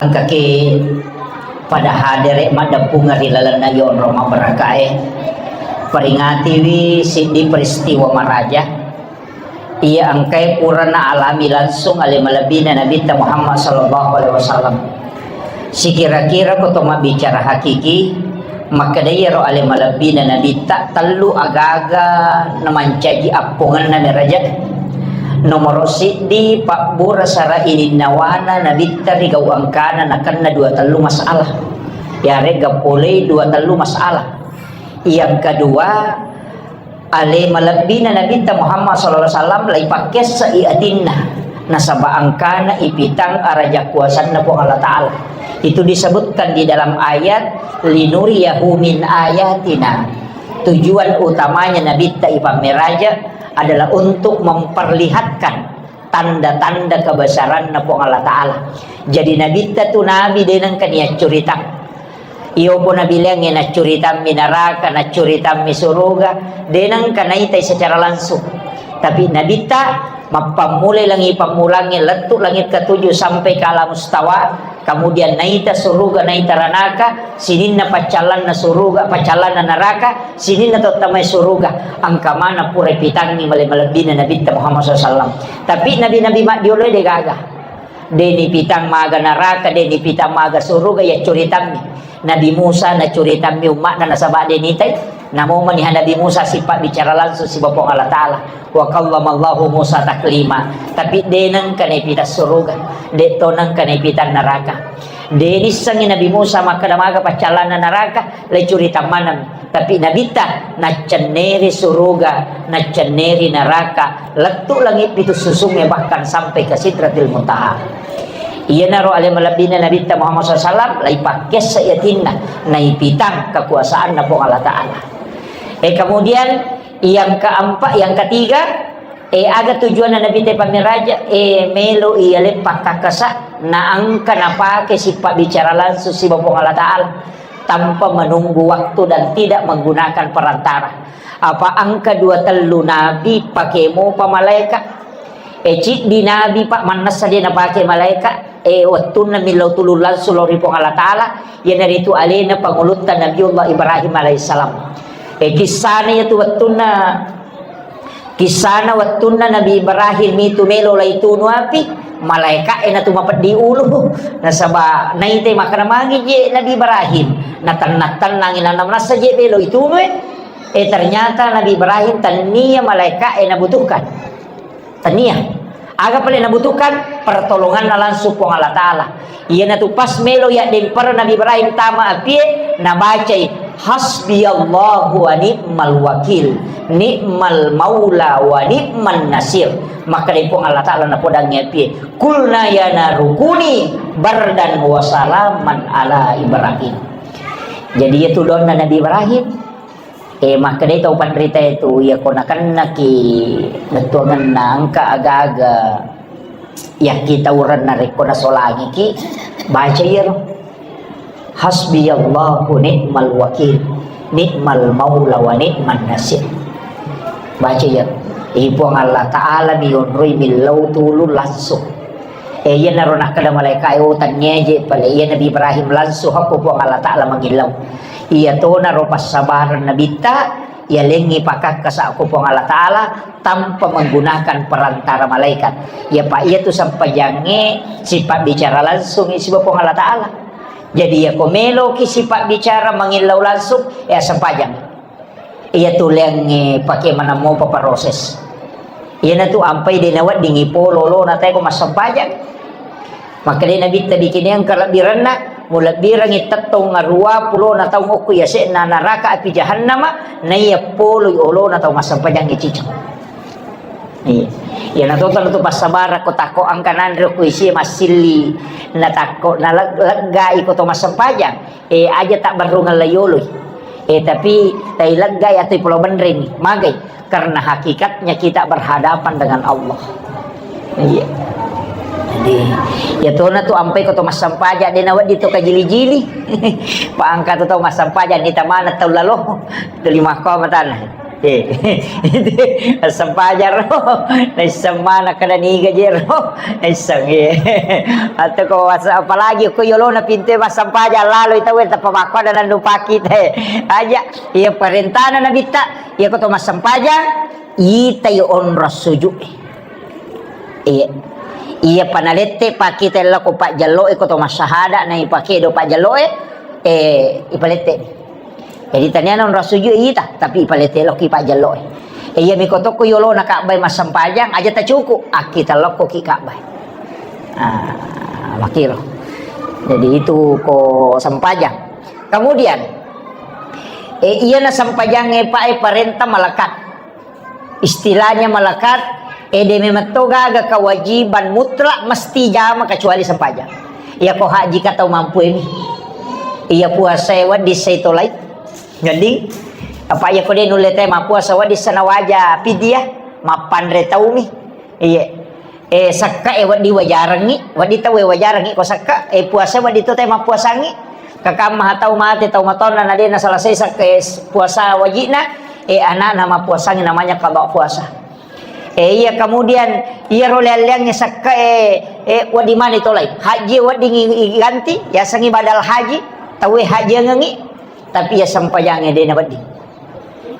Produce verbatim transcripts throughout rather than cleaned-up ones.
Engkaki pada hadere maddeppungeng ri lalenna yonro mabarakae, peringatiwi siddi peristiwa maraja iya engkae pura naalami langsung ale malebbina Nabitta Muhammad sallallahu alaihi wasallam. Sikira-kira ko to mabbicara hakiki, makkeda iyaro ale malebbina Nabitta tellu agaga namancaji appongenna meraja. Nomoro siddi, pabbura sara ininnawana Nabitta ri gau engkana nakenna dua tellu masalah. Yarega polei dua tellu masalah. Yang kedua, ale malebbina Nabitta Muhammad sallallahu alaihi wasallam laipakkessai atinna, nasaba engkana ipitang araja kuasanna Puang Allah Ta'ala. Itu disebutkan di dalam ayat, "Linuriyahu min ayatina." Tujuan utamanya Nabitta ipammeraja adalah untuk memperlihatkan tanda-tanda kebesaranna Puang Allah Ta'ala. Jadi Nabitta tu nabi de nengka niaccuritang. Iyo po nabileangnge naccuritammi naraka, naccuritammi suruga, de nengka naitai secara langsung. Tapi Nabitta mappammulai langi pammulangnge lettu langit ketujuh sampai ke alam mustawa, kemudian naita suruga, naita ranaka, sininna paccallanna suruga, paccallanna naraka, sininna tottamai suruga, engka mana pura pitangngi male-, malebbina Nabitta Muhammad sallallahu alaihi wasallam. Tapi nabi-nabi maddiolo de gaga. De nipitang maga naraka, de nipitang maga suruga, ya curitammi. Nabi Musa nacuritammi umma'na nasaba de nitai. Namo maniha Nabi Musa sipabbicara langsung siba Puang Allah Ta'ala. Wa kallamallahu Musa taklima. Tapi de nengka naipitang suruga, de to nengka naipitang naraka. De nissengi Nabi Musa makkeda maga paccallanna naraka, le curita maneng. Tapi Nabitta naccenneri suruga, naccenneri naraka, lettu langit pitu susungnge, bahkan sampai ke Sidratil Muntaha. Iyanaro ale malebbina Nabitta Muhammad sallallahu alaihi wasallam, laipakkessa yatinna, naipitang kekuasaanna Puang Allah Ta'ala. Eh, kemudian yang keempat, yang ketiga, eh, aga tujuanna Nabitta pamiraja, eh, melo iya leppa kakkasa, naengka napake sipabbicara langsung siba Puang Allah Ta'ala. Tanpa menunggu waktu dan tidak menggunakan perantara. Apa engka dua tellu nabi pake mopa malaeka? E, ciddi nabi, Pak, mannessa de napake malaeka. E, wettunna millau tulung langsung lao ri Puang Allah Ta'ala, iyanaritu alena pangulutta Nabiullah Ibrahim alaihissalam. E, kissana iyatu wettunna Kissana wettunna Nabi Ibrahim itu melo laitunu api, malaeka'e natu mapeddi ulu. Nasaba naitai makkeda magi je Nabi Ibrahim, natenna-tennangi, nana manassa je melo itunue. Eh, ternyata Nabi Ibrahim tania malaeka'e nabutuhkan. Tania. Aga pale nabutuhkan? Pertolonganna langsung Puang Allah Ta'ala. Iyanatu pas melo yaddempara Nabi Ibrahim tama apie, nabacai, "Hasbiyallahu wa ni'mal wakil, ni'mal maula wa ni'man nasir." Makkeda Puang Allah Ta'ala napodangngi apie, "Qulna ya naru kuni bardan wa salaman ala Ibrahim." Jadi, iyatu doanna Nabi Ibrahim, Eh, makkedai tau panritae tu, iya ko nakennaki bettuangenna engka aga-aga yakkitaurenna rekko nasolangiki, baca iyaro. Hasbiyallahu ni'mal wakil, ni'mal maula wa ni'man nasir. Baca iyaro. Eh, Puang Allah Ta'ala mionroi millau tulung langsung. Eh, iyanaro nakkeda malaeka'e, "Oh, tannieje pale." Iya Nabi Ibrahim langsung hakko Puang Allah Ta'ala mangillau. Iyatonaro passabareng Nabitta, yalengngi pakakkasa ko Puang Allah Ta'ala tanpa menggunakan perantara malaikat. Iya, Pak, iyatu sempajangnge sipabbicara langsung siba Puang Allah Ta'ala. Jadi, iya ko meloki sipabbicara mangillau langsung, ya sempajang. Iya tuleangnge pake maneng mopa proses. Iyanatu ampai de naweddingi polo lona tae ko massempajang. Makkedai Nabitta, "Bikineng kalebbirenna, mulebbirengngi tettong aruwa pulona taung okko yase'na naraka api jahannama, naiya poloi olona tau massempajangnge ciceng." Iya. Iyana to tau tu passabarang ko takko engka nanre ko isi massilli, na takko na leg-, leggai ko to massempajang. Eh, aja tak berrungeng layoloi. Eh, tapi tai leggai atau pulau benreng, magai. Karena hakikatnya kita berhadapan dengan Allah. Iya. Jadi, iyatona tu ampai ko to massempajang, de nawedding to kajili-jili. Pa engka tu tau massempajang, ni tamana tau lalo. Tuli makko matana. Eh, massempajang ro, naisseng mana kada niga je ro, naisseng, eh. Atau ko was-, apalagi ko yolona pintu massempajang, lalo ita we tappa makko ada nandu paki te. Aja, iya parentana nabitta, iya ko to massempajang, ita yo onro sujud. Iya. Iya panalette paki te lako pajjallo e ko to massahada na ipake do pajjallo e, eh, ipalette. Jadi taniana onro sujud ita, tapi ipalette lokki pajjallo e. E, iya miko tokko yolona Ka'bah massempajang, aja tacuku, akkita lokkoki Ka'bah. Ah, makiro. Jadi itu ko sempajang. Kemudian, e, iyana sempajangnge pa e parenta malekat. Istilahnya malekat, e, de memetto gaga kewajiban mutlak mesti jama kecuali sempajang. Iya ko haji ka tau mampu emi. Iya puasa e wedding sai tolai. Jadi, apa iya ko de nulle te mappuasa wedding sanawaja pidiah, mappanre taumi. Iya. Eh, sakka e wedding wajarengngi, wedding tau e wajarengngi ko sakka, eh, puasa wedding to te mappuasangngi. Kakamma tau mate, tau matonna na de naselesai sakka, eh, puasa wajibna, eh, anakna mappuasangngi namanya qada puasa. Eh, iya kemudian iya ro lealliangngi sakka, eh, eh, wedding mani tolai. Haji wedding i-, iganti, yasengngi badal haji, tau e hajiangengngi, tapi iya sempajangnge de na wedding.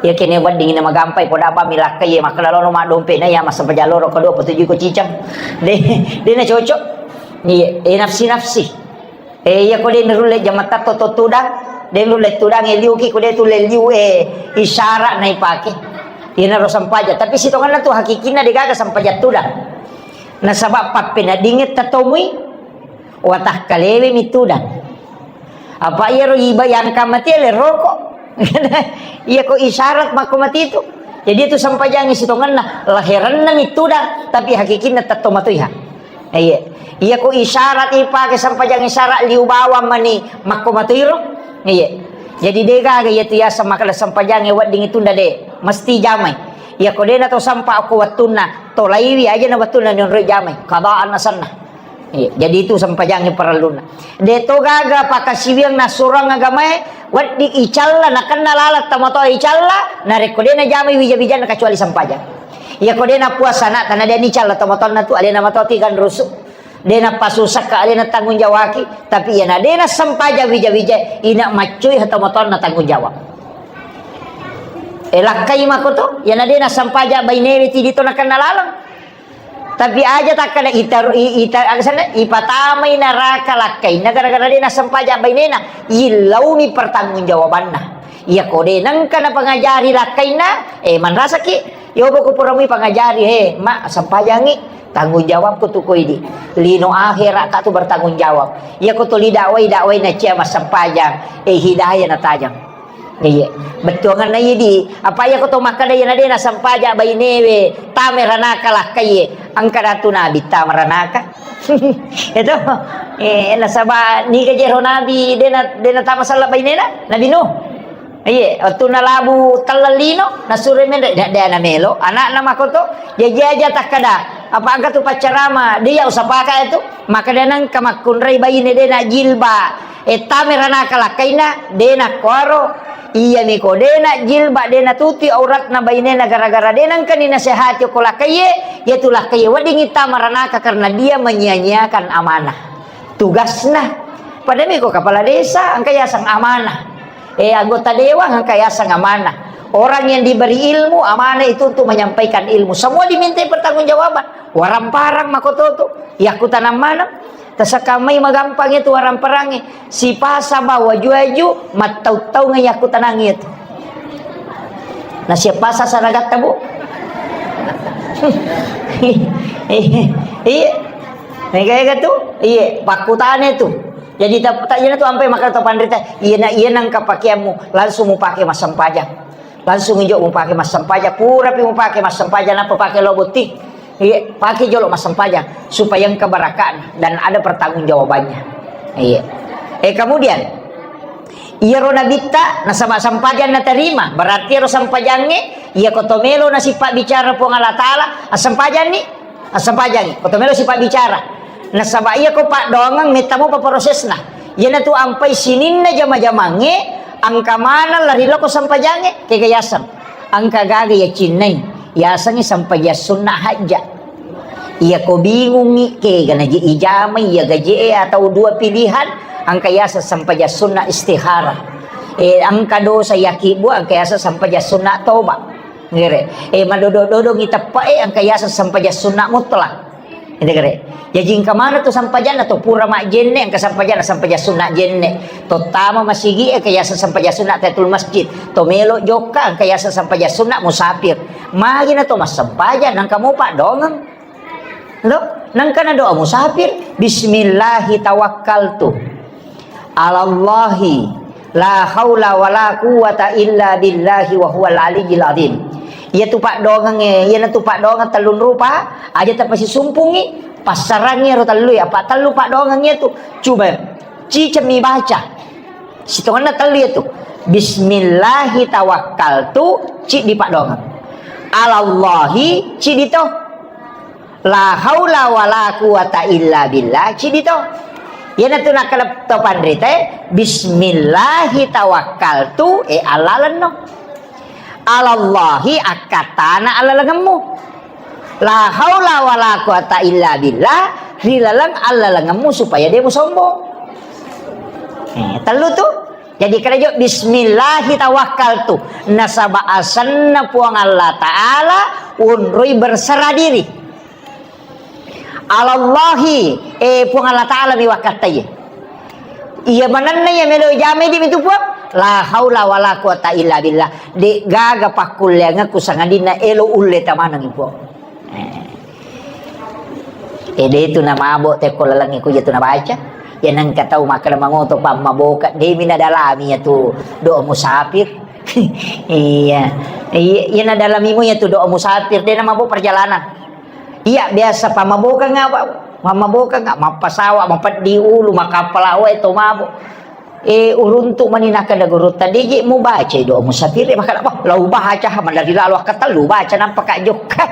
Iya kene wedding na magampai poda apa milakka iya makkeda lono maddompe na iya massempajang loro kedua petuju ko cicang. De, de na cocok. Iya, eh, nafsi-nafsi. Eh, iya ko de narulle jamatta to, to tudang, de narulle tudang e liuki ko de tulle liu, eh, isyarat na ipake. Iya naro sempajang, tapi sitongenna tu hakikinna de gaga sempajang tudang. Nasaba pappeneddingnge tatomui. Watakkalewe mi tudang. Apa iyaro iba yang kamati le rokok. Iya ko isyarat makko mati itu. Jadi itu sempajangngi sitongenna, laherenna mi tudang, tapi hakikinna tetto matoiha. Iya. Iya ko isyarat ipake sempajang isyarat liu bawang mani makko matoiro. Iya. Jadi de gaga iya tu yaseng makkeda sempajangnge wedding itunda de, mesti jamai. Iya ko de na to sempa ko wettunna, tolaiwi aja na wettunna nionroi jamai. Kadaan asenna. Iya, jadi itu sempajangnge parellunna. De to gaga pakasiwiang nassurang agamae, wedding icalla, nakenna laleng tomatoa icalla, narekko de najamai wija-wijanna kecuali sempajang. Iya ko de napuasa na, tana de nicalla tomatoanna tu, alena matoa tiga rusu. De napasusakka, alena tanggung jawaki, tapi iya na de nasempajang wija-wija, ina maccoi tomatoanna tanggung jawab. E lakkai mako to, iya na de nasempajang bainewe tidi to nakenna laleng. Tapi aja takkada ita, i-, ita, aga senna, ipatamai naraka lakkainna gara-gara de nasempajang bainena, illauni pertanggungjawabanna. Iya ko de nengka napangajari lakkainna, eh, manrasaki, yobo ko puramui pangajari, he, ma, sempajangi, tanggung jawabku tu ko idi. Lino akhirat ka tu bertanggung jawab. Iya ko tuli dakwai, dakwai na cia massempajang, eh, hidayah natajang. Iya, bettuanganna iya di, apa iya ko to makkada iya na de nasempaja bainewe, tame ranaka lakkaie, engka datu nabi tama ranaka. Itu, eh, nasaba niga jero nabi de na, de na tama sella bainena, Nabi Nuh. Iya, wettunna labu telleng lino, nasuro menre, de, de na melo, anakna makoto, jaji aja takkada, apa engka tu paccarama, de ya usapaka itu, makkada nengka makkunrai baine de na jilba, E, tame ranaka lakkaina, de nakkuaro, iyami ko de najilba, de natutui auratna bainena gara-gara de nengkani nasehati okko lakkaiye, iyatu lakkaiye weddingngi tama ranaka karena dia menyia-nyiakan amanah. Tugasna. Padahal mi ko kepala desa, engka yaseng amanah. Eh, anggota dewan, engka yaseng amanah. Orang yang diberi ilmu, amanah itu untuk menyampaikan ilmu. Semua dimintai pertanggungjawaban. Waramparang makototo. Yakkutanang maneng. Tasakamai magampang itu waramparangngé. Sipasa ba waju-waju, mattau-taungeng yakkutanang itu. Nasiap pasa saragatta, Bu. Iya. Mega-ega tu? Iya, pakkutane tu. Jadi tak, tak iyana tu ampai maka to panrita, iyana, iyana engka pakeammu, langsung mupake massempajang. Langsung injo mupake massempajang, purapi mupake massempajang, nappa pake lao botting. Iya, pake jolo massempajang supaya engka barakatna dan ada pertanggungjawabannya. Iya. Eh, kemudian, iyaro nabitta nasaba sempajang naterima, berarti iyaro sempajangnge, iya ko to melo nasipabbicara Puang Allah Taala, assempajanni, assempajangi. Ko to melo sipabbicara. Nasaba iya ko paddoangeng metta mopa prosesna. Iyanatu ampai sininna jama-jamangnge, engka maneng lari lao ko sempajangnge, kega yaseng. Engka gaga yacinnai, yasengngi sempajang sunna hajja. Iya ko bingungngi, kega naji ijamai, iya gaje'e atau dua pilihan, engka yaseng sempajang sunna istikharah. Eh, engka dosa yakibbua, engka yaseng sempajang sunna toba. Ngere. Eh, madodo-dodongngi teppe'e, engka yaseng sempajang sunna mutlak. Ente kare. Jaji engka maneng tu sempajanna to pura majjenne, engka sempajanna sempajang sunna jenne. To tama masigi engka yaseng sempajang sunna tahiyatul masjid. To melo jokka engka yaseng sempajang sunna musafir. Magi na to massempajang nangka mo paddongeng. Lo, nangka na doa musafir, bismillahi tawakkaltu. Alallahi la haula wala quwwata illa billahi wa huwal aliyyil azim. Iyatu paddongeng e, iyanatu paddongeng tellung rupa, aja tapasisumpungi, passarangi ero tellu ya, apa tellu paddongeng iyatu. Coba cicemmi baca. Sitongenna tellu iyatu. Bismillahi tawakkaltu, ciddi paddongeng. Alallahi, ciddi to. La haula wala quwata illa billah, cidi to. Iyanatu nakkeda to panritae, bismillahi tawakkaltu, e allalenno. Alallahi akkattana allalengemmu. La haula wala quwata illa billah, ri laleng allalengemmu supaya de musombong. Eh, tellu tu. Jadi kerejo bismillahi tawakkaltu. Nasaba asenna Puang Allah Ta'ala unroi berserah diri. Alallahi, eh, Puang Allah Ta'ala mi wakkattai. Iya manenna iya melo jamai di mitu Puang. La haula wala quwata illa billah. De gaga pakkulleangku sangadinna elo ulle tamaneng Puang. Eh. Eh, de tu na mabo tekko lalengnge ko je tu na baca. Ya nengka tau makkeda mangoto pammaboka, de mi nadalami ya tu doa musafir. Iya. Iya, iya nadalami mu ya tu doa musafir, de na mabo perjalanan. Iya, biasa pammaboka nga, Pak. Pammaboka nga, mappasawa, mapeddi ulu, makappala wae to mabo. Eh, uruntu mani nakkeda gurutta, "De je mubacai doa musafir e." Makkeda, "Wah, lau baca, ha, malari lalo akkatellu baca, nampa ka jokka."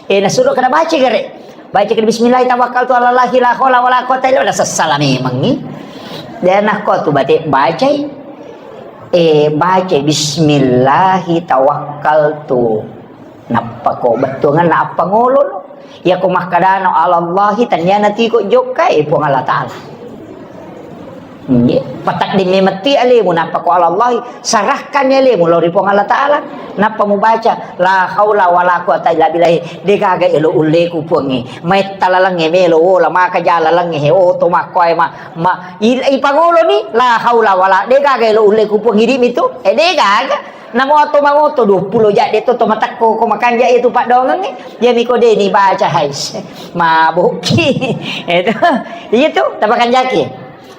Eh, nasuro kada baca gare. Baca ke bismillahi tawakkaltu alallahi la haula wala quwata illa billah, sessala memangngi. Dan nakko tu bate bacai. Eh, bacai bismillahi tawakkaltu. Nappa ko bettuanganna appangolo no. Iya ko makkadano alallahi, tenniana tiko jokka, eh, Puang Allah Ta'ala. Nggih, patedding memetti alemu, nappa ko alallahi, sarahkan alemu lao ri Puang Allah Ta'ala. Nappa mubaca, la haula wala quwata illa billah. De gaga elo ulleku Puangnge. Maitta lalengnge melo wola, maka ja lalengnge he, oto makkoe ma, ma, i, ipangoloni, la haula wala, de gaga elo ulleku Puang, idi mitu. Eh, de gaga. Namo to mangoto duappulo jadde to, to matekko ko makanja iya tu paddoangengnge. Iya miko de ni baca, hais. Mabokki. Itu. Iya tu, tapakanjaki.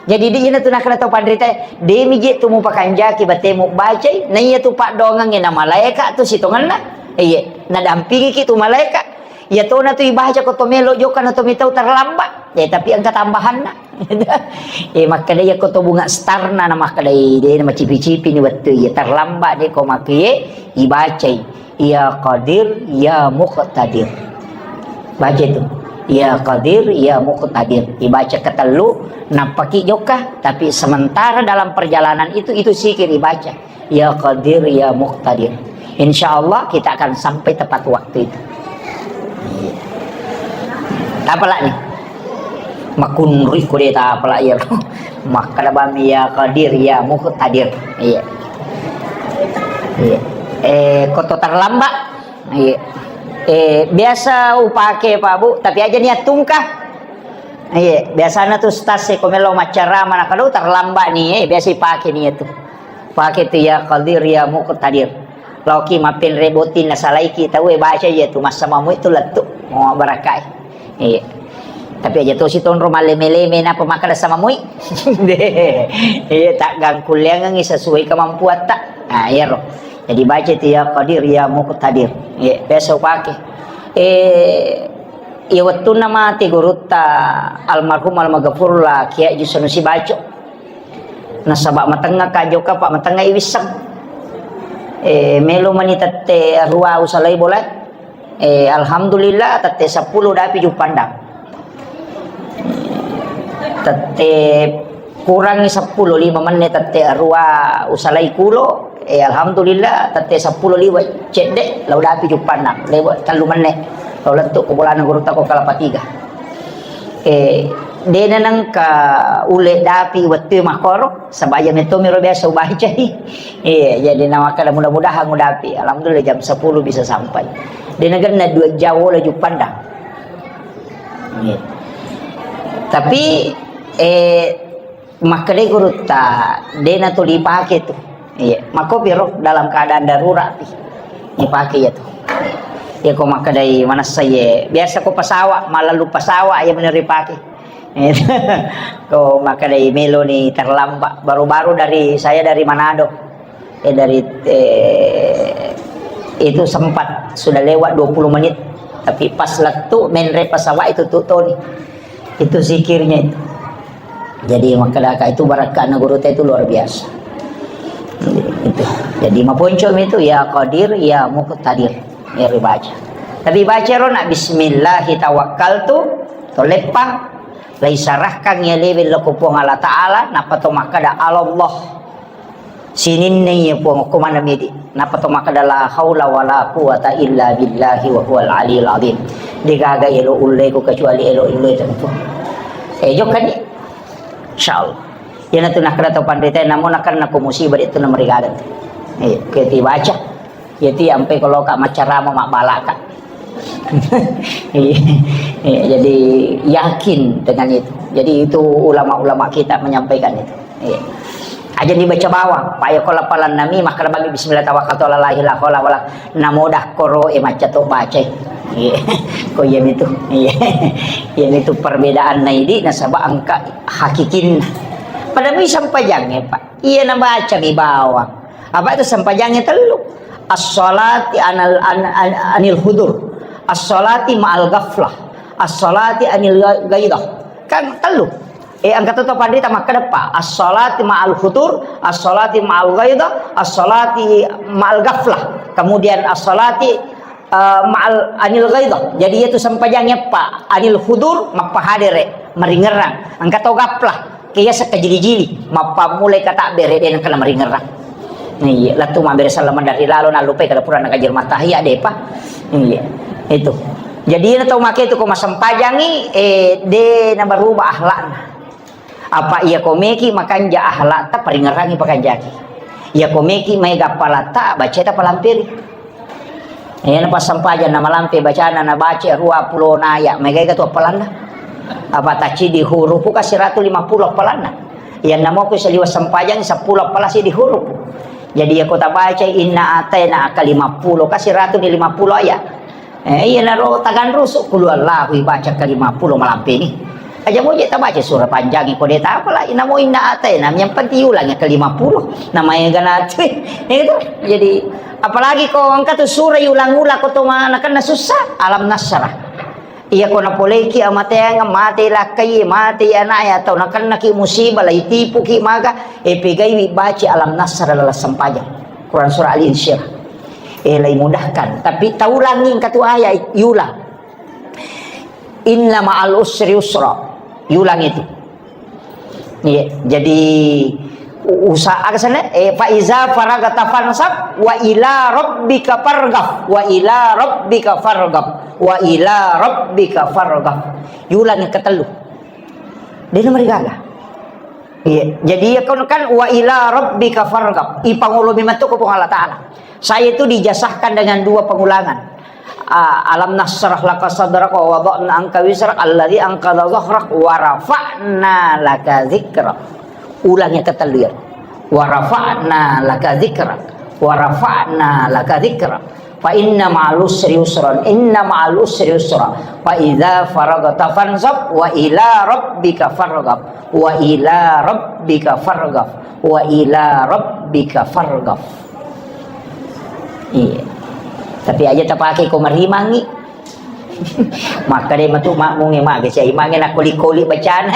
Jadi di ina tu nakkeda tau panrita, de mi je tu mupakanjaki batemu bacai, na iya tu paddoangengnge na malaeka tu sitongenna. Iya, nadampingiki tu malaeka. Iya tona tu ibaca ko to melo jokka na to mitau terlambat. Ya, tapi engka tambahanna. Eh, makkeda iya ko to bunga starna na makkeda, eh, de na macipi-cipi ni wettu iya terlambat de ko makkie ibacai. Ya Qadir, ya Muqtadir. Baca itu. Ya Qadir, ya Muqtadir. Ibaca ketellu, nappaki jokka. Tapi sementara dalam perjalanan itu, itu zikir ibaca. Ya Qadir, ya Muqtadir. Insya Allah kita akan sampai tepat waktu itu. Tapalak nih. Makunrui ko de tapalak ya. Makkeda bami ya Qadir, ya Muqtadir. Iya. Iya. Eh, ko to terlambat. Iya. Eh, biasa upake Pak Bu, tapi aja niat tungkah. Iya, biasana tu stas ko melo maccarama na kalau terlambat nih, eh, biasa ipake nih itu. Pake tu ya Qadir ya Muqtadir. Laoki mappenre botting nasalaiki tau e baca iya tu massamamu itu lettu. Oh, barakai. Iya. Tapi aja tosi tonro maleme-leme napa makkeda samamui. Iya, tak gangkulleangengi sesuai kemampuatta. Nah, iyaro. Jadi baca itu ya Qadir ya Muqtadir. Iya, biasa upake. Eh, iya wettunna mati gurutta almarhum almaghfurullah Kiai Haji Sanusi Baco. Nasaba matengnga ka jokka, Pak, matengnga i wisseng. Eh, melo mani tette rua usalai bola. Eh, alhamdulillah, tette seppulo dapi Juppandang. Tette kurangi seppulo, lima menne tette rua usalai kulo, Eh, alhamdulillah, tette seppulo liwe cedde, lao dapi Juppandang, lewe tellu menne, lao lettu ko bolana gurutta ko Kelapa Tiga. Eh, dena nengka ule dapi wettu makkoro, sebab iya metto miro biasa ubacai. Iya, jadi nawakkeda mudah-mudahan udapi. Alhamdulillah jam sepuluh bisa sampai. Dena genna dua jam wala Juppandang. Iya. Tapi, eh, makkedai gurutta, dena tuli pake tu. Iya, makko piro dalam keadaan darurat pi. Ipake iya tu. Iya, ko makkedai manessa iye. Biasa ko pesawat, malalu pesawat iya meni ripake. Ko makkedai meloni terlambat. Baru-baru dari, saya dari Manado. Eh, dari, eh, itu sempat sudah lewat dua puluh menit. Tapi pas lettu menre pesawat itu tu toni. Itu zikirnya itu. Jadi, makkedaka itu barakka'na gurutta itu luar biasa. Itu. Jadi, maponcomi itu, ya Qadir, ya Muqtadir. Ya, dibaca. Tapi baca rona, "Bismillahi tawakkaltu," to leppang, laisarahkan ya lewe lao ko Puang Allah Ta'ala, nappa to makkeda, "Allah." Sininna iya Puang, okko maneng midi. Nappa to makkeda, "La haula wala quwata illa billahi wa huwal aliyul azim." Degaga elo ulleko kecuali elo ulle tentu. Eh, jokkani. Insyaallah. Iyanatu nakkeda to panrita, namo nakenna ko musibah itu namarigaga. Eh, ke tibaca. Jadi ampe kalau kak macarama mabbalaka. Iya, iya, jadi yakin dengan itu. Jadi itu ulama-ulama kita menyampaikan itu. Iya. Aja dibaca bawang, Pak ya, kalau palan nami, makkeda bami bismillah tawakkaltu ala la ilaha illa huwa, namoda koro e maca to baca. Iya. Ko iya itu. Iya. Iya itu perbedaan naidi nasaba engka hakikin. Pada mi sampajang ya, Pak. Iya, nabaca mi bawang. Apa itu sampajangnya tellu? As-salati anal, an-, an-, anil hudur. As-salati ma'al ghaflah. As-salati anil gha-, ghaidah. Kan tellu. Eh, angka to panrita makkeda pa. As-salati ma'al hudur, as-salati ma'al ghaidah, as-salati ma'al ghaflah. Kemudian as-salati, eh, ma'al anil ghaidah. Jadi itu sampajangnya pa. Anil hudur, mappahadere, maringerang. Angka to ghaflah. Kiyaseng kajili-jili, mappammulai katabbere, de nengka namaringerang. Iya, lettu mabbere salama dari lalo, nallupai kada pura nakajir matahia, depa. Iya, itu. Jadi, na tau make itu ko masempajangi, eh, de nabaruba akhlakna. Apa iya ko meki makanja akhlakta, paringerangi pakanjaki. Iya ko meki maega appalatta, baceta palamperi. Iya, na passampajang na malampe bacana, na baca ruappulo naya, maega tu appalanna. Apa tacidi hurupu ka siratu lima puluh appalanna. Iya, namo ku saliwa sempajang seppulo appala sidi hurupu. Jadi iya ko tabaca inna ataina ka lima puluh ka siratu di lima puluh ayat. Eh, iya naro taganrusu kulu Allahu ibaca ka lima puluh malampe ni. Aja moje tabaca surah panjang ko de tapala, inamo inna ataina, yang penting ulang ke lima puluh. Namanya ganatu. Itu. Jadi apalagi ko engka tu surah ulang-ulang ko to mana kena susah. Alam nasrah. Iya ko napoleki amateang, mate lakkai, mate anaknya atau nakennaki musibah, lai tipuki maga, e pegaiwi baca alam nasrah dalam sempajang. Quran surah Al-Insyirah. Eh, lai mudahkan. Tapi taulangi engka tu ayat, iulang. Inna ma'al usri yusra. Yulang itu. Iya, jadi u-, usaha aga sana, eh, fa iza faragta fansab wa ila rabbika farghab, wa ila rabbika farghab, wa ila rabbika farghab. Yulang yang ketellu. Dia nomor gaga. Iya, jadi ya kan, kan wa ila rabbika farghab. Ipangolomi matu ko Puang Allah Ta'ala. Saya itu dijasahkan dengan dua pengulangan. Ah, alam nasrah laka sadrak wa wada'na anka wizrak alladzi anqadha dhahrak wa rafa'na laka dzikrak. Ulang yang ketellu ya. Wa rafa'na laka dzikrak. Wa rafa'na laka dzikrak. Fa inna ma'al usri yusran. Inna ma'al usri yusra. Fa idza faragta fansab wa ila rabbika farghab. Wa ila rabbika farghab. Wa ila rabbika farghab. Iya. Tapi aja tapake ko marimangi. Makkeda matu makmunge mage sia imange nakoli-koli bacana.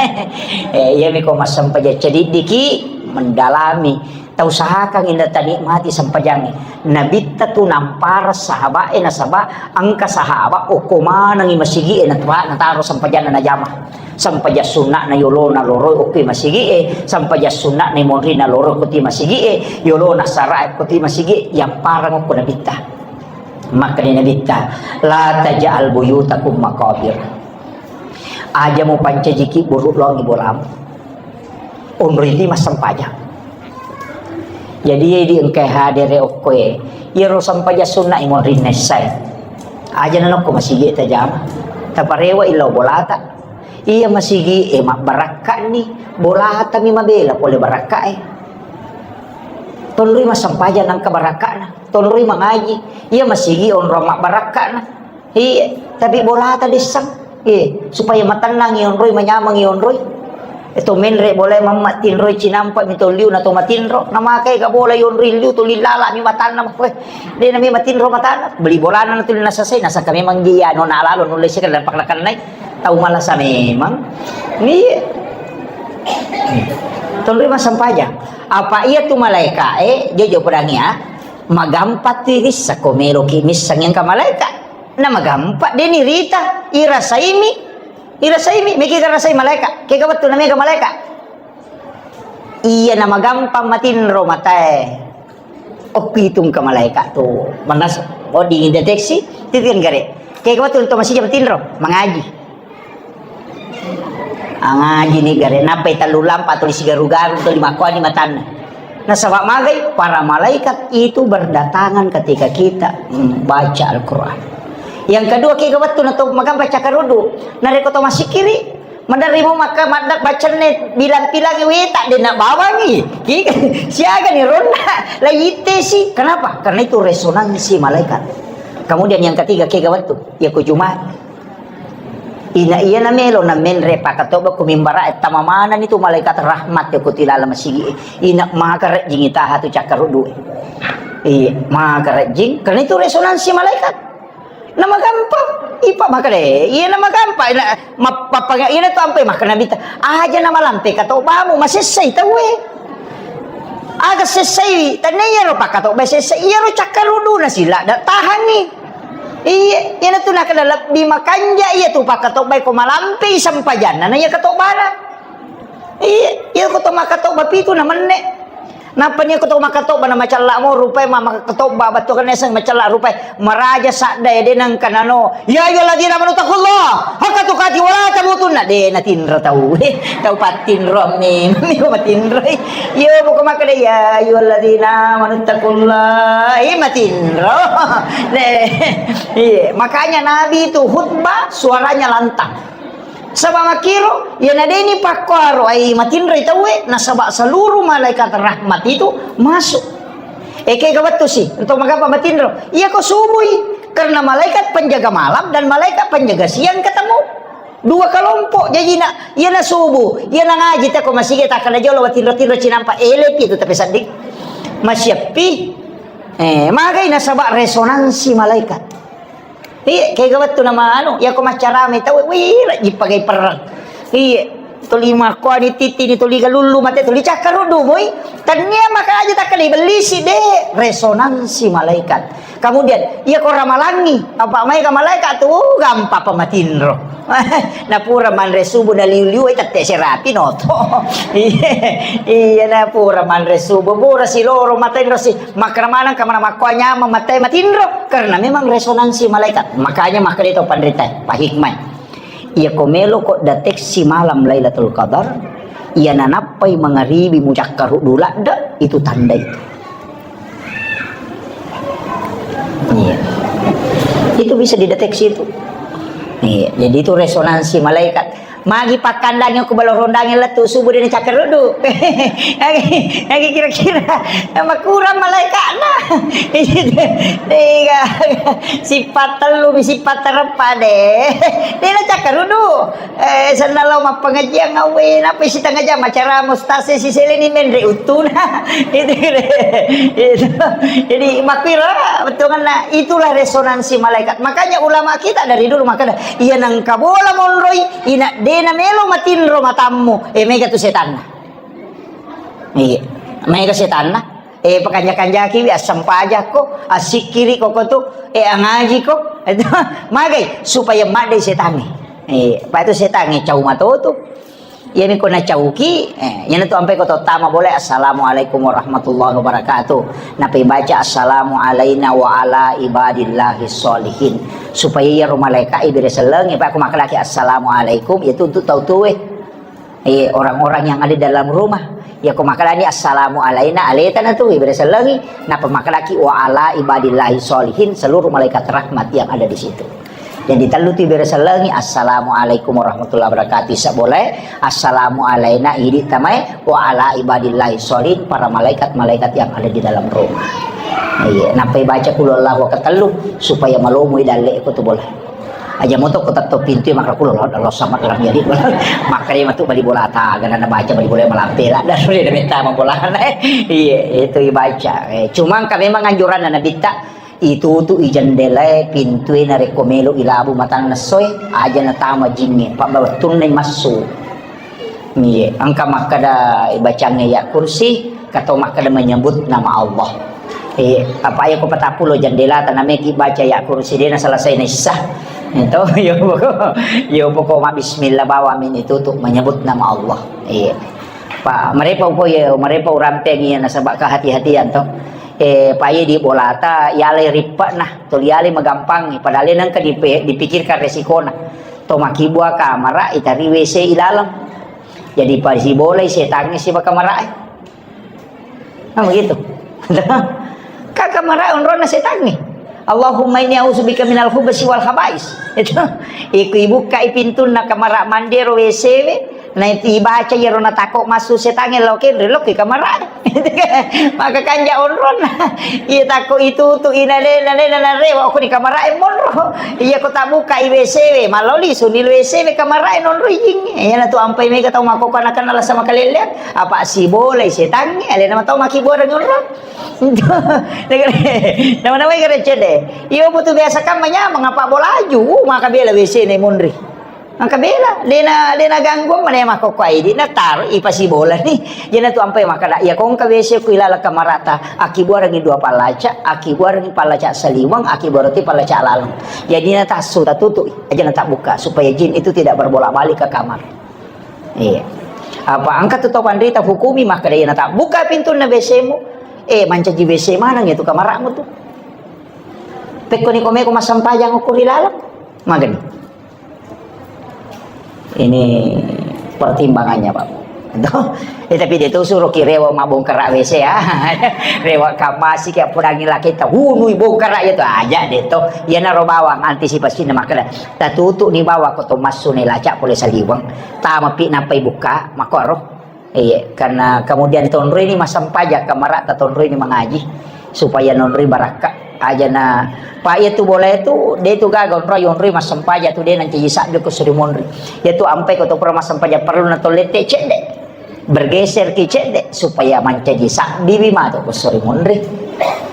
Eh, iya mi ko massempajang cediddiki mendalami. Tausahakangngi natanikmati sempajangnge. Nabitta tu nampareng sahaba'e, nasaba engka sahaba okko manengngi masigi'e nata-, nataro sempajanna najama. Sempajang sunna'na yolona loroi okko masigi'e, sempajang sunna'na monrinna loroi okko masigi'e, yolona sara'e okko masigi'e, yampareng okko Nabitta. Makkeda Nabitta, "La taj'al buyutakum maqabir." Aja mupancajiki buru' laongngi bolamu. Onroi lima sempajang. Jadi, iya idi engkai hadere okkoe, iyaro sempajang sunna i monrinna essai. Aja nanokko masigi tajama. Taparewa illau bolata. Iya masigi e mabbarakka'ni, bolata mi mabela pole barakka e. Tonroi massempajang nangka barakka'na. Tonroi mangaji. Iya masigi onrong mabbarakka'na. Iya, tapi bolata dessang. Iya, supaya matennang ionroi, manyameng ionroi. E, to menre bolai mamma tinroi cinampa mi to liu na to matinro. Na makai ga bola ionroi liu to lilala mi matanna makkoe. De na mi matinro matanna. Beli bolana na tu nasasai, nasaka memang dia nona lalo nulle sika dan pakna kannai. Tau malasa memang. Iya. Tonroi massempajang. Apa iya tu malaika e, jojo pedang ya. Magampa tu irissa ko meloki missang engka malaika. Na magampa, de nirita, irasaimi, irasaimi, meki rasai malaika. Kega wettu na mega malaika. Iya na magampa matinro matae. Oh, pitung ke malaika tu. Manas, oh, dideteksi, titian gare. Kega wettu to masija matinro, mangaji. Angaji ni gare, nappai tellu lampa tuli sigaru-garu tuli makkuani matanna. Nasaba magai, para malaikat itu berdatangan ketika kita membaca Al-Quran. Yang kedua, kega wettu na to magampa cakkaruddu. Narekko to masikiri, maderri mo makka madda bacenne bilang-bilangi weta de na bawangi. Ki-, siaga ni ronna la ittesi. Kenapa? Karena itu resonansi malaikat. Kemudian yang ketiga, kega wettu, ya ku Jumat. Ina iya na melo na menre pakatobba ku mimbara e, tama manani tu malaikat rahmat ya ku tilala masigi e. Ina maka rejjing itaha tu cakkaruddu e. Iya, maka rejjing. Karena itu resonansi malaikat. Na magampang. Ipa maka de. Iya na magampang. Ina, ma-, pappaga-, ina tu ampe maka Nabitta. Aja na malampe katobbamu, masessai tauwe. Aga sessaiwi, tania iyaro pakkatobbai sessai, iyaro cakkaruduna sila da tahangi. Iya, iyana tu nakada lebbi makanja iya tu pakkatobbai ko malampei sempajanna na iya katobbana. Iya, iya ko to makkatobba pitu na menne. Nappa nia ko to makkatobba na macalla mo rupai ma-, makkatobba battu kan eseng macalla rupai. Maraja sadda ya de nangka nano. Ya ayyuhalladzina amanu taqullaha haqqa tuqatih wa la tamutunna. De natinro tau. Tau pattinro memang mi matinro. Yo buka makkeda ya ayyuhalladzina amanu taqullaha. Ih, matinro. De. Iya, makanya Nabi itu khutbah suaranya lantang. Saba makkiro, iyana deni pakkuaro ai matinroi tauwe, nasaba seluruh malaikat rahmat itu masuk. Eke ga wettu si, untuk magapa matinro? Iya ko subui, karena malaikat penjaga malam dan malaikat penjaga siang ketemu. Dua kelompok jajina, iyana subuh, iyana ngaji tako masigi takkala jolo matinro-tinro cinampa elepi itu tapi sedih. Masiappi, eh, magai nasaba resonansi malaikat. Iya, kega wettu nama anu, iya ko maccarame tau, wih, rajji pagai perang. Iya, tuli makkuani titi ni tuli galullu mate tuli cakkaruddu moi. Tania maka aja takkali bellisi de resonansi malaikat. Kemudian, iya ko ramalangi, apa mai ka malaikat tu, uh, gampang pamatinro. Na pura manre subuh na liu-liu, eh, tette serapi noto. Iya, iya, na pura manre subuh, pura siloro matinro si. Makkeda maneng ka mana makkoa nyameng mattai matinro, karena memang resonansi malaikat. Makanya makkeda to panrita, pahikmai. Iya ko melo ko deteksi malam Lailatul Qadar, iya nanappai mangaribi mucakkaruddu ladde, itu tanda itu. Iya. Itu bisa dideteksi itu. Iya, jadi itu resonansi malaikat. Magi pakkandangi ku balo rondangi lettu subuh dena cakkaruddu. Magi, magi kira-kira makurang malaikatna. Tiga, sifat tellu mi sifat terempat de. Dena cakkaruddu. Eh, senna lao mappengajian awe, napa sitengah jam acara mustase si seleni menre uttuna. Itu, itu. Jadi makkira betonganna itulah resonansi malaikat. Makanya ulama kita dari dulu makanya Iya nengka bola monroi, ina dena melo matinro matammu, e mega tu setanna. Iya. Maega setanna. Eh, pakanja-kanjakiwi, assempajakko, assikkiriko ko tu, eh, angajiko. Magai, supaya maddei setangnge. Eh, pa itu setangnge cau matotu. Iyami ko nacauki, eh, iyanatu ampai ko tottama bole, "Assalamualaikum warahmatullahi wabarakatuh." Napai baca, "Assalamu alaina wa ala ibadillahi sholihin." Supaya iyaro malaika ibere sellengi, pa ko makkedaki, "Assalamualaikum," itu untuk tau tuwe. Eh, orang-orang yang ada dalam rumah. Ya, ko makkedani, "Assalamu alaina," aleta natu, ibere sellengi, napa makkedaki, "Wa ala ibadillahi sholihin," seluruh malaikat rahmat yang ada di situ. Jadi, tellu tu ibere sellengi, "Assalamualaikum warahmatullahi wabarakatuh," isa bole, "Assalamu alaina," idi tamai, "Wa ala ibadillahi sholihin," para malaikat-malaikat yang ada di dalam rumah. Iya, napai baca kulhuwallahu ketellu, supaya malomoi dalle ko tu bole. Aja moto ko tetto pintu, maka kulo lo, lo sama dalam jadi. Makanya matu bali bola ta, gana na baca bali bola malampe la, dan sudah ada meta bola. Iya, itu ibaca. Eh, cuma engka memang anjuran Nabitta, itutu'i jendelae, pintue, narekko melo ilabu matanna essoe, aja natama jingnge, pabbattunna massu. Iya, engka makkeda bacangnge ya kursi, kato makkeda menyebut nama Allah. Eh, apa ya ko patappulo jendela tanameki baca ya kursi, dena selesai naissa. Itu, yo pokok, yo pokok ma bismillah bawa min itu tuh menyebut nama Allah. Iya. Pak, merepa uko ya, merepa urampeng iya nasaba kehati-hatian to. Eh, pa iya di bolata, yale rippek nah, tuli yale magampang, padahal nengka dipe-, dipikirkan resikona. To makkibua kamara, itari W C ilaleng. Jadi pasibolai setangnge siba kamarae. Nah, begitu. Ka kamarae onronna setangnge. "Allahumma inni a'udzubika minal khubutsi wal khabais." Itu. Iku ibukkai pintunna kamara mandero W C we, na itu ibaca iyaro natako massu setangnge lao kenre lokki kamarae. Maka kanja onronna. Iya tako itutu inalena, lena narewa, okoni kamarae monro. Iya ko tabuka i W C we, maloli suni W C we kamarae nonro ijing. Iya natu ampai mega tau makkokko anakanna lasa makalelleang. Apa sibolai setangnge, alena matau makibuareng onro. Nama-namai kare cede. Iya butuh biasa kan manyamang apa bolaju, maka bela W C ne monri. Engka bela, dena, dena gangguan mana makkokko idi, na taro ipasibola ni. Jena tu ampai makkeda, iya ko engka W C ku ilaleng kamarata, akibuarengi dua pallaca, akibuarengi pallaca saliweng, akibuarengi pallaca laleng. Jadi na tassu tatutu, aja na tabbuka supaya jin itu tidak berbolak-balik ke kamar. Iya. Apa engka tu tau panrita hukumi makkeda iya na tabbuka pintunna W C mu, eh mancaji W C maneng itu kamaramu tu. Pekkoni ko meko massempajang ko ri laleng, magani. Ini pertimbangannya, Pak. Tuh. Eh, tapi dia tuh suruh ki rewa mabongkara W C ya. Rewa kamasi kayak pudangi laki ta hunui bongkara ya tuh aja deh tuh. Iya naro bawang antisipasi na makkeda. Tatutu ni bawang ko to massu ne laca pole saliweng. Tama pi nappai buka, makoro. Iya, karena kemudian tonroi ni massempajang kamara ta tonroi ni mangaji supaya nonroi barakka. Aja na pa iya tu bola itu, de tu gaga onroi, onroi massempajang tu de nancaji sabbi ko suri monri. Iya tu ampai ko to pura massempajang perlu na tollette cedde. Bergeser ki cedde supaya mancaji sabbi wi mato ko suri monri.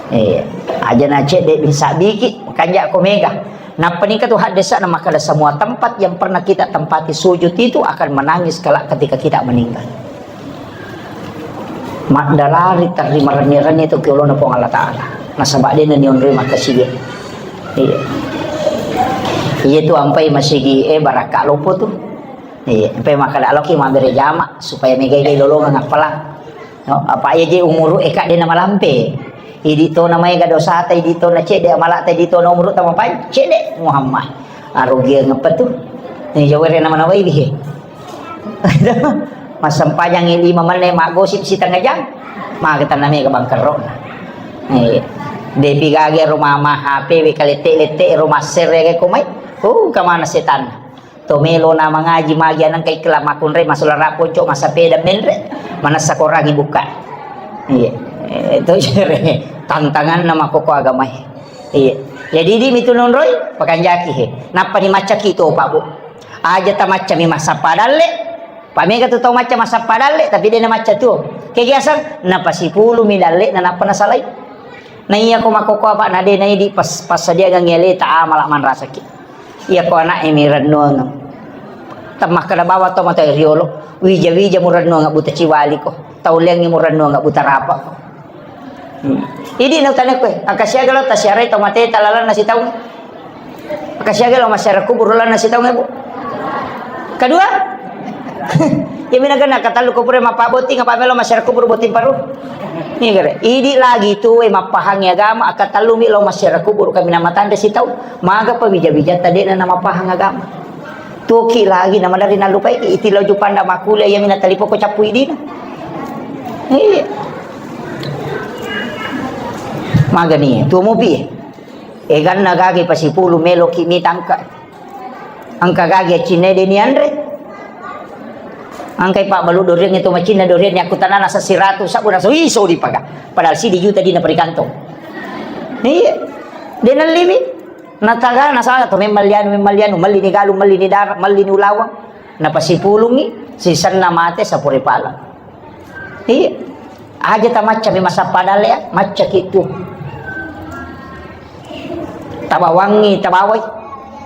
Iya, aja na cedde bisa biki, kanja ko mega. Nappa nengka tu haddesa'na makkeda, semua tempat yang pernah kita tempati sujud itu akan menangis kelak ketika kita meninggal. Maddalari terri marenni-renni tu ki olona Puang Allah Ta'ala. Nasaba dena nionroi makkasiwiang. Iya. Iya tu ampai masigi, eh, barakka loppo tu. Iya, ampai makkeda loki mabbere jama supaya megai-gai lolongeng appalang. No, apa iya je umuru eka dena malampe. Idi tona maega dosata, idi tona cedde amalata, idi tona umuru tamapan cedde Muhammad. Arugiang apa tu? Ni jawere nama nawai bihe. Massempajang lima menit, maggosip setengah jam. Maka tanah mega bangkerro. Eh, depi gage rumah mah H P we kalette-lette rumah serre ke komai. Uh, kemana setan? To melo na mangaji magi anang kai kela makunre masula raponco masapeda menre. Manassa korangi buka. Iya. Eh, itu jere tantangan nama koko agamai. Iya. Jadi di mitu nonroi pakanjaki he. Nappa ni macaki to Pak Bu. Aja ta maccami massappa dalle. Pamega tu tau macca massappa dalle tapi de na macca tuo. Kegiasang napasipulumi dalle na nappa nasalai. Na iya ko makkokko apa na de na idi pas, passadiagang aleta amala manrasaki. Iya ko anak e mi rennuang. Temmakkeda bawa to mata riolo. Wija-wija murennuang buta ciwaliko. Tau leangngi murennuang buta rapako. Hmm. Idi na utane koe, angka siaga lo tasiarai tau mate talalanna sitaung. Angka siaga lo masyarakat kubur lanna sitaung, Bu. Kedua, ya mina kena katallu ko pura mappa botting apa melo masyarakat kubur botting paru. Ini kere. Idi lagi tu, eh, mappahangi agama, angka tallu mi lo masyarakat kubur kami nama tanda sitaung. Maga pa wija-wija tadena na mapahang agama. Tuoki lagi na madari nalupai iti lo jupanda makkuliah iya mina talipoko cappu idina. Iya. Magani tuo mopi. Eganna gage pasipulu meloki mitangka. Angka gage cinna deni anre. Angkai pabbalu doriang itu macinna doriang ni aku tanana sasiratu sabu naso iso dipaga. Padahal sidi juta dina perikantong. Iya. Denallimi. Nataga nasala to memmallianu memmallianu, melli ni galu, melli ni dara, melli ni ulawang. Napasipulungi sisenna mate sapure pala. Iya. Aja tamacca memang sappadale ya, macca kitu. Tabawangi, tabawai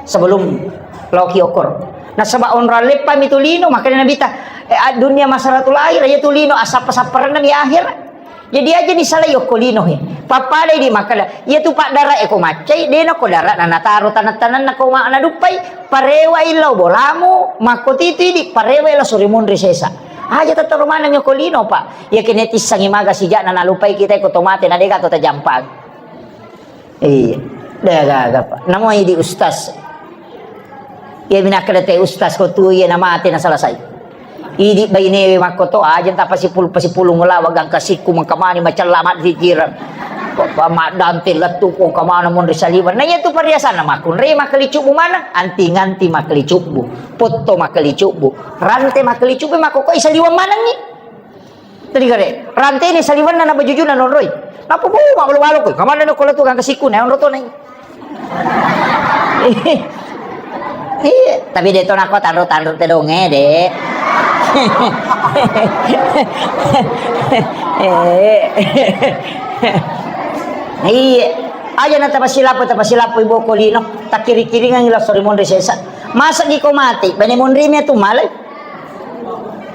sebelum loki okor. Nasaba onrang leppa mi tu lino, makanya Nabi ta, eh, dunia masaratul akhir ya tu lino asappa-sapparanna mi akhir. Jadi aja ni salai okko lino he. Pappada idi makkeda, iya tu paddara e ko maccai, dena ko dara na nataro tanang-tanang na ko ma naduppai, parewa illau bolamu, makko titu idi parewa ila suri munri sesa. Aja tattaro maneng okko lino, Pak. Iya kene tissangi maga sijak na nalupai kita ko tomate na dega to tajampang. Iya, de gaga, Pak. Namo idi ustaz. Iya, minakkeda te ustaz ko tu iya namate na selesai. Idi bainewe makko to aja tapasipul-, pasipulung lawa gangka sikku mengkamani macella maddikiran. Madante lettu ko kamana monri saliwan. Nah, iya tu perhiasan makkunre makkelicubbu mana? Anti-nganti makkelicubbu, potto makkelicubbu, rante makkelicubbu makko ko isaliwan manengi. Tadi kare, ranteni saliwenna na bajujuna nonroi. Napa bu, mabalu-balu koi. Kamana no kola tu gangka sikku na onro to nai. Iya, tapi de to nako tanro-tanro te donge de. Eh. Iya, aja na tapasilapo, tapasilapo ibu kolino, takiri-kiringan ila sori monri sesa. Masa gi ko mati, bane monri mi tu malai.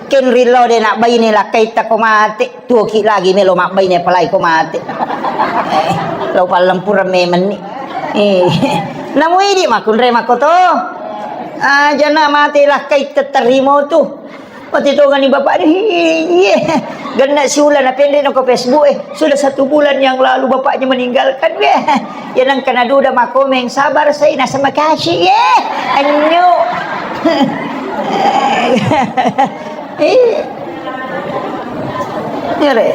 Kenri lo de nak baine lakkai ta ko mati. Tuoki lagi melo mabbaine apalagi ko mate. Eh, lo pallempureng memenni. Eh, namu idi makkunre makko to. Aja na mate lakkai tetterimo tu. Mate tongani bapak ni. Iye. Genna siula na penre no ko Facebook eh. Sudah satu bulan yang lalu bapaknya meninggalkan. Weh. Ya nang kena duda makomeng sabar saya nasa makasih ye. Anyo. Eh. Ngere.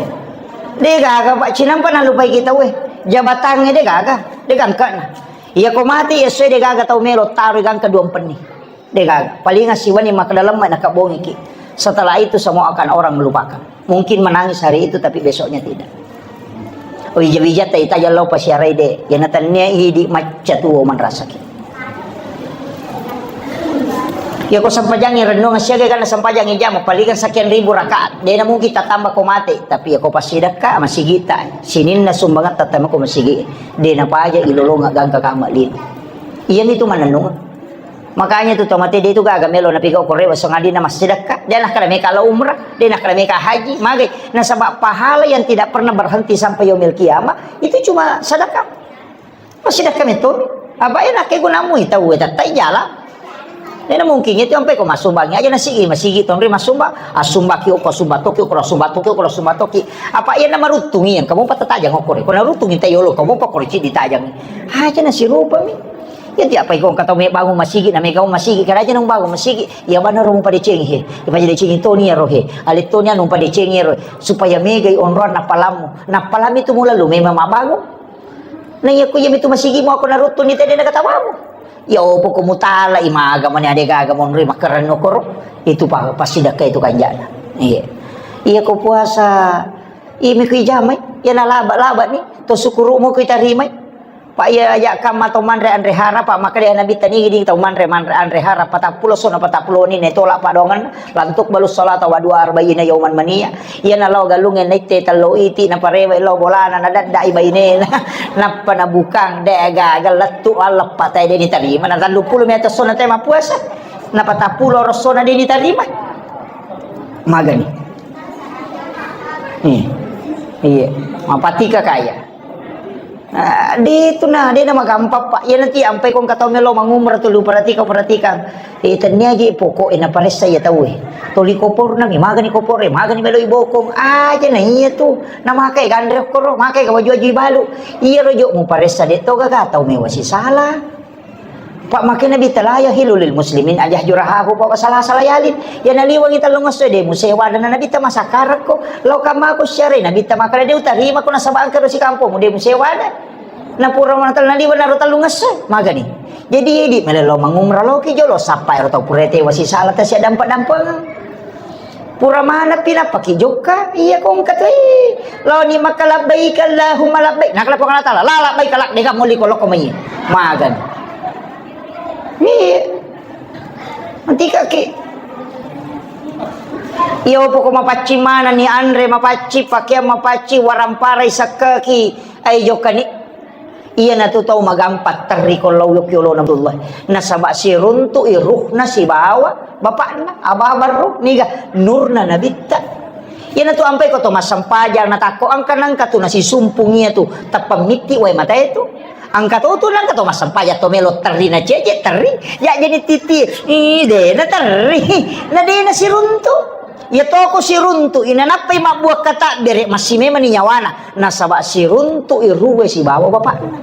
De gaga, Pak, cinampa nalupai kita, weh. Jabatangnge de gaga, de gangkana. Iya ko mati, iya soe de gaga tau melo taro gangka dua penni. De gaga. Paling siwani makdalam mai nakabongiki. Setelah itu semua akan orang melupakan. Mungkin menangis hari itu, tapi besoknya tidak. Wija-wija tai tajang lao pasiarai de. Yana tannia idi macca tuo manrasaki. Iya ko sempajangi renungan siaga kan sempajangi jama palingan sekian ribu rakaat. Dena mungkin tatamba ko mate, tapi iya ko passidakka masigita. Sininna sumbangan tatamba ko masigi. Dena paja ilolonga gangka kama lino. Iya mitu manenung. Makanya tu tomate de tu gaga melo napiga ko rewa songadina massidakka. Dena kada meka la umrah, dena kada meka haji, magai. Nasaba pahala yang tidak pernah berhenti sampai yaumil kiamah itu cuma sedekah. Massidakka metto. Apa e nakke gunamu tau e tattai jala. Nena mungkin itu sampai ko masumbangi aja nasigi, masigi tonri masumbang, asumba ki oko sumba toki oko sumba toki oko sumba toki. Apa iya na maruttungi yang kamu pata tajang okore. Ko naruttungi ta yolo kamu pa kore cidi tajang. Aja nasirupa mi. Ya tiap apa iko kata me bangun masigi na me bangun masigi karaja nang bangun masigi. Ya bana ro mu padecengi he. Ya padecengi toni ya rohe. Ale toni anu padecengi ya rohe. Supaya megai onroan napalamu. Napalami tu mulalu memang mabangun. Na iya ku iya mitu masigi mo aku naruttu ni tede na katawamu. Ya opo ko mutala imaga mani ade gaga monri makerenno koro. Itu pa-, pasti dakka itu kanjana. Iya. Iya ko puasa imi ku ijamai. Ya na laba-laba ni. To sukuru mo ku itarimai. Pak iya aja kamma to manre anre hara, Pak makade nabi tani gini tau manre manre anre hara patappulo sona patappulo ni ne tolak padongan. Lantuk balus salata wa dua arba'ina yauman mania. Iyana lao galungnge naitte tello iti, naparewe lao bolana, nadaddai bainena. Nappa nabukang, de gaga lettu alleppa tae de nitarima. Na telluppulo mi atas sona tae mappuasa. Napatappulo rossona de nitarima. Magani. Eh, iya. Mapatika kaya. Ah, de tu na, de na magampang, Pak. Iya nanti ampai kong katau melo mangumrah tu lu perhatika, perhatika. Eh, tennia ji pokok e na paressa iya tau e. Toli kopor na mi, magani kopor e, magani melo ibokong. Aja na iya tu. Na makai gandre koro, makai ka waju-waju ibalu. Iya rojo mu paressa de toga ka tau mewa sisala. Pak, makkeda Nabitta, "La yahillu lil muslimin an yahjura akhahu fawqa salasati layalin." Iya naliwengi tellung esso, de musewa dana Nabitta masakkarekko. Lao kamako syare Nabitta makkeda, "De utarima ko nasaba engka ro sikampong, de musewa da." Napura manatala naliweng naro tellung esso, magani. Jadi, idi melelo mangumrah loki jolo, sappa ero tau pura tewa sisala tasiaddampe-dampengeng. Pura manappi nappaki jokka, iya ko engka to, eh, laoni Makkah, "Labbaik Allahumma labbaik." Nakkeda Puang Allah Taala, "La labbaik lak, dega molli ko lokko mai." Magan. Iya. Nanti kaki. Iya, poko mapaccing manenni, anre mapaccing, pakeang mapaccing, waramparai sakkaki, ai jokkani. Iyanatu tau magampang terri ko lao yokki olona Abdullah. Nasaba siruntu'i ruhna sibawa bapakna, Aba Barru, niga nurna Nabitta. Iyanatu ampai ko to massempajang natakko engka nengka tu nasisumpung iyatu, tappa mitti wae matae tu. Engka to tu nengka to massempajang to melo terri na cece terri, ya jadi titi, ih, dena terri, na dena siruntu. Iya toko siruntu'i, nanappai mabbuakka tabbere, massimemani nyawana, nasaba siruntu'i ruwe sibawa bapakna.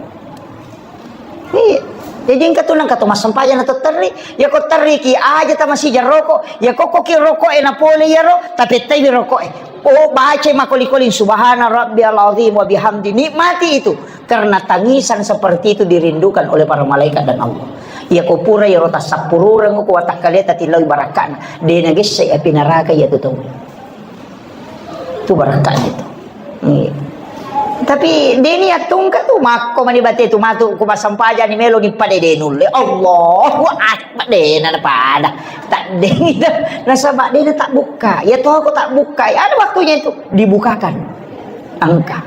Iya. Jadi engka tu nengka to massempajang na to terri, ya ko terriki aja tamasija roko, ya kokkoki roko e napole iyaro, tapettaiwi roko e. Oh, baca makoli-koling subhana rabbiyal azim wa bihamdi, nikmati itu. Karena tangisan seperti itu dirindukan oleh para malaikat dan Allah. Iya ko pura iyaro tassappurureng ko watakkalia tatillau barakka'na. De nagesse api neraka iyatu tau. Tu barakka'na itu. Iya. Tapi deni attungka tu makko mani bate tu matu ku massempajang ni melo ni pada de nulle. Allahu Akbar, de na pada. Tak de nasaba de na tak buka. Ya to ko tak buka. Ada waktunya itu dibukakan. Engka.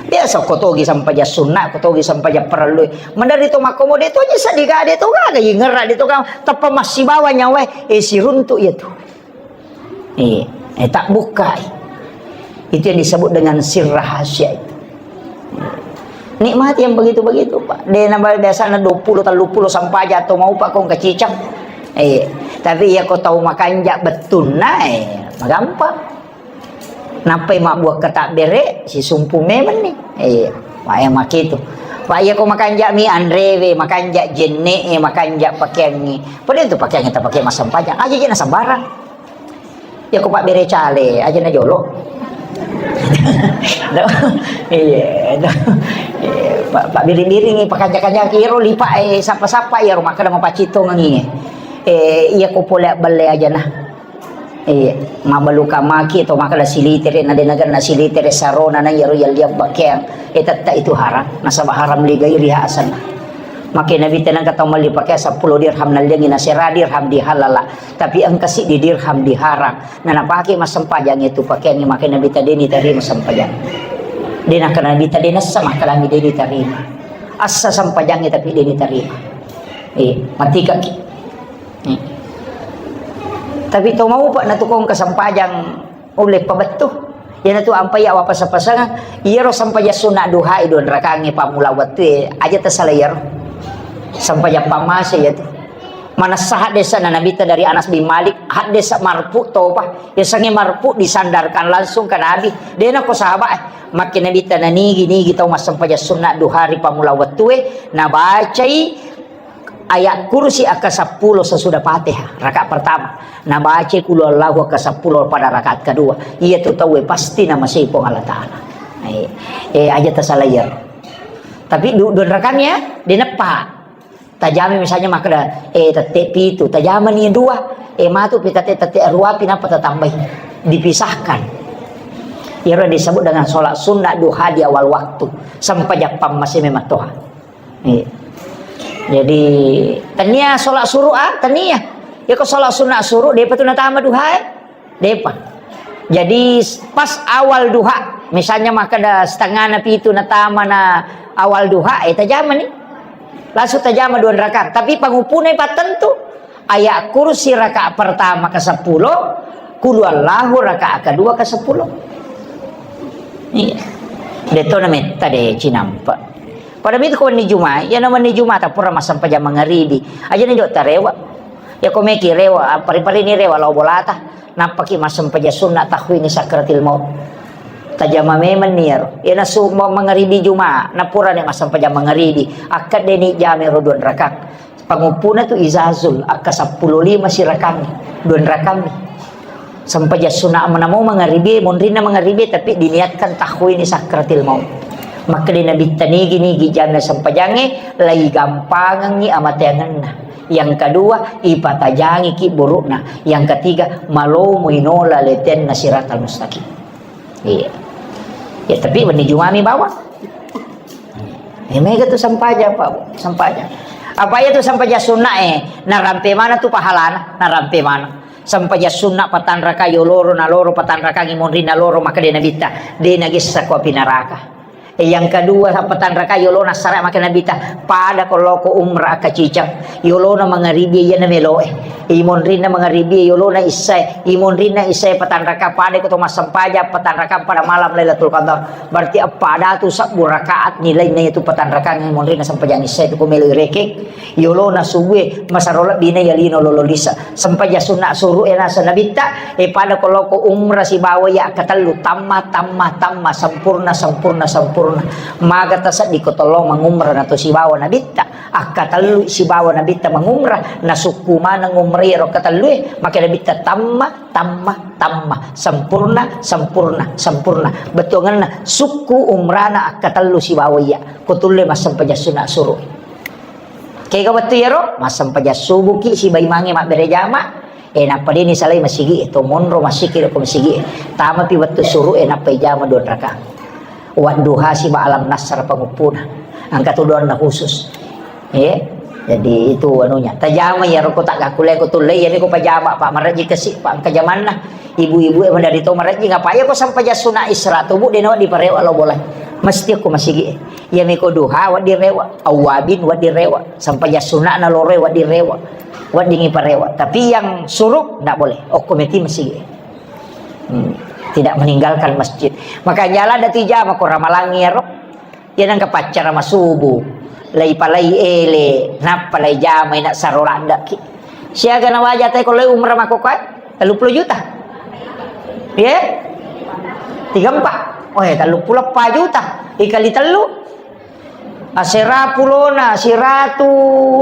Biasa ko togi sampajang sunna, ko togi sampajang parellu. Mandari to makkomo de to ji seddi ga de to gaga ingerra de to ga tappa massibawa nyawa e siruntu iya tu. Eh, eh, tak buka. Itu yang disebut dengan sir rahasia itu. Nikmati yang begitu-begitu, Pak. De na biasana dua puluh, tiga puluh sampajang atau mau Pak kong kacicang. Eh, tapi ya ko tau makanja bettunna, eh, magampang. Nappai mabbuakka tabbere, sisumpu memenni. Iya, wae makitu. Wa iya ko makanja mi anrewe, makanja jenne e, makanja pakeangnge. Pada itu pakeangnge tapake massempajang. Aja jena sembarang. Ya ko pabbere cale, aja na jolo. Iya, iya. Pak, pak biring-biring pakanja-kanja kiro lipa e sapa-sapa ya rumah kada mau pacito ngangi. Eh, iya ko pole belle aja nah. Iya, mabaluka maki to makkeda silitere, na de nagenna silitere sarona na iyaro yalliang pakeang. Eh, tetta itu haram, nasaba haram li gairi hasanna. Make Nabi tenang kata melli pakeang seppulo dirham nalliangi nasera dirham dihalala. Tapi engka siddi dirham diharang. Na napake massempajang itu pakeangngi make Nabi tadeni tarima sempajang. De nakkeda Nabi tadena assa makkalami deni tarima. Assa sempajangngi tapi deni tarima. Eh, matikaki. Hmm. Tapi to maupa natukong kasempajang ulle pabettu. Iyanatu ampai awapasa-pasang, iyaro sempajang sunna duha e dua rakaangnge pammula wettue, aja tasala iyaro. Sempajang pammase iyatu. Manessa haddesa na Nabitta dari Anas bin Malik, haddesa marfu topa. Yasengnge marfu disandarkan langsung ke Nabi. Dena ko sahabat, eh, makke Nabitta nanigi-nigi tau massempajang sunna duha ri pammula wettue, nabacai ayat kursi akka seppulo sesudah Fatihah, rakaat pertama. Nabaca qul huwallahu akka seppulo pada rakaat kedua. Iya tu tauwe pasti namasei Puang Allah Ta'ala. Eh, eh, aja tasala iyaro. Tapi du-, dua rakaat ya, dineppa. Tajami misalnya makkeda, eh, tette pitu, tajamani dua. Eh, matu pi tette, tette rua pi napa tatambai. Dipisahkan. Iyaro disebut dengan sholat sunnah duha di awal waktu. Sempajang pammase memang toha. Iya. Jadi, tania sholat suruh, ah, tania. Ya, ko sholat sunat suruh, depa tu natama duha, eh? Depa. Jadi, pas awal duha, misalnya makkeda setengah na pitu natama na awal duha, eh, tajama ni. Langsung tajama dua rakaat. Tapi pangupuna pattentu, ayat kursi rakaat pertama ke sepuluh, Qul huwallahu rakaat kedua ke sepuluh. Iya. De'to na metta de cinampa. Pada mitu ko wenni Juma, iya na wenni Juma ta pura massempajang mangaribi. Aja ni jok tarewa. Ya ko meki rewa, pari-pari ni rewa lao bolata. Nappaki massempajang sunna tahwini sakratil maut. Tajama memang ni iyaro. Iya na su ma-, mangaribi Juma, na pura ni massempajang mangaribi. Akkedde ni jame ro dua rakaat. Panguppuna tu izazul, akka seppulo lima sirakang, dua rakang. Sempajang sunna menamo mangaribi, monrinna mangaribi, tapi diniatkan tahwini sakratil maut. Makkeda Nabitta nigi-nigi jame sempajangnge, lai gampangengngi amateangenna. Yang kedua, ipatajangi ki burukna. Yang ketiga, malomo inola letenna siratal mustaqim. Iya. Ya, tapi wenni Jumami bawang. Ya, mega tu sempajang, Pak, Bu. Sempajang. Apa iya tu sempajang sunna, eh? Narampe mana tu pahalana? Narampe mana? Sempajang sunna patanraka yoloro, naloro patanraka ngimonri naloro, maka de Nabitta. De nagessa ko api neraka. Eh, yang kedua, patanraka yolona sara maka Nabitta. Pada ko loko umrah kacicang. Yolona mangaribi iya na meloe. Imonrinna mangaribi yolona issae. Imonrinna issae patanraka pada ko to massempajang patanraka pada malam Lailatul Qadar. Berarti pada tu sabbu rakaat nilainna itu patanraka imonrinna sempajang issae tu ko melo irekeng. Yolona subue masaro lebbina yalino lolo lisa. Sempajang sunna suru'e nasa Nabitta. E pada ko loko umrah sibawa ya katellu tamma, tamma, tamma, sempurna, sempurna, sempurna. Maga taseddi ko tollo mangumrah nato sibawa Nabitta. Akkatellu sibawa Nabitta mangumrah, nasukku maneng umrah ro katellue, maka Nabitta tamma, tamma, tamma, sempurna, sempurna, sempurna. Bettuangenna sukku umrana akkatellu sibawa iya, ko tulle massempajang sunna suru'e. Kega wettu iyaro, massempajang subuki sibai mange mabbere jama, Eh, nappa deni salai masigi, eh, to monro masigi ko masigi, eh. Tamapi wettu suru'e, eh, nappa ijama dua rakaat. Wadduha siba alam nasr panguppuna. Engka tu doanna khusus. Eh, jadi itu anunya. Tajama ya roko tak gakule ko tulle, ya ko pajama, Pak, maraji kasi, Pak, engka jamanna. Ibu-ibu e madari to maraji, ngapa ya ko sampajang sunna isra tubuh deno diparewa lo bola. Mesti ko masigi, eh. Iya meko duha, waddi rewa. Awabin, waddi rewa. Sampajang sunna na loro, waddi rewa. Waddingi parewa. Tapi yang suruk, ndak boleh. Okko meti masigi. Hmm. Tidak meninggalkan masjid. Maka jalan dati jama ko ramalangi ro. Iya nangka paccara masubu. Lai palai ele, nappa lai jama, ina saro ladda ki. Siaga na waja tai ko lai umrah mako kai? Tellu puluh juta. Iya? Tiga empat. Oh, ya, tellu puluh empat juta. Ikali tellu. Asera pulona, siratu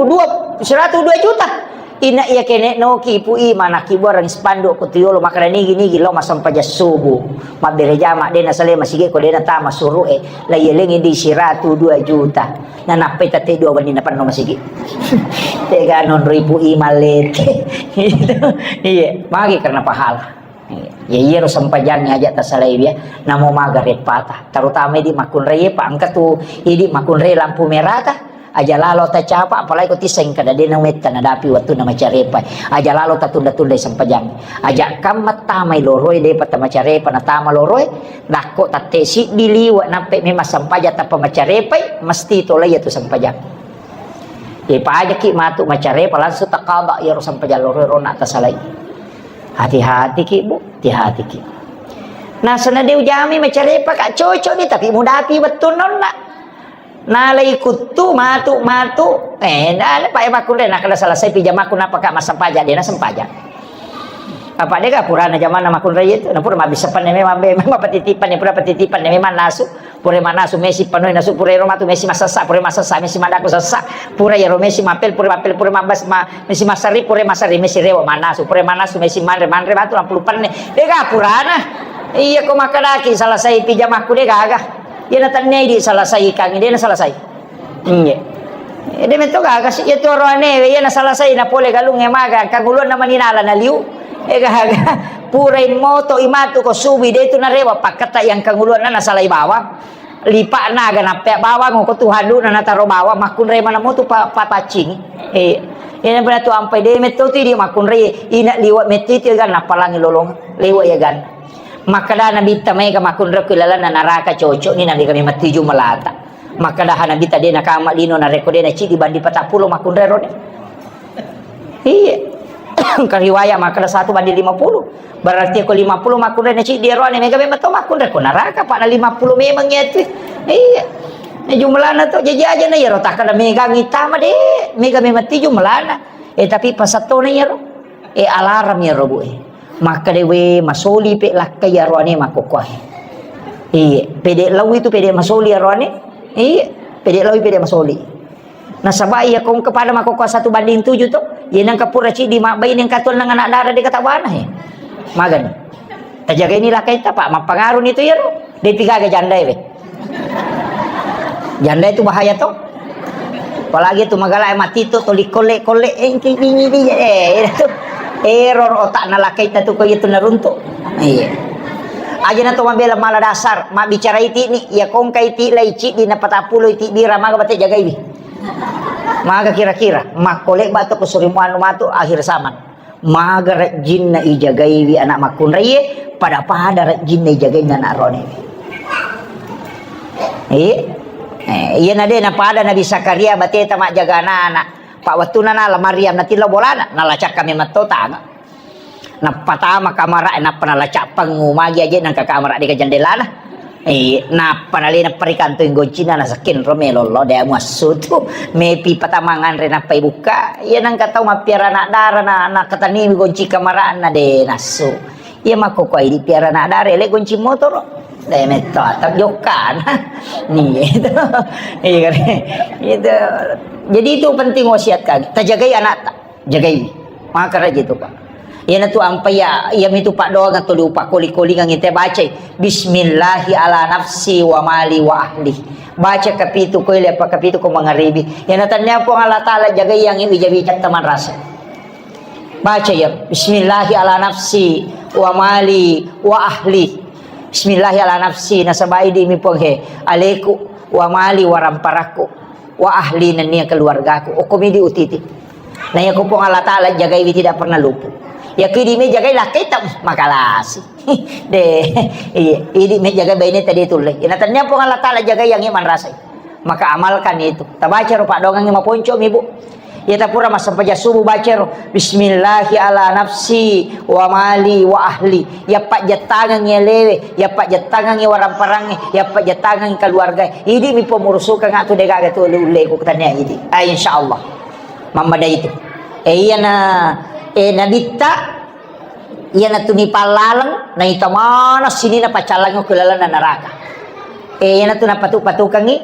dua, siratu dua juta. Ina iya kene noki ipu i mana ki buarang spanduk ko tiolo makana nigi-nigi lo masampajang subuh. Mabbere jama dena sale masigi ko dena tama suru'e. La iya lengi di siratu dua juta. Na nappai tette dua wenni na penno masigi. Tega nonro ipu i mallete. Gitu. Iya, magi karena pahala. Ya, iyaro sempajangnge aja tasalai ya. Namo maga reppata. Terutama idi makkunrai, Pak, engka tu idi makkunrai lampu merah ta. Aja lalo tacapa, apalagi ko tiseng kada dena metta nadapi wettunna macarepa. Aja lalo tatunda-tundai sempajang. Aja kamma tamai loroi, depa tamacarepa natama loroi. Dakko tatte siddi liwa nappe memang sempajang tappa macarepai, mesti tolai iyatu sempajang. Ye pajaki matu macarepa langsung takaba iyaro sempajang loroi rona tasalai. Hati-hati ki, Bu, hati-hati ki. Nasana de ujami macarepa ka cocok ni, tapi mudapi wettunna onna. Nalai kuttu matu, matu. Eh, na, na, Pak, e, makkunrai, na kada selesai pijamaku, napa ka massempajang, de na sempajang. Apa de ka purana jamanna makkunrai itu, na pura mabbissa panne memang be, memang patitipan ne, pura patitipan ne memang nasu. Pura manasu mesi panoi nasu, pura ero matu mesi masessa, pura masessa mesi madako sessa, pura ero mesi mapel, pura mapel, pura mabas, ma, mesi masari, pura masari mesi rewa manasu, pura manasu mesi manre, manre matu nampulu penne. De ga purana. Iya ko makkadaki selesai pijamaku de gaga. Iya na tennei di selesai kang, de na selesai. Iya. Eh, de metto gaga si, iya tu oroane, iya na selesai na pole galung e maga, kanguluan na maninala na liu. Eh, gaga. Purai moto imatu ko subi de tu narewa pakkata yang kanguluan na salai bawang. Lipa naga nappea bawang ko tu halu na nataro bawang makkunrai mana motu pa, papaccing. Eh, ina pada tu ampai de metto tu di makkunrai ina liwa metto itu gan napalangi lolong. Lewa ya gan. Makkada Nabitta maega makkunrai ku ilalanna naraka cocok ni nabi kami matuju melata. Makkada ha Nabitta de nakama lino narekko de na cidi bandi patappulo makkunrai rone. Iya. Engka riwaya makkeda satu banding lima puluh. Berarti ko lima puluh makkunrai na ciddi ero ane, mega memang to makkunrai ko neraka, apa na lima puluh memang iya tu. Iya. Ini jumlahna to, jaji aja na iyaro takkeda mega ngitama de, mega memang ti jumlahna. Eh, tapi pasattona iyaro. Eh, alarm iyaro, Bu, eh. Makkeda we masoli pe lakkai iyaro ane makkokkoe. Iya, pede lau itu pede masoli iyaro ane. Iya, pede lau pede masoli. Nasaba iya ko engka pada makkokkoe satu banding tujuh to. Iya nengka pura ciddi mabbaine engka tuang nang anak dara de kata bana he. Magani. Tajagai ni lakkaita, Pak, mappangaru ni tu iyaro. De pigaga jandae we. Jandae tu bahaya to. Apalagi tu magala mati to, to likolle-kolle, eh, ki-, ki-, ki-, ki-, eh, itu. Error otakna lakkaita tu ko itu naruntuk. Iya. Aja na to mabela mala dasar, mabbicara iti ni, iya ko engka iti lai ciddi na patappulo iti bira maga bate jagaiwi. Maga kira-kira, makko lebba to ko surimuannu matu akhir zaman. Maga rejjinna ijagaiwi anak makkunraie, pada-pada rejjinna ijagainna anak ronewe. Iya. Eh, iya na de na pada Nabi Zakaria bateta majjaga anak-anak. Pak wettuna nala Maryam natillo bolana, nala cakka memang to tanga. Nappa tama kamara, nappa nala cappengngu magi aje nangka kamara de ka jendelana. Eh, nappa nalena perikantoi goncina nasekken ro melollo de muassu tu. Mepi patama nganre nappa ibukka. Iya nangka tau mappiara anak dara na, na katani gonci kamarana de nassu. Iya makkokkoe idi piara anak dara, ele gonci motoro. De metto atap jokkana. Nih, itu. Iya kan? Itu. Jadi itu penting wasiat kami. Tajagai anak ta. Jagai. Makara je tu, Pak. Iyana tu ampai ya, iya mitu paddoangeng tuli upakoli-kolingengngi te bacai. Bismillahi ala nafsi wa mali wa ahli. Baca kapitu ko ile apa kapitu ko mangaribi. Iyana tannia Puang Allah Taala jagai yang wija-wija taman rasa. Baca ya, Bismillahi ala nafsi wa mali wa ahli. Bismillahi ala nafsi, nasaba idi mi Puang he, aleku, wa mali, waramparakku, wa ahli, nennia keluargaku. Okko midi utiti. Na iya ko Puang Allah Taala jagaiwi tidak pernah luput. Ya kidi me jagai lakkaita makalasi. De, iya, idi me jagai baine tadi tulle. Ina tannia Puang Allah Taala jagai yang iman rasai. Maka amalkan itu. Tabaca ro paddoangengnge maponco mi, Bu. Iya tapura massempajang subuh baca ro, Bismillahi ala nafsi wa mali wa ahli. Iya pajjettangengngi alewe, iya pajjettangengngi waramparangnge, iya pajjettangengngi keluarga. Idi mi pomurusukeng atu degaga tu ulle-ulleku tania idi. Ah, insyaallah. Mammada itu. Eh, iya na, eh, nabitta Iyanatu nipallaleng, naita maneng sininna paccallangnge ku lalenna naraka. Eh, iyanatu napatu-patukengngi,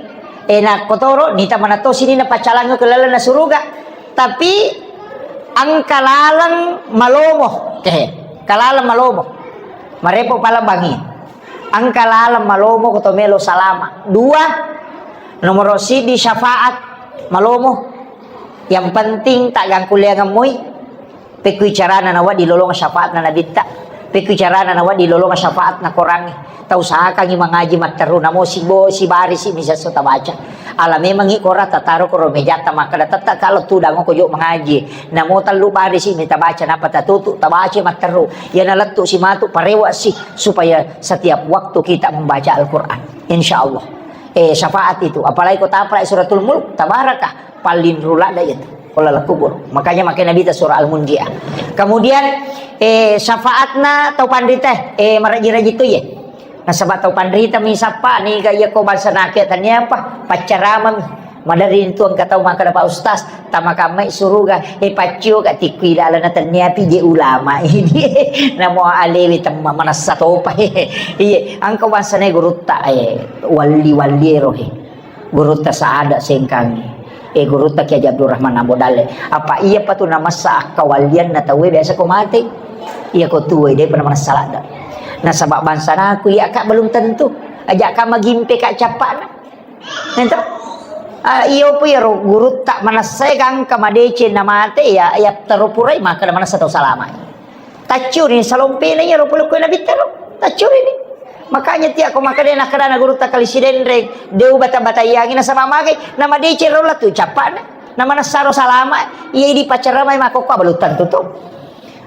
eh, nakkotoro nita maneng to sininna paccallangnge ku lalenna suruga. Tapi engka laleng malomo, kehe, engka laleng malomo. Marepo pala bangi. Engka laleng malomo ko to melo salama. Dua, nomoro siddi syafaat malomo. Yang penting taggangkulleangeng moi. Pekkui carana nawedding lolonga syafaatna nabitta, pekkui carana nawedding lolonga syafaatna korangnge. Tausahakangngi mangaji matteru, namo sibo-, sibarisi mi sesso tabaca. Ala memangngi korang tataro koro mejatta makkeda, "Tetta kalo tudang ko jo mangaji." Namo tellu barisi mi tabaca, nappa tatutu, tabaca matteru. Iyana lettu simatu, parewa si, supaya setiap waktu kita membaca Al-Quran. Insya Allah. Eh, syafaat itu. Apalagi ko tapalai Suratul Mulk, tabarakah. Paling rula da itu. Kulalakubur. Makanya makai Nabi ta surah Al-Munjiah. Kemudian, eh, syafaatna tau panrita, eh, maraji-raji tu ye. Nasaba tau panrita mi sappa ni ga iya ko bangsa nake tania apa? Paccarama mi. Madari tu engka tau makkeda Pak Ustaz, tama kamai suruga, eh, paccio ka tikku ilalana tania pi je ulama ini. Namo alewi temma manassa topa. Iya, engka bangsa ne gurutta, eh, walli-walli ero, eh. Gurutta Saada Sengkangi. Eh, gurutta Kiai Haji Abdurrahman Ambo Dalle. Apa iya patu namassa akkawallianna tauwe biasa ko mate. Iya ko tuwe, de pernah manassa ladda. Nasaba bangsa naku iya ka belum tentu. Aja ka magimpe ka cappana. Ento? Ah, iyo pu iyaro gurutta manassa gangka madece na mate ya, ya terupurai maka manassa tau salama. Taccuri salompena iyaro pole ko nabitta ro. Taccuri ni. Makanya tiak ko makkeda nakkedana gurutta kali Sidenreng, de ubata-bataiangi nasaba magai, namadeceng ro lettu cappana. Namanessaro salama, iya idi paccaramai makkokko belum tentu to.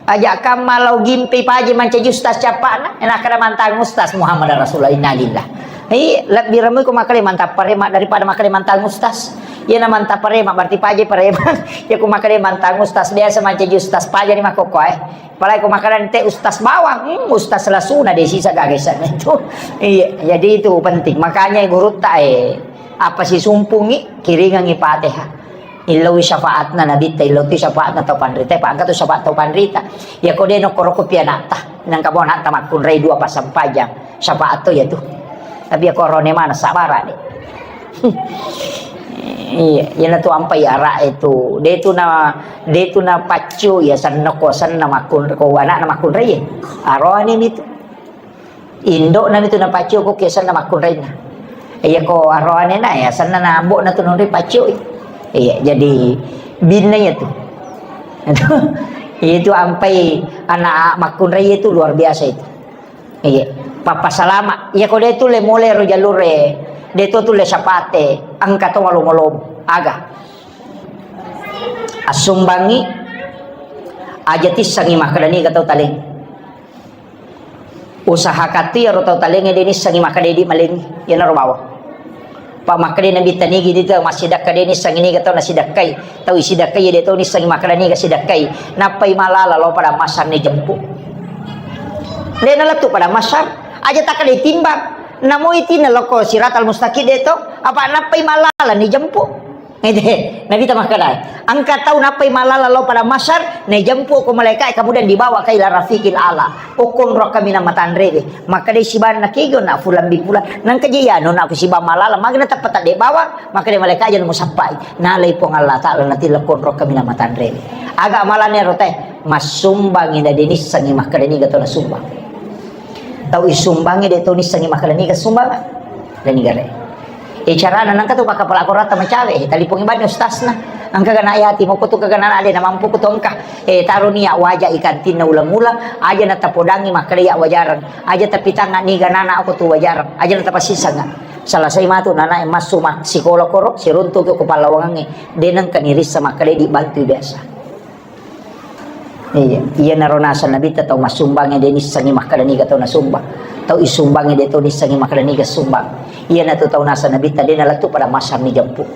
Aja kamma lao gimpe paje mancaji ustaz cappana, nakkeda mantang ustaz Muhammad Rasulullah, innalillah. Iya, lebbi remui ko makkeda mantang parema daripada makkeda mantang ustaz. Iya na mantang pareman, berarti paja pareman. Iya ko makkeda mantang ustaz biasa mancaji ustaz paja ni makkokkoe. Apalagi ko makkeda te ustaz bawang, hmm, ustaz lasuna de sisa gaga isanna itu. Iya, jadi itu penting. Makanya gurutta, eh, apa sisumpungi, kiringangi Fatihah. Illoi syafaatna Nabitta, illoi tu syafaatna tau panrita, pa engka tu syafaat tau panrita. Iya ko de nokkoro ko pi anatta, nangka bo anatta makkunrai dua passampajang, syafaat to iya tu. Tapi iya ko arone mana sabara de. Iya, iya na tu ampai ara itu. De tu na, de tu na paccu iya senna ko senna makkun-, ko anakna makkunrai. Arone mi tu. Indokna itu na paccio ko kiasanna makkunrainna. Iya ko aroanena ya sanna na ambokna tu nonri paccio. Iya, jadi binna iya tu. Itu ampai anak makkunrai itu luar biasa itu. Iya, papa salama. Iya ko de tu le mole ro jalure, de tu tu le sapate, engka to malomolom. Aga. Assumbangi aja tissangi makkeda niga tau taleng. Usahakan tu iyaro tau talengnge de nissengi makkeda idi malengngi, iyanaro bawang. Pa makkeda Nabitta nigi de tau massidakka de nissengi niga tau nasidakkai, tau isidakkai de tau nissengi makkeda niga sidakkai. Nappai malala lao pada masar ni jempu. De nalettu pada masar, aja takkeda timbang. Namo iti naloko siratal mustaqim de to, apa nappai malala ni jempu. Ede, Nabitta makkeda, engka tau nappai malala lao pada masar, naijempu ko malaika, kemudian dibawa ke ila rafiqil ala. Okkonro kaminang matanrewe. Makkeda sibanna kego na fulan bin fulan. Nangka je iyanu na ku sibang malala, magna teppa tadde bawang, makkeda malaika aja musappai. Nalai Puang Allah Taala natilla konro kaminang matanrewe. Aga amalane rote, massumbangi na denissengi makkeda niga to nasumbang. Tau isumbangi de to nissengi makkeda niga sumbang. Dan niga re. E, carana nangka tu pakkapala korata macawe, e, talipongi bani ustasna. Engka gana yati moko tu kagana ade na mampu ku tongka. E, taro ni ya waja ikantinna ulang-ulang, aja na tapodangi makkeda ya wajarang. Aja tapitanga niga nana aku tu wajarang. Aja na tapasisanga. Salasai matu nana e massu ma sikola koro, siruntu ke ko pallawangange. De nengka nirissa makkeda di bantu biasa. Iya, iyanaro naseng Nabitta tau massumbangnge de nissengi makkeda niga tau nasumbang. Tau isumbangnge de tau nissengi makkeda niga sumbang. Iyanatu tau naseng Nabitta de nalettu pada masar ni jempu.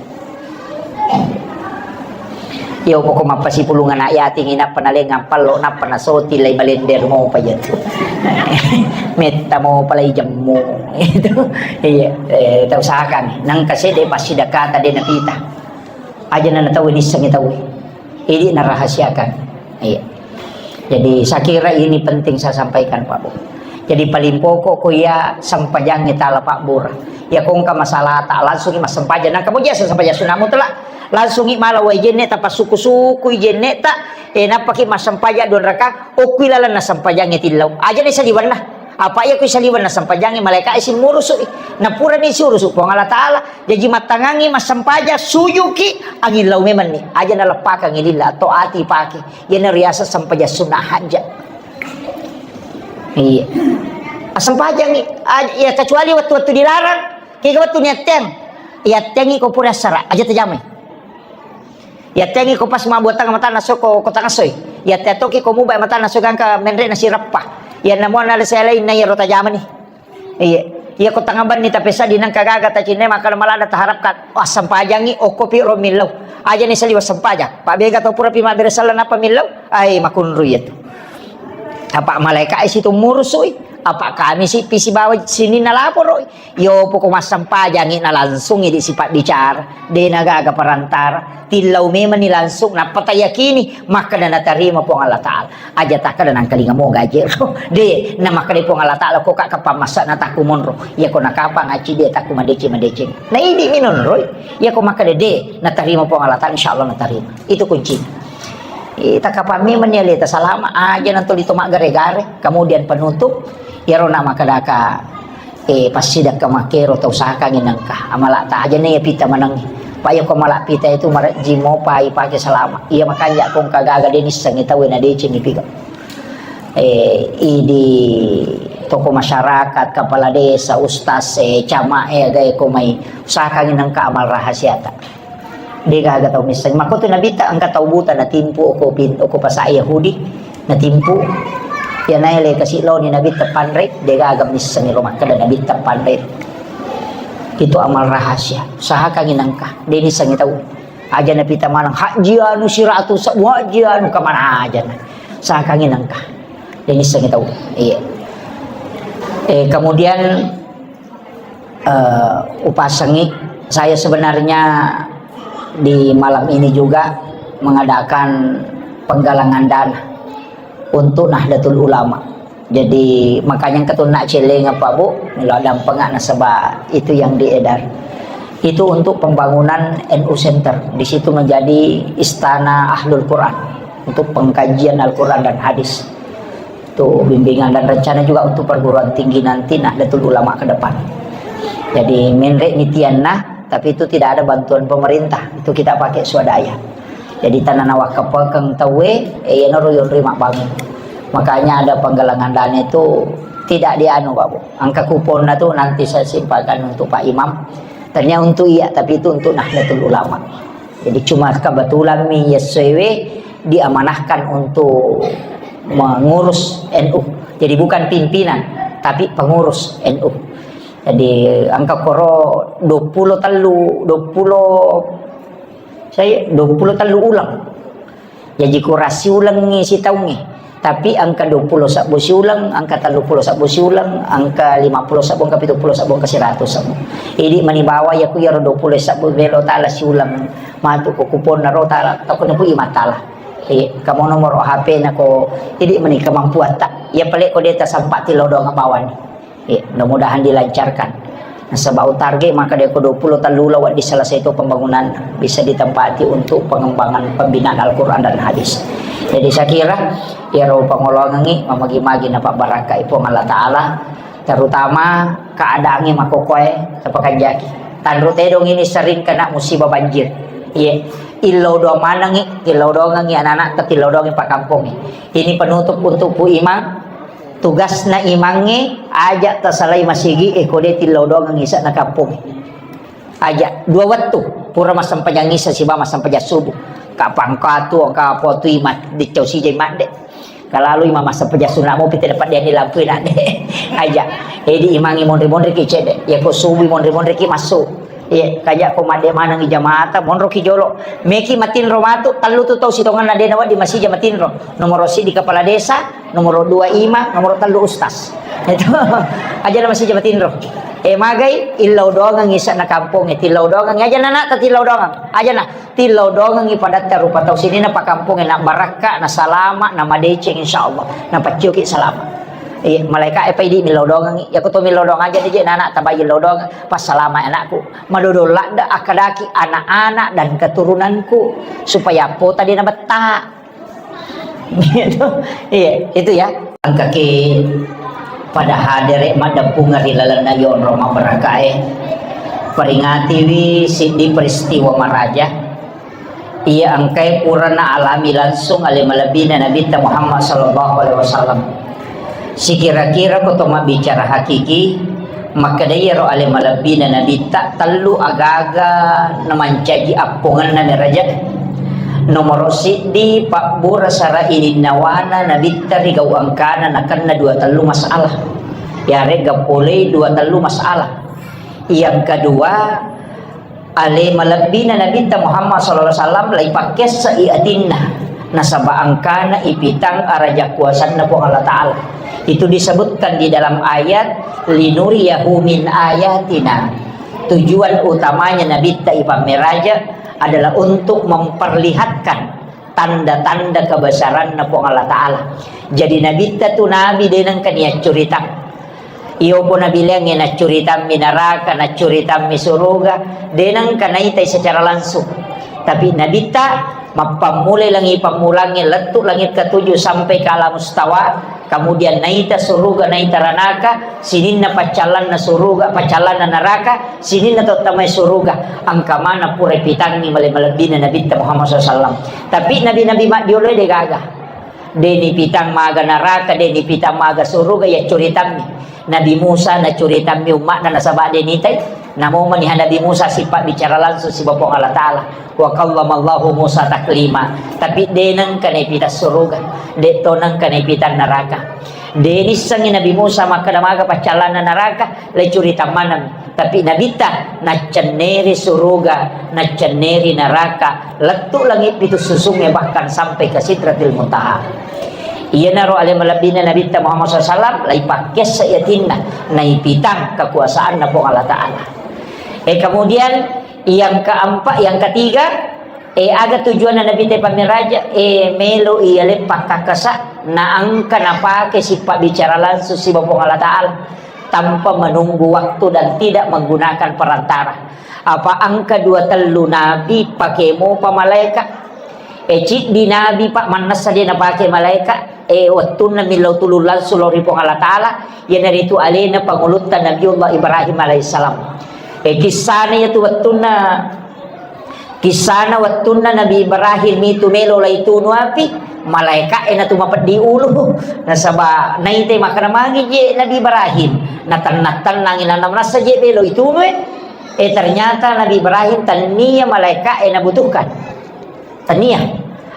Iya, pokok mappasipulung anak yatim inappa nalengang pallo nappa nasoti lai balender mopa jatu. Metta mopa lai jemmu. Itu. Iya, eh, tau usahakan. Nangka sede passidakata de napita. Aja na tau nissengi tau. Idi narahasiakan. Iya. Jadi, saya kira ini penting saya sampaikan, Pak Bu. Jadi, paling pokok ko iya sempajangnge tala Pak Bur. Ya, ko engka masalah tak langsung massempajang. Nang kamu jasa sempajang sunat mutlak. Langsung i mala wai jenne ta pasuku-suku i jenne ta. Eh, nappaki massempajang dua rakaat. Okui lalenna sempajangnge tillau. Aja ni saliwanna. Apa iya ku saliwanna sempajangnge malaika isi murusu i. Napurani si urusu Puang Allah Taala. Jaji mattangangi massempajang, sujuki, angillau memanni. Aja naleppakangi lilla, atau ati pake. Iyana riaseng sempajang sunnah hajat. Iya. Assempajangi, aj-, ya kecuali wettu-wettu dilarang, kega wettu niatteng. Iattengi ko pura assara, aja tajamai. Iattengi ko pas mabbuattang matanna so ko, ko tangassoi. Iattetoki ko mubai matanna so gangka menre nasirappa. Iyanna muanna lese lainna iyaro tajamani. Iya, iya ko tangabanni tapesa di nangka gaga tacinne makkada malada taharapkan. Wah, sempajangi okko pi ro millau. Aja ni saliwa sempajang. Pak bega to pura pi mabbere sala napa millau? Ai makunru iya tu. Apa malaika isi tu murusui? Apa kami si pisi bawa sini nalaporoi? Yo poko massempajangi na langsung idi sipak bicara. De na gaga perantara. Tillau memang ni langsung. Nappa tayakini makkada natarima Puang Allah Taala. Aja takkada nangkalinga mo gaji ro. De, na makkada Puang Allah Taala ko ka kapang masa na takku monro. Iya ko na kapang aci de takku madeceng-madeceng. Na idi minun roi. Iya ko makkada de, natarima Puang Allah Taala, insyaallah natarima. Itu kuncinya. Eh, takapang memang ni aleta salama aja nanti lito maggare-gare. Kemudian penutup, iyaro na makkadaka Eh, passidakka makkero tau usahakangngi nengka. Amala ta aja na iya pita manengngi. Pa iya ko mala pita itu marejji mopa ipake salama. Iya makanja ko engka gaga de nissengngi tau na decengngi piga. Eh, idi toko masyarakat, kepala desa, ustaz, eh, camat, eh, gae ko mai usahakangngi nengka amal rahasiata. De gaga tau misseng. Makko tu Nabitta engka tau buta natimpu oko pin-, oko pasa Yahudi, natimpu. Iya naele kasi loni Nabitta panre, de gaga misseng ro makkada Nabitta panre. Itu amal rahasia. Usahakangi nengka. Deni sangi tau. Aja napita maneng. Haji anu siratu sa-, haji anu kemana aja na. Usahakangi nengka. Deni sangi tau. Iya. Eh, kemudian, eh, upasangi, saya sebenarnya di malam ini juga mengadakan penggalangan dana untuk Nahdlatul Ulama. Jadi, makanya engka tunna cellenga, Pak, Bu, melo dampenga nasaba itu yang diedar. Itu untuk pembangunan N U Center. Di situ menjadi istana Ahlul Quran untuk pengkajian Al-Quran dan hadis. Itu bimbingan dan rencana juga untuk perguruan tinggi nanti Nahdlatul Ulama ke depan. Jadi, menre mitianna, tapi itu tidak ada bantuan pemerintah. Itu kita pakai swadaya. Jadi, tanana wakkapekeng tauwe, eh, iyanaro yonroi mabbangun. Makanya ada penggalangan dana itu tidak dianu, Pak, Bu. Angka kuponna tuh nanti saya simpahkan untuk Pak Imam. Tanya untuk iya, tapi itu untuk Nahdlatul Ulama. Jadi, cuma kebetulan mi yessoewe diamanahkan untuk mengurus N U. Jadi, bukan pimpinan, tapi pengurus N U. Jadi, angka koro dua puluh tellu, dua puluh, saya dua puluh tellu uleng. Jaji kurang siulengngi sitaungngi. Tapi angka dua puluh sabbu siuleng, angka tellu puluh sabbu siuleng, angka lima puluh sabbu, angka pitu puluh sabbu, angka seratus sabbu. Jadi mani bawa ya ku yaro dua puluh sabbu belo tala siuleng. Matu ko kuponna ro tala, takko napu ima tala. Eh, kamu nomor H P nako, jadi mani kemampuatta. Ya pale ko deta sempat tilodong bawani. Eh, mudah-mudahan dilancarkan. Nasaba target maka deko dua puluh tellu la wedding selesai itu pembangunan bisa ditempati untuk pengembangan pembinaan Al-Quran dan hadis. Jadi saya kira, iyaro pangolongengngi mamagi-magi napabbarakkai Puang Allah Ta'ala, terutama keadaannya makokoe tapakanjaki. Tanru tedong ini sering kena musibah banjir. Iya, illau doang manengi, illau doangengi anak-anak, tapi illau doangi pakampongi. Ini penutup untuk Pu Imang. Tugasna imangnge, aja tasalai masigi e, ko de tillau doangeng isa'na kampong. Aja dua wettu, pura massempajang isa siba massempajang subuh. Kapang katu, kapotu imat, dicau sijai madde. Kalalu imam massempajang sunna mopi, tidak pada dilampui nadde. Aja. Jadi imangnge monri-monri ki cede. Ya ko subuh monri-monri ki masuk. Iya, kaja ko madde maneng jamaata, monro ki jolo. Meki matinro matu, tellu tu tau sitonganna de nawedding masija matinro. Nomoro sidi kepala desa, nomoro dua imam, nomoro tellu ustaz. Itu aja na masija matinro. Eh, magai, illau doangengi isa'na kampong, eh, tillau doangengi aja na, na, tillau doangeng. Aja na, tillau doangengi padatta rupa tau sininna pakampong, eh, na barakka, na salama, na madeceng, insyaallah. Na pacioki salama. Eh, malaika e pai di millau doangengi. Ya ko to millau doang aja de je, na, na, tabai illau doang. Pas salama anakku. Madodong ladde akkadaki anak-anak dan keturunanku supaya pota de nabetta. Gitu. Iya, itu ya. Engkaki pada hadere maddeppungeng ri lalenna yonro mabbarakae. Peringatiwi siddi peristiwa maraja iya engkae purana alami langsung ale malebbina Nabitta Muhammad sallallahu alaihi wasallam. Sikira-kira ko to mabbicara hakiki, makkeda iyaro ale malebbina Nabitta tellu agaga namancaji appongenna meraja. Nomoro siddi, pabbura sara ininnawana Nabitta ri gau engkana nakenna dua tellu masalah. Yarega polei dua tellu masalah. Yang kedua, ale malebbina Nabitta Muhammad sallallahu alaihi wasallam laipakkessai atinna, nasaba engkana ipitang araja kuasanna Puang Allah Ta'ala. Itu disebutkan di dalam ayat, "Linuriyahu min ayatina." Tujuan utamanya Nabitta ipammeraja adalah untuk memperlihatkan tanda-tanda kebesaranna Puang Allah Ta'ala. Jadi Nabitta tu nabi de nengka niaccuritang. Iyo ko nabileangnge naccuritammi naraka, naccuritammi suruga, de nengka naitai secara langsung. Tapi Nabitta mappammulai langi pammulangnge lettu langit ketujuh sampai ke alam mustawa, kemudian naita suruga, naita ranaka, sininna paccallanna suruga, paccallanna naraka, sininna tottamai suruga, engka mana pura pitangngi male-, malebbina Nabitta Muhammad sallallahu alaihi wasallam. Tapi nabi-nabi maddioloe de gaga. De nipitang maga naraka, de nipitang maga suruga, ya curitammi. Nabi Musa na curitammi umma'na nasaba de nitai. Namo maniha Nabi Musa sipa bicara langsung siba Puang Allah Ta'ala. Wa kallamallahu Musa taklima. Tapi de nengka naipitang suruga, de to nengka naipitang naraka. De' nissengngi Nabi Musa makkeda maga paccallanna naraka, le curita maneng. Tapi Nabitta naccenneri suruga, naccenneri naraka, lettu' langit pitu susungnge, bahkan sampai ke Sidratil Muntaha. Iyanaro ale malebbina Nabitta Muhammad sallallahu alaihi wasallam, laipakkessa yatinna, naipitang kekuasaanna Puang Allah Ta'ala. Eh, kemudian yang keempat, yang ketiga, eh, aga tujuanna Nabitta pammiraja, eh, melo iya leppa kakkasa, na engka napake sipabbicara langsung siba Puang Allah Ta'ala tanpa menunggu waktu dan tidak menggunakan perantara. Apa engka dua tellu nabi pake mopa malaeka? E, ciddi nabi, Pak, mannessa de' napake malaeka. E, wettunna millau tulung langsung lao ri Puang Allah Ta'ala, iyanaritu alena pangulutta Nabiullah Ibrahim alaihissalam. E, kissana iyatu wettunna, kissana wettunna Nabi Ibrahim itu melo laitunu api, malaeka e natu mapeddi ulu. Nasaba naite makkeda magi je Nabi Ibrahim, natenna-tennangi, nana manessa je melo itunu e. E, ternyata Nabi Ibrahim tania malaeka e nabutuhkan. Tania.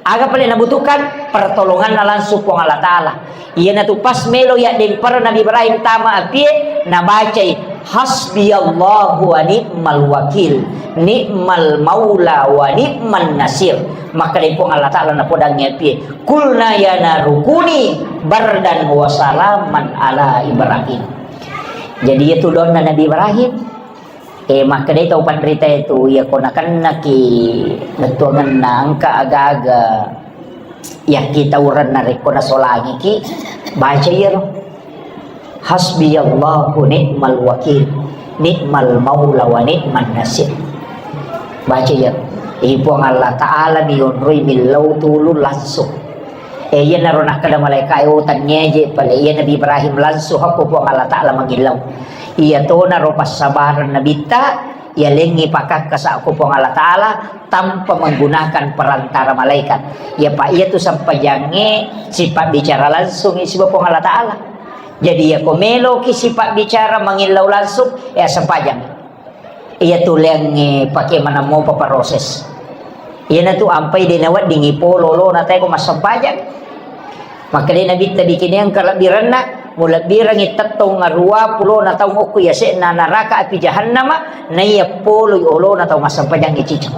Aga pale nabutuhkan? Pertolonganna langsung Puang Allah Ta'ala. Iyanatu pas melo yaddempara Nabi Ibrahim tama apie, nabacai, "Hasbiyallahu wa ni'mal wakil, ni'mal maula wa ni'man nasir." Makkeda Puang Allah Ta'ala napodangngi apie, "Qulna ya naru kuni bardan wa salaman ala Ibrahim." Jadi, iyatu doanna Nabi Ibrahim, Eh, makkedai tau panrita itu, iya ko nakennaki bettuangenna engka aga-aga yakkitaurenna rekko nasolangiki, baca iyaro. Hasbiyallahu ni'mal wakil, ni'mal maula wa ni'man nasir. Baca iyaro. Eh, Puang Allah Ta'ala mi yonroi millau tulung langsung. Eh, iyanaro nakkeda malaeka e, "Oh, tannieje pale iya Nabi Ibrahim langsung hakko Puang Allah Ta'ala mangillau." Iyatonaro passabareng Nabitta, yalengngi pakakkasa ko Puang Allah Ta'ala tanpa menggunakan perantara malaikat. Ya, Pak, iyatu sempajangnge sipabbicara langsung siba Puang Allah Ta'ala. Jadi, ya, ko meloki sipabbicara mangillau langsung, ya, sempajang. Iya tuleangnge pake maneng mopa proses. Iyanatu ampai de' naweddingngi polo olona tae ko massempajang. Makkedai Nabitta, "Bikineng kalebbirenna, mulebbirengngi tettong aruwa pulona taung okko yase'na naraka api jahannama, naiya poloi olona tau massempajangnge ciceng."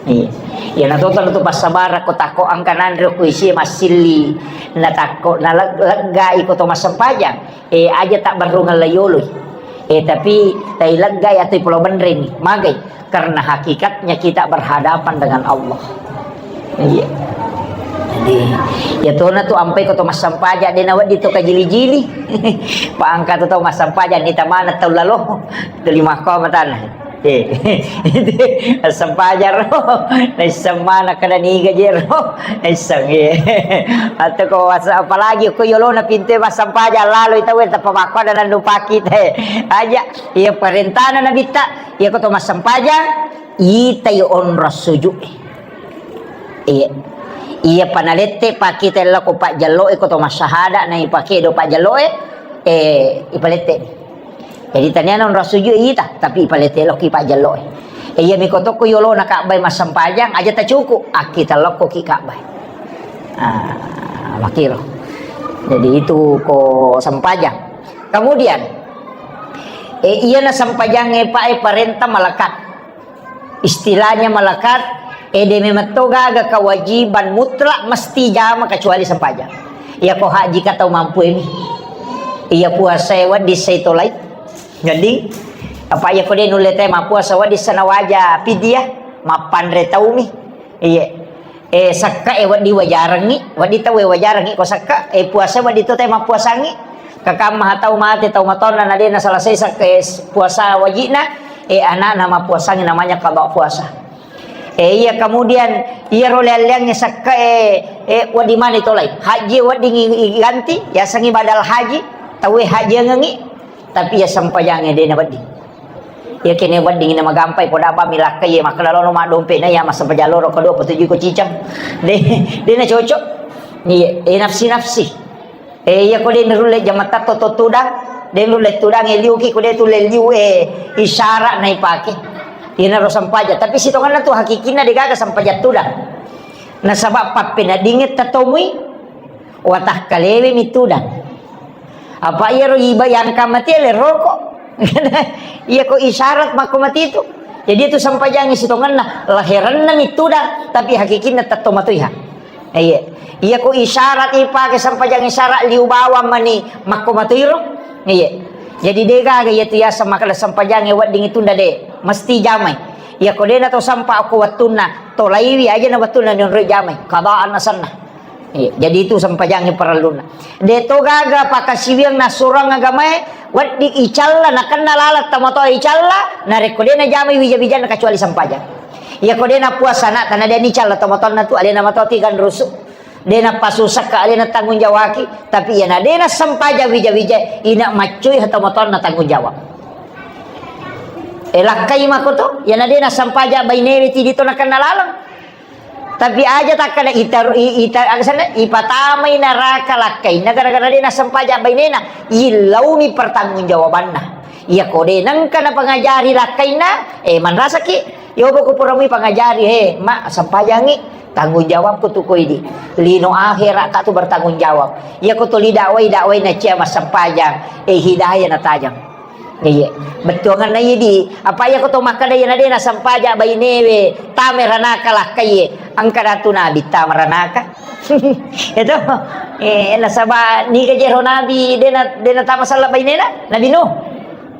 Iya. Iyana to tau tu passabarang ko takko engka nanre ko isi massilli, na takko na leg-, leggai ko to massempajang. Eh, aja tabberrungeng la yoloi. Eh, tapi tai leggai atau pulau benreni. Magai? Karena hakikatnya kita berhadapan dengan Allah. Iya. Jadi, ya tona tu ampai ko to massempajang de' nawedding to kajili-jili. Pa engka tu tau massempajang ni tamana tau lalo. Tuli makko matana. Eh, sempajang ro, naisseng mana kada niga je ro, naisseng, eh. Atau ko wasa-, apalagi ko yolona pintu massempajang lalo ita weta pamakko ada nandu paki te. Aja, iya parentana Nabitta, iya ko to massempajang, itai onro sujud. Iya. Iya panalette paki te lako pajjallo e ko to massahada na ipake do pajjallo e, eh, ipalette. Jadi taniana onro sujud ita, tapi ipalette lokki pajjallo e. E, iya miko tokko yolona Ka'bah massempajang, aja tacuku, akkita lokko ki Ka'bah. Ah, makiro. Jadi itu ko sempajang. Kemudian, eh, iyana sempajang e pa e parenta malekat. Istilahnya malekat, eh, de' memetto gaga kewajiban mutlak mesti jama kecuali sempajang. Iya ko haji ka tau mampu emi. Iya puasa e wedding sai tolai. Jadi, apa iya ko de' nulle te mappuasa wedding sanawaja pidiah, mappanre taumi. Iya. Eh, sakka e wedding wajarengngi, wedding tau e wajarengngi ko sakka, eh, puasa wedding to te mappuasangngi. Kakamma tau mate, tau matonna na de' nasalasai sakka e puasa wajina, eh, anakna mappuasangngi namanya qada puasa. Eh, iya kemudian iyaro leang-leangnge sakka e, eh, wedding mani tolai. Haji wedding i-, iganti, yasengngi badal haji, tau e hajiangengngi, tapi iya sempajangnge de' nawedding. Iya kene wedding na magampai poda apa milakkai iya makkeda lono maddompe na iya massempajang loro kedua petuju ko cicang. De', de' na cocok. Iya, eh, nafsi-nafsi. Eh, iya ko de' nulle jamatta to, to tudang, de' nulle tudang e liuki ko de' tulle liu e isyarat na ipake. Iyana ro sempajang, tapi sitonganna tu hakikinna de' gaga sempajang tudang. Nasaba pappeneddingnge tatomui Watakkalewe mittudang. Apa iyaro iba yang kamati le roko. Iya ko isyarat makko mati itu. Jadi itu sempajangi sitongenna, laherenna mittudang, tapi hakikinna tetto matoiha. Iya. Iya ko isyarat ipake sempajangi syarat liu bawang mani makko matoiro. Iya. Jadi degaga iya tu yaseng makkeda sempajangi wedding itunda de, mesti jamai. Iya ko dena to sempa ko wettunna, tolaiwi aja na wettunna nionroi jamai. Kadaan asenna. Iya, jadi itu sempajangnge parelluna. De to gaga pakasiwiang nassurang agamae, wedding icalla, nakenna laleng tomatoa icalla, narekko de najamai wija-wijanna kecuali sempajang. Iya ko de napuasa anakta, na de nicalla tomatoanna tu, alena matoa tiga rusu. De napasusakka, alena tanggung jawaki, tapi iya na de nasempajang wija-wija, ina maccui tomatoanna tanggung jawab. E lakkai mako to, iya na de nasempajang bainewe tidi to nakenna laleng. Tapi aja takkada ita, i-, ita, aga senna, ipatamai naraka lakkainna gara-gara de nasempajang bainena, illauni pertanggungjawabanna. Iya ko de nengka napangajari lakkainna, eh, manrasaki, yobo ko puramui pangajari, he, ma, sempajangi, tanggung jawabku tu koidi. Lino akhirat ka tu bertanggung jawab. Iya ko tuli dakwai, dakwai na cia massempajang, eh, hidayah natajang. Iya, bettuanganna idi. Apa iya ko to makkada iya na de nasempajang bainewe, tame ranaka lakkaiye. Engka datu nabi tama ranaka. Itu, eh, nasaba niga jero nabi de na, de natama sella bainena, Nabi Nuh.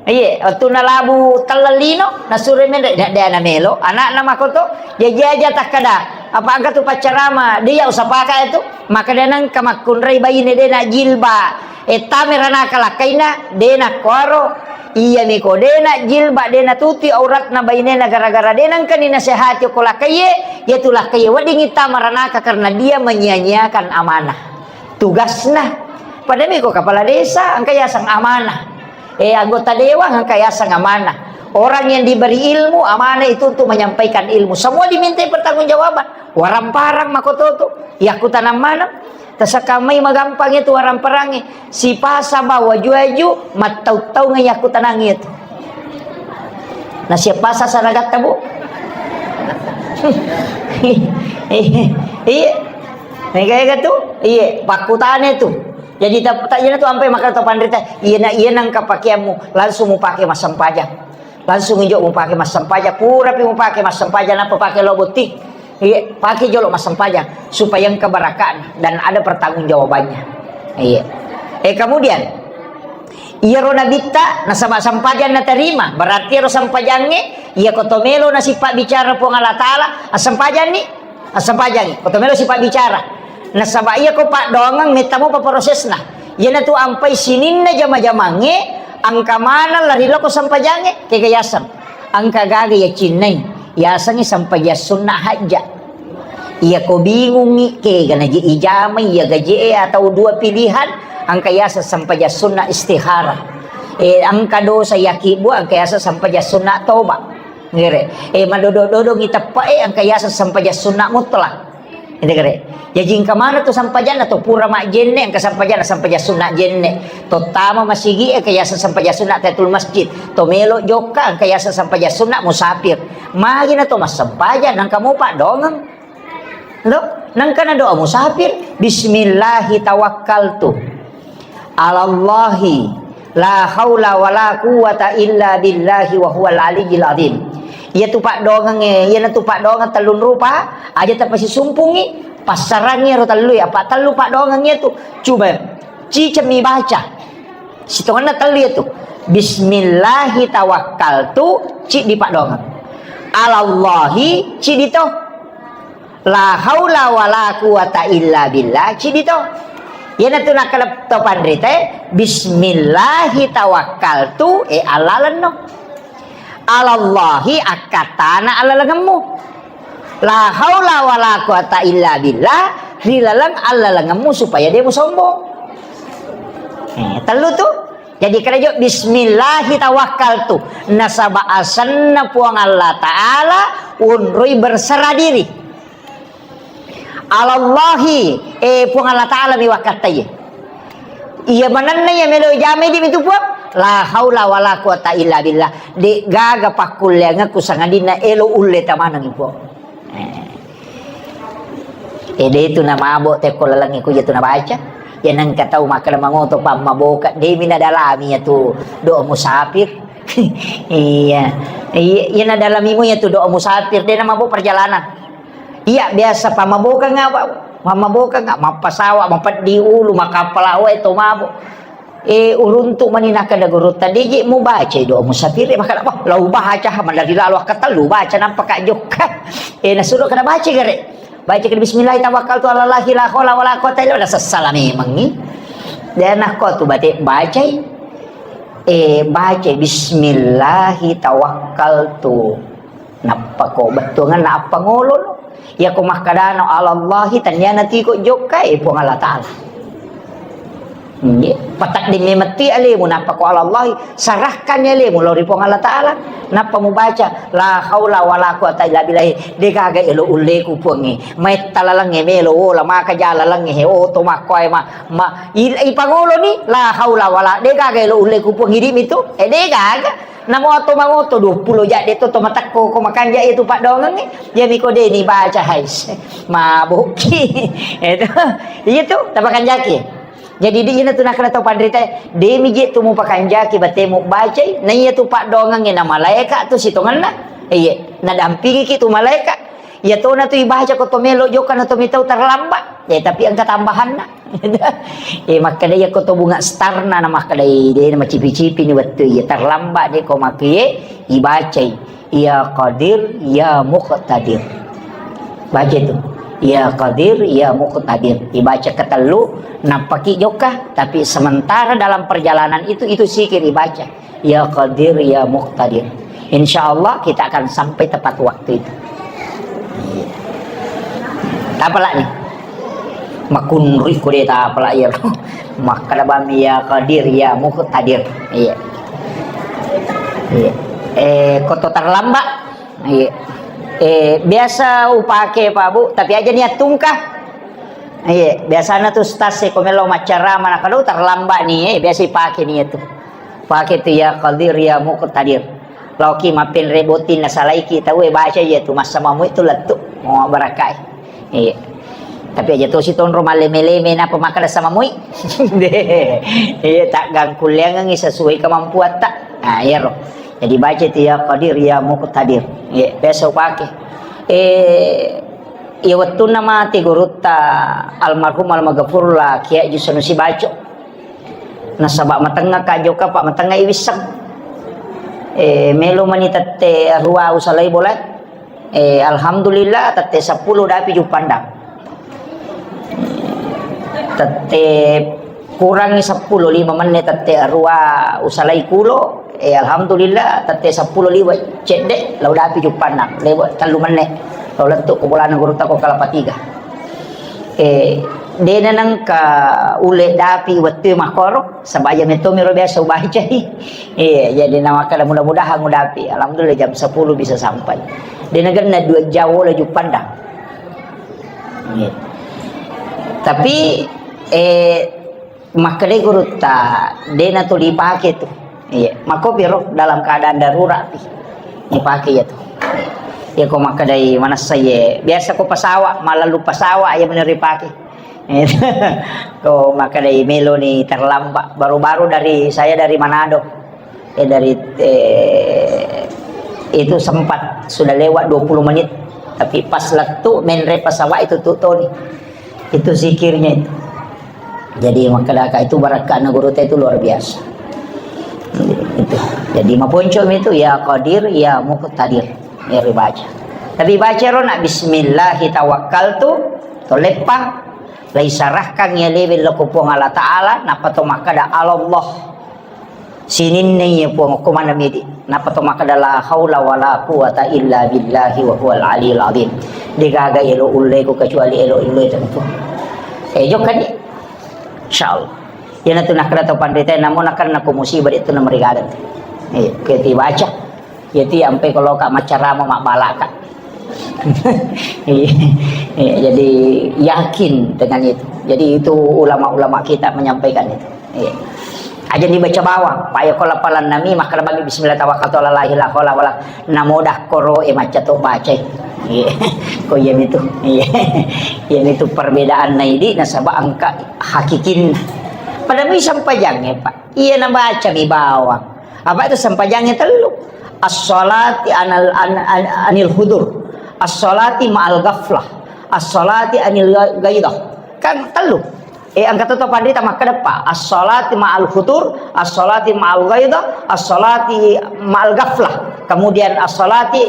Iya, wettunna labu telleng lino, nasuro menre, de, de na melo, anakna makoto, jaji aja takkada, apa engka tu paccarama, de iya usapaka itu, makkada nengka makkunrai baine de na jilba. E, tame ranaka lakkainna, de nakkuaro, iyami ko de najilba, de natutui auratna bainena gara-gara de nengkani nasehati okko lakkaiye, iyatu lakkaiye weddingngi tama ranaka karena dia menyia-nyiakan amanah. Tugasna. Padahal ko kepala desa, engka yaseng amanah. Eh, anggota dewan, engka yaseng amanah. Orang yang diberi ilmu, amanah itu untuk menyampaikan ilmu. Semua dimintai pertanggungjawaban. Waramparang makototo. Yakkutanang maneng. Tasakamai magampang itu waramparangnya. Sipasa bawa juaju, mattau-taunga yakkutanang itu. Nah, siapa sasaragatta, Bu? Iya. Mega-ega tu? Iya, pakkutane tu. Jadi tak, tak iya tu ampe maka to panrita, iya na, iya nangka pakeanmu, langsung mupake massempajang. Langsung injo mupake massempajang, purapi mupake massempajang, nappa pake lo botting. Iya, pake jolo massempajang supaya engka barakatna dan ada pertanggungjawabannya. Iya. Eh, kemudian, iyaro nabitta nasaba sempajang naterima, berarti ero sempajangnge, iya ko to melo nasipabbicara Puang Allah Taala, assempajanni, assempajangi, ko to melo sipabbicara. Nasaba iya ko paddoangeng metta mopa prosesna. Iyanatu ampai sininna jama-jamangnge, engka maneng lari lao ko sempajangnge, kega yaseng. Engka gaga yacinnai, yasengngi sempajang sunna hajja. Iya ko bingungngi, kega naji ijamai iya gaje'e atau dua pilihan, engka yaseng sempajang sunna istikharah. Eh, engka dosa yakibbu, engka yaseng sempajang sunna toba. Ngere. Eh, madodo-dodongngi teppe'e, engka yaseng sempajang sunna mutlak. Ente kare. Jaji engka maneng tu sempajanna to pura majjenne, engka sempajanna sempajang sunna jenne. To tama masigi e, engka yaseng sempajang sunna tahiyatul masjid. To melo jokka, engka yaseng sempajang sunna musafir. Magi na to massempajang, nangka mo paddoangeng. Lo, nangka na doa musafir, "Bismillahi tawakkaltu alallahi la haula wala quwwata illa billahi wa huwal aliyyil azim." Iya tu paddoangeng e, iya na tu paddoangeng tellung rupa, aja tapasisumpungngi, passarangngi ero tellue, apa tellu paddoangeng iya tu. Cuma, cicemmi baca. Sitongenna tellu iya tu. "Bismillahi tawakkaltu," ciddi paddoangeng. "Alallahi," ciddi to. "La haula wala quwata illa billah," ciddi to. Iyanatu nakkeda to panritae, "Bismillahi tawakkaltu," e, allalenno. "Alallahi," akkattana allalengemmu. "La haula wala quwata illa billah," ri laleng allalengemmu supaya de musombong. Eh, tellu tu. Jadi kerejo, "Bismillahi tawakkaltu." Nasaba asenna Puang Allah Ta'ala unroi berserah diri. "Alallahi," eh, Puang Allah Ta'ala mi wakkattaye. Iya manenna iya melo jamai di mitu Puang. "La haula wala quwata illa billah." De gaga pakkulleangekku sangadinna elo ulle tamaneng Puang. Eh. Eh, de' tu namabo tekko lalengnge ku je tu nabaca. Ya nengka tau makkeda mangoto pammaboka, de' mi nadalami ya tu doa musafir. Iya. Iya, iya nadalami mu ya tu doa musafir, de' namabo perjalanan. Iya, biasa pammaboka nga, Pak. Pammaboka nga, mappasawa, mapeddi ulu, makappala wae to mabo. Eh, uruntu mani nakkeda gurutta, "De' je mubacai doa musafir." Eh, makkeda, "Wah, lau baca, malari lalo akkatellu baca, nampa ka jokka." Eh, nasulo kada baca gare. Baca ke bismillah tawakkaltu alallahi la haula wala quwata illa billah, sessala memangngi. Dan nakko tu bate bacai. Eh, bacai bismillahi tawakkaltu. Nappa ko bettuanganna appangolo no. Iya ko makkadano alallahi, tanniana tiko jokka, eh, Puang Allah Ta'ala. Nggih, patedding memetti alemu, nappa ko alallahi, sarahkan alemu lao ri Puang Allah Ta'ala. Nappa mubaca, la haula wala quwata illa billah. De' gaga elo ulleku Puangnge. Maitta lalengnge melo wola, maka ja lalengnge he, oto makkoe ma, ma, il-, ipangoloni, la haula wala, de' gaga elo ulleku Puang, idi' mi tu. Eh, de' gaga. Namo oto mangoto, duappulo jadde to, to matekko ko makanja itu paddoangengnge. Iya mi ko de' ni baca, hais. Mabokki. Itu. Iya tu, tapakanjaki. Jadi di ina tu nakkeda tau panrita, de' mi je tu mupakanjaki batemu bacai, na iya tu paddoangengnge na malaeka tu sitongenna. Iya, nadampingiki tu malaeka. Iya tona tu ibaca ko to melo jokka na to mitau terlambat. Ya, tapi engka tambahanna. Eh, makkeda iya ko to bunga starna na makkeda, eh, de' na macipi-cipi ni wettu iya terlambat de' ko makkie ibacai. Ya Qadir, ya Muqtadir. Baca itu. Ya Qadir, ya Muqtadir. Ibaca ketellu, nappaki jokka, tapi sementara dalam perjalanan itu, itu zikir ibaca. Ya Qadir, ya Muqtadir. Insya Allah kita akan sampai tepat waktu itu. Tapalak ni. Makunrui ko de' tapalak iya. Makkeda bami ya Qadir, ya Muqtadir. Iya. Iya. Eh, ko to terlambat. Iya. Eh, biasa upake, Pak Bu, tapi aja niat tungka. Iya, biasana tu stas ko melo maccarama na kalau terlambat ni, eh, biasa ipake ni itu. Pake tu ya Qadir, ya Muqtadir. Laoki mappenre botting nasalaiki tau e baca iya tu massa mamui tu lettu. Mau barakai. Iya. Tapi aja tosi tonro maleme-leme napa makkeda samamui. Iya, tak gangkulleangengi sesuai kemampuatta. Nah, iya ro. Jadi baca tu ya Qadir, ya Muqtadir. Iya, biasa upake. Eh, iya wettunna mate gurutta almarhum almaghfurullah Kiai Haji Sanusi Baco. Nasaba matengnga ka jokka, Pak, matengnga iwisseng. Eh, melo mani tette rua usalai bola. Eh, alhamdulillah, tette seppulo dapi Juppandang. Tette kurangi seppulo, lima menne tette rua usalai kulo. Eh, alhamdulillah, tette seppulo liwa cedde, lau dapi Juppandang. Lewa tellu menne. Lau lettu ko bolana gurutta ko Kelapa Tiga. Eh, dena nengka ule dapi wettu makkoro, sabaya metto miro biasa ubacai. Iya, jadi na makkeda mudah-mudahan udapi. Alhamdulillah jam sepuluh bisa sampai. Dena genna dua jam wola Juppandang. Iya. Tapi, eh, makkedai gurutta, dena tuli pake tu. Iya, makkopi ro dalam keadaan darurat pi. Ipake iya tu. Iya ko makkedai manessa iye. Biasa ko pasawa, malalu pasawa iya meni ripake. Ko makkedai meloni terlambat, baru-baru dari, saya dari Manado. Eh, dari, eh, itu sempat sudah lewat dua puluh menit. Tapi pas lettu menre pasawa itu tu toni. Itu zikirnya itu. Jadi makkedaka itu barakka'na gurutta itu luar biasa. Itu. Jadi maponcomi itu ya Qadir, ya Muqtadir. Ya dibaca. Tapi baca rona bismillahi tawakkaltu, to leppang, lai sarahkan ya lewe lao ko Puang Allah Ta'ala, nappa to makkeda Allah. Sininna iya Puang, okko maneng midi. Nappa to makkeda, "La haula wala quwata illa billahi wa huwal aliyul azim." Degaga elo ulleku kecuali elo ulle tentu. Eh, jokkani. Insyaallah. Iyana tu nakkeda to panrita, namo nakenna ko musibah itu namarigaga. Eh, keti baca. Iyati ampe ko loka maccarama mabbalaka. Iya. Iya, jadi yakin dengan itu. Jadi itu ulama-ulama kita menyampaikan itu. Iya. Aja dibaca bawang, paya ko lapalan nami, makkeda bagi bismillah tawakkaltu ala Allahi la haula wala, namoda koro e macca to bacai. Iya, ko iya mitu. Iya. Iya mitu perbedaan na idi nasaba engka hakikinna. Pada mi sempajangnge, Pak. Iya nabaca mi bawang. Apa itu sempajangnge tellu? As-salati anal, an-, an-, anil hudur. As-salati ma'al ghaflah. As-salati anil gha-, ghaidah. Kan tellu. Eh, engka to panrita makkeda pa, as-salati ma'al hudur, as-salati ma'al ghaidah, as-salati ma'al ghaflah. Kemudian as-salati,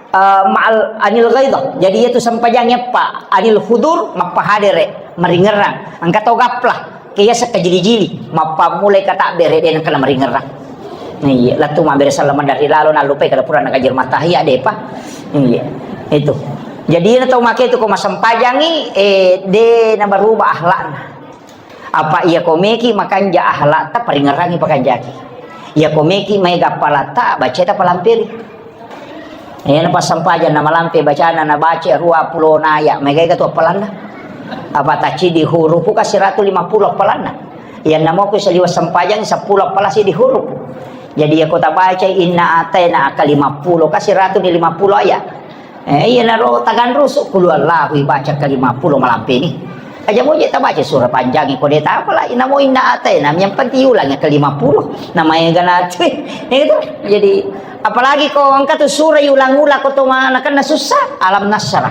eh, ma'al anil ghaidah. Jadi, itu sempajangnge pa, anil hudur, mappahadere, maringerrang. Engka to ghaflah, ke iya sekka jili-jili, mappammulai katabbere, de nengka maringerrang. Iya, lettu mabbere salama dari lalo, nallupai kada pura nakaji rumah tahiyya, de pa. Iya, itu. Jadi, iya tau make itu ko massempajangi, eh, de nabaruba akhlakna. Apa iya ko meki makanja akhlakta, paringerrangi pakanjaki. Iya ko meki maega appalatta, baceta palamperi. Iya na passampajang na malampe bacana, na baca rua pulo naya, maega tu appalanna. Apa tacci di hurupu ka siratu lima pulo appalanna. Iya namo ku saliwa sempajang seppulo appala si di hurupu. Jadi iya ko tabaca inna ataina ka lima pulo ka siratu ni lima pulo aya. Eh, iyanaro taganrusu, qul huwallahu ibaca ke lima pulo malampeni. Aja moje tabaca surah panjang ko de tapala, inamo inna ataina, yang penting ulang ke lima pulo. Namaega na, itu. Jadi, apalagi ko engka tu surah ulang-ulang ko to manakenna susah, alam nasrah.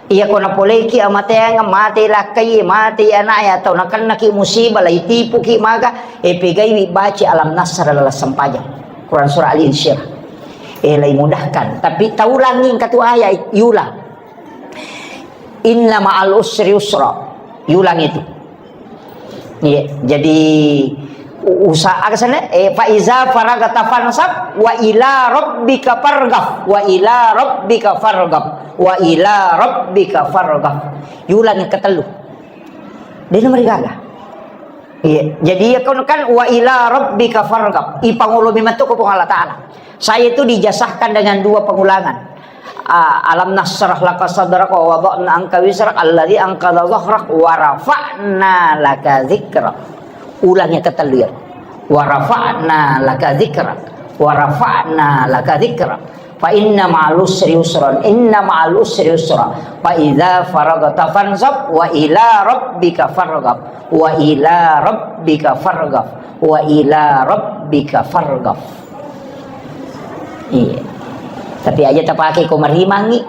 Iya ko napoleki amateang, mate lakkai, mate anaknya, atau nakennaki musibah, lai tipuki maga, eh, pegaiwi baca alam nasrah dalam sempajang. Quran surah Al-Insyirah. Eh, lai mudahkan. Tapi taulangi engka tu ayat, yulang. Inna ma'al usri yusra. Yulang itu. Iya, jadi u-, usaha ke sana, eh, fa iza faragta fansab wa ila rabbika farghab, wa ila rabbika farghab, wa ila rabbika farghab. Yulang yang ketellu. Dia nomor gaga. Iya, jadi ya kan, kan wa ila rabbika farghab. Ipangolo memang tu ko Allah Ta'ala. Saya itu dijazahkan dengan dua pengulangan. Ah, alam nasrah laka sadrak wa wada'na anka wizrak alladzi anqadha dhahrak wa rafa'na laka dzikrak. Ulang yang ketellu ya. Wa rafa'na laka dzikrak. Wa rafa'na laka dzikrak. Fa inna ma'al usri yusran. Inna ma'al usri yusra. Fa idza faragta fansab wa ila rabbika farghab. Wa ila rabbika farghab. Wa ila rabbika farghab. Iya. Tapi aja tapake ko marimangi.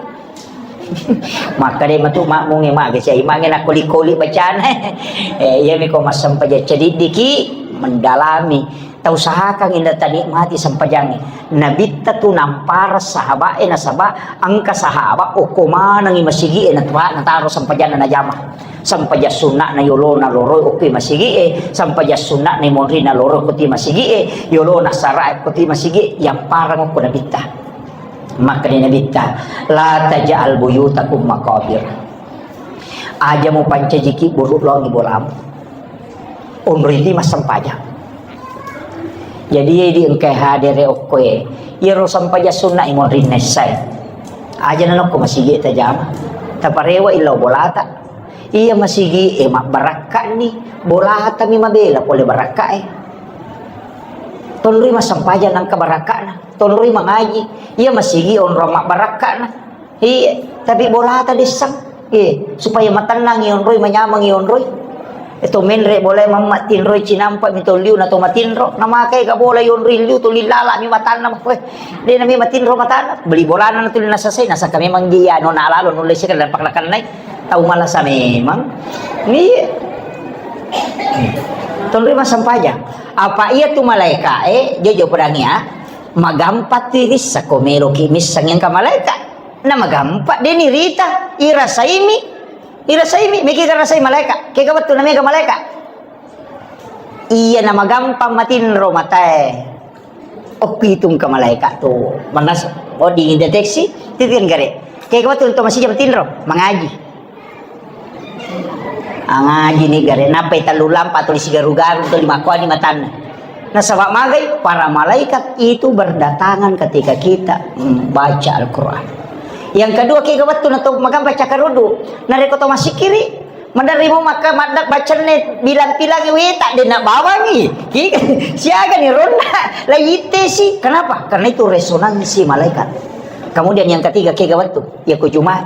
Maka de matu makmunge mage sia imange nakoli-koli bacana. Eh, iya mi ko massempaja cedidiki mendalami. Tausahakan inda tanikmati sempajangnge. Nabitta tu nampara sahabat e nasaba engka sahabat okko manengi masigi e natu-, nataro sempajanna najama. Sempajang sunna'na yolona loroi okko masigi e, sempajang sunna'na monrina loroi okko masigi e, yolona sara okko masigi e, yamparang okko nabitta. Makkeda nabitta, "La taj'al buyutakum maqabir." Aja mupancajiki buru longi bolamu. Onroi massempajang. Jadi, di engkai hadere okkoe, iyaro sempajang sunna imonrinna issae. Aja nanokko masigi tajama. Taparewa illau bolata. Iya masigi e mabbarakkani, bolata mi mabela pole barakkae. Tonroi massempajang nangka barakkana. Tonroi mangaji. Iya masigi onrong mabbarakkana. Iya, tapi bolata dessang. Iya, supaya matennang ionroi, manyameng ionroi. Eto menre bola mamma tinroi cinampa mi to liu na to matinro. Namakai ka bola ionroi liu to lilala mi matanna. Weh, de nami matinro matanna. Beli bolana na tuli nasasai, nasaka memang dia nona lalo nulle sekali dan pakna kanai. Tau malasa memang. Iya. Tonroi massempajang. Apa iya tu malaika e, jojo pedangi ya. Magampa tu irissa ko meloki misseng engka malaika. Na magampa, de nirita, irasaimi, irasaimi, meki garasai malaika. Kega wettu na mega malaika. Iya na magampa matinro matae. Okkitung ka malaika tu. Manas, oh, dideteksi, titian gare. Kega wettu to masija matinro, mangaji. Angaji ni gare, nappai tellu lampa tuli sigaru-garu tuli makkuani matanna. Nasaba magai, para malaikat itu berdatangan ketika kita membaca Al-Quran. Yang kedua, kega wettu na to magampa cakarudu. Narekko to masikiri, maderri mo maka madda bacenne bilang-bilang weta dena bawangi. Ki-, siaga ni ronna, la itte si. Kenapa? Karena itu resonansi malaikat. Kemudian yang ketiga, kega wettu, iya ko Jumat.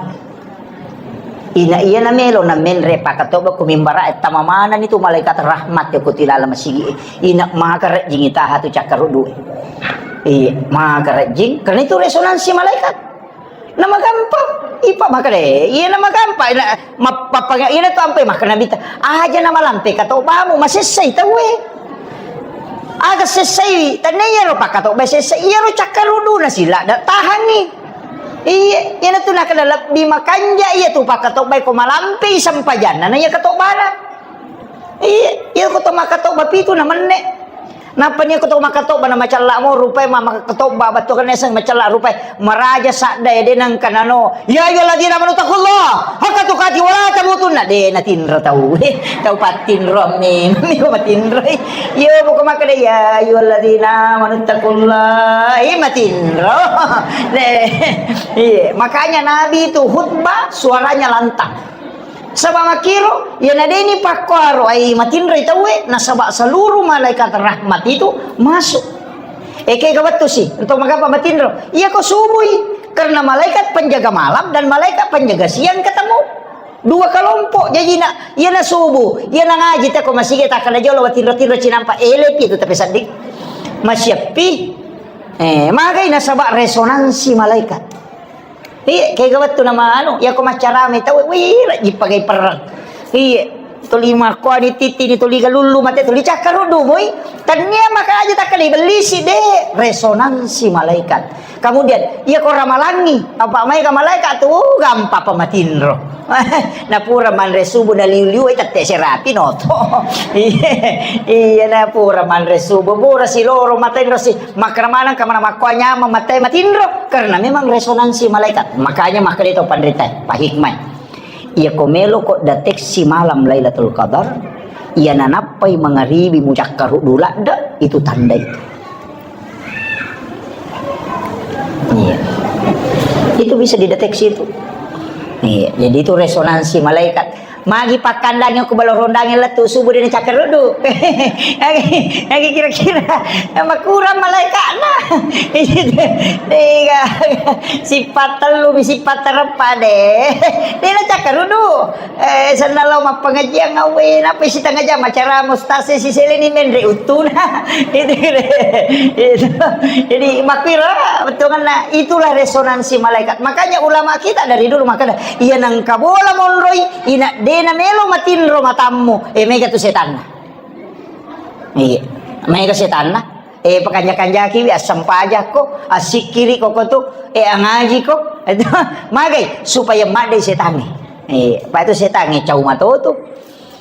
Ina iya na melo na menre pakatobba ko mimbara, tama manani tu malaikat rahmat ya ko tilala masigi. Ina magarejjing itaha tu cakkaruddu. Iya, magarejjing. Karena itu resonansi malaikat. Na magampang, ipa makare. Iya na magampang. Ina, ma-, pappaga-, ina tu ampe maka Nabi ta, aja na malampe katobbamu, masessai tauwe. Aga sessai, tania iyaro pakatobba sessai, iyaro cakkaruddu na sila da tahangi. Iya, iyana tu nakada lebbi makanja iya tu pakatobba ko malampe sempajanna na iya katobbana. Iya, iya ko to makatobba pitu na menne. Nappa ni ko to makatobba na macalla mo rupai ma makatobba battu kan eseng macalla rupai maraja sadda ya denang kanano. Ya ayyuhalladzina amanu taqullaha haqqa tuqatih wa la tamutunna. De natinro tau. Tau pattinro mi, mi ko matinro. Iya buka makada ya ayyuhalladzina amanu taqullaha. Eh matinro. De. Iya, makanya Nabi itu khutbah suaranya lantang. Saba makkiro, iyana deni pakkuaro ai matinroi tauwe, nasaba seluruh malaikat rahmat itu masuk. Eke ga wettu si, untuk magapa matinro? Iya ko subui, karena malaikat penjaga malam dan malaikat penjaga siang ketemu. Dua kelompok jajina, iyana subuh, iyana ngaji tako masigi takkala jolo matinro-tinro cinampa elepi itu tapi seddi. Masiappi. Eh, magai nasaba resonansi malaikat. Iya, kega wettu nama anu, iya ko maccarame tau, wih, rajji pagai perang. Iya, tuli makkuani titini, tuli galullu mate, tuli cakkaruddu moi. Tania maka aja takkali bellisi de, resonansi malaikat. Kemudian, iya ko ramalangi, apa mai ka malaikat tu, uh, gampang pamatinro. Napura manre subuh na liu-liu, eh, tette serapi noto. Iya, iya, napura manre subuh, pura siloro matinro si. Makkeda maneng ka mana makkuanyameng mattai matinro, karena memang resonansi malaikat. Makanya makkeda to panrita, Pak Hikmah. Iya ko melo ko deteksi malam Lailatul Qadar, iya nanappai mangaribi mucakkaruddu ladde, itu tanda itu. Iya. Itu bisa dideteksi itu. Iya, jadi itu resonansi malaikat. Magi pakkandangi ko balo rondangi lettu subuh dena cakkaruddu. Agi, agi kira-kira makurang malaikatna. Iya, sifat tellu mi sifat tereppa de. Dena cakkaruddu. Eh, senna lao mappengajian awe, napa sitengah jam acara mustase siseleni menre uttuna. Itu, itu. Jadi makkira bettuanna itulah resonansi malaikat. Makanya ulama kita dari dulu makanya iya nangka bola monroi, ina dena melo matinro matammu, eh, mega tu setanna. Iya, mega setanna. Eh, pakanja-kanjakiwi, assempajakko, assikkiriko kotu, eh, angajiko. Magai supaya maddei setangnge. Eh, pa itu setangnge cau matotu.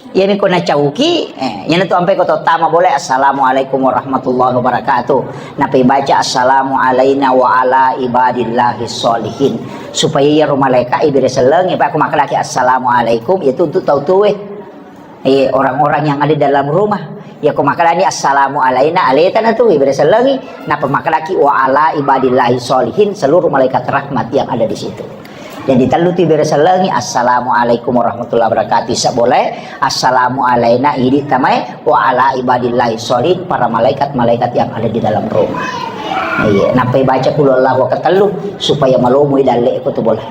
Iyami ko nacauki, eh, iyana tu ampai ko tottama boleh, "Assalamualaikum warahmatullahi wabarakatuh." Napai baca, "Assalamu alaina wa ala ibadillahi sholihin." Supaya iyaro malaikat ibere sellengi, pa ko makkedaki, "Assalamualaikum," itu untuk tau tuwe. Eh, orang-orang yang ada dalam rumah. Ya, ko makkedani, "Assalamu alaina," aleta na tu, ibere sellengi. Napa makkedaki, "Wa ala ibadillahi sholihin," seluruh malaikat rahmat yang ada di situ. Jadi, tellu tu ibere sellengi, "Assalamualaikum warahmatullahi wabarakatuh," isa boleh, "Assalamu alaina," idi tamai, "Wa ala ibadillahi sholihin," para malaikat-malaikat yang ada di dalam rumah. Iya, nappai baca qul huwallahu ahad ketellu, supaya malomoi dalle ko tu boleh.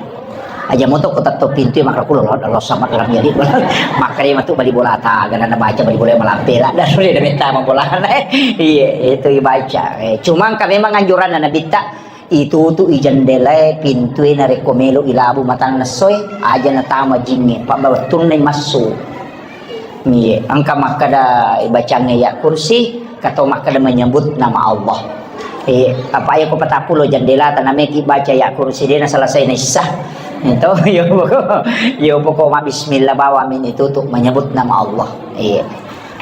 Aja moto ko tetto pintu makra kulo lo, lo sama dalam jadi. Makre matu bali bola ta, gana na baca bali bola malampe la, dan sudah ada minta bola. Iya, itu dibaca. Eh, cuma kan memang anjuran Nabi ta, itu tu i jendela pintu e narekko melo ilabu matang nessoe, aja natama jinge, pabawattunna massu. Iya, engka makkeda bacangnge ya kursi, kato makkeda menyebut nama Allah. Eh, apa ya ko patappulo jendela tanameki baca ya kursi dena selesai nissa. Itu, yo poko, yo poko ma bismillah bawa min itu tuh menyebut nama Allah. Iya.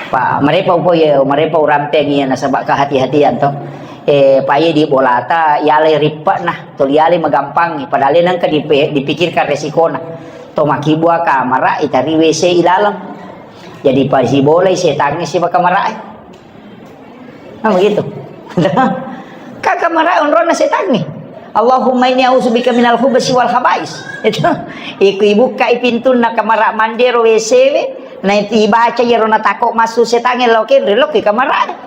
Pa, merepa upo ya, merepa urampeng iya nasaba kehati-hatian to. Eh, pa iya di bolata, yale rippek nah, tuli yale magampangi, padahal nengka dipe-, dipikirkan resikona. To makibua kamara, itari W C ilaleng. Jadi pasibolai setangnge siba kamarae. Nah, begitu. Ka kamarae onronna setangnge. "Allahumma inni a'udzubika minal khubsi wal khabais." Itu. Iku ibukkai pintunna kamara mandero W C we. Naitibaca iyaro natakko massu setangnge lao kenre, lao ki kamarae.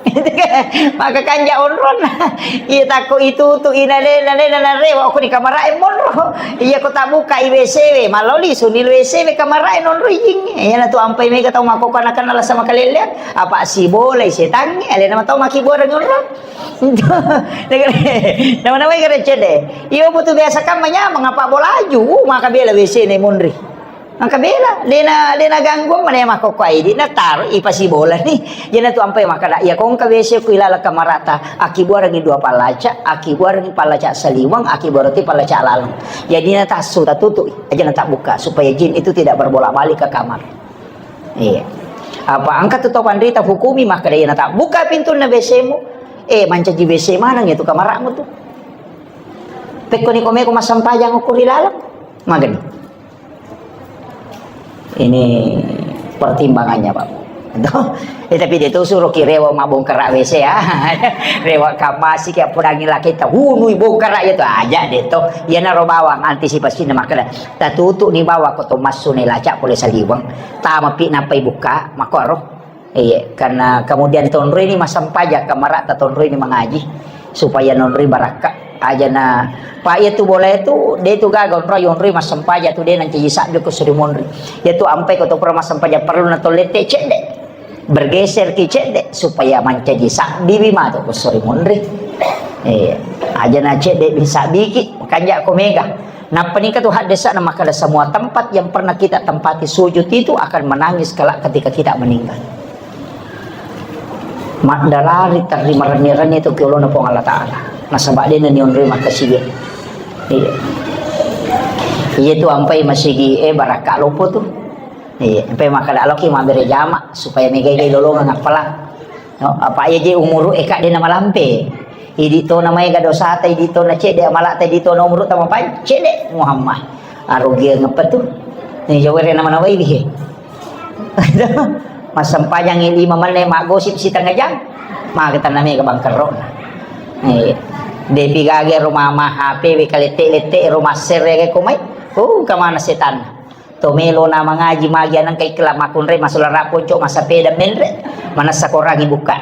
Maka kanja onronna. Iya takko itutu ina de, na de, na rewa ko ni kamarae monro. Iya ko tabuka i W C we, maloli suni W C we kamarae nonro ijing. Iya na tu ampai mega tau makkokko anak-anak lasa makaleleang. Apa sibolai setangnge, alena matau makibuareng onro. Nama-nama kare cede. Iyo mutu biasa kan manyameng apa bolaju, maka bela W C ne monri. Engka bela, dena, dena gangguang mana makkokko idi, na taro ipasibola ni. Jena tu ampai makkada, iya ko engka W C ku ilala kamarata, akibuarengi dua pallaca, akibuarengi pallaca saliweng, akibuarati pallaca laleng. Jadi na tassu tatutu, aja na tabbuka supaya jin itu tidak berbolak-balik ke kamar. Iya. Apa engka tu tau panrita hukumi makkada iya na tabbuka pintunna W C mu. Eh, mancaji W C maneng itu kamarmu tu. Pekkoni komeko massempajang ko ri laleng. Magani. Ini pertimbangannya, Pak. Eh, tapi dia tuh suruh ki rewa mabongkara W C ya. Rewa kamasi kayak pudangi laki tahunui bongkara itu aja deh tuh. Iya naro bawang antisipasi na makkada. Tatutu ni bawang ko to massu ne lacak pole saliweng. Tama pi napai buka, makoro. Iya, karena kemudian tonroi ni massempajang kamarata tonroi ni mangaji supaya nonroi barakka. Aja na, Pak, iya tu bola itu, dia tu gaga onroi, onroi massempajang tu dia nanti jisabbi ko suri monri. Iya tu ampai ko to pura massempajang perlu na tollette cedde. Bergeser ki cedde supaya mancaji sabbi wi matu ko suri monri. Iya, aja na cedde bin sabbi ki, makanja ko mega. Nappa nengka tu haddesa'na makkada semua tempat yang pernah kita tempati sujud itu akan menangis kelak ketika kita meninggal. Maddarari terri marenni-renni tu ki olona Puang Allah Ta'ala. Nasaba dena nionroi makkasiwiang. Iya. Iya tu ampai masigi, eh, barakka loppo tu. Iya, ampai makkada loki mabbere jama supaya megai-gai lolongeng appalang. No, apa iya je umuru eka dena malampe. Idi to na maega dosata, idi to na cedde amalata, idi to na umuru tamapan, cedde Muhammad. Arugiang apa tu? Ni jawere nama nawai bihe. Massempajang lima menit, maggosip setengah jam. Maka tanah mega bangkerona. Eh, depi gage rumah mah H P we kalette-lette rumah sere ke komai. Oh, kemana setan? To melo na mangaji magi anang kai kela makunre, masulara ponco, masapeda menre, manessa korangi buka.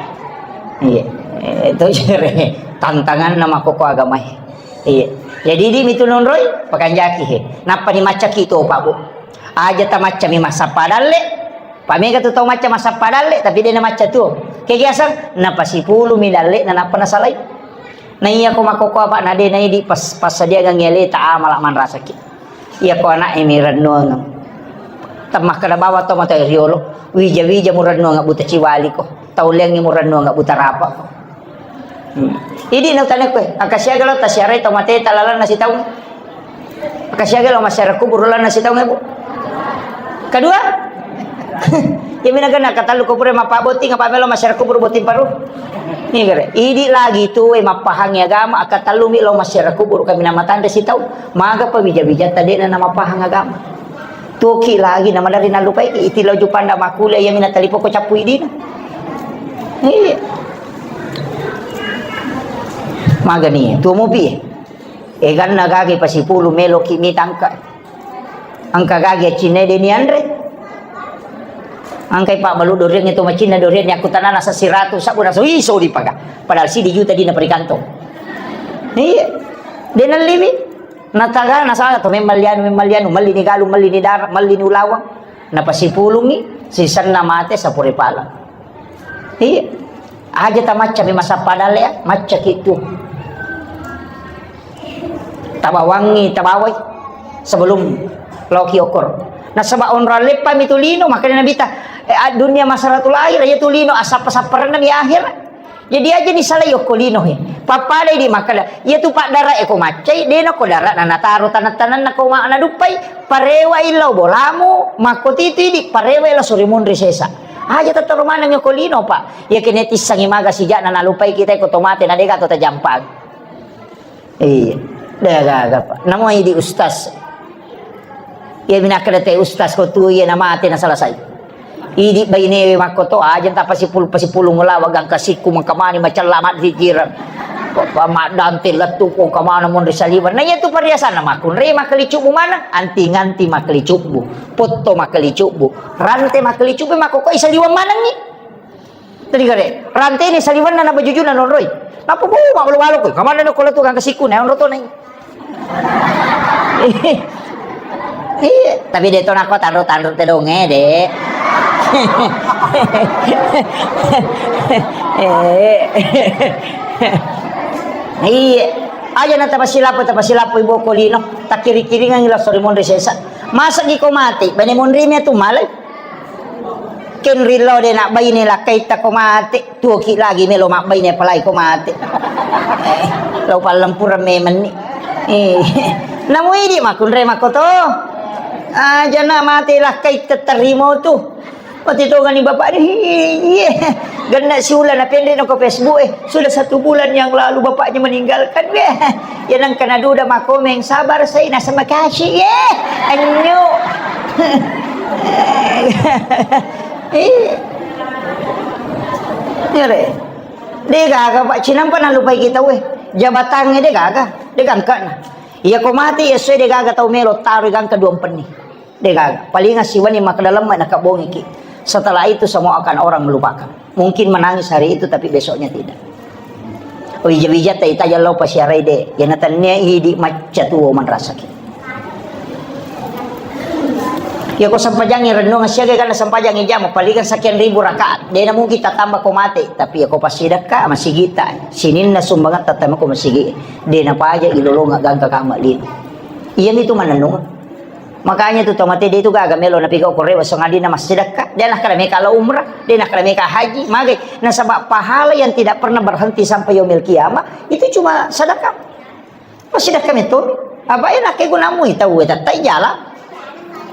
Iya. Eh, itu jere tantangan nama koko agama. Iya. Jadi di mitu nonroi, pakanjaki he. Nappa ni macca ki to, Pak, Bu. Aja ta macca mi massappa dalle. Pak mega tu tau macca massappa dalle, tapi dena macca tu. Kegiasan, napasipulu mi dalle, na nappa nasalai. Na iya ko makkokkoe, Pak, na de na idi pas-, passadiangengngi aleta amala manrasaki. Iya ko ana'e mi rennuangeng. Temmakkeda bawang to mata riolo, wija-wija mu rennuang buta ciwali ko. Tau leangngi mu rennuang buta rapa ko. Hmm. Idi na utane koe, engka siaga lo tasiarai to mateta lalanna sitaung. Engka siaga lo massiara kuburu lalanna sitaung, Bu. Kedua, iya mina gana katellu ko pura mappabbotting, apa melo massiara kuburu botting paru. Iya gare. Idi lagi tu, eh, mappahangi agama, engka tellu mi lo massiara kuburu, kaminang matanre sitaung. Maga pa wija-wija tadena na mappahang agama. Tuki lagi na madari nalupai, iti lo jupanda makuliah, iya mina talipo ko cappu idina. Iya. Magani, tuo mupi. Eganna gage pasipulu meloki mitangka. Engka gage accinna de nianre. Engkai pabbalu doriang itu macinna doriang ni aku tanana sasiratu sabu naso iso dipaga. Padahal sidi juta dina perikantong. Iya. De nalliwi. Nataga nasala to memmallianu, memmallianu, mallini galu, mallini dara, mallini ulawang. Napasipulungi, sisenna mate sapure pala. Iya. Aja tamacca mi masappa dalle ya, macca ki tu. Tabawangi, tabawai sebelum loki okor. Nasaba onrang leppa mi tu lino, makanya Nabi ta, eh, dunia masaratul akhir, ya tu lino asappa-sapparenna mi akhir. Jadi aja ni salai okko lino he. Pappada di makkada, iya tu paddara eko maccai, dena ko dara na nataro tanang-tananna ko ma naduppai, parewa illau bolamu, makko titu idi, parewa ila suri munri sesa. Aja tattaro maneng okko lino, Pak. Iya kene tissangi maga sijak na nalupai kita ko tomate na dega to tajampang. Iya. Dega-dega, Pak. Namo idi ustaz. Iya, minakkeda te ustaz ko tu, iya, namate, nasalasai. Idi bainewe makkoto, aja tapasipul-, pasipulung lawa gangka sikku mengkamani macella maddikiran. Maddante lettu ko kamana monri saliweng. Na iya tu perhiasanna makkunrai makkelicubbu maneng, anti-nganti makkelicubbu, potto makkelicubbu, rante makkelicubbu, makkokoi saliweng manengngi. Tadi kare, rante ni saliwenna na bajujuna nonroi. Napa bu mabbalo-balo koi. Kamana no kola tu gangka sikku na onro to nai. Iya, tapi de to nako tanro-tanro te donge, de. Eh. Iya. Aja na tapasilapo, tapasilapo ibu ko lino. Takkiri-kiringan ila sori monri sesa. Masa gi ko mati, bane monri mi tu malai. Kenri lo de nak baine lakkai ta ko mati. Tuoki lagi melo mabbaine apalagi ko mate. Eh, lo pallempureng memenni. Eh, namu idi makkunrai makkoto. Aja na mate lakkai tetterimo tu. Mati tongani bapak ni. Iye. Genna siula na penre no ko Facebook eh. Sudah satu bulan yang lalu bapaknya meninggalkan. Weh. Ya nang kena duda makomeng sabar saya nasa makasih. Ye. Anyo. Eh. Iyare. De gaga, Pak, cinampa nalupai kita, weh. Jabatangnge de gaga, de gangkana. Iya ko mati, iya sesuai de gaga tau melo taro gangka dua penni. De gaga. Paling siwani maka dalam na kabongiki. Setelah itu semua akan orang melupakan. Mungkin menangis hari itu, tapi besoknya tidak. Oh, ija-ija tai tajang lao pasiarai de. Yana tannia idi macca tuo manrasaki. Iya ko sempajangi renungan siaga kana sempajangi jama palingan sekian ribu rakaat. Dena mungkin tatamba ko mate, tapi iya ko pasidakka masigita. Sininna sumbangan tatamba ko masigi. Dena paja ilolonga gangka kama lino. Iya mitu manenung. Makanya tu tomate de itu gaga melo napiga ko rewa songadina masidakka. Dena kada meka la umrah, dena kada meka haji, magai. Nasaba pahala yang tidak pernah berhenti sampai yaumil kiamah itu cuma sedekah. Masidakka metto. Apa iya nakke gunamu tau e tattai jala.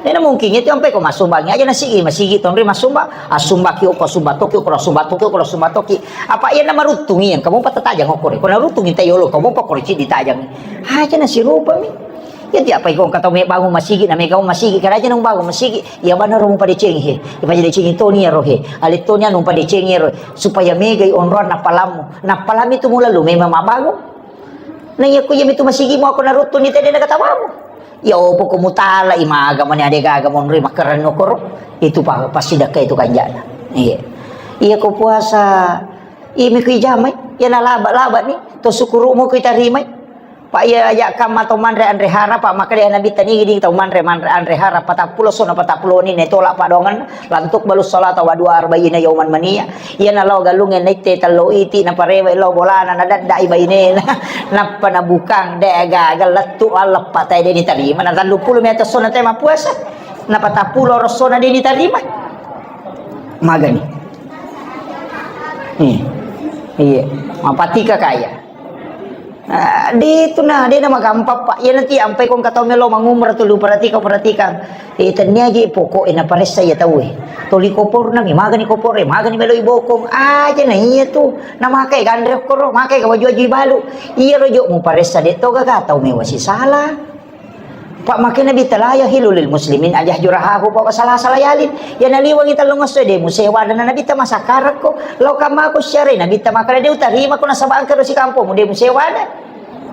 Dena mungkin itu sampai ko masumbangi aja nasigi, masigi tonri masumbang, asumbaki oko sumba toki, oko sumba toki, oko sumba toki. Apa iya na maruttungi yang kamu pata tajang okore. Ko naruttungi tai yolo kamu pa kore cidi tajang. Aja nasirupa mi. Ya tiap pai ko kata me bangun masigi na me bangun masigi karaja nung bangun masigi. Ya bana ro mu padecengi he. Ya padecengi toni ya rohe. Ale toni anu padecengi ro supaya megai onroan napalamu. Napalami tu mula lu memang mabangun. Na iya ku iya mitu masigimu ako naruttu ni tede na katawamu. Ya opo ko mutala i maga mani ade gaga monri makkarenno koro. Itu pa pasidakka itu kanjana. Iya. Iya ko puasa imi ku ijamai. Iya na laba-laba ni. To sukuru mo ku itarimai. Pa iya aja kamma tau manre anre hara pa makkeda Nabitta nigi di tau manre manre anre hara patappulo sona patappulo ni ne tola padongan. Lantuk balus salata wa dua arba'ina yauman mania. Iyana lao galungnge naitte tello iti naparewe lao bolana nadaddai bainena. Nappa nabukang de gaga lettu alleppa tai de nitarima na telluppulo mi atas sona tai mappuasa. Napatappulo rossona de nitarima. Magani. Iya. Iya. Mapatika kaya. Ah, de tu na, de na magampang, Pak. Iya nanti ampai kong katau melo mangumrah tu lu perhatikan, perhatikan. Eh, tennia je pokok e na paressa iya tau e. Toli kopor na mi, magani kopor e, magani melo ibokong. Aja na iya tu. Na makai ganre koro, makai ka baju-baju balu. Iya rojo mu paressa de to gaga tau mewa sisala. Pak, makkeda Nabitta la yahillu lil muslimin an yahjura akhahu fawqa salasati layalin. Iya naliwengi tellung esso de musewa dana Nabitta masakkarakko. Lao kamako siarai Nabitta makkeda de utarima ko nasaba engka ro sikampong de musewa ada.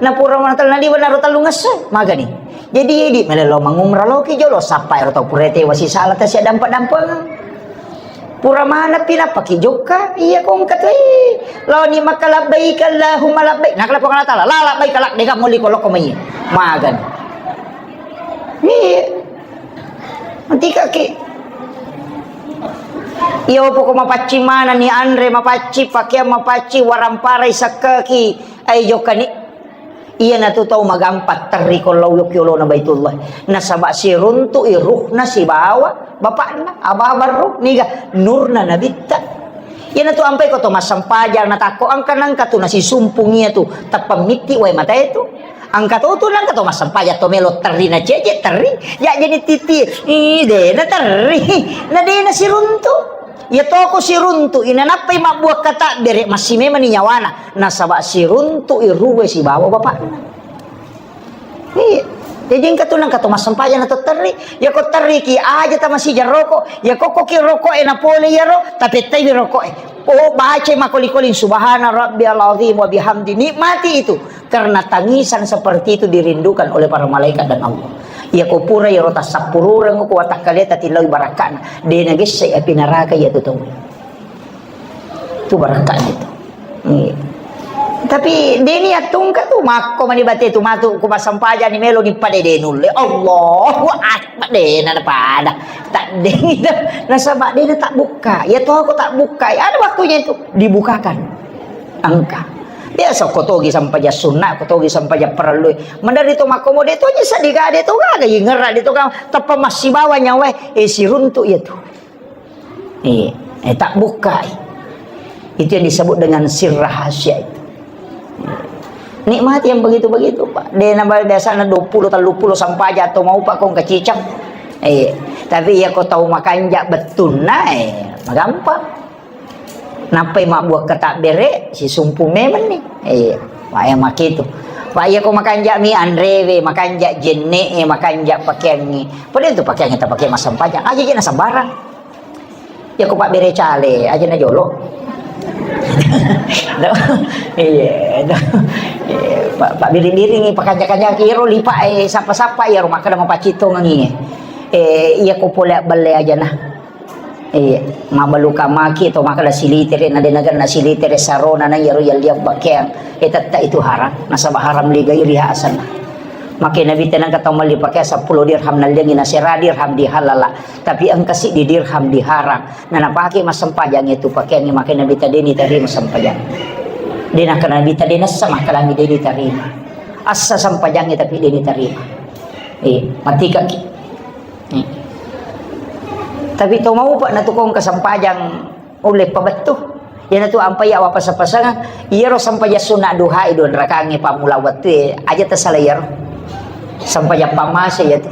Napura manatal naliweng naro tellung esso magani. Jadi idi melo mangumrah loki jolo sappa ero tau pura tewa sisala tasi dampa-dampang. Pura manappi nappaki jokka, iya kongka tu, eh. Laoni maka labbaik Allahumma labbaik. Nakala Puang Allah Taala, la labbaik la, dega molli ko lokko mai. Magan. Iya. Nanti kaki. Iya, poko mapaccing mana ni anre, mapaccing pakeang, mapaccing waramparai sakkaki. Ai jokka ni. Iyanatu tau magampang terri ko lao yokki olona Baitullah. Nasaba siruntu'i ruhna sibawa bapakna, ababar ruh, niga nurna Nabitta. Iyanatu ampai ko to massempajang natakko engka nangka tu nasisumpung iyatu teppa mitti wae matae tu. Engka to tu nangka to massempajang to melo terri na cece terri. Ya jadi titi, ih, dena terri. Na dena siruntu. Iya toko siruntu'i, nanappai mabbuakka tabbere, massimemani nyawana, nasaba siruntu'i ruwe sibawa bapakna. Iya. Jaji engka tu nengka to massempajang na to terri. Ya ko terri ki aja tamasija roko. Ya ko ko ki roko e na pole ya ro, tapi taiwi roko e. Oh, baca makoli-koli subhana rabbiyal azim wa bihamdi. Nikmati itu. Karena tangisan seperti itu dirindukan oleh para malaikat dan Allah. Ya ko pura ya ro tasappurureng ko watakkaleta tilau barakana. De na gesse api neraka ya tu tau. Tu barakka itu. Iya. Tapi deni attungka tu makko mani bate tu matu ku massempajang ni melo ni pada de nulle. Allahu Akbar, de na pada. Tak de na, nasaba de na tak buka. Ya to ko tak buka. Ada waktunya itu dibukakan. Engka. Biasa ko togi sampajang sunna, ko togi sampajang perlu. Mendari to makko mo de to nyisa diga de to gaga ingerra de to ka teppa massibawa nyawa e siruntu ya tu. Iya, eh, tak bukai. Itu yang disebut dengan sir rahasia itu. Nikmati yang begitu-begitu, Pak. Dia nambah biasanya dua puluh, tiga puluh sampai jatuh mau Pak kong kecicang. Iya. Tapi ya kau tahu makan jak betul nah, eh, gampang. Nappai mabbuang ketak bere, si sumpu memang nih. Iya. Pak yang makitu. Pak iya kau makan jak mi anrewe, makan jak jenne, eh, makan jak pakaian ni. Pada itu pakaian kita pakai masam pajak. Aja je na sembarang. Ya ko pabbere cale aja na jolo. Iya, iya. Pak, pak biring-biring, pakanja-kanja kiro lipa eh sapa-sapa ya rumah kada mapacito ngangi. Eh iya ko pole belle aja nah. Eh mabaluka maki to maka da silitere na denaga na silitere sarona na yaro yalliang bakeang. Eh tetta itu haram, nasaba haram ligai riha asana. Maka Nabi tenang kata mali pakai sepuluh dirham naliangi na sera dirham dihalala. Tapi engka siddi dirham diharang. Na napake massempajang itu pakeangnge maka Nabi ta deni tarima sempajang. Dena kana Nabi ta dena sama kalami deni tarima. Assa sempajangnya tapi deni tarima. Eh, matika ki. Eh. Tapi to mau pak natukong kesempajang ulle pabettu. Iyanatu ampai awapasa-pasang, iyaro sempajang sunna duha e dua rakangnge pammula wettue, aja tasala iyaro. Sempajang pammase iyatu.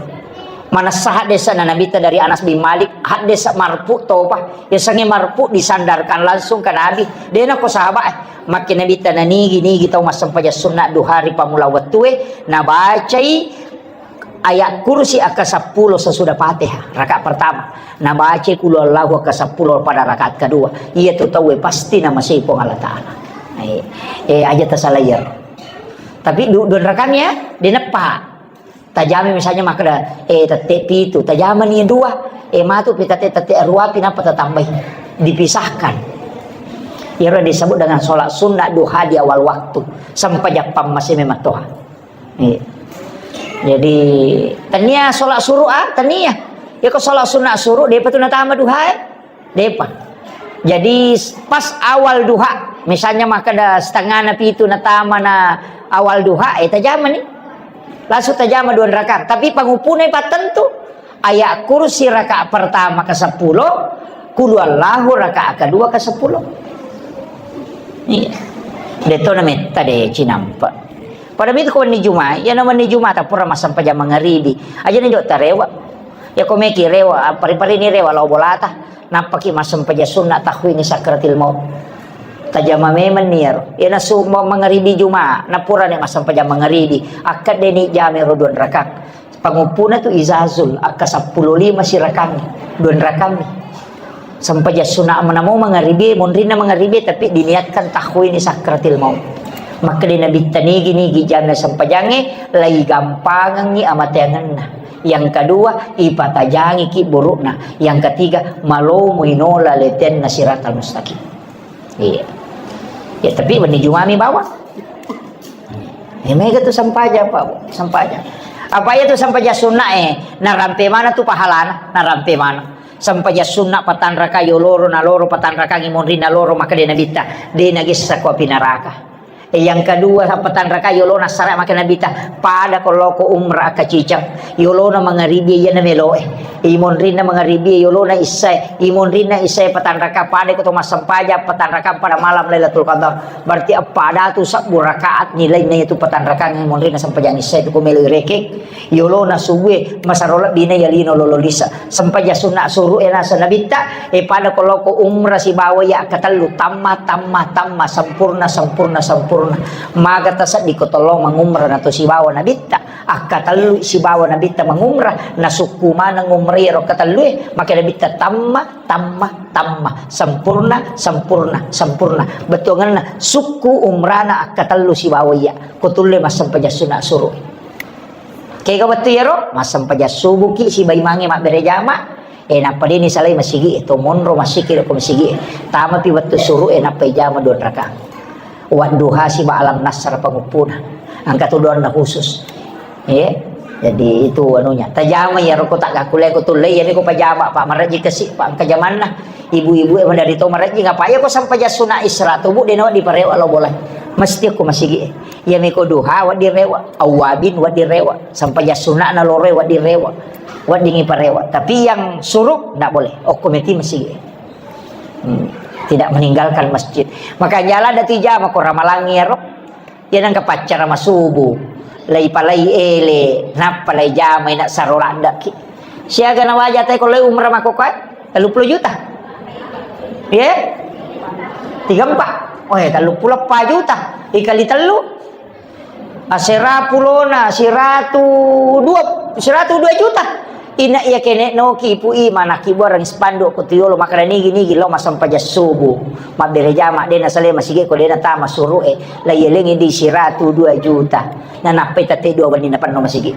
Manessa haddesa na Nabitta dari Anas bin Malik, haddesa marfu topa, yasengnge marfu disandarkan langsung ke Nabi. Dena ko sahabat, eh, makke Nabitta nanigi-nigi tau massempajang sunna duha ri pammula wettue, nabacai Ayat kursi akka seppulo sesudah Fatihah, rakaat pertama. Nabaca qul huwallahu akka seppulo pada rakaat kedua. Iya tu tauwe pasti namasei Puang Allah Ta'ala. Eh, eh, aja tasalayer. Tapi du-, dua rakaat ya, dineppa. Tajami misalnya makkeda, eh, tette pitu, tajamani dua, eh, matu pi tette, tette ruapi, napa tatambai. Dipisahkan. Iyaro disebut dengan sholat sunnah duha di awal waktu. Sempajang pammase memang toha. Iya. Jadi, tania sholat suruh, ah, tania. Ya, kok sholat sunat suruh, depa tu natama duha, eh? Depa. Jadi, pas awal duha, misalnya makkeda setengah na pitu natama na awal duha, eh, tajama ni. Langsung tajama dua rakaat. Tapi pangupuna pattentu, Ayat kursi rakaat pertama ke sepuluh, qul huwallahu rakaat kedua ke sepuluh. Iya. Deto na metta de cinampa. Pada mitu ko wenni Juma, iya na wenni Juma ta pura massempajang mangaribi. Aja ni jok tarewa. Ya ko meki rewa, pari-pari ni rewa lao bolata. Nappaki massempajang sunna tahwini sakratil maut. Tajama memang ni yaro. Iya na su ma-, mangaribi Juma, na pura ni massempajang mangaribi. Akka de ni jame ro dua rakaat. Panguppuna tu izazul, akka seppulo lima sirakangngi, dua rakammi. Sempajang sunat menamo mangaribi, monrinna mangaribi, tapi diniatkan tahwini sakratil maut. Makkeda Nabitta nigi-nigi jame sempajangnge, lai gampangengngi amateangenna. Yang kedua, ipatajangi ki burukna. Yang ketiga, malomo inola letenna siratal mustaqim. Iya. Ya, tapi wenni Jumami bawang. Eh, mega tu sempajang, Pak, Bu. Sempajang. Apa iya tu sempajang sunna, eh, narampe mana tu pahalana, narampe mana. Sempajang sunna patanraka yoloro, naloro patanraka ngimonri naloro, maka de Nabitta, de nagessa ko api neraka. Eh, yang kedua, patanraka yolona sara maka Nabitta, pada ko loko umrah ka cicang, yolona mangaribi iya na meloe. Imonrinna mangaribi yolona issae, imonrinna issae patanrakang pada ko to massempajang patanrakang pada malam Lailatul Qadar. Berarti appada tu sabbu rakaat nilaina itu patanrakang imonrinna sempajang issae tu ko melo irekeng. Yolona subue masaro lebbina ya lino lolo lisa. Sempajang sunna suru'e nasa nabitta, e pada ko loko umrah sibawa ya akkatellu tamma, tamma, tamma, sempurna, sempurna, sempurna. Maga taseddi ko tollo mangumrah nato sibawa nabitta. Akkatellu sibawa nabitta mangumrah, nasukku maneng umrah ero akkatellue, maka nabitta tamma, tamma, tamma, sempurna, sempurna, sempurna. Bettuangenna sukku umrana akkatellu sibawa iya. Ko tulle massempajang sunna suru'e. Kega wettu iyaro? Massempajang subuki siba imangnge mabbere jama, e, nappa deni salai masigi e, to monro masiki ko masigi e. Tamapi wettu suru'e nappa ijama dua rakaat. Wadduha siba alam nasr panguppuna. Engka tu doanna khusus. E, jadi itu anunya. Tajama iyaro ko tak gakule ko tulle, iyami ko pajama, Pak, marajji kasi, Pak, engka jamanna. Ibu-ibu e madari to marajji, ngapa iya ko sempajang sunna isra tubu dena diparewa lo bola. Mesti ko masigi e. Iyami ko duha wedding rewa, awwabin wedding rewa, sempajang sunna'na loroe wedding rewa, weddingi parewa. Tapi yang suruk ndak boleh. Okko meti masigi. Hmm. Tidak meninggalkan masjid. Maka jalan datu ijama ko ramalangi ero. Iya nangka paccara masubu. Lai palai ele, nappa lai jamai nak saro laddaki. Siaga na waja tai ko lai umrah makokkoe? Tellu puluh juta. Ye? Tiga empat. Oh, ya, tellu puluh empat juta. Dikali tellu. Asera pulona, siratu dua, siratu dua juta. Ina iya kene noki ipu i manaki buarang spanduk ko tuyolo makkada nigi-nigi lo massempajang subuh. Mabbere jama dena sale masigi ko dena tama suru'e. La yelengi di siratu dua juta. Na nappai tette dua wenni na penno masigi.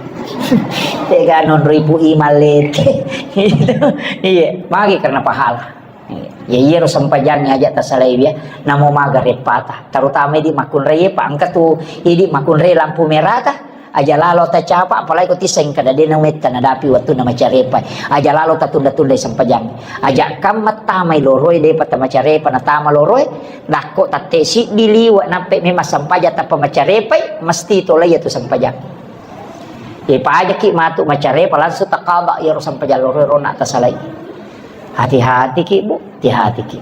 Tega nonro ipu i malete. Iya, magi karena pahala. Ya, iyaro sempajangnge aja tasalai ya. Namo maga repata. Terutama idi makkunrai, Pak, engka tu idi makkunrai lampu merah ta. Aja lalo tacapa, apalagi ko tiseng kada dena metta nadapi wattunna macarepa. Aja lalo tatunda-tundai sempajang. Aja kam mattamai loroi depa tamacarepa natama loroi. Dakko tatte siddi liwa nampe memang sempajang tappa macarepai, mesti tolai tu sempajang. Ipajaki matu macarepa langsung takaba iyaro sempajang loroi rona tasalai. Hati-hati ki, Bu, hati-hati ki.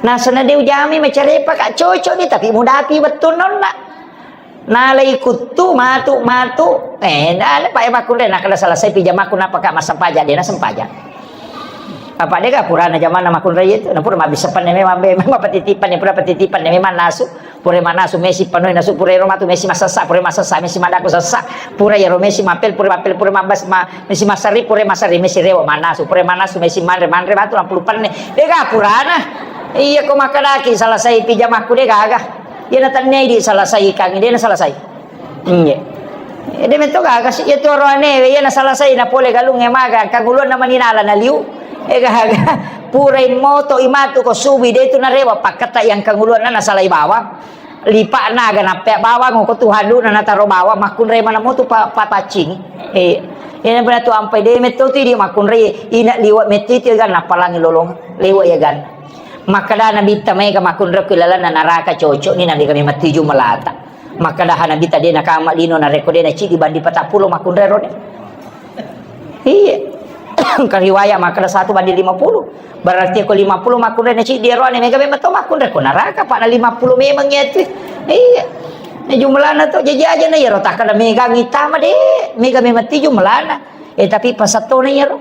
Nah, sana de ujami macarepa ka cocok ni, tapi mudapi wettunna onna. Nalai kuttu matu, matu. Eh, na, na, Pak, e, makkunrai, na kada selesai pijamaku, napa ka massempajang, de na sempajang. Apa de ka purana jamanna makkunrai itu, na pura mabbissa penne memang be, memang patitipanne, pura patitipanne memang nasu. Pura manasu mesi panoi nasu, pura ero matu mesi masessa, pura masessa mesi madako sessa, pura ero mesi mapel, pura mapel, pura mabas, ma, mesi masari, pura masari mesi rewa manasu, pura manasu mesi manre, manre matu lampulu penne. De ga purana. Iya ko makkadaki selesai pijamaku de gaga. Iya na tennai di selesai kangi, de na selesai. Iya. Ede metto gaga si, iya tu oroane, iya na selesai na pole galung e maga, kanguluan na maninala na liu. E gaga. Pura imoto imatu ko subi de tu na rewa pakkata yang kanguluan na, na salai bawang. Lipa'na aga nappea bawang ko tu handuna nataro bawang makkunrai mana motu pa-, papaccing. Eh, ina pernah tu ampai de metto tu di makkunrai ina liwa metto itu gan napalangi lolong lewa ya gan. Makkada nabitta mega makkunrai ku lalanna naraka cocok ni nabi kami mati jumelata. Makkada nabitta de nakama lino narekko de na cidi bandi patappulo makkunrai rode. Iya. Engka riwayat makkeda satu banding lima puluh. Berarti ko lima puluh makkunrai na ciddi ero ane mega memang to makkunrai ko naraka, Pak, na lima puluh memang iya tu. Iya. Ini jumlahna to jaji aja na iyaro takkada mega ngitama de, mega memang ti jumlahna. Eh, tapi pasattona iyaro.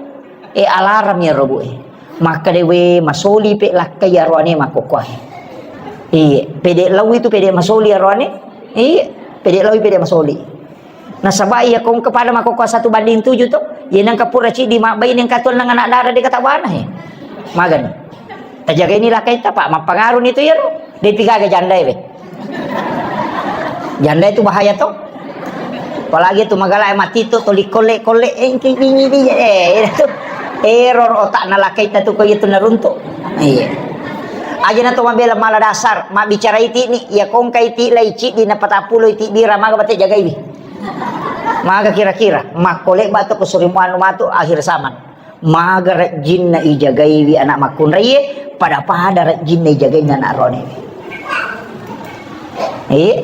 Eh, alarm iyaro, Bu, eh. Makkeda we masoli pe lakka iyaro ane makkokkoe. Iya, pede lau itu pede masoli iyaro ane. Iya, pede lau pede masoli. Nasaba iya ko engka pada makkokkoe satu banding tujuh to, iya nengka pura ciddi mabbaine engka tuang nang anak dara de kata bana he. Magani. Tajaga ini lakkaita, Pak, mappangaru ni tu iyaro. De pigaga janda we. Janda itu bahaya to. Apalagi tu magala mati to, to likolle-kolle engki bingi di, eh, itu. Error otakna lakkaita tu ko itu naruntuk. Iya. Aja na to mabela mala dasar, mabbicara iti ni, iya ko engka iti lai ciddi na patappulo iti bira maga bate jagaiwi. Maga kira-kira, makko lebba to ko surimu anu matu akhir zaman. Maga rejjinna ijagaiwi anak makkunraie, pada-pada rejjinna ijagaiwi anak ronewe. Iya.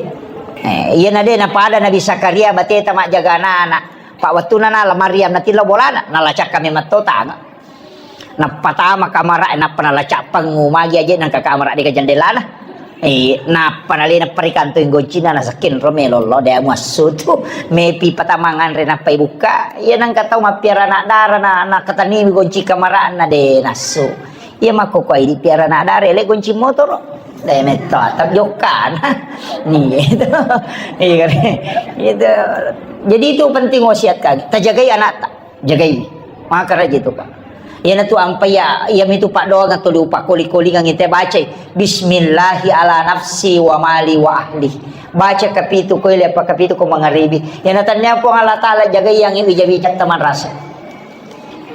Eh, iya na de na pada Nabi Zakaria bateta majjaga anak-anak. Pa' wettuna nala Maryam natillau bolana, nala cakka memang to tanga. Nappa tama kamara, nappa nala cappengngu magi aje nangka kamara de ka jendelana. Eh, nappa nalena perikantoi goncina, nasekken ro melollo de muassu tu. Mepi patama nganre nappa ibukka. Iya nangka tau mappiara anak dara na, na katani gonci kamarana de nassu. Iya makkokkoe idi piara anak dara, ele gonci motoro. De metto atap jokkana. Nih, gitu. Iya kan? Gitu. Jadi itu penting wasiat kami. Tajagai anak ta. Jagai. Maka raja itu, Pak. Iyana tu ampai ya, iya mitu paddoangeng tuli upakoli-kolingengngi te bacai. Bismillahi ala nafsi wa mali wa ahli. Baca kapitu ko ile apa kapitu ko mangaribi. Iyana tania Puang Allah Ta'ala jagai yang wija-wija teman rasa.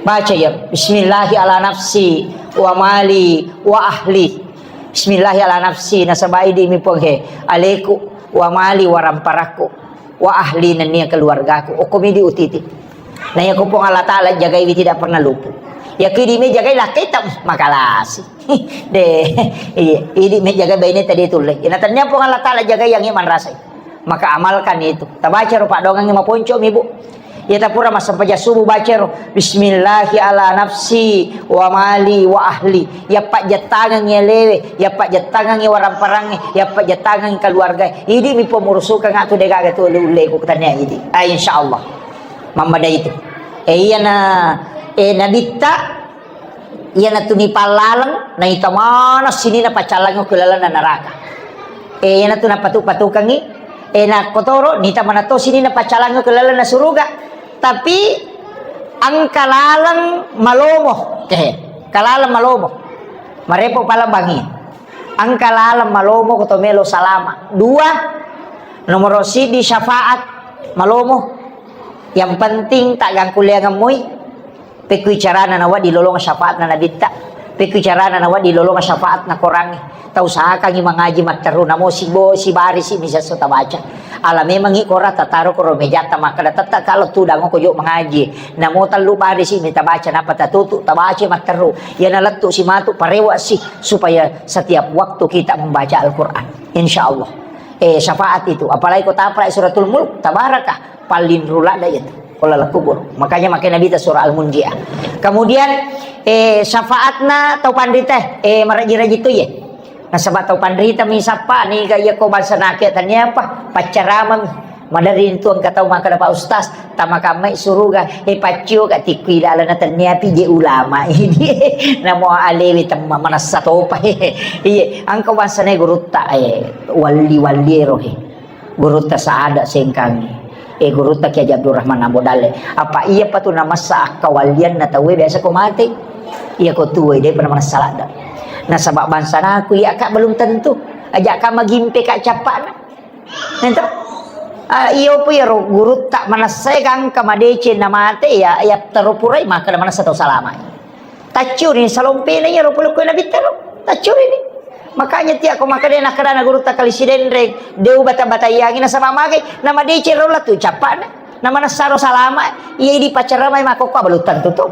Baca ya, Bismillahi ala nafsi wa mali wa ahli. Bismillahi ala nafsi, nasaba idi mi Puang he, aleku, wa mali, wa ramparakku, wa ahli, nennia keluargaku. Okko midi utiti. Nah, ya Puang Allah Ta'ala jagaiwi tidak pernah luput. Ya kidi me jagai laketa makalasi. De, iya, idi me jagai baine tadi tulle. Ina tania Puang Allah Ta'ala jagai yang iman rasai. Maka amalkan itu. Tabaca ro paddoangengnge maponcomi, Bu. Iya tapura massempajang subuh baca ro, "Bismillahi ala nafsi wa mali wa ahli." Iya pajjettangengngi alewe, iya pajjettangengngi waramparangngé, iya pajjettangengngi keluargaé. Idi mi pemurusukang atu degaga tu ulle-ulleku tania idi. Ah, insyaallah. Mammada itu. Eh, iyana, eh, nabitta Iyanatu nipallaleng, naita maneng sininna paccallangnge ku lalenna naraka. Eh, iyanatu napatu-patukengngi, eh, nakkotoro nita maneng to sininna paccallangnge ku lalenna suruga. Tapi engka laleng malomo, kehe, engka laleng malomo. Marepo palembangngi. Engka laleng malomo ko to melo salama. Dua, nomoro siddi syafaat malomo. Yang penting taggangkulleangeng moi. Pekkui carana nawedding lolongeng syafaatna nabitta. Pekkui carana nawedding lolongeng syafaatna korangnge. Tausahakangngi mangaji matteru namo sibo-, sibarisi mi sesso tabaca. Ala memangngi korang tataro koro mejatta makkeda tette kalo tudang ko jo mangaji. Namo tellu barisi mi tabaca nappa tatutu tabaca matteru. Iyana lettu si matu parewa si supaya setiap waktu kita membaca Al-Quran. Insya Allah. Eh, syafaat itu. Apalagi ko tapalai suratul mulk, tabaraka. Paling rula da itu. Ko laleng kubur. Makanya makai Nabi ta surah Al-Munjiah. Kemudian, eh, syafaatna tau panrita, eh, maraji-raji tu ye. Nasaba tau panrita mi sappa ni ga iya ko bangsa nake tania apa? Paccarama mi. Madari tu engka tau makkeda Pak Ustaz, tama kammai suruga, eh, paccio ka tikkui lalana tania pi je ulama ini. Namo alewe temma manessa topa. Iye, engka bangsa ne gurutta, eh, walli-walli ero he. Gurutta Saada Sengkangi. Eh, gurutta Kiai Haji Abdurrahman Ambo Dalle. Apa iya patu namassa akkawallianna tauwe biasa ko mate. Iya ko tuwe, depa namanessa ladda. Nasaba bangsa naku iya ka belum tentu. Aja ka magimpe ka cappana. Ento? Ah, iyo pu iyaro gurutta manessa gangka madeceng namate ya, ya terupurai maka manessa tau salama. Tacciuni salompena iyaro pole ko nabitta ro. Tacciuni ni. Makanya tia ko makkeda nakkedana gurutta kali Sidenreng, deu bata-bataiangi nasaba magai, namadeceng ro latu cappana, namanessaro salama, iya idi pacaramai makkokkoe belum tentu to.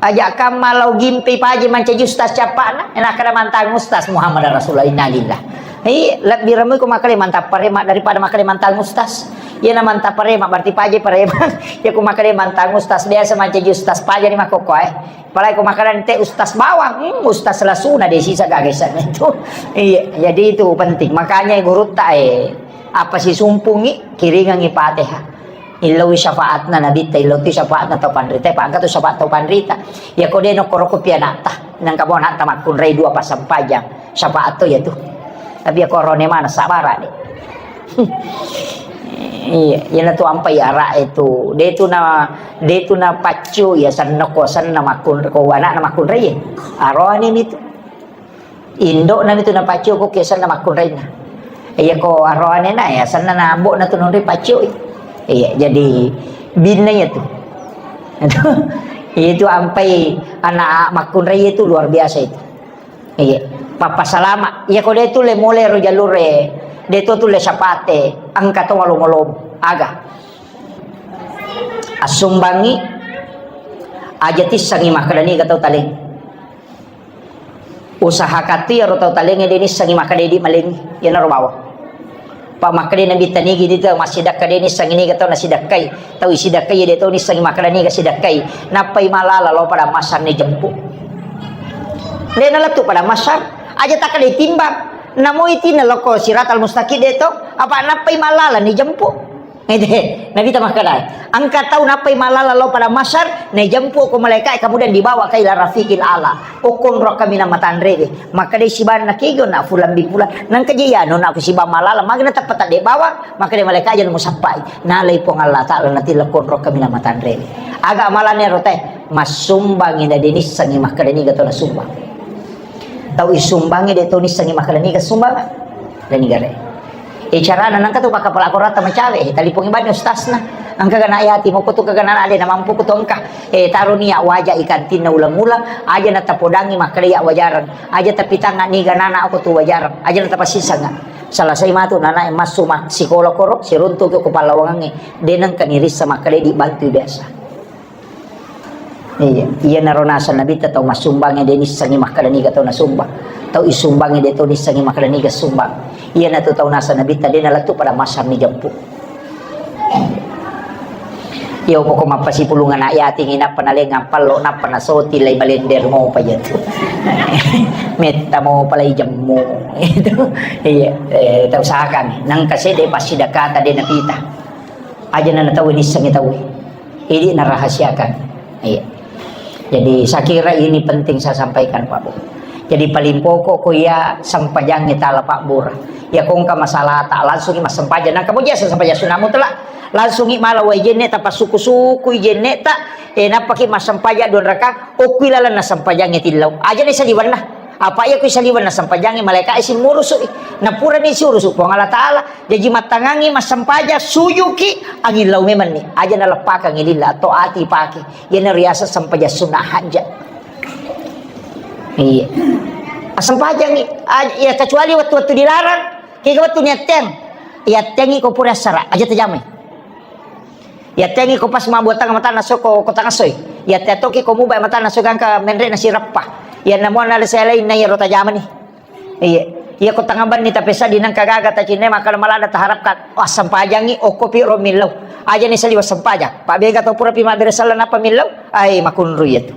Aja kamma lao gimpe paje mancaji ustaz cappana, nakkeda mantang ustaz Muhammad Rasulullah, innalillah. Hi, lebbi remui ko makkeda mantang parema daripada makkeda mantang ustaz. Iya na mantang parema berarti paje parema. Ya ko makkeda mantang ustaz biasa mancaji ustaz paje ni makkokkoe. Apalagi ko makkeda ente ustaz bawang, hmm, ustaz lasuna desi sagagasan itu. Iya, jadi itu penting. Makanya gurutta, eh, apa sisumpungi, kiringangi Fatihah. Illauwi syafaatna nabitta, illau tu syafaatna tau panrita, pa engka tu syafaat tau panrita. Ya ko de nokkoro ko pi anatta, nangka bo anatta makkunrai dua passempajang, syafaat to ya tu. Tapi ya korone mana sabara de. Iya, iyana tu ampai ara'e tu. De tu na, de tu na paccu ya senna ko senna makkun-, ko anakna makkunrai. Aroane mi tu. Indokna mi tu na paccu ko ke senna makkunrainna. Iya ko aroane na ya senna na ambokna tu nonri paccu. Iya, jadi binna ya tu. Itu ampai anak makkunrai itu luar biasa itu. Iya, pappasalama. Iya ko de tu le mole ro jalure, de tu tu le syapate, engka to malomo-lomo. Aga. Assumbangi aja tissangi makkeda niga tau taleng. Usahakan tu iyaro tau talengnge de nissangi makkeda idi malengngi. Iyanaro bawang. Pa makkeda Nabitta, nigi di tau massidakka de nissengi niga tau nasidakkai. Tau isidakkai de tau nissengi makkeda niga sidakkai. Nappai malala lao pada masar ni jempu. De nalettu pada masar, aja takkeda timbang. Namo itinna loko siratal mustaqim de to, apa nappai malala ni jempu. Ede, Nabitta makkeda, engka tau nappai malala lao pada masar, naijempu ko malaika, kemudian dibawa ke ila rafiqil ala. Okko onrokka mina matanrewe. Makkeda sibanna kego na fulan bi fulan. Nangka je yano na ku siba malala, magna teppa tadde bawang, makkeda malaika aja musappai. Nalai Puang Allah Taala natilla konrokka mina matanrewe. Aga amalane ro te, massumbang ina de nissengi makkeda niga to nasumbang. Tau isumbangi de to nissengi makkeda niga sumbang. Dan niga re. E carana nangka tu pakka pala korata macawe, e talipongi bani ustasna. Engka gana yati moko tu kagana ade na mampu ku tu engka. E taro ni ya waja ikantinna ulang-ulang, aja na tapodangi makkeda ya wajarang. Aja tapitanga niga nana aku tu wajarang. Aja na tapasisangnga. Selesai matu nana e massu ma-, sikola koro, siruntu ke ku pallawangangnge. De nengka nirissa makkeda di bantu biasa. Iya, iyanaro naseng Nabitta tau massumbangnge de nissengi makkeda niga tau nasumbang. Tau isumbangnge de tau nissengi makkeda niga sumbang. Iyanatu tau naseng Nabitta de nalettu pada masar ni jempu. Iya, poko mappasipulung anak yating, nappa nalengang pallo, nappa nasoti lai balender mopa jatu. Metta mopa lai jemmu. Itu. Iya, eh, tau usahakan. Nangka sede passidakata de napita. Aja na tau nissengi tau. Ini narahasiakan. Iya. Jadi, saya kira ini penting saya sampaikan, Pak Bu. Jadi, paling pokok ko iya sempajangnge tala Pak Bura. Ya, ko engka masalah ta, langsungi massempajang. Nang kamu jasa sempajang sunat mutlak. Langsungi mala wai jenne, tapassuku-sukui jenne ta. Eh, nappaki massempajang dua raka. Okui lalenna sempajangnge tillau. Aja ni saliwanna. Apa iya kui saliwanna sempajangnge malaika isi murusu. Napura ni si urusu Puang Allah Taala. Jaji mattangangngi massempajang, sujuki, angillau memenni. Aja naleppakangngi lilla, atau ati pake. Iyana riaseng sempajang sunnah hajat. Iya. Assempajangngi, aj-, ya kecuali wettu-wettu dilarang, kega wettu niatteng. Iattengngi ko pura assara, aja tajamai. Iattengngi ko pas mabbuattang matanna so ko, ko tangassoi. Iatteng toki ko mubai matanna so gangka menre nasireppa. Iyanna muanna le saya lain na iyaro tajamani. Iya. Iya ko tangabanni tapesa dinang kagaga tacinne makkada malada taharapkan. Wah, sempajangngi okko pi ro millau. Aja ni saliwa sempajang. Pak bega tau pura pi mabbere sala napa millau. Ai makunru iya tu.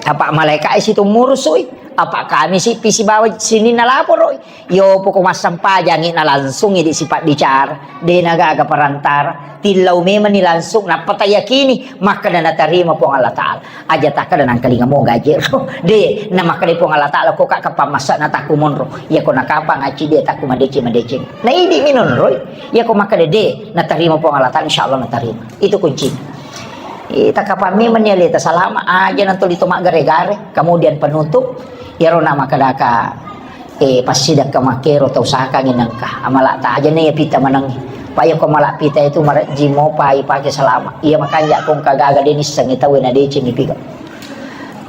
Apa malaika isi tu murusui. Apa kami si pisi bawa sini nalaporoi. Yo poko massempajangngi na langsungi di sipak bicara. De na gaga perantara. Tillau memang ni langsung, nappa tayakini, makkada natarima Puang Allah Ta'ala. Aja takkada nangkalinga mo gaje ro. De, na makkada Puang Allah Ta'ala, ko ka kapang masa na takku monro. Iya ko nakapang aci de takku madeceng-madeceng. Na idi minonroi. Iya ko makkada de, natarima Puang Allah Ta'ala, insya Allah natarima. Itu kuncinya. Eh, takapang memang ni aleta salama aja nanto lito maggare-gare. Kemudian penutup, iyaro na makkadaka Eh, passidakka makkero tau usahakangngi nengka. Amala ta aja ne pita maneng. Pa iya ko amala pita itu marejji mopa ipake selama. Iya makanja ko engka gaga de nissengi tau na deceng ipiga.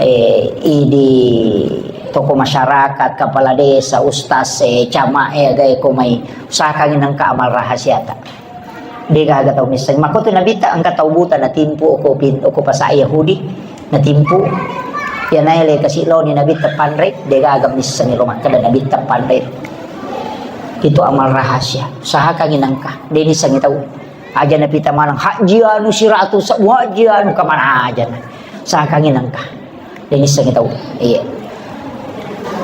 Eh, idi toko masyarakat, kepala desa, ustaz, eh, camat, eh, agae ko mai usahakangngi nengka amal rahasiata. De gaga tau misseng. Makko tu Nabitta engka tau buta natimpu oko pin-, oko pasa Yahudi, natimpu. Iya naele kasi loni Nabitta panre, de gaga misseng ro makkada Nabitta panre. Itu amal rahasia. Usahakangngi nengka. De nissengi tau. Aja napita maneng haji anu siratu sebu haji anu kemana aja na. Usahakangngi nengka. De nissengi tau. Iya.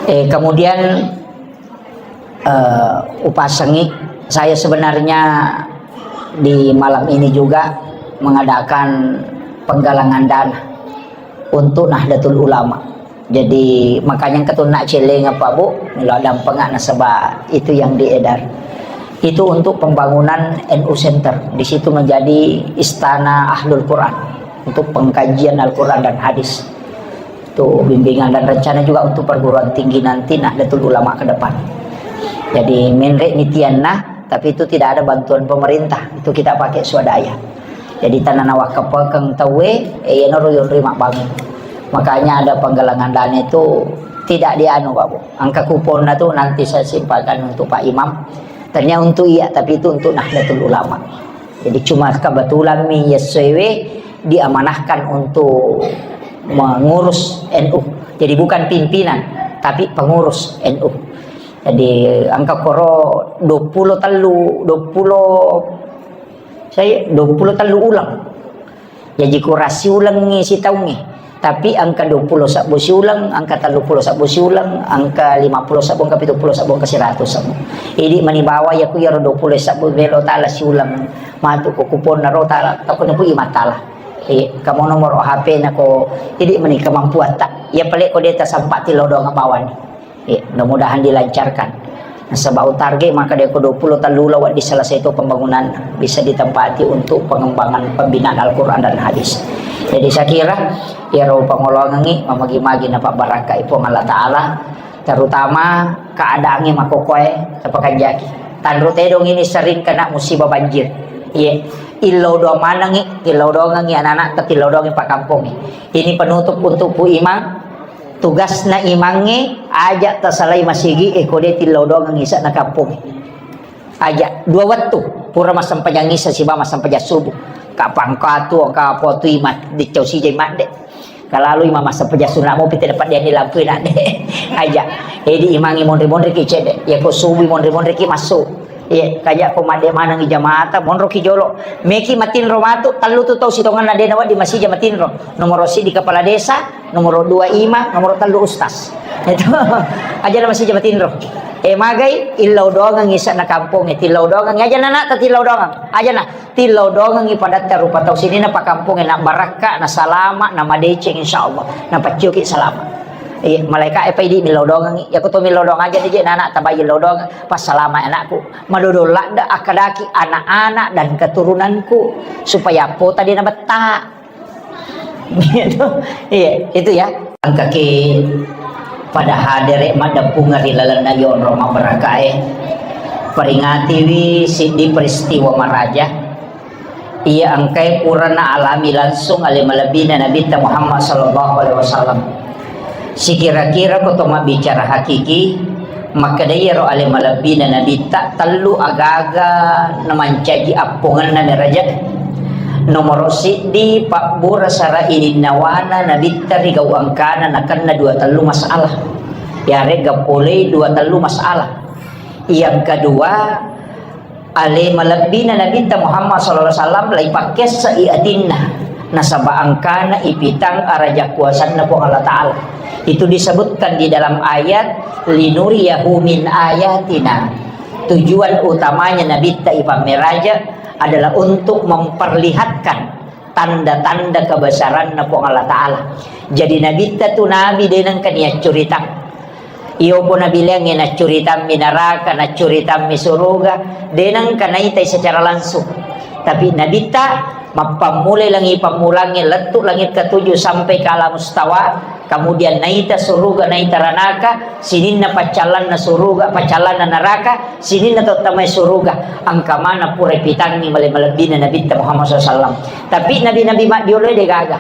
Eh, kemudian eh, upasengi. Saya sebenarnya di malam ini juga mengadakan penggalangan dana untuk Nahdlatul Ulama. Jadi, makanya ketunak celeng apa, Bu, melo dampengak nasaba itu yang diedar. Itu untuk pembangunan N U Center. Di situ menjadi istana Ahlul Quran untuk pengkajian Al-Quran dan hadis. Itu bimbingan dan rencana juga untuk perguruan tinggi nanti Nahdlatul Ulama ke depan. Jadi, menre mitianna, tapi itu tidak ada bantuan pemerintah, itu kita pakai swadaya. Jadi, tanah nawak kepekeng tawe, eh, iya noro yonri mak bangun. Makanya ada penggalangan dana itu tidak dianu, Pak Bu. Angka kuponna tuh nanti saya simpankan untuk Pak Imam. Tanya untuk iya, tapi itu untuk Nahdlatul Ulama. Jadi cuma kebetulan mi Yessewe diamanahkan untuk mengurus N U. Jadi bukan pimpinan, tapi pengurus N U. Jadi, engka koro dua pulo tellu, dua pulo, saya, dua pulo tellu uleng. Jaji, kurang siulengngi sitaungngi. Tapi engka dua pulo sebbu siuleng, engka tellu pulo sebbu siuleng, engka lima pulo sebbu, engka pitu pulo sebbu, engka seratus sebbu. Idi mani bawa ya ku iyaro dua pulo sebbu belo tala siuleng. Matu ko kuponna ro tala, takko napu imatala. Eh, kamu nomor H P nako, idi mani kemampuan tak. Ya pale ko deta sampai tilo doang bawani. Eh, mudah-mudahan dilancarkan. Nasaba target maka deko dua pulo tellu lawat diselesai itu pembangunan bisa ditempati untuk pengembangan pembinaan Al-Quran dan hadis. Jadi saya kira iyaro pangolongengngi mamagi-magi napabarakai Puang Allah Ta'ala, terutama keadaannya makokoe tapakanjaki. Tanru tedong ini sering kena musibah banjir. Iya, illau doang manengi, illau doangengi anak-anak, tapi illau doangi pakampongi. Ini penutup untuk Pu Imang. Tugasna imangnge, aja tasalai masigi, e, ko de tillau doangeng isa'na kampongnge. Aja, dua wettu, pura massempajang isa siba massempajang subuh. Kapang katu, ka potu imat, dicau sijai madde. Kalalu imam massempajang sunna mopi, tidak pada dilampui nadde. Aja, edi imangnge monri-monri ki cede, ya ko subuh monri-monri ki masuk. Iya, kaja ko madde maneng i jamaata, monro ki jolo. Meki matinro matu, tellu tu tau sitongenna de nawedding masija matinro. Nomor siddi kepala desa, nomor dua imam, nomor tellu ustaz. Itu. Aja na masija matinro. Eh, magai, illau doangengi isa'na kampongnge, tillau doangengi. Aja na, na, tillau doangeng. Aja na, tillau doangengi padatta rupa tau sininna pakampongnge, na barakka, na salama, na madeceng, insyaallah. Na pacioki salama. Iya, malaika e pai di millau doangengi. Ya ko to millau doang aja dije, na, na, tabai illau doangeng. Passalama anakku. Madodong ladde akkadaki anak-anak dan keturunanku supaya pota de nabetta. Gitu. Iya, itu ya. Engkaki pada hadere maddeppungeng ri lalenna yonro mabbarakae. Peringatiwi siddi peristiwa maraja. Iya engkae pura naalami langsung ale malebbina Nabitta Muhammad sallallahu alaihi wasallam. Sikira-kira ko to mabbicara hakiki, makkedai iyaro ale malebbina Nabitta tellu agaga namancaji appongenna meraja. Nomoro siddi, pabbura sara ininnawana Nabitta ri gau engkana nakenna dua tellu masalah. Yarega polei dua tellu masalah. Yang kedua, ale malebbina Nabitta Muhammad sallallahu alaihi wasallam laipakkessai atinna, nasaba engkana ipitang araja kuasanna Puang Allah Ta'ala. Itu disebutkan di dalam ayat, "Linuriyahu min ayatina." Tujuan utamanya Nabitta ipammeraja adalah untuk memperlihatkan tanda-tanda kebesaranna Puang Allah Ta'ala. Jadi Nabitta tu nabi de nengka niaccuritang. Iyo pun nabileangnge naccuritammi naraka, naccuritammi suruga, de nengka naitai secara langsung. Tapi Nabitta mappammulai langi pammulangnge lettu langit ketujuh sampai ke alam mustawa, kemudian naita suruga, naita ranaka, sininna paccallanna suruga, paccallanna naraka, sininna tottamai suruga, engka mana pura pitangngi male malebbina Nabitta Muhammad sallallahu alaihi wasallam. Tapi nabi-nabi maddiolo de gaga.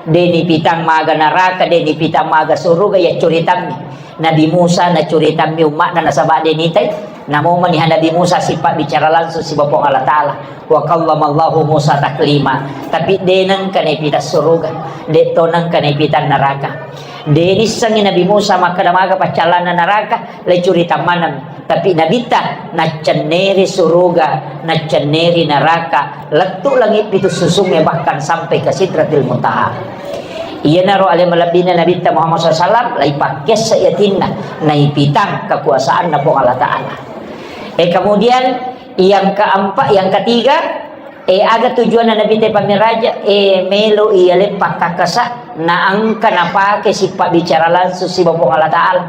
De nipitang maga naraka, de nipitang maga suruga, ya curitammi. Nabi Musa na curitammi umma'na nasaba de nitai. Namo maniha Nabi Musa sipa bicara langsung siba Puang Allah Ta'ala. Wa kallamallahu Musa taklima. Tapi de nengka naipitang suruga, de to nengka naipitang naraka. De nissengi Nabi Musa makkeda maga paccallanna naraka, le curita maneng. Tapi Nabitta naccenneri suruga, naccenneri naraka, lettu langit pitu susungnge bahkan sampai ke Sidratil Muntaha. Iyanaro ale malebbina Nabitta Muhammad sallallahu alaihi wasallam, laipakkessa yatinna, naipitang kekuasaanna Puang Allah Ta'ala. Eh, kemudian yang keempat, yang ketiga, eh, aga tujuanna Nabitta pammiraja, eh, melo iya leppakkakkasa, naengka napake sipabbicara langsung siba Puang Allah Ta'ala.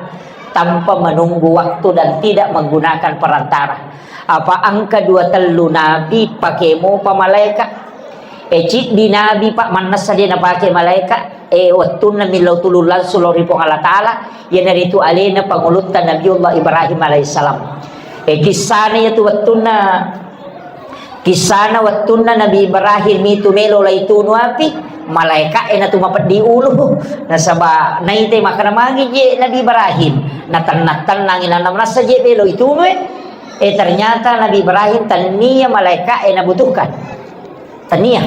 Tanpa menunggu waktu dan tidak menggunakan perantara. Apa engka dua tellu nabi pake mopa malaeka? E, ciddi nabi, Pak, mannessa de napake malaeka. E, wettunna millau tulung langsung lao ri Puang Allah Ta'ala, iyanaritu alena pangulutta Nabiullah Ibrahim alaihissalam. E, kissana iyatu wettunna Kissana wettunna Nabi Ibrahim itu melo laitunu api, malaeka e natu mapeddi ulu. Nasaba naitai makkeda magi je Nabi Ibrahim, natennang-tennangi, nana manassa je melo itunu e. Eh, ternyata Nabi Ibrahim tania malaeka e nabutuhkan. Tania.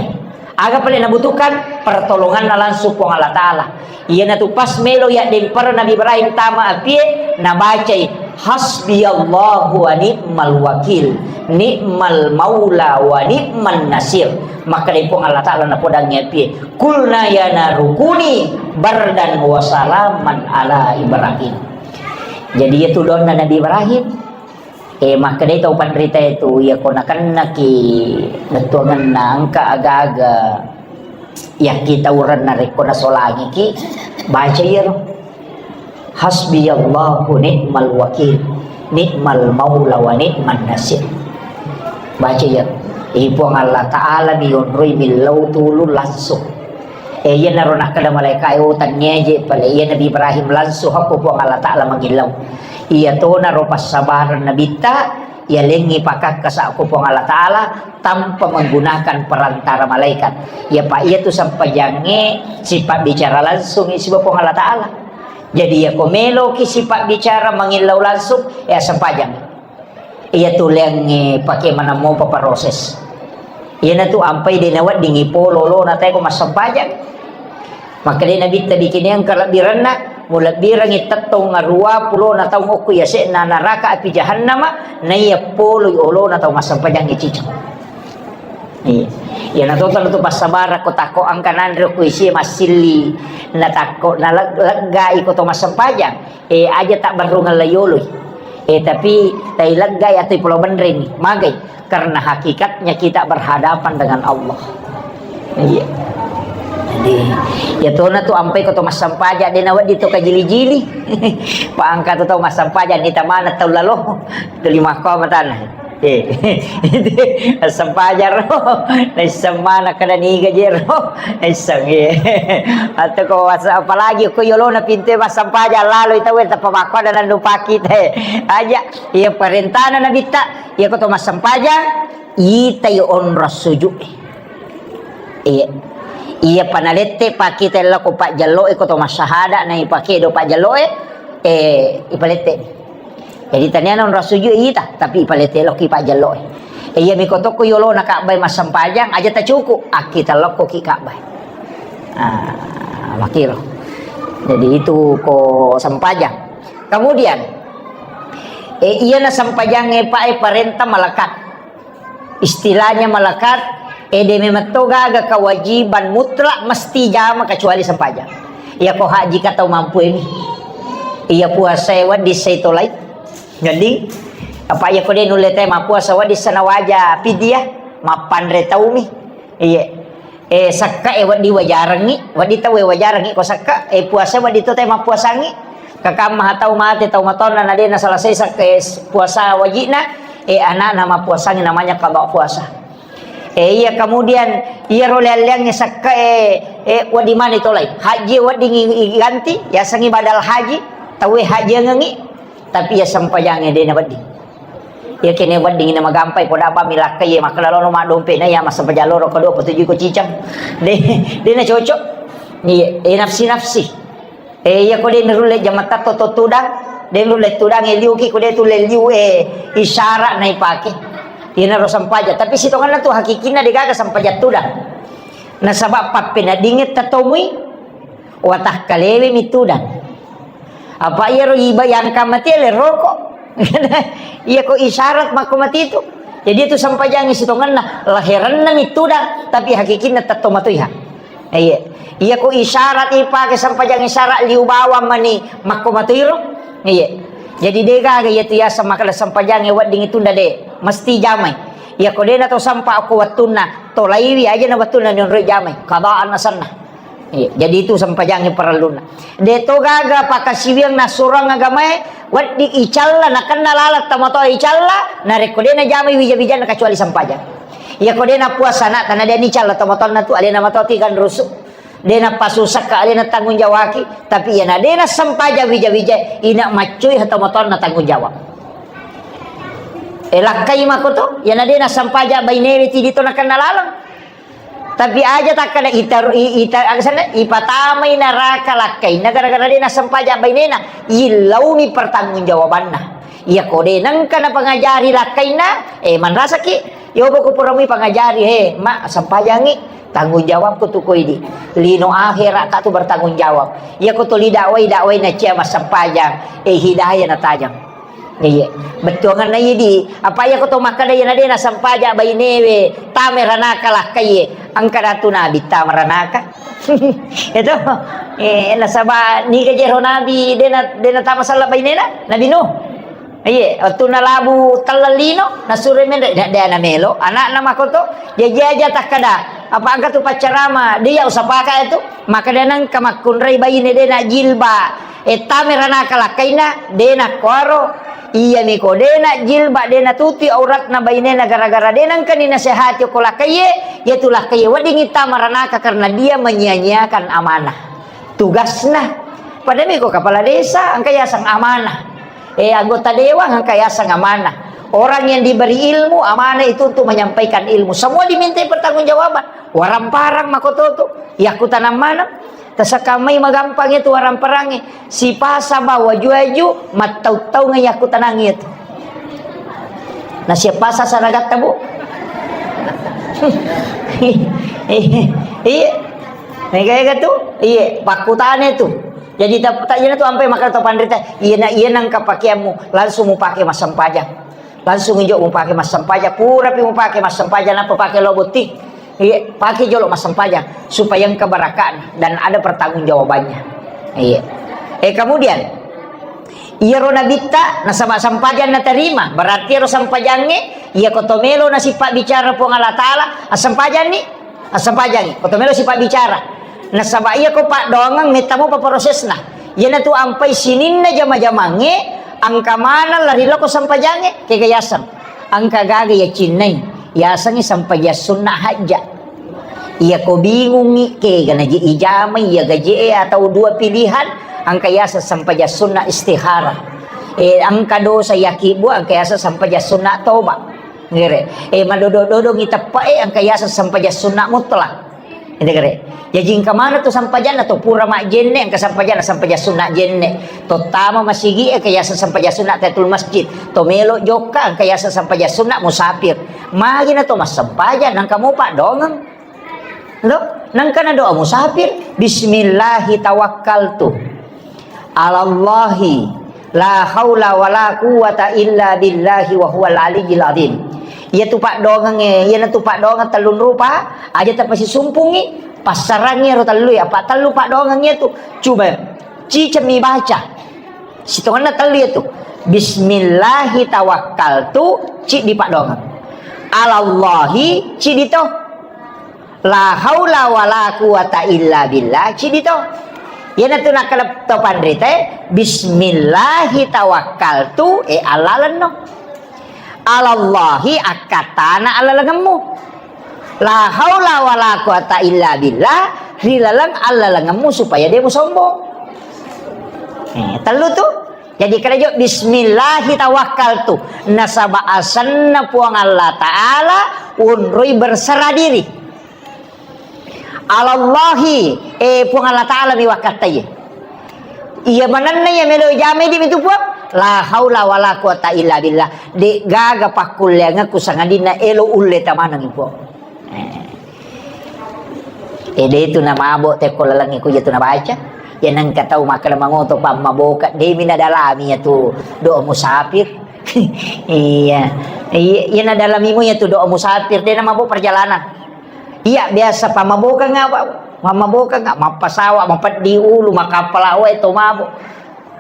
Aga pale nabutuhkan? Pertolonganna langsung Puang Allah Ta'ala. Iyanatu pas melo yaddempara Nabi Ibrahim tama apie, nabacai, Hasbiyallahu wa ni'mal wakil, ni'mal maula wa ni'man nasir. Makkedai Puang Allah Ta'ala napodangngi api, "Qulna ya naru kuni bardan wa salaman ala Ibrahim." Jadi, itu doanna Nabi Ibrahim. Eh, makkedai tau panrita itu, iya ko nakennaki bettuangenna engka aga-aga yakkitaurenna rekko nasolangiki, baca iyaro. Hasbiyallahu ni'mal wakil, ni'mal maula wa ni'man nasir. Baca iyaro. Eh, Puang Allah Ta'ala mi yonroi millau tulung langsung. Eh, iyanaro nakkeda malaikae, "Oh, tenniaje pale." Iya Nabi Ibrahim langsung hakko Puang Allah Ta'ala mangillau. Iyatonaro passabareng Nabitta, yalengngi pakakkasa ko Puang Allah Ta'ala tanpa menggunakan perantara malaikat. Ya, Pak, iyatu sempajangnge sipabbicara langsung siba Puang Allah Ta'ala. Jadi, ya, ko meloki sipabbicara mangillau langsung, ya, sempajang. Iya tulengnge pake maneng mopa proses. Iyanatu ampai de naweddingi polo olona tae ko massempajang. Makkedai Nabitta, "Bikineng kalebbirenna, mulebbirengngi tettong arua pulona taung okko yase'na naraka api jahannama, naiya poloi olona tau massempajangnge ciceng." Iya. Iyana to tau tu passabarang ko takko engka nanre ko isi massilli, na takko na leg-, leggai ko to massempajang. Eh, aja tak berrungeng layoloi. Eh, tapi tai leggai atau pulau benreng magai. Karena hakikatnya kita berhadapan dengan Allah. Iya. Jadi, ya tona tu ampai ko to massempaja de nawedding to kajili-jili. Paangka tu tau massempaja ni tamana tau lalo. Tuli makko matana. Eh, massempajang ro. Naisseng mana kada niga je ro. Naisseng, eh. Atau ko was-, apalagi ko yolona pinte massempaja lalo itu weh tappa makko ada nandu paki teh. Aja. Iya parentana Nabitta, iya ko to massempajang, itai onrong sujud. Iya. Iya panalette pakita lao ko pajjelloe ko to massahada na ipake do pajjelloe, eh, ipalette. Jadi taniana onrong sujud ita, tapi ipalette lao ki pajjelloe. Eh, iya miko tokko yolona Ka'bah massempajang, aja tacuku, akkita lao ko ki Ka'bah. Ah, makiro. Jadi itu ko sempajang. Kemudian, eh, iyana sempajangnge, Pak, eh, parenta malekat. Istilahnya malekat, eh, de memetto gaga kewajiban mutlak mesti jama kecuali sempajang. Iya ko haji ka tau mampu emi. Iya puasa e wedding sai tolai. Jadi, apa iya ko de nulle te mappuasa wedding sana waja pidiah, mappanre taumi. Iya. Eh, sakka e wedding wajarengngi, wedding tau e wajarengngi ko sakka, eh, puasa wedding to te mappuasangngi. Kakamma tau mate, tau matonna na de naselesai sakka e puasa wajibna, eh, anakna mappuasangngi namanya qada puasa. Eh, iya kemudian iyaro leang-leangnge sakka e, eh, wedding mani tolai. Haji wedding i-, iganti, yasengngi badal haji, tau e hajiangengngi, tapi iya sempajangnge de nawedding. Iya kene wedding na magampai poda apa milakkai, iya makkeda lono maddompe na iya massempajang loro kedua petuju ko cicang. De, de na cocok. Iya, eh, nafsi-nafsi. Eh, iya ko de nurulle jamatta to, to tudang, de nurulle tudang, eh, liuki ko de tulle liu, eh, isyarat na ipake. Iya naro sempaja. Tapi sitonganna tu hakikinna de gaga sempaja tudang. Nasaba pappeneddingnge tatomui watakkalewe mi tudang. Apa iyaro iba yang kamati le rokok. Iya ko isyarat makko mati itu. Jadi itu sempajangnge sitonganna, laherenna mi tudang, tapi hakikinna tetto matoiha. Iya. Iya ko isyarat ipake sempajangnge isyarat liu bawang mani makko matoiro. Iya. Jadi de gaga iya tu yaseng makkeda sempajangnge wedding itunda de. Mesti jamai. Iya ko de na to sempa ko wettunna, tolaiwi aja na wettunna nionroi jamai. Qadaan asenna. Iya, jadi itu sempajangnge parellunna. De to gaga pakasiwiang nassurang agamae, wedding icalla, nakenna laleng tomatoa icalla, narekko de najamai wija-wijanna kecuali sempajang. Iya ko de napuasa na, tana de nicalla tomatoanna tu, alena matoa tiga rusu. De napasusakka, alena tanggung jawaki, tapi iya na de nasempajang wija-wija, ina maccui tomatoanna tanggung jawab. E, lakkai mako to, iya na de nasempajang bainewe tidi to nakenna laleng. Tapi aja takkada ita, i-, ita, aga senna, ipatamai naraka lakkainna gara-gara de nasempajang bainena, illauni pertanggungjawabanna. Iya ko de nengka napangajari lakkainna, eh, manrasaki, yobo ko puramui pangajari, he, ma, sempajangi, tanggung jawabku tu koidi. Lino akhirat ka tu bertanggung jawab. Iya ko tuli dakwai, dakwai na cia massempajang, eh, hidayah natajang. Iya, bettuanganna iya di, apa iya ko to makkeda iya na de' nasempaja bainewe, tama ranaka lakkaie, engka datu nabi tama ranaka. Itu, eh, nasaba niga jero nabi de' na, de' natama sella bainena, Nabi Nuh. Iya, wettunna labu telleng lino, nasuro menre', de', de' namelo, anakna makoto, jaji aja takkeda, apa engka tu paccarama, de' iya usapaka itu, makkeda nengka makkunrai baine de' najilba, e, tama ranaka lakkaina, de' nakkuaro, iya miko de' najilba, de' natutui auratna bainena gara-gara de' nengka ni nasehati ko lakkaie, iya tu lakkaie weddingi tama ranaka karena dia menyia-nyiakan amanah. Tugasna. Pada miko kepala desa, engka yaseng amanah. Eh, anggota dewan, engka yaseng amanah. Orang yang diberi ilmu, amanah itu untuk menyampaikan ilmu. Semua dimintai pertanggungjawaban. Waramparang makototo. Yakkutanang maneng. Tasakamai magampang itu waramparangnya. Sipasa bawa juaju, mattau-taunga yakkutanang itu. Nah, siapa sasaragatta, Bu? Iya. Mega-mega tu, iye, pakkutane tu. Jadi tak, tak jana tu ampai makkeda to panrita, iya na, iya nengka pakeammu, langsung mupake massempajang. Langsung injo mupake massempajang, purapi mupake massempajang, nappa pake lo botting. Iya, pake jolo massempajang supaya engka barakatna dan ada pertanggungjawabannya. Iya. Eh, kemudian, iyaro nabitta nasaba sempajang naterima, berarti iyaro sempajangnge, iya ko to melo nasipabbicara Puang Allah Taala, assempajanni. Assempajangngi, ko to melo sipabbicara. Nasaba iya ko paddoangeng metta mopa prosesna. Iyanatu ampai sininna jama-jamangnge, engka maneng lari lao ko sempajangnge, kega yaseng. Engka gaga yacinnai, yasengngi sempajang sunna hajja. Iya ko bingungngi, kega naji ijamai, iya gaje e atau dua pilihan, engka yaseng sempajang sunna istikharah. Eh, engka dosa yakibbu, engka yaseng sempajang sunna toba. Ngere. Eh, madodo-dodongi teppa e, engka yaseng sempajang sunna mutlak. Ede gare. Jaji engka maneng tu sempajanna tu pura majjenne, engka sempajanna sempajang sunna jenne. To tama masigi e, engka yaseng sempajang sunna tahiyatul masjid. To melo jokka, engka yaseng sempajang sunna musafir. Magi na to massempajang, nangka mo paddoangeng. Lo, nangka na doa musafir, "Bismillahi tawakkaltu. Alallahi la haula wala quwwata illa billahi wa huwal aliyyil azim." Iya tu paddoangengnge, iyana tu paddoangeng tellung rupa, aja tapasisumpungngi, passarangngi ero tellue, apa tellu paddoangeng iya tu. Coba, cicemmi baca. Sitongenna tellu iya tu. Bismillahi tawakkaltu, ciddi paddoangeng. Alallahi, ciddi to. La haula wala quwata illa billah, cidi to. Iyanatu nakkeda to panritae, "Bismillahi tawakkaltu," e, allalenno. Alallahi, akkattana allalengemmu. La haula wala quwata illa billah, ri laleng allalengemmu supaya de musombong. Eh, tellu tu. Jadi, kerejo, "Bismillahi tawakkaltu." Nasaba asenna Puang Allah Ta'ala unroi berserah diri. Alallahi, eh, Puang Allah Ta'ala mi wakkattai. Iya manenna iya melo jamai di mitu Puang. La haula wala quwata illa billah. De gaga pakkulleangekku sangadinna elo ulle tamaneng Puang. Eh. Eh, de tu namabo tekko lalengnge kuja tu nabaca. Ya nengka tau makkeda mangoto pammaboka, de mi nadalami ya tu doa musafir. Iya. Iya, iya nadalami mo ya tu doa musafir, de namabo perjalanan. Iya, biasa pammaboka nga, Pak. Pammaboka nga, mappasawa, mapeddi ulu, makappala wae to mabo.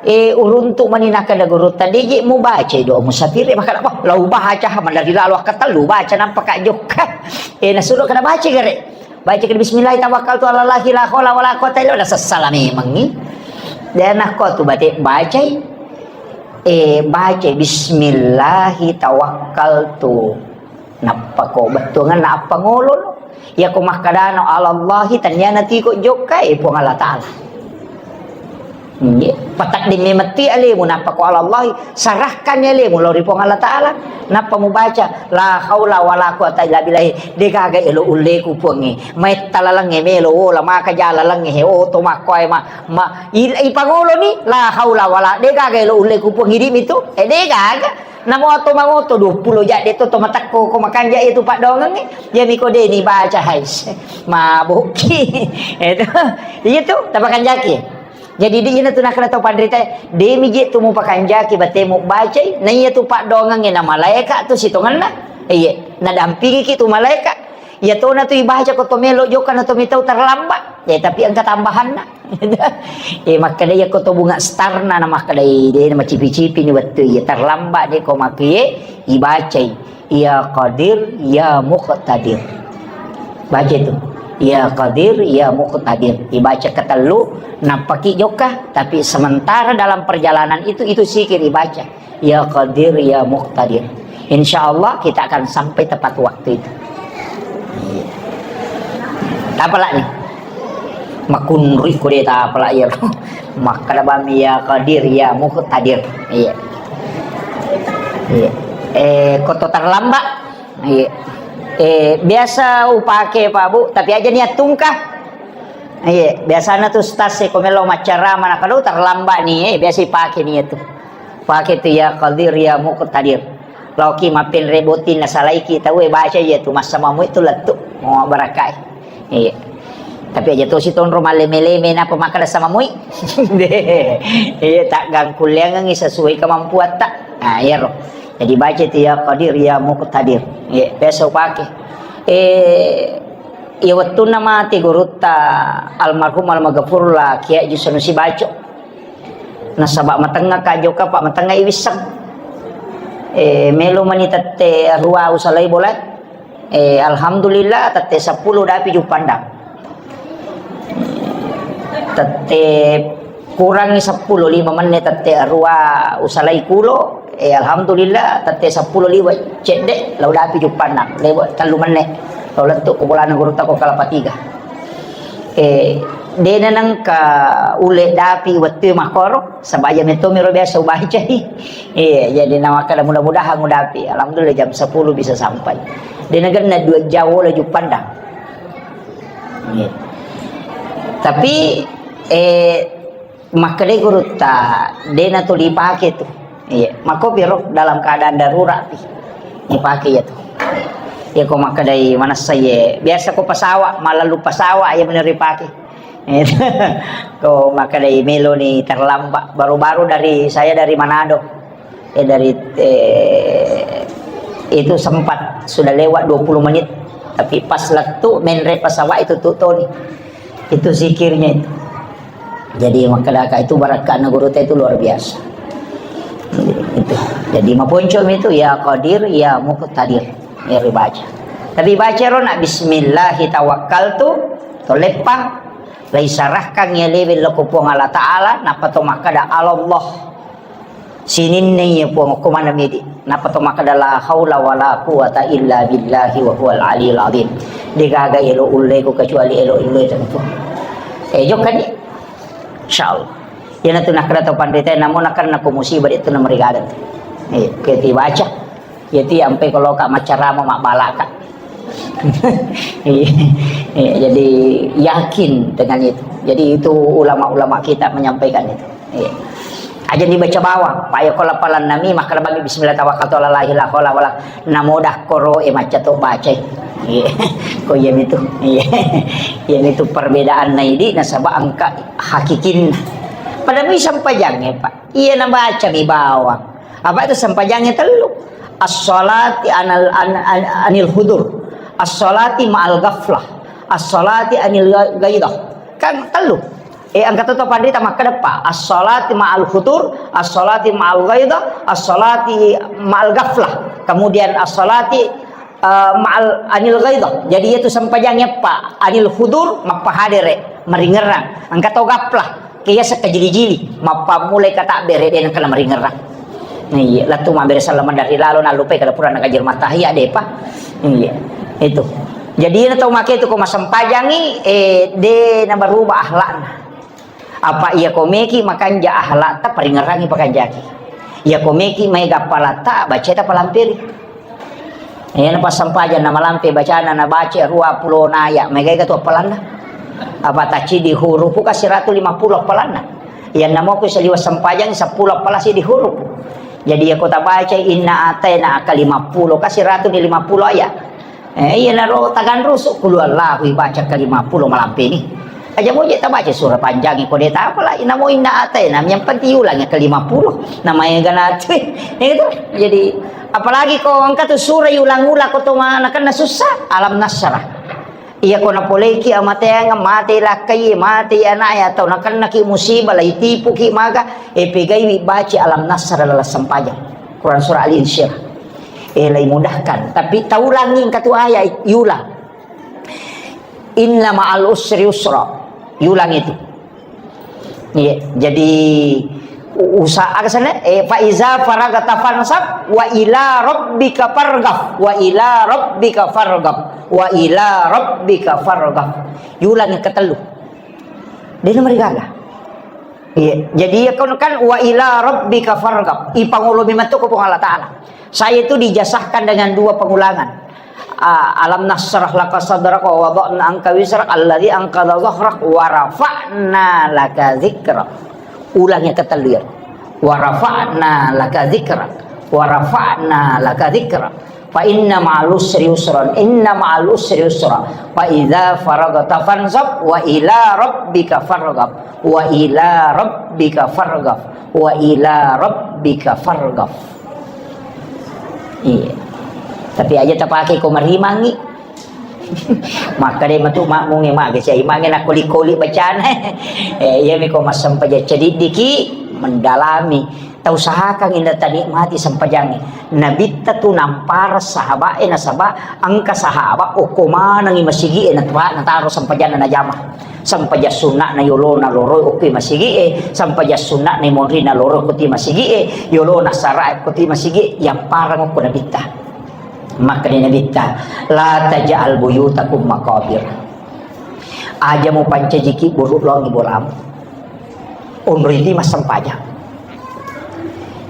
Eh, uruntu mani nakkeda gurutta, "De je mubacai doa musafir e," makkeda, "Wah, lau baca, ha, malari lalo akkatellu baca, nampa ka jokka." Eh, nasuro kada baca gare. Baca ke bismillah tawakkaltu ala Allahi la haula wala quwata illa billah, sessala memangngi. Dan nakko tu bate bacai. Eh, baca bismillahi tawakkaltu. Nappa ko bettuanganna appangolo no. Iya ko makkadano alallahi, tenniana tiko jokka, eh, Puang Allah Ta'ala. Nggih, patedding memetti alemu, nappa ko alallahi, sarahkan alemu lao ri Puang Allah Ta'ala. Nappa mubaca, la haula wala quwata illa billah. De gaga elo ulleku Puangnge. Maitta lalengnge melo, ola maka ja lalengnge, he, oto makkoe ma, ma, il-, ipangoloni, la haula wala, de gaga elo ulleku Puang, idi mitu. Eh, de gaga. Namo to mangoto duappulo jadde to, to matekko ko makanja iya tu paddoangengnge. Iya miko de ni baca, hais. Mabokki. Itu. Iya tu, tapakanjaki. Jadi, di ina tu nakkeda tau panrita, demi je tu mupakanjaki batemu bacai, na iya tu paddoangengnge na malaeka tu sitongenna. Iya, nadampingiki tu malaeka. Iya tona tu ibaca ko to melo jokka na to mitau terlambat. Ya, tapi engka tambahanna. Eh, makkeda iya ko to bunga starna na makkeda, eh, de na macipi-cipi ni wettu iya terlambat de ko makie ibacai. Ya Qadir, ya Muqtadir. Baca itu. Ya Qadir, ya Muqtadir. Dibaca ketellu, nappaki jokka, tapi sementara dalam perjalanan itu, itu zikir dibaca. Ya Qadir, ya Muqtadir. Insya Allah kita akan sampai tepat waktu itu. Iya. Tapalak nih. Makunrui ko de tapalak iya. Makkeda bami ya Qadir, ya Muqtadir. Iya. Iya. Eh, ko to terlambat. Iya. Eh, biasa upake, Pak Bu, tapi aja niat tungka. Iya, biasana tu stas e ko melo maccarama na kalau terlambat nih, eh, biasa ipake nih itu. Pake tu ya Qadir, ya Muqtadir. Laoki mappenre botting nasalaiki tau e baca iya tu massamamu itu lettu. Oh, barakai. Iya. Tapi aja tosi tonro malleme-leme napa makkeda samamui. Iya, tak gangkulleangengi sesuai kemampuatta. Nah, iyaro. Jadi baca itu ya Qadir, ya Muqtadir. Iya, biasa upake. Eh, iya wettunna mati gurutta almarhum almaghfurullah Kiai Haji Sanusi Baco. Nasaba matengnga ka jokka, Pak, matengnga iwisseng. Eh, melo mani tette arua usalai bola. Eh, alhamdulillah, tette seppulo dapi Juppandang. Tette kurangi seppulo, lima menne tette arua usalai kulo. Eh, alhamdulillah, tette seppulo liwe cedde, lau dapi Juppandang. Lewe tellu menne. Lau lettu ko bolana gurutta ko Kelapa Tiga. Eh, dena nengka ule dapi wettu makkoro, saba jam itu miro biasa ubacai. Iya, jadi na makkeda mudah-mudahan udapi. Alhamdulillah jam sepuluh bisa sampai. Dena genna dua jam laju pandang. Iya. Tapi, eh, makkedai gurutta, dena tuli pake tu. Iya, makkopi ro dalam keadaan darurat pi. Dipake iya tu. Iya, ko makkedai manessa iye. Biasa ko pesawat, malalu pesawat iya bener dipake. Ko makkedai melo ni terlambat. Baru-baru dari, saya dari Manado. Eh, dari, eh, itu sempat sudah lewat dua puluh menit. Tapi pas lettu menre pesawat itu tu toni. Itu zikirnya itu. Jadi, makkedaka itu barakka'na gurutta itu luar biasa. Itu. Jadi, maponcomi itu, ya Qadir, ya Muqtadir. Ya, dibaca. Tapi baca ro na, "Bismillahi tawakkaltu," to leppang, laisarahkan ya lewe loko Puang Allah Ta'ala, nappa to makkeda, "Allah." Sininna iya Puang, okko maneng midi. Nappa to makkeda, "La haula wala quwata illa billahi wa huwal aliyul azim." Degaga elo ulle ko kecuali elo ulle tentu. Eh, jokka di. Insyaallah. Iyana tu nakkeda to panrita, namo nakkeda ko musibah itu namarigaga. Eh, keti baca. Iyati ampe ko loka maccarama mabbalaka. Iya, iya, jadi yakin dengan itu. Jadi itu ulama-ulama kita menyampaikan itu. Iya. Aja dibaca bawang, Pak, ya, ko lapalan nami, makkeda bagi bismillah tawakkaltu ala la ilaha illa huwa, namoda koro e macca to bacai. Iya. Ko iya itu. Iya. Iya itu perbedaan naidi nasaba engka hakikinna. Pada mi sampajangnge, Pak. Iya nabaca mi bawang. Apa itu sampajangnge tellu? As-salati anal, an-, an-, anil hudur. As-salati ma'al ghaflah. As-salati anil gha-, ghaidah. Kan tellu. Eh, engka to panrita makkeda pa. As-salati ma'al hudur, as-salati ma'al ghaidah, as-salati ma'al ghaflah. Kemudian as-salati, eh, ma'al anil ghaidah. Jadi itu sampajangnge pa. Anil hudur, mappahadere, maringerang. Engka to ghaflah. Kiyaseng kajili-jili, mappammulai katabbere, de nengka namaringerang. Iya, lettu mabbere salama dari lalo, nallupai kada pura nakajir matahia, depa. Iya, itu. Jadi, na tau make itu ko masempajangi, eh, de nabaruba akhlakna. Apa iya ko meki makanja akhlakta, paringerangi pakanjaki. Iya ko meki maega appalatta, baceta palamperi. Iyana passampajang namalampe bacana, nabaca ruappulo naya, maega-ega tu appalanna. Apa tacciddi hurupu ka siratu lima puluh appalanna. Iyanna moko saliwa sempajang seppulo appala siddi hurupu. Jadi iya ko tabaca inna ataina ka lima puluh ka siratu di lima puluh ayat. Eh, iyanaro taganrusu, qul huwallahu ibaca ka lima puluh malampe ni. Aja moje tabaca surah panjang ko de' tapalah, inamo inna ataina, yang penting ulang yang ke lima puluh. Namanya gana tu. Ya gitu. Jadi apalagi ko engka tu surah ulang-ulang ko to ma-, nakenna susah, Alam Nasrah. Iya ko napoleki amateang, mate lakkai, mate anaknya, atau nakennaki musibah, lai tipuki maka, e pegaiwi baca Alam Nasrah dalam sempajang. Quran surah Al-Insyirah. Eh, lai mudahkan. Tapi taulangi engka tu ayat, iulang. Inna ma'al usri yusra. Yulang itu. Iya, jadi u-, usaha aga sana? Eh, fa iza faragta fansab wa ila rabbika farghab. Wa ila rabbika farghab. Wa ila rabbika farghab. Yulang yang ketellu. Dia nomor gaga. Iya, jadi ya kan, kan wa ila rabbika farghab. Ipangolo memang tu ko Puang Allah Taala. Saya itu dijazahkan dengan dua pengulangan. Ah, alam nasyrah laka sadrak wa wada'na anka wizrak alladzi anqadha dhahrak wa rafa'na laka dzikrak. Ulang yang ketellu ya. Wa rafa'na laka dzikrak. Wa rafa'na laka dzikrak. Fa inna ma'al usri yusran. Inna ma'al usri yusra. Fa idza faragta fansab wa ila rabbika farghab. Wa ila rabbika farghab. Wa ila rabbika farghab. Iya. Tapi aja tapake ko marimangi. Makkeda matu makmunge mage sia imange nakoli-koli bacana. Eh, iya mi ko massempajang cediddiki mendalami. Tausahakan inna tanikmati sempajangnge. Nabitta tu nampara sahabae nasaba engka sahaba okko manengi masigie nataro sempajanna najama. Sempajang sunna'na yolona loroi okko masigie, sempajang sunna'na monrina loroi okko masigie, yolona sarae okko masigie, yamparang okko nabitta. Makkeda nabitta, la taj'al buyutakum maqabir. Aja mupancajiki buru longi bolamu. Onroi ti massempajang.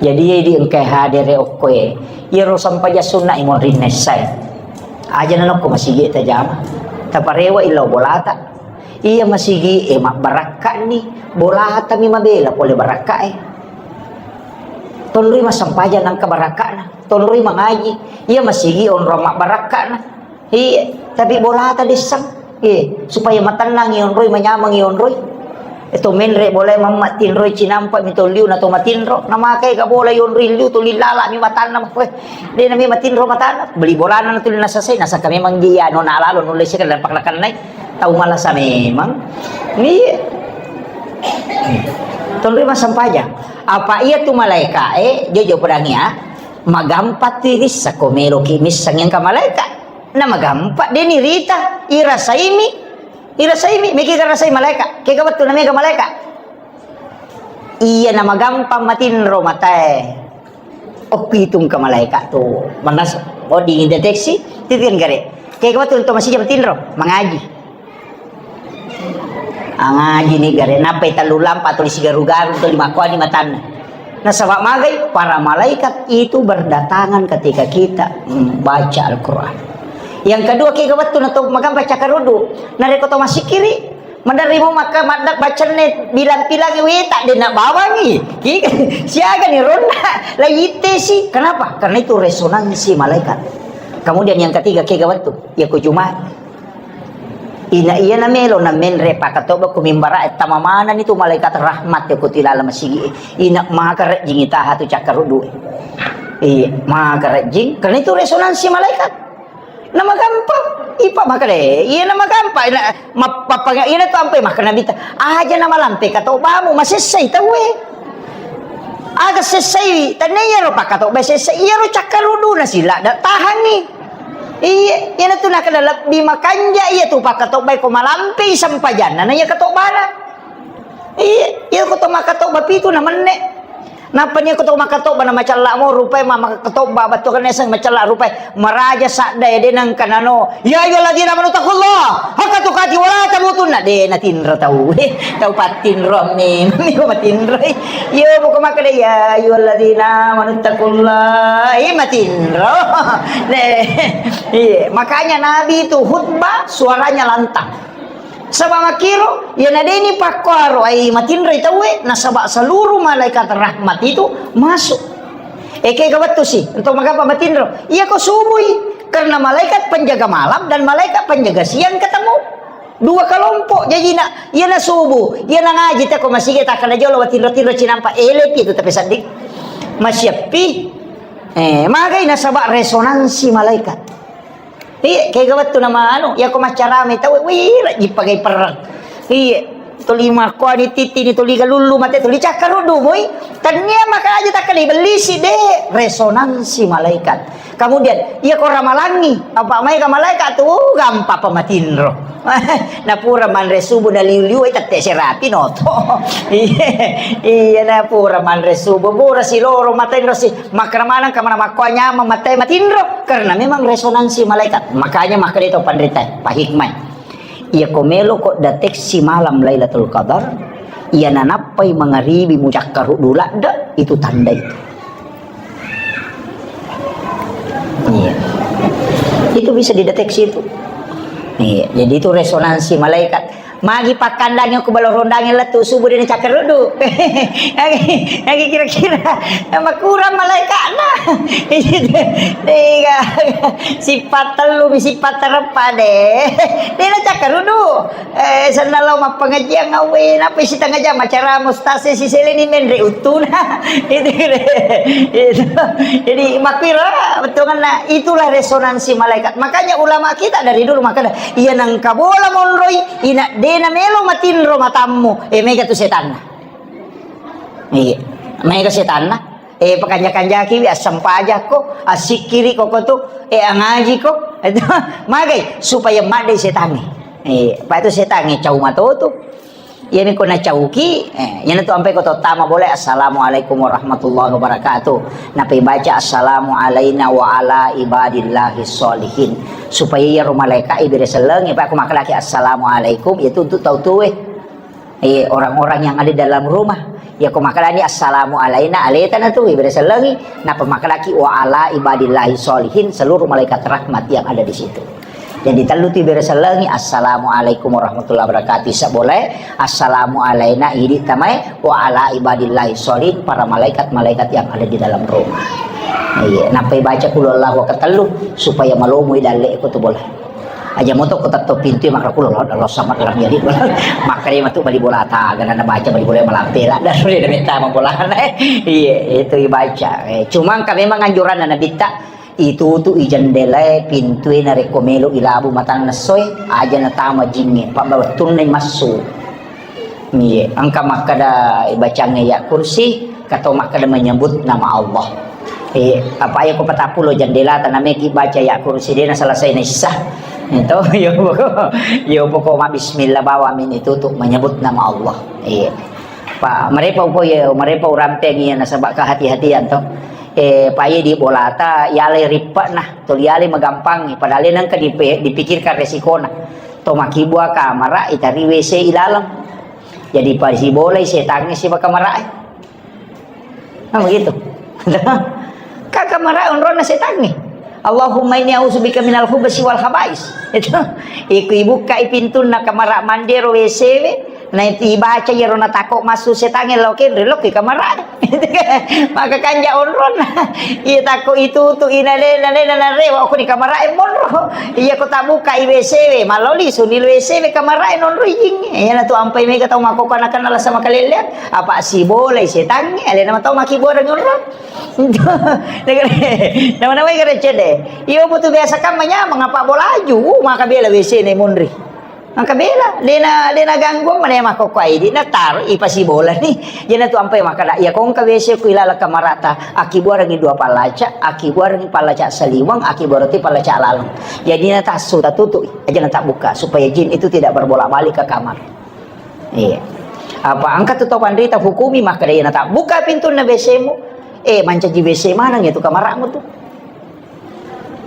Jadi, di engkai hadere okkoe. Iyaro sempajang sunna imonrinna essai. Aja nanokko masigi tajama. Taparewa illau bolata. Iya masigi e mabbarakkani. Bolata mi mabela pole barakka e. Tonroi massempajang nangka barakkana. Tonroi mangaji. Iya masigi onrong mabbarakkana. Iya, tapi bolata dessang. Iya, supaya matennang ionroi, manyameng ionroi. Eto menre bolai mamma tinroi cinampa mi to liu na to matinro. Namakai ka bola ionroi liu to lilala mi matanna. Weh, de na mi matinro matanna. Beli bolana na tuli nasasai, nasaka memang dia nona lalo nulle sika dan paklakan nai. Tau malasa memang. Iya. Tonroi massempajang. Apa iya tu malaika, eh, jojo pedang ya. Magampa tu irissa ko meloki missang yang ka malaika. Na magampa, de nirita, irasaimi, irasaimi, meki garasai malaika, kega wettu na mega malaika. Iya na magampa matinro matae. Oh, pitung ka malaika tu. Manas, oh, dideteksi, titian gare. Kega wettu to masija matinro, mangaji. Angaji ni gare, nappai tellu lampa tuli sigaru-garu tuli makkuani matanna. Nasaba magai, para malaikat itu berdatangan ketika kita membaca Al-Quran. Yang kedua, kega wettu na to magampa cakkaruddu. Narekko to masikiri, maderri mo makka madda bacenne bilang-bilangi weta de na bawangi. Ki-, siaga ni ronna la ittesi. Kenapa? Karena itu resonansi malaikat. Kemudian yang ketiga, kega wettu, ya ku Jumat. Ina iya na melo na menre pakatobba ku mimbara e, tama manani tu malaikat rahmat e ko tilala masigi e. Ina maka rejjing itaha tu cakkaruddu e. Iya, maka rejjing. Karena itu resonansi malaikat. Na magampa, ipa maka de. Iya na magampa, ina ma-, pappaga-, ina tu ampe maka nabitta. Aja na malampe katobbamu, masessai tauwe. Aga sessai, tania iyaro pakatobba sessai, iyaro cakkaruddu na sila da tahangi. Iya, iyana tu nakada lebbi makanja iya tu pakatobbai ko malampei sempajanna na iya katobbana. Iya, iya ko to makatobba pitu na menne. Nappa nia ko to makatobba na macalla mo rupai ma-, makatobba battu kan eseng macalla rupai maraja sadda ya denang kanano. Ya ayyuhalladzina amanu taqullaha haqqa tuqatih wa la tamutunna. De natinro tau. Tau pattinro memang matinro. Iya buka makkeda ya ayyuhalladzina amanu taqullaha. Iya matinro. De. Iya, makanya Nabi itu khutbah suaranya lantang. Saba makkiro, iya nadeni pakkoaro ai matinroi tauwe, nasaba seluruh malaikat rahmat itu masuk. Eke ga wettu si, untuk magapa matinro? Iya ko subui, karena malaikat penjaga malam dan malaikat penjaga siang ketemu. Dua kelompok jajina, iyana subuh, iyana ngaji, teko masigi takkala jolo watinro-tinro cinampa, elepi itu tapi seddi. Masiappi. Eh, magai nasaba resonansi malaikat. Iya, kega wettu nama anu, iya ko maccarame tau, wih, jipagai perang. Iya, tuli makkuani titi ni tuli galullu mate tuli cakkaruddu moi. Tania maka aja takkali bellisi de resonansi malaikat. Kemudian, iya ko ramalangi, apa mai ka malaikat tu, uh, gampang pamatinro. Napura manre subuh na liu-liu, eh, tette serapi noto. Iya, iya, napura manre subuh, pura siloro matenro si, makkara maneng ka mana makko nyameng mate matinro, karena memang resonansi malaikat. Makanya makkeda to panrita, pahikmai. Iya ko melo ko deteksi malam Lailatul Qadar, iya nanappai mangaribi mucakkaruddu ladde, itu tanda itu. Iya. Itu bisa dideteksi itu. Iya, jadi itu resonansi malaikat. Magi pakkandangi ku balo rondangi lettu subuh dene cakkaruddu. Lagi, lagi kira-kira makurang malaikatna. Tiga, sifat telu, sifat terempat deh. Dene cakkaruddu. Eh, senna lao mappengajian awe, napa sitengah jam acara mustase siseleni menre uttuna. Itu, itu. Jadi, makkira, betulanna, itulah resonansi malaikat. Makanya ulama kita dari dulu makkeda, iya nengka bola monroi, ina dena melo matinro matammu. Eh, mega tu setanna. Iya, mega setanna. Eh, pakanja-kanjakiwi, assempajakko, assikkiriko ko tu, eh, angajiko. Itu magai supaya maddei setangnge. Eh, apa itu setangnge cau matotu. Iyami ko nacauki, eh, iyana tu ampai ko tottama boleh, "Assalamualaikum warahmatullahi wabarakatuh." Napai baca, "Assalamu alaina wa ala ibadillahi sholihin." Supaya iyaro malaikat ibere sellengi, apa ko makkedaki, "Assalamualaikum," itu untuk tau tuwe. Eh, orang-orang yang ada dalam rumah. Ya, ko makkedani, "Assalamu alaina," aleta na tu, ibere sellengi, napa makkedaki, "Wa ala ibadillahi sholihin," seluruh malaikat rahmat yang ada di situ. Jadi, tellu tu ibere sellengi, "Assalamualaikum warahmatullahi wabarakatuh," isa boleh, "Assalamu alaina," idi tamai, "Wa ala ibadillahi sholihin," para malaikat-malaikat yang ada di dalam rumah. Iya, napai baca kulhu Allahu ketellu, supaya malomoi dalle ko tu boleh. Aja moto ko tetto pintu, maka kulo lo, lo sama dalam jadi. Maka dia matu bali bola ta, gana na baca bali bola malampe lah. Dan sudah ada minta mambola. Iya, itu dibaca. Eh, cuma kan memang anjuran Nabitta itu tu i jendela, pintu na rekko melo ilabu matang nessoe, aja na tama jinge, pak bawa tunai masuk. Iya, engka makkeda ibacangnge ya kursi, kato makkeda menyebut nama Allah. Eh, apa ya ko patappulo jendela tanameki baca ya kursi dena selesai na isa. Itu, yo poko, yo poko ma bismillah bawa min itu tuh menyebut nama Allah. Iya. Pak, merepa uko ya, merepa urampeng iya nasaba kehati-hatian to. Eh, pak iya di bolata, yalai rippek nah, tuli yalai magampang, padahal nengka dipe-, dipikirkan resikona. To makkibua kamara, itari W C ilaleng. Jadi pasibolai setangnge siba kamarae. Nah, begitu. Ka kamarae onronna setangnge. "Allahumma inni a'udzubika minal khubsi wal khabais." Itu. Iku ibukkai pintunna kamara mandero W C we. Na itu ibaca iyaro natakko massu setangnge lao kenre lokki kamarae. Maka kanja onronna. Iya takko itu tu ina de, na de, na rewa ko ni kamarae monro. Iya ko tabuka i W C we, maloli suni W C we kamarae nonro ijing. Iya na tu ampai mega tau makkokko anak-anak lasa makaleleang. Apa sibolai setangnge, alena matau makkibua onro. Nama-nama kare cede. Iyo butuh biasa kan manyameng apa bolaju, uh, maka bela W C ne monri. Maka bela, dena, dena ganggu mana makkokko idi, na taru ipasibola ni. Jena tu ampai makkeda, iya kongka W C ku ilala kamarata, akkibuarengi dua pallaca, akkibuarengi pallaca saliweng, akkibuareti pallaca laleng. Jadi na tassu tatutu, aja na tabbuka supaya jin itu tidak berbolak-balik ke kamar. Iya. Apa engka tu tau panrita hukumi makkeda, iya na tabbuka pintunna W C mu. Eh, mancaji W C maneng itu kamara'mu tu.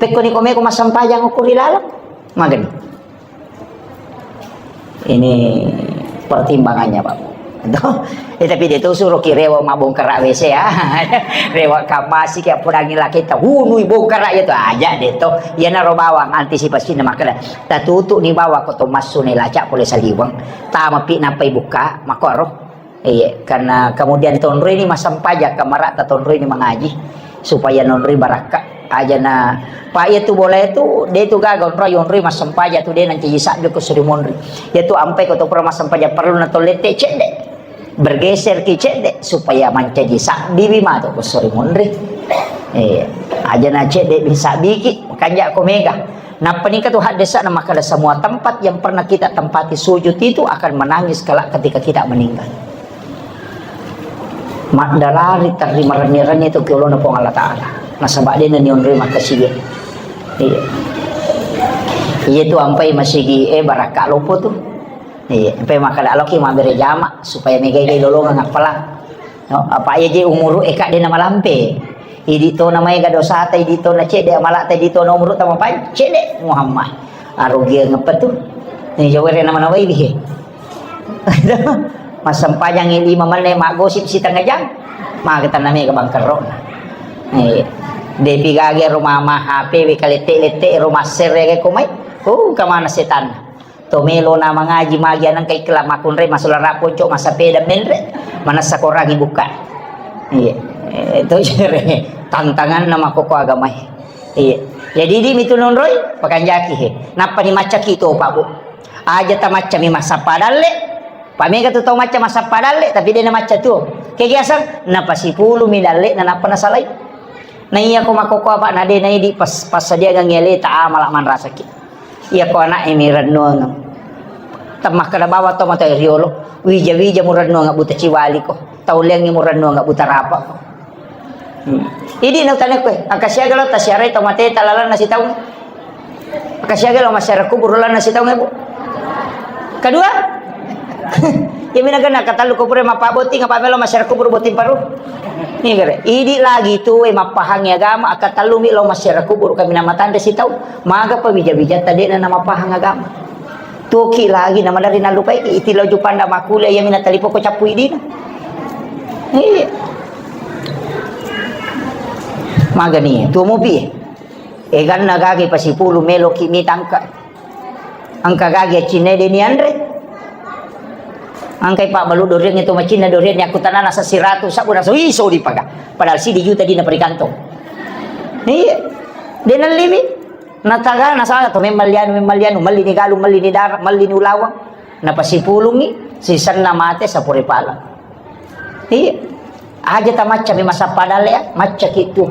Pekkoni komeko massempajang okko ri laleng. Magani. Ini pertimbangannya, Pak. Tuh. Eh, tapi dia tuh suruh ki rewa mabongkara W C ya. Rewa kamasi kayak pudangi laki tahunui bongkara itu aja deh tuh. Iya naro bawang antisipasi na makkeda. Tatutu ni bawang ko to massu ne laca pole saliweng. Tama pi nappai buka, makkoro. Iya, karena kemudian tonroi ni massempajang kamara ta tonroi ni mangaji supaya nonroi barakka. Ajana, pa iya tu bola itu, de tu gaga onroi, onroi massempajang tu de nancaji sabbi ko suri monri. Iya tu ampai ko to pura massempajang perlu na tollette cedde. Bergeser ki cedde supaya mancaji sabbi wi mato ko suri monri. Eh, ajana cedde bisa biki, makanja ko mega. Nappa ningka tu haddesa na makkada semua tempat yang pernah kita tempati sujud itu akan menangis kelak ketika kita meninggal. Maddalari terri marenni-renni tu ki olona Puang Allah Ta'ala. Nasaba de nani onroi makkasiwiang. Iya. Iya tu ampai masigi, eh, barakka loppo tu. Iya, ampai makkada loki mabbere jama supaya megai-gai lolongeng appalang. No, apa iya je umuru eka de namalampe. Idi to na maega dosata, idi to na cedde amalata, idi to na umuru tamapan, cedde Muhammad. Arugiang apa tu? Ni jawere nama nawai bihe. Massempajang lima menit, maggosip setengah jam. Maka tanah mega bangkerro. Eh, depi gage rumah mah H P we kalette-lette rumah serre ke komai. Oh, kemana setan? To melo na mangaji magi anang kai kela makunre masalah raponco masapeda menre. Manassa korangi buka. Iya. Eh, to jere tantangan nama koko agamai. Iya. Jadi di mitu nonroi pakanjaki he. Nappa ni macca ki to, Pak, Bu. Aja tamacca mi massappa dalle. Pamega tu tau macca massappa dalle, tapi de na macca tuo. Kegiasan napasipulumi dalle na nappa nasalai. Na iya ko makkoko apa na de na idi pas, passadiagang aleta amala manrasaki. Iya ko anak e mi rennuang. Temmakkeda bawa to mata riolo. Wija-wija mu rennuang buta ciwali ko. Tau leangi mu rennuang buta rapa ko. Hmm. Idi na utane koe, engka siaga lo tasiarai tau mate talalanna sitaung. Engka siaga lo masyarakat kubur lalanna sitaung, Bu. Kedua, ya mina kena katallu kubur mappa botting apa melo masyarakat kubur botting paru. Ini kere, idi lagi tu we mappahangi agama, akatallu mi lo masyarakat kubur kami nama tanda sitaung. Maga pa wija-wija tadena nama pahang agama. Tuoki lagi nama dari nalupai iti lo jupanda makule ya mina talipo ko cappu idina. Iya. Magani, tuo mopi. Eganna gage pasipulu meloki mitangka. Engka gage cinna de ni anre. Engkai pabbalu doriang itu macinna doriang ni aku tanana sasiratu sabu naso iso dipaga. Padahal sidi juta dina perikantong. Iya. De nalliwi. Nataga nasala to memmallianu, memmallianu, melli ni galu, melli ni dara, melli ni ulawang. Napasipulungi, sisenna mate sapure pala. Iya. Aja tamacca mi masappa dalle ya, macca ki tu.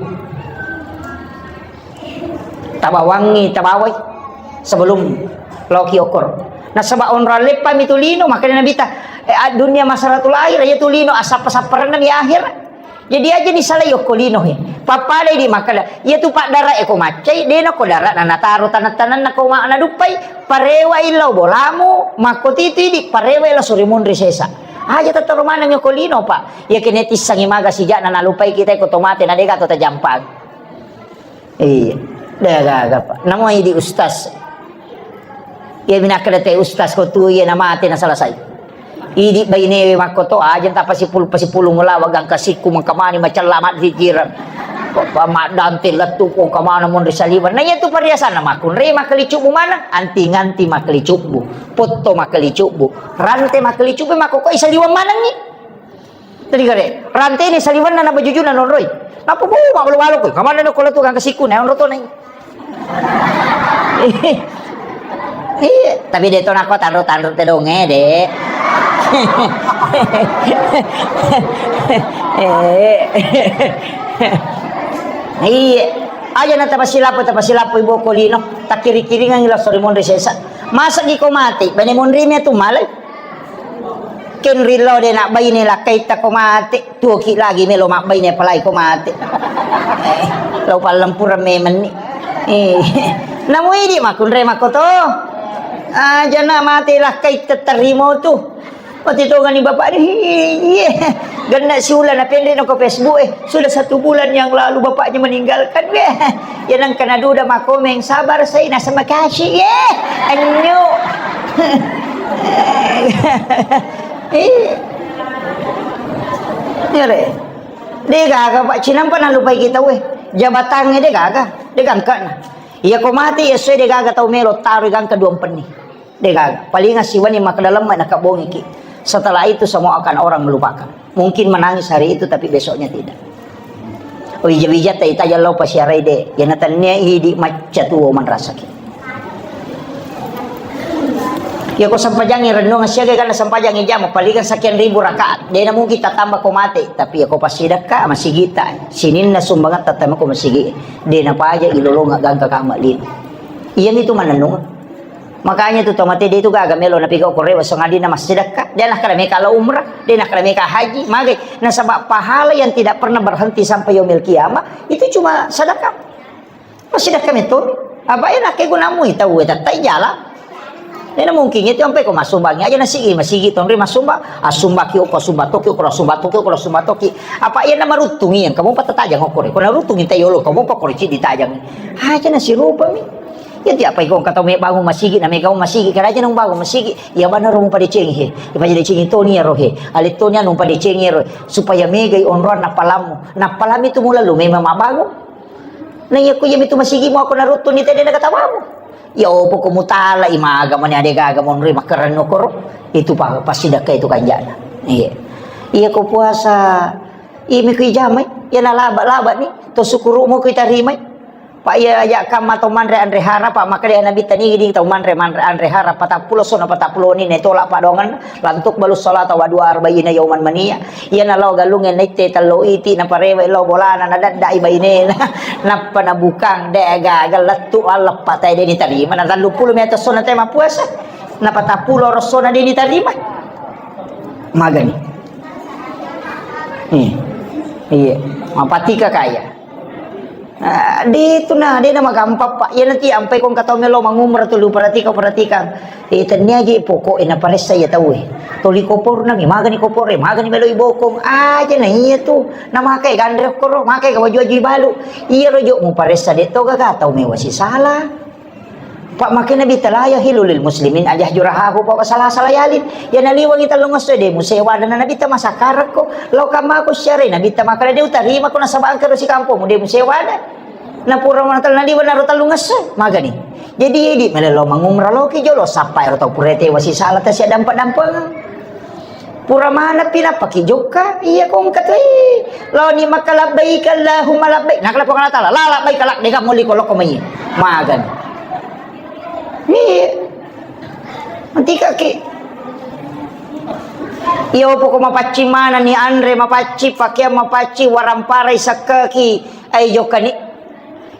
Tabawangi, tabawai sebelum loki okor. Nasaba onrang leppa mi tu lino, makanya Nabi ta, eh, dunia masaratul akhir, ya tu lino asappa-sapparanna mi akhir. Jadi aja ni salai okko lino he. Pappadai di makkada, iya tu paddara eko maccai, dena ko dara na nataro tanang-tanang na ko ma naduppai, parewa illau bolamu, makko titui di parewa ila suri munri sesa. Aja tattaro maneng okko lino, Pak. Iya kene tissangi maga sijak na nalupai kita ko to mate na dega to tajampang. Iya, de gaga, Pak. Namo idi ustaz. Iya minakkeda te ustaz ko tu iya namate na selesai. Idi bainewe makko to aja tapasipul-, pasipulung lawa gangka sikku mengkamani macella maddikiran. Maddante lettu ko kamana monri saliwan. Nah iya tu perhiasan na makkunre makkelicubbu maneng, anti-nganti makkelicubbu, potto makkelicubbu, rante makkelicubbu makko ko isaliwan manengi. Tadi kare, rante ni saliwanna na bajujuna nonroi. Napa bu, malu-malu koi. Kamana no kola tu kang kasiku na onro to nai. Iya, tapi de to nako tanro-tanro te donge de. Eh. Iya. Aja na tapasilapo, tapasilapo ibu kolino. Takiri-kiringan ila sori monri sesa. Masa gi ko mati, bane monri mi tu malai. Kenrillo de nak baine lakkaita ko mate, tuoki lagi melo mabbaine apalagi ko mate. Eh, lo pallempureng memenni. Eh, namu idi makkunre makkoto. Aja nak mate lakkaita terimo tu. Mate tongani bapak ni. Iye. Genna siula na pendre no ko Facebook eh. Sudah satu bulan yang lalu bapaknya meninggalkan. Ya nang kena duda makomeng sabar saya nasa makasih ya. Anyo. Eh. Ngere. De gaga Pak cinampa nalupai kita we. Jabatangnge de gaga. De gangkana. Iya ko mati ya suwe de gaga tau melo taro gangka dua penni. De gaga. Palinga siwani makdalam na kabongiki. Setelah itu semua akan orang melupakan. Mungkin menangis hari itu tapi besoknya tidak. Wija-wija tai tajang lao pasiarai de. Yana tannia idi macca tuo manrasaki. Iya ko sempajangi rennuang siaga kana sempajangi jama palingan sekian ribu rakaat. De na mungkin tatamba ko mate. Tapi iya ko pasidakka masigita. Sininna sumbangatta tama ko masigi. De na paja ilolonga gangka kama lino. Iya mitu manennung. Makanya tu tomate de itu gaga melo napigau ko rewa sangadina massidakka. De nakkada meka la umrah, de nakkada meka haji, magai. Nasaba pahala yang tidak pernah berhenti sampai yaumil kiamah itu cuma sedekah. Massidakka metto. Apa enak ke gunamu tau e tattai jala. Dena mungkin itu sampai ko masumbangi aja nasi masigi tonri masumbang, asumba ki ko sumba toki ko sumba toki ko sumba toki. Apa iya na maruttungi yang kamu pata tajang okore. Ko naruttungi tayolo kamu pakore ci ditajang. Aja nasi rupa mi. Ya tiap iko kata me bangun masigi na me bangun masigi karaja nung bangun masigi. Ya bana ro mupadecengi he. Ipadecengi toni ya rohe. Ale toni anu padecengi ro supaya megai onroan napalamu. Napalami tu mula lu memang mabangun. Na iya ku iya mitu masigi mo aku naruttu ni tede na katawamu. Ya opo ko mutala imaga mani ade gaga monri makerenno koro. Itu pa pasidakka itu kanjana. Iya. Iya ko puasa. Iya mi ku ijamai. Iya na laba-laba ni. To sukuru mo ku itarimai. Pak iya aja kamma to manre anre hara pak makade nabi tani di to manre manre anre hara patappulo sona patappulo ni ne tolak pak dongan. Lantuk balus salata wa dua arba'ina yauman mania. Iyana lao galungnge naitte tello iti naparewe lao bolana nadaddai bainena. Nappa nabukang de gagal lettu alleppa tai de nitarima na telluppulo mi atas sona tai mapuasa. Napatappulo rossona de nitarima. Magani. Iya. Iya. Mapatika kaya. Ah, de tu na, de na magampang, Pak. Iya nanti ampai kong katau melo mangumrah tu lu perhatikan, perhatikan. Eh, tennia je pokok e na paressa iya tau e. Toli kopor na mi, magani kopor e, magani melo ibokong. Aja na iya tu. Na makai gandre koro, makai ka waju-waju ibalu. Iya rojo mu paressa de toga ka tau mewa sisala. Pak, makai Nabi ta la yahilu lil muslimin ajah jurahahu fawqa salasa layalin. Ya naliwangi tellung esso de musewa dan Nabi ta masakarakko. Lau kamako syare Nabi ta makala de utarima ko nasaba angka ro sikampung de musewa dan. Na pura mana tal naliwa naro tellung esso. Magani. Jadi idi melelo mangumrah loki jolo sappa ero tau purete wasi sala ta sia dampa-dampa. Pura manappi nappaki jokka, iya ko engka toi. Laoni maka labbaik Allahumma labbaik. Nakala Puang Allah Taala, la labbaik la dega moli ko loko mai. Magan. Iya. Antika ki. Iya opo ko mapacci mana ni anre mapacci, pakeang mapacci, waramparai sakkaki. Ai jokka ni.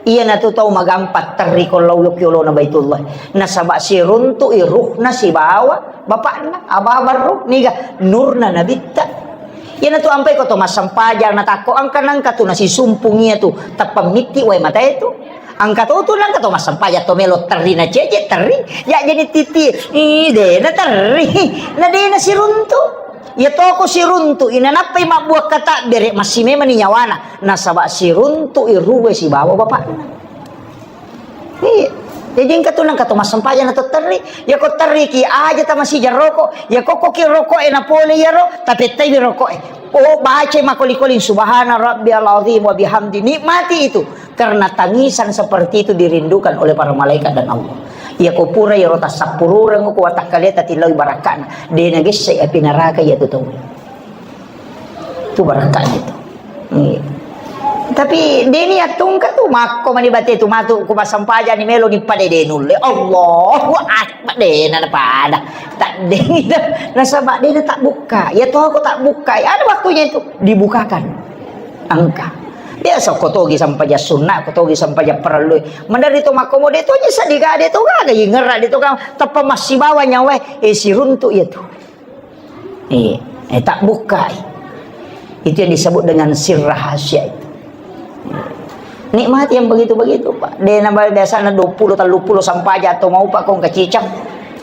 Iyanatu tau magampang terri ko lao yokki olona Baitullah. Nasaba siruntu'i ruhna sibawa bapakna, ababa ruh, niga nurna nabitta. Iyanatu ampai ko to massempajang natakko engka nangka tu nasisumpung iyatu tappa mitti wae matae tu. Engka to tu nangka to massempajang to melo terri na cece terri. Ya jadi titi, ih, dena terri. Na dena siruntu. Iya toko siruntu'i, nanappai mabbuakka tabbere, massimemani nyawana, nasaba siruntu'i ruwe sibawa bapakna. Iya. Jadi engka tu nangka to massempajang na to terri, iya ko terriki aja tamasija roko, iya kokkoki roko e napole iyaro, tapettaiwi roko e. Oh, baca makoli-koli subhana rabbiyal azim wa bihamdi, nikmati itu. Karena tangisan seperti itu dirindukan oleh para malaikat dan Allah. Iya ko pura iyaro tassappurureng ko watakkalia tatillau barakkana. De nagesse api neraka iya tu tau. Tu barakkana itu. Iya. Tapi deni attungka tu makko mani bate tu matu ku massempajang ni melo ni pada de nulle. Allahu Akbar de na pada. Tak de nasaba de na tak buka. Ya to ko tak buka. Ada waktunya itu dibukakan. Engka. Biasa ko togi sampajang sunna, ko togi sampajang parellu. Mandari to makkomo de to nyisa diga de to gaga ingerra de to ga teppa massibawa nyawa e siruntu iya tu. Eh, eh tak bukai. Itu yang disebut dengan sir rahasia itu. Nikmati yang begitu-begitu, Pak. De na biasana dua puluh, tiga puluh sampajang atau mau Pak kong kacicang.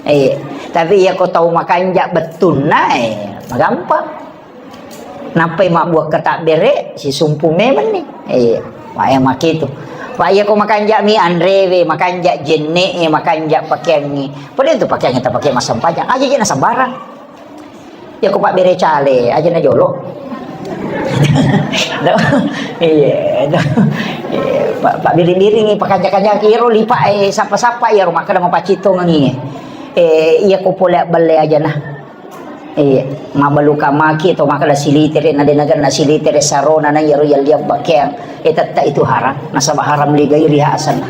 Eh, tapi ya ko tau makanja bettunna eh magampang. Nappai mabbuakka tabbere, sisumpu memenni. Iya, wae makitu. Wa iya ko makanja'mi anrewe, makanja' jenne'e, makanja' pakeangnge. Pada itu pakeangnge tapake massempajang. Aja je nasabarang. Ya ko pabbere cale, aja na jolo. Do. Iya, do. Iya, pa-, pabbiring-biringi, pakanja-kanjaki, iyaro lipa, eh, sapa-sapa, iyaro makkeda mapacittongengi. Eh, iya ko pole abbelle aja nah. Eh, mabaluka maki to makkeda silitere, na de nagenna silitere sarona na iyaro yalliang pakeang. Eh, tetta itu haram. Nasaba haram li gairi hasanna.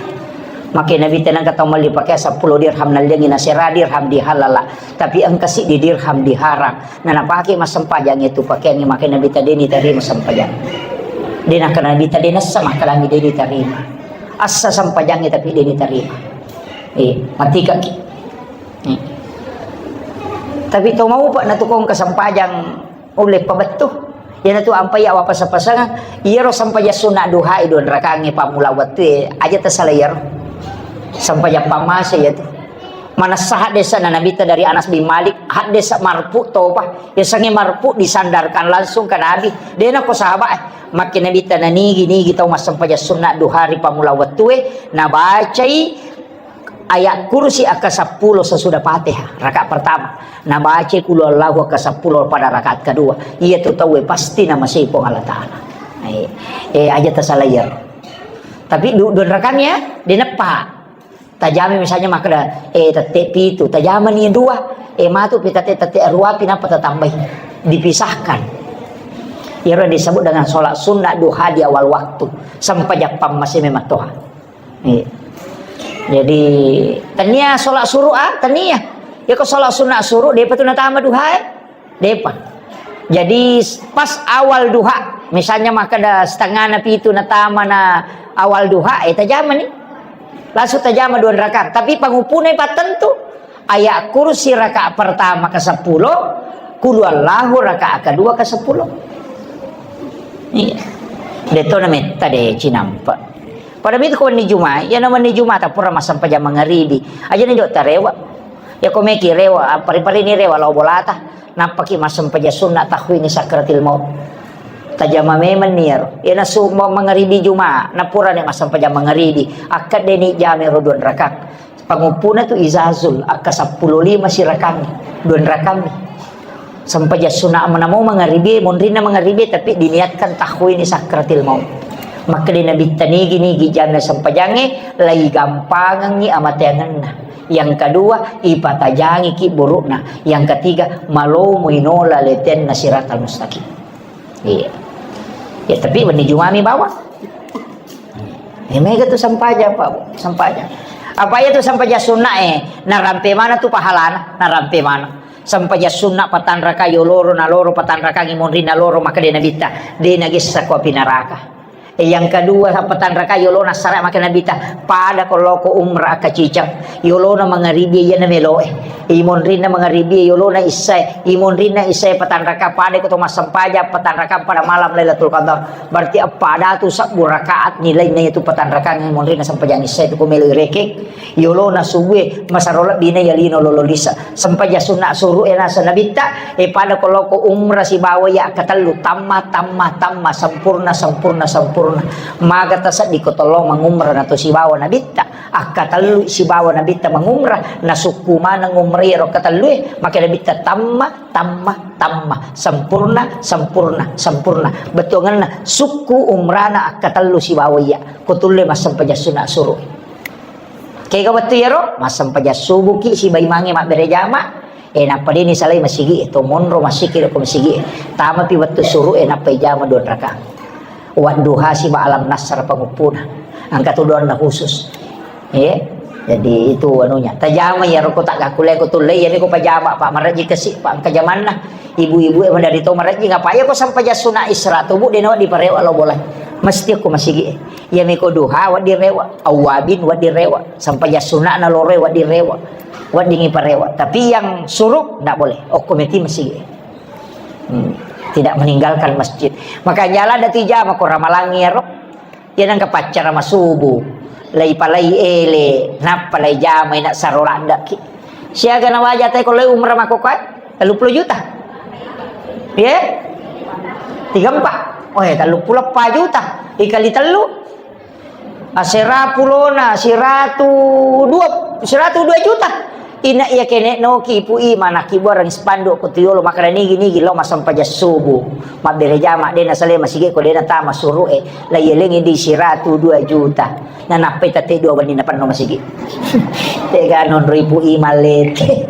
Make Nabitta nengka tau melli pakeang seppulo dirham nalliangi nasera dirham dihalala. Tapi engka siddi dirham diharang. Na napake massempajang itu pakeangnge, make Nabitta deni tarima sempajang. Dena kana Nabitta dena assa makkalangi deni tarima. Assa sempajangnge tapi deni tarima. Eh, matikaki. Hmm. Tapi to maupa na tu kong kesempajang ulle pabettu. Iyana tu ampai awapasa-pasang, iyaro sempajang sunna duha e dua rakangnge pammula wettu e, aja tasala iyaro. Sempajang pammase iya tu. Manessa haddesa na Nabitta dari Anas bin Malik, haddesa marfu topa. Yasengnge marfu disandarkan langsung ke Nabi. Dena ko sahabat e. Makke Nabitta nanigi-nigi tau massempajang sunna duha ri pammula wettu e, nabacai Ayat kursi akka seppulo sesudah Fatihah, rakaat pertama. Nabaca Qul Huwallahu akka seppulo pada rakaat kedua. Iya tu tauwe pasti namasei Puang Allah Ta'ala. Eh, eh, aja tasala iyaro. Tapi du-, dua rakaat ya, dineppa. Tajami misalnya makkeda, eh, tette pitu, tajamani dua, eh, matu pi tette, tette rua pi napa tatambai. Dipisahkan. Iyaro disebut dengan sholat sunnah duha di awal waktu. Sempajang pammase memang toha. Iya. Jadi, tania sholat suruh, ah, tania. Ya, ko sholat sunat suruh, depa tu natama duha, eh? Depa. Jadi, pas awal duha, misalnya makkeda setengah na pitu natama na awal duha, eh, tajama ni. Langsung tajama dua rakaat. Tapi pangupuna pattentu, ayat kursi rakaat pertama ke sepuluh, Qul Huwallahu rakaat kedua ke sepuluh. Iya. Deto na metta de cinampa. Pada mitu ko wenni Juma, iya na wenni Juma ta pura massempajang mangaribi. Aja ni jok tarewa. Ya ko meki rewa, pari-pari ni rewa lao bolata. Nappaki massempajang sunna tahwini sakratil maut. Tajama memang ni ero. Iya na su ma-, mangaribi Juma, na pura ni massempajang mangaribi. Akkedde ni jame ro dua rakaat. Panguppuna tu izazul, akka seppulo lima sirakang, dua rakang. Sempajang sunna menamo mangaribi, monrinna mangaribi, tapi diniatkan tahwini sakratil maut. Makkeda Nabitta nigi-nigi jame sempajangnge, lai gampangengi amateangenna. Yang kedua, ipatajangi ki burukna. Yang ketiga, malomo inola letenna siratal mustaqim. Iya. Ya, tapi wenni Jumami bawang. Ya, mega tu sempajang, Pak, sempajang. Apa iya tu sempajang sunna, eh? Narampe mana tu pahalana? Narampe mana? Sempajang sunna patanraka yoloro naloro patanraka ngimonri naloro makkeda Nabitta. De nagessa ko api neraka. Eh, yang kedua, patanraka yolona sara makkeda Nabitta. Pada ko loko umrah kacicang. Yolona mangaribi iya na meloe. Imonrinna mangaribi yolona issae. Imonrinna issae patanraka pada ko to massempajang patanraka pada malam Lailatul Qadar. Berarti eppa datu sabbu rakaat nilainna itu patanrakang monrinna sempajang issae tu ko melo irekeng. Yolona subue masaro lebbina yalino lolo lisa. Sempajang sunna suruh e nasa Nabitta, e pada ko loko umrah sibawa ya katellu tamma, tamma, tamma, sempurna, sempurna, sempurna. Maga taseddi ko tollo mangumrah nato sibawa Nabitta. Akkatellu sibawa Nabitta mangumrah, nasukku maneng umrah ero katellue, maka Nabitta tamma, tamma, tamma, sempurna, sempurna, sempurna. Bettuangenna sukku umrana akkatellu sibawa iya, ko tulle massempajang sunna suruh. Kega wettu iyaro, massempajang subuki siba imangnge mabbere jama, e nappa deni salai masigi e, to monro masigi ko masigi e. Tamapi wettu suruh e nappa ijama dua rakaat. Wadduha siba alam nasr panguppuna. Engka tu doanna khusus. Iya. Jadi itu anunya. Tajama iyaro ko tak gakkulai ko tulle, iya ko pajama, Pak, maraji kasi, Pak, engka jamanna. Ibu-ibu e madari to maraji ngapa iya ko sempajang sunna isra tubuh dena diparewa lo bola. Mesti ko masigi e. Iya meko duha wedding rewa, awwabin wedding rewa, sempajang sunna na loro wedding rewa, wedding iparewa. Tapi yang suruh ndak boleh. Okko meti masigi. Hmm, tidak meninggalkan masjid. Maka jalan dati jama ko ramalangi ero. Iya nang kapaccara masubu. Lai palai ele, nappa lai jama ina saro ladda ki. Siaga na waja te ko lai umrah mako kai? Telluppulo juta. Iya? Tiga empat. Oh, ya, telluppulo empat juta. Dikali tellu. Asera pulona, siratu dua, siratu dua juta. Ina iya kene noki ipu i mana kibuareng spanduk ko tuyolo makkeda nigi-nigi lo massempajang subuh. Mabbere jama de nasalai masigi ko de natama suru'e. La iyalengi di siratu dua juta. Na nappai tette dua wenni napenno masigi. Tega nonro ipu i mallete.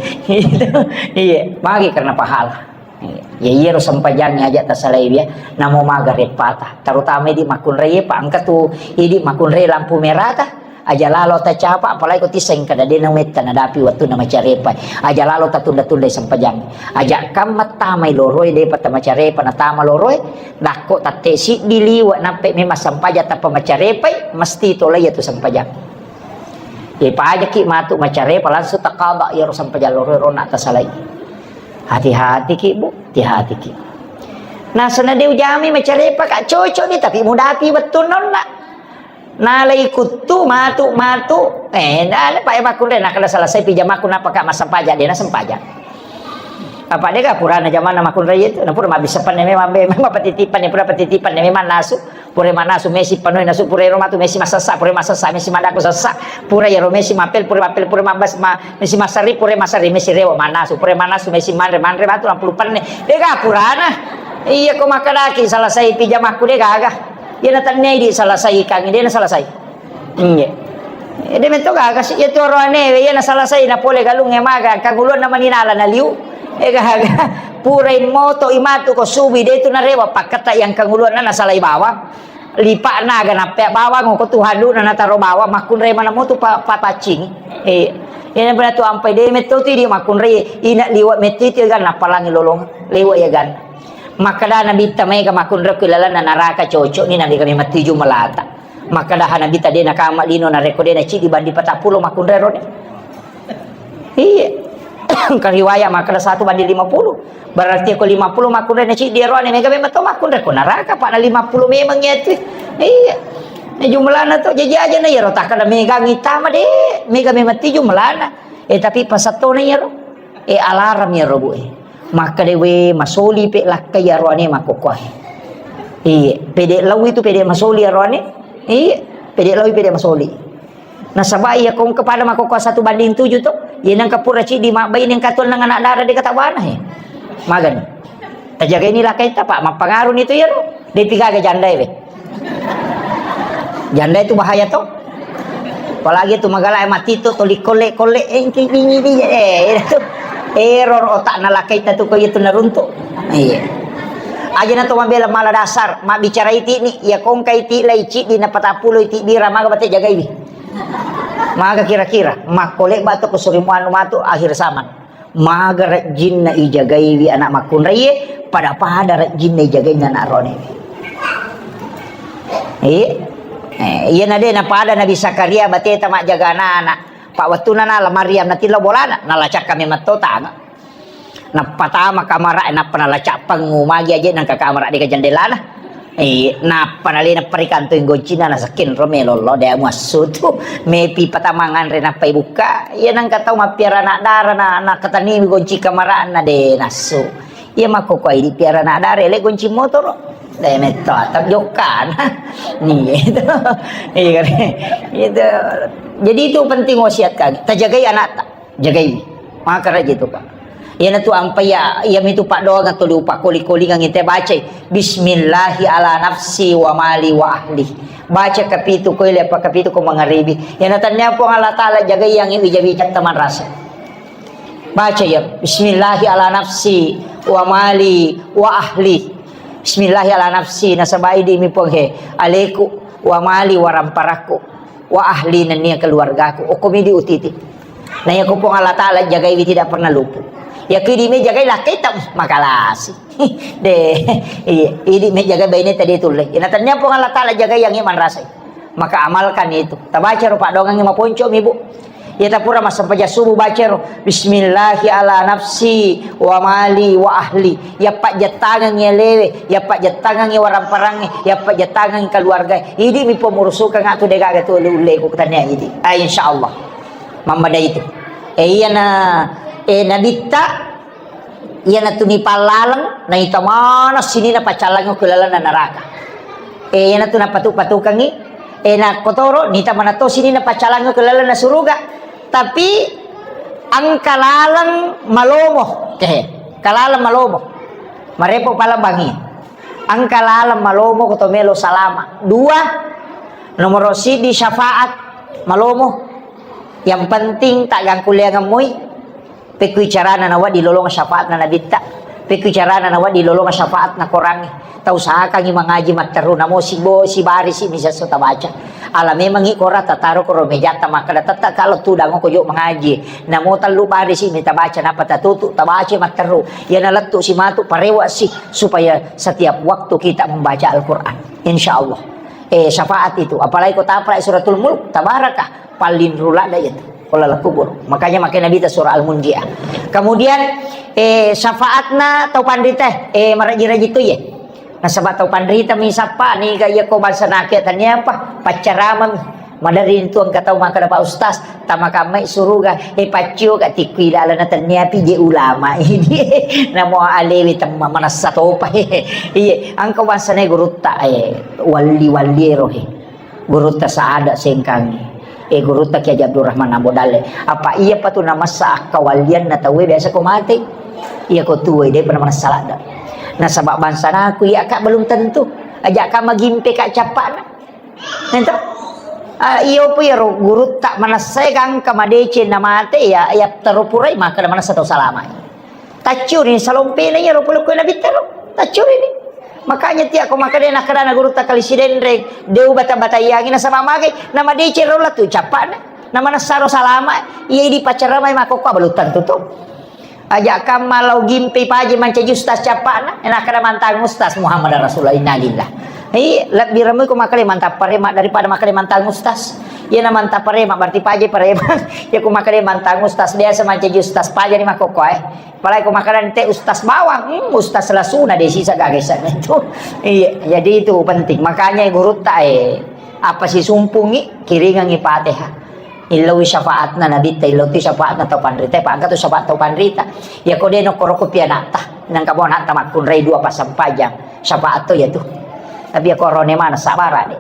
Iya, magi karena pahala. Iya, ya iyaro sempajangnge aja tasalai ya. Namo maga repata. Terutama di makunrai pa engka tu idi makunrai lampu merata. Aja lalo tacapa, apalagi ko tiseng kada de na metta nadapi wettunna macarepai. Aja lalo tatunda-tundai sempajang. Aja kam mattamai loroi depa tamacarepa natama loroi, dakko tatte siddi liwe nappe memang sempajang tappa macarepai, mesti tolai iyatu sempajang. Ye pajaki matu macarepa langsung takaba iyaro sempajang loroi rona tasalai. Hati-hati ki, Bu, hati-hati ki. Nasana de ujami macarepa ka cocok ni tapi mudapi wettunna onna. Nalai kuttu matu-matu, eh, na, na, pa, eh, makkunrai, nakkeda selesai pi jamakku, nappa ka massempajang, de nasempajang. Apa de ga purana jamanna makkunrai itu, na pura mabbissa penne memang be, memang patitipanne, pura patitipanne memang nasu, pura manasu mesi panoi nasu, pura ero matu mesi masessa, pura masessa mesi madakku sessa, pura ero mesi mapel, pura mapel, pura mabbas, ma, mesi masari, pura masari mesi rewa manasu, pura manasu mesi manre, manre matu nampulu penne. De ga purana. Iya ko makkedaki selesai pi jamakku de gaga. Iyana tennia idi selesai ikangnge, de na selesai. Iya. Eh, de metto gaga si, iya tu oroane, iya na selesai na pole galung e maga, kanguluan na maninala na liu. Eh, gaga. Pura moto imatu ko subi, de tu narewa pakketta yang kanguluan na salai bawang. Lipa naga nappea bawang ko tu hadu na nataro bawang, makkunrai mana motu pa, papaccing. Eh, iya na pernah tu ampai de metto tu idi makkunrai, ina liwa metto itu ya gan, napalangi lolong, lewa ya gan. Makkeda Nabitta maega makkunrai ku ilalanna naraka cocok ni nabi kami matuju melata. Makkeda Nabitta de nakama lino narekko de naciddi bandi patappulo makkunrai rone. Iya. Engka riwayat makkeda satu bandi lima puluh. Berarti ko lima puluh makkunrai naciddi rone mega memang to makkunrai ko naraka pak na lima puluh memang ya tu. Iya. Ini jumlahna to jadi aja na iyaro takkeda mega ngitama de mega memang ti jumlahna. Eh tapi pasattona iyaro. Eh alarm iyaro bu eh. Makkeda we masoli pe lakkai aroane makkokkoe. Iye, pede lawi tu pede masoli aroane. Iye, pede lawi pede masoli. Nasaba iya kongke pada makkokkoe satu banding tujuh to. Iye nengka pura ciddi mabbaine engka tuang nang anak dara de kata bana he. Magani. Tajagai ni lakkaita pak, mappangaru ni tu iyaro. De pigaga jandae we. Janda itu bahaya to. Apalagi tu magala mati tu tuli kolle-kolle engki bini di eh itu. Error otak nalakai tu ko itu naruntuk. Iya. Aja na to mabela mala dasar, mabbicara iti ni, ya kongka iti lai ciddi na patappulo iti bira maga bate jagai. Maga kira-kira, makkole batu ko suri muanu matu akhir zaman. Maga rejjinna ijagaiwi anak makkunraie, pada-pada rejjinna ijagainna anak ronewe. Iya. Eh, iyana de napada Nabi Zakaria bateta majjaga anak-anak. Pak wettuna nala Maryam natillo bolana, nalacakka memang to tanga. Nappatama kamara, nappa nalacak pengu magi aje nangka kamara deka jendelana. Eh, nappa nalena perikantoi goncina nasekken ro melollo de muassu tu. Mepi patamang anre nappa ibukka. Iya nangka tau mappiara anak dara na, na kataniwi gonci kamarana de nassu. Iya makkokkoe idi piara anak dara ele gonci motoro. De metto atap jokkana. Nih itu. Iya kan. Itu. Jadi itu penting wasiat kami. Tajagai anak ta. Jagai. Maka raja itu, Pak. Iyana tu ampai ya, iya mitu paddoangeng tuli upakoli-kolingengngi te bacai. Bismillahi ala nafsi wa mali wa ahli. Baca kapitu ko ile apa kapitu ko mangaribi. Iyana tania Puang Allah Taala jagai yang wija-wija teman rasa. Baca ya, Bismillahi ala nafsi wa mali wa ahli. Bismillahi ala nafsi, nasabai di mi Puang he, aleku wa mali wa ramparakku. Wa ahli nennia keluargaku. Okko midi utiti. Na iya ko Puang Allah Taala jagaiwi tidak pernah luput. Ya kidi me jagai lakkaita makalasi. De, iya, idi me jagai baine tadi tulle. Ina tania Puang Allah Taala jagai yang iman rasai. Maka amalkan itu. Tabaca ro paddoangengngi maponco mi bu. Iya tapura massempajang subuh baca ro. Bismillahi ala nafsi wa mali wa ahli. Iya pajjettangengngi alewe, iya pajjettangengngi waramparangnge, iya pajjettangengngi keluarga. Idi mi pemurusukang atu degaga tu ulle-ulle ku tania idi. Ah, insyaallah. Mammada itu. Eh, iyana, eh, nabitta, iyana tu nipallaleng, naita mana sinina paccalangngi ku lalenna neraka. Eh, iyana tu napatu-patukangngi, eh, na kotoro, nita mana to sinina paccalangngi ku lalenna suruga. Tapi, Engka laleng malomo, kehe, engka laleng malomo. Marepo pala bangi. Engka laleng malomo ko to melo salama. Dua, nomoro siddi syafaat malomo. Yang penting tak gangkuliangeng moi. Pekkui carana nawedding lolong syafaatna nabitta. Pekkui carana nawedding lolong syafaatna korangnge. Tausahakangngi mangaji matteru, namo sibo-, sibarisi mi sesso tabaca. Ala memangngi kora tataro koro mejatta makkeda, "Tette kalo tudang ko jo mangaji." Namo tellu barisi mi tabaca, nappa tatutu, tabaca matteru. Iyana lettu si matu, parewa si, supaya setiap waktu kita membaca Al-Quran. Insya Allah. Eh, syafaat itu. Apalagi ko tapalai Suratul Mulk, tabarakah. Paling rulada itu. Kuala kubur. Makanya makai Nabi ta surah Al-Munjiah. Kemudian, eh, syafaatna tau panrita, eh, maraji-raji tu ye. Nasaba tau panrita mi sappa, niga iya ko bangsa nake tania apa? Paccarama mi. Madari tu engka tau makkeda, "Pak Ustaz, tamakammai suruga, eh, paccio ka tikku ilalana tania pi je ulama ini." Namo alewi temma manassa topa. Iya, engka bangsa ne gurutta, eh, walli-walli ero, eh. Gurutta Saada Sengkangi. Eh, gurutta Kiai Haji Abdurrahman Ambo Dalle. Apa iya patu namassa akkawallianna tauwe biasa ko mate. Iya ko tuwe, de pernah manassa ladda. Nasaba bangsa naku iya ka belum tentu. Aja ka magimpe ka cappana. Ento? Ah, iyo pu iyaro gurutta manassa gangka madece na mate ya, ya terupurai maka manassa tau salama. Tacciuni salompena iyaro pole kue nabitta ro. Tacciuni ni. Makanya tia ko makkeda nakkedana gurutta kali Sidenreng, de ubata-bataiangi nasaba magai, namadeceng ro latu cappana, namanassaro salama, iya idi pacaramai makokko abalu tentu to. Aja kamma lao gimpe paje mancaji ustaz cappana, nakkeda mantang ustaz Muhammad Rasulullah, innalillah. Iya, lebbi remui ko makkeda mantang parema daripada makkeda mantang ustaz. Iya na mantang parema, berarti paje parema. Ya ko makkeda mantang ustaz, biasa mancaji ustaz paje ni makokko, eh. Apalagi ko makkeda ente ustaz bawang, hmm, ustaz lasuna de sisa gaga iseng itu. Iya, jadi itu penting. Makanya gurutta, eh, apa sisumpungi, kiringangi Fatihah. Illoi syafaatna nabitta, illoi tu syafaatna tau panrita, pa engka tu syafaat tau panrita. Ya ko de nokkoro ko pi anatta, nangka bo anatta makkunrai dua pasempajang, syafaat to ya tu. Tapi ya korone mana sabara de.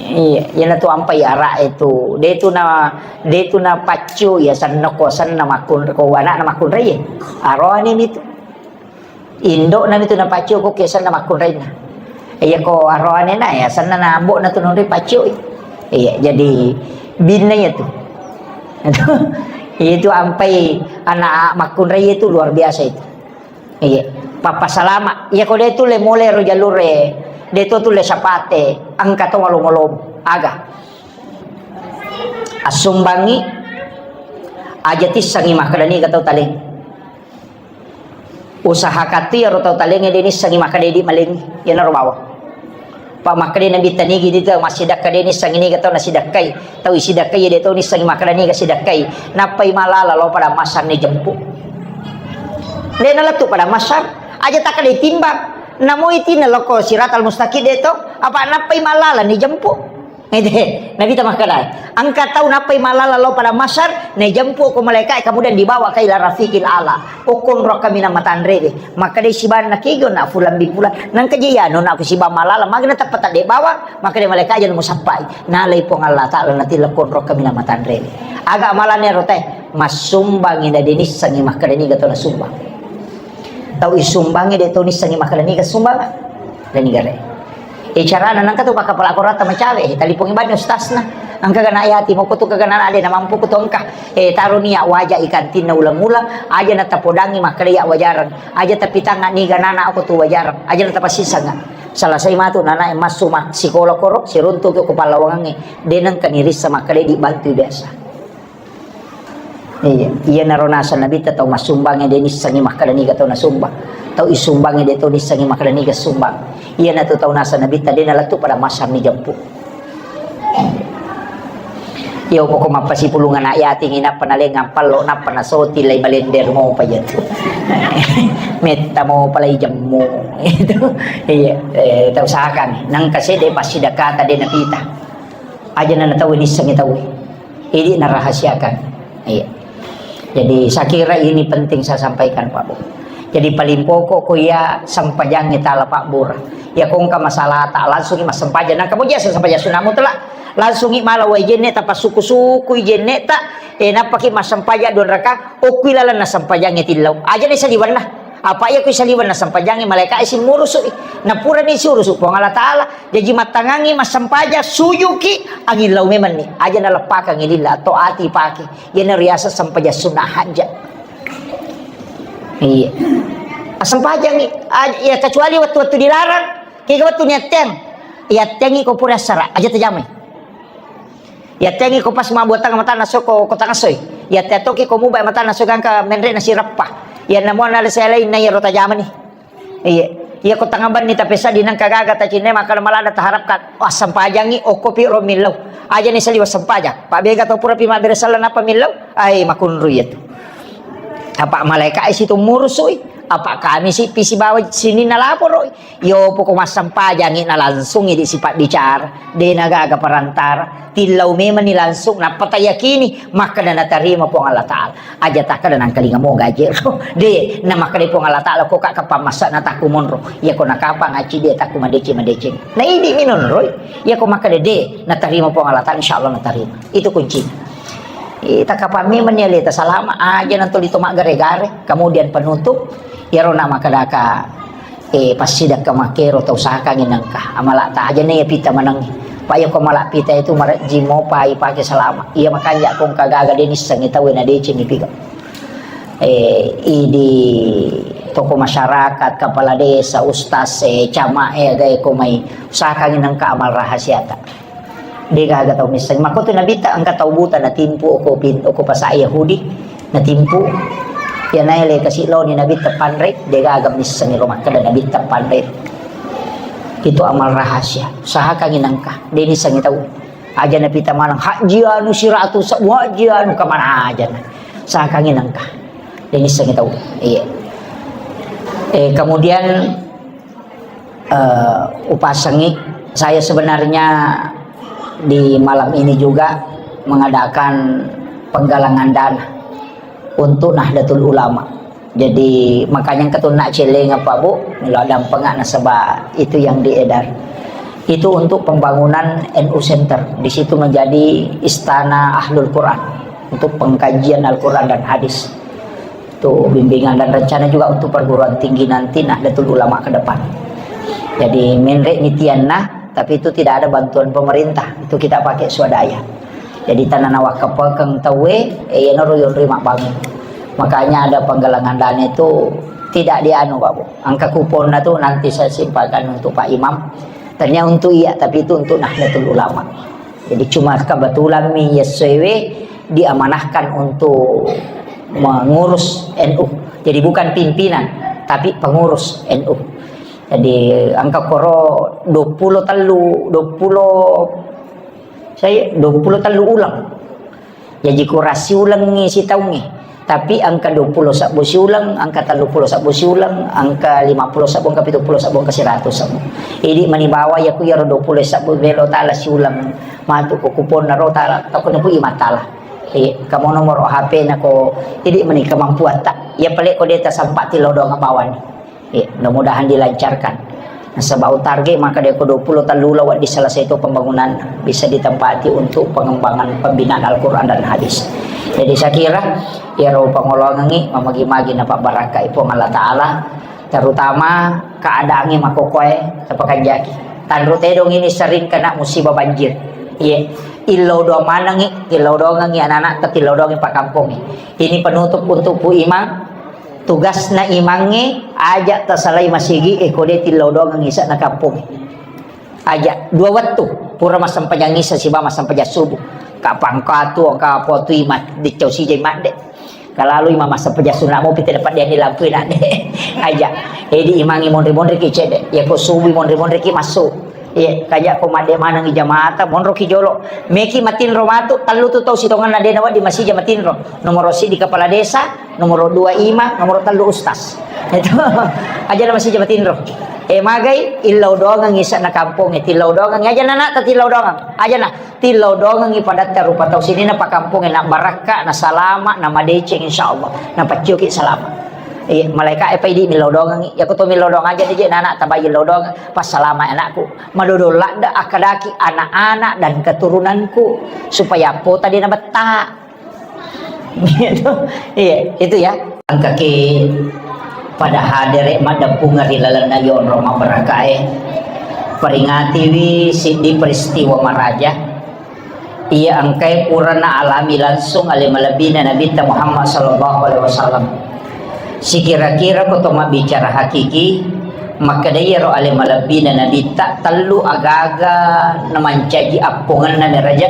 Iya, iyana tu ampai ara itu. De tu na, de tu na paccu ya senna ko senna makkun-, ko anakna makkunrai. Arone mi tu. Indokna mi tu na paccu ko ke senna makkunrainna. Iya ko aroane na ya senna na ambokna tu nonri paccu. Iya, jadi binna ya tu. Itu ampai anak makkunrai itu luar biasa itu. Iya, pappasalama. Iya ko de tu le mole ro jalure, de tu tu le sapate, engka to malomolomo. Aga. Assumbangi aja tissangi makkeda niga tau taleng. Usahakan tu iyaro tau talenge de nissangi makkeda idi malengi, iyanaro bawang. Pa makkeda Nabitta nigi di tau massidakka de nissangi niga tau nasidakkai. Tau isidakkai de tau nissangi makkeda niga sidakkai. Nappai malala lao pada masar ni jempu. De nalettu pada masar, aja takkeda timbang. Namo iti nalokko siratal mustaqim de to, apa nappai malala ni jempu. Ede, Nabitta makkeda, engka tau nappai malala lao pada masar, najempu ko malaikat, kemudian dibawa ke ila rafiqil ala. Okkonrokka minang matanrewe. Makkeda sibanna kego na fulan bin fulan. Nangka je ya, nona aku siba malala, magna teppata de bawa, makkeda malaikat aja musappai. Nalai Puang Allah Ta'ala natilla okkonrokka minang matanrewe. Aga malane rote, massumbangi na denissangi makkeda niga to nasumbang. Tau isumbangi de to nissangi makkeda niga sumbang. Dan niga re. E, carana nangka tu pakkapala korata macawe, e, talipongi bani ustasna. Engka gana yati moko tu kagana ade na mampu ku tu engka. E, taro ni ya waja ikantinna ulang-ulang, aja na tapodangi makkeda ya wajarang. Aja tapitanga niga nana aku tu wajarang. Aja na tapasisanga. Selesai matu nana e massu mak-, sikola koro, siruntu ke kepala wangangi. De nengka nirissa makkeda di bantu biasa. Iya, iyanaro naseng Nabitta tau massumbangnge de nissengngi makkeda niga tau nasumbang. Tau issumbangnge de tau nissengngi makkeda niga sumbang. Iyanatu tau naseng Nabitta de nalettu pada massang ni jempu. Iya, pokok mappasipulung anak yating, nappa nalengang pallo, nappa nasoti lai balender mopa iyatu. Metta mopa lai jemmu. Itu. Iya, eh, tau usahakan. Nangka sede passidakata de napita. Aja na tau nissengngi tau. Ini narahasiakan. Iya. Jadi, saya kira ini penting saya sampaikan, Pak Bu. Jadi paling pokok ko iya sempajangnge tala pabbura. Iya ko engka masalata, langsungi massempajang. Nangka moja sempajangnge sunna mutlak, langsungi mala wai jenne ta, passuku-sukui jenne ta, e, nappaki massempajang dua raka, okkui lalenna sempajangnge tillau. Aja ni saliwenna. Apa iya kui saliwenna sempajangnge malaika e simmurusu i. Napurani siurusu Puang Allah Taala. Jaji mattangangi massempajang, sujuki, angillau memenni. Aja naleppakangi lilla atau ati pake. Iyana riaseng sempajang sunna hajat. Iya. Assempajangi, aj-, ya, kecuali wettu-wettu dilarang, kega wettu niatteng. Iattengi ko pura assara, aja tajamai. Iattengi ko pas mabbuatang matanna so ko, ko tangasoi. Iatteng toki ko mubai matanna so gangka menre na sireppa. Iya namuana le saya lain na iyaro tajamani. Iya. Iya ko tangabanni tapesa di nangka gaga tacinne maka malada taharapkan. Wah, sempajangi okko pi ro millau. Aja ni saliwa sempajang. Pak bega to pura pi mabbere sala napa millau. Ai makunru iya tu. Apa malaika isi tu murusui. Apa kami si pisi bawa sini nalaporoi. Yo poko massempajangi na langsungi di sipak bicara. De na gaga perantara. Tillau memenni langsung, nappa tayakini, makkeda natarima Puang Allah Ta'ala. Aja takkeda nangkalinga mo gajero. De, na makkeda Puang Allah Ta'ala, ko ka kapang massa na takku monro. Iya ko nakapang aci de takku madeceng-madeceng. Na idi minonroi. Iya ko makkeda de, natarima Puang Allah Ta'ala, insya Allah natarima. Itu kuncinya. Eh, takapang memenni aleta salama, aja nantoli to maggare-gare. Kemudian penutup, iyaro na makkedaka, Eh, passidakka makkero tau sakangi nengka. Amala ta aja ne pita manengi. Pa iya ko mala pita itu marejji mopa ipake salama. Iya makanja ko engka gaga de nissengi tau na deceng ipiga. Eh, idi toko masyarakat, kepala desa, ustaz, eh, camat, eh, gae ko mai sakangi nengka amal rahasiata. De gaga tau misseng. Makko tu Nabitta engka tau buta natimpu oko pin-, oko pasa Yahudi, natimpu. Iya naele kasi loni Nabitta panre, de gaga misseng ro makkeda Nabitta panre. Itu amal rahasia. Sahakangi nengka, de nissengi tau. Aja napita maneng, haji anu siratu sebu, haji anu kemana aja na. Sahakangi nengka. De nissengi tau. Iya. Eh, kemudian eh, upasengi. Saya sebenarnya di malam ini juga mengadakan penggalangan dana untuk Nahdlatul Ulama. Jadi makanya ketunak celeng apa Bu, melo dampengak nasaba itu yang diedar. Itu untuk pembangunan N U Center. Di situ menjadi istana Ahlul Quran untuk pengkajian Al-Quran dan hadis. Itu bimbingan dan rencana juga untuk perguruan tinggi nanti Nahdlatul Ulama ke depan. Jadi, menre ni tianna, tapi itu tidak ada bantuan pemerintah. Itu kita pakai swadaya. Jadi, tanah nawakkapekeng tauwe, eh, iyanaro yonroi mabbangun. Makanya ada penggalangan dana itu tidak dianu, Pak Bu. Angka kuponna tuh nanti saya simpankan untuk Pak Imam. Tanya untuk iya, tapi itu untuk Nahdlatul Ulama. Jadi cuma kebetulan mi yessoewe diamanahkan untuk mengurus N U. Jadi bukan pimpinan, tapi pengurus N U. Jadi angka koro dua puluh tellu, dua puluh, saya dua puluh tellu uleng. Jaji kurang siulengngi sitaungnge. Tapi angka dua puluh sabbu siuleng, angka tellu puluh sabbu siuleng, angka lima puluh sabbu, angka pitu puluh sabbu, angka seratus sabbu. Idi mani bawa yaku yaro dua puluh sabbu belo tala siuleng. Matu ko kuponna ro tala, takko napu imatala. Eh, kamu nomor H P nako, idi mani kemampuan tak. Ya pale ko deta sempat tilodong bawani. Ya, mudah-mudahan dilancarkan. Nasaba target maka de ko dua puluh tellu lawat diselesai itu pembangunan bisa ditempati untuk pengembangan pembinaan Al-Quran dan hadis. Jadi saya kira iyaro pangolongengi mamagi-magi napabbarakkai Puang Allah Ta'ala, terutama keadaannya makokoe tapakanjaki. Tanru tedong ini sering kena musibah banjir. Iya, illau doang manengi, illau doangengi anak-anak, illau doangi pakampongi. Ini penutup untuk Pu Imang. Tugasna imangnge, aja tasalai masigi, eh, kode tillau doang isa'na kampong. Aja, dua wettu, pura massempajang isa siba massempajang subuh. Kapang katu, ka potu imat, dicau sijai madde. Kalalu imam massempajang sunat mopi, tidak pada yang dilampui nadde. Aja, edi imangi monri-monri ki cede. Ya ko subuh monri-monri ki masuk. Iya, kaja ko madde maneng jamaata, monro ki jolo. Meki matinro matu, tellu tu tau sitonganna de nawa di masija matinro. Nomor sidi kepala desa, nomor dua imam, nomor tellu ustaz. Itu aja na masija matinro. Eh, magai, illau doangengi isa'na kampong, eh, tillau doangengi aja na, nak, tillau doangengi. Aja na, tillau doangengi padatta rupa tau sini na pakampong, eh, na barakka, na salama, na madeceng, insya Allah. Na pacioki salama. Iya, malaika e pai di millau doangngi. Iya ko to millau doang aja dije anak tabai millau doang. Passalama anakku. Madodong ladde akkadaki anak-anak dan keturunanku supaya pota de nabetta. Gitu. Iya, itu ya. Engkaki pada hadere maddeppungeng ri lalenna yonro mabbarakae. Peringatiwi siddi peristiwa maraja. Iya engkae purana alami langsung ale malebbina Nabitta Muhammad sallallahu alaihi wasallam. Sikira-kira ko to mabbicara hakiki, makkeda iyaro ale malebbina Nabitta tellu agaga namancaji appongenna meraja.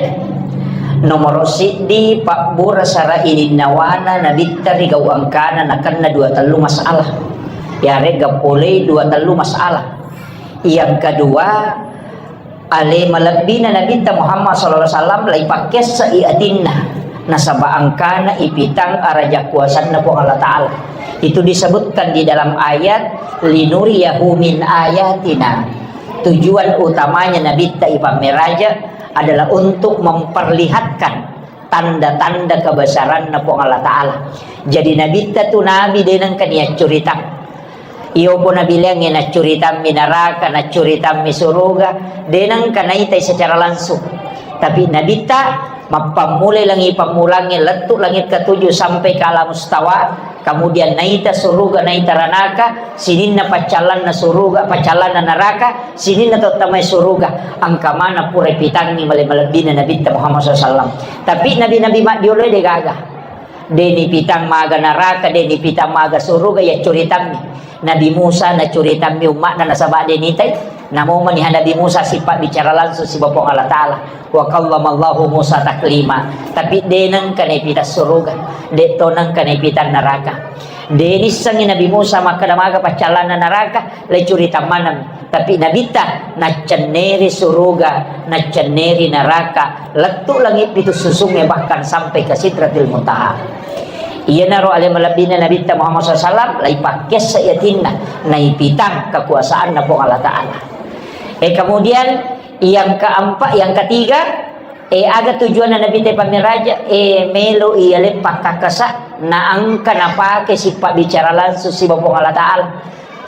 Nomoro siddi, pabbura sara ininnawana Nabitta ri gau engkana nakenna dua tellu masalah. Yarega polei dua tellu masalah. Yang kedua, ale malebbina Nabitta Muhammad sallallahu alaihi wasallam laipakkessai atinna, nasaba engkana ipitang araja kuasanna Puang Allah Ta'ala. Itu disebutkan di dalam ayat, "Linuriyahu min ayatina." Tujuan utamanya Nabitta ipammeraja adalah untuk memperlihatkan tanda-tanda kebesaranna Puang Allah Ta'ala. Jadi Nabitta tu nabi de nengka niaccuritang. Iyo ko nabileangnge naccuritammi naraka, naccuritammi suruga, de nengka naitai secara langsung. Tapi Nabitta mappammulai langi pammulangnge lettu langit ketujuh sampai ke alam mustawa, kemudian naita suruga, naita ranaka, sininna paccallanna suruga, paccallanna naraka, sininna tottamai suruga, engka mana pura pitangngi male-, malebbina Nabitta Muhammad sallallahu alaihi wasallam. Tapi nabi-nabi maddioloe de gaga. Deni pitang maga naraka, deni pitang maga suruga, ya curitammi. Nabi Musa nacuritammi umma'na nasaba deni tai. Namo maniha Nabi Musa sifat bicara langsung sibawa Puang Allah Ta'ala. Wa kallamallahu Musa taklima. Tapi de nengka nepitang suruga, de to nengka nepitang naraka. De nissengi Nabi Musa makkeda maga paccallanna naraka, le curitammanami. Tapi Nabitta naccenneri suruga, naccenneri naraka, lettu langit pitu susungnge, bahkan sampai ke Sidratil Muntaha. Iyanaro ale malebbina Nabitta Muhammad sallallahu alaihi wasallam, laipakkessa yatinna, naipitang kekuasaanna Puang Allah Ta'ala. Eh, kemudian yang keempat, yang ketiga, eh, aga tujuanna Nabitta pammiraja, eh, melo iya leppa kakkasa, naengka napake sifat bicara langsung sibawa Puang Allah Ta'ala.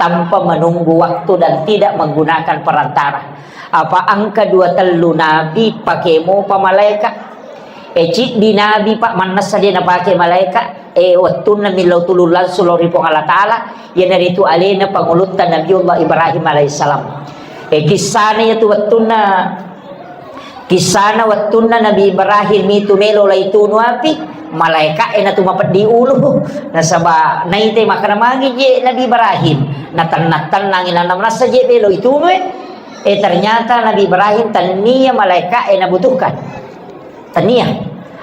Tanpa menunggu waktu dan tidak menggunakan perantara. Apa engka dua tellu nabi pake mopa malaeka? Eh, ciddi nabi, Pak, mannessa de napake malaeka. Eh, wettunna millau tulung langsung lao ri Puang Allah Ta'ala, iyanaritu alena pangulutta Nabiullah Ibrahim alaihissalam. Eh, kissana iyatu wettunna Kissana wettunna Nabi Ibrahim itu melo laitunu api, malaeka'e natu mapeddi ulu. Nasaba naite makkeda magi je Nabi Ibrahim, natenna-tennangi nana manassa je melo itunu e. Eh, ternyata Nabi Ibrahim tania malaeka'e nabutuhkan. Tania.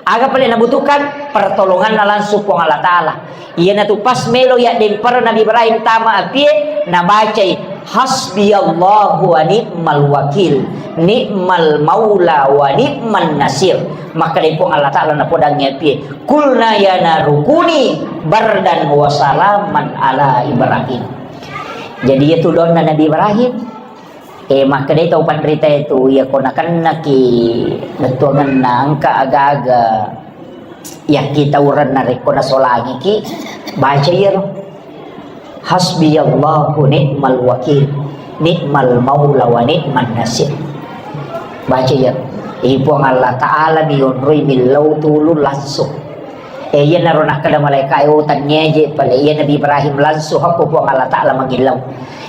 Aga pale nabutuhkan? Pertolonganna langsung Puang Allah Ta'ala. Iyanatu pas melo yaddempereng Nabi Ibrahim tama apie, nabacai, "Hasbiyallahu wa ni'mal wakil, ni'mal maula wa ni'man nasir." Makkeda Puang Allah Ta'ala napodangngi apie, "Qulna ya naru kuni bardan wa salaman ala Ibrahim." Jadi, iyatu doanna Nabi Ibrahim, Eh, makkedai tau panritae tu, iya ko nakennaki bettuangenna engka aga-aga yakkitaurenna rekko nasolangiki, baca iyaro. Hasbiyallahu ni'mal wakil, ni'mal maula wa ni'man nasir. Baca iyaro. Eh, Puang Allah Ta'ala mi yonroi millau tulung langsung. Eh, iyanaro nakkeda malaeka'e, "Oh, tannieje pale iya Nabi Ibrahim langsung hakko Puang Allah Ta'ala mangillau."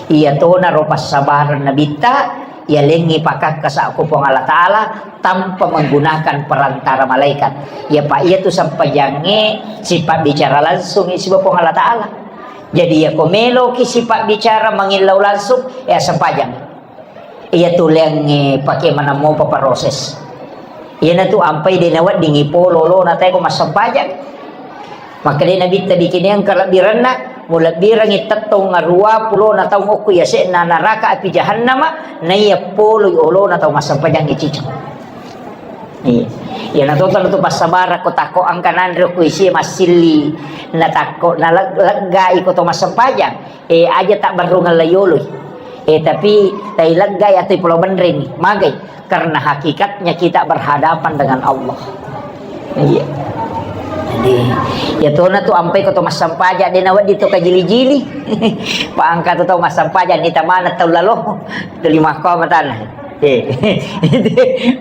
Iyatonaro passabareng Nabitta, yalengngi pakakkasa ko Puang Allah Ta'ala tanpa menggunakan perantara malaikat. Ya, Pak, iyatu sempajangnge sifat bicara langsung sibawa Puang Allah Ta'ala. Jadi, ya, ko meloki sifat bicara mangillau langsung, ya, sempajang. Iyatu leangnge pake manammopa proses. Iyanatu ampai de naweddingi polo lona tae ko massempajang. Makkedai Nabitta, "Bikineng kalebbirenna, mulebbirengngi tettong arua pulona taung okko yase'na naraka api jahannama, naiya poloi olona tau massempajang iciceng." Iya. Iyana toto tu passabarang ko takko engka nanre okko isi massilli, na takko na leg-, leggai ko to massempajang. Eh, aja tak berrungeng layoloi. Eh, tapi tai leggai atau pulau benreng. Magai. Karena hakikatnya kita berhadapan dengan Allah. Iya. Iya tona tu ampai ko to massempajang, de nawedding to kajili-jili. Pa engka tu tau massempajang, nita maneng tau lalo. Tu lima ko matana. Eh,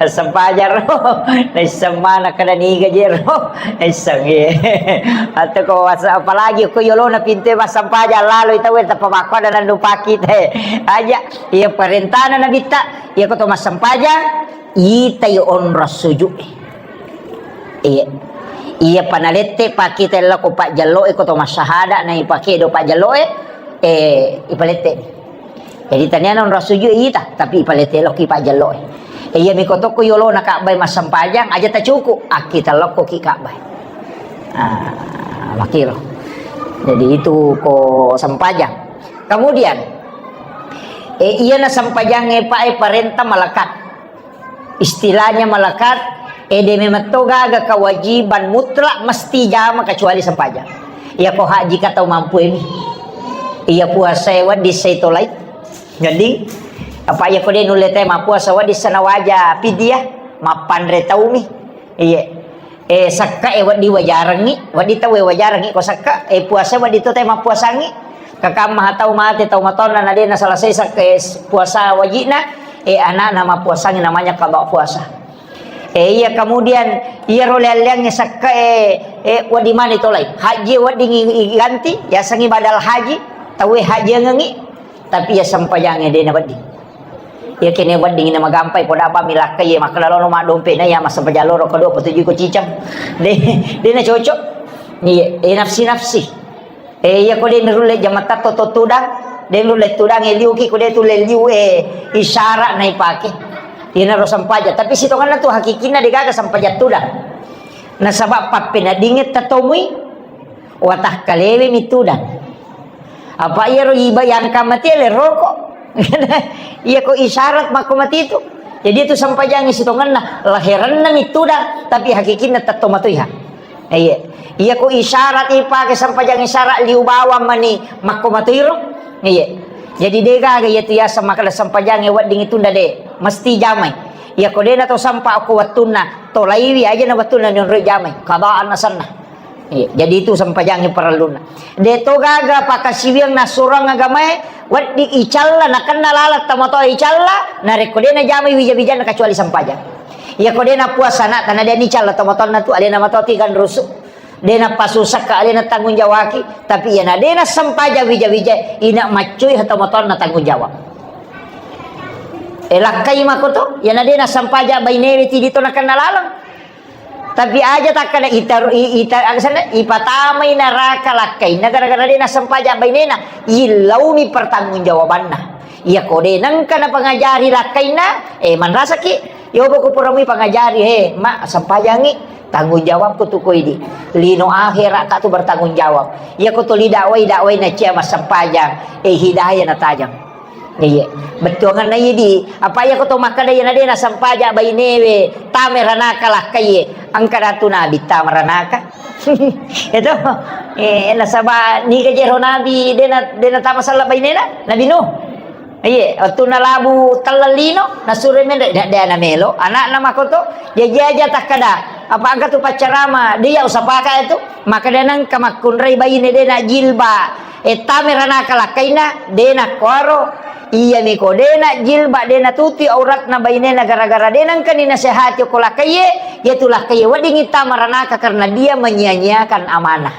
massempajang ro. Naisseng mana kada niga je ro. Naisseng, iya. Atau ko wasa-, apalagi ko yolona pintu massempajang lalo itu, tappa makko ada nandu paki te. Aja, iya parentana nabitta, iya ko to massempajang, itai onrong sujud. Iya. Iya panalette pakita lao ko pajjelloe, ko to massahada na ipake do pajjelloe, eh, ipalette. Jadi taniana onrong sujud ita, tapi ipalette lao ki pajjelloe. Eh, iya miko tokko yolona Ka'bah massempajang, aja tacuku, akkita lao ko ki Ka'bah. Ah, makiro. Jadi itu ko sempajang. Kemudian, eh, iya na sempajangnge pa, eh, parenta malekat. Istilahnya malekat, eh, de memang to gaga kewajiban mutlak mesti jama kecuali sempajang. Iya ko haji ka tau mampu emi. Iya puasa e wedding sai tolai. Jadi, apa iya ko de nulle te mappuasa wedding sana waja fidyah, mappanre taumi. Iya. Eh, sakka e wedding wajarengngi, wedding tau e wajarengngi ko sakka, eh, puasa wedding to te mappuasangngi. Kakamma tau mate, tau matonna na de na selesai sakka, eh, puasa wajibna, eh, anakna mappuasangngi namanya qada puasa. Eh, iya kemudian iya ro leang-leangnge sakka, eh, eh, wedding mani tolai. Haji wedding i-, iganti, yasengngi badal haji, tau e hajiangengngi, tapi iya sempajangnge de na wedding. Iya kene wedding na magampai, poda apa milakka iya makkeda lono maddompe na iya massempajang loro kedua petuju ko cicang. De, de na cocok. Iya, eh, nafsi-nafsi. Eh, iya ko de nurulle jamatta to, to tudang, de nurulle tudang, eh, liuki ko de tulle liu, eh, isyarat na ipake. Iya na ro sempajang, tapi sitonganna tu hakikinna de gaga sempajang tudang. Nasaba pappeneddinge tatomui, watakkalewe mi tudang. Apa iyaro iba yang kamati le roko. Iya ko isyarat makko mati itu. Jadi itu sempajangi sitonganna, laheranna mi tudang, tapi hakikinna tetto matoiha. Iya. Iya ko isyarat ipake sempajang isyarat liu bawang mani makko matoiro. Iya. Jadi de gaga iya tu yaseng makkeda sempajangi wedding itunda de, mesti jamai. Iya ko de na to sempa ko wettunna, tolaiwi aja na wettunna nionroi jamai. Kadaan asenna. Iya, jadi itu sempajangnge parellunna. De to gaga pakasiwiang nassurang agamae, wedding icalla, nakenna laleng tomatoa icalla, narekko de najamai wija-wijanna kecuali sempajang. Iya ko de napuasa anakta, na de nicalla tomatoanna tu, alena matoa tiga rusu. De napasusakka, alena tanggung jawaki, tapi iya na de nasempajang wija-wija, ina maccui tomatoanna tanggung jawab. E lakkai makoto, iya na de nasempajang bainewe tidi to nakenna laleng. Tapi aja takkada ita, i-, ita, aga senna, ipatamai naraka lakkainna gara-gara de nassempajang bainena, illauni pertanggungjawabanna. Iya ko de nengka napangajari lakkainna, eh, manrasaki. Yobo ko puramui pangajari, he, ma, sempajangi, tanggung jawabku tu koidi. Lino akhirat ka tu bertanggung jawab. Iya ko tuli dakwai, dakwai na cia massempajang, eh, hidayah natajang. Iya, bettuanganna idi. Apa iya ko to makkeda iya na de nassempajang bainewe, tame ranaka lakkaie. Engka datu nabi tama ranaka. Itu. Eh, nasaba niga jero nabi de na, de natama sella bainena, Nabi Nuh. Iya, wettunna labu telleng lino, nasuro menre, de, de na melo, anakna makoto, jaji aja takkeda, apa engka tu paccarama, de iya usapaka itu, makkeda nengka makkunrai baine de na jilba. E, tame ranaka lakkainna, de nakkuaro, iyami ko de na jilba, de natutui auratna bainena gara-gara de nengkani nasehati okko lakkaiye, iyatu lakkaiye weddingngi tama ranaka karena dia menyia-nyiakan amanah.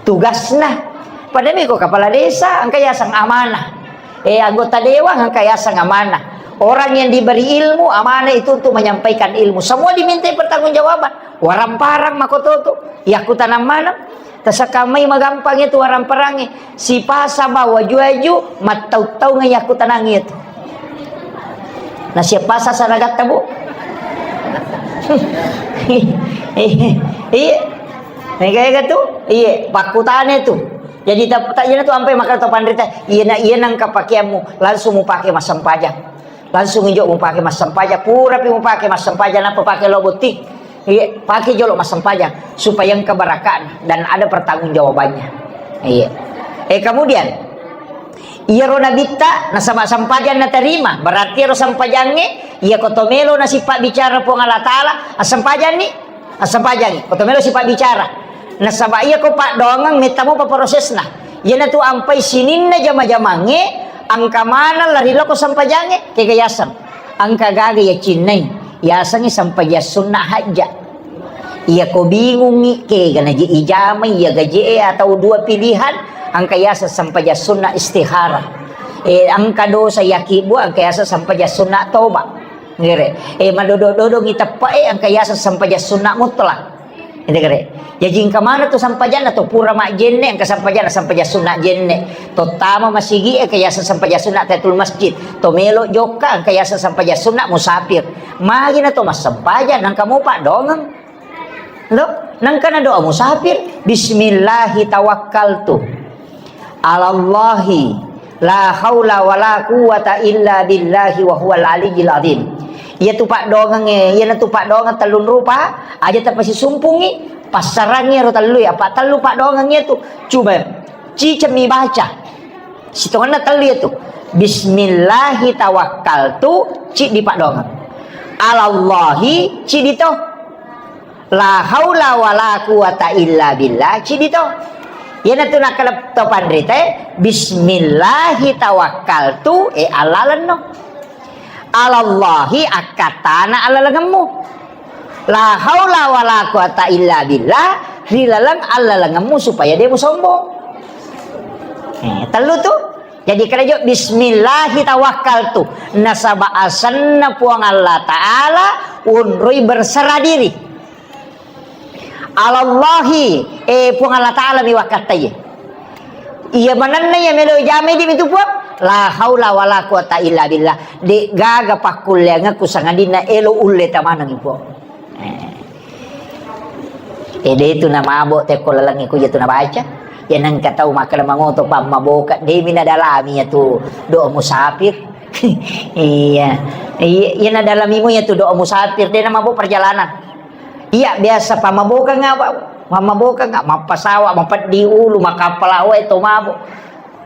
Tugasna. Padami ko kepala desa, engka yaseng amanah. Eh, anggota dewan, engka yaseng amanah. Orang yang diberi ilmu, amanah itu untuk menyampaikan ilmu. Semua dimintai pertanggungjawaban. Waramparang makototo. Yakkutanang maneng. Tasakamai magampang itu waramparangnge. Sipasa ba waju-waju, mattau-taunga yakkutanang itu. Nasiap pasa saragatta, Bu? Iya. Mega-ega tu? Iya, pakkutane tu. Jadi tak, tak iyana tu ampe maka to panrita, iyana, iyana engka pakeammu, langsung mupake massempajang. Langsung ijo mupake massempajang, purapi mupake massempajang, nappa pake lo botting. Iya, pake jolo massempajang supaya engka barakatna dan ada pertanggungjawabannya. Iya. Eh, kemudian, iyaro nabitta nasaba sempajang naterima, berarti iyaro sempajangnge, iya ko to melo nasipabbicara Puang Allah Taala, assempajanni, assempajangi, ko to melo sipabbicara. Nasaba iya ko paddoangeng metta mopa prosesna. Iyanatu ampai sininna jama-jamangnge, engka maneng lari lao ko sempajangnge, kega yaseng. Engka gaga yacinnai, yasengngi sempajang sunna hajja. Iya ko bingungngi, kega naji ijamai iya gaje'e atau dua pilihan, engka yaseng sempajang sunna istihara. Eh, engka dosa yakibbu, engka yaseng sempajang sunna toba. Nggih, re. Eh, madodo-dodongngi teppe'e, engka yaseng sempajang sunna mutlak. Ede gare. Jaji engka maneng tu sempajanna to pura majjenne, engka sempajanna sempajang sunna jenne. To tama masigi e, engka yaseng sempajang sunna tahiyatul masjid. To melo jokka, engka yaseng sempajang sunna musafir. Magi na to massempajang, nangka mopa paddoangeng. Lo, nangka na doa musafir, "Bismillahi tawakkaltu." Alallahi la haula wala quwwata illa billahi wa huwal aliyyil azim. Iyatu paddoangengnge, iyanatu paddoangeng tellung rupa, aja tapasisumpungngi, passarangngi ero tellue, apa tellu paddoangeng iyatu. Coba, cicemmi baca. Sitongenna tellu iyatu. Bismillahi tawakkaltu, ciddi paddoangeng. Alallahi, ciddi to. La haula wala quwata illa billah, cidi to. Iyanatu nakkeda to panritae, "Bismillahi tawakkaltu," e, allalenno. "Alallahi," akkattana allalengemmu. "La haula wala quwata illa billah," ri laleng allalengemmu supaya de musombong. Eh, tellu tu. Jadi, kada jo, "Bismillahi tawakkaltu." Nasaba asenna Puang Allah Ta'ala, unroi berserah diri. "Alallahi," eh, Puang Allah Ta'ala mi wakkattaye. Iya manenna iya melo jamai di mitu Puang. "La haula wala quwata illa billah." De gaga pakkulleangekku sangadinna elo ulle tamanengi Puang. Eh. Eh, de tu na mabo tekko lalengnge ku iya tu nabaca. Iya nengka tau makkeda mangoto pammaboka, de mi nadalami iya tu doa musafir. Iya. Iya, iya nadalami mu iya tu doa musafir, de na mabo perjalanan. Iya biasa pammaboka nga, Pak. Pammaboka nga, mappasawa, mapeddi ulu, makappala wae to mabo.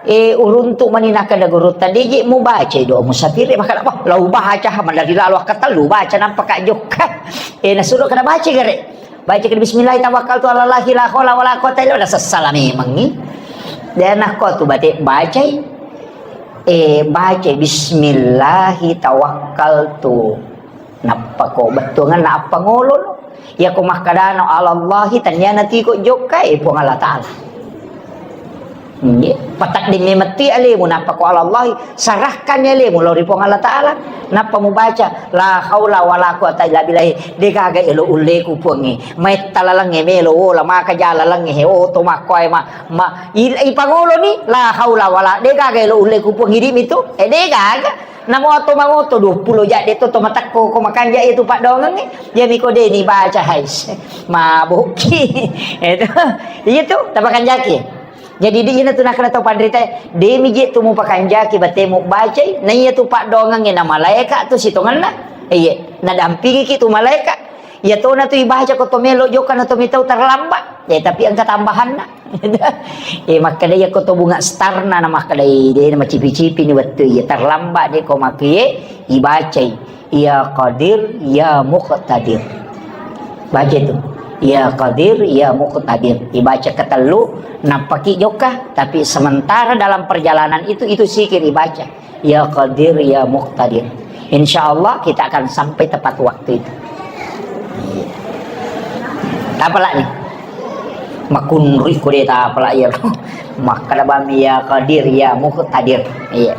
Eh, uruntu mani nakkeda gurutta, "De je mubacai doa musafir e?" Makkeda, "Wah, lau baca, ha, madari lalo akkatellu baca, nampa ka jokka." Eh, nasuro kada baca gare. Baca kada, "Bismillah tawakkaltu ala Allahi la haula wala quwata illa billah." Sessala memangngi. Dan nakko tu bate bacai. Eh, bacai, "Bismillahi tawakkaltu." Nappa ko bettuanganna appangolo no. Iya ko makkedano alallahi, tanniana tiko jokka, eh, Puang Allah Ta'ala. Nggih, patedding memetti alemu, nappa ko alallahi, sarahkan alemu lao ri Puang Allah Ta'ala. Nappa mubaca, "La haula wala quwata illa billah." De gaga elo ulleku Puangnge. Maitta lalengnge melo wola, maka ja lalengnge he, oto makkoe ma, ma, il-, ipangoloni, "La haula wala," de gaga elo ulleku Puang, idi mitu. Eh, de gaga. Namo to mangoto duappulo jadde to, to matekko ko makanja iya tu paddoangengnge. Iya miko de ni baca, hais. Mabokki. Itu. Iya tu, tapakanjaki. Jadi di ina tu nakkeda tau panrita, de mi je tu mupakanjaki batemu bacai, na iya tu paddoangengnge na malaeka tu sitongenna. Iya, nadampingiki tu malaeka. Iya tona tu ibaca ko to melo jokka na to mitau terlambat. Ya, tapi engka tambahanna. Eh, makkeda iya ko to bunga starna na makkeda, eh, de na macipi-cipi ni wettu iya terlambat de ko makkie ibacai, "Ya Qadir, ya Muqtadir." Baca itu. "Ya Qadir, ya Muqtadir." Ibaca ketellu, nappaki jokka, tapi sementara dalam perjalanan itu, itu zikir ibaca. Ya Qadir, ya Muqtadir. Insya Allah kita akan sampai tepat waktu itu. Iya. Apa lagi? Makunrui ko de ta apa lagi ya? Makkeda bami ya Qadir, ya Muqtadir. Iya.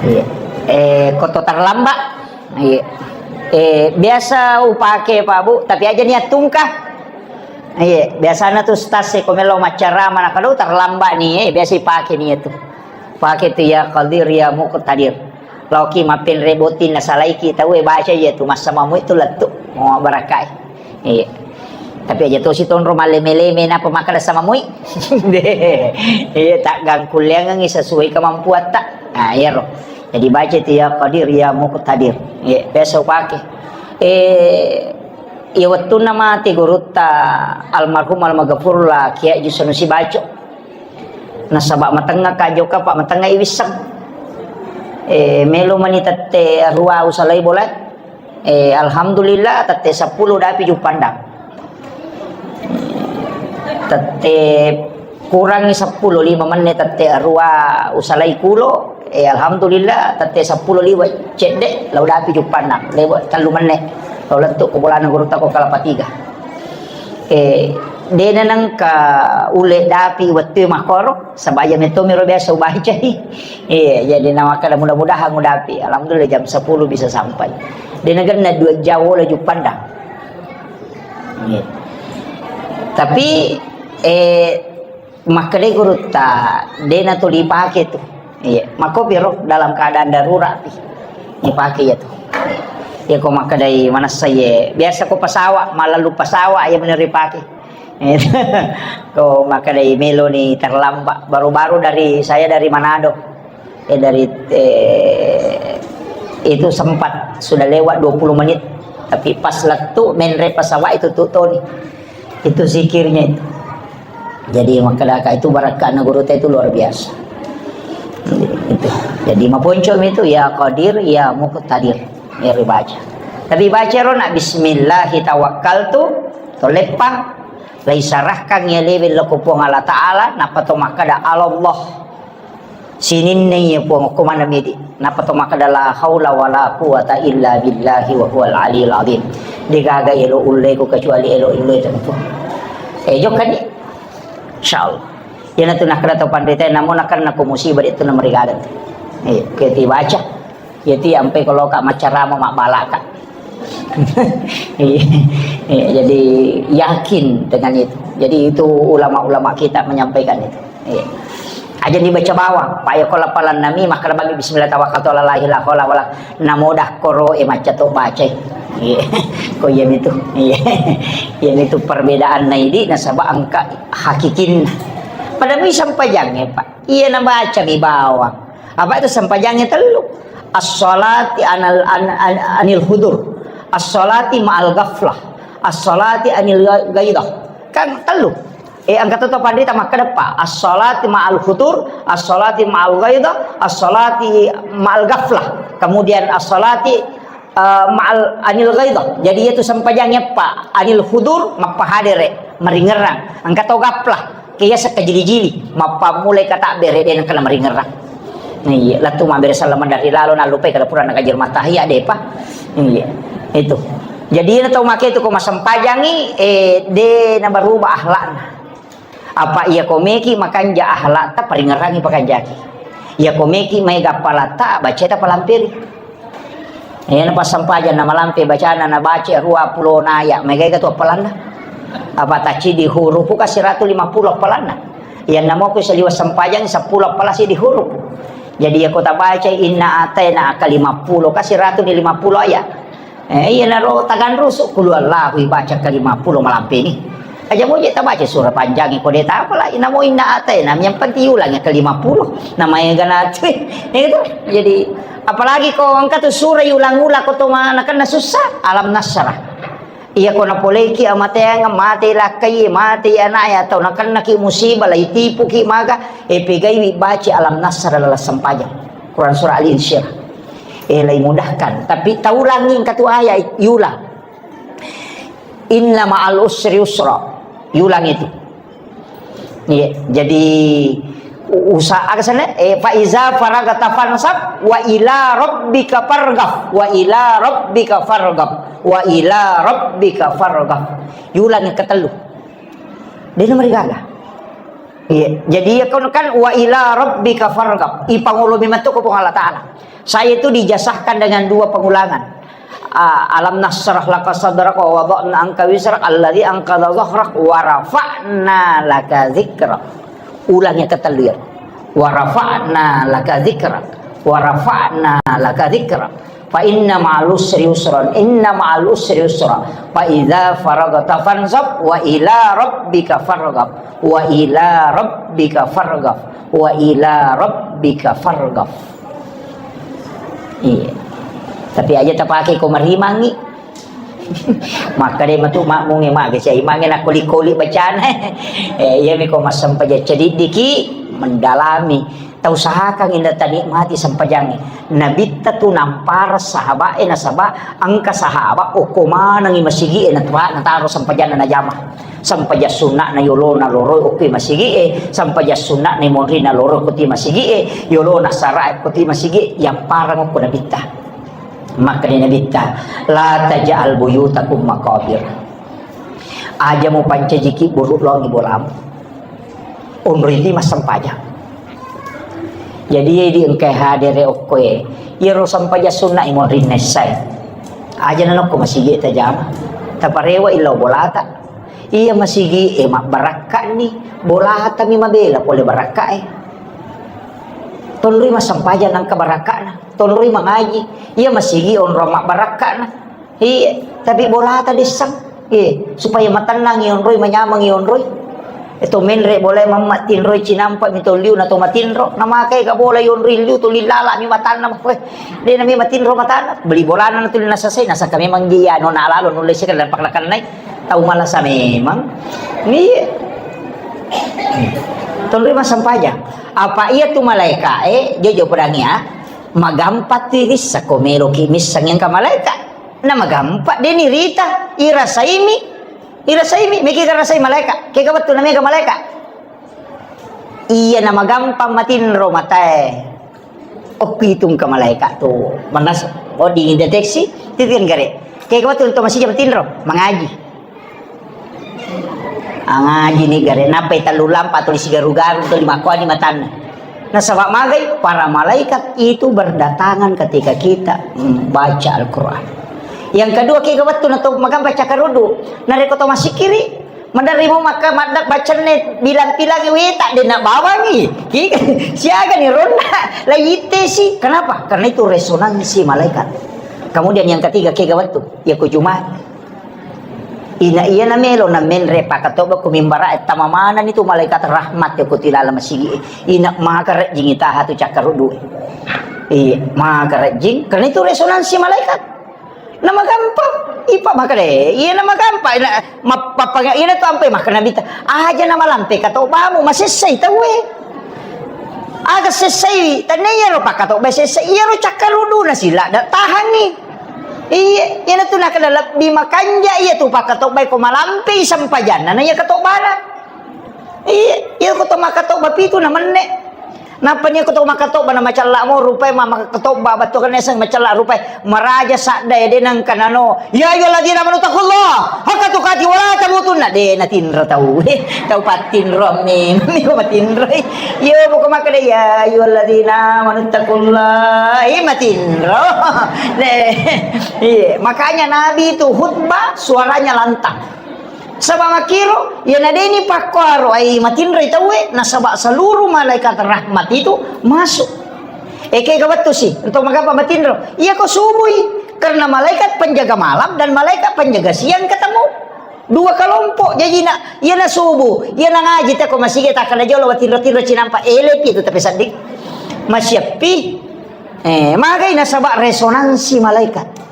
Iya. Eh, ko to terlambat. Iya. Eh, biasa upake Pak Bu, tapi aja niat tungkah. Iya, biasana tu stas ko melo maccarama na kalau terlambat ni, eh, biasa ipake ni itu. Pake tu ya Qadir, ya Muqtadir. Laoki mappenre botting nasalaiki tauwe baca iya tu, massamamu itu lettu. Mau barakai. Iya. Tapi aja tosi tonro maleme-leme napa makkeda samamui. Iya, tak gangkulleangengi sesuai kemampuatta. Nah, iya ro. Jadi baca itu ya Qadir, ya Muqtadir. Iya, biasa upake. Eh, iya wettunna mati gurutta almarhum almaghfurullah Kiai Jusanusi Baco. Nasaba matengnga ka jokka, Pak, matengnga i wisseng. Eh, melo mani tette rua usalai bola. Eh, alhamdulillah, tette seppulo dapi Juppandang. Tette kurangi seppulo lima menne, tette arua usalai kulo, eh, alhamdulillah, tette seppulo lima cedde, lau dapi Juppandang, lewe tellu menne, lau lettu ko bolana gurutta ko Kelapa Tiga. Eh, dena nengka ule dapi wettu makkoro, sabaya metto miro biasa ubacai. Iya, jadi na makkeda mudah-mudahan udapi. Alhamdulillah jam sepuluh bisa sampai. Dena genna dua jam wala Juppandang. Iya. Tapi, eh, makkedai gurutta, dena tuli pake tu. Iya, makkopi ro dalam keadaan darurat pi. Dipake iya tu. Iya, ko makkedai manessa iye. Biasa ko pesawat, malalu pesawat iya meni ripake. Ko makkedai meloni terlambat. Baru-baru dari, saya dari Manado. Eh, dari, eh, itu sempat sudah lewat dua puluh menit. Tapi pas lettu menre pesawat itu tu toni. Itu zikirnya itu. Jadi makkedaka itu barakka'na gurutta itu luar biasa. Itu. Jadi maponcol itu ya Qadir, ya Muqtadir. Ya dibaca. Tapi baca ro na bismillahi tawakkaltu, to leppang, lai sarahkan ya lewe lao ko Puang Allah Ta'ala, nappa to makkeda Allah. Sininna iya Puang, okko maneng midi. Nappa to makkeda, "La haula wala quwata illa billahi wa huwal aliyul azim." Degaga elo ulleku kecuali elo ulle tentu. Eh, jokkani. Insyaallah. Iyana tu nakkeda to panrita, namo nakenna ko musibah de tu namarigaga. Eh, ke dibaca. Iya ti ampe ko loka maccarama mabbalaka. Iya, iya, jadi yakin dengan itu. Jadi itu ulama-ulama kita menyampaikan itu. Iya. Aja dibaca bawang, Pak, ya, kalau palan nami, maka bagi bismillah tawakkaltu ala la ilaha illa huwa, namodah koro, eh, macca to baca. Iya. Ko iya itu. Iya. Iya itu perbedaan naidi nasaba engka hakikinna. Pada mi sampajang, ya, Pak. Iya, nabaca mi bawang. Apa itu sempajangnya telu? As-salati anal, an-, an-, anil hudur. As-salati ma'al ghaflah. As-salati anil gha-, ghaidah. Kan telu. Eh, angka tu panrita makkeda pa. As-salati ma'al hudur, as-salati ma'al ghaidah, as-salati ma'al ghaflah. Kemudian as-salati eh, ma'al anil ghaidah. Jadi, itu sempajang eppa anil hudur, mappahadere, maringerrang. Engka to gaplah, ke yaseng kajili-jili, mappammulai katabbere, de nengka maringerrang. Nah, iya, lettu mabbere salama dari lalo, nallupai kada pura nakajir mattahiya, depa. Iya, itu. Jadi, iya tau make itu ko masempajangi, eh, de nabarubah akhlakna. Apa iya ko meki makanja akhlakta, paringerangi pakanjaki. Iya ko meki maega appalatta, baceta palamperi. Iya na passampajang na malampe bacana, na baca dua puluh naya, maega tu appalanna. Apa tacidi hurupu ka siratu lima puluh appalanna. Iya namo ku saliwa sempajang seppulo appala sidi hurupu. Jadi iya ko tabaca inna ataina ka lima puluh ka siratu ni lima puluh ayat. Eh, iya naro taganrusu, qul huwallahu ibaca ke lima puluh malampe ni. Aja moje tabaca surah panjang ko de tapala, inamo inna ataina, yang penting ulang ke lima puluh. Namanya ganatu. Itu. Jadi, apalagi ko engka tu surah ulang-ulang ko to mana kena susah, alam nasrah. Iya ko napoleki amateang, mate lakkai, mate anaknya, atau nakennaki musibah, lai tipuki maka, eh, pegaiwi baca alam nasrah dalam sempajang. Quran surah Al-Insyirah. Eh, lai mudahkan. Tapi taulangi engka tu ayat, yulang. Inna ma'al usri yusra. Yulang itu. Iya, jadi u-, usaha aga sana, eh, fa iza faragta fansab wa ila rabbika farghab, wa ila rabbika farghab, wa ila rabbika farghab. Yulang yang ketellu. Dia nomor gala. Iya, jadi ya kan, kan wa ila rabbika farghab. Ipangolomi metu ko Puang Allah Ta'ala. Saya itu dijazahkan dengan dua pengulangan. Ah, alam nasrah laka sadrak wa wada'na anka wizrak alladzi anqadha dhahrak wa rafa'na laka dzikrak. Ulang yang ketellu ya. Wa rafa'na laka dzikrak. Wa rafa'na laka dzikrak. Fa inna ma'al usri yusran. Inna ma'al usri yusra. Fa idza faragta fansab wa ila rabbika farghab. Wa ila rabbika farghab. Wa ila rabbika farghab. Iya. Tapi aja tapake ko marimangi. Maka de matu makmungi mage sia imangi na koli-koli bacana. Eh, iya mi ko massempajang cedidiki mendalami. Tausahakangngi natanikmati sempajangnge. Nabitta tu nampareng sahaba'e, nasaba engka sahaba okko manengngi masigi'e nat-, nataro sempajanna najama. Sempajang sunna'na yolona loroi okko masigi'e, sempajang sunna'na monrinna loroi okko masigi'e, yolona sara'e okko masigi'e, yappareng okko Nabitta. Makkeda Nabitta, "La taj'al buyutakum maqabir." Aja mupancajiki buru laongngi bolamu. Onroi lima sempajang. Jadi, iya di engkai hadere okkoe, iyaro sempajang sunna i monrinna essai. Aja nanokko masigi tajama. Taparewa illau bolata. Iya masigi e mabbarakka'ni, bolata mi mabela pole barakka e. Tonroi massempajang nangka barakka'na. Tonroi mangaji. Iya masigi onrong mabbarakka'na. Iya, tapi bolata dessang. Iya, supaya matennang ionroi, manyameng ionroi. Eto menre bolai mamma tinroi cinampa mi tolliu na to matinro. Namakai ka bola ionroi liu tolli lala mi matanna. Weh, de nami matinro matanna. Beli bolana na tuli nasasai, nasaka memang dia nona lalo nulle sika dan paklakannai. Tau malasa memang. Iya. Tonroi massempajang. Apa iya tu malaika e, jojo pedang ya. Magampa tirissa ko meloki missang engka malaika. Na magampa, de nirita, irasaimi, irasaimi, meki karasai malaika. Kega wettu na mega malaika. Iya na magampa matinro matae. Oh, pitung ka malaika tu. Manas, oh, dideteksi, titian gare. Kega wettu to masija matinro, mangaji. Angaji ni gare, nappai tellu lampa tuli sigaru-garu tuli makkuani matanna. Nasaba magai, para malaikat itu berdatangan ketika kita membaca Al-Quran. Yang kedua, kega wettu na to magampa cakkaruddu. Narekko to masikiri, maderri mo makka madda bacenne bilang-bilangi weta de na bawangi. Ki siaga ni ronna la ittesi. Kenapa? Karena itu resonansi malaikat. Kemudian yang ketiga, kega wettu, ya ku Jumat. Ina iya na melo na menre pakatobba ku mimbara e, tama manani tu malaikat rahmat ya ku tilala masigi e. Ina maka rejjing itaha tu cakkaruddu e. Iya, maka rejjing, karena itu resonansi malaikat. Na magampang, ipa maka de, iya na magampang, ina, ma-, pappaga-, ina tu ampe maka Nabitta, aja na malampe katobbamu, masessai tauwe. Aga sessai, tanna iyaro pakatobba sessai, iyaro cakkaruddu na sila da tahangi. Iya, iyana tu nakada lebbi makanja iya tu pakatobbai ko malampei sempajanna na iya katobbana. Iya, iya ko to makatobba pitu na menne. Nappa ni ko to makatobba na macalla mo rupai ma-, makatobba battu kan eseng macalla rupai maraja sadda ya denang kanano. Ya ayyuhalladzina amanu taqullaha haqqa tuqatih wa la tamutunna. De na tinro tau. Tau pattinro me, me matinro. Iya buka makada ya ayyuhalladzina amanu taqullaha. Iya matinro. De. Iya, makanya Nabi itu khutbah suaranya lantang. Saba makkiro, iya na deni pakkuaro ai matinroi tauwe, nasaba seluruh malaikat rahmat itu masuk. Eke ga wettu si, untuk magapa matinro? Iya ko subui, karena malaikat penjaga malam dan malaikat penjaga siang ketemu. Dua kelompok jajina, iya na subuh, iya na ngaji teko masigi takkala jolo matinro-tinro cinampa ele pi itu tapi sedih. Masiappi, eh, magai nasaba resonansi malaikat.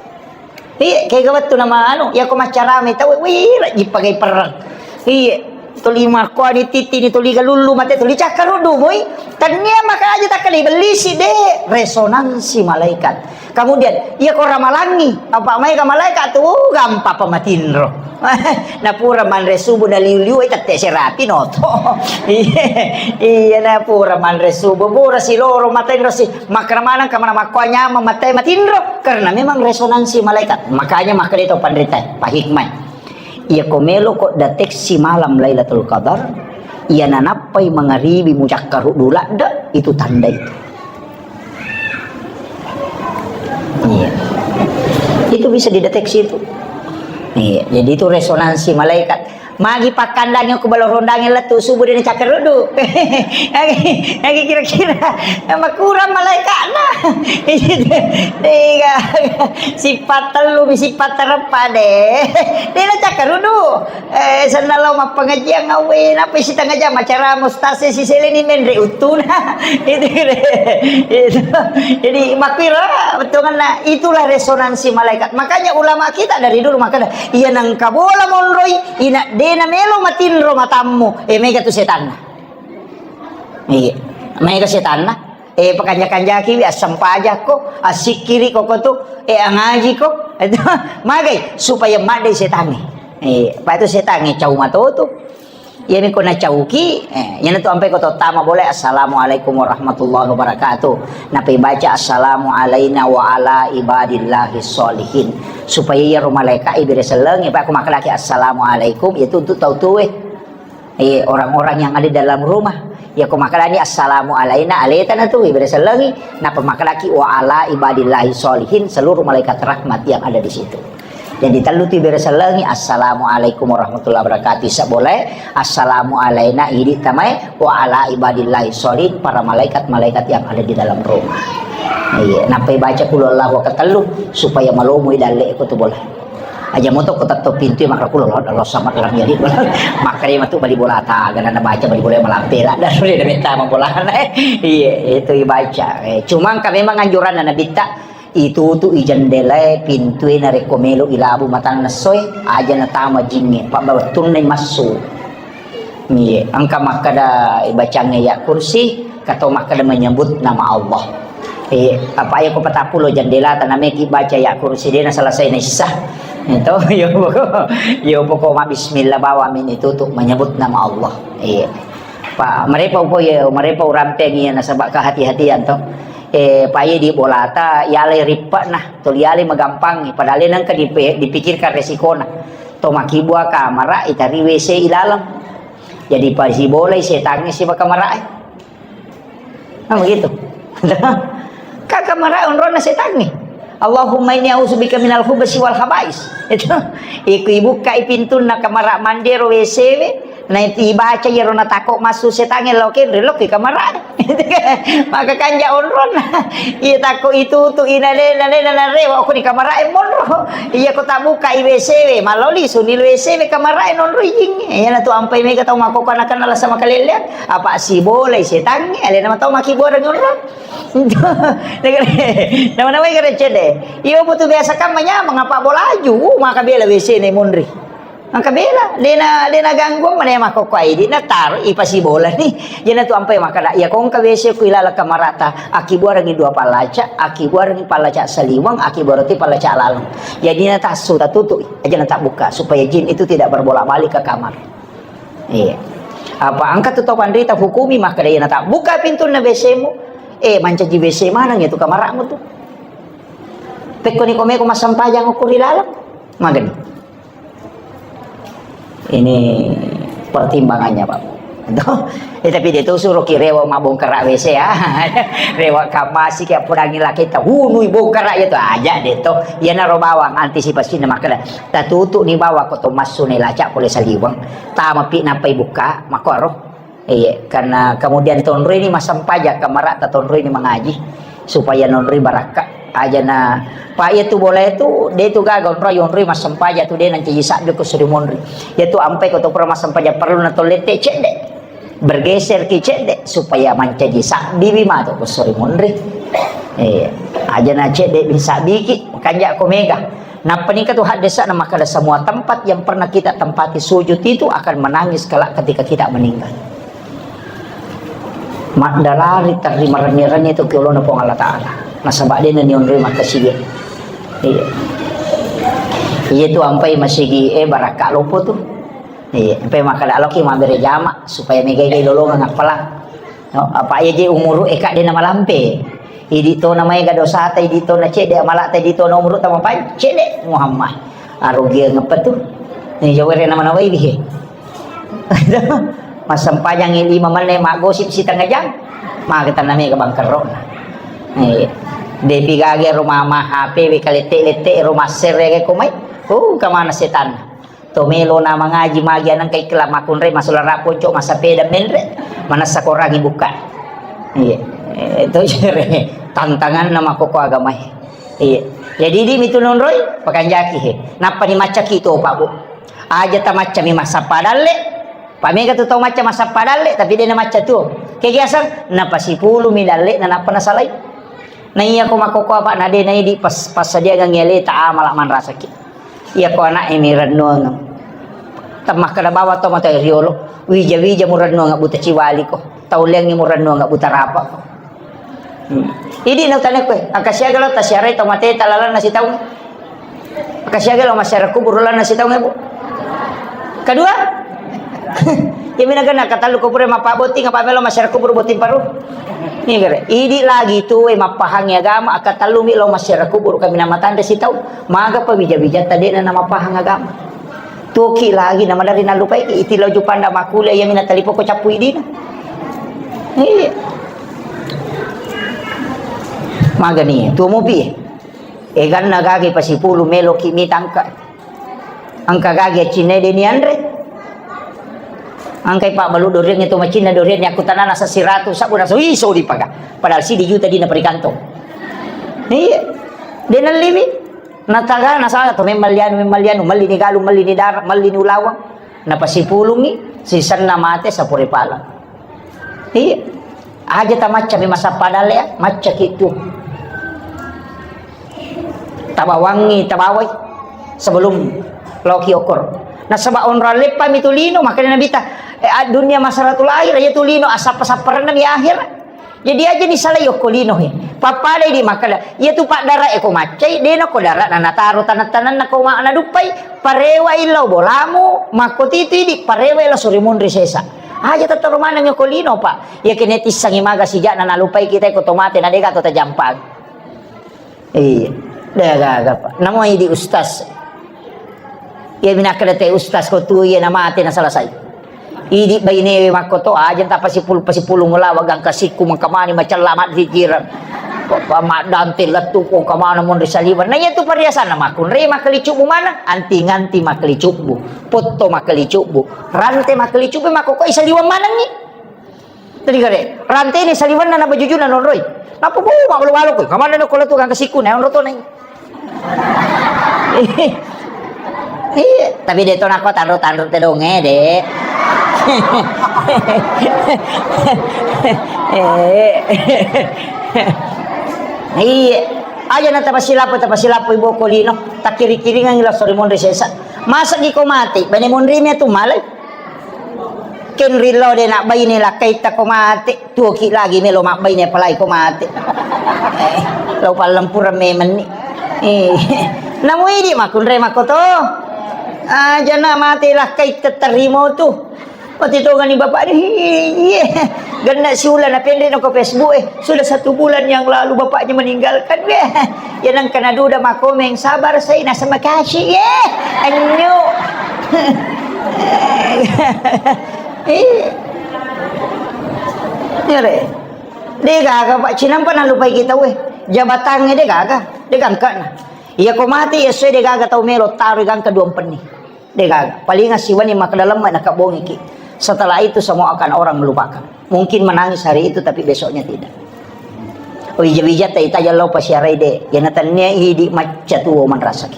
Iya, kega wettu nama anu, iya ko maccarame tau, wih, rajji pagai perang. Iya, tuli makkuani titi ni tuli galullu mate tuli cakkaruddu moi. Tania maka aja takkali bellisi de resonansi malaikat. Kemudian, iya ko ramalangi, apa mai ka malaikat tu, uh, gampang pamatinro. Na pura manre subuh na liu-liu, eh, tette serapi noto. Iya, iya, na pura manre subuh, pura siloro matinro si. Makkeda maneng ka mana makkoa nyameng mattai matinro, karena memang resonansi malaikat. Makanya makkeda to panrita, pahikmai. Iya ko melo ko deteksi malam Lailatul Qadar, iya nanappai mangaribi mucakkaruddu ladde, itu tanda itu. Iya. Itu bisa dideteksi itu. Iya, jadi itu resonansi malaikat. Magi pakkandangi ko balo rondangi lettu subuh dena cakkaruddu. Agi, agi kira-kira makurang malaikatna. Tiga, sifat tellu, sifat terempat deh. Dena cakkaruddu. Eh, senna lao mappengajian awe, napa sitengah jam acara mustase si seleni menre uttuna. Itu, itu. Jadi makkira betonganna itulah resonansi malaikat. Makanya ulama kita dari dulu makanya Iya nengka bola monroi, ina dena melo matinro matammu, e mega tu setanna. Iya. Maega setanna. Eh, pakanja-kanjakiwi, assempajakko, assikkiriko ko tu, eh, angajiko. Magai, supaya maddei setangnge. Eh, pa itu setangnge cau matotu. Iyami ko nacauki, eh, iyanatu ampai ko tottama bola, "Assalamualaikum warahmatullahi wabarakatuh." Napai baca, "Assalamu alaina wa ala ibadillahi sholihin." Supaya iyaro malaika ibere sellengi, pa ko makkedaki, "Assalamualaikum," itu untuk tau tuwe. Eh, orang-orang yang ada di dalam rumah. Iya ko makkedani, "Assalamu alaina," aleta natu ibere sellengi, napa makkedaki, "Wa ala ibadillahi sholihin," seluruh malaikat rahmat yang ada di situ. Jadi tellu tu ibere sellengi, "Assalamualaikum warahmatullahi wabarakatuh." Isa boleh, "Assalamu alaina," idi tamai, "Wa ala ibadillahi sholihin," para malaikat-malaikat yang ada di dalam rumah. Iya, napai baca kulhu Allahu ketellu supaya malomoi dalle ko tu bola. Aja moto ko tetto pintu, maka kulhu Allah, Allah sama dalam jadi bola. Makanya matu bali bola ta, gana na baca bali bola malampe la, dan sudah ada minta bola. Iya, itu ibaca. Eh, cuma engka memang anjuran Nabi ta, itutu'i jendelae, pintue, narekko melo ilabu matanna essoe, aja natama jingnge, pabbawattunna massu. Iya, engka makkeda bacangnge ya kursi, kato makkeda menyebut nama Allah. Eh, apa ya ko patappulo jendela tanameki baca ya kursi, dena selesai na issa. Itu, yo pokok, yo pokok ma bismillah bawa min itu tuh menyebut nama Allah. Iya. Pa, merepa uko ye, merepa urampeng iya nasaba kehati-hatian to. Eh, pa iya di bolata, yalai rippek nah, tuli yalai magampang, padahal nengka dipe-, dipikirkan resikona. To makibua kamara, itari W C ilaleng. Jadi pasibolai setangnge siba kamara. Nah, begitu. Ka kamara onronna setangnge. "Allahumma inni a'udzubika minal khubasi wal khabais." Itu. Iku ibukkai pintunna kamara mandero W C we. Na itu ibaca iyaro natakko massu setangnge, lo kenre, lo ke kamara. Maka kanja onronna. Iya takko itu tu ina le, na le, na rewa ko ni kamara e monro. Iya ko tabuka i W C we, maloli suni W C we kamara e nonro ijing. Iya na tu ampai mega tau makoko anak-anak lasa makalelean. Apa sibolai setangnge, alena matau makibuareng onro. Nama-nama iga recede. Iyo butuh biasa kan manyamang apa bolaju, maka bela W C ne monri. Maka bela, dena, dena ganggu mana makkokko idi na taro ipasibola ni. Jena tu ampai makkada, iya kongka W C ku ilala kamarata, akibuarangi dua palaca, akibuarangi palaca saliwang, akibuarati palaca laleng. Jadi na tasu tatutu, aja na tabuka supaya jin itu tidak berbolak-balik ke kamar. Iya. Apa angkat tu tau panrita hukumi, makkada iya na tabuka pintunna W C mu. Eh, mancaji W C maneng itu kamaramu tu. Pekkoni komeko massempajang uku ri laleng. Magani. Ini pertimbangannya, Pak. Tuh. Eh, tapi dia tuh suruh ki rewa mabongkara W C ya. Rewa kamasi kayak pudangi laki ta hunui bongkara ya tuh aja deh tuh. Iya naro bawang antisipasi na makkada. Tatutu ni bawang ko to massu ne laca pole saliweng. Tama pi napai buka, makoro. Iya, karena kemudian tonroi ni massempajang kamara ta tonroi ni mangaji supaya nonroi barakka. Aja na pa iya tu bola itu de tu gaga onroi, onroi massempajang tu de nancaji sabbi ko suri monri. Iya tu ampai ko to pura massempajang perlu na tollette cedde. Bergeser ki cedde supaya mancaji sabbi wi mato ko suri monri. Iya, aja na cedde bisa biki kanja ko mega. Nappa nika tu haddesa na makkada semua tempat yang pernah kita tempati sujud itu akan menangis kelak ketika kita meninggal. Maddarari terri marenni-renni tu ki olona Puang Allah Ta'ala. Nasaba dena ni onroi makkasiwiang. Iya. Iya tu ampai masigi e barakka lopo tu. Iya, ampai makkada loki mabbere jama supaya megai-gai lolongeng appalang. No, apa iya je umuru eka dena malampe. Idi to na maega dosata, idi to na cedde amalata, idi to na umuru tamapai cedde Muhammad. Arugiang apa tu? Ni jawere nama nawai bihe. Massempajang lima menit, maggosip setengah jam. Maka tanah mega bangkerona. Eh, depi gage rumah mah H P we kalette-lette rumah serre ke komai. Oh, kemana setan? To melo na mangaji magi anang kai kela makunre masola raponco masapeda menre. Manassa korangi buka. Iya. Eh, itu jere tantangan nama koko agamai. Iya. Jadi di mitu nonroi pakanjaki he. Nappa ni macaki to Pak Bu. Aja tamaccami massappa dalle. Pamega tu tau macca massappa dalle, tapi de na macca tuo. Kegiasang napasipulumi dalle na nappa nasalai. Na iya ko makkokko apa na de na idi pas-, passadiagang aleta amala manrasaki. Iya ko anak e mi rennuang. Temmakkeda bawa to mata riolo. Wija-wija mu rennuang buta ciwali ko. Tau liangngi murennuang buta rapa. Hmm. Idi na utane koe, akasiaga lo tasiarai tau mate talalanna sitaung. Akasiaga lo masyarakat kubur lalanna sitaung, Bu. Kedua, ya mina gana katallu kubur mappa botting apa melo masyarakat kubur botting paru. Ini gare. Idi lagi tu e mappahangi agama, akatallumi lo masyarakat kubur kami nama tanda sitaung. Maga pa bija-bija tadena nama pahang agama. Tuoki lagi na madari nallupaiki, iti lao Jupanda makkuliah, iya mina talipo ko cappu idina. Iya. Magani, tuo mopi. Eganna gage pasipulu meloki mitangka. Angka gage cinna deni anre. Angkai pabbalu doriang itu macinna doriang ni aku tanana sasiratu sabu naso iso dipaga. Padahal sidi juta dina perikantong. Iya. Denalliwi. Nataga nasala to memmallianu, memmallianu, melli ni galu, melli ni dara, melli ni ulawang. Napasipulungi, sisenna mate sapure pala. Iya. Aja tamacca memang sappadale ya, macca kitu. Tabawangi, tabawai sebelum loki okor. Nasaba onrang leppa mi tu lino, makanya Nabi ta, eh, dunia masaratul akhir, ya tu lino asappa-sapparenna mi akhir. Jadi aja ni salai okko lino he. Pappadai di makkeda, iya tu paddara e ko maccai, dena ko dara na nataro tanang-tananna ko ma naduppai, parewa illau bolamu, makko titu idi parewa ila suri munri sesa. Aja tattaro maneng okko lino, Pak. Iya kene tissangi maga sijak na nalupai kita ko tomate na dega to tajampang. Iya. Dega gaga, Pak. Namo idi ustaz. Iya mina kada te ustaz ko tu iya na mate na selesai. Idi bainewe makko to aja tapasipul-, pasipulung lawa gangka sikku mengkamani macella maddikirang. Maddante lettu ko kamana monri saliwan. Nah iya tu perhiasan na makkunre makkelicubbu mana? Anti-nganti makkelicubbu. Potto makkelicubbu. Rante makkelicubbu makko ko isaliwan manengi. Tadi kare, ranteni saliwenna na bajujuna nonroi. Napa bu, malu-malu koi. Kamana no kola tu kang kasiku na onro to nai. Iya, tapi de to nako tanro-tanro te donge de. Eh. Iya. Aja na tapasilapo, tapasilapo ibu kolino. Takiri-kiringan ila sori monri sesa. Masa gi ko mati, bane monri mi tu malai. Kenrillo de nak baine lakkaita ko mate, tuoki lagi melo mabbaine apalagi ko mate. Eh, lo pallempureng memenni. Eh, namu idi makkunre makkoto. Aja nak mate lakkaita terimo tu. Mati tongani bapak ni. Iye. Genna siula na penre no ko Facebook eh. Sudah satu bulan yang lalu bapaknya meninggalkan. Weh. Ya nang kena duda makomeng sabar saya nasa makasih ye. Anyo. Eh. Ngere. De gaga Pak cinampa nalupai kita weh. Jabatangnge de gaga. De gangkana. Iya ko mati ya saya de gaga tau melo taru gangka dua penni. Degaga. Palinga siwani makdalemma nakabbongiki. Setelah itu semua akan orang melupakan. Mungkin menangis hari itu tapi besoknya tidak. Wija-wija tai tajang lao pasiarai de. Yana tannia idi macca tuo manrasaki.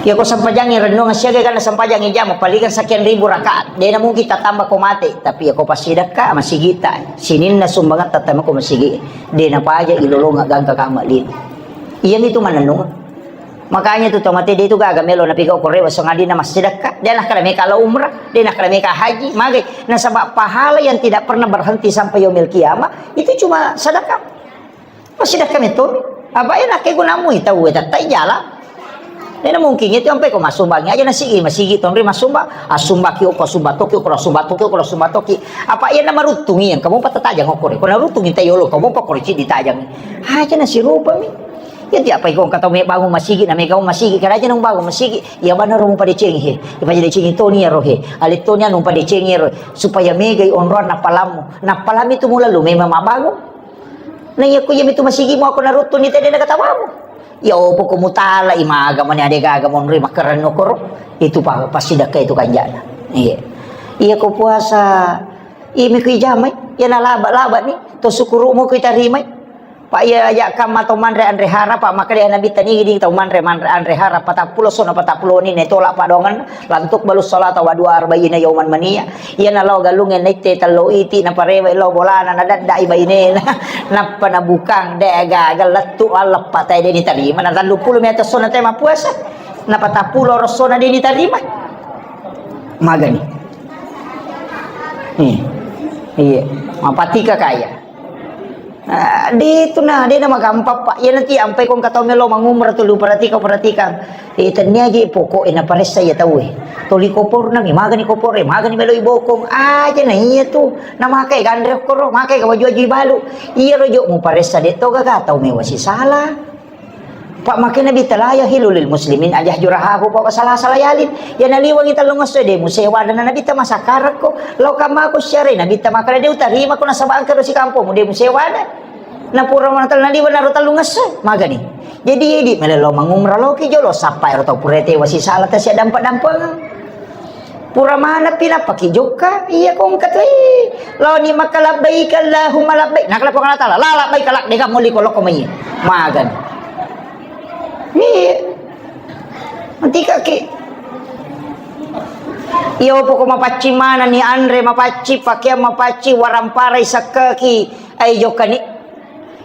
Ya ko sempajangi renungan siaga kana sempajangi jama palingan sekian ribu rakaat. Dena mungkin tatamba ko mate, tapi ya ko pasidakka masigita. Sininna sumbangan tatamba ko masigi. Dena paja ilolonga gangka kama lino. Iya mitu manenung. Makanya tu tomate de itu gaga melo napigau ko rewa sangadinna massedekah. De nakkeda meka la umrah, de nakkeda meka haji, magai. Nasaba pahala yang tidak pernah berhenti sampai yaumil kiamah itu cuma sedekah. Massedekah meto. Apa ya nakke gunamu itu weta tai jala. Dena mungkin itu sampai ko masumbangi aja nasi masigi tonri masumbang, asumba ki ko sumba toki ko sumba toki ko sumba toki. Apa iya na maruttungi yang kamu pata tajang okore. Ko naruttungi tai yolo kamu pa kore cidi tajang. Aja nasi rupa mi. Iya, tiap pai kong katau me bangun masigi, na me kong masigi, karaja nung bangun masigi, iya bana rong padecengi he. Iya padecengi toni ya rohe. Ale toni anu padecengi ya rohe. Supaya megai onroan napalamu. Napalami tu mula lu memang mabangun. Na iya ku iya mitu masigi mau aku naruttu ni tede na katawamu. Ya opo ko mutala imaga mani ade gaga monri makarang nokoro. Itu pa-, pasti dakka itu kanjana. Iya. Iya ko puasa. Iya mi ku ijamai. Iya na laba-laba ni. To sukuru mo ku itarimai. Pak iya aja kamma tau manre anre hara, Pak, makkeda Nabi tani gini tau manre, manre anre hara patappulo sona patappulo ni ne tolak padongan lantuk balus salata wa dua arba'ina yauman mania. Iya na lao galung e naitte tello iti na parewe lao bolana na daddai bainena. Nappa na bukang de gagal lettu alleppa tai deni tarima na telluppulo mi atas sona tai mapuasa. Na patappulo rossona deni tarima. Magani. Iya. Iya. Mapatika kaya. Ah, de tu na, de na magampang, Pak. Iya nanti ampai kong katau melo mangumrah tu lu perhatika-, perhatikang. Eh, tennia ji pokok e na paressa iya tau e. Toli kopor na mi, magani kopor e, magani melo ibokong. Aja na iya tu. Na makai gandre koro, makai ka waju-waju ibalu. Iya rojo mu paressa de toga ka tau mewa sisala. Pak, makai Nabitta la yahilu lil muslimin ajah jurahahu fawqa salasati layalin. Ya naliwangi tellung esso de musewa dan Nabitta masakarakko. Lau kamako syare Nabitta makana de utarima ko nasaba engka ro sikampong de musewa dan. Na pura mana tellung naliwa naro tellung esso. Magani. Jadi di melelo mangumrah loki jolo sappa ero tau pura tewa sisala tasi dampa-dampa. Pura manappi nappaki jokka, iya ko engka tu, eh, laoni Makkah, "Labbaik Allahumma labbaik." Nakala Puang Allah Taala, "La labbaik lak, de gaga molli ko lokko mai." Magan. Iya. Nanti kaki. Iya, poko mapaccing mana ni anre, mapaccing, pakeang mapaccing, waramparai sakkaki, ai jokka ni.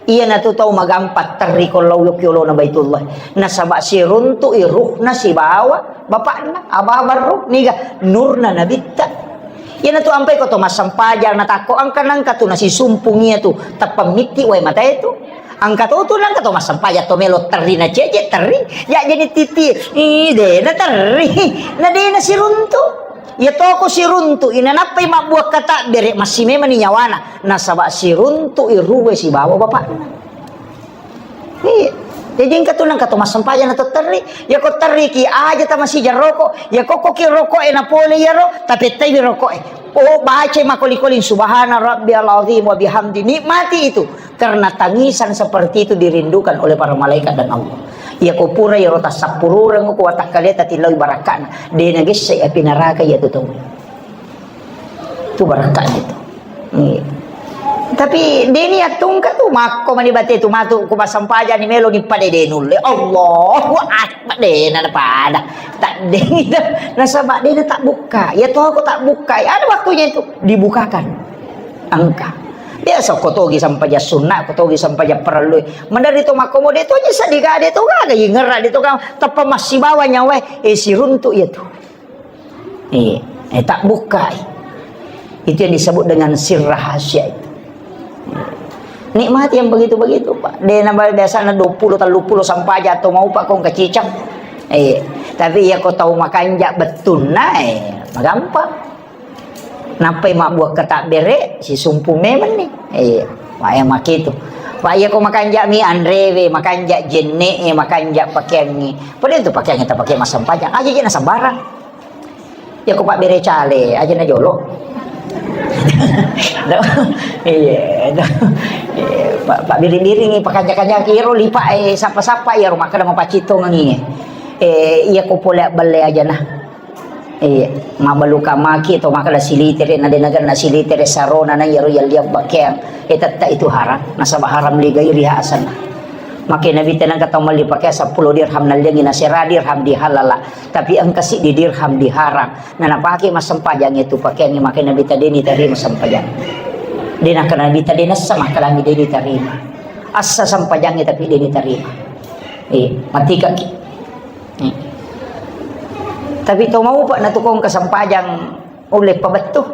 Iyanatu tau magampang terri ko lao yokki olona Baitullah. Nasaba siruntu'i ruhna sibawa bapakna, ababa ruh, niga nurna Nabitta. Iyanatu ampai ko to massempajang natakko engka nangka tu nasisumpung iyatu, tappa mitti wae matae tu. Engka to tu nangka to massempajang to melo terri na cece terri, ya jadi titi, ih, dena terri, na dena siruntu. Iya toko siruntu'i, nanappai mabbuakka tabbere, massimemani nyawana, nasaba siruntu'i ruwe sibawa bapakna. Iya. Jadi engka tu nangka to massempajang na to terri. Ya ko terri ki aja tamasija roko. Ya kokko ki roko e na pole iyaro, tapettai wi roko e. Oh, baca makoli-koli subhana rabbiyal azim wa bihamdi. Nikmati itu. Karena tangisan seperti itu dirindukan oleh para malaikat dan Allah. Iya ko pura iyaro tassappurureng ko watakkalia tatillau barakkana. De nagesse api neraka iya tu tau. Tu barakkana itu. Iya. Tapi deni attungka tu makko mani bate tu matu ku massempajang ni melo ni pada de nulle. Allahu Akbar, de na pada. Tak de nasaba de na tak buka. Ya to ko tak buka. Ya ada waktunya itu dibukakan. Engka. Biasa ko togi sampajang sunna, ko togi sampajang parellu. Mandari to makko mo de to nyisa digade to gaga ingerra de to ka tappa massibawa nyawa e siruntu iya tu. Eh, eh, tak buka. Itu yang disebut dengan sir rahasia itu. Nikmati yang begitu-begitu, Pak. De na biasana dua puluh, tiga puluh sampajang atau mau Pak kong kacicang. Eh, tapi iya ko tau makanja bettunna, eh, magampang. Nappai mabbuakka tabbere, sisumpu memeng ni. Eh, wa iya makitu. Wa iya ko makanja mi anrewe, makanja jenne e, makanja pakeangnge. Pada itu pakeangnge tapake massempajang. Aja je na sembarang. Ya ko pabbere cale, aja na jolo. Iya, iya. Pak, pak biring-biring, pakanja-kanja kiro lipa, eh, sapa-sapa ya rumah kada mau pacito ngangi. Eh, iya ko pole belle aja nah. Iya, mabaluka maki to makkeda silitere, na de nagenna silitere sarona na iyaro yalliang pakeang. Eh, tetta itu haram, nasaba haram ligai riha asanna. Make Nabi tenang kata malli pakeang seppulo dirham nalliangi nasera dirham dihalala, tapi engka siddi dirham diharang. Na napake massempajang itu pakeang make Nabi tadeni tarima sempajang. De nakkeda Nabi tadena assa makkalami deni tarima. Assa sempajangi tapi deni tarima. Eh, matikaki. Hmm. Tapi to maupa natukong kesempajang ulle pabettu.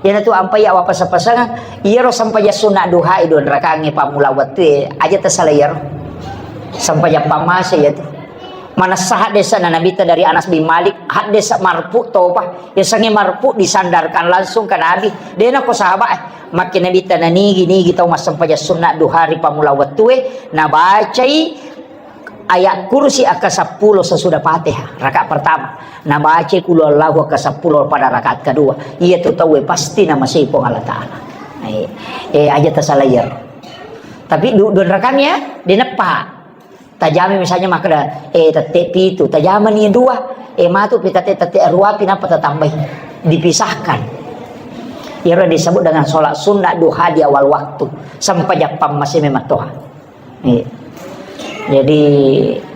Iyanatu ampai awapasa-pasangeng, iyaro sempajang sunna duha e dua rakaangnge pammula wettue, aja tasala iyaro. Sempajang pammase iyatu. Manessa haddesana Nabitta dari Anas bin Malik, haddesa marfu topa. Yasengnge marfu disandarkan langsung ke Nabi. Dena ko sahabat, eh, makke Nabitta nanigi-nigi tau massempajang sunna duha ri pammula wettue, nabacai ayat kursi akka seppulo sesudah Fatihah, rakaat pertama. Nabaca qul huwallahu akka seppulo pada rakaat kedua. Iya tu tauwe pasti namasei Puang Allah Ta'ala. Eh, eh, aja tasala iyaro. Tapi du-, dua rakaat ya, dineppa. Tajami misalnya makkeda, eh, tette pitu, tajamani dua. Eh, matu pi tette, tette rua pi napa tatambai. Dipisahkan. Iyaro disebut dengan sholat sunnah duha di awal waktu. Sempajang pammase memang toha. Iya. Jadi,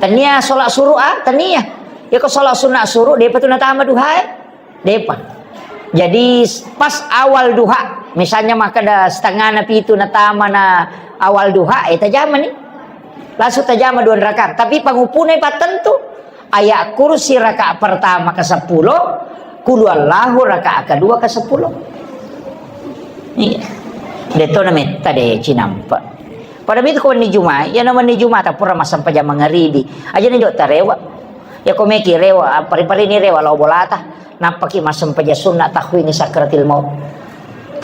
tania sholat suruh, ah, tania. Ya, ko sholat sunat suruh, depa tu natama duha, eh? Depa. Jadi, pas awal duha, misalnya makkeda setengah na pitu natama na awal duha, eh, tajama ni. Langsung tajama dua rakaat. Tapi pangupuna pattentu, ayat kursi rakaat pertama ke sepuluh, qul huwallahu rakaat kedua ke sepuluh. Iya. De'to na metta de cinampa. Pada mitu ko wenni Juma, iya na wenni Juma ta pura massempajang mangaribi. Aja ni jok tarewa. Ya ko meki rewa, pari-pari ni rewa lao bolata. Nappaki massempajang sunna tahwini sakratil maut.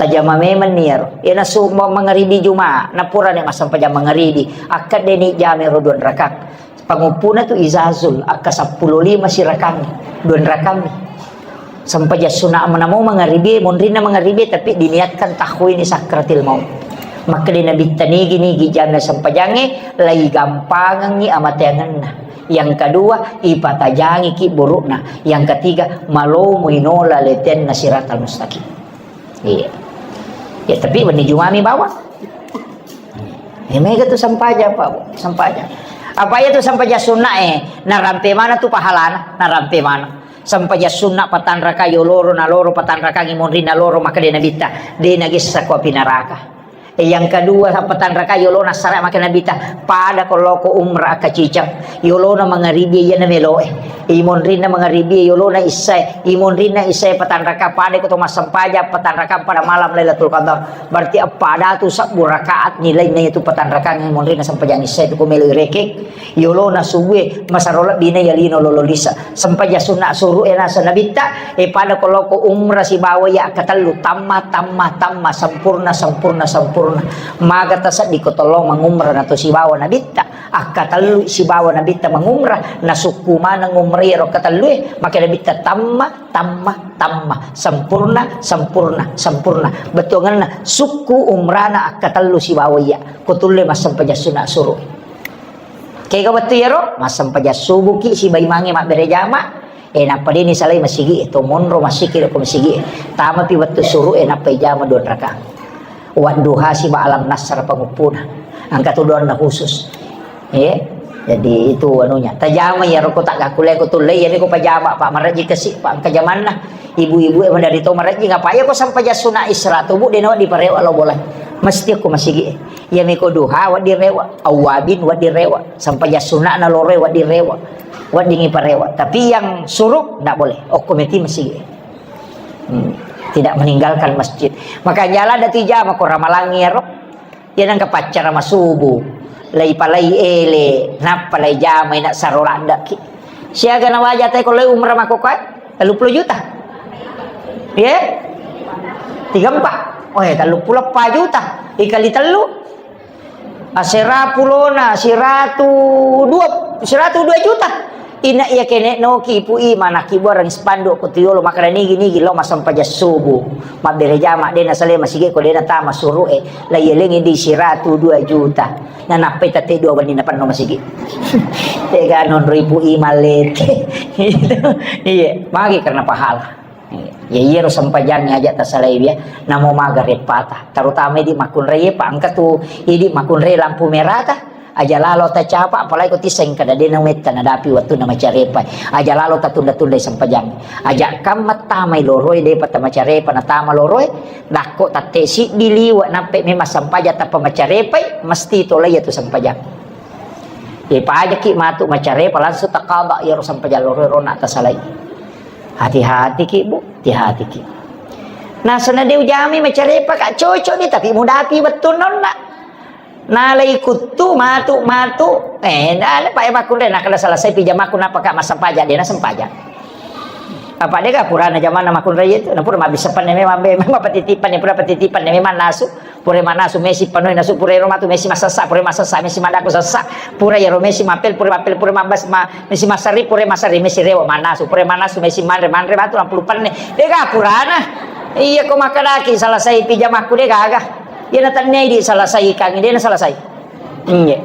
Tajama memang ni iyaro. Iya na su ma-, mangaribi Juma, na pura ni massempajang mangaribi. Akkadde ni jame ro dua rakang. Panguppuna tu izazul, akka seppulo lima sirakang, dua rakang. Sempajang sunna menamo mangaribi, monrinna mangaribi, tapi diniatkan tahwini sakratil maut. Makkeda Nabitta nigi-nigi jame sempajangnge, lai gampangengngi amateangenna. Yang kedua, ipatajangi ki burukna. Yang ketiga, malomo inola letenna siratal mustaqim. Iya. Ya, tapi wenni Jumami bawang. Ya, mega tu sempajang, Pak, sempajang. Apa iya tu sempajang sunna, eh, narampe mana tu pahalana, narampe mana. Sempajang sunna patanraka yoloro, naloro patanraka ngimonri naloro, maka de Nabitta, de nagessa ko api neraka. Eh, yang kedua, patanraka yolona sara maka Nabitta, pada ko loko umrah kacicang, yolona mangaribi iya na meloe. Imonrinna mangaribi yolona issae, imonrinna issae patanraka pada ko to massempajang patanraka pada malam Lailatul Qadar. Berarti eppa datu sabbu rakaat nilainna itu patanrakang monrinna sempajang issae tu ko melo irekeng. Yolona subue masaro lebbina yalino lolo lisa. Sempajang sunna suru'e nasa Nabitta, e pada ko loko umrah sibawa iya akkatellu tamma, tamma, tamma, sempurna, sempurna, sempurna. Maga taseddi ko tollo mangumrah nato sibawa Nabitta. Akkatellu sibawa Nabitta mangumrah, nasukku maneng umrah iyaro akkatellue, maka Nabitta tamma, tamma, tamma, sempurna, sempurna, sempurna. Bettuangenna sukku umrana akkatellu sibawa iya, ko tulle massempajang sunna suru'e. Kega wettu iyaro, massempajang subuki siba imangnge mabbere jama, e nappa deni salai masigi e, to monro masigi ko masigi e. Tamapi wettu suru'e nappa ijama dua rakang. Wadduha siba alam nasr panguppuna. Engka tu doanna khusus. Iya. Jadi itu anunya. Tajama iyaro ko tak gakule ko tulle, iya ko pajama, Pak, marejji kasi, Pak, engka jamanna. Ibu-ibu e dari to marejji, ngapa iya ko sempajang sunna isra tubu dena diparewa lo bola. Mesti ko masigi e. Iya meko duha waddi rewa, awabin waddi rewa, sempajang sunna na loro waddi rewa, waddingi parewa. Tapi yang suruk ndak boleh. Okko meti masigi. Hmm. Tidak meninggalkan masjid. Maka jala dati jama ko ramalangi ero. Iya nangka paccara masubu. Lai palai ele, nappa lai jama ina saro laddaki. Siaga na waja te ko lai umrah makokoe? Tellu puluh juta. Iya? Tiga empat. Oh, ya, tellu puluh empat juta. Dikali tellu. Asera pulona, siratu dua, siratu dua juta. Ina iya kene noki ipu i manaki buarang spanduk ko tuyolo makkeda nigi-nigi lo massempajang subuh. Mabbere jama de na sale masigi ko de na tama suru'e. La iya lengi di siratu dua juta. Na nappai tette dua wenni na penno masigi. Tega nonro ipu i mallete. Iya, magi karena pahala. Ya, iyaro sempajangnge aja tasalai ya. Namo maga reppata. Terutama idi makkunrai, Pak, engka tu idi makkunrai lampu merah ta. Aja lalo tacapa, apalagi ko tiseng kada dena metta nadapi wettunna macarepa. Aja lalo tatunda-tundai sempajang. Aja kam mattamai loroi, depa tamacarepa natama loroi. Dakko tatte siddi liwa nappe memang sempajang tappa macarepai, mesti tolai tu sempajang. Ipajaki matu macarepa langsung takaba iyaro sempajang loroi rona tasalai. Hati-hati ki, Bu, hati-hati ki. Nasana de ujami macarepa ka cocok ni, tapi mudapi wettunna onna. Nalai kuttu matu, matu. Eh, na, na, Pak, e, makkunrai, na, kada selesai pijamaku, napa ka massempajang, de na sempajang. Apa de ka purana jamanna makkunrai itu, na pura mabbissa panne memang be, memang patitipan ne, pura patitipan ne memang nasu. Pura manasu mesi panoi nasu, pura ero matu mesi masessa, pura masessa mesi madako sessa, pura ero mesi mapel, pura mapel, pura mabas, ma, mesi masari, pura masari mesi rewa manasu, pura manasu mesi manre, manre matu lampulu penne. Dega purana. Iya ko makkadaki selesai pijamaku de gaga. Iya na tennei di selesai kangi, de na selesai. Iya.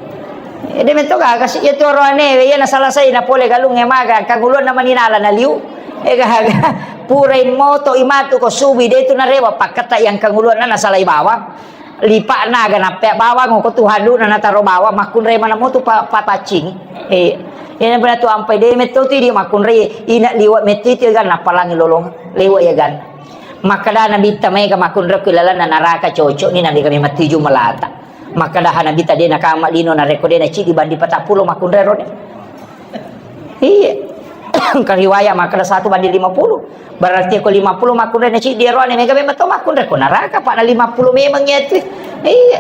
Ede metto gaga si, iya tu oroane, iya na selesai na pole galung e maga, kanguluan na maninala na liu. E gaga. Pura moto imatu ko subi de tu narewa pakkata yang kanguluan na salai bawang. Lipa'na aga nappea bawang ko tu haduna nataro bawang makkunrai mana motu pa-, papaccing. Eh, ina pernah tu ampai de metto tu di makkunrai ina liwa metto itu ya gan napalangi lolong lewa ya gan. Makkada Nabitta maega makkunrai ku ilalanna naraka cocok ni nabi kami matuju melata. Makkada Nabitta de nakama lino narekko de nacidi bandi patappulo makkunrai rode. Iya. Engka riwaya makkeda satu banding lima puluh. Berarti ko lima puluh makkunrai na ciddi ero ane, mega memang to makkunrai ko neraka, pa na lima puluh memang iya tu. Iya.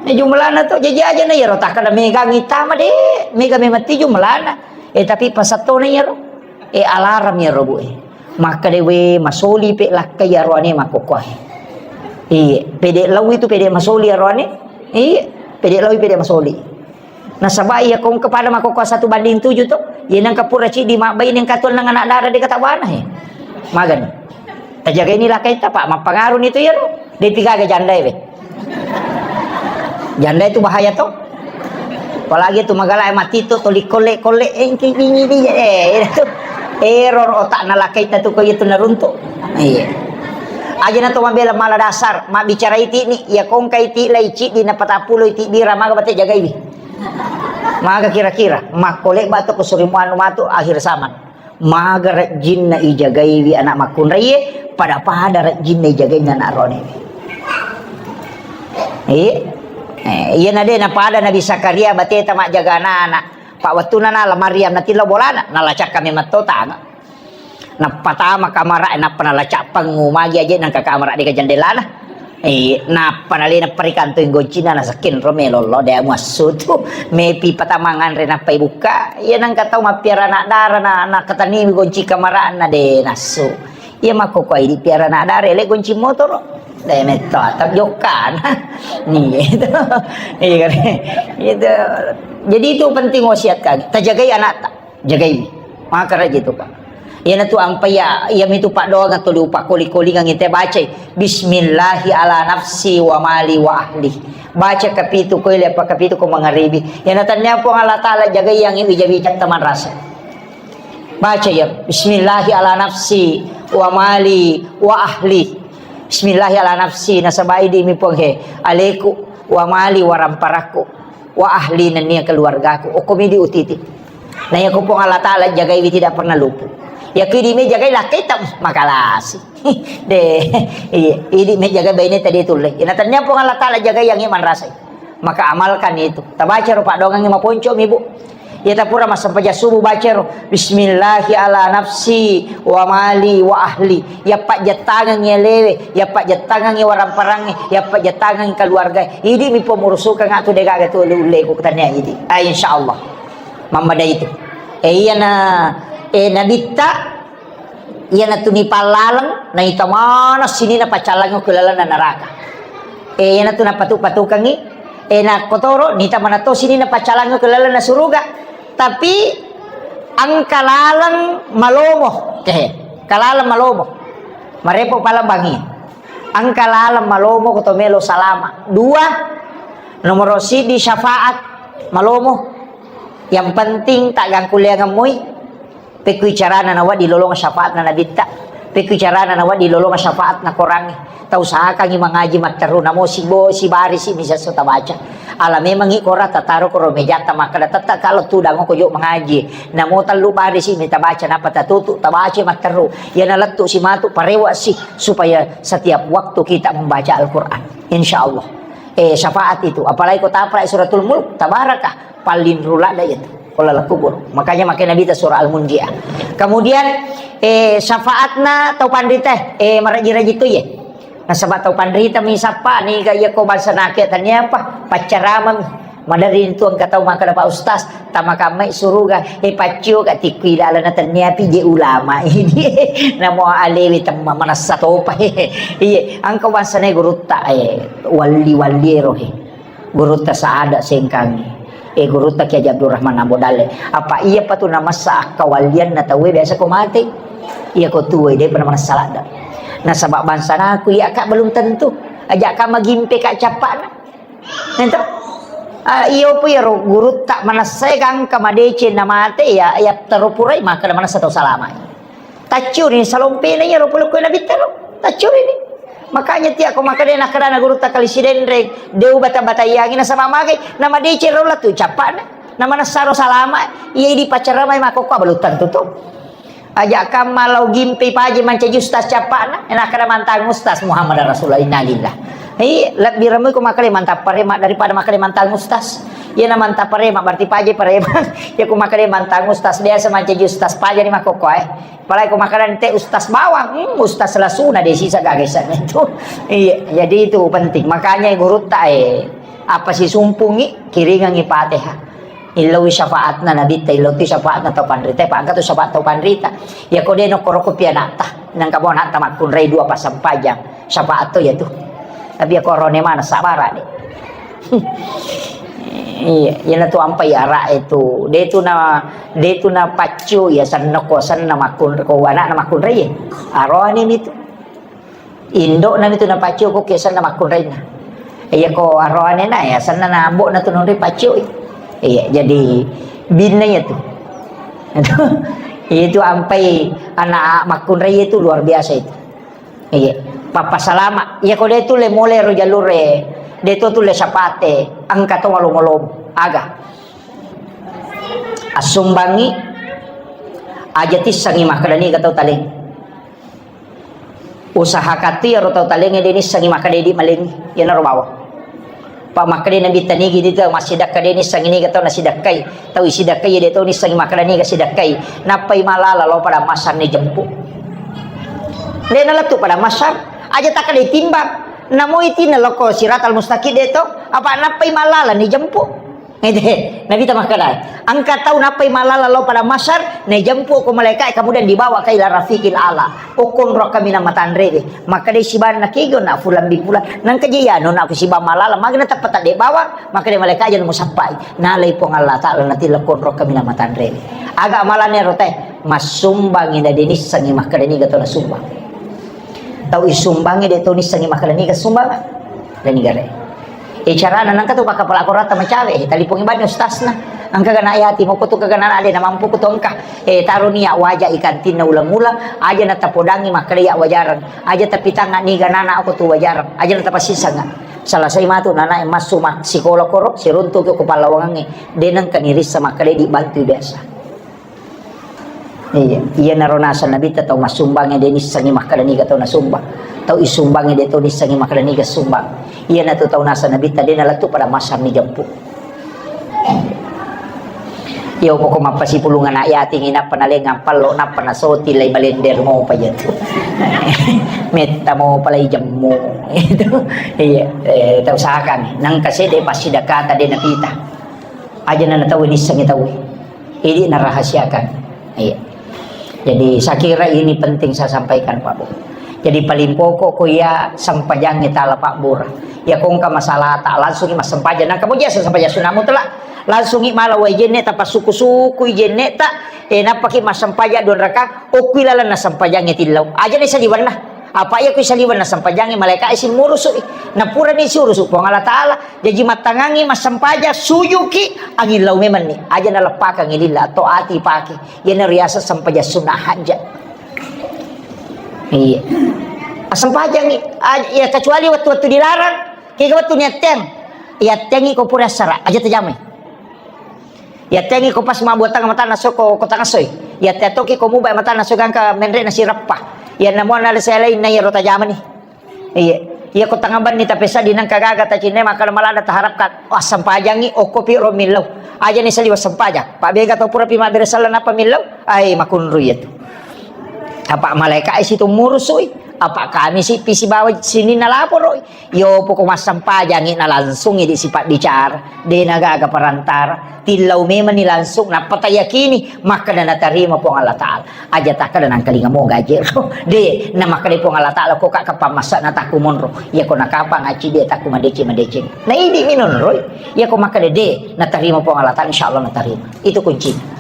Ini jumlahna to, jaji aja na iyaro takkeda mega mitama de, mega memang ti jumlahna. Eh, tapi pasattona iyaro. Eh, alarm iyaro, Bu, eh. Makkeda we masoli pe lakkai iyaro ane makkokkoe. Iya, pede lau itu pede masoli iyaro ane. Iya, pede lau pede masoli. Nasaba iya ko engka pada makkokkoe satu banding tujuh to. Iya nengka pura ciddi mabbaine engka tuang nang anak dara de kata bana he. Magani. Tajagai ni lakkaita, Pak, mappangaru ni tu iyaro. De tigaga jandae we. Jandae tu bahaya to. Apalagi tu magala mati to, toli kolle-kolle, eh, engki bini di, eh, itu. Error otak na lakkaita tu ko itu naruntuk. Iya. Aja na to mabela mala dasar, mabbicara iti ni, iya ko engka iti lai ciddi na patappulo iti bira maga bate jagaiwi. Maga kira-kira, makko lebba to ko surimu anu matu akhir zaman. Maga rejjinna ijagaiwi anak makkunraie, pada-pada rejjinna ijagainna anak ronewe. Iya. Eh, iya na de napada Nabi Zakaria bateta majjaga anak-anak. Pa wettuna nala Maryam natillo bolana, nala cakka memang to tanga. Nappa tama kamara, nappa nala cappengngu magi aje nang ka kamara de ka jendelana. Eh, nappa nalena perikantoi goncina nasekken ro melollo de muassu tu. Mepi patamangan re nappa ibukka. Iya nang ka tau mappiara anak dara na, na katani gonci kamara na de nassu. Iya makkokkoe idi piara anak dara, ele gonci motoro. De metto atap jokkana. Ni itu. Iya kan. Itu. Jadi itu penting wasiat kami. Tajagai anak ta. Jagai. Maka raja itu, Pak. Iyana tu ampai ya, iya mitu paddoangeng tuli upakkoli-kolingengngi te bacai. Bismillahi ala nafsi wa mali wa ahli. Baca kapitu ko ile apa kapitu ko mangaribi. Iyana tania Puang Allah Taala jagai yang wija-wija taman rasa. Baca ya, Bismillahi ala nafsi wa mali wa ahli. Bismillahi ala nafsi, nasabai di mi Puang he, aleku wa mali wa ramparakku. Wa ahli nennia keluargaku, okkomi di utiti. Na iya ko Puang Allah Taala jagaiwi tidak pernah luput. Ya kidi me jagai lakkaita makalasi. De, iya, idi me jagai baine tadi tulle. Ina tania Puang Allah Taala jagai yang iman rasai. Maka amalkan itu. Tabaca ro paddoangengngi maponco mi, Bu. Iya tapura massempajang subuh baca ro. Bismillahi ala nafsi wa mali wa ahli. Iya pajjettangengngi alewe, iya pajjettangengngi waramparangnge, iya pajjettangengngi keluarga. Idi mi pomurusukeng atu degaga tu ulle-ulleku tania idi. Ah, insyaallah. Mammada itu. Eh, iyana, eh, nabitta, iyana tu nipallaleng, naita maneng sininna paccalangnge ku lalenna neraka. Eh, iyana tu napatu-patukengngi, eh, na kotoro, nita maneng to sininna paccalangnge ku lalenna suruga. Tapi engka laleng malomo. Eh, engka laleng malomo. Marepo pala bangi. Engka laleng malomo ko to melo salama. Dua, nomoro siddi syafaat malomo. Yang penting tak gangkuleangeng moi. Pekkui carana nawedding lolonga syafaatna nabitta. Pekkui carana nawedding lolonga syafaatna korangnge. Tausahakangngi mangaji matteru namo sibo sibarisi mi sesso tabaca. Ala memangngi kora tataro koro mejatta makkeda tetta kalo tudang ko jo mangaji. Namo tellu barisi mi tabaca napa tatutu tabaca matteru. Iyana lettu si matu parewa si supaya setiap waktu kita membaca Al-Quran. Insya Allah. Eh, syafaat itu. Apalagi ko tapra suratul mulk, tabarakah. Paling rula da itu. Kalau laku guru. Makanya makai Nabi ta surah Al-Munjiah. Kemudian, eh, syafaatna tau panrita, eh, maraji-raji tu ye. Nasaba tau panrita mi sappa ni ga iya ko bangsa nake tania apa? Paccarama mi. Madari tu engka tau makkeda Pak Ustaz, tamakammai suruga, eh, paccio ka tikkui lalana tania pi je ulama ini. Namo alewi temma manassa topa. Iye, engka bangsana gurutta, eh, walli-walli ero, eh. Gurutta Saada Sengkangi. Eh, gurutta Kiai Haji Abdurrahman Ambo Dalle. Apa iya patu namassa akkawallianna tauwe biasa ko mate. Iya ko tuwe, de pernah manassa ladda. Nasaba bangsanaku iya ka belum tentu. Aja ka magimpe ka cappana. Ento? Ah, iyo pu iyaro gurutta manassa gangka madeceng na mate ya, ya terupurai maka manassa tau salama. Taccuri salompena iyaro pole ko nabitta ro. Taccuri ni. Makanya tiak ko makkeda nakkeda na gurutta kali Sidenreng, de ubata-bataiangi nasaba magai, na madeceng ro latu cappana. Na manessaro salama, iya idi pacaramai makokko belum tentu to. Aja kamma lao gimpe paji mancaji ustaz cappana, nakkeda mantang ustaz Muhammad Rasulullah, innalillah. Hei, lebbi remui ko makkeda mantang paremak daripada makkeda mantang ustaz. Iya na mantang parema, berarti paja parema. Ya ku makkeda mantang ustaz biasa mancaji ustaz paja ni makkokkoe. Apalagi ku makkeda ente ustaz bawang, hmm, ustaz lasuna de sisa gaga isenna itu. Iya, jadi itu penting. Makanya gurutta, eh, apa sisumpungi, kiringangi Fatihah. Illoi syafaatna Nabitta, illoi tu syafaatna tau panrita, pa engka tu syafaat tau panrita. Ya ko de nokkoro ko pi anatta, nangka mo anatta makkunrai dua passampajang, syafaat to ya tu. Tapi ya korone mana sabara de. Iya, iyana tu ampai ara'e tu. De tu na, de tu na paccio ya senna ko senna makkun-, ko anakna makkunrai. Arone mi tu. Indo'na mi tu na paccio ko ke senna makkunrainna. Iya ko aroane na ya senna na ambo'na tu nonri paccio. Iya, jadi binna ya tu. Itu ampai anak makkunrai itu luar biasa itu. Iya, pappasalama. Iya ko de tu le mole ro jalur e, de tu tu le sapate, engka to malomolomo. Aga. Assumbangi, aja tissengi makkeda niga tau taleng. Usahakan tu iyaro tau talenge de nissengi makkeda idi malengi, iyanaro bawang. Pa makkeda Nabitta nigi de tau massidakka de nissengi niga tau nasidakkai. Tau isidakkai de tau nissengi makkeda niga sidakkai. Nappai malala lao pada masar ni jempu. De nalettu pada masar, aja takkeda timbang. Namo iti nalokko siratal mustaqim de to, apa nappai malala ni jempu. Ede, Nabitta makkeda, engka tau nappai malala lao pada masar, najempu ko malaika, kemudian dibawa ke ila rafiqil ala. Okkonrokka mina matanrewe. Makkeda sibanna kego na fulan bin fulan. Nangka je ya nona aku siba malala, magna teppata de bawa, makkeda malaika aja musappai. Nalai Puang Allah Taala natilla konrokka mina matanrewe. Aga amalane rote, massumbangi na denissengi makkeda niga to nasumbang. Tau isumbangi de to nissengi makkeda niga sumbang. Dan niga re. E, carana nangka tu pakkapala korata macawe, e, talipongi bani ustasna. Engka gana yati moko tu kagana ade na mampu ku tu engka. E, taro ni ya waja ikantinna ulang-ulang, aja na tapodangi makkeda ya wajarang. Aja tapitanga niga nana aku tu wajarang. Aja na tapasisanga. Selesai matu nana e massu mak sikola koro, siruntu ke ku pallawangange. De nengka nirissa makkeda di bantu biasa. Iya, iyanaro naseng Nabitta tau massumbangnge de nissengngi makkeda niga tau nasumbang. Tau isumbangnge de to nissengngi makkeda niga sumbang. Iyanatu tau naseng Nabitta de nalettu pada masar ni jempu. Iya, pokok mappasipulung anak yating, nappa nalengang pallo, nappa nasoti lai balender mopa jatu. Metta mopa lai jemmu. Itu. Iya, eh, tau sakang. Nangka sede passidakata de napita. Aja na tau nissengngi tau. Idi narahasiakan. Iya. Jadi, saya kira ini penting saya sampaikan, Pak Bu. Jadi, paling pokok ko iya sempajangnge tala pabbura. Ya, ko engka masalah tak langsung massempajang. Nang kamu biasa sempajang sunat mutlak. Langsung i mala wai jenne ta pasuku-suku i jenne ta. Eh, nappaki massempajang dua raka. Okui lalang na sempajangnge tillau. Aja ni saliwanna. Apa iya ku saliweng nassempajangngi malaika isi murusu'i. Napurani siurusu Puang Allah Taala. Jaji mattangangngi massempajang sujuki angin lau memanni. Aja naleppakangngi lilla atau ati pake. Iyana riaseng sempajang sunnah hajat. Iya. Assempajangngi. Aj-, ya kecuali waktu-waktu dilarang. Kega waktu niatteng. Iattengngi ko pura assara. Aja tajamai. Yattengngi ko pas mabbuattang matanna so ko, ko tangassoi. Yatte toki ko mubai matanna so gangka menre na sirappa. Iya namuanna le saya lain na iyaro tajamani. Iya. Iya ko tangabanni tapesa di nangka gaga tacinne makkada malada taharapkan. Wah, sempajangngi okko pi ro millau. Aja ni saliwa sempajang. Pak bega to pura pi mabbere sala napa millau. Ai makunru iya tu. Apa malaika isi tu murusui. Apa kami si pisi bawa sini nalaporoi. Yo, poko massempajangngi na langsung idi sipabbicara, de nagaga perantara, tillau memanni langsung, nappa tayakini makkeda natarima Puang Allah Taala. Aja takkeda nangkalinga mo gajero. De, na makkeda Puang Allah Taala, ko ka kapang massa na takku monro. Iya ko nakapang aci de takku madeceng-madeceng. Na idi minonroi. Iya ko makkeda de, natarima Puang Allah Taala, insyaallah natarima. Itu kuncinya.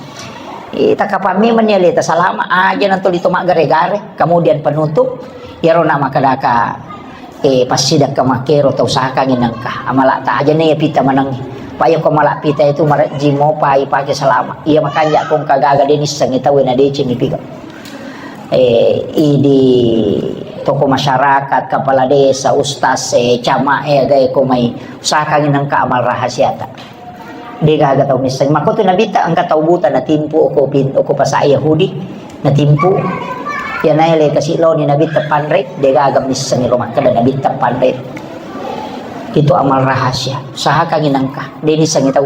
Eh, takapang memanni aleta salama, aja nantoli to maggare-gare. Kemudian penutup, iyaro na makkedaka Eh, passidakka makkero tau sakangi nengka. Amala ta aja ne pita manengi. Pa iya ko mala pita itu marejji mopa ipake salama. Iya makanja ko engka gaga de nissengi tau na deceng ipiga. Eh, idi toko masyarakat, kepala desa, ustaz, eh, camat, eh, agae ko mai usahakangi nengka amal rahasiata. De gaga tau misseng. Makko tu Nabitta engka tau buta natimpu oko pin-, oko pasa Yahudi, natimpu. Iya naele kasi loni Nabitta panre, de gaga misseng ro makkeda Nabitta panre. Itu amal rahasia. Usahakangi nengka. Deni sangi tau.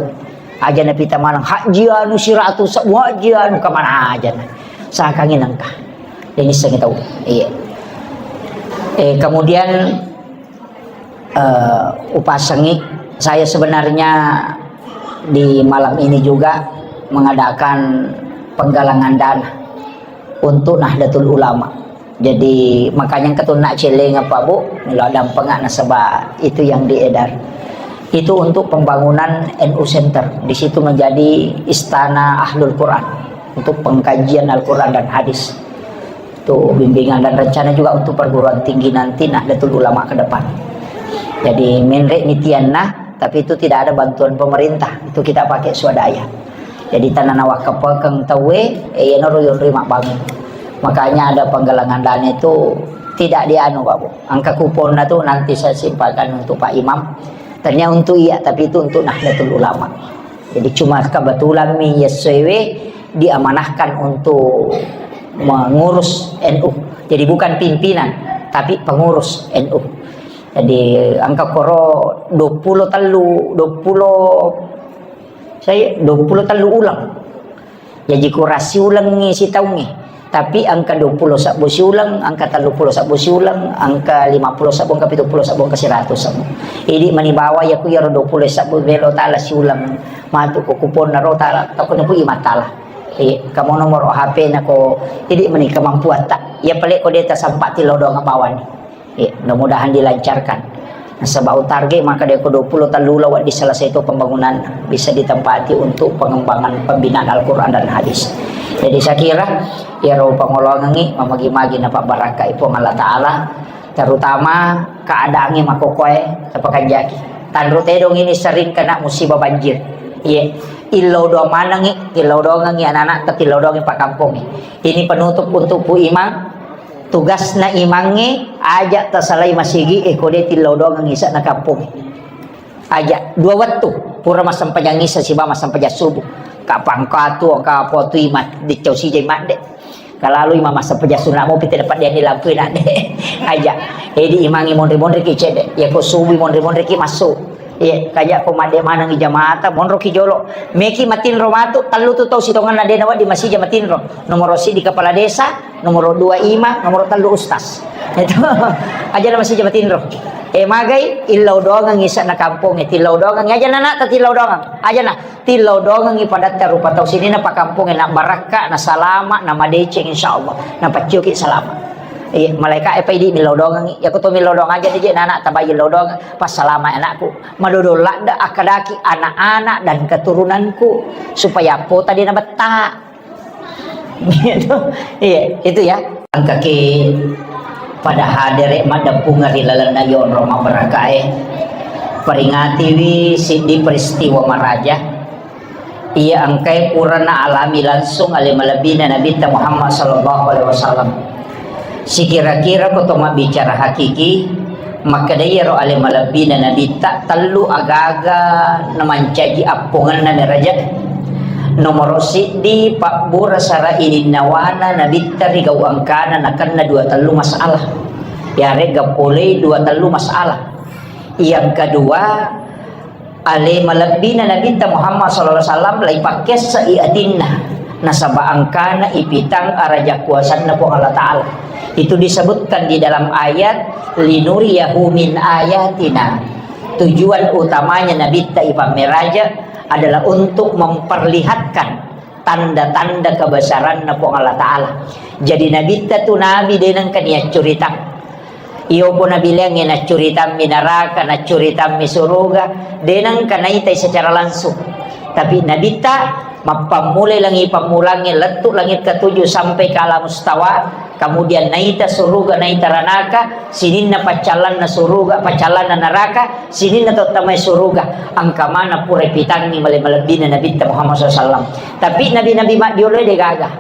Aja napita maneng, "Haji anu siratu sa-, haji anu kemana aja na." Usahakangi nengka. Deni sangi tau. Iya. Eh, kemudian, eh, upasangi, saya sebenarnya di malam ini juga mengadakan penggalangan dana untuk Nahdlatul Ulama. Jadi, makanya engka tu nak celeng apa, Bu, melo dampengak nasaba itu yang diedar. Itu untuk pembangunan N U Center. Di situ menjadi istana Ahlul Quran untuk pengkajian Al-Quran dan hadis. Itu bimbingan dan rencana juga untuk perguruan tinggi nanti Nahdlatul Ulama ke depan. Jadi, menre mitianna, tapi itu tidak ada bantuan pemerintah. Itu kita pakai swadaya. Jadi, tanah nawakkapekeng tauwe, eh, iyanaro yonroi mabbangun. Makanya ada penggalangan dana itu tidak dianu, Pak, Bu. Angka kuponna tu nanti saya simpahkan untuk Pak Imam. Tanya untuk iya, tapi itu untuk Nahdlatul Ulama. Jadi, cuma kebetulan mi yessoewe diamanahkan untuk mengurus N U. Jadi, bukan pimpinan, tapi pengurus N U. Jadi, angka koro dua puluh tellu, dua puluh, saya dua puluh tellu uleng. Jaji kurang siulengngi sitaungngi. Tapi angka dua puluh sabbu siuleng, angka tellu puluh sabbu siuleng, angka lima puluh sabbu, angka pitu puluh sabbu, angka seratus sabbu. Idi mani bawa ya ku yaro dua puluh sabbu belo tala siuleng. Matu ko kuponna ro tala, takko napu imatala. Eh, kamu nomor H P nako, idi mani kemampuatta. Ya pale ko deta sampati lodong bawani. Ya, mudah-mudahan dilancarkan. Nasaba target maka deko dua puluh tellu lawat diselesai itu pembangunan bisa ditempati untuk pengembangan pembinaan Al-Quran dan hadis. Jadi saya kira, iyaro pangolongengngi mamagi-magi napabbarakkai Puang Allah Ta'ala, terutama keadaannya makokoe tapakanjaki. Tanru tedong ini sering kena musibah banjir. Iya, illau doang manengi, illau doangengi anak-anak, tapi illau doangi pakampongi. Ini penutup untuk Pu Imang. Tugasna imangnge, aja tasalai masigi, eh, ko de tillau doangang isa na kampong. Aja, dua wettu, pura massempajang isa siba massempajang subuh. Kapang katu, kapotu imat, dicau sijai madde. Kalalu imam massempajang sunna mopi tidak pada yang dilampui nak de. Aja. Jadi imangi monri-monri ki cede. Ya ko subuh monri-monri ki masuk. Iya, kaja ko madde maneng jamaata, monro ki jolo. Meki matinro matu, tellu tu tau sitonganna de nawa di masija matinro. Nomor siji kepala desa, nomor dua imam, nomor tellu ustaz. Itu aja na masija matinro. Eh, magai, illau doangang isa na kampong, eh, tillau doangang, aja na nak, tillau doangang. Aja na, tillau doangang i padatta rupa tau sini na pakampong, eh, na barakka, na salama, na madeceng, insya Allah. Na paccio ki salama. Iya, malaika e pai di millau doangang i. Ya ko to millau doangang aja de je na nak, tabai illau doangang. Pas salama anakku. Madodong ladde akkadaki anak-anak dan keturunanku supaya pota de nabetta. Gitu. Iya, itu ya. Engkaki pada hadere maddeppung ri lalenna yonro mabbarakae. Peringatiwi siddi peristiwa maraja iya engkae purana alami langsung ale malebbina Nabitta Muhammad sallallahu alaihi wasallam. Sikira-kira ko to mabbicara hakiki, makkeda iyaro ale malebbina Nabitta tellu agaga namancaji appongenna meraja. Nomoro siddi, pabbura sara ininnawana Nabitta ri gau engkana nakenna dua tellu masalah. Yarega polei dua tellu masalah. Yang kedua, ale malebbina Nabitta Muhammad sallallahu alaihi wasallam laipakkessai atinna, nasaba engkana ipitang araja kuasanna Puang Allah Ta'ala. Itu disebutkan di dalam ayat, "Linuriyahu min ayatina." Tujuan utamanya Nabitta ipammeraja adalah untuk memperlihatkan tanda-tanda kebesaranna Puang Allah Ta'ala. Jadi Nabitta tu nabi de nengka niaccuritang. Iyo pun nabileangnge naccuritammi naraka, naccuritammi suruga, de nengka naitai secara langsung. Tapi Nabitta mappammulai langi pammulangnge lettu langit ketujuh sampai ke alam mustawa, kemudian naita suruga, naita ranaka, sininna paccallanna suruga, paccallanna naraka, sininna tottamai suruga, engka mana pura pitangngi male-, malebbina Nabitta Muhammad sallallahu alaihi wasallam. Tapi nabi-nabi maddioloe de gaga.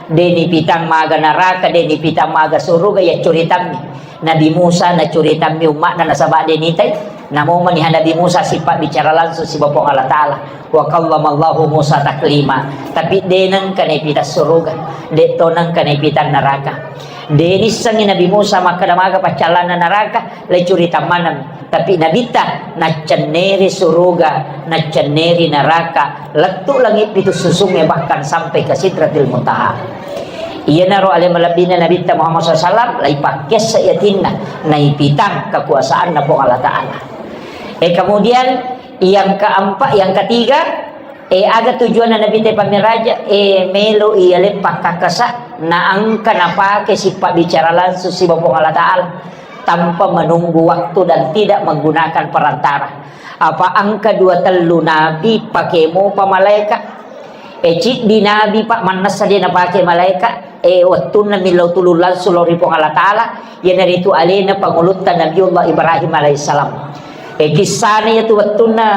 De nipitang maga naraka, de nipitang maga suruga, ya curitammi. Nabi Musa nacuritammi umma'na nasaba de nitai. Namo maniha Nabi Musa sipa bicara langsung siba Puang Allah Ta'ala. Wa kallamallahu Musa taklima. Tapi de nengka naipitang suruga, de to nengka naipitang naraka. De' nissengngi Nabi Musa makkeda maga paccallanna naraka, le curita maneng. Tapi Nabitta naccenneri suruga, naccenneri naraka, lettu' langit pitu susungnge, bahkan sampai ke Sidratil Muntaha. Iyanaro ale malebbina Nabitta Muhammad sallallahu alaihi wasallam, laipakkessa yatinna, naipitang kekuasaanna Puang Allah Ta'ala. Eh, kemudian yang keempat, yang ketiga, eh, aga tujuanna Nabitta pammiraja, eh, melo iya leppa kakkasa, naengka napake sipabbicara langsung siba Puang Allah Ta'ala tanpa menunggu waktu dan tidak menggunakan perantara. Apa engka dua tellu nabi pake mopa malaeka? Eh, ciddi nabi, Pak, mannessa de' napake malaeka. Eh, wettunna millau tulung langsung lao ri Puang Allah Ta'ala, iyanaritu alena pangulutta Nabiullah Ibrahim alaihissalam. Eh, kissana iyatu wettunna,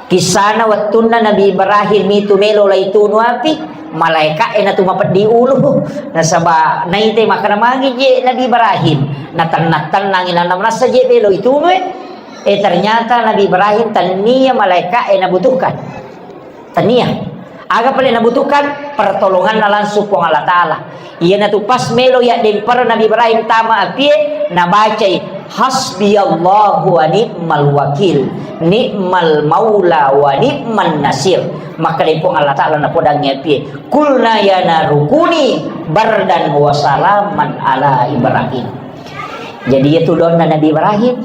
kissana wettunna Nabi Ibrahim itu melo laitunu api, malaeka e natu mapeddi ulu. Nasaba naite makkeda magi je Nabi Ibrahim, natenna-tennangi, nana manessa je melo itunu e. Eh, ternyata Nabi Ibrahim tania malaeka e nabutuhkan. Tania. Aga pale nabutuhkan? Pertolonganna langsung Puang Allah Ta'ala. Iyanatu pas melo yaddempereng Nabi Ibrahim tama apie, nabacai, "Hasbiyallahu wa ni'mal wakil, ni'mal maula wa ni'man nasir." Makkeda Puang Allah Ta'ala napodangngi apie, "Qulna ya naru kuni bardan wa salaman ala Ibrahim." Jadi, iyatu doanna Nabi Ibrahim,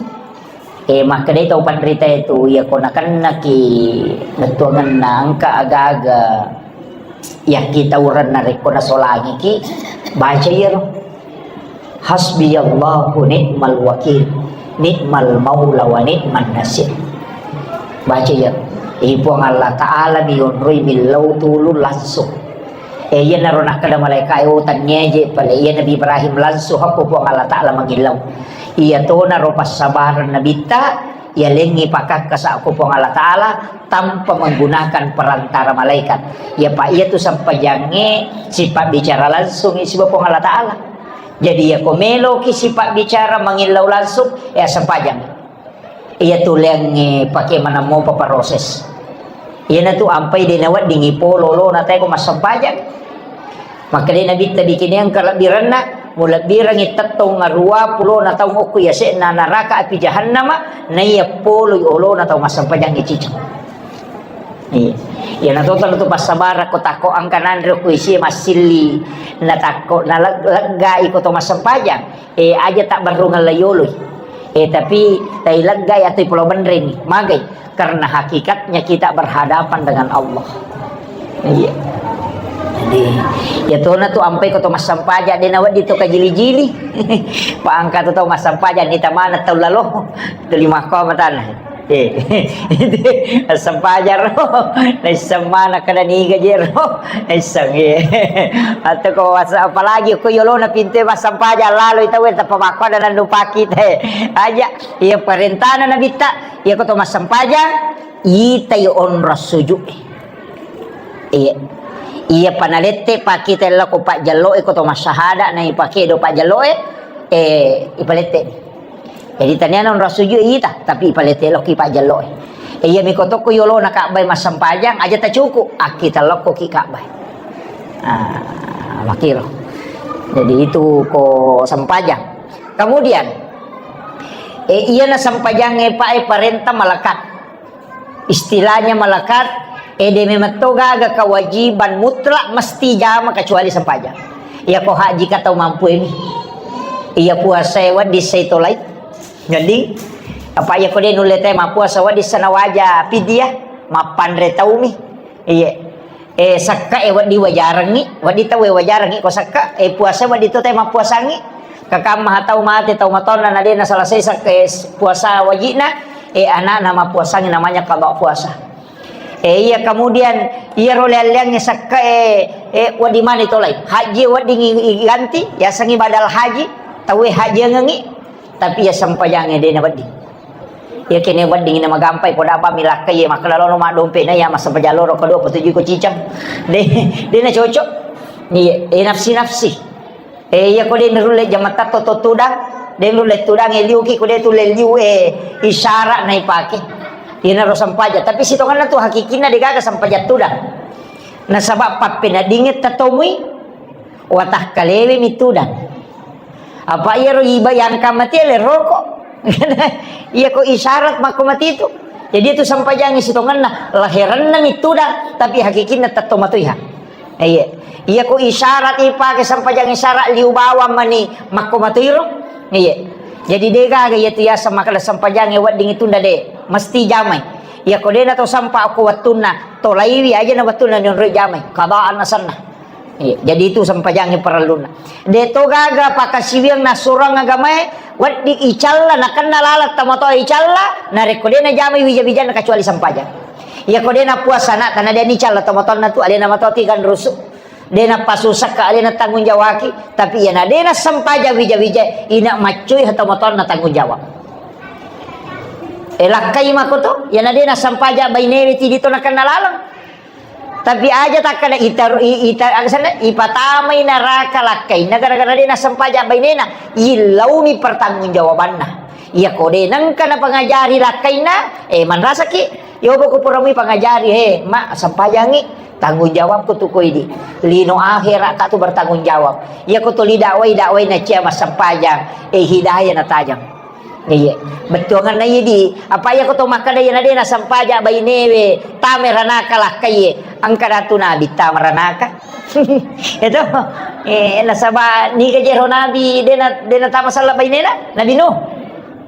Eh, makkedai tau panrita itu, iya ko nakennaki bettuangenna engka aga-aga yakkitaurenna rekko nasolangiki, baca iyaro. Hasbiyallahu ni'mal wakil, ni'mal maula wa ni'man nasir. Baca iyaro. Eh, Puang Allah Ta'ala mi yonroi millau tulung langsung. Eh, iyanaro nakkeda malaeka e, "Oh, tannieje pale iya Nabi Ibrahim langsung hakko Puang Allah Ta'ala mangillau." Iyatonaro passabareng Nabitta, yalengngi pakakkasa ko Puang Allah Ta'ala tanpa menggunakan perantara malaikat. Ya, Pak, iyatu sempajangnge sipabbicara langsung siba Puang Allah Ta'ala. Jadi, ya, ko meloki sipabbicara mangillau langsung, ya, sempajang. Iyatu leangnge pake manammo paproses. Iyanatu ampai de' naweddingi polo olona tae ko massempajang. Makkedai Nabitta, "Bikineng kalebbirenna, mulebbirengngi tettong arua pulona taung okko yase'na naraka api jahannama, naiya poloi olona tau massempajangnge ciceng." Iya. Iyana to tanu tu passabarang ko takko engka nanre ko isi massilli, na takko na leg-, leggai ko to massempajang. Eh, aja tak berrungeng layoloi. Eh, tapi tai leggai atau pulau benreni, magai. Karena hakikatnya kita berhadapan dengan Allah. Iya. Jadi, ya tona tu ampai ko to massempajang, de' nawedding to kajili-jili. Pa engka tu tau massempajang, nita maneng tau lalo. Tu lima ko matana. Eh, sempajang ro. Naisseng mana kada niga je ro. Naisseng, eh. Atau ko wasa-, apalagi ko yolona pinte massempajang lalo itu, eh, tappa makko ada nandu paki te. Aja, iya perintahna Nabitta. Iya ko to massempajang, itai onrong sujud. Iya. Iya panalette pakita lao ko pajjallo e, ko to massahada na ipake do pajjallo e, eh, ipalette. Jadi taniana onrong sujud ita, tapi ipalette lao ki pajjallo e. Eh, iya miko tokko yolona Ka'bah e massempajang, aja tacuku, akkita lao ko ki Ka'bah e. Ah, makiro. Jadi itu ko sempajang. Kemudian, eh, iya na sempajang e pa e parenta malekat. Istilahnya malekat, eh, de' memang to gaga kewajiban mutlak mesti jama kecuali sempajang. Iya ko haji ka tau mampu emi. Iya puasa e wedding sai tolai. Jadi, apa iya ko de' nulle te mappuasa wedding sana waja fidyah, mappanre taumi. Iya. Eh, sakka e wedding wajarengngi, wedding tau e wajarengngi ko sakka, eh, puasa wedding to te mappuasangngi. Kakamma tau mate, tau matonna na de' naselesai sakka e s-, puasa wajikna, eh, anakna mappuasangngi namanya qada puasa. Eh, iya, kemudian iyaro leang-leangnge sakka e, eh, wedding mani tolai. Haji wedding i-, iganti, yasengngi badal haji, tau e hajiangengngi, tapi iya sempajangnge de' nawedding. Iya kene wedding na magampai, poda apa milakkai, iya makkalalono maddompe na iya massempajang loro kedua petuju ko cicang. De', de' na cocok. Iya, eh, nafsi-nafsi. Eh, iya ko de' narulle jamatta to, to tudang, de' narulle tudang, eh, liuki ko de' tulle liu, eh, isyarat na ipake. Iya naro sempajang. Tapi sitonganna tu hakikinna de' gaga sempajang tudang. Nasaba pappeneddingnge tatomui, Watakkalewe mittudang. Apa iyaro iba yang kamati le roko. Iya ko isyarat makko mati itu. Jadi itu sempajangi sitongenna, laherenna mittudang, tapi hakikinna tetto matoiha. Iya. Iya ko isyarat ipake sempajang isyarat liu bawang mani makko matoiro. Iya. Jadi degaga iya tu yaseng makkeda sempajangi wedding itunda de mesti jamai. Iya ko dena to sampa ko wettunna tolaiwi aja na wettunna nionroi jamai. Kadaan asenna. Iya, jadi itu sempajangnge parellunna. De to gaga pakasiwiang nassurang agamae, wedding icalla, nakenna laleng tomatoa icalla, narekko de najamai wija-wijanna kecuali sempajang. Iya ko de napuasa anakta, na de nicalla tomatoanna tu, alena matoa tikan rusu. De napasusakka, alena tanggung jawaki, tapi iya na de nasempajang wija-wija, ina maccui tomatoanna tanggung jawab. E lakkai makoto, iya na de nasempajang bainewe tidi to nakenna laleng. Tapi aja takkada itaru-, i-, ita-, aga senna, ipatamai naraka lakkainna gara-gara de nasempajang bainena, illauni pertanggungjawabanna. Iya ko de nengka napangajari lakkainna, eh, manrasaki, yobo ko puramui pangajari, he, ma, sempajangi, tanggung jawabku tu koidi. Lino akhirat tak tu bertanggung jawab. Iya ko tuli dakwai, dakwai na cia massempajang, eh, hidayah natajang. Iya, bettuanganna iya di, apa iya ko to makkeda iya na de nasempajang bainewe, tame ranaka lakkaie, engka datu nabi tama ranaka. Itu, eh, nasaba niga jero nabi de na, de natama sella bainena, Nabi Nuh.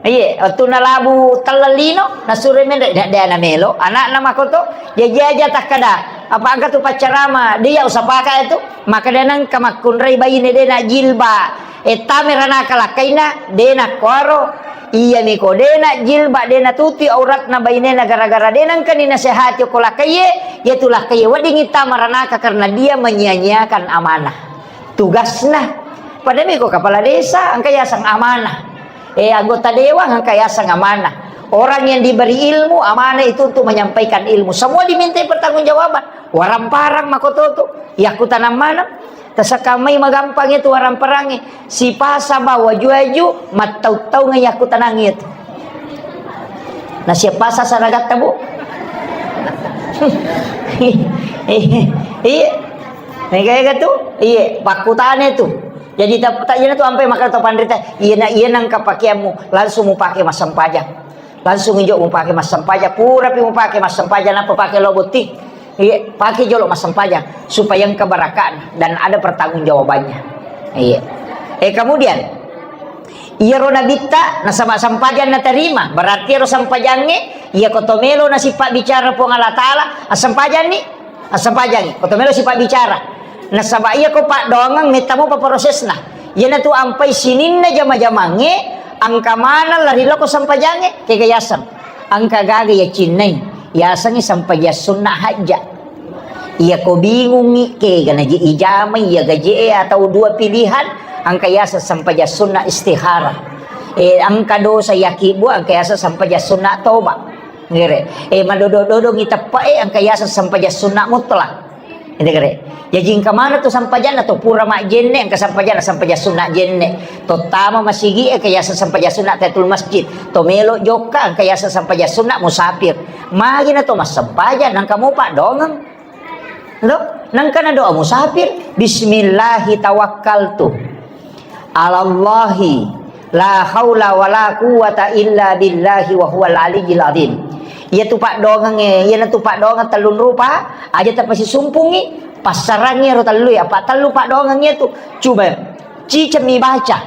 Iya, wettunna labu telleng lino, nasuro menre, de, de namelo, anakna makoto, jaji aja takkeda, apa engka tu paccarama, de iya usapaka itu, makkeda nengka makkunrai baine de na jilba, E, tame ranaka lakkainna, de nakkuaro, iyami ko de najilba, de natutui auratna bainena gara-gara de nengkani nasehati okko lakkaiye, iyatu lakkaiye weddingngi tama ranaka karena dia menyia-nyiakan amanah. Tugasna. Padahal mi ko kepala desa, engka yaseng amanah. Eh, anggota dewan, engka yaseng amanah. Orang yang diberi ilmu, amanah itu untuk menyampaikan ilmu. Semua dimintai pertanggungjawaban. Waramparang makototo. Yakkutanang maneng. Tasakamai magampang itu waramparangnge. Sipasa ba waju-waju, mattau-taunga yakkutanang itu. Nah, siapa sasaragatta, Bu? Iya. Mega-mega tu? Iya, pakkutane tu. Jadi tak, tak iyana tu ampe maka to panrita, iyana, iyana engka pakeammu, langsung mupake massempajang. Langsung ijo mupake massempajang, purapi mupake massempajang, nappa pake lao botting. Iya, pake jolo massempajang supaya engka barakatna dan ada pertanggungjawabannya. Iya. Eh, kemudian, iyaro nabitta nasaba sempajang naterima, berarti iyaro sempajangnge, iya ko to melo nasipabbicara Puang Allah Taala, assempajanni, assempajangi, ko to melo sipabbicara. Nasaba iya ko paddoangeng metta mopa prosesna. Iyanatu ampai sininna jama-jamangnge, engka maneng lari lao ko sempajangnge, kega yaseng. Engka gaga yacinnai, yasengngi sempajang sunna hajja. Iya ko bingungngi, kega naji ijamai iya gaje'e atau dua pilihan, engka yaseng sempajang sunna istikharah. Eh, engka dosa yakibbu, engka yaseng sempajang sunna toba. Ngere. Eh, madodo-dodongngi teppe'e, engka yaseng sempajang sunna mutlak. Ede gare. Jaji engka maneng tu sempajanna tu pura majjenne, engka sempajanna sempajang sunna jenne. Tottama masigi e, engka yaseng sempajang sunna tahiyatul masjid. To melo jokka, engka yaseng sempajang sunna musafir. Magi na to massempajang, nangka mopa dongeng. Lo, nangka na doa musafir, "Bismillahi tawakkaltu." Alallahi la haula wala quwwata illa billahi wa huwal aliyyil azim. Iyatu paddoangengnge, iyanatu paddoangeng tellung rupa, aja tapasisumpungngi, passarangngi ero tellue, apa tellu paddoangeng iyatu. Coba, cicemmi baca.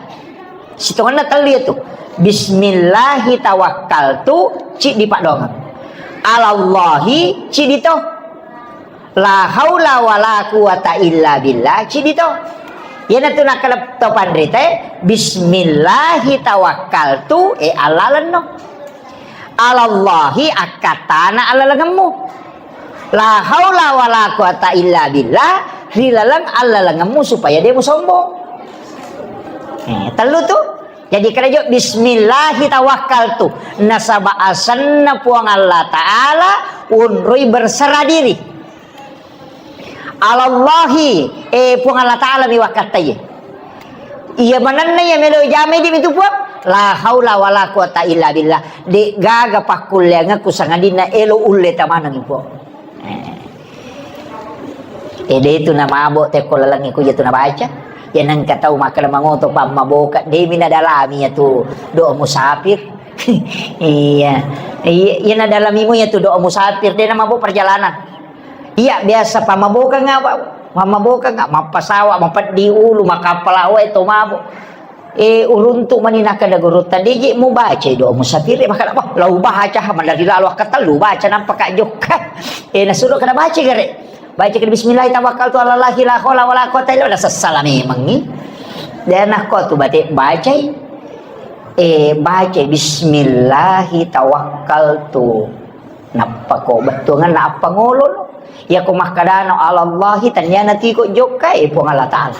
Sitongenna tellu iyatu. Bismillahi tawakkaltu, ciddi paddoangeng. Alallahi, ciddi to. La haula wala quwata illa billah, cidi to. Iyanatu nakkeda to panrita, bismillahi tawakkaltu, e allalenno. Alallahi akkattana allalengemmu. La haula wala quwata illa billah, ri laleng allalengemmu supaya de musombong. Eh, tellu tu. Jadi, kerajo, "Bismillahi tawakkaltu." Nasaba asenna Puang Allah Ta'ala, unroi berserah diri. Alallahi, eh, Puang Allah Ta'ala mi wakkattaye. Iya manenna iya melo jamai di mitu Puang. La haula wala quwata illa billah. De gaga pakkulleangekku sangadinna elo ulle tamanengi Puang. Eh. Eh, de' tu namabo' tekko lalengnge ku iya tu nabaca. Iya nengka tau makkeda mangoto pammaboka, de' mi nadalami iya tu doa musafir. Iya. Iya, iya nadalami mu iya tu doa musafir, de' namabo' perjalanan. Iya biasa pammaboka nga, pammaboka nga, mappasawa, mapeddi ulu, makappala wae to mabo'. Eh, uruntu mani nakkeda gurutta, "De' je' mubacai doa musafir." Eh, makkeda, "Wah, lau baca, ha, mallari lalo akkatellu baca, nampa ka jokka." Eh, nasuro kada baca gare. Baca ke bismillah tawakkaltu alallahi la haula wala quwata illa billah, sessala memangngi. Dan nakko tu bate bacai. Eh, bacai bismillahi tawakkaltu. Nappa ko bettuanganna appangolo no. Iya ko makkedano alallahi, taniana tiko jokka, eh, Puang Allah Ta'ala.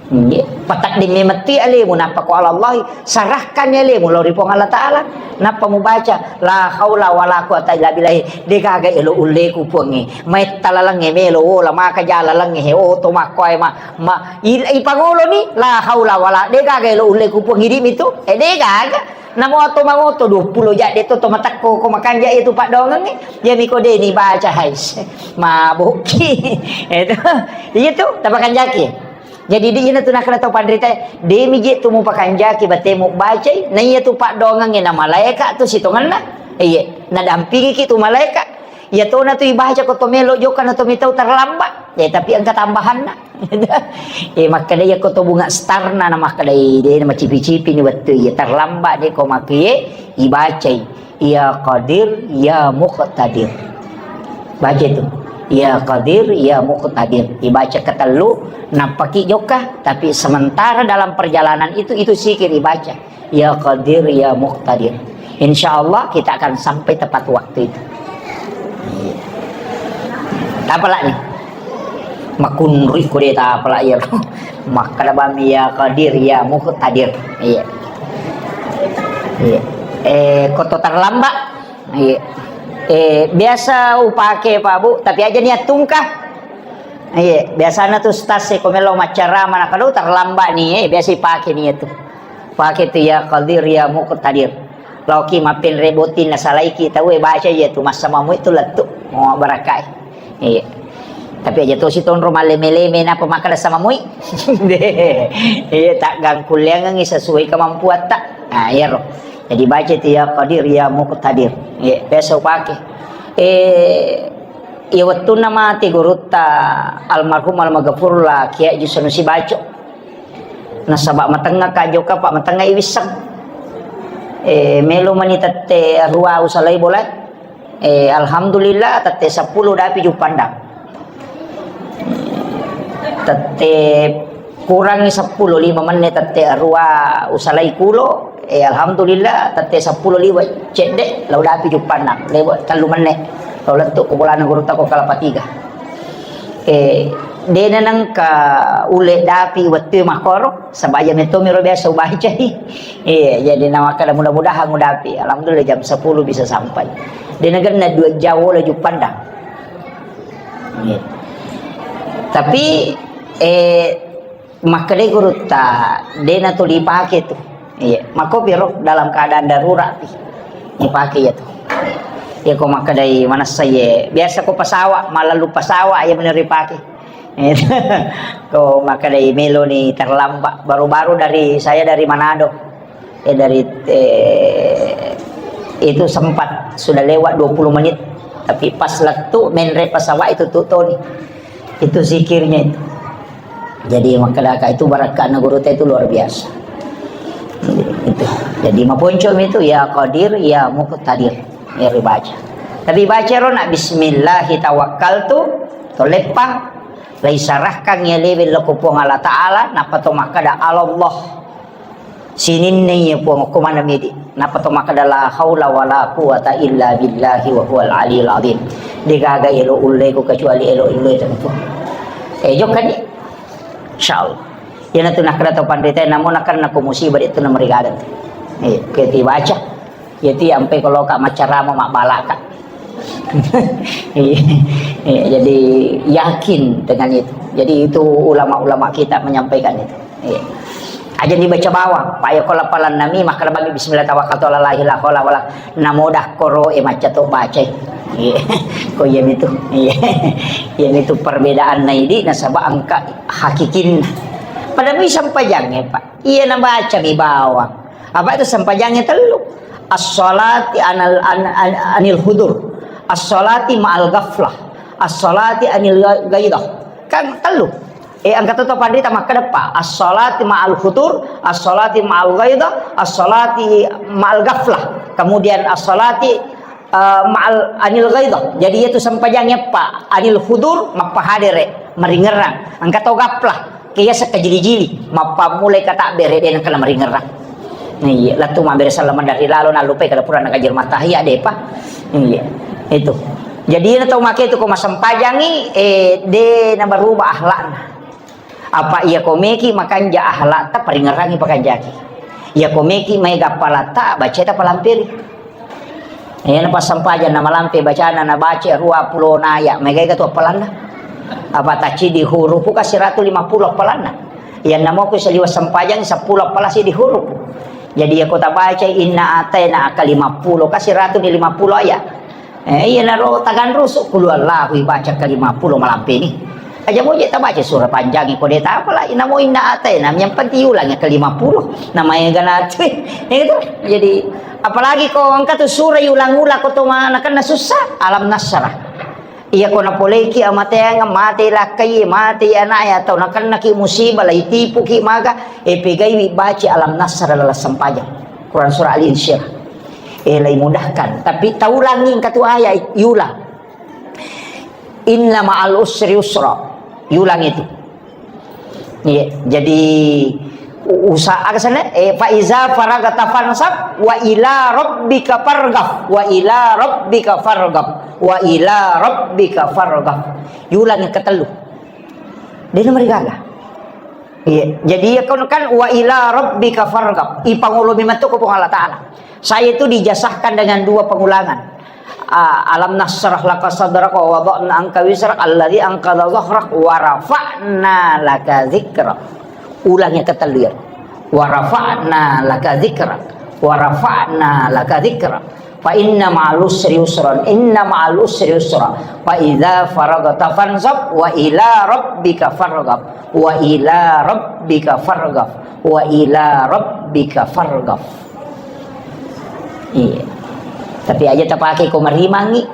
Nggih, patedding memetti alemu, nappa ko alallahi, sarahkan alemu lao ri Puang Allah Ta'ala. Nappa mubaca, la haula wala quwata illa billah. De' gaga elo ulleku Puangnge. Maitta lalengnge melo wola, maka ja lalengnge he, oto makkoe ma, ma, il-, ipangoloni, la haula wala, de' gaga elo ulleku Puang, idi' mi tu. Eh, de' gaga. Namo oto mangoto, duappulo jadde to, to matekko ko makanja iya tu paddoangengnge. Iya mi ko de' ni baca, hais. Mabokki. Itu. Iya tu, tapakanjaki. Jadi, di ina tu nakkeda tau panrita, de' mi je' tu mupakanjaki batemu bacai, na iya tu paddoangengnge na malaeka tu sitongenna. Iya, nadampingiki tu malaeka. Iya tona tu ibaca ko to melo jokka na to mitau terlambat. Ya, tapi engka tambahanna. Eh, makkeda iya ko to bunga starna na makkeda, eh, de' na macipi-cipi ni wettu iya terlambat de' ko makke ibacai. Ya Qadir, ya Muqtadir. Baca itu. Ya Qadir, ya Muqtadir. Dibaca ketellu, nappaki jokka, tapi sementara dalam perjalanan itu, itu zikir dibaca. Ya Qadir, ya Muqtadir. Insya Allah kita akan sampai tepat waktu itu. Tapalak ni. Makunrui ko de' tapalak iya. Makkeda bami ya Qadir, ya Muqtadir. Iya. Iya. Eh, ko to terlambat. Iya. Eh, biasa upake, Pak Bu, tapi aja niat tungka. Iya, biasana tu stas ko melo maccarama na kalau terlambat ni, eh, biasa ipake ni itu. Pake tu ya Qadir, ya Muqtadir. Laoki mappenre botting nasalaiki tau e baca iya tu massa mamui tu lettu. Oh, barakai. Iya. Tapi aja tosi tonro malleme-leme napa makkeda samamui. Iya, tak gangkulleangengi sesuai kemampuatta. Nah, iya ro. Jadi baca itu ya Qadir, ya Muqtadir. Iya, biasa upake. Eh, iya wettunna mati gurutta almarhum almaghfurullah Kiai Haji Sanusi Baco. Nasaba matengnga ka jokka, Pak, matengnga iwisseng. Eh, melo mani tette rua usalai bola. Eh, alhamdulillah, tette seppulo dapi Juppandang. Tette kurangi seppulo, lima menne tette rua usalai kulo. Eh, alhamdulillah, tette seppulo liwa cedde, lau dapi Juppandang. Lewa tellu menne. Lau lettu ko bolana gurutta ko Kelapa Tiga. Eh, dena nengka ule dapi wettu makkoro, saba iya metto miro biasa ubacai. Iya, jadi na makkeda mudah-mudahan udapi. Alhamdulillah jam sepuluh bisa sampai. Dena genna dua jam wola Juppandang. Iya. Tapi, eh, makkedai gurutta, dena tuli pake tu. Iya, makkopi ro dalam keadaan darurat pi. Ipake iya tu. Iya, ko makkedai manessa iye. Biasa ko pesawat, malalu pesawat iya bener ipake. Ko makkedai meloni terlambat, baru-baru dari, saya dari Manado. Eh, dari, eh, itu sempat sudah lewat dua puluh menit, tapi pas lettu menre pesawat itu tu toni. Itu zikirnya itu. Jadi makkedaka itu barakkana gurutta itu luar biasa. Itu. Jadi maponcomi itu ya Qadir, ya Muqtadir. Ya dibaca. Tapi baca ro na bismillahi tawakkaltu, to leppang, laisarahkan ya lewe loko Puang Allah Ta'ala, nappa to makkeda Allah. Sininna iya Puang, okko maneng midi. Nappa to makkeda la haula wala quwata illa billahi wa huwal aliyul azim. Degaga elo ulleku kecuali elo ulle tentu. Eh, jokkani. Insyaallah. Iyana tu nakkeda to panrita, namo nakkeda ko musibah de tu namarigaga. Eh, ke dibaca. Iyati ampe kalau ka maccarama mabbalaka. Iya, iya, jadi yakin dengan itu. Jadi itu ulama-ulama kita menyampaikan itu. Iya. Aja dibaca bawang, paya ko lapalan nami, makkeda bagi bismillah tawakkaltu ala la ilaha illa huwa, namoda koro e macca to bacai. Iya. Ko iya mitu. Iya. Iya mitu perbedaan na idi nasaba engka hakikinna. Pada mi sempajangnge, Pak. Iya nabaca mi bawang. Apa itu sempajangnge tellu? As-salati anal, an-, an-, anil hudur. As-salati ma'al ghaflah. As-salati anil gha-, ghaidah. Kan tellu. Eh, engka to panrita makkeda pa, as-salati ma'al hudur, as-salati ma'al ghaidah, as-salati ma'al ghaflah. Kemudian as-salati, eh, ma'al anil ghaidah. Jadi itu sempajangnge pa, anil hudur mappahadere, maringerang. Engka to ghaflah, ke iya sekka jili-jili, mappammulai katabbere de nengka maringerang. Iya, lettu mabbere salama dari lalo nallupai kada pura nagajir matahia depa. Iya, itu. Jadi na tau make itu ko masempajangi, eh, de na berubah akhlakna. Apa iya ko meki makanja akhlakta paringerangi pakanjaki. Iya ko meki maega appalatta baceta palamperi. Iya na passampajang na malampe bacana na baca rua pulo naya, maega tu appalanna. Apa tacci di hurupu ka siratu lima pulo appalanna. Iya namo ku saliwa sampajang seppulo appala si di hurupu. Jadi iya ko tabaca inna ataina ka lima pulo ka siratu di lima pulo aya. Eh, iyanaro taganrusu, qul huwallahu ibaca ke lima pulo malampe ni. Aja moje tabaca surah panjang ko de tapala, inamo inna ataina, yang penting ulang ke lima pulo. Namae ganatu. Itu. Jadi, apalagi ko engka tu surah ulang-ulang ko to manakanna susah, alam nasrah. Iya ko napoleki amateang, mate lakkai, mate anaknya atau nakannaki musibah, lai tipuki maka, eh, pegaiwi baca alam nasrah dalam sampajang. Quran surah Al-Insyirah. Eh, lai mudahkan. Tapi taulangi engka tu ayat, iulang. Inna ma'al usri yusra. Iulang itu. Iya, jadi u-, usaha aga sana? Eh, fa iza faragta fansab wa ila rabbika farghab. Wa ila rabbika farghab. Wa ila rabbika farghab. Iulang yang ketellu. Dia nomor gaga. Iya, jadi ya kan, kan wa ila rabbika farghab. Ipangolomi matu ko Puang Allah Taala. Saya itu dijazahkan dengan dua pengulangan. Ah, alam nasrah laka sadrak wa wada'na anka wizrak alladzi anqadha dhahrak wa rafa'na laka dzikrak. Ulang yang ketellu ya. Wa rafa'na laka dzikrak. Wa rafa'na laka dzikrak. Fa inna ma'al usri yusran. Inna ma'al usri yusra. Fa idza faragta fansab wa ila rabbika farghab. Wa ila rabbika farghab. Wa ila rabbika farghab. Iya. Tapi aja tapake ko marimangi.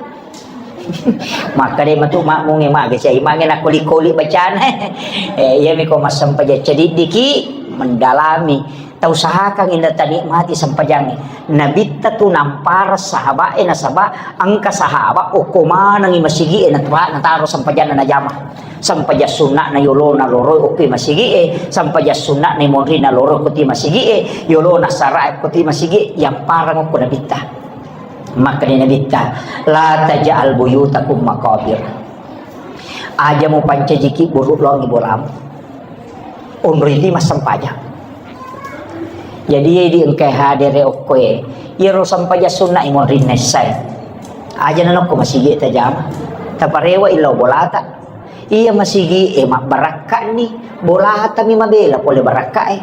Maka deh matu makmunge mage cai mange na koli-koli bacana. Eh, iya mi ko massempajang cedidiki mendalami. Tausahakan inda tanikmati sempajangi. Nabitta tu nampara sahabat e nasaba engka sahabat okko manengi masigi e nataro sempajanna najama. Sampajang sunna'na yolona loroi okko masigi e, sampajang sunna'na monrina loroi okko masigi e, yolona sara okko masigi e, yamparang okko nabitta. Makkeda nabitta, la taj'al buyutakum maqabir. Aja mupancajiki buru longi bolamu. Onroi ti massempajang. Jadi, iya di engkai hadere okkoe. Iyaro sempajang sunna i monrinna essai. Aja nanokko masigi tajama. Taparewa illau bolata. Iya masigi e mabbarakka ni. Bolata mi mabela pole barakka e.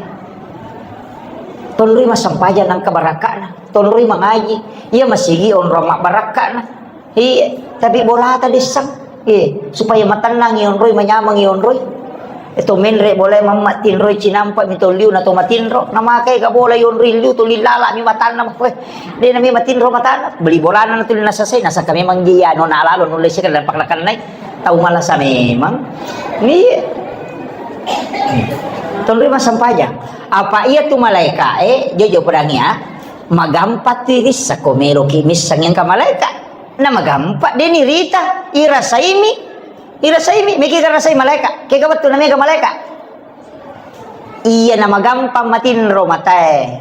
Tonroi massempajang nangka barakkana. Tonroi mangaji. Iya masigi onrong mabbarakkana. Iya, tapi bolata dessang. Iya, supaya matennang ionroi, manyameng ionroi. Eto menre bola mamma tinroi cinampa mi tolliu na to matinro. Namakai ka bola ionroi liu to lilala mi matanna makkoe. De nami matinro matanna. Beli bolana na tuli nasasai, nasaka memang dia nona alalo nulle sika dan pakna kannai. Tau malasa memang. Iya. Tonroi massempajang. Apa iya tu malaika e, jojo pedang ya. Magampa tu irissa ko meloki missang engka malaika. Na magampa, de nirita, irasaimi, irasaimi, meki garasai malaika. Kega wettu na mega malaika. Iya na magampa matinro matae.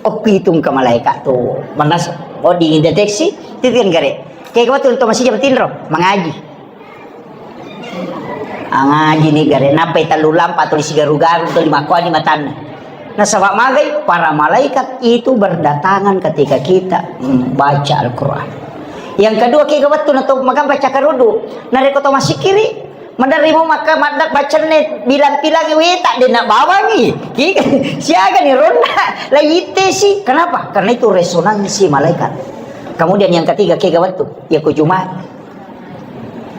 Okkitung ka malaika tu. Manas, oh, dideteksi, titian gare. Kega wettu to masija matinro, mangaji. Angaji ni gare, nappai tellu lampa tuli sigaru-garu tuli makkuani matanna. Nasaba magai para malaikat itu berdatangan ketika kita membaca Al-Quran. Yang kedua, kega wettu na to magampa cakarudu. Narekko to masikiri, maderri mo maka madda bacenne bilang-bilangi weta dena bawangi. Ki-, siaga ni ronda la ittesi. Kenapa? Karena itu resonansi malaikat. Kemudian yang ketiga, kega wettu, iya ko Jumat.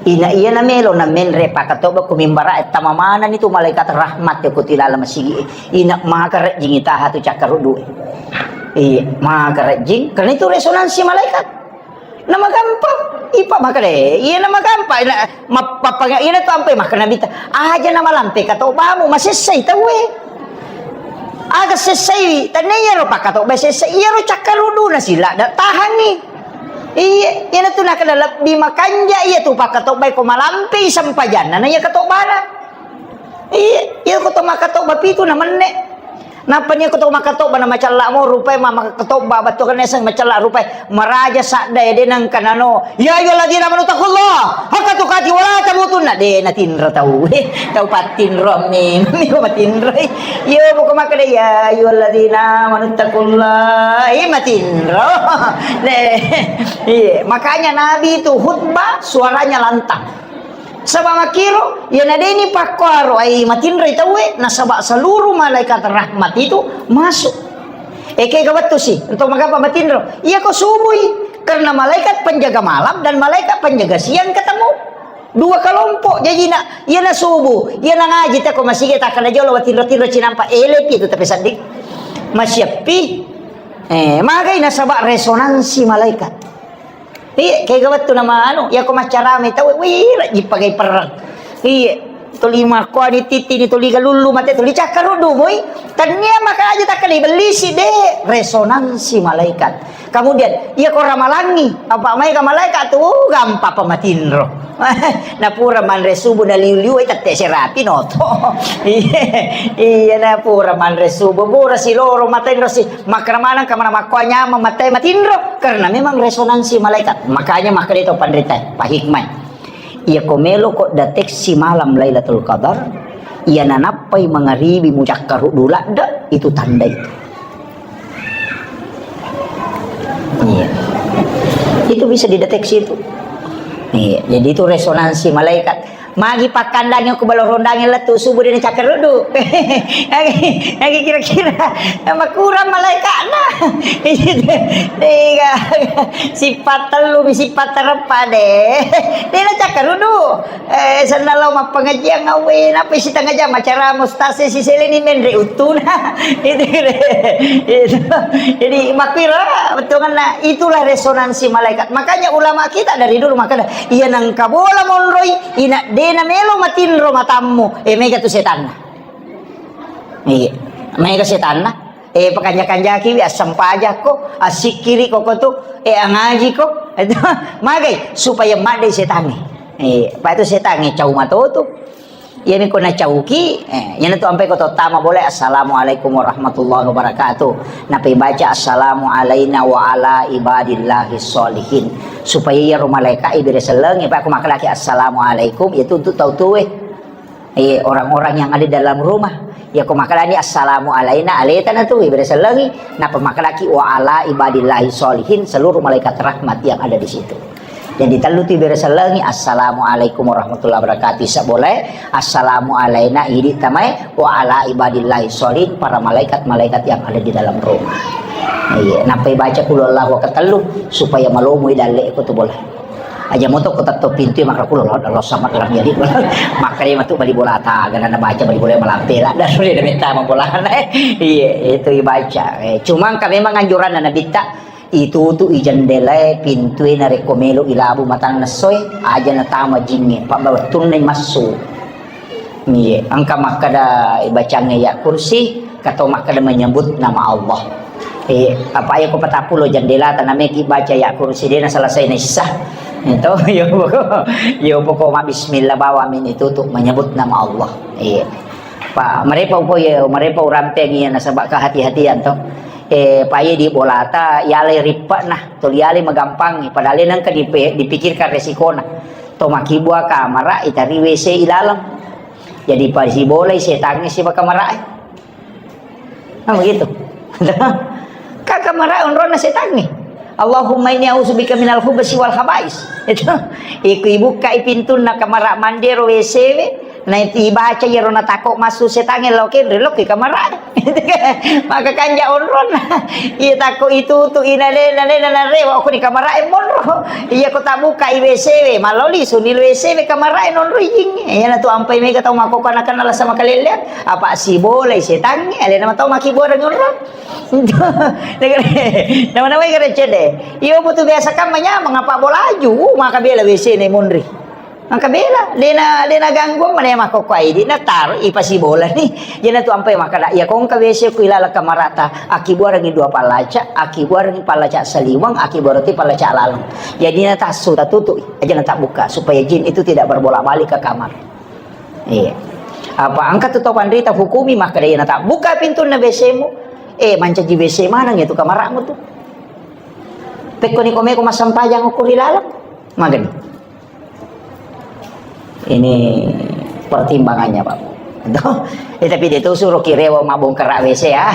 Ina iya na melo na menre pakatobba ko mimbara, tama manani tu malaikat rahmat ya ko tilala masigi. Ina maka rejjing itaha tu cakkaruddu. Iya, maka rejjing, karena itu resonansi malaikat. Na magampang, ipa maka de, iya na magampang, ina, mappapaga, ina tu ampe maka Nabi ta, aja na malampe katobbamu, masessai tauwe. Aga sessai, tania iyaro pakatobba sessai, iyaro cakkaruddu na sila da tahangi. Iya, iyana tu nakada lebbi makanja iya tu pakatobba ko malampe sempajanna na iya katobbana. Iya, iya ko to makatobba pitu na menne. Nappa ni ko to makatobba na macalla mo rupai ma makatobba battu kan eseng macalla rupai maraja sadda ya denang kanano. Ya ayyuhalladzina amanu taqullaha haqqa tuqatih wa la tamutunna. De natinro tau. Tau pattinro memang ko matinro. Iya buka makada ya ayyuhalladzina amanu taqullaha. Iya matinro. De. Iya, makanya Nabi itu khutbah suaranya lantang. Saba makkiro, iya na deni pakkuaro ai matinroi tauwe, nasaba seluruh malaikat rahmat itu masuk. Eke ga wettu si, untuk magapa matinro? Iya ko subui, karena malaikat penjaga malam dan malaikat penjaga siang ketemu. Dua kelompok jajina, iya na subuh, iya na ngaji tako masigi takkana jolo watinro-tinro cinampa elepi itu tapi seddi. Masiappi. Eh, magai nasaba resonansi malaikat. Iya, kega wettu nama anu, iya ko maccarame tau, wih, rajji pagai perang. Iya, tuli makkuani titini tuli galullu mate tuli cakkaruddu mui. Tania maka aja takkali bellisi de resonansi malaikat. Kemudian, iya ko ramalangi, apa mai ka malaikat tu gampang pamatinro. Napura manre subuh na liu-liu tette serapi noto. Iya, iya napura manre subuh, pura siloro matenro si. Makkeda maneng ka mana makkoa nyameng mattai matinro, karena memang resonansi malaikat. Makanya makkeda to panrita, Pak Hikmah. Iya ko melo ko deteksi malam Lailatul Qadar, iya nanappai mangaribi mucakkaruddu ladde, itu tanda itu. Iya. Itu bisa dideteksi itu. Iya, jadi itu resonansi malaikat. Magi pakkandangi ko balo rondangi lettu subuh dena cakkaruddu. Agi, agi kira-kira makurang malaikatna. Tiga. Sifat tellu, sifat terempat deh. Dena cakkaruddu. Eh, senna lao mappengajian awe, napa sitengah jam acara mustase si seleni menre uttuna. Itu, itu. Jadi makkira betul kan, nah, itulah resonansi malaikat. Makanya ulama kita dari dulu makanya iya nangka bola monroi, ina dena melo matinro matammu, eh, mega tu setanna. Iya, mega setanna. Eh, pakanja-kanjaki wi, assempajakko, assikkiri koko tu, eh, angajiko. Itu magai supaya madde setangnge. Eh, apa itu setangnge cau matotu. Iyami ko nacauki, eh, iyana tu ampai ko tottama boleh, "Assalamualaikum warahmatullahi wabarakatuh." Napai baca, "Assalamu alaina wa ala ibadillahi sholihin." Supaya iyaro malaikat ibere sellengi, apa aku makalaki, "Assalamualaikum," itu untuk tau tuwe. Eh, orang-orang yang ada dalam rumah. Ya, ko makalani, "Assalamu alaina," aleta na tu, ibere sellengi, napa makalaki, "Wa ala ibadillahi sholihin," seluruh malaikat rahmat yang ada di situ. Jadi, tellu tu ibere sellengi, "Assalamualaikum warahmatullahi wabarakatuh," isa boleh, "Assalamu alaina," idi tamai, "Wa ala ibadillahi sholihin," para malaikat-malaikat yang ada di dalam rumah. Iya, nappai baca qul huwallahu ketellu, supaya malomo i dalle ko tu boleh. Aja moto ko tetto pintu, maka kulo lo, lo sama dalam jadi. Maka dia matu bali bola ta, gana na baca bali bola malampe lah. Dan sudah ada minta bola. Iya, itu dibaca. Eh, cuma kan memang anjuran Nabi ta, itu tu i jendela, pintu na rekko melo ilabu matang nessoe, aja na tama jinge, pak bawa tunne masuk. Iya, engka makkeda ibacangnge ya kursi, kato makkeda menyebut nama Allah. Eh, apa ya ko patappulo jendela tanameki baca ya kursi dena selesai na sisa. Itu, yo pokok, yo pokok ma bismillah bawa min itu tuh menyebut nama Allah. Iya. Pak, merepa upo ya, merepa urampeng iya nasaba kehati-hatian to. Eh, pak iya di bolata, yale rippek nah, tuli yale magampangi, padahal nengka dipe-, dipikirkan resikona. To makkibua kamara, itari W C ilaleng. Jadi pasibolai setangnge siba kamarae. Nah, begitu. Ka kamarae onronna setangnge. "Allahumma inni a'udzubika minal khubsi wal khabais." Itu. Iku ibukkai pintunna kamara mandero W C we. Naibaca iyaro natakko massu setangnge lao kenre lokki kamara. Maka kanja onronna. Iya takko itutu ina de na de na rewa ko ni kamara e monro. Iya ko tabuka i W C we, maloli suni W C we kamara e nonro ijing. Iya na tu ampai mega tau makoko anak-anak lasa makalelleang. Apa sibolai setangnge, alena matau makibuareng onro. Nama-nama kare cede. Iyo butuh biasa kan manyamang apa bolaju, maka bela W C ne monri. Engka bela, dena, dena gangguang mana makkokkoe idi, nataro ipasibolani. Jena tu ampai makkada, iya ko engka W C ku ilaleng kamarata, akkibuarengngi dua pallaca, akkibuarengngi pallaca saliweng, akkibuarengngi pallaca laleng. Jadi natassu, tatutui, aja natabbuka, supaya jin itu tidak berbolak-balik ke kamar. Iya. Apa engka tu tau panrita hukumi makkada, iya natabbuka pintunna W C mu, eh, mancaji W C maneng itu kamara'mu tu. Pekkoni ko meko massempajang okko ri laleng, magani. Ini pertimbangannya, Pak. Tuh. Eh, tapi dia tuh suruh ki rewa mabongkara W C ya.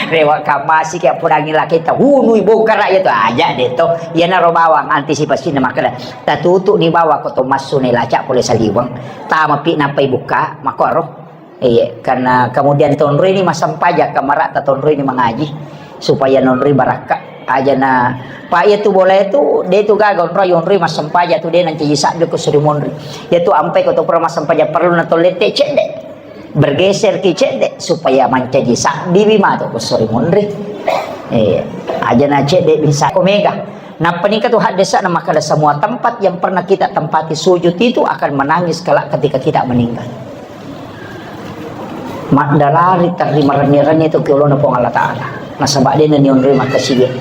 Rewa kamasi kayak pudangi laki tahunui bongkara ya tuh aja deh tuh. Iya naro bawang antisipasi na makkada. Tatutu ni bawang ko to massu ne lacak pole saliweng. Tama pi napai buka makoro. Iya, karena kemudian tonroi ni massempajang kamara ta tonroi ni mangaji supaya nonroi barakka. Aja na, Pak, iya tu bola itu, de tu gaga onroi, onroi massempajang tu de nanti sabbi ko suri monri. Ya tu ampai ko to pura massempajang perlu na tollette cedde. Bergeser ki cedde supaya mancaji sabbi wi mato ko suri monri. Iya, aja na cedde bisa ko mega. Nappa ningka tu haddesa'na makkada semua tempat yang pernah kita tempati sujud itu akan menangis kelak ketika kita meninggal. Maddarari terri marenni-renni tu ki olona Puang Allah Ta'ala. Nasaba de na nionroi makkasiwiang.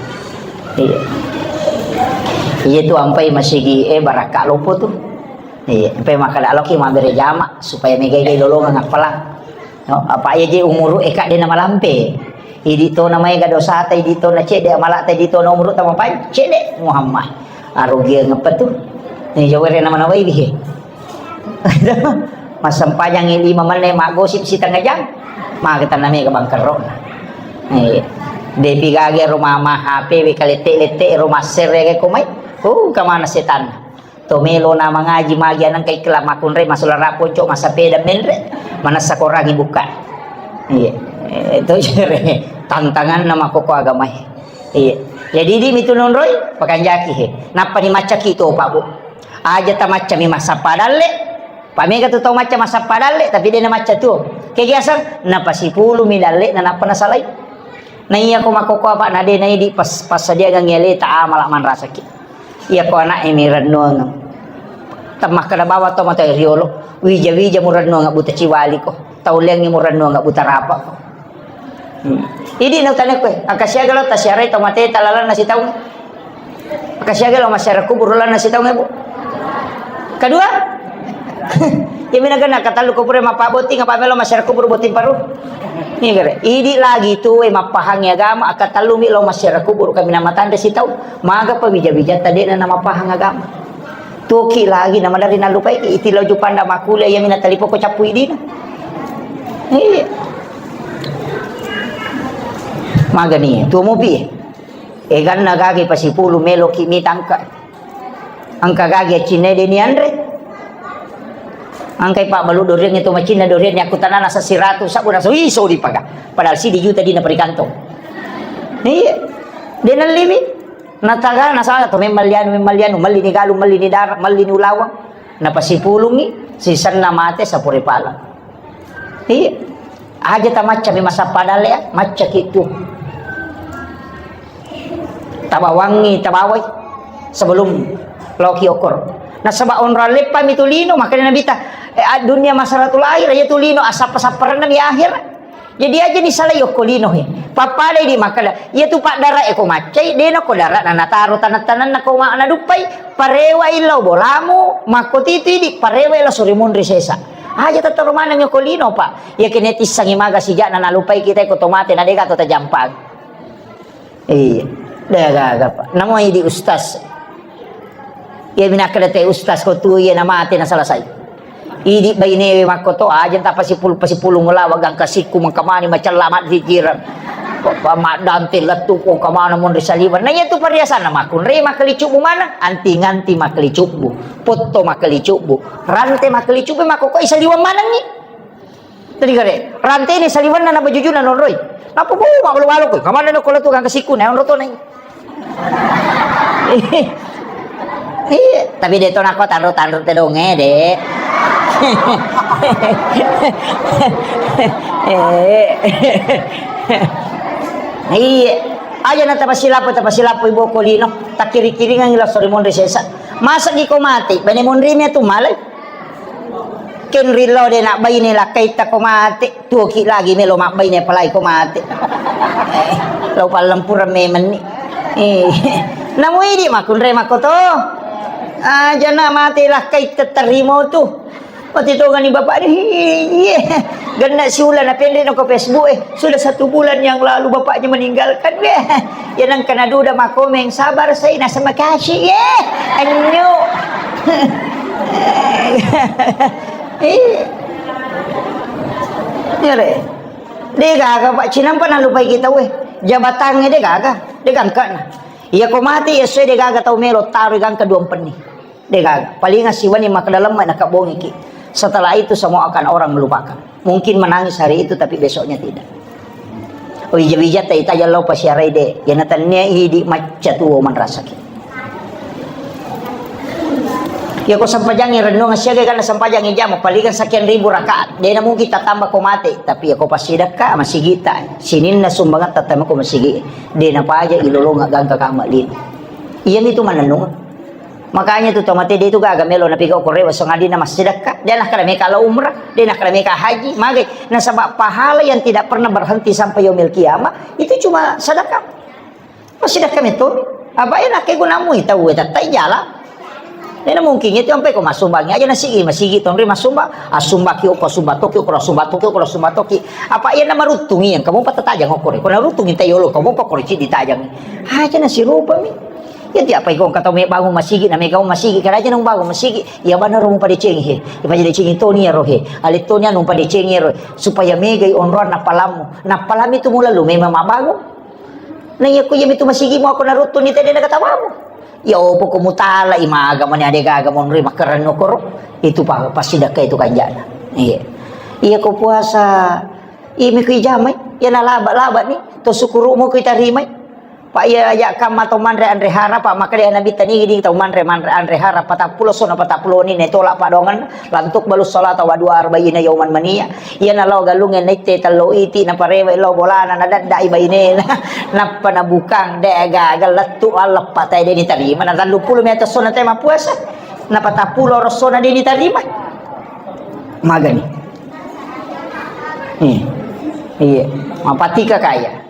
Iya. Iya tu ampai masigi, eh, barakka loppo tu. Iya, ampai makkada loki mabbere jama supaya megai-gai lolongeng appalang. No, apa iya je umuru e kadde na malampe. Idi to na maega dosata, idi to na cedde amalata, idi to na umuru ta mapan-, cedde Muhammad. Arugiang apa tu? Ni jawere na manawai bihe. Massempajang lima menit, maggosip sitengah jam. Maka tanah mega bangkerro. Eh, depi gage rumah mah H P we kalette-lette rumah sere ke komai. Oh, kemana setan? To melo na mangaji magi anang kai kela makunrai masolara ponco masapeda menre manassa korangi buka. Iya. Eh, itu jere tantangan nama koko agama. Iya. Jadi di mitu nonroi pakanjaki he. Nappa ni maccaki to Pak Bu. Aja ta macca mi massappa dalle. Pak mega tu tau macca massappa dalle tapi de na macca tuo. Kegiasan napasipulu mi dalle na nappa nasalai. Na iya ko makkokkoe, Pak, na de na idi pas-, passadiangengngi aleta amala manrasaki. Iya ko ana'e mi rennuangeng. Temmakkeda bawang to mata riolo, wija-wija mu rennuangeng buta ciwali ko. Tau leangngi mu rennuangeng buta rapa ko. Hmm. Idi na utane koe, engka siaga lo tasiarai to mateta lalanna sitaung. Engka siaga lo massiara kubur lalanna sitaung, Bu? Kedua? Iya mina gana katellu ko pura mappabotting apa melo massiara kubur botting paru. Ini gare. Idi lagi tu we mappahangi agama, katellu mi lo massiara kubur kami nama tanda sitaung. Maga pa wija-wija tadena na mappahang agama. Tuki lagi nama dari nalupai iti lo jupanda makkuliah iya mina talipo ko cappu idina. Iya. Magani tu mopi. Eganna gage pasipulu meloki mita engka. Engka gage accinna de nianre. Engkai pabbalu doriang itu macinna doriang ni aku tanana sasiratu sabbu naso iso dipaga. Padahal sidi juta dina perikantong. Iya. De nallimi. Nataga nasala to memang lianu, memang lianu, melli ni galu, melli ni dara, melli ni ulawang. Napasipulungi, sisenna mate sapure pala. Iya. Aja tamacca mi masappa dalle, ya, macca ki tu. Tabawangi, tabawai sebelum loki okor. Nasaba onrang leppa mi tu lino, makanya Nabi ta, eh, dunia masaratul akhir, ya tu lino asappa-sapparanna mi akhir. Jadi aja ni salai okko lino he. Pappada di makkada, iya tu paddara eko maccai, dena ko dara na nataro tanah-tanah na ko ma-, naduppai, parewa illau bolamu, makko titu idi, parewa ilo suri munri sesa. Aja tattaro maneng ko lino, Pak. Iya kene tissangi maga sijak na nalupai kita ko tomate na dega to tajampang. Iya. Dega gaga, Pak. Namo idi ustaz. Iya minakkeda te ustaz ko tu iya namate na selesai. Idi bainewe makko to aja tapasipul-, pasipulung lawa gangka sikku mengkamani macella mat pikiran. Maddanti lettu ko kamana monri saliweng. Na iya tu perhiasanna makkunrai makkelicubbu maneng, anti-nganti makkelicubbu, potto makkelicubbu, rante makkelicubbu, makkokoi saliweng manengngi. Tadi kare, rante ini saliwenna na bajujuna nonroi. Napa bu malu-malu ko, kamana no kola tukang kesiku na onro to nai. Iya, tapi de to nako tanro-tanro te donge, de. Eh. Iya. Aja na tapasilapo, tapasilapo ibu ko lino. Takkiri-kiringan ila sori monri sesa. Masa gi ko mati, bene monri mi tu malai. Kenri lo de nak baine lakkaita ko mati. Tuoki lagi melo mabbaine apalagi ko mate. Eh, lo pallempureng memenni. Eh, namu idi makkunrai makkoto. Aja na mate lakkai tetterimo tu. Mati tongani bapak ni. Iye. Genna siula na pendek no ko Facebook eh. Sudah satu bulan yang lalu bapaknya meninggalkan. Weh. Ya nang kena duda makomeng sabar saya nasa makasih. Ye. Anyo. Eh. Iyare. De gaga, Pak, cinampa nalupai kita, weh. Jabatangnge de gaga, de gangkana. Iya ko mati, iya sesuai de gaga tau melo taroi gangka dua penni. De gaga. Palingan siwani maka dalam mai nakabongiki. Setelah itu semua akan orang melupakan. Mungkin menangis hari itu, tapi besoknya tidak. Oh, ija-ija tai tajang lao pasiarai de. Yana tannia idi macca tuo manrasaki. Iya ko sempajangi renungan siaga kana sempajangi jama palingan sekian ribu rakaat. Dena mungkin tatamba ko mate, tapi iya ko passidakka masigita. Sininna sumbangan tatamba ko masigi. Dena paja ilolonga gangka kama lino. Iya mitu manenung. Makanya tu tau mate de itu gaga melo napigau ko rewa songadina massidakka. Dena kada meka la umrah, dena kada meka haji, magai. Nasaba pahala yang tidak pernah berhenti sampai yaumil kiamah itu cuma sedekah. Massidakka metto. Apa iya nakke gunamu tau e tattai jala. Dena mungkin itu sampai ko masumbangi aja nasigi, masigi tonri masumbang, asumbaki oko sumba toki, oko sumba toki, oko sumba toki. Apa iya namaruttungi yang kamu patatajang okore. Ko naruttungi tai yolo kamu pakore cidi tajang. Aja nasirupami. Ya tiap apa ikong kata me bangun masigi na me gaung masigi karaja nung bangun masigi. Ya bana ro mupadecengi he. Ipadecengi toni ya rohe. Ale toni anu padecengi ro supaya megai onroan napalamu. Napalami tu mula lu memang mabangun. Na iya ku iya mitu masigimu ako naruttu ni tede na katawamu. Ya opo ko mutala imaga mani ade gaga monri makkerenno koro. Itu pa-, pasti dakka itu kanjana. Iya. Iya ko puasa. Iya mi ku ijamai. Iya na laba-laba ni. To sukuru mo ku itarimai. Pa iya aja kamma to manre anre hara pa makkeda Nabi tani di tau manre manre anre hara patappulo sona patappulo ni ne tola padongan. Lantuk balu salata wa dua arba'ina yauman mania. Iyana lao galungnge naitte tello iti, naparewe lao bolana, nadaddai bainena. Nappa nabukang, de gaga lettu alleppa tae de nitarima. Na telluppulo mi atas sona tae mappuasa. Napatappulo rossona de nitarima. Magani. Iya. Iya. Mapatika kaya.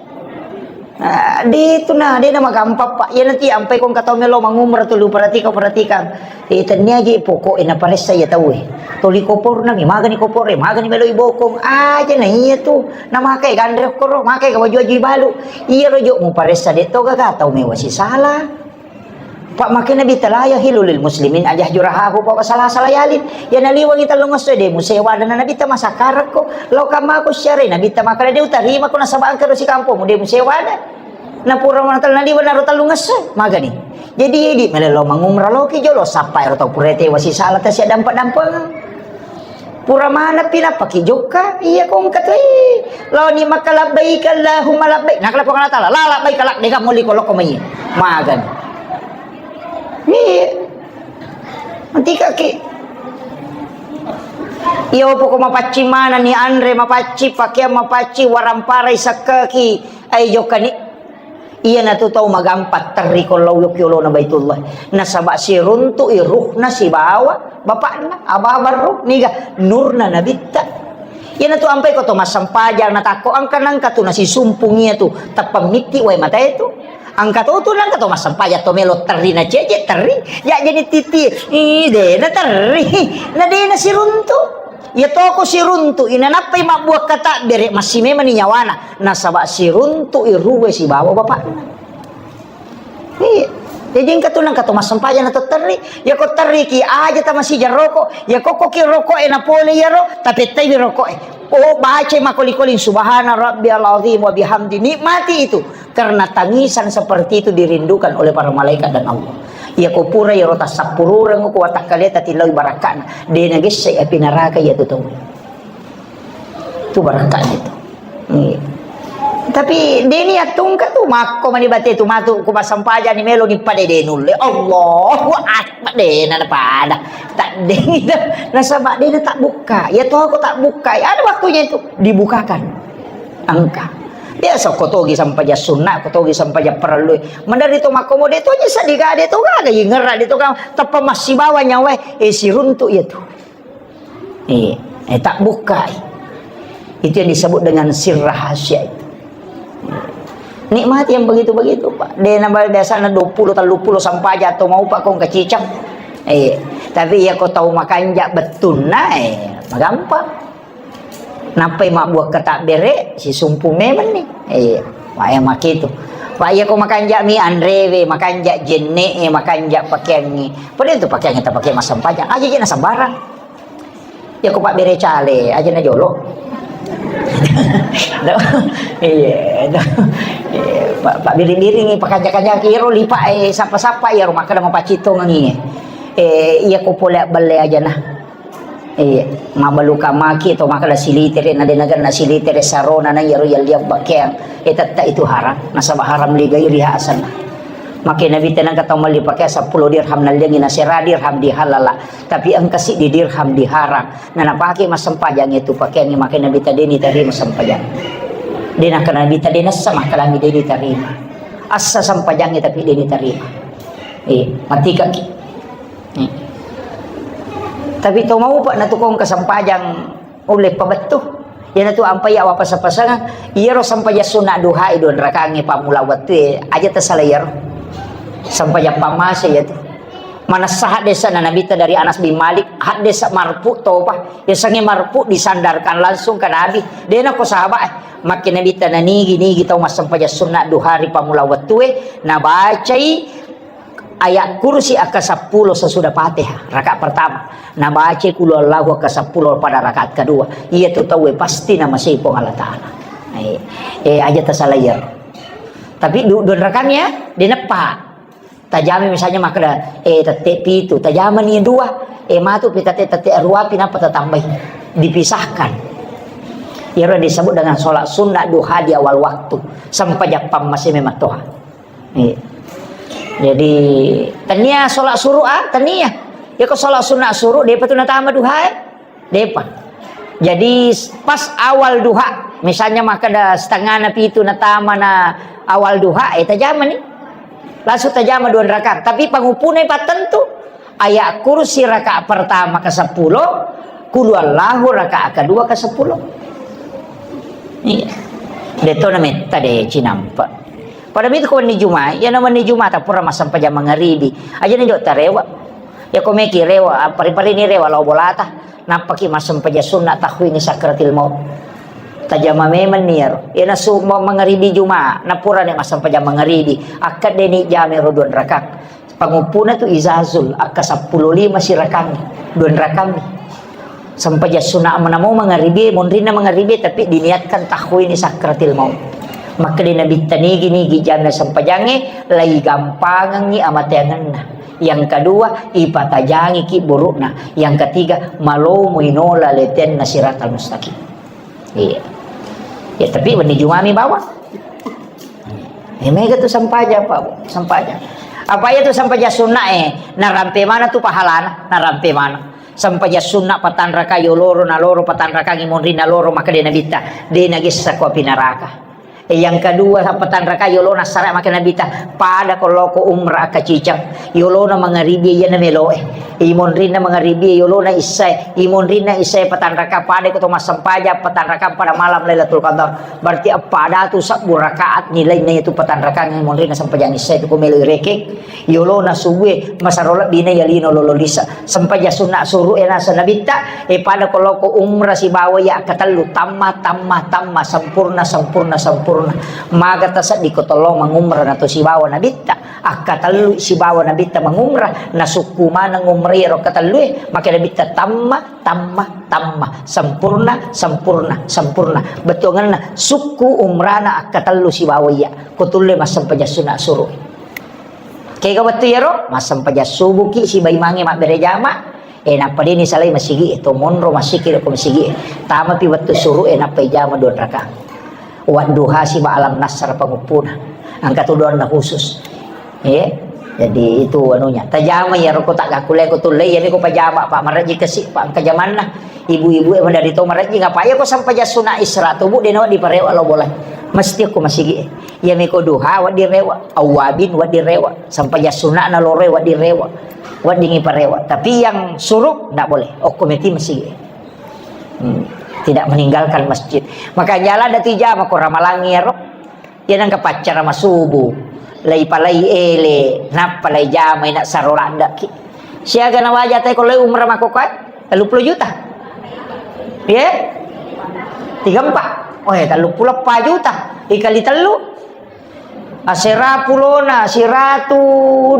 Ah, de tu na, de na magampang, Pak. Iya nanti ampai kong katau melo mangumrah tu lu perhatikan, perhatikan. Eh, tania je pokok e na paressa iya tau e. Toli kopor na mi, magani kopor e, magani melo ibokong. Aja na iya tu. Na makai ganre koro, makai ka baju-baju balu. Iya rojo mu paressa de to gaga tau mewa sisala. Pak, makkeda Nabitta la yahillu lil muslimin an yahjura akhahu fawqa salasati layalin. Iya naliwengi tellungesso de musewada na Nabitta masakkarekko. Lao kammako siarai Nabitta makkeda de utarimako nasaba engka ro sikampongmu de musewada. Napura manatala naliweng naro tellungesso magani. Jadi idi melo mangumrah loki jolo sappa ero tau pura tewa sisala tasiaddampa-dampengeng. Pura manappi nappaki jokka, iya kongka tu, eh, laoni maka labbaik Allahumma labbaik. Nakala Puang Allah Taala, la labbaik la, dega molli ko loko mai. Magan. Iya. Mantika ki. Iya, poko mapaccing manani anre, mapaccing pakeang, mapaccing waramparai sakkaki, ai jokkani. Iyanatu tau magampang terri ko lao yokki olona Baitullah. Nasaba siruntu'i ruhna sibawa bapakna, ababa ruh, niga nurna Nabitta. Iyanatu ampai ko to massempajang natakko engka nangka tu nasisumpung iyatu teppa mitti wae matae tu. Engka to tu nangka to massempajang to melo terri na cece terri. Ya jadi titi, ih, dena terri. Na dena siruntu. Iya toko siruntu'i, nanappai mabbuakka tabbere, massimemani nyawana, nasaba siruntu'i ruwe sibawa bapakna. Iya. Jadi engka tu nangka to massempajang na to terri, iya ko terriki aja tamasija roko, iya kokkoki roko'e napole iyaro, tapettaiwi roko'e. Oh, baca makoli-koli subhana rabbiyal azim wa bihamdi, nikmati itu. Karena tangisan seperti itu dirindukan oleh para malaikat dan Allah. Iya ko pura iyaro tassappurureng ko watakkaleta tillau barakana. De nagessai api neraka iya tu tau. Tu barakana itu. Iya. Tapi deni attungka tu makko mani bate tu matu ku massempajang ni melo ni pada de nulle. Allahu Akbar. Dena pada. Tak dena nasaba dena tak buka. Ya to ko tak buka. Ada waktunya itu dibukakan. Engka. Biasa ko togi sampajang sunna, ko togi sampajang parellu. Mandari to makko mo de to nyesa diga de to gaga ingerra de to ga teppa massibawa nyawa e siruntu ya tu. Eh, eh tak buka. Itu yang disebut dengan sir rahasia itu. Nikmati yang begitu-begitu, Pak. De nambah biasana dua puluh, tiga puluh sampajang atau mau Pak kong kacicang. Eh, tapi ya kau tahu makanja bettunna, eh, gampang. Nappai mabbuang katak bere, si sumpu memang nih. Eh, Pak ya makitu. Pak ya kau makanja mi anrewe, makanja jenne, eh, makanja pakeangi. Padahal itu pakeangi tak pakai masampajang. Aja jena sembarang. Ya ko pabbere cale aja na jolo. Iya, pak biring-biring pakanja-kanja kiro lipa eh sapa-sapa ya rumah kada mapacito ngi. Eh iya ko pole belle aja nah. Iya, mabaluka maki to maka da silitere na denaga na silitere sarona na yaro yalliang bakeang. Eh tetta itu haram, nasaba haram ligai riha asana. Maka Nabi tenang kata mali pakai sepuluh dirham naliangi nasera dirham dihalala. Tapi engka siddi dirham diharang. Na napake massempajang itu pakeangngi maka Nabi tadeni tarima sempajang. Dena kana Nabi tadena sama kalami deni tarima. Assa sempajangnya tapi deni tarima. Eh, matika ki. Eh. Tapi to mau pak natukong kesempajang ulle pabettu. Iyanatu ampai awapasa-pasang, iyaro sempajang sunna duha e dua rakangnge pammula wettue, aja tasala iyaro. Sempajang pammase iyatu. Manessa haddesa na Nabitta dari Anas bin Malik, haddesa marfu topa. Yasengnge marfu disandarkan langsung ke Nabi. Dena ko sahabat, eh. Makke Nabitta nanigi-nigi tau massempajang sunna duha ri pammula wettue, nabacai ayat kursi akka seppulo sesudah Fatihah, rakaat pertama. Nabacai qul huwallahu akka seppulo pada rakaat kedua. Iya tu tauwe pasti namasei Puang Allah Ta'ala. Eh, eh, aja tasala iyaro. Tapi du-, dua rakaat ya, deneppa. Tajami misalnya makkeda, eh, tette pitu, tajamani dua, eh, matu pi tette, tette rua pi nappa tatambai. Dipisahkan. Iyaro disebut dengan sholat sunnah duha di awal waktu. Sempajang pammase memang toha. Iya. Jadi, tania sholat suruh, ah, tania. Ya, kok sholat sunnah suruh, depa tu natama duha, eh? Depa. Jadi, pas awal duha, misalnya makkeda setengah na pitu natama na awal duha, eh, tajama ni. Langsung tajama dua rakaat. Tapi pangupuna pattentu, ayat kursi rakaat pertama ke sepuluh, qul huwallahu rakaat kedua ke sepuluh. Iya. Deto na metta de cinampa. Pada mitu ko wenni Juma, iyana wenni Juma ta pura massempajang mangaribi. Aja ni jok tarewa. Ya ko meki rewa, pari-pari ni rewa lao bolata. Nappaki massempajang sunna tahwini sakratil maut. Tajama memang ni iyaro. Iyana su ma-, mangaribi Juma, na pura ni massempajang mangaribi. Akkedde ni jami ro dua rakaat. Panguppuna tu izazul, akka seppulo lima sirakangngi, dua rakammi. Sempajang sunna manamo mangaribi, monrinna mangaribi, tapi diniatkan tahwini sakratil maut. Makkeda Nabitta nigi-nigi janna sempajangnge, lai gampangengngi amateangenna. Yang kedua, ipatajangi ki burukna. Yang ketiga, malomo inola letenna siratal mustaqim. Iya. Ya, tapi wenni Jumami bawang. Eh, mega tu sempajang, Pak, Bu. Sempajang. Apa iya tu sempajang sunna, eh? Narampe mana tu pahalana? Narampe mana? Sempajang sunna patanraka yoloro na loro patanraka ngimonri na loro maka de nabitta. De nagessa ko api neraka. Eh, yang kedua patanraka yolona sare maka nabitta. Pada ko loko umrah kacicang. Yolona mangaribi iya na meloe. Imonrinna mangaribi yolona issae. Imonrinna issae patanraka pada ko to massempajang patanraka pada malam Lailatul Qadar. Berarti eppa datu sabbu rakaat nilainna itu patanrakang monrinna sempajang isya itu ko melo irekeng. Yolona subue masaro lebbina ya lino lolo lisa. Sempajang sunna suru e nasa nabitta, e pada ko loko umrah sibawa ya katellu tamma, tamma, tamma, sempurna, sempurna, sempurna. Maga taseddi ko tollo mangumrah na to sibawa nabitta, akkatellu sibawa nabitta mangumrah, nasukku maneng umrah iyaro akkatellu e, maka nabitta tamma, tamma, tamma, sempurna, sempurna, sempurna. Bettuangenna sukku umrana akkatellu sibawa iya, ko tulle massempajang sunna suruh. Kega wettu iyaro, massempajang subuki siba imangnge mabbere jama, e, nappa deni salai masigi e, to monro masiki ko masigi e. Tamapi wettu suruh e, nappa ijama dua rakaat. Wadduha siba alam nasr panguppuna. Engka tu doanna khusus. E, jadi itu anunya. Tajama iyaro ko tak gakkule ko tulle, iyami ko pajama, Pak, marejji kasi, Pak, engka jamanna. Ibu-ibu e madari to marejji, ngapa iya ko sempajang sunna isra tubu dena diparewa lo bola. Mesti ko masigi e. Iyami ko duha wedding rewa, awwabin wedding rewa, sempajang sunnana loroe wedding rewa, wedding iparewa. Tapi yang suruh ndak boleh. Okko meti masigi. Hmm. Tidak meninggalkan masjid. Maka jalan datu ijama ko ramalangi ero. Iya nangka paccara masubu. Lai palai ele, nappa lai jamai nak saro laddaki. Siaga na waja tai ko lai umrah makkokkoe? Tellu puluh juta. Iya? Tiga empat. Oh, ya, tellu puluh empat juta. Dikali tellu. Asera pulona, siratu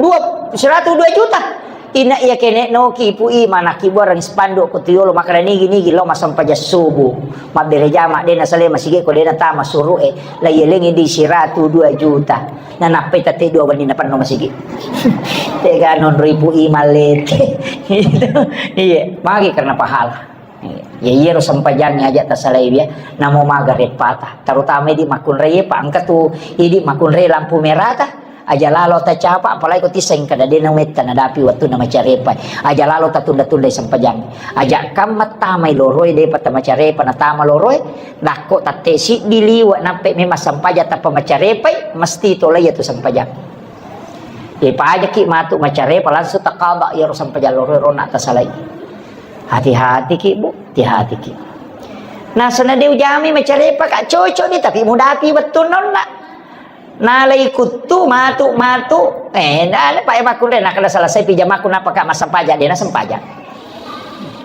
dua, siratu dua juta. Ina iya kene noki ipu i manaki buarang spanduk ko tuyolo makkada nigi-nigi lo massempajang subuh. Mabbere jama dena sale masigi ko dena tama suruh e. La iyelengi di siratu dua juta. Na nappai tette dua wenni na penno masigi. Tega nonro ipu i malete. Iya, magi karena pahala. Ya, iyaro sempajangnge aja tasalai ya. Namo maga repata. Terutama idi makkunrai, Pak, engka tu idi makkunrai lampu merata. Aja lalo tacapa, apalagi ko tiseng kada dena metta nadapi wattunna macarepa. Aja lalo tatunda-tunda sempajang. Aja kam mattamai loroi, depa tamacarepa natama loroi. Dakko tatte siddi liwa nappe memang sempajang tappa macarepai, mesti tolai tu sempajang. Ipajaki matu macarepa langsung takaba iyaro sempajang loroi rona tasalai. Hati-hati ki, Bu, hati-hati ki. Nah, sona de ujami macarepa ka cocok ni, tapi mudapi wettunna onna. Nalai kuttu matu-matu, eh, na, Pak, e, makkunrai, na kada selesai pijamaku, napa ka massempajang, de na sempajang.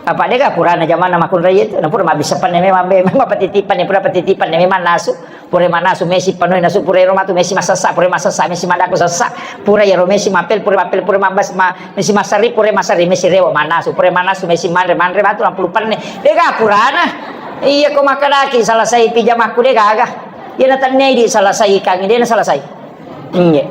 Apa de ka purana jamanna makkunrai itu, na pura mabbissa panne memang, memang patitipan ne, pura patitipan ne memang nasu. Pura manasu mesi panoi nasu, pura ero matu mesi masessa, pura masessa mesi madako sessa, pura ero mesi mapel, pura mapel, pura mabas, ma-, mesi masari, pura masari mesi rewa manasu, pura manasu mesi manre, manre matu lampulu penne. Dega purana. Iya ko makkadaki selesai pijamaku de gaga. Iya na tennei di selesai kangi, de na selesai. Iya.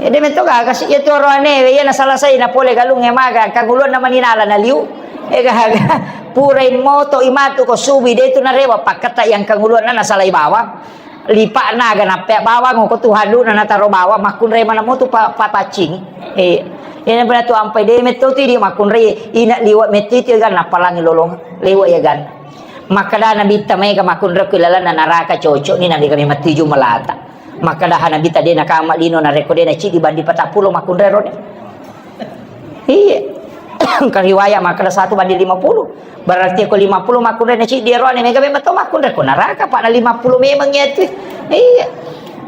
Ede metto gaga si, iya tu oroane, iya na selesai na pole galung e maga, kanguluan na maninala na liu. E gaga. Pura moto imatu ko subi de tu narewa pakkata yang kanguluan na nasalai bawang. Lipa'na aga nappea bawang ko tu haduna nataro bawang makkunrai mana motu pa-, papaccing. Eh, ina pernah tu ampai de metto tu di makkunrai ina liwa metto itu kan napalangi lolong lewa ya gan. Makkada Nabitta mega makkunrai ku lalanna naraka cocok ni nabi kami mati jumalata. Makkada Nabitta de nakama lino narekko de na cidi bandi patappulo makkunrai rone. Iya. Engka riwayat makkeda satu banding lima puluh. Berarti ko lima puluh makkunrai na ciddi ero ane mega memang to makkunrai ko neraka, Pak, na lima puluh memang iya tu. Iya.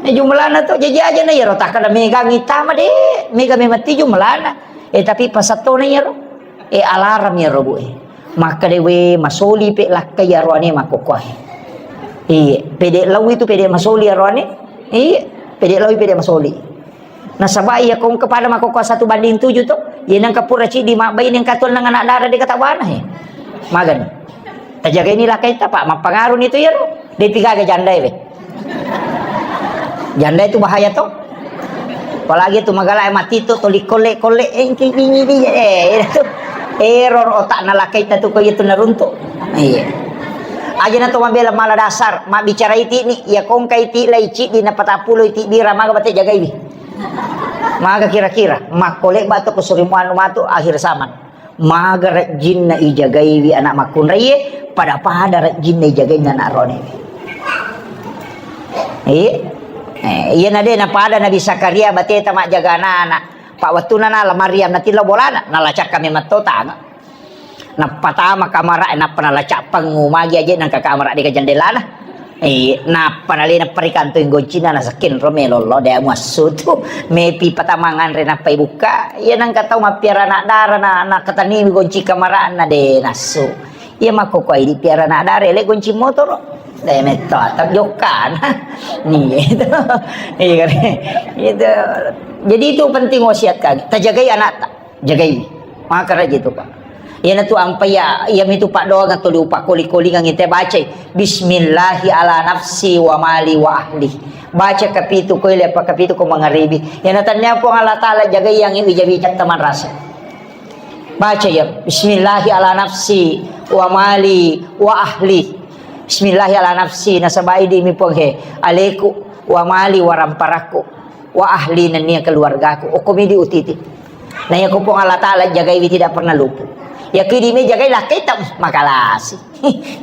Na jumlahna to jaji aja na iyaro takkada mega ngitama de, mega memang ti jumlahna. Eh, tapi pasattona iyaro. Eh, alarm iyaro, Bu, eh. Makkeda we masoli pe lakka iyaro ane makkokkoe. Iya, pede lawi tu pede masoli iyaro ane. Iya, pede lawi pede masoli. Nasaba iya kong kepada makkokkoe satu banding tujuh to. Iya nengka pura cidi mabbaine engka tuang nang anak dara de kata bana he. Magani. Tajaga ini lakkaita, Pak, mappangaru ni tu iyaro. De pigaga janda we. Janda itu bahaya to. Apalagi tu magala mati to, to likolle-kolle, engki bini di, eh, itu. Error otak na lakkaita tu ko itu naruntuk. Iya. Aja na to mabela mala dasar, mabbicara iti ni, iya kongka iti lai cidi na patappulo iti bira maga bate jagaiwi. Maga kira-kira, makko lebba to ko surimu anu matu akhir zaman. Maga rejjinna ijagaiwi anak makkunraie, pada-pada rejjinna ijagainna anak ronewe. Iya. Eh, iya na de na pada Nabi Zakaria bateta majjaga anak-anak. Pak wettuna nala Maryam natillo bolana, nala cakka memang to tanga. Nappa tama kamara, nappa nala cappengngu magi aje nangka kamara deka jendelana. Eh, nappa nalena perikantoi goncina nasekken ro melollo de muassu tu. Mepi patama nganre nappa ibukka. Iya nangka tau mappiara anak dara na, na katani gonci kamarana de nassu. Iya makkokkoe idi piara anak dara ele gonci motoro. Deh, metto atap jokkana. Nih, gitu. Iya, kan? Gitu. Jadi, itu penting wasiat kami. Tajagai anak ta. Jagai. Maka raja itu, Pak. Iyana tu ampai ya, iya mitu paddoang atau diupa koli-kolingan ite bacai. Bismillahi ala nafsi wa mali wa ahli. Baca kapitu ko ile apa kapitu ko mangaribi. Iyana tania Puang Allah Ta'ala jagai yang wija-wija teman rasa. Baca ya, bismillahi ala nafsi wa mali wa ahli. Bismillahi ala nafsi, nasaba idi mi Puang he, aleku, wa mali, wa ramparakku, wa ahli, nennia keluargaku. Okko midi utiti. Nah, ya ko Puang Allah Ta'ala jagaiwi tidak pernah luput. Ya kidi me jagai laketa makalasi.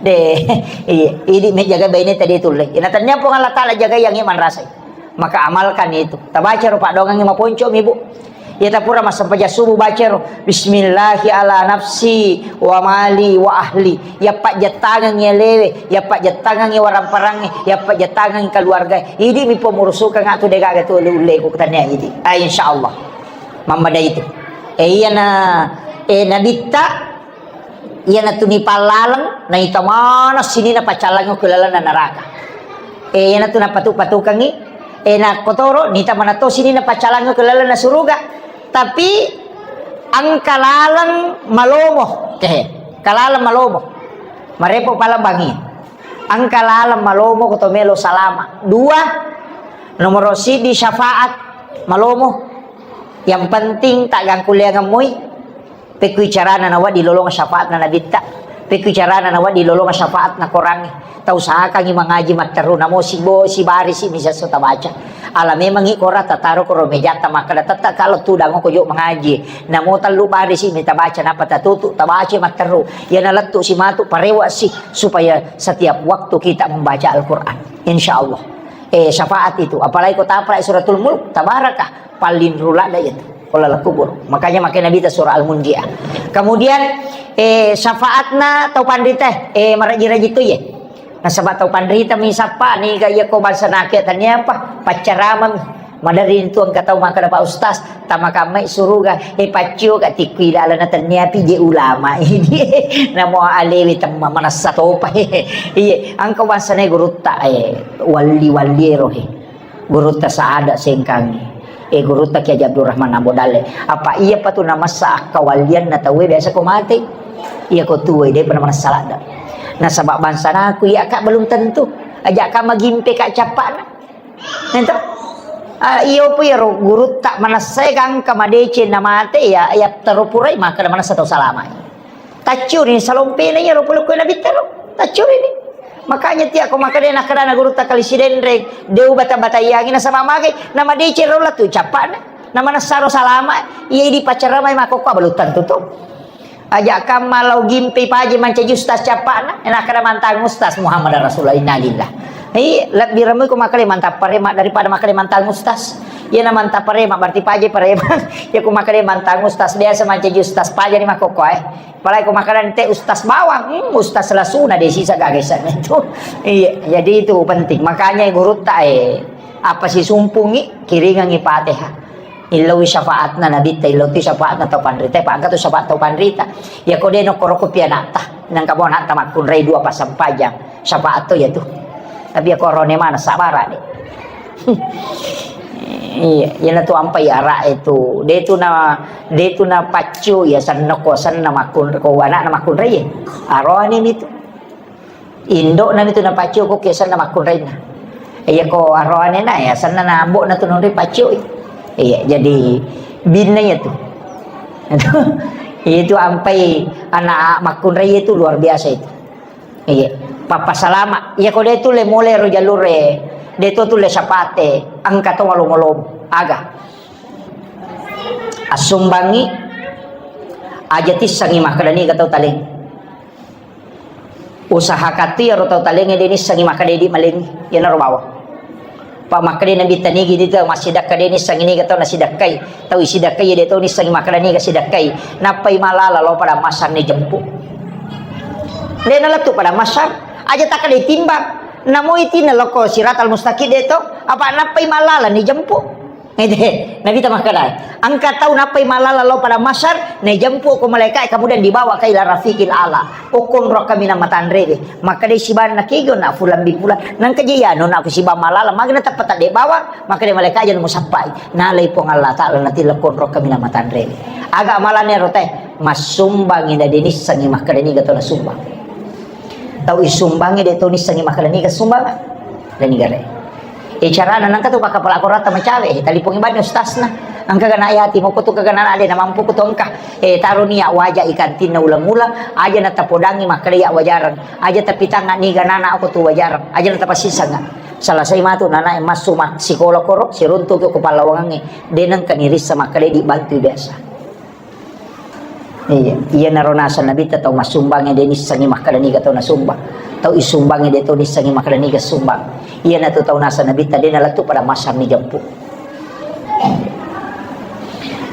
Deh, iya, idi me jagai baine tadi tulle. Nah, tania Puang Allah Ta'ala jagai yang iman rasai. Maka amalkan itu. Tabaca ro paddoangengnge maponcomi, Bu. Iya tapura massempajang subuh baca ro, "Bismillahi ala nafsi wa mali wa ahli." Iya pajjattangengngi alewe, iya pajjattangengngi waramparangnge, iya pajjattangengngi keluarga. Idi mi pemurusukang atu degaga tu ulle-ulleku tania idi. Ah, insyaallah. Mammada itu. Eh, iyana, eh, nabitta Iyanatu nipallaleng, naita maneng sinina paccallangnge ku lalenna neraka. Eh, iyanatu napatu-patukengngi, eh, nakkotoro nita maneng to sinina paccallangnge ku lalenna suruga. Tapi engka laleng malomo, kehe, engka laleng malomo. Marepo pala bangi. Engka laleng malomo ko to melo salama. Dua, nomoro siddi syafaat malomo. Yang penting tak gangkuleangan moi. Pekkui carana nawedding lolonga syafaatna nabitta. Pekkui carana nawedding lolonga syafaatna korangnge. Tausahakangngi mangaji matteru namo sibo-, sibarisi mi sesso tabaca. Ala memangngi korang tataro koro mejatta makkeda tette kalo tudang ko jo mangaji. Namo tellu barisi mi tabaca nappa tatutu tabaca matteru. Iyana lettu si matu parewa si supaya setiap waktu kita membaca Al-Quran. Insya Allah. Eh, syafaat itu. Apalagi ko tapalai suratul mulk, tabaraka. Paling rula da itu. Ko laleng kubur. Makanya makai Nabi ta surah Al-Munjiah. Kemudian, eh, syafaatna tau panrita, eh, maraji-raji tu ye. Nasaba tau panrita mi sappa ni ga iya ko bangsa nake tania apa? Paccarama mi. Madari tu engka tau makkeda Pak Ustaz, tama kammai suruga, eh, paccio ka tikkui lalana tania pi je ulama ini. Namo alewe temma manessa topa. Iye, engka bangsana gurutta, eh, walli-walli ero, eh. Gurutta Saada Sengkangi. Eh, gurutta Kiai Haji Abdurrahman Ambo Dalle. Apa iya patu namassa akkawallianna tauwe biasa ko mate. Iya ko tuwe, depa namassa ladda. Nasaba bangsanaku iya ka belum tentu. Aja ka magimpe ka cappana. Ento? Ah, iyo pu iyaro gurutta manessai gangka madeceng namate ya, ya terupurai maka manessa tau salama. Tacciurini salompena iyaro pole ko nabitta ro. Tacciurini. Makanya tia ko makkeda nakkeda na gurutta kali Sidenreng, de ubata-bataiangi nasaba magai, namadeceng ro latu cappana. Namanessaro salama, iya idi paccaramai makkokko belum tentu to. Aja kamma lao gimpe paje mancaji ustaz cappana, nakkeda mantang ustaz Muhammad Rasulullah, innalillah. Iya, lebbi ramai ko makkeda mantang parema daripada makkeda mantang ustaz. Iya na mantang parema berarti paje parema. Ya ko makkeda mantang ustaz biasa mancaji ustaz paje ni makkokko eh. Apalagi ko makkeda ente ustaz bawang, hmm, ustaz lasuna desi sagagasan itu. Iya, jadi itu penting. Makanya gurutta eh apa sisumpungi kiringangi Fatihah. Illoi syafaatna nabitta, illoi syafaatna tau panrita, pa engka tu syafaat tau panrita. Ya ko de nokkoro ko pi anatta, nangka bo anatta makkunrai dua passempajang, syafaat to ya tu. Tapi ya korone mana sabara de. Iya, iyana tu ampai ara itu. De tu na, de tu na paccu ya senna ko senna makkun ko anakna makkunrai. Arone mi tu. Indokna mitu napaccio ko kiasanna makkunrainna. Iya ko aroanena ya sanna na ambokna tu nonri paccio. Iya, jadi binna iya tu. Itu ampai anak makkunrai itu luar biasa itu. Iya, papa salama. Iya ko de tu le mole ro jalure, de tu tu le sapate, engka to malom-malom. Aga. Assumbangi aja tissangi makkeda niga tau taleng. Usahakan tu iyaro tau talengnge de nissengi makkeda idi malengngi, iyanaro bawang. Pa makkeda Nabi tanigi di tau massidakka de nissengi niga tau nasidakkai. Tau isidakkai de tau nissengi makkeda niga sidakkai. Nappai malala lao pada masar ni jempu. De nalettu pada masar, aja takkeda timbang. Namo itinna loko siratal mustaqim de to, apa nappai malala ni jempu. Ede, Nabitta makkeda, engka tau nappai malala lao pada mahsyar, naijempu ko malaika, kemudian dibawa ke ila rafiqil ala. Okko onrokka minang matanrewe. Makkeda sibanna, kega na fulan bin fulan. Nangka je iyanu na ku siba malala, magana teppa tadde bawang, makkeda malaika aja musappai. Nalai Puang Allah Taala natilla ko onrokka minang matanrewe. Aga amalane ro te, massumbang ina denissengi makkeda niga tau nasumbang. Tau isumbangngi de' tau nissengngi makkeda niga sumbang. Dan niga re. E carana nangka tu pakkapala akorata macawe, e talipongi bani ustasna. Engka gana yati moko tu kagana ade na mampu ku tu engka. E taro nia waja ikantinna ulang-ulang, aja na tapodangi makkeda ya wajareng. Aja tapitanga niga nana aku tu wajareng. Aja na tapasisanga. Selesai matu nana e massu ma-, sikola koro, siruntu ko pallawangangnge. De' nengka nirissa makkeda di bantu biasa. Iya, iyanaro naseng Nabitta tau massumbangnge de' nissengngi makkeda niga tau nasumbang. Tau isumbangnge de' tau nissengngi makkeda niga sumbang. Iyanatu tau naseng Nabitta de' nalettu pada mahsyar nijempu.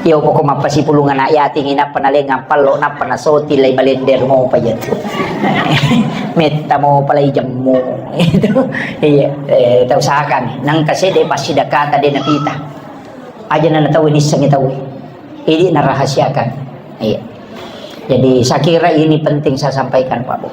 Iya, poko mappasipulung anak yating, nappa nalengang pallo, nappa nasoti lai balender mopa jatu. Metta mopa lai jemmu. Itu. Iya, eh, tau usahakan. Nangka sede passidakata de' napita. Aja na tau nissengngi tau. Idi narahasiakan. Iya. Jadi, saya kira ini penting saya sampaikan, Pak Bu.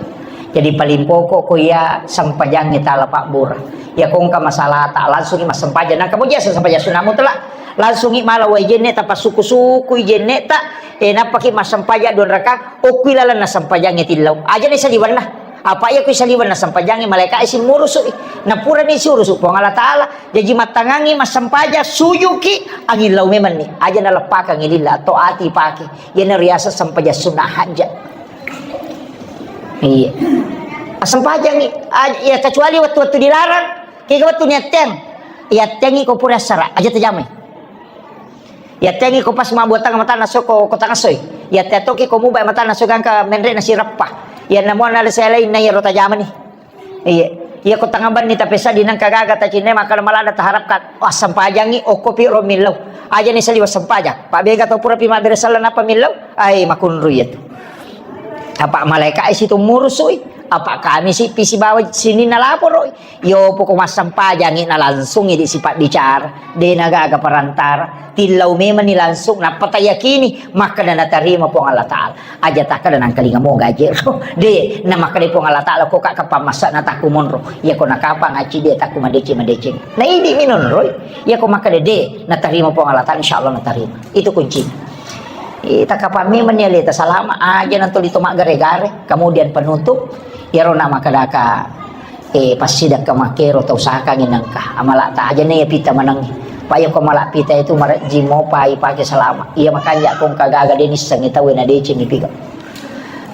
Jadi, paling pokok ko iya sempajangnge tala pabbura. Ya, ko engka masalah ta langsung massempajang. Nah, kemudian sempaja sunat mutlak. Langsung mala wai jenne ta pasuku-suku jenne ta. Eh, nappaki massempajang dua raka. Okui lalang na sempajangnge tillau. Aja ni saliwanna. Apa iya kui saliwanna sempajangnge malaika isi murusu. Napura ni si urusu Puang Allah Taala. Jaji mattangangngi massempajang, sujuki, angillau memanni. Aja naleppakangngi lilla, atau ati pake. Iyana riaseng sempajang sunnah hajat. Iya. Assempajangngi, aj-, ya kecuali wettu-wettu dilarang, kega wettu niatteng. Iattengngi ko pura assara, aja tajamai. Iattengngi ko pas mabbuattang matanna so ko, ko tangassoi. Iatte toki ko mubai matanna so gangka menre nasireppa. Iya namuanna le saya lain na iyaro tajamani. Iya, iya ko tangabanni tapesadi nangka gaga tacinne makkada malada taharapkan. Wah, sempajangngi okko pi ro millau. Aja ni saliwa sempajang. Pak bega to pura pi mabbere sala napa millau? Ai makunru iya tu. Apa malaika isi tu murusui? Apa kami si pisi bawa sini nalaporoi? Yo poko massempajangngi na langsungi di sipak bicara. De' nagaga perantara. Tillau memanni langsung, nappa tayakini, makkada natarima Puang Allah Taala. Aja takkada nangkalinga mo gaje ro. De', na makkada Puang Allah Taala, ko ka kapang massa na takku monro. Iya ko nakapang aci de' takku madeceng-madeceng. Na idi minonroi. Iya ko makkada de', natarima Puang Allah Taala, insya Allah natarima. Itu kuncinya. Eh, takapang memanni aleta salama, aja nantoli to maggare-gare. Kemudian penutup, iyaro na makkadaka Eh, passidakka makkero tau usahakangngi nengka. Amala ta aja ne pita manengngi. Pa iya ko amala pita itu marejji mopa ipake selama. Iya makanja ko engka gaga de' nissengngi tau na decengngi piga.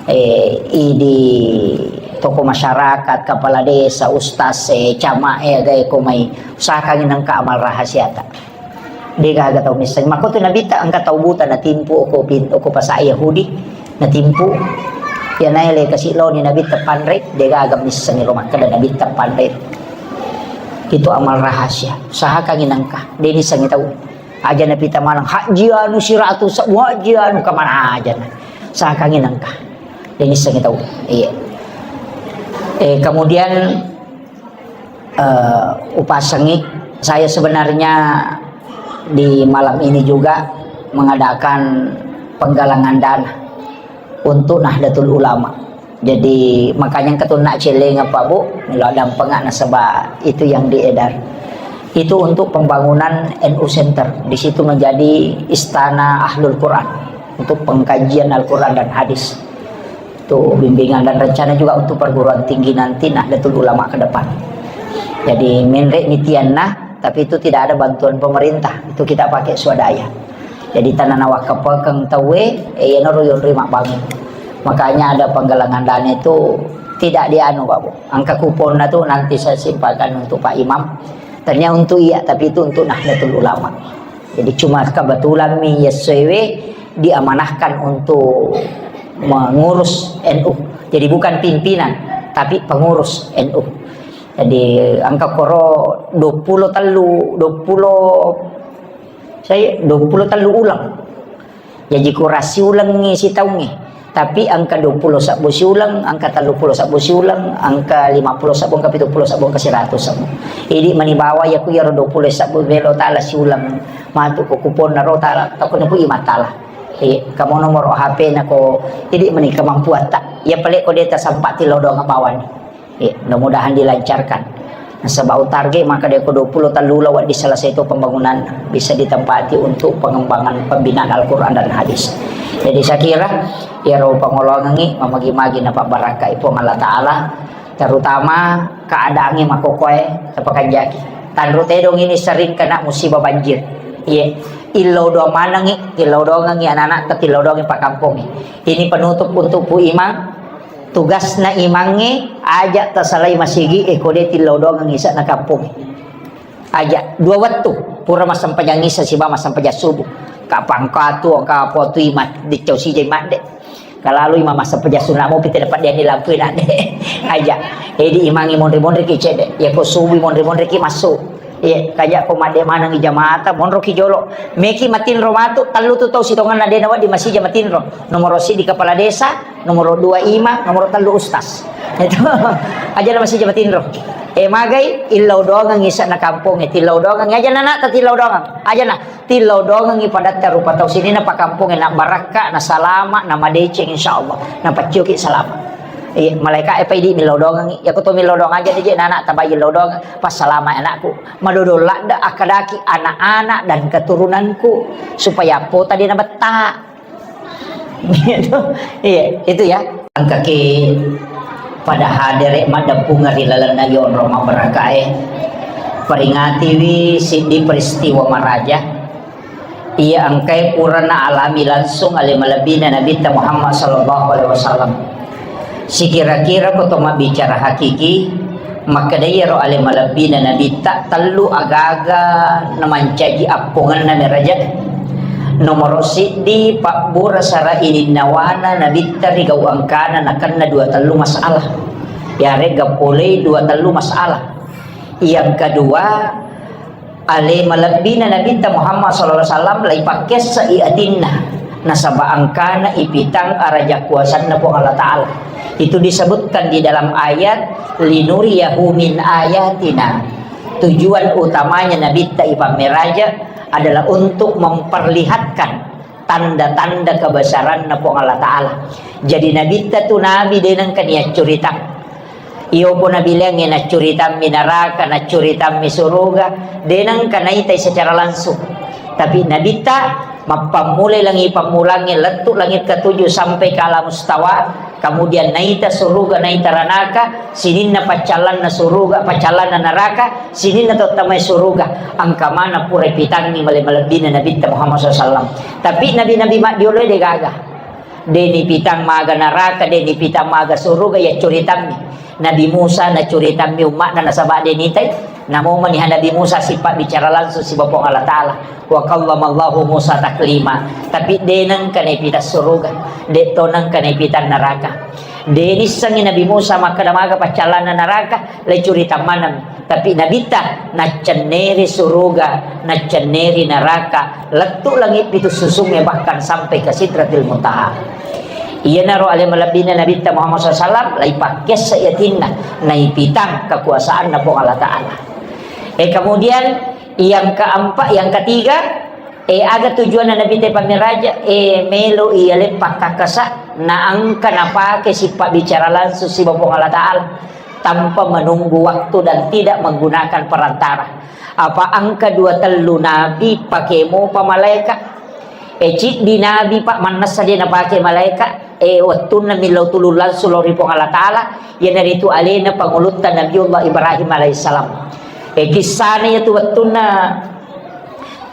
Eh, idi toko masyarakat, kepala desa, ustaz, eh, camat, eh, aga e ko mai usahakangngi nengka amal rahasiata. De' gaga tau misseng. Makko tu Nabitta engka tau buta natimpu oko pin-, oko pasa Yahudi, natimpu. Iya naele kasi loni Nabitta panre, de' gaga misseng ro makkada Nabitta panre. Itu amal rahasia. Usahakangngi nengka. De' nissengngi tau. Aja napita maneng haji anu siratu sebbu haji anu kemana aja na. Usahakangngi nengka. De' nissengngi tau. Iya. Eh, kemudian eh, upasengi. Saya sebenarnya di malam ini juga mengadakan penggalangan dana untuk Nahdlatul Ulama. Jadi, makanya ketunak celenga Pak Bu, melo dampengak nasaba itu yang diedar. Itu untuk pembangunan N U Center. Di situ menjadi istana Ahlul Quran untuk pengkajian Al-Quran dan hadis. Itu bimbingan dan rencana juga untuk perguruan tinggi nanti Nahdlatul Ulama ke depan. Jadi, menre mitianna, tapi itu tidak ada bantuan pemerintah. Itu kita pakai swadaya. Jadi, tanah nawakkapakeng tauwe, eh, iyana royon rima bangun. Makanya ada penggalangan dana itu tidak dianu, Pak Bu. Angka kuponna tuh nanti saya simpankan untuk Pak Imam. Tanya untuk iya, tapi itu untuk Nahdlatul Ulama. Jadi cuma kebetulan mi yessoewe diamanahkan untuk mengurus N U. Jadi bukan pimpinan, tapi pengurus N U. Jadi angka koro dua puluh tellu, dua puluh, saya dua puluh tellu ulang. Jaji kurasi ulengngi sitaungngi. Tapi angka dua puluh sabbu siuleng, angka tellu puluh sabbu siuleng, angka lima puluh sabbu, angka pitu puluh sabbu, angka seratus sabbu. Idi mani bawa yaku yaro dua puluh sabbu belo tala siuleng. matu ko kuponna ro tala, tako napu i matala. Eh, kamo nomoro H P na ko, jadi meni kemampuatta. Ya pale ko de tasampa tillau doang bawani. Eh, mudah-mudahan dilancarkan. Nasaba target maka de ko dua puluh tellu la wedding selesai itu pembangunan bisa ditempati untuk pengembangan pembinaan Al-Quran dan hadis. Jadi saya kira iyaro pangoloangengngi mamagi-magi napabbarakkai Puang Allah Ta'ala, terutama keadaangnge makokoe tapakanjaki. Tanro tedong ini sering kena musibah banjir. Iye, illau doang manengngi, tillau doangengngi anak-anak, tillau doangengngi pakkampongnge. Ini penutup untuk Pu Imang. Tugasna imangnge, aja tasalai masigi, e, ko de tillau doangengngi ise'na kampongnge. Aja dua wettu, pura massempajang isa siba massempajang subuh. Kapang katu, ka potu imat, dicau sijai madde. Kalalu imang massempajang sunna mopi, tidak pada dilampui nade. Aja. Jadi imangnge monri-monri ki cede. Ya ko subuh monri-monri ki masuk. Iya, kaja ko madde maneng i jamaata, monro ki jolo. Meki matinro matu, tellu tu tau sitongenna de nawedding masija matinro. Nomoro siddi kepala desa, nomoro dua imang, nomoro tellu ustaz. Itu. Aja na masija matinro. Eh, magai, illau doangengngi ise'na kampongnge, tillau doangengngi. Aja na, na, tillau doangengngi. Aja na, tillau doangengngi padatta rupa tau sininna pakkampongnge, na barakka, na salama, na madeceng, insya Allah. Na pacioki salama. Eh, malaika e pai di millau doangengngi. Ya ko to millau doang aja de je, na, na, tabai illau doang. Passalama anakku. Madodong ladde akkadaki anak-anak dan keturunanku supaya pota de nabetta. Gitu. Iya, itu ya. Engkaki pada hadere maddeppungeng ri lalenna yonro mabbarakae. Peringatiwi siddi peristiwa maraja. Iya engkae pura naalami langsung ale malebbina Nabitta Muhammad sallallahu alaihi wasallam. Sikira-kira ko to mabbicara hakiki, makkedai iyaro ale malebbina Nabitta tellu agaga namancaji appongenna meraja. Nomoro siddi, pabbura sara ininnawana Nabitta ri gau engkana nakenna dua tellu masalah. Yarega polei dua tellu masalah. Yang kedua, ale malebbina Nabitta Muhammad sallallahu alaihi wasallam laipakkessai atinna, nasaba engkana ipitang araja kuasanna Puang Allah Ta'ala. Itu disebutkan di dalam ayat, "Linuriyahu min ayatina." Tujuan utamanya Nabitta ipammeraja adalah untuk memperlihatkan tanda-tanda kebesaranna Puang Allah Ta'ala. Jadi Nabitta tu nabi de nengka niaccuritang. Iyo pun nabileangnge naccuritammi naraka, naccuritammi suruga, de nengka naitai secara langsung. Tapi Nabitta mappammulai langi pammulangnge lettu langit ketujuh sampai ke alam mustawa, kemudian naita suruga, naita ranaka, sininna paccallanna suruga, paccallanna naraka, sininna tottamai suruga, engka mana pura pitangngi male-, malebbina Nabitta Muhammad sallallahu alaihi wasallam. Tapi nabi-nabi maddiolo de gaga. De nipitang maga naraka, de nipitang maga suruga, ya curitammi. Nabi Musa nacuritammi umma'na nasaba de nitai. Namo maniha Nabi Musa sipabbicara langsung siba Puang Allah Ta'ala. Wa kallamallahu Musa taklima. Tapi de nengka naipitang suruga, de to nengka naipitang naraka. De nissengi Nabi Musa makkeda maga paccallanna naraka, le curita maneng. Tapi Nabitta naccenneri suruga, naccenneri naraka, lettu langit pitu susungnge, bahkan sampai ke Sidratil Muntaha. Iyanaro ale malebbina Nabitta Muhammad sallallahu alaihi wasallam, laipakkessa yatinna, naipitang kekuasaanna Puang Allah Ta'ala. Eh, kemudian yang keempat, yang ketiga, eh, aga tujuanna Nabitta pammiraja, eh, melo iya leppakkakkasa, naengka napake sipabbicara langsung siba Puang Allah Ta'ala. Tanpa menunggu waktu dan tidak menggunakan perantara. Apa engka dua tellu nabi pake mopa malaeka? E, ciddi nabi, Pak, mannessa de napake malaeka. E, wettunna millau tulung langsung lao ri Puang Allah Ta'ala, iyanaritu alena pangulutta Nabiullah Ibrahim alaihissalam. E, kissana iyatu wettunna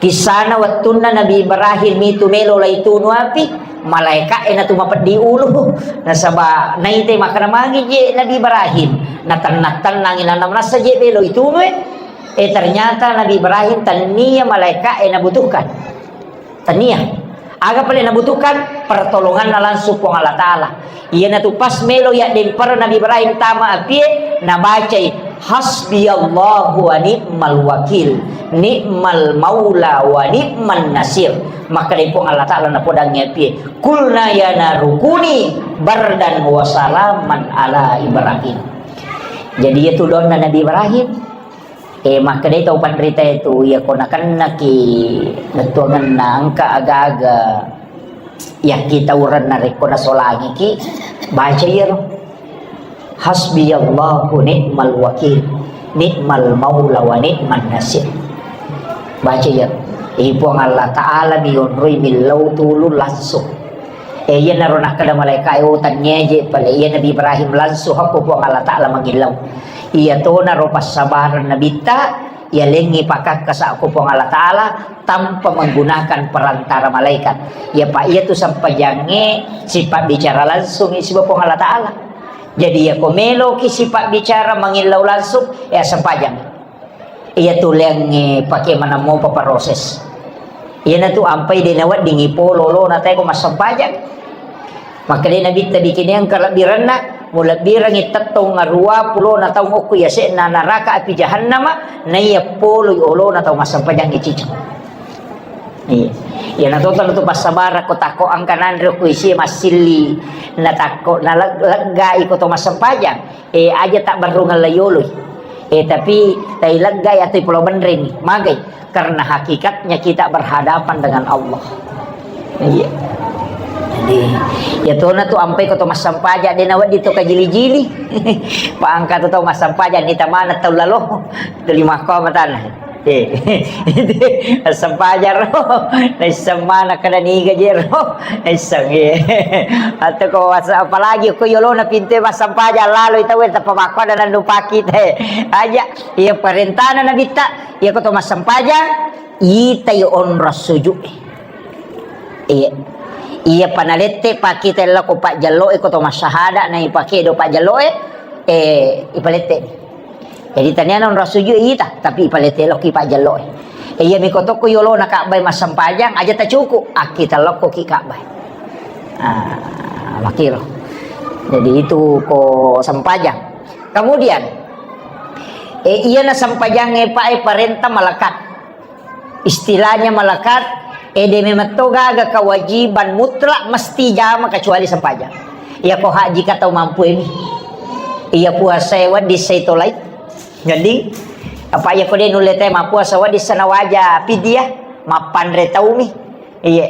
Kissana wettunna Nabi Ibrahim itu melo laitunu api, malaeka'e natu mapeddi ulu. Nasaba naitai makkeda magi je Nabi Ibrahim, natennang-tennangi, nanamanassa je melo itunue. Eh, ternyata Nabi Ibrahim tania malaeka'e nabutuhkan. Tania. Aga pale nabutuhkan? Pertolonganna langsung Puang Allah Ta'ala. Iyanatu pas melo yaddempereng Nabi Ibrahim tama apie, nabacai, "Hasbiyallahu wa ni'mal wakil, ni'mal maula wa ni'man nasir." Makkedai Puang Allah Ta'ala napodangngi apie, "Qulna ya naru kuni bardan wa salaman ala Ibrahim." Jadi, iyatu doanna Nabi Ibrahim, Eh, makkedai tau panrita itu, iya ko nakennaki bettuangenna engka aga-aga yakkitaurenna rekko nasolangiki, baca iyaro. Hasbiyallahu ni'mal wakil, ni'mal maula wa ni'man nasir. Baca iyaro. Eh, Puang Allah Ta'ala mi onroi millau tulung langsung. Eh, iyanaro nakkeda malaika e, "Oh, tanniaje pale iya Nabi Ibrahim langsung hakko Puang Allah Ta'ala mangillau." Iya tonaro passabareng Nabitta, yalengngi pakakkasa ko Puang Allah Ta'ala tanpa menggunakan perantara malaikat. Ya, Pak, iya tu sempajangnge sipabbicara langsung siba Puang Allah Ta'ala. Jadi, ya ko meloki sipabbicara mangillau langsung, ya sempajang. Iya tu leangnge pake maneng mopa proses. Iyana tu ampai de naweddingi polo lona tae ko massempajang. Makkedai Nabitta, "Bikineng kalebbirenna, mulebbirengngi tettong arua pulona taung okko yase'na naraka api jahannama, naiya poloi olona tau massempajangnge ciceng." Iya. Iyana to tau tu passabarang ko takko engka nanre ko isi massilli, na takko na leg-, leggai ko to massempajang. Eh, aja tak berrungan layoloi. Eh, tapi tai leggai atau pulau benreni, magai. Karena hakikatnya kita berhadapan dengan Allah. Iya. Jadi, ya tona tu ampai ko to massampaja, de nawedding to kajili-jili. Paangka tu tau massampaja, ni tamana tau lalo. Tuli makko matana. Eh, massempajang ro. Naisseng mana kada niga je ro. Naisseng, eh. Atau ko wasa-, apalagi ko yolona pintu massempajang lalo ita we tappa makko ada nandu paki te. Aja. Iya parentana Nabitta, iya ko to massempajang, itai onrong sujud. Iya. Iya panalette pakita lao ko pajjalloe ko to massahada na ipake do pajjalloe, eh, ipalette. Jadi taniana onrong sujud ita, tapi ipalette lokki pajjalloe. Eh, iya miko tokko yolona Ka'bah massempajang aja tacuku, akkita lokkoki Ka'bah. Ah, makiro. Jadi itu ko sempajang. Kemudian, eh, iyana sempajangnge, Pak, eh, parenta malekat. Istilahnya malekat, eh, de memang to gaga kewajiban mutlak mesti jama kecuali sempajang. Iya ko haji ka tau mampu emi. Iya puasa e wedding sai tolai. Jadi, apa iya ko de nulle te mappuasa wedding sanawaja pidiah, mappanre taumi. Iya.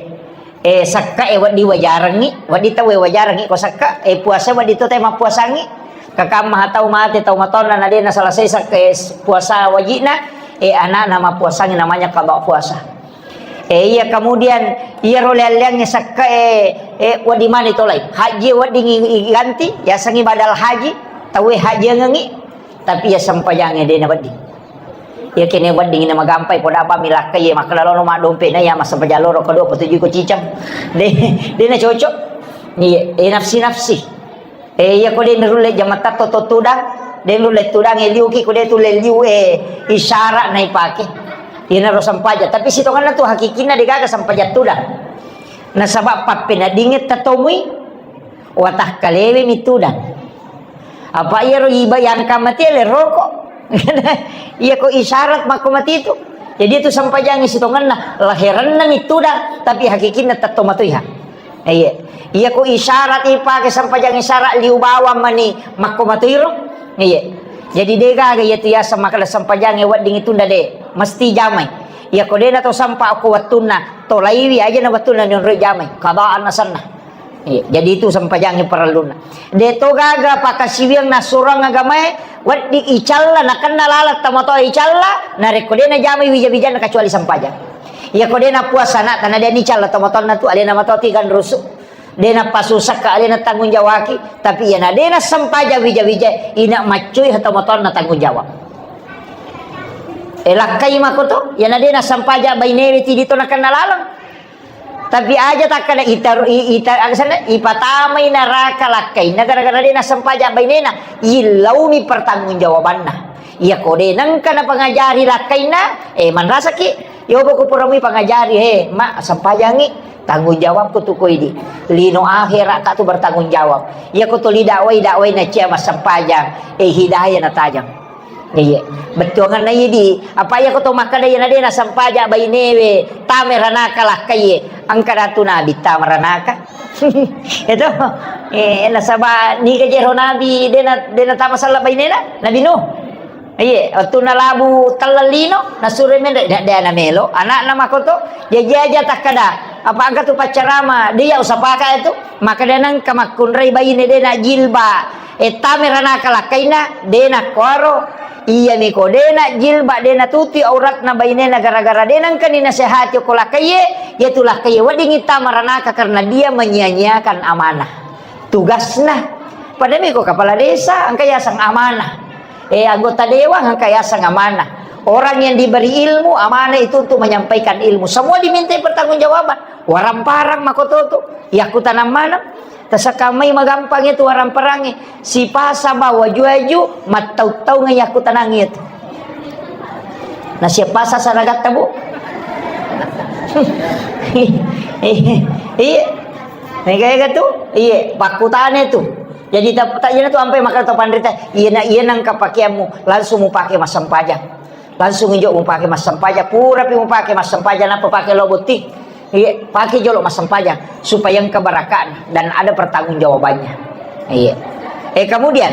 Eh, sakka e wedding wajarengngi, wedding tau e wajarengngi ko sakka, eh, puasa wedding to te mappuasangngi. Kakamma tau mate, tau matonna na de naselesai sakka, eh, puasa wajibna, eh, anakna mappuasangngi namanya qada puasa. Eh, iya, kemudian iyaro leang-leangnge sakka, eh, eh, wedding mani tolai. Haji wedding i-, iganti, yasengngi badal haji, tau e hajiangengngi, tapi iya sempajangnge de nawedding. Iya kene wedding na magampai poda apa milakka iya makkeda lono maddompe na iya massempajang loro kedua petuju ko cicang. De, de na cocok. Iya, eh, nafsi-nafsi. Eh, iya ko de nulle jamatta to, to tudang, de nulle tudang e liuki ko de tulle liu e isyarat na ipake. Iya naro sempaja, tapi sitonganna tu hakikinna de gaga sempaja tudang. Nasaba pappeneddingnge tatomui watakkalewe mi tudang. Apa iyaro iba yang kamati le rokok. Iya ko isyarat makko mati itu. Jadi itu sempajangnge sitonganna laheranna mi tudang, tapi hakikinna tetto matoiha. Iya. Iya ko isyarat ipake sempajang isyarat liu bawang mani makko matoiro. Iya. Jadi de gaga iya tu yaseng makkeda sempajangnge wedding itunda de mesti jamai. Iya ko de na to sempa ko wettunna tolaiwi aja na wettunna nionroi jamai. Kadaan asenna. Iya, jadi itu sempajangnge parellunna. De to gaga pakasiwiang nassurang agamae, wedding icalla, nakenna laleng tomatoa icalla, narekko de najamai wija-wijanna kecuali sempajang. Iya ko de napuasa anakta, na de nicalla tomatoanna tu, alena matoa tiga rusu. De napasusakka, alena tanggung jawaki, tapi iya na de nasempajang wija-wija, ina maccui tomatoanna tanggung jawab. E lakkai mako to, iya na de nasempajang bainewe tidi to nakenna laleng. Tapi aja takkada ita, i-, ita, aga senna, ipatamai naraka lakkainna gara-gara de nassempajang bainena, illaumi pertanggungjawabanna. Iya ko de nengka napangajari lakkainna, eh, manrasaki, yobo ko puramui pangajari, he, ma, sempajangi, tanggung jawabku tu koidi. Lino akhirat ka tu bertanggung jawab. Iya ko tuli dakwai, dakwai na cia massempajang, eh, hidayah natajang. Iya, bettuanganna idi. Apa iya ko to makkeda iya na de nassempajang bainewe, tame ranaka lakkaie, engka datu nabi tama ranaka. Itu. Eh, nasaba niga jero nabi de na, de natama sella bainena, Nabi Nuh. Iye, wettunna labu telleng lino, nasuro menre, de-, de namelo. Anakna makoto, jaji aja takkada, apa engka tu paccarama, de iya usapaka itu, maka de nengka makkunrai baine de na jilba. E, tame ranaka lakkaina, de na kuaro. Iya miko, de na jilba, de na tuti auratna bainena gara-gara de nengka ni nasehati ko lakkaiye, ya tu lakkaiye wedding tama ranaka karena dia menyia-nyiakan amanah. Tugasna. Pada miko kepala desa, engka yaseng amanah. Eh, anggota dewan engka yaseng amanah. Orang yang diberi ilmu, amanah itu untuk menyampaikan ilmu. Semua dimintai pertanggungjawaban. Waramparang makototo. Yakkutanang maneng. Tasakamai magampang itu waramparangnya. Sipasa bawa juaju, mattau-taunga yakkutanang itu. Nah, siapa sasaragatta, Bu? Iya. Mega-ega tu? Iye, pakkutane tu. Jadi tak, tak iyana tu ampai makkeda to panrita, iyana, iyana engka pakeammu, langsung mupake massempajang. Langsung ijo mupake massempajang, purapi mupake massempajang, nappa pake lo botting. Iye, pake jolo massempajang supaya engka barakatna dan ada pertanggungjawabannya. Iye. Eh, kemudian,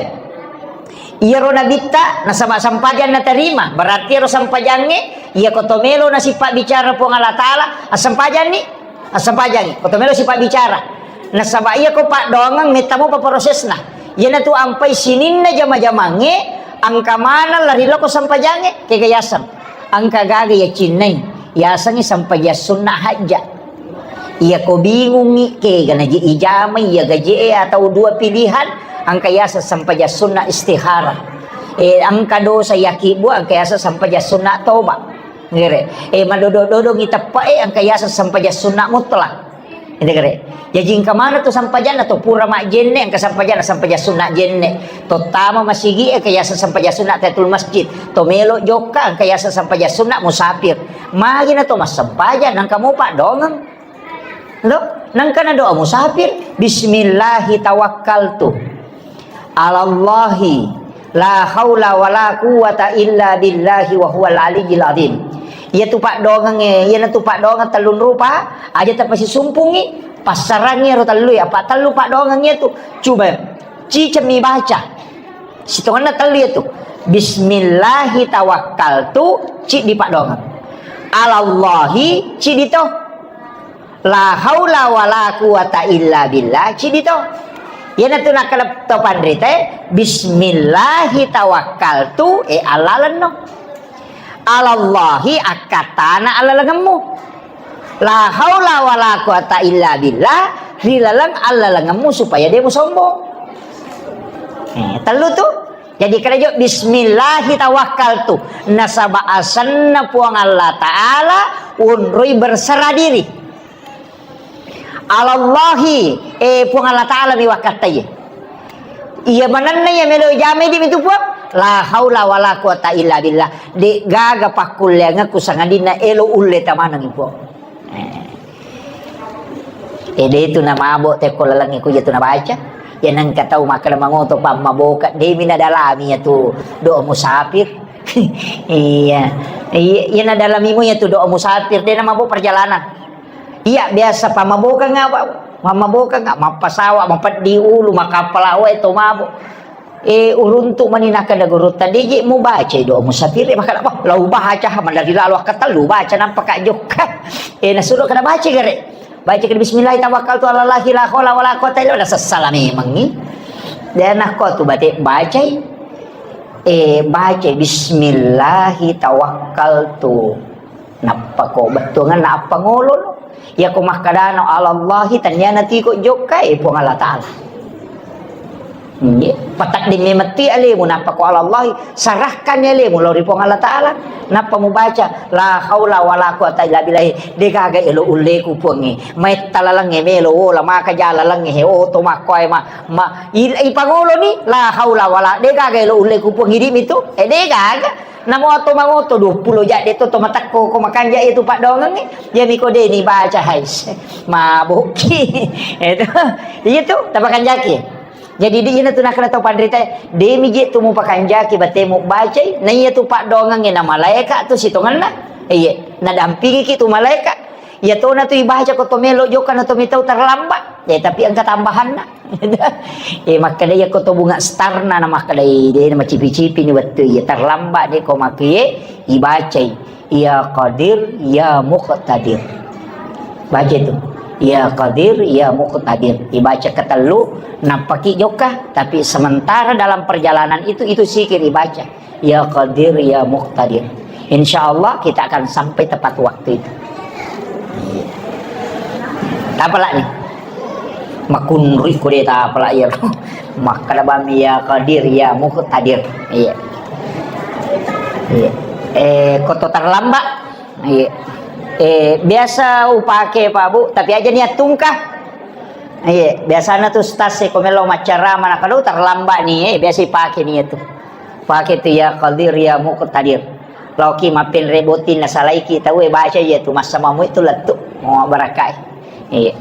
iyaro nabitta nasaba sempajang naterima, berarti iyaro sempajangnge, iya ko to melo nasipabbicara Puang Allah Taala, assempajanni, assempajangi. Ko to melo sipabbicara. Nasaba iya ko paddoangeng metta mopa prosesna. Iyanatu ampai sininna jama-jamangnge, engka maneng lari lao ko sempajangnge, kega yaseng. Engka gaga yacinnai, yasengngi sempajang sunna hajja. Iya ko bingungngi, kega naji ijamai, iya gaje'e atau dua pilihan, engka yaseng sempajang sunna istikharah. Eh, engka dosa yakibbua, engka yaseng sempajang sunna toba. Ngere. Eh, madodo-dodongngi teppe'e, engka yaseng sempajang sunna mutlak. Ede gare. Jaji engka maneng tu sempajanna to pura majjenne, engka sempajanna sempajang sunna jenne. To tama masigi e, engka yaseng sempajang sunna tahiyatul masjid. To melo jokka, engka yaseng sempajang sunna musafir. Magi na to massempajang, nengka mo paddoangeng. Lo, nengka na doa musafir, "Bismillahi tawakkaltu." Alallahi la haula wala quwwata illa billahi wa huwal aliyyil azim. Iyatu paddoangengnge, iyanatu paddoangeng tellung rupa, aja tapasisumpungngi, passarangngi ero tellue, apa tellu paddoangeng iyatu. Coba, cicemmi baca. Sitongenna tellu iyatu. Bismillahi tawakkaltu, ciddi paddoangeng. Alallahi, ciddi to. La haula wala quwata illa billah, cidi to. Iyanatu nakkeda to panrita e, "Bismillahi tawakkaltu," e, allalenno. "Alallahi," akkattana allalengemmu. "La haula wala quwata illa billah," ri laleng allalengemmu supaya de musombong. Eh, tellu tu. Jadi, kerajo, "Bismillahi tawakkaltu." Nasaba asenna Puang Allah Ta'ala, unroi berserah diri. Alallahi, eh, Puang Allah Ta'ala mi wakkattai. Iya manenna iya melo jamai di mitu Puang. La haula wala quwata illa billah. De gaga pakkulleangekku sangadinna elo ulle tamanengi Puang. Eh. Ede tu namabo tekko lalengnge kuja tu nabaca. Ya nengka tau makkeda mangoto pammaboka, demi nadalami ya tu doa musafir. Iya. Iya, iya nadalami mu ya tu doa musafir, de namabo perjalanan. Iya, biasa pammaboka nga, pammaboka nga, mappasawa, mapeddi ulu, makappala wae to mabo. Eh, uruntu mani nakkeda gurutta, "De je mubacai doa musafir e," makkeda, "Bah, lau baca, ha, malari lalo akkatellu baca, nampa ka jokka." Eh, nasuro kada baca gare. Baca kada, "Bismillah tawakkaltu ala Allahi la haula wala quwata illa billah," sessala memangngi. Dan nakko tu bate bacai. Eh, baca, "Bismillahi tawakkaltu." Nappa ko bettuanganna appangolo no. Iya ko makkadano alallahi, tenniana tiko jokka, eh, Puang Allah Ta'ala. Nggih, patedding memetti alemu, nappa ko alallahi, sarahkan alemu lao ri Puang Allah Ta'ala. Nappa mubaca, "La haula wala quwata illa billahi." De gaga elo ulleku Puangnge. Maitta lalengnge melo wola, maka ja lalengnge he, oto makkoe ma, ma, il-, ipangoloni, "La haula wala," de gaga elo ulleku Puang, idi mitu. Eh, de gaga. Namo to mangoto duappulo jadde to, to matekko ko makanja iya tu paddoangengnge. Iya miko de ni baca, hais. Mabokki. Itu. Iya tu, tapakanjaki. Jadi di ina tu nakkeda to panrita, demi je tu mupakanjaki batemu bacai, na iya tu paddoangengnge na malaeka tu sitongenna. Iya, nadampingiki tu malaeka. Iya tona tu ibaca ko to melo jokka na to mitau terlambat. Eh, tapi engka tambahanna. Eh, makkeda iya ko to bunga starna na makkeda, eh, de na macipi-cipi ni wettu iya terlambat de ko makie ibacai. Ya Qadir, ya Muqtadir. Baca itu. Ya Qadir, ya Muqtadir. Ibaca ketellu, nappaki jokka, tapi sementara dalam perjalanan itu, itu zikir ibaca. Ya Qadir, ya Muqtadir. Insya Allah kita akan sampai tepat waktu itu. Iya. Apa lagi? Makunrui ko de ta apa lagi ya. Makkeda bami ya Qadir, ya Muqtadir. Iya. Iya. Eh, ko to terlambat. Iya. Eh, biasa upake Pak Bu, tapi aja niat tungkah. Iya, biasanya tuh stas ko melo maccarama na kalau terlambat nih, eh, biasa ipake nih itu. Pake tu ya Qadir, ya Muqtadir. Laoki mappenre botting nasalaiki tau e baca iya tu massamamu itu lettu. Oh, barakai. Iya.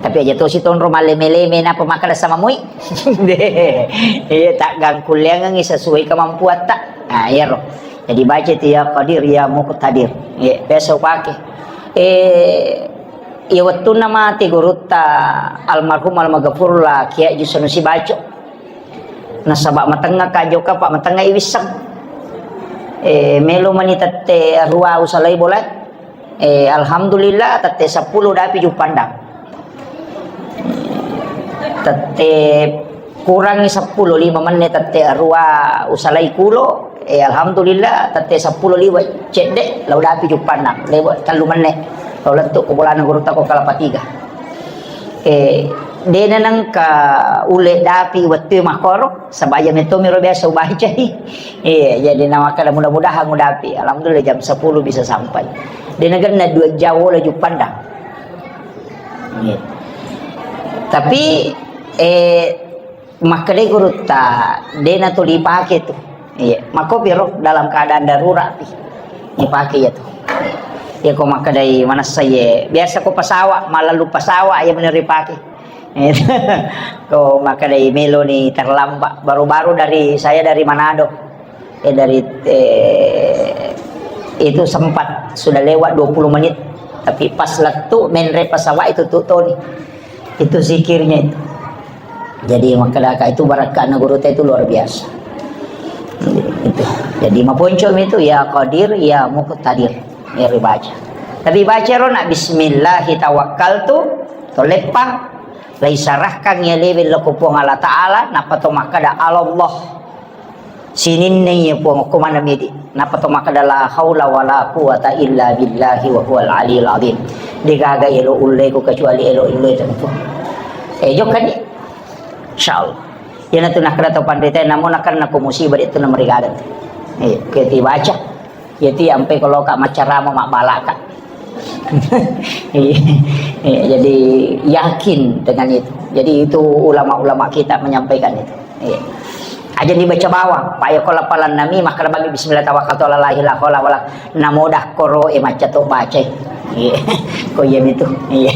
Tapi aja tosi tonro maleme-leme napa makkeda samamui. Iya, tak gangkulleangengi sesuai kemampuatta. Nah, iyaro. Jadi baca itu ya Qadir, ya Muqtadir. Iya, biasa upake. Eh, iya wettunna mati gurutta almarhum almaghfurullah Kiai Haji Sanusi Baco. Nasaba matengnga ka jokka, Pak, matengnga iwisseng. Eh, melo mani tette arua usalai bola. Eh, alhamdulillah, tette seppulo dapi juppandang. Tette kurangi seppulo, lima menne tette arua usalai kulo. Eh, alhamdulillah, tette seppulo liwa cedde, lau dapi juppandang. Lewa tellu menne. Lau lettu ko bolana gurutta ko Kelapa Tiga. Eh, dena nengka ule dapi wettu makkoro, sabaya metto miro biasa ubacai. Iya, jadi na makkeda mudah-mudahan udapi. Alhamdulillah jam sepuluh bisa sampai. Dena genna dua jam wola juppandang. Iya. Tapi, eh, Makkedai gurutta, dena tuli pake tu. Iya, makko piro dalam keadaan darurat pi. Ipake iya tu. Iya, ko makkedai manessa iye. Biasa ko pesawat, malalu pesawat iya meneri pake. Ko makkedai melo ni terlambat. Baru-baru dari, saya dari Manado. Eh, dari, eh, itu sempat sudah lewat dua puluh menit. Tapi pas lettu menre pesawat itu tu toni. Itu zikirnya itu. Jadi, makkedaka itu barakka'na gurutta itu luar biasa. Itu. Jadi, maponcomi itu, ya Qadir, ya Muqtadir. Ya, dibaca. Tapi baca ro nak, "Bismillahi tawakkaltu," to leppang, laisarahkan ya lewe loko Puang Allah Ta'ala, nappa to makkeda, "Allah." Sininna iya Puang, okko maneng midi. Nappa to makkeda, "La haula wala quwata illa billahi wa huwal aliyul azim." Degaga elo ulleko kecuali elo ulle tentu. Eh, jokkani. Insyaallah. Iyanatu nakkeda to panrita, namo nakkeda ko musibah itu namarigaga. Eh, keti baca. Jadi ampe kalau ka maccarama mabbalaka. Iya, iya, jadi yakin dengan itu. Jadi itu ulama-ulama kita menyampaikan itu. Iya. Aja dibaca bawang, Pak, ya, kalau palan nami, makkeda bagi bismillah tawakkaltu ala Allahi la haula wala, namoda koro e macca to bacai. Iya. Ko iya itu. Iya.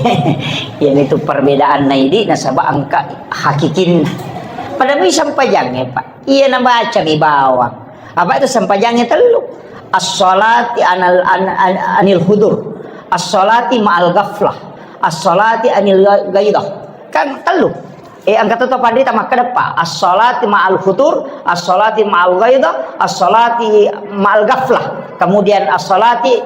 Iya itu perbedaan naidi nasaba engka hakikinna. Pada mi sampajang ya, Pak. Iya nabaca mi bawang. Apa itu sampajangnya tellu? As-salati anal, an-, an-, anil hudur. As-salati ma'al ghaflah. As-salati anil gha-, ghaidah. Kan tellu. Eh, angka to panrita makkeda pa. As-salati ma'al hudur, as-salati ma'al ghaidah, as-salati ma'al ghaflah. Kemudian as-salati,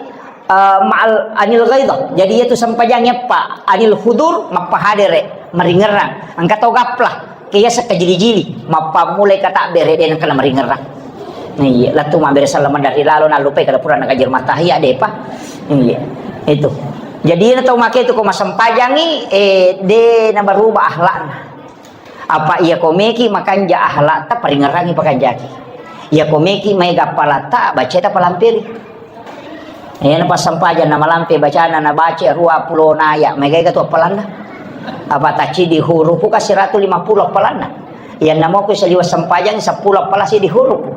eh, ma'al anil ghaidah. Jadi itu sampajangnya pa. Anil hudur, mappahadere, maringerang. Angka to ghaflah. Kiyaseng kajili-jili, mappammulai katabbere, de nengka namaringerang. Iya, lettu mabbere salama dari lalo, nallupai kada pura nakajir matahia, depa. Iya, itu. Jadi, na tau make itu ko masempajangi, eh, de nabaruba akhlakna. Apa iya ko meki makanja akhlakta, paringerangi pakanjaki. Iya ko meki maega appalata, baceta palamperi. Iyana passampajang namalampe bacana, nabaca ruappulo naya, maega-ega tu appalanna. Apa tacidi hurupu ka siratu lima puluh appalanna. Iyanna moko saliwa sempajang seppulo appala sidi hurupu.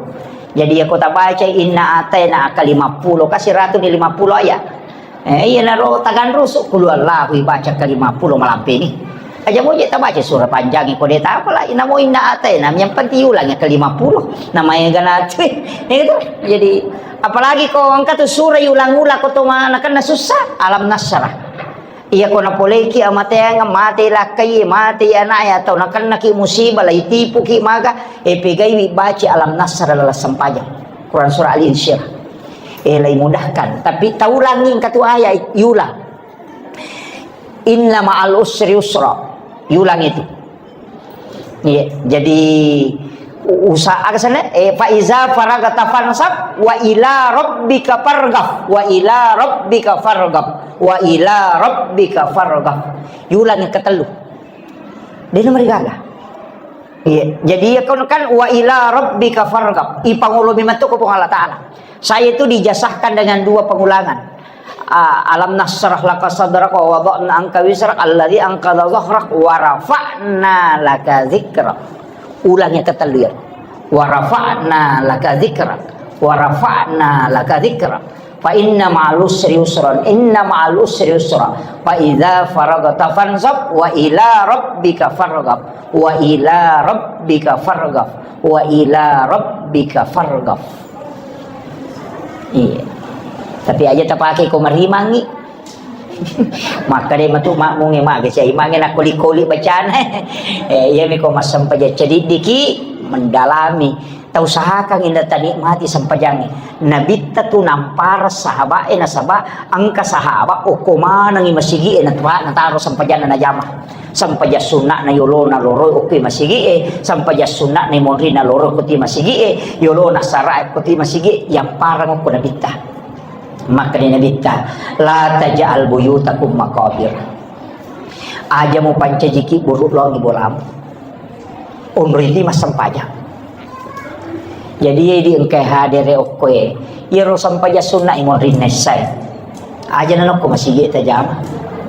Jadi iya ko tabaca inna ataina ka lima puluh ka siratu ni lima puluh ayat. Eh, iyanaro taganrusu kulu Allahu ibaca ka lima puluh malampe ni. Aja moje tabaca sura panjang ko de tapala, inamo inna ataina, yang penting ulang ya ke lima puluh. Namanya gana tu. Itu. Jadi apalagi ko engka tu sura ulang-ulang ko to mana kena susah, alam nasrah. Iya ko napoleiki amateang, mate lakkai, mate anaknya, atau nakennaki musibah, lai tipuki maga, e pegaiwi baca Alam Nasrah dalam sempajang. Quran surah Al-Insyirah. Eh, lai mudahkan. Tapi taulangi engka tu ayat, yulang. Inna ma'al usri yusra. Yulang itu. Iya, jadi u-, usaha aga sana? Eh, fa iza faragta fansab wa ila rabbika farghab. Wa ila rabbika farghab. Wa ila rabbika farghab. Yulang yang ketellu. Dia nomor gaga. Iya, jadi ya kan, kan wa ila rabbika farghab. Ipangolomi matu ko Puang Allah Taala. Saya itu dijazahkan dengan dua pengulangan. Ah, alam nasyrah laka sadrak wa wada'na anka wizrak alladzi anqadha dhahrak wa rafa'na laka dzikrak. Ulang yang ketellu ya. Wa rafa'na laka dzikrak. Wa rafa'na laka dzikrak. Fa inna ma'al usri yusran. Inna ma'al usri yusra. Fa idza faragta fansab wa ila rabbika farghab. Wa ila rabbika farghab. Wa ila rabbika farghab. Iya. Tapi aja tapake ko marimangi. Makkeda matu makmunge mage sia imange nakkoli-koli bacana. Eh, iya mi ko massempajang cediddiki mendalami. Tausahakan inna tanikmati sempajangnge. Nabitta tu nampara sahabae nasaba engka sahaba okko manengi masigie nataro sempajanna najama. Sempajang sunna'na yolona loro okko masigie, sempajang sunna'na monrina loro okko masigie, yolona sarae okko masigie, yamparang okko nabitta. Makkeda nabitta, "La taj'al buyutakum maqabir." Aja mupancajiki buru longi bolamu. Onroi lima sempajang. Jadi, iya di engkai hadere okkoe. Iyaro sempajang sunna imonrinna essai. Aja nanokko masigi tajama.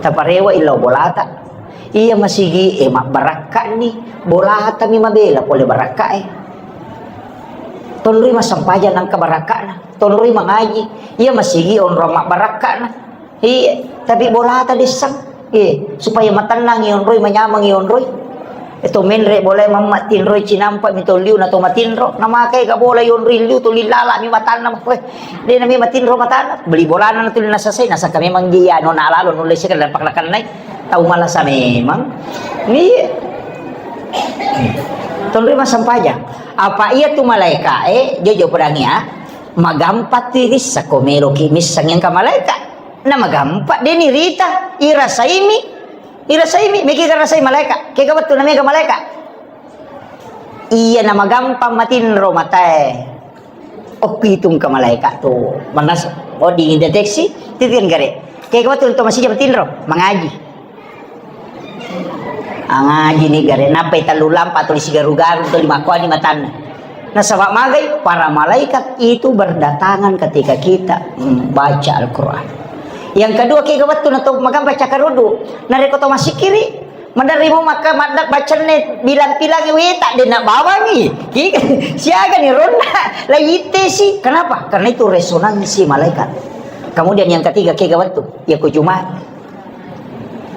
Taparewa illau bolata. Iya masigi e mabbarakkani. Bolata mi mabela pole barakka e. Tonroi massempajang nangka barakkana. Tonroi mangaji. Iya masigi onrong mabbarakkana. Iya, tapi bolata dessang. Iya, supaya matennang ionroi, manyameng ionroi. Itu menre boleh mamma tinroi cinampa mi tolliu na to matinro. Namakai ka bola ionroi liu tolli lala mi matanna. Weh, de nami matinro matanna. Beli bolana na tuli nasasai, nasaka memang dia nona lalo nulle sika dan pakna kanai. Tau malasa memang. Iya. Tonroi massempajang. Apa iya tu malaika, eh, jojo pedang ya. Magampa tiris sako meloki missang yang ka malaika. Na magampa deni rita, irasaimi, irasaimi, meki rasai malaika. Kega wettu na mega malaika. Iya na magampa matinro matae. Oh, pitung ka malaika tu. Manas, oh, dideteksi, titian gare. Kega wettu to masija matinro, mangaji. Angaji ni gare, nappai tellu lampa tuli sigaru-garu tuli makkuani matanna. Nasaba magai, para malaikat itu berdatangan ketika kita membaca Al-Quran. Yang kedua, kega wettu na to magampa cakarudu. Narekko to masikiri, maderri mo makka madda bacenne bilang-bilangi weta, de na bawangi. Ki-, siaga ni ronna, la ittesi. Kenapa? Karena itu resonansi malaikat. Kemudian yang ketiga, kega wettu, ya ku Jumat.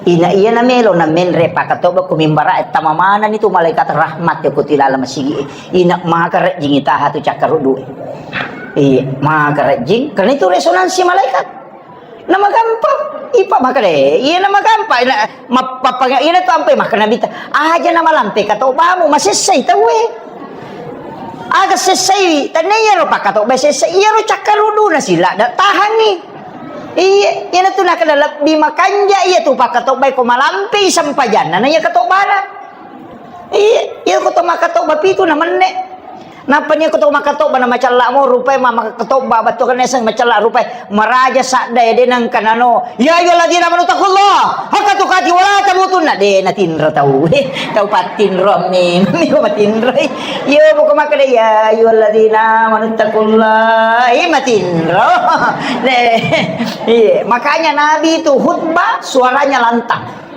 Ina iya na melo na menre pakatobba ku mimbara e, tama manani tu malaikat rahmat e ku tilala masigi e. Ina maka rejjing itaha tu cakkaru due. Iya, maka rejjing. Karena itu resonansi malaikat. Na magampa, ipa maka de. Iya na magampa, ina, ma-, pappaga-, ina tu ampe maka nabi ta. Aja na malampe katobbamu, masessai tauwe. Aga sessai, tanne iyaro pakatobba sessai, iyaro cakkaru due na sila da tahangi. Iya, iyanatu nakkeda lebbi makanja iya tu pakkatobbae ko malampei sempajanna na iya katobbana. Iya, iya ko to makkatobba pitu na menne. Nappa nia ko to makkatobba na macalla mo rupae ma-, makkatobba battu kan eseng macalla rupae maraja sadda ya de nangka nano. Ya ayyuhalladzina amanu taqullaha haqqa tuqatih wa la tamutunna. De natinro tau. Tau pattinro memang matinroi. Iya, bukan makkeda, "Ya ayyuhalladzina amanu taqullaha." Iya, matinro. Deh. Iya, makanya Nabi itu khutbah suaranya lantang.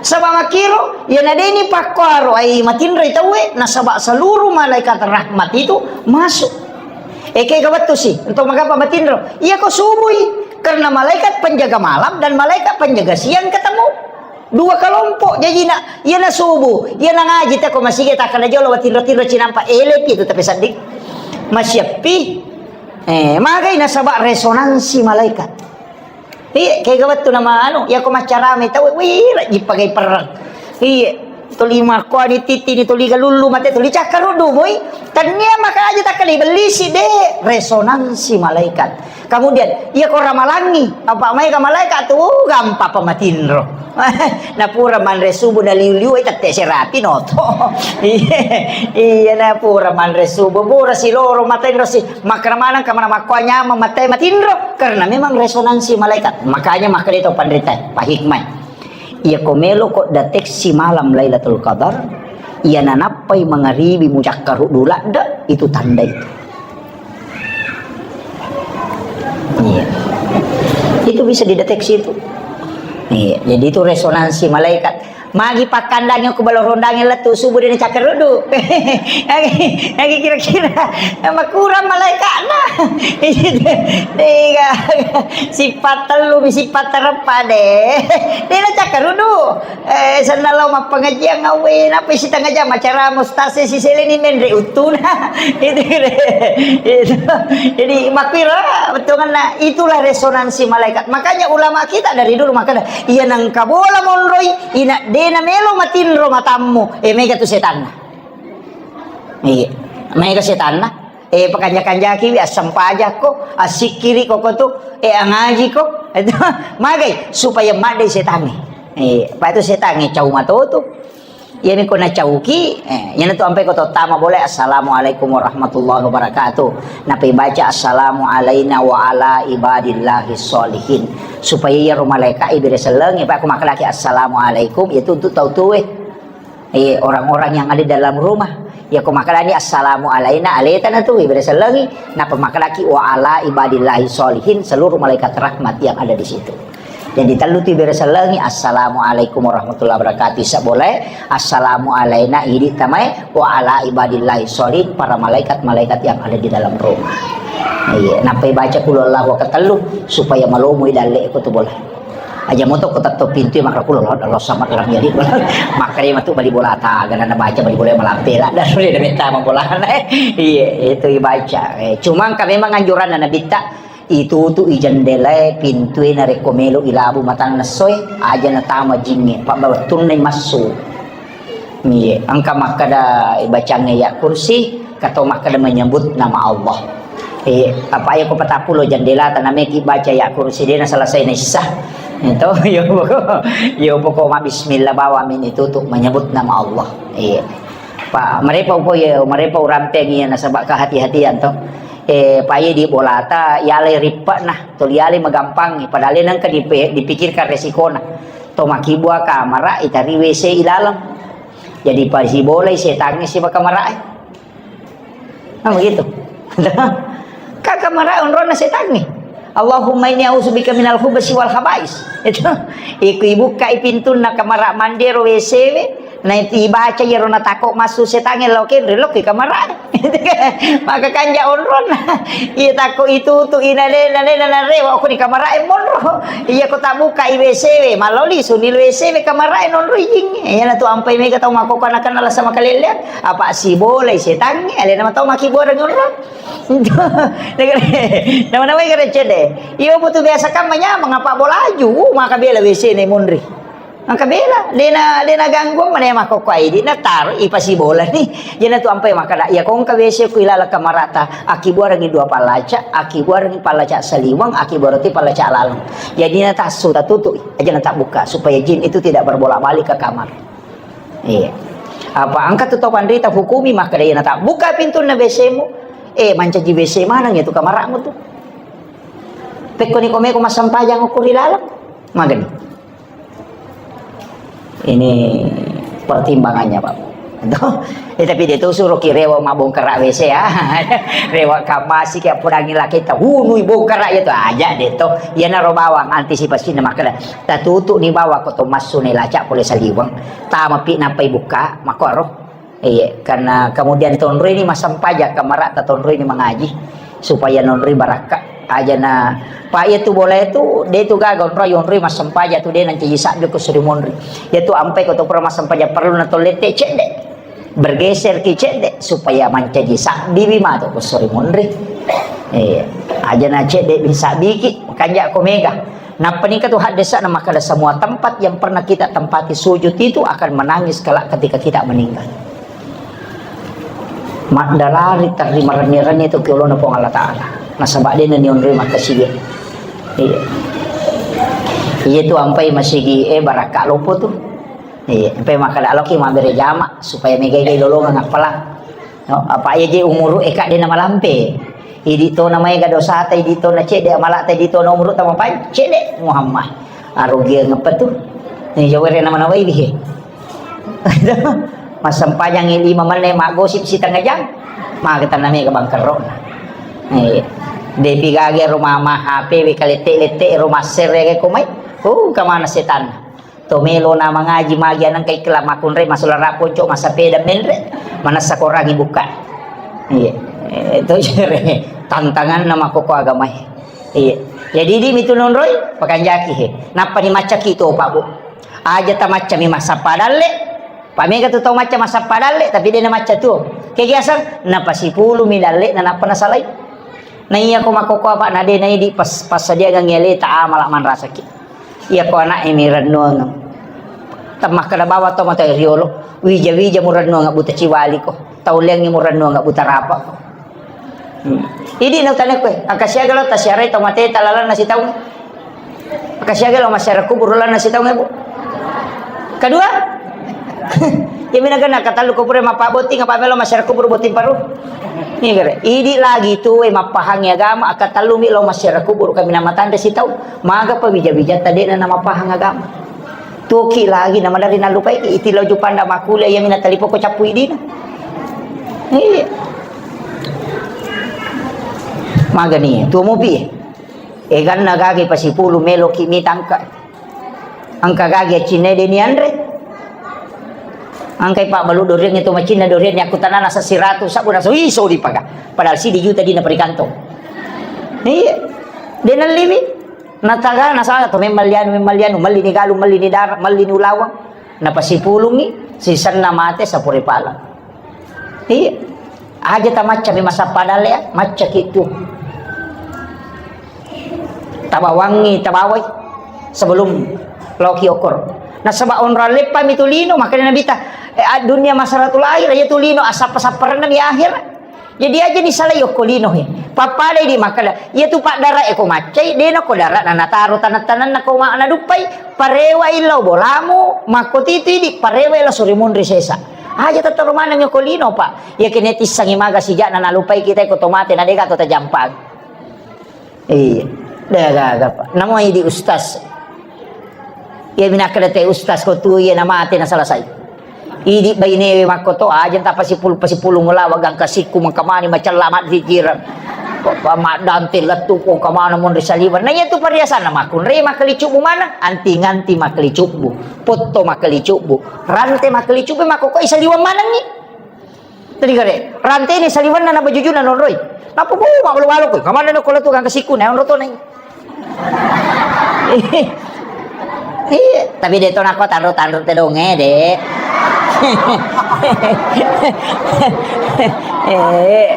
Saba makkiro, iya na deni pakkuaro ai matinroi tauwe, nasaba seluruh malaikat rahmat itu masuk. Eke ga wettu si, untuk mengapa matinro? Iya ko subui, karena malaikat penjaga malam dan malaikat penjaga siang ketemu. Dua kelompok jajina, iyana subuh, iyana ngaji tako masigi takkada jolo watinro-tinro cinampa elepi itu tapi sedding. Masiappi. Eh, magai nasaba resonansi malaikat. Iya, kega wettu nama anu, iya ko maccarame tau, wih, rajji pagai perrang. Iya, tuli makkuani titi ni tuli galullu mate tuli cakkaruddu moi. Tania maka aja takkali bellisi de resonansi malaikat. Kemudian, iya ko ramalangi, apa mai ka malaikat tu, uh, gampang pamatinro. Napura manre subuh na liu-liu, eh, tette serapi noto. Iya, iya, napura manre subuh, pura siloro matenro si, makkaramanang kamana makkuanyamang mate matinro, karena memang resonansi malaikat. Makanya makkeda to panrita, pahikmai. Iya ko melo ko deteksi malam Lailatul Qadar, iya nanappai mangaribi mucakkaruddu ladde, itu tanda itu. Iya. Itu bisa dideteksi itu. Iya, jadi itu resonansi malaikat. Magi pakkandangi ko balo rondangi lettu subuh dena cakkaruddu. Agi, agi kira-kira makurang malaikatna. Tiga. Sifat tellu, sifat terempat deh. Dena cakkaruddu. Eh, senna lao mappengajian awe, napa sitengah jam acara mustase siseleni menre uttuna. Itu, itu. Jadi, makkira, bettuanna itulah resonansi malaikat. Makanya ulama kita dari dulu makkeda, iya nangka bola monroi, ina dena melo matinro matammu, eh, mega tu setanna. Iya, mega setanna. Eh, pakanja-kanjaki wi, assempajakko, assikkiri koko tu, eh, angajiko. Itu magai supaya madde setangnge. Eh, pa itu setangnge cau matoto. Iyami ko nacauki, eh, iyana tu ampai ko tottama boleh, "Assalamualaikum warahmatullahi wabarakatuh." Napai baca, "Assalamu alaina wa ala ibadillahi sholihin." Supaya iyaro malaikat ibere sellengi, pa ko makkedaki, "Assalamualaikum," itu untuk tau tuwe. Eh, orang-orang yang ada di dalam rumah. Ya, ko makkedani, "Assalamu alaina," aleta na tu, ibere sellengi, napa makkedaki, "Wa ala ibadillahi sholihin," seluruh malaikat rahmat yang ada di situ. Jadi, tellu tu ibere sellengi, "Assalamualaikum warahmatullahi wabarakatuh," isa boleh, "Assalamu alaina," idi tamai, "Wa ala ibadillahi sholihin," para malaikat-malaikat yang ada di dalam rumah. Iya, nappai baca kulhu Allahu ketellu, supaya malomoi dalle ko tu boleh. Aja moto ko tetto pintu, maka kulo lo, lo sama orang jadi. Makanya matu bali bola ta, gana na baca bali bola malampe lah. Dan sudah ada minta bola. Iya, itu dibaca. Eh, cuma kan memang anjuran Nabi ta, itu tu i jendela, pintu, narekko melo ilabu matang nessoe, aja na tama jinge, pabawattunna massu. Iya, engka makkeda bacangnge ayat kursi, kato makkeda menyebut nama Allah. Eh, apa ya ko patappulo jendela tanameki baca ayat kursi dena selesai na issa. Itu, yo poko, yo poko ma bismillah bawa mini tutup menyebut nama Allah. Iya. Pa, merepa uko ya, merepa urampeng iya nasaba kehati-hatian to. Eh, pa iya di bolata, yalai rippek nah, tuli yalai megampang, padahal nengka dipe-, dipikirkan resikona. To makkibua kamara, itari W C ilaleng. Jadi pasibolai setangnge siba kamarae. Nah, begitu. Ka kamarae onronna setangnge. "Allahumma inni a'udzubika minal khubasi wal khabais." Itu. Iku ibukkai pintunna kamara mandero W C we. Nah, itu ibaca iyaro natakko massu setangnge lao kenre lokki kamarae. Maka kanja onronna. Iya takko itu tu ina de, na de, na rewa ko ni kamarae monro. Iya ko tabuka i W C we, maloli suni W C we kamarae nonro ijing. Iya na tu ampai mega tau makkokko anak-anak lasa makaleleang. Apa sibolai setangnge, alena matau makkibua dengan orang. Nama-nama kare cede. Iyo butuh biasa kan manyamang apa bolaju, uh, maka bela W C ne monri. Maka bela, dena, dena ganggu mana makkokko aidi, na taru ipasi bola ni. Jena tu ampai makkada, iya kongka W C ku ilala kamarata, akibuarangi dua palaca, akibuarangi palaca saliwang, akibuarati palaca laleng. Jadi na tasu tatutu, aja na tabuka supaya jin itu tidak berbolak-balik ke kamar. Iya. Apa engka tu tau panrita hukumi makkeda iya natabbuka pintunna W C-mu. Eh, mancaji W C maneng ya tu kamara'mu tu. Pekkoni komeko massempajang okko ri laleng. Magani. Ini pertimbangannya, Pak. Tuh. Eh, tapi dia tuh suruh ki rewa mabongkara W C ya. Rewa kamasi kayak pudangi laki tahunui bongkara ya tuh aja deh tuh. Iya naro bawang antisipasi na makkeda. Tatutu ni bawa ko to massu ni laca pole saliweng. Tamapi nappai buka, makkoro. Iya, karena kemudian tonroi ni massempajang kamara ta tonroi ni mangaji supaya nonroi barakka. Aja na pa iya tu bola itu de tu gaga onroi onroi massempajang tu de nancaji sabbi ko suri monri. Iya tu ampai ko to pura massempajang perlu na tollette cedde. Bergeser ki cedde supaya mancaji sabbi wi mato ko suri monri. Iya, aja na cedde bisa biki kanja ko mega. Nappa nengka tu haddesa'na makkeda, semua tempat yang pernah kita tempati sujud itu akan menangis kelak ketika kita meninggal. Maddalari terri marenni-renni tu ki olona Puang Allah Ta'ala. Nasaba' de'na nionroi makkasiwi'e. Iya. Iya tu ampai masigi e barakka' loppo tu. Iya, ampai makkeda loki mabbere jama supaya megai-gai lolongeng appalang. No, apa iya je umuru e ka' de'na malampe. Idi' tona maega dosata, idi' tona cedde' amala'ta, idi' tona umuru tamapai, cedde' Muhammad. Arugiang apa tu? Ni jawere nama-namai bihe. Massempajang lima menit, maggosip setengah jam. Maka tanna mega bangkerro. Eh, depi gage rumah mah H P we kalette-lette rumah sere ke komai. Oh, kemana setan? To melo na mangaji magi anang kai kela makunre masalah ponco masapeda menre. Manassa korangi buka. Iya. Eh, to jere tantangan nama koko agama. Iya. Jadi di mitu nonroi pakanjaki he. Nappa ni maccaki to Pak Bu. Aja tamacca mi massappa dalle. Pamega tu tau macca massappa dalle, tapi de'na macca tuo. Kegiasan napasipulumi dalle'na nappa nasalai. Na iya ko makkokkoe apa' na de' na idi' pas-, passadiagang aleta amala' manrasaki. Iya ko ana'e mi rennuang. Temmakkeda bawang to mata riolo, wija-wija murennuang buta ciwali ko. Tau leangngi murennuang buta rapa ko. Hmm. Idi' na utane koe, engka siaga lo tasiarai to mateta lalanna sitaung. Engka siaga lo masyarakat kubur lalanna sitaung, Bu. Kedua, iya mina kena katallu ko pura mappa botting apa melo masyarakat kubur botting paru. Iya kare. Idi' lagi tu e mappahangi agama, engka tellumi lo masyarakat kubur kami nama tanda sitaung. Maga pa wija-wija tade'na na mappahang agama. Tuoki lagi nama dari nalupai iti lo jupanda makuliah iya mina talipo ko cappu idina. Iya. Magani tuo mopi. Eganna gage pasipulu meloki mitangka. Engka gage cinna de' nianre. Engkai pabbalu doriang itu macinna doriang ni aku tanana sasiratu sabu naso iso dipaga. Padahal sidi juta dina perikantong. Iya. De' nalliwi. Nataga nasala to memmallianu, memmallianu, melli ni galu, melli ni dara, melli ni ulawang. Napasipulungi sisenna mate sapure pala. Iya. Aja tamacca mi masappa dalle ya, macca ki tu. Tabawangi, tabawai sebelum loki okor. Nasaba onrang leppa mi tu lino, makanya Nabi ta, eh, dunia masaratul akhir, iya tu lino asappa-sapparenna mi akhir. Jadi aja ni salai okko lino he. Pappadai di makkeda, iya tu paddara e ko maccai, dena ko dara na nataro tanang-tanang na ko ma naduppai, parewa illau bolamu, makko titu idi parewa ila suri munri sesa. Aja tattaro maneng okko lino, Pak. Iya kene tissangi maga sijak na nalupai kita ko to mate na dega to tajampang. Iya. Dé gaga, Pak. Namo idi ustaz. Iya, mi nakkeda te ustaz ko tu, iya, namate na selesai. Idi bainewe makko to, aja tapasipul-, pasipulung lawa gangka sikku mengkamani macella maddikiran. Ko, ko maddante lettu ko kamana monri saliwan. Nah, iya tu perhiasan na makkunre makkelicubbu mana? Anti-nganti makkelicubbu. Potto makkelicubbu. Rante makkelicubbu makko ko isaliwan manengngi. Tadi kare, ranteni saliwenna na bajujuna nonroi. Nappa, bu, mabbalo-balo ko. Kamana no kola tu gangka sikku na onro to nai. Iya, tapi de to nako tanro-tanro te donge, de. Eh.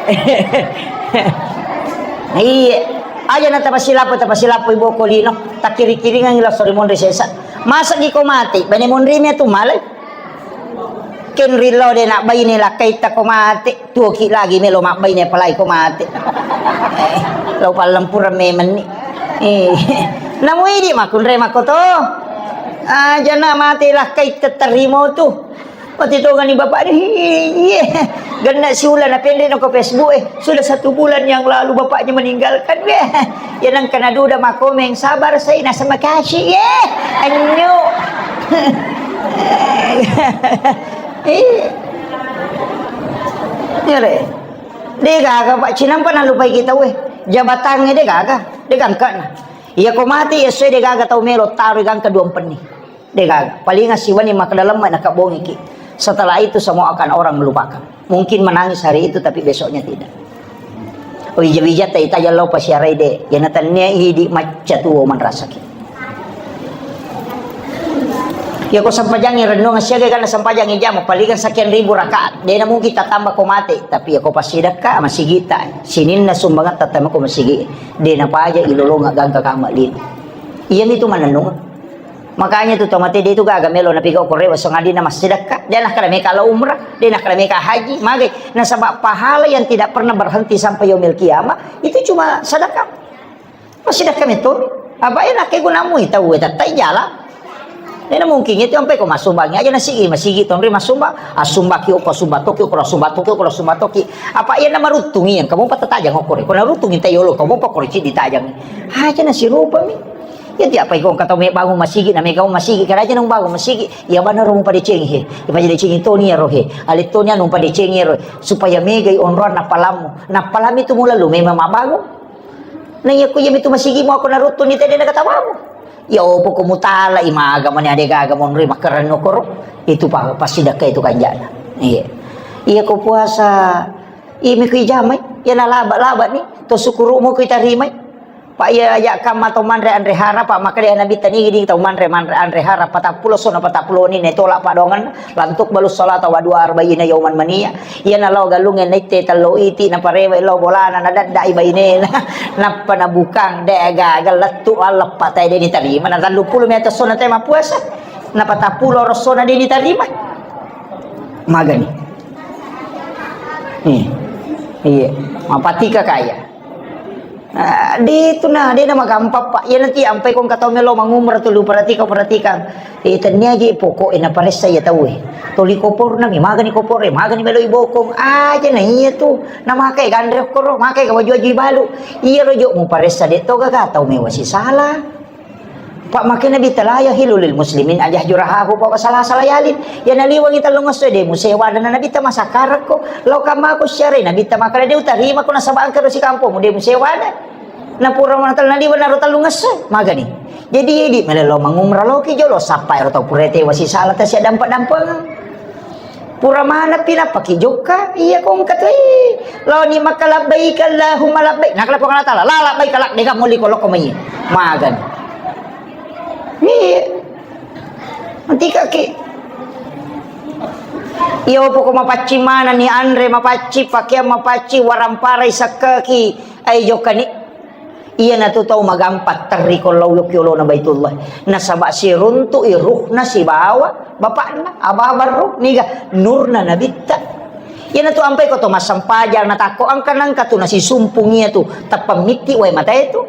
Iya. Aja na tapasilapo, tapasilapo ibu ko lino. Takkiri-kiringan ila sori monri sesa. Masa gi ko mati, bane monri mi tu malai. Kenri lo de nak baine lakkaita ko mate, tuoki lagi melo mabbaine apalagi ko mate. Eh, lo pallempureng memenni. Eh, namu idi makkunre makko to. Aja na mate lakkaita terimo tu. Mate tongani bapak ni. Iya. Genna siula na penre no ko Facebook eh. Sudah satu bulan yang lalu bapaknya meninggalkan. Weh. Ya nang kena duda makomeng sabar saya nasa makasih ya. Anyo. Iya. Iya, Rek. De gaga, Pak, cinampa nalupai kita, weh. Jabatangnge de gaga, de gangkana. Iya ko mati, iya sesuai de gaga tau melo taro gangka dua penni. De gaga. Palinga siwani makdalam na kabongiki. Setelah itu semua akan orang melupakan. Mungkin menangis hari itu, tapi besoknya tidak. Wija-wija tai tajang lao pasiarai de. Yana tannia idi macca tuo manrasaki. Iya ko sempajangi renungan siaga kana sempajangi jama palingan sekian ribu rakaat. Dena mungkin tatamba ko mate, tapi iya ko pasidakka masigita. Sininna sumbangan tatamba ko masigi. Dena paja ilolonga gangka kama lino. Iyami tu manennung. Makanya tu tomate de tu gaga melo napigau ko rewe sangadinna massidakka. De nakkeda meka lao umrah, de nakkeda meka haji, magai. Nasaba pahala yang tidak pernah berhenti sampai yaumil qiyamah itu cuma sedekah. Massidakka metto. Apa enak ke gunamu tau e tattai jala. Dena mungkin itu sampai ko masumbangi aja nasi masigi tonri masumbang, asumbaki ko sumba toki ko sumba toki ko sumba toki. Apa iya na maruttungi yang kamu pata tajang okore. Ko naruttungi ta yolo kamu pakore ci ditajang. Aja nasi rupa mi. Ya tiap pai ko kata me bangun masigi na me bangun masigi karaja nang bangun masigi. Ya bana ro mupadecengi he. Ya padecengi toni ya rohe. Ale toni anu padecengi ya rohe. Supaya megai onroan napalamu. Napalami tu mula lu memang mabangun. Na iya ku iya mitu masigi mo aku naruttu ni tede na katawamu. Ya opo ko mutala i maga mani ade gaga monri makereng okoro. Itu pa pasti dakka itu kanjana. Iya. Iya ko puasa. Iya mi ku ijamai. Iya na laba-laba ni. To sukuru mo ku itarimai. Pak iya aja kam atau manre anre hara pak makade nabi tani di tau manre manre anre hara patappulo sona patappulo ni ne tolak pak dongan. Lantuk balus salata wa dua arba'ina yauman mania. Iya na lao galung e naitte tello iti na parewe lao bolana na daddai bainena. Nappa na bukang de gagal lettu alleppa tai de ni tarima na tellu puluh meter sona tai mapuasa. Na patappulo rossona de ni tarima. Magani. Iya. Iya. Mapatika kaya. Ah, de tu na, de na magampang, Pak. Iya nanti ampai kong katau melo mangumrah tu lu perhatikan, perhatikan. Eh, tennia je pokok e na paressa ya tau e. Toli koporna mi, magani kopor e, magani melo ibokong. Aja na iya tu. Na makai gandre koro, makai ka waju-waju ibalu. Iya rojo mu paressa de toga ka tau mewa sisala. Pak, makkeda Nabitta la yahillu lil muslimin an yahjura akhahu fawqa salasati layalin. Iya naliwengi tellung esso, de musewana na Nabitta masakkarekko. Lao kamako syare Nabitta makkeda de utarimako nasaba engka ro sikampomu de musewana. Na pura manatala naliweng naro tellung esso, magani. Jadi idi melelo mangumrah loki jolo sappa ero tau pura tewa sisala tasiaddampe-dampengeng. Pura manappi nappaki jokka, iya ko engka to, eh. Laoni Makkah, "Labbaik Allahumma labbaik." Nakkeda Puang Allah Taala, "La labbaik lak, dega molli ko lokko mai." Magan. Iya. Nanti kaki. Iya, poko mapaccing manani, anre mapaccing, pakeang mapaccing, waramparai sakkaki, ai jokkani. Iyanatu tau magampang terri ko lao yolona Baitullah. Nasaba siruntu'i ruhna sibawa bapakna, Aba Barru, niga nurna Nabitta. Iyanatu ampai ko to massempajang natakko engka nangka tu nasisumpung iyatu, tappa mitti wae matae tu.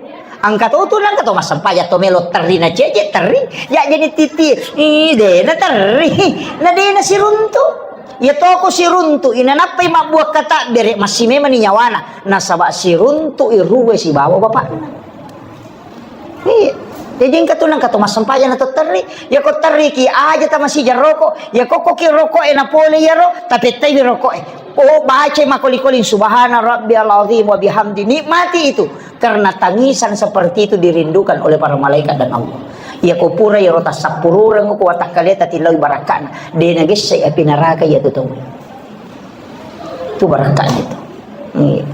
Engka to tu nangka to massempajang to melo terri na cece terri, ya jadi titi, ih, dena terri, na dena siruntu. Iya toko siruntu'i, nanappai mabbuakka tabbere, massimemani nyawana, nasaba siruntu'i ruwe sibawa bapakna. Iya. Jadi engka tu nangka to massempajang na to terri, iya ko terriki aja tamasija roko, iya kokkoki roko e napole iyaro, tapettaiwi roko e. Oh, baca makoli-koling subhana rabbiyal azim wa bihamdi, nikmati itu. Karena tangisan seperti itu dirindukan oleh para malaikat dan Allah. Iya ko pura iyaro tassappurureng ko watakkalia tatillau barakka'na. De nagesse api neraka iya tu tau. Tu barakka'na itu. Iya.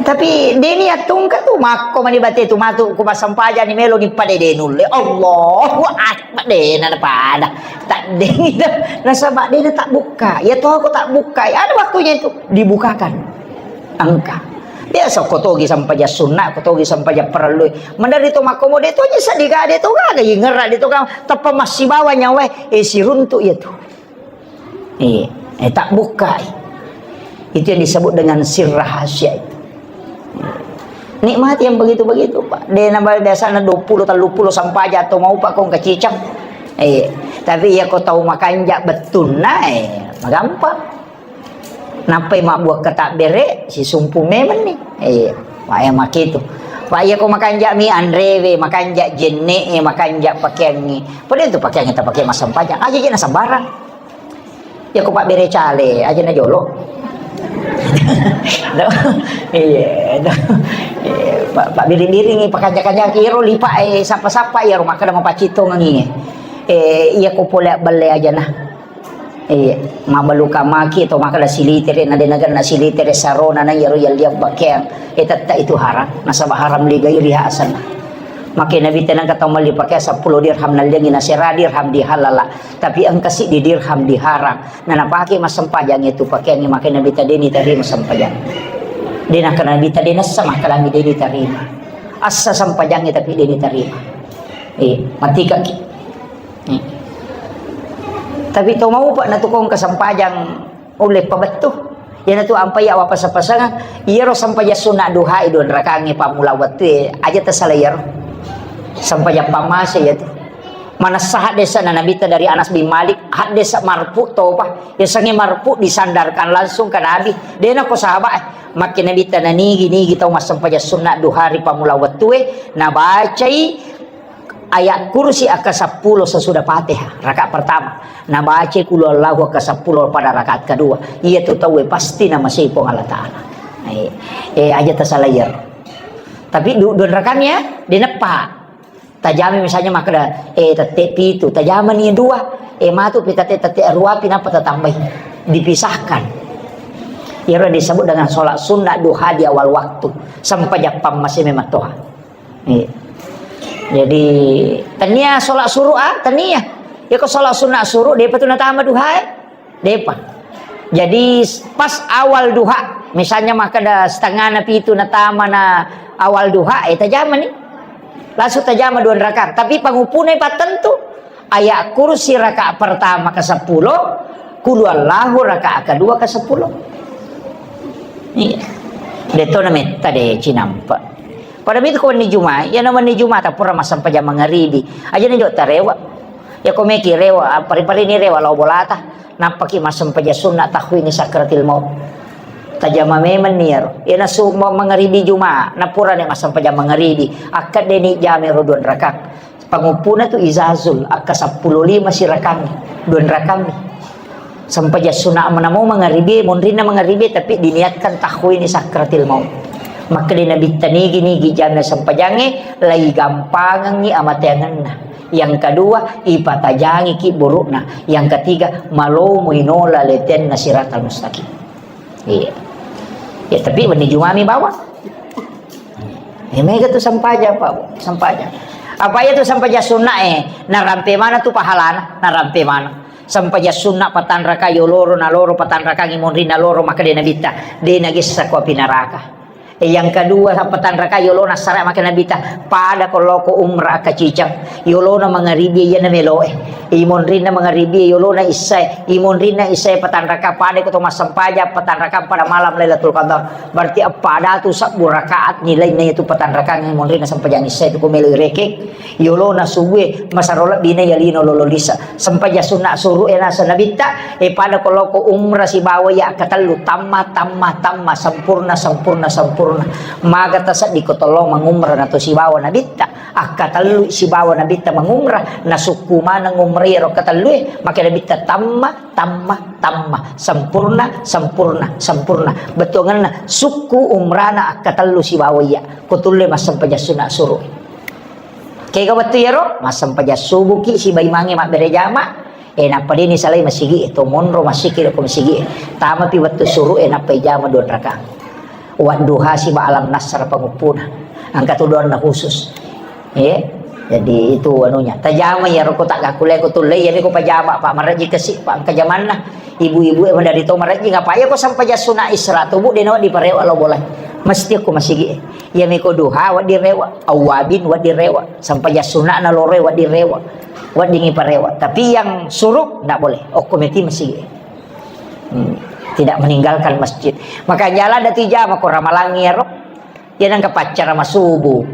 Tapi deni attungka tu makko mani bate tu matu ku massempajang ni melo ni pada de nulle. Allahu Akbar, dena pada. Tak deni nasaba dena tak buka. Ya to ko tak buka. Ada waktunya itu dibukakan. Engka. Biasa ko togi sampajang sunna, ko togi sampajang parellu. Mandari to makkomo de to ji sedih ga de to gaga ingerra de to ga teppa massibawa nyawa e siruntu iya tu. Eh, eh tak bukai. Itu yang disebut dengan sir rahasia itu. Nikmati yang begitu-begitu, Pak. De nambah biasanya dua puluh, tiga puluh sampajang atau mau Pak kong kacicang. Eh, tapi ya kau tahu makanja bettunna, eh, gampang. Nappai mabbuakka tabbere, sisumpu memenni. Iya, wae makitu. Wa iya ko makanja mi anrewe, makanja jenne e, makanja pakeangnge. Pada itu pakeangnge tapake massempajang. Aja je nasabarang. Ya ko pabbere cale, aja na jolo. Iya, iya. Pak, pak biring-biring pakanja-kanja kiro lipa e sapa-sapa ya rumah kada mapacito ngangi. Eh, iya ko pole belle aja nah. Iya, mabbaluka maki to makkeda silitere na de nagenna silitere sarona na iyaro yalliang pakeang. Eh, tetta itu haram. Nasaba haram li gairi hasana. Make Nabi tenang kata mali pakeang sepuluh dirham nalliangi nasera dirham dihalala. Tapi engka siddi dirham diharam. Na napake massempajang itu pakeang make Nabi tadeni tarima sempajang. De nakkeda Nabi tadena sama kalami deni tarima. Assa sempajang tapi deni tarima. Eh, matikaki. Eh. Tapi to mau pak natu kong kesempajang ulle pabettu. Iyanatu ampai awapasa-pasang, iyaro sempajang sunna duha i dua rakangnge pammula wettu e, aja tasala iyaro. Sempajang pammase iyatu. Manessa haddesa na Nabitta dari Anas bin Malik, haddesa marfu topa. Yasengnge marfu disandarkan langsung ke Nabi. Dena ko sahabat, eh, makke Nabitta nanigi-nigi tau massempajang sunna duha ri pammula wettu e, nabacai ayat kursi akka seppulo sesudah Fatihah, rakaat pertama. Nabaca qul huwallahu akka seppulo pada rakaat kedua. Iya tu tauwe pasti namasei Puang Allah Ta'ala. Eh, eh, aja tasala iyaro. Tapi du-, dua rakang ya, dineppa. Tajami misalnya makkeda, eh, tette pitu, tajamani dua. Eh, matu pi tette, tette arua pi, nappa tatambai. Dipisahkan. Iyaro disebut dengan sholat sunnah duha di awal waktu. Sempajang pammase memang toha. Iya. Jadi, tania sholat suruh, ah, tania. Ya, ko sholat sunnah suruh, depa tu natama duha, eh? Depa. Jadi, pas awal duha, misalnya makkeda setengah na pitu natama na awal duha, eh, tajama ni. Langsung tajama dua rakaat. Tapi pangupuna pattentu, ayat kursi rakaat pertama ke sepuluh, qul huwallahu rakaat kedua ke sepuluh. Iya. Deto na metta de cinampa. Pada mitu ko wenni Juma, iya na wenni Juma ta pura massempajang mangaribi. Aja ni jok tarewa. Ya ko meki rewa, pari-pari ni rewa lao bolata. Nappaki massempajang sunna tahwini sakratil maut. Tajama memang ni iyaro. Iya na su-, ma-, mangaribi Juma, na pura ni massempajang mangaribi. Akkedde ni jame ro dua rakang. Panguppuna tu izazul, akka seppulo lima sirakang, dua rakang. Sempajang sunna menamo mangaribi, munrinna mangaribi, tapi diniatkan tahwini sakratil maut. Makkeda Nabitta nigi-nigi jame sempajangnge, lai gampangengngi amateangenna. Yang kedua, ipatajangi ki burukna. Yang ketiga, malomo inola letenna siratal mustaqim. Iya. Ya, tapi wenni Jumami bawang. Eh, mega tu sempajang, Pak. Sempajang. Apa iya tu sempajang sunna, eh? Narampe mana tu pahalana? Narampe mana? Sempajang sunna patanraka yoloro, naloro patanraka ngimonri naloro, maka de Nabitta. De nagessa ko api neraka. Eh, yang kedua, patanraka yolona sara maka Nabitta. Pada ko loko umrah kacicang. Yolona mangaribi iya na meloe. Imonrinna mangaribi yolona issae. Imonrinna issae patanraka pada ko to massempajang patanraka pada malam Lailatul Qadar. Berarti pada tu sabbu rakaat nilainna itu patanraka imonrinna sempajang issae tu ko melo irekeng. Yolona subue masaro lebbina yalino lolo lisa. Sempajang sunna suruh e nasa Nabitta. E pada ko loko umrah sibawa ya katellu tamma, tamma, tamma, sempurna, sempurna, sempurna. Maga taseddi ko tolong mangumrah nato sibawa Nabitta. Akkatellu sibawa Nabitta mangumrah, nasukku maneng umrah ro katellue, maka Nabitta tamma, tamma, tamma, sempurna, sempurna, sempurna. Bettuangenna sukku umrana akkatellu sibawa iya, ko tulle massempajang sunna suruh. Kega wettu iyaro, massempajang subuki sibai mange mabbere jama, Eh, nappa deni salai masigi, to monro masigi ko masigi. Tamapi wettu suruh, eh, nappa ijama dua rakaat. Wadduha siba alam nasr panguppuna. Engka tu doanna khusus. Eh, jadi itu anunya. Tajama ya roko tak gakule ko tulle ya ko pajama Pak maraji kasi Pak engka jamanna. Ibu-ibu e dari to maraji ngapa ya ko sampai jasuna isra tubuh dena diparewa lo boleh. Mesti aku masigi. Iya meko duha, waddi rewa. Awabin, waddi rewa. Sampajang sunna na loroi, waddi rewa. Waddingi parewa. Tapi yang suruh, ndak boleh. Okko meti masigi. Hmm. Tidak meninggalkan masjid. Maka jalan dati jama ko ramalangi ero. Iya nang kapaccara masubu.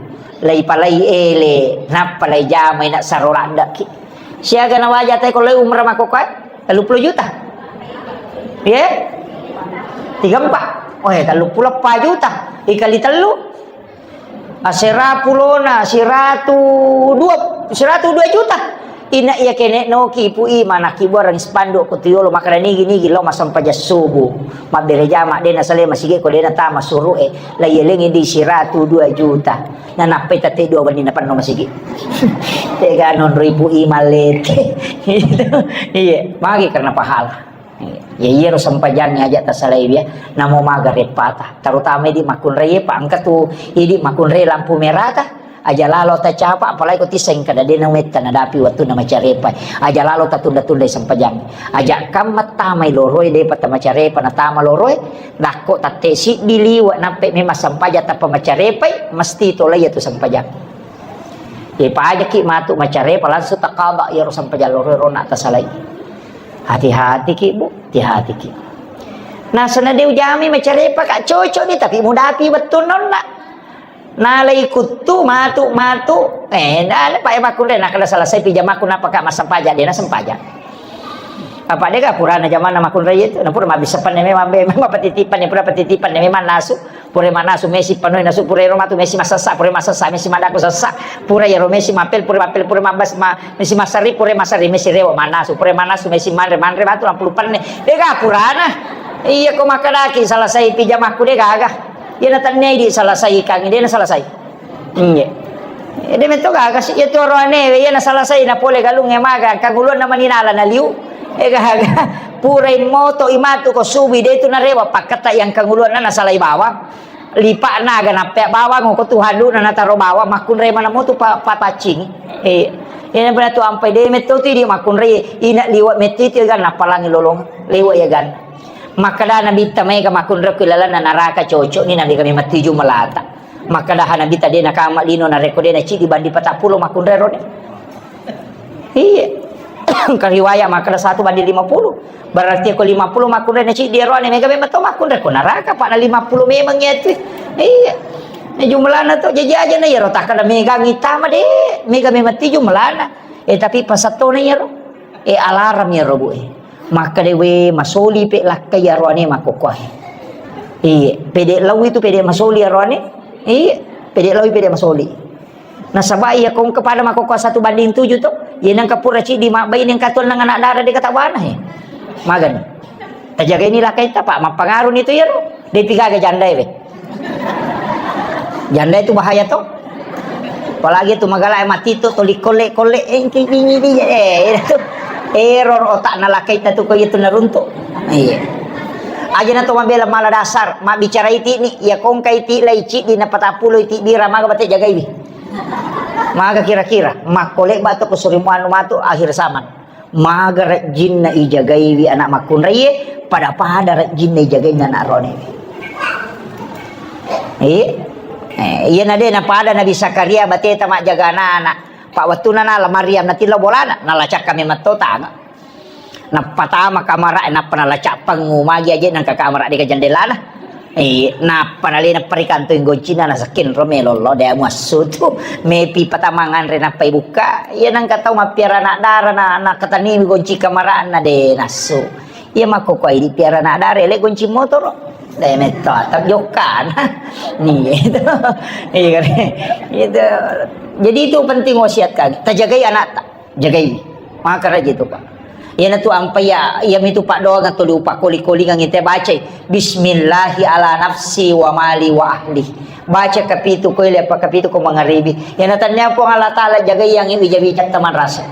Lai palai ele, nappa lai jama ina saro laddaki. Siaga na waja tai ko lai umrah mako kai? Tellu puluh juta. Ye? Tiga empat. Oh, ya, tellu puluh empat juta. Dikali tellu. Asera pulona, siratu dua, siratu dua juta. Ina iya kene noki ipu i mana kibuarang spanduk ko tuyolo makara nigi nigi lo masampaja subuh. Mabbere jama dena sale masigi ko dena tama suruh e. La yelengi di siratu dua juta. Na nappai tate dua wenni na penno masigi. Tega nonro ipu i malete. Iya, magi karena pahala. Ya, iyaro sempajangnge aja tasalai ya. Namo maga repata. Terutama idi makunrai pa engka tu idi makunrai lampu merah ta. Aja lalo tacapa apalagi ko tiseng kada dena wetta nadapi wettu na macarepa. Aja lalo tatunda-tunda sempajang. Aja kamma tamai loroi depa tamacarepa na tama loroi. Dakko tatte siddi liwa nappe memang sempajang tappa macarepai mesti tolai tu sempajang. Ye pajaki matu macarepa langsung taqadha iyaro sempajang loro ro na tasalai. Hati-hatiki, Bu, hati-hatiki. Nasana de ujami macarepa ka cocok ni, tapi mudapi wettunna onna. Nalai kuttu matu, matu. Eh, na, na, pa, eh, makkunrai, na, kada selesai pi jamakku, napa ka massempajang, de na sempajang. Apa de ka purana jamanna makkunrai itu, na pura mabbissa penne memang be, memang patitipan, pura patitipan memang nasu. Pura mannasu mesi panoi nasu, pura ero matu mesi masessa, pura masessa mesi maddaku sessa, pura ero mesi mapel, pura mapel, pura mabbas, ma, mesi masari, pura masari mesi rewa mannasu, pura mannasu mesi manre, manre matu nampulu penne. Dega purana. Iya ko makkadaki selesai pi jamakku de gaga. Iya na tennai di selesai kang, de na selesai. Iya. Eh, de metto gaga si, iya tu oroane, iya na selesai na pole galung e maga, kanguluan na maninala na liu. Eh, gaga. Pura immoto imatu ko subi de tu narewa pakketta yang kanguluan na salai bawang. Lipa'na aga nappea bawang, ko tu haduna nataro bawang, makkunrai maneng motu pa-, papaccingi. Eh, iyana pada tu ampai de metto tu idi makkunrai, ina liwa metto itu ya gan, nappalangi lolong, liwa ya gan. Makkada Nabitta maega makkunrai ku ilalanna naraka cocok ni nabi kami matuju melata. Makkada ha Nabitta de nakama lino narekko de nacidi bandi patappulo makkunrai rone. Iya. Engka riwayat makkeda satu banding lima puluh. Berarti ko lima puluh makkunrai na ciddi ero ane mega memang to makkunrai ko naraka, pak, na lima puluh memang iya tu. Iya. Ini jumlahna to, jaji aja na iyaro takkeda mega ngitama de, mega memang ti jumlahna. Eh, tapi pasattona iyaro. Eh, alarm iyaro, Bu, eh. Makkeda we masoli pe lakkai iyaro ane makkokkoe. Iya, pede lau itu pede masoli iyaro ane. Iya, pede lau pede masoli. Nasaba iya ko engka pada makkokkoe satu banding tujuh to. Iya nengka pura ciddi mabbaine engka tuang nang anak dara de katabana he. Magani. Tajagai ni lakkaita, pak, mappangaru ni tu iyaro. De pigaga jandae we. Jandae tu bahaya to. Apalagi tu magala mati to, to likolle-kolle, eh, ki-, ki-, ki-, ki-, eh, itu. Error otak na lakkaita tu ko itu naruntuk. Iya. Aja na to mabela mala dasar, mabbicara iti ni, iya ko engka iti lai ciddi na patappulo iti bira maga bate jagaiwi. Maga kira-kira, makko lebba to ko surimu anu matu akhir zaman. Maga rejjinna ijagaiwi anak makkunraie, pada-pada rejjinna ijagainna anak ronewe. Eh, eh, iya na de na pada Nabi Zakaria bateta majjaga anak-anak. Pak wettuna nala Maryam natillo bolana, nala cakka memang to tanga. Nappatama kamara, nappa nala cappengngu magi aje nangka kamara deka jendelana. Eh, nappa nalena parikantoi goncina nasekken ro melollo de muassu tu. Mepi patama nganre nappa ibukka. Iya nangka tau mappiara anak dara na, na kataniwi gonci kamarana de nassu. Iya makkokkoe idi piara anak dara ele gonci motoro. De metto atap jokkana. Nih gitu. Iya kan? Gitu. Jadi itu penting wasiat kami. Tajagai anak ta. Jagai. Maka raja itu, Pak. Iyana tu ampai ya, iya mitu paddoangeng tuli upakkoli-kolingengngi te bacai, "Bismillahi ala nafsi wa mali wa ahli." Baca kapitu ko ile apa kapitu ko mangaribi. Iyana tania Puang Allah Taala jagai yang wija-wija teman rasa.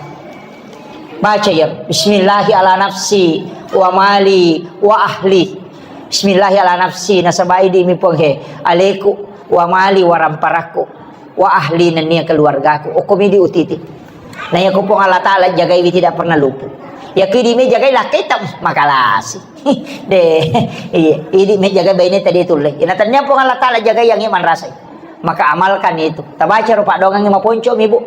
Baca ya, "Bismillahi ala nafsi wa mali wa ahli." Bismillahi ala nafsi, nasabai di mi Puang he, aleku, wa mali, waramparakku. Wa ahli, nennia keluargaku, okkomi di utiti. Na iya ko Puang Allah Taala jagaiwi tidak pernah luput. Ya kidi me jagai lakkaita, makalasi. De, iya, idi me jagai baine tadi tulle. Ina tania Puang Allah Taala jagai yang iman rasai. Maka amalkan itu. Tabaca ro paddoangengnge maponco mi, Bu.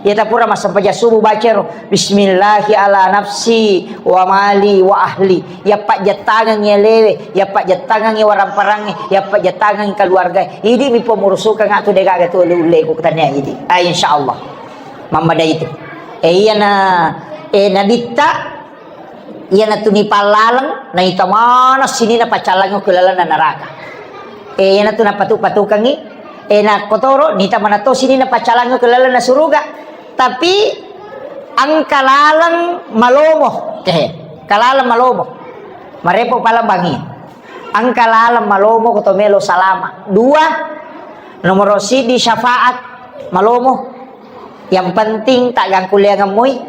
Iya tapura massempajang subuh baca ro, "Bismillahi ala nafsi wa mali wa ahli." Iya pajjettangengngi alewe, iya pajjettangengngi waramparangnge, iya pajjettangengngi keluarga. Idi mi pomurusukang atu degaga tu ulle-ulleku tania idi. Ah, insyaallah. Mammada itu. Eh, iyana, eh, nabitta, iyana tuni pallaleng, naita mana sinina paccallangngi ke lalenna neraka. Eh, iyana tu napatu-patukangngi, eh, na kotoro, nita mana to sinina paccallangngi ke lalenna suruga. Tapi engka laleng malomo. Eh, engka laleng malomo. Marepo palembangi. Engka laleng malomo ko to melo salama. Dua, nomoro siddi syafaat malomo. Yang penting tak gangkuleangeng moi.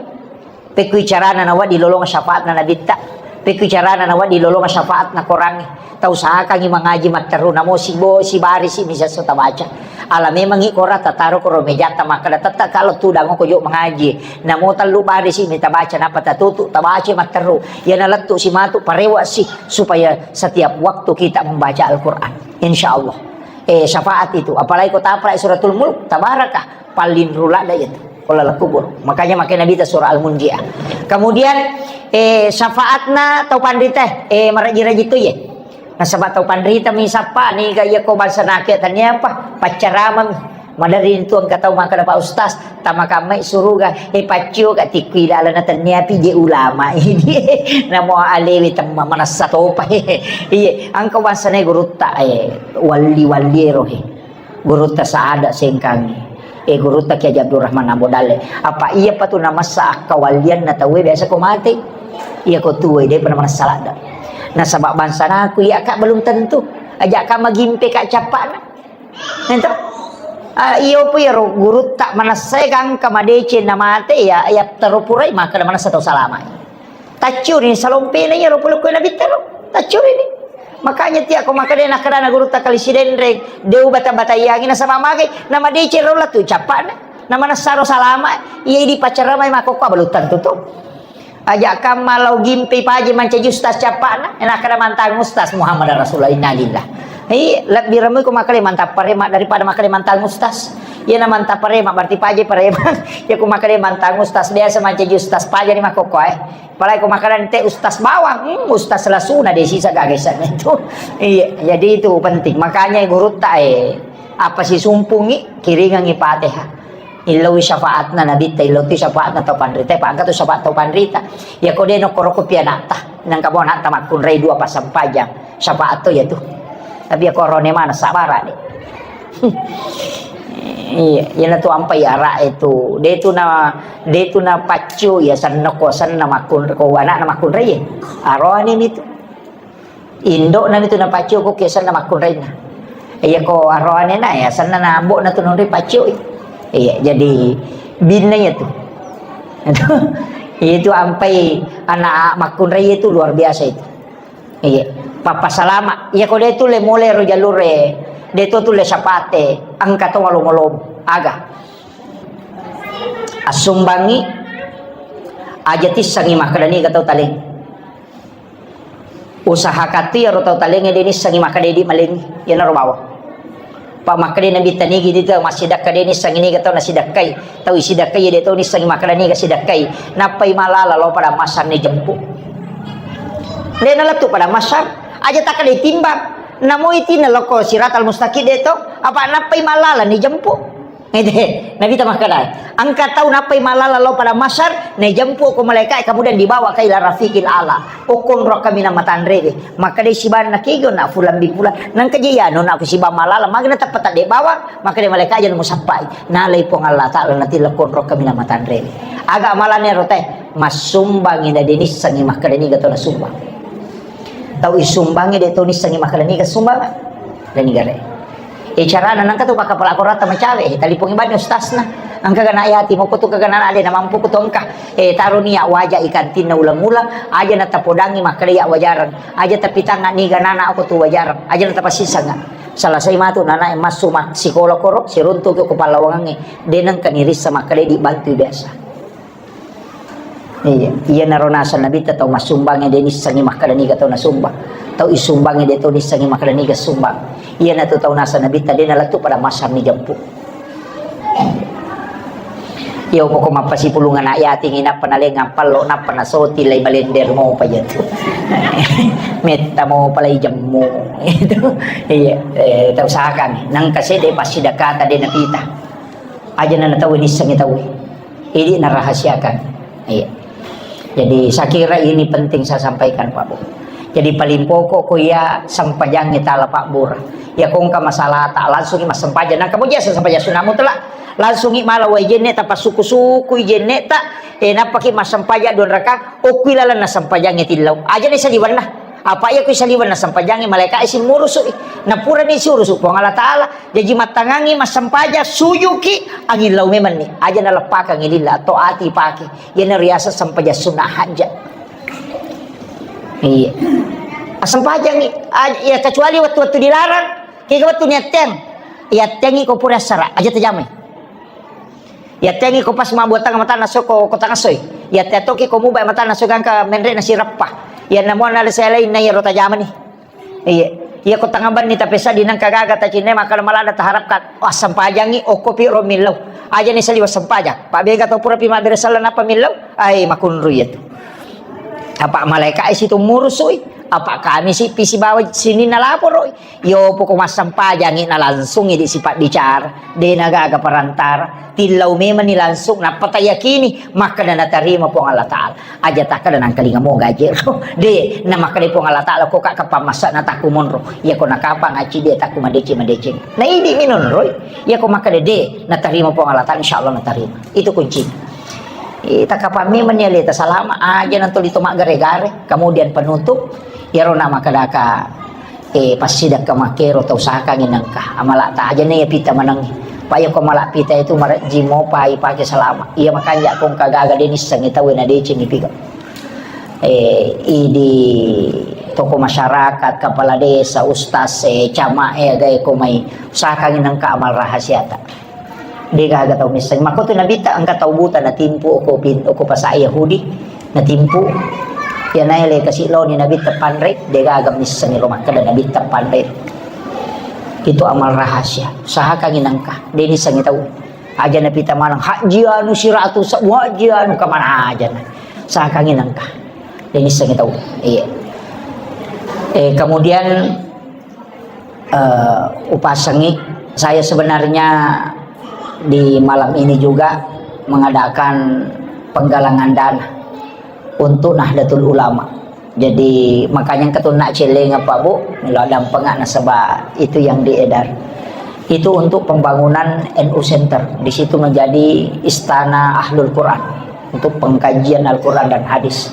Pekkui carana nawedding lolonga syafaatna nabitta. Pekkui carana nawedding lolonga syafaatna korangnge. Tausahakangngi mangaji matteru, namo sibo-, sibarisi mi sesso tabaca. Ala memangngi korang tataro koro mejatta makkeda, "Tette kalo tudang ko jo mangaji." Namo tellu barisi mi tabaca, nappa tatutu, tabaca matteru. Iyana lettu si matu, parewa si, supaya setiap waktu kita membaca Al-Quran. Insya Allah. Eh, syafaat itu. Apalagi ko tapalai suratul Mulk, tabaraka, paling rulada itu. Kalau kubur. Makanya makanya Nabi ta surah Al-Munjiah. Kemudian, eh, syafaatna tau panrita, eh, maraji-raji tu ye. Nasaba tau panrita mi sappa, niga iya ko bangsa nake tania apa? Paccarama mi. Madari tu engka tau makkeda, "Pak Ustaz, tamakamai suruga, eh, paccio ka tikku ilalana tania pi je ulama ini." Namo alewi temma manassa topa. Iya, engka bangsana gurutta, eh, walli-walli ero, eh. Gurutta Saada Sengkangi. Eh, gurutta Kiai Haji Abdurrahman Ambo Dalle. Apa iya patu namassa akkawallianna tauwe biasa ko mate. Iya ko tuwe, de pernah manassa ladda. Nasaba bangsanaku iya ka belum tentu. Aja ka magimpe ka cappana. Ento? Ah, iyo pu iyaro gurutta manessai gangka madeceng na mate ya, ya tero purai maka manessa tau salama. Tacciuri salompena iyaro pole ko nabitta ro. Tacciuri ni. Makanya tiako makkeda nakkeda na gurutta kali Sidenreng, de ubata-bataiangi nasaba magai, na madeceng ro latu cappana. Na manessaro salama, iya idi pacaramai makokko belum tentu to. Aja kamma lao gimpe paje mancaji ustaz cappana, enak kada mantang ustaz Muhammad Rasulullah, innalillah. Iya, lebbi remui ko makkeda mantap paremak daripada makkeda mantang ustaz. Iya na mantap paremak berarti paje paremak. Ya ko makkeda mantang ustaz biasa mancaji ustaz paje ni makokko eh. Apalagi ko makkeda ente ustaz bawang, hmm, ustaz lasuna de sisa gagasan itu. Iya, jadi itu penting. Makanya gurutta eh apa sisumpungi kiringangi Fatihah. Illaui syafaatna nabitta, illau tu syafaatna tau panrita, pa engka tu syafaat tau panrita. Ya ko de nokkoro ko pi anatta, nangka bo anatta makkunrai dua passampajang, syafaat to ya tu. Tapi ya korone mana sabara de. Iya, iyana tu ampai ara itu. De tu na, de tu na paccu ya senna ko senna makkun ko anakna makkunrai. Arone mi tu. Indo'na mitu napaccio ko kesanna makkunrainna. Iya ko aroanena ya sanna na ambo'na tu nonroi paccioi. Iya, jadi binna iya tu. Itu ampai anak makkunrai itu luar biasa itu. Iya, papa salama. Iya ko de tu le mole ro jalure, de tu tu le sapate, engka to malomolom. Aga. Assumbangi aja tissangi makkeda niga tau taleng. Usahakan tu iyaro tau talengnge de nissengi makkeda idi malengngi, iyanaro bawang. Pa makkeda Nabitta nigi de tau massidakka de nissengi niga tau nasidakkai. Tau isidakkai de tau nissengi makkeda niga sidakkai. Nappai malala lao pada masang ni jempu. De nalettu pada masang, aja takkeda timbang. Namo iti naloko siratal mustaqim de to, apa nappai malala ni jempu. Ede, Nabitta makkeda, engka tau nappai malala lao pada masar, naijempu ko malaika, kemudian dibawa ke ila rafiqil ala. Okkonro kaminang matanrewe. Makkeda sibanna kego na fulan bin fulan. Nangka je iyanu na ku sibang malala, magna teppa tadde bawang, makkeda malaika aja musappai. Nalai Puang Allah Taala natilla konro kaminang matanrewe. Aga malane rote, massumbangi na denissengi makkeda niga to nasumbang. Tau isumbangi de to nissengi makkeda niga sumbang. Dan niga re. E, carana nangka tu pakkapala korata macawe, e, talipongi bani ustasna. Engka gana yati moko tu kagana ade na mampu ku tongka. E, taro ni ya waja ikantinna ulang-ulang, aja na tapodangi makkeda ya wajarang. Aja tapitanga niga nana aku tu wajarang. Aja na tapasisanga. Selesai matu nana e massu mak sikola koro, siruntu ke ku pallawangange. De nengka nirissa makkeda di bantu biasa. Iya, iyanaro naseng Nabitta tau massumbangnge de nissengi makkeda niga tau nasumbang. Tau isumbangnge de tau nissengi makkeda niga sumbang. Iyanatu tau naseng Nabitta de nalettu pada masang ni jempu. Iya, pokok mappasipulung anak yatim, nappa nalengang pallo, nappa nasoti lai balender mopa jatu. Metta mopa lai jemmu. Itu. Iya, eh, tau sakang. Nangka sede passidakata de napita. Aja na tau nissengi tau. Ini narahasiakan. Iya. Jadi, saya kira ini penting saya sampaikan, Pak Bu. Jadi, paling pokok ko iya sempajangnge tala Pak Bur. Ya, ko engka masalah tak langsung massempajang. Nang kamu jasa sempajang sunat mutlak. Langsung i mala wai jenne ta pasuku-suku i jenne ta. E, nappaki massempajang dua raka. Okui lalang na sempajangnge tillau. Aja ni saliwanna. Apa iya ku saliweng na sempajangnge malaika isi murusu i. Na purani siurusu Puang Allah Taala. Jaji mattangangi massempajang, sujuki, angin lau memanni. Aja naleppakangi lilla atau ati pake. Iyana riaseng sempajang sunnah hajat. Iya. Assempajangi, aj-, ya kecuali waktu-waktu dilarang, kega waktu niatteng. Iattengi ko pura assara, aja tajamai. Iattengi ko pas mabbuat tanga matana so ko, ko tanga soi. Iatteng toki ko mubai matana so gangka menre na sirappa. Iya namuana le saya lain na iya rota jamani. Iya. Iya ko tengnga benni tapesadi nengka gaga tacinne, maka maladda taharapkan, "Wah, sempajangi, okkopi ro millau." Aja ni saliwa sempajang. Pak bega tau pura pi mabbere sala napa millau? Ai, makunru iya tu. Apa malaika isi tu murusui? Apa kami si pisi bawa sini nalaporoi? Yo poko massempajangi na langsung idi sifat bicara. De na gaga perantara. Tillau memang ni langsung, nappa tayakini, makkeda natarima Puang Allah Ta'ala. Aja takkeda nangkalinga mo gaji ro. De, na makkeda Puang Allah Ta'ala, ko ka kapang masa na takku monro. Iya ko nakapang aci de takku madeceng-madeceng. Na idi minonroi. Iya ko makkeda de, natarima Puang Allah Ta'ala, insya Allah natarima. Itu kuncinya. Eh, takapang memang ni aleta salama aja nanto lito maggare-gare. Kemudian penutup, iyaro na makkedaka, eh, passidakka makkero tau sakangi nengka. Amala ta aja na iya pita manengi. Pa iya ko mala pita itu marejji mopa ipake salama. Iya makanja ko engka gaga de nissengi tau na decengi piga. Eh, idi toko masyarakat, kepala desa, ustaz, eh, camat, eh, gae ko mai usahakangi nengka amal rahasiata. De gaga tau misseng. Makko tu Nabitta engka tau buta natimpu oko pin-, oko pasa Yahudi, natimpu. Iya naele kasi loni Nabitta panre, de gaga misseng lo makkeda Nabitta panre. Itu amal rahasia. Usahakangi nengka. De nissengi tau. Aja napita maneng, "Haji anu siratu sabbu, haji anu kemana aja na." Sakangi nengka. Deni sengi tau. Iya. Eh, kemudian, eh, upasengi, saya sebenarnya di malam ini juga mengadakan penggalangan dana untuk Nahdlatul Ulama. Jadi, makanya engka tu nak celeng apa, Bu, melo dampeng nasaba itu yang diedar. Itu untuk pembangunan N U Center. Di situ menjadi istana Ahlul Quran untuk pengkajian Al-Quran dan hadis.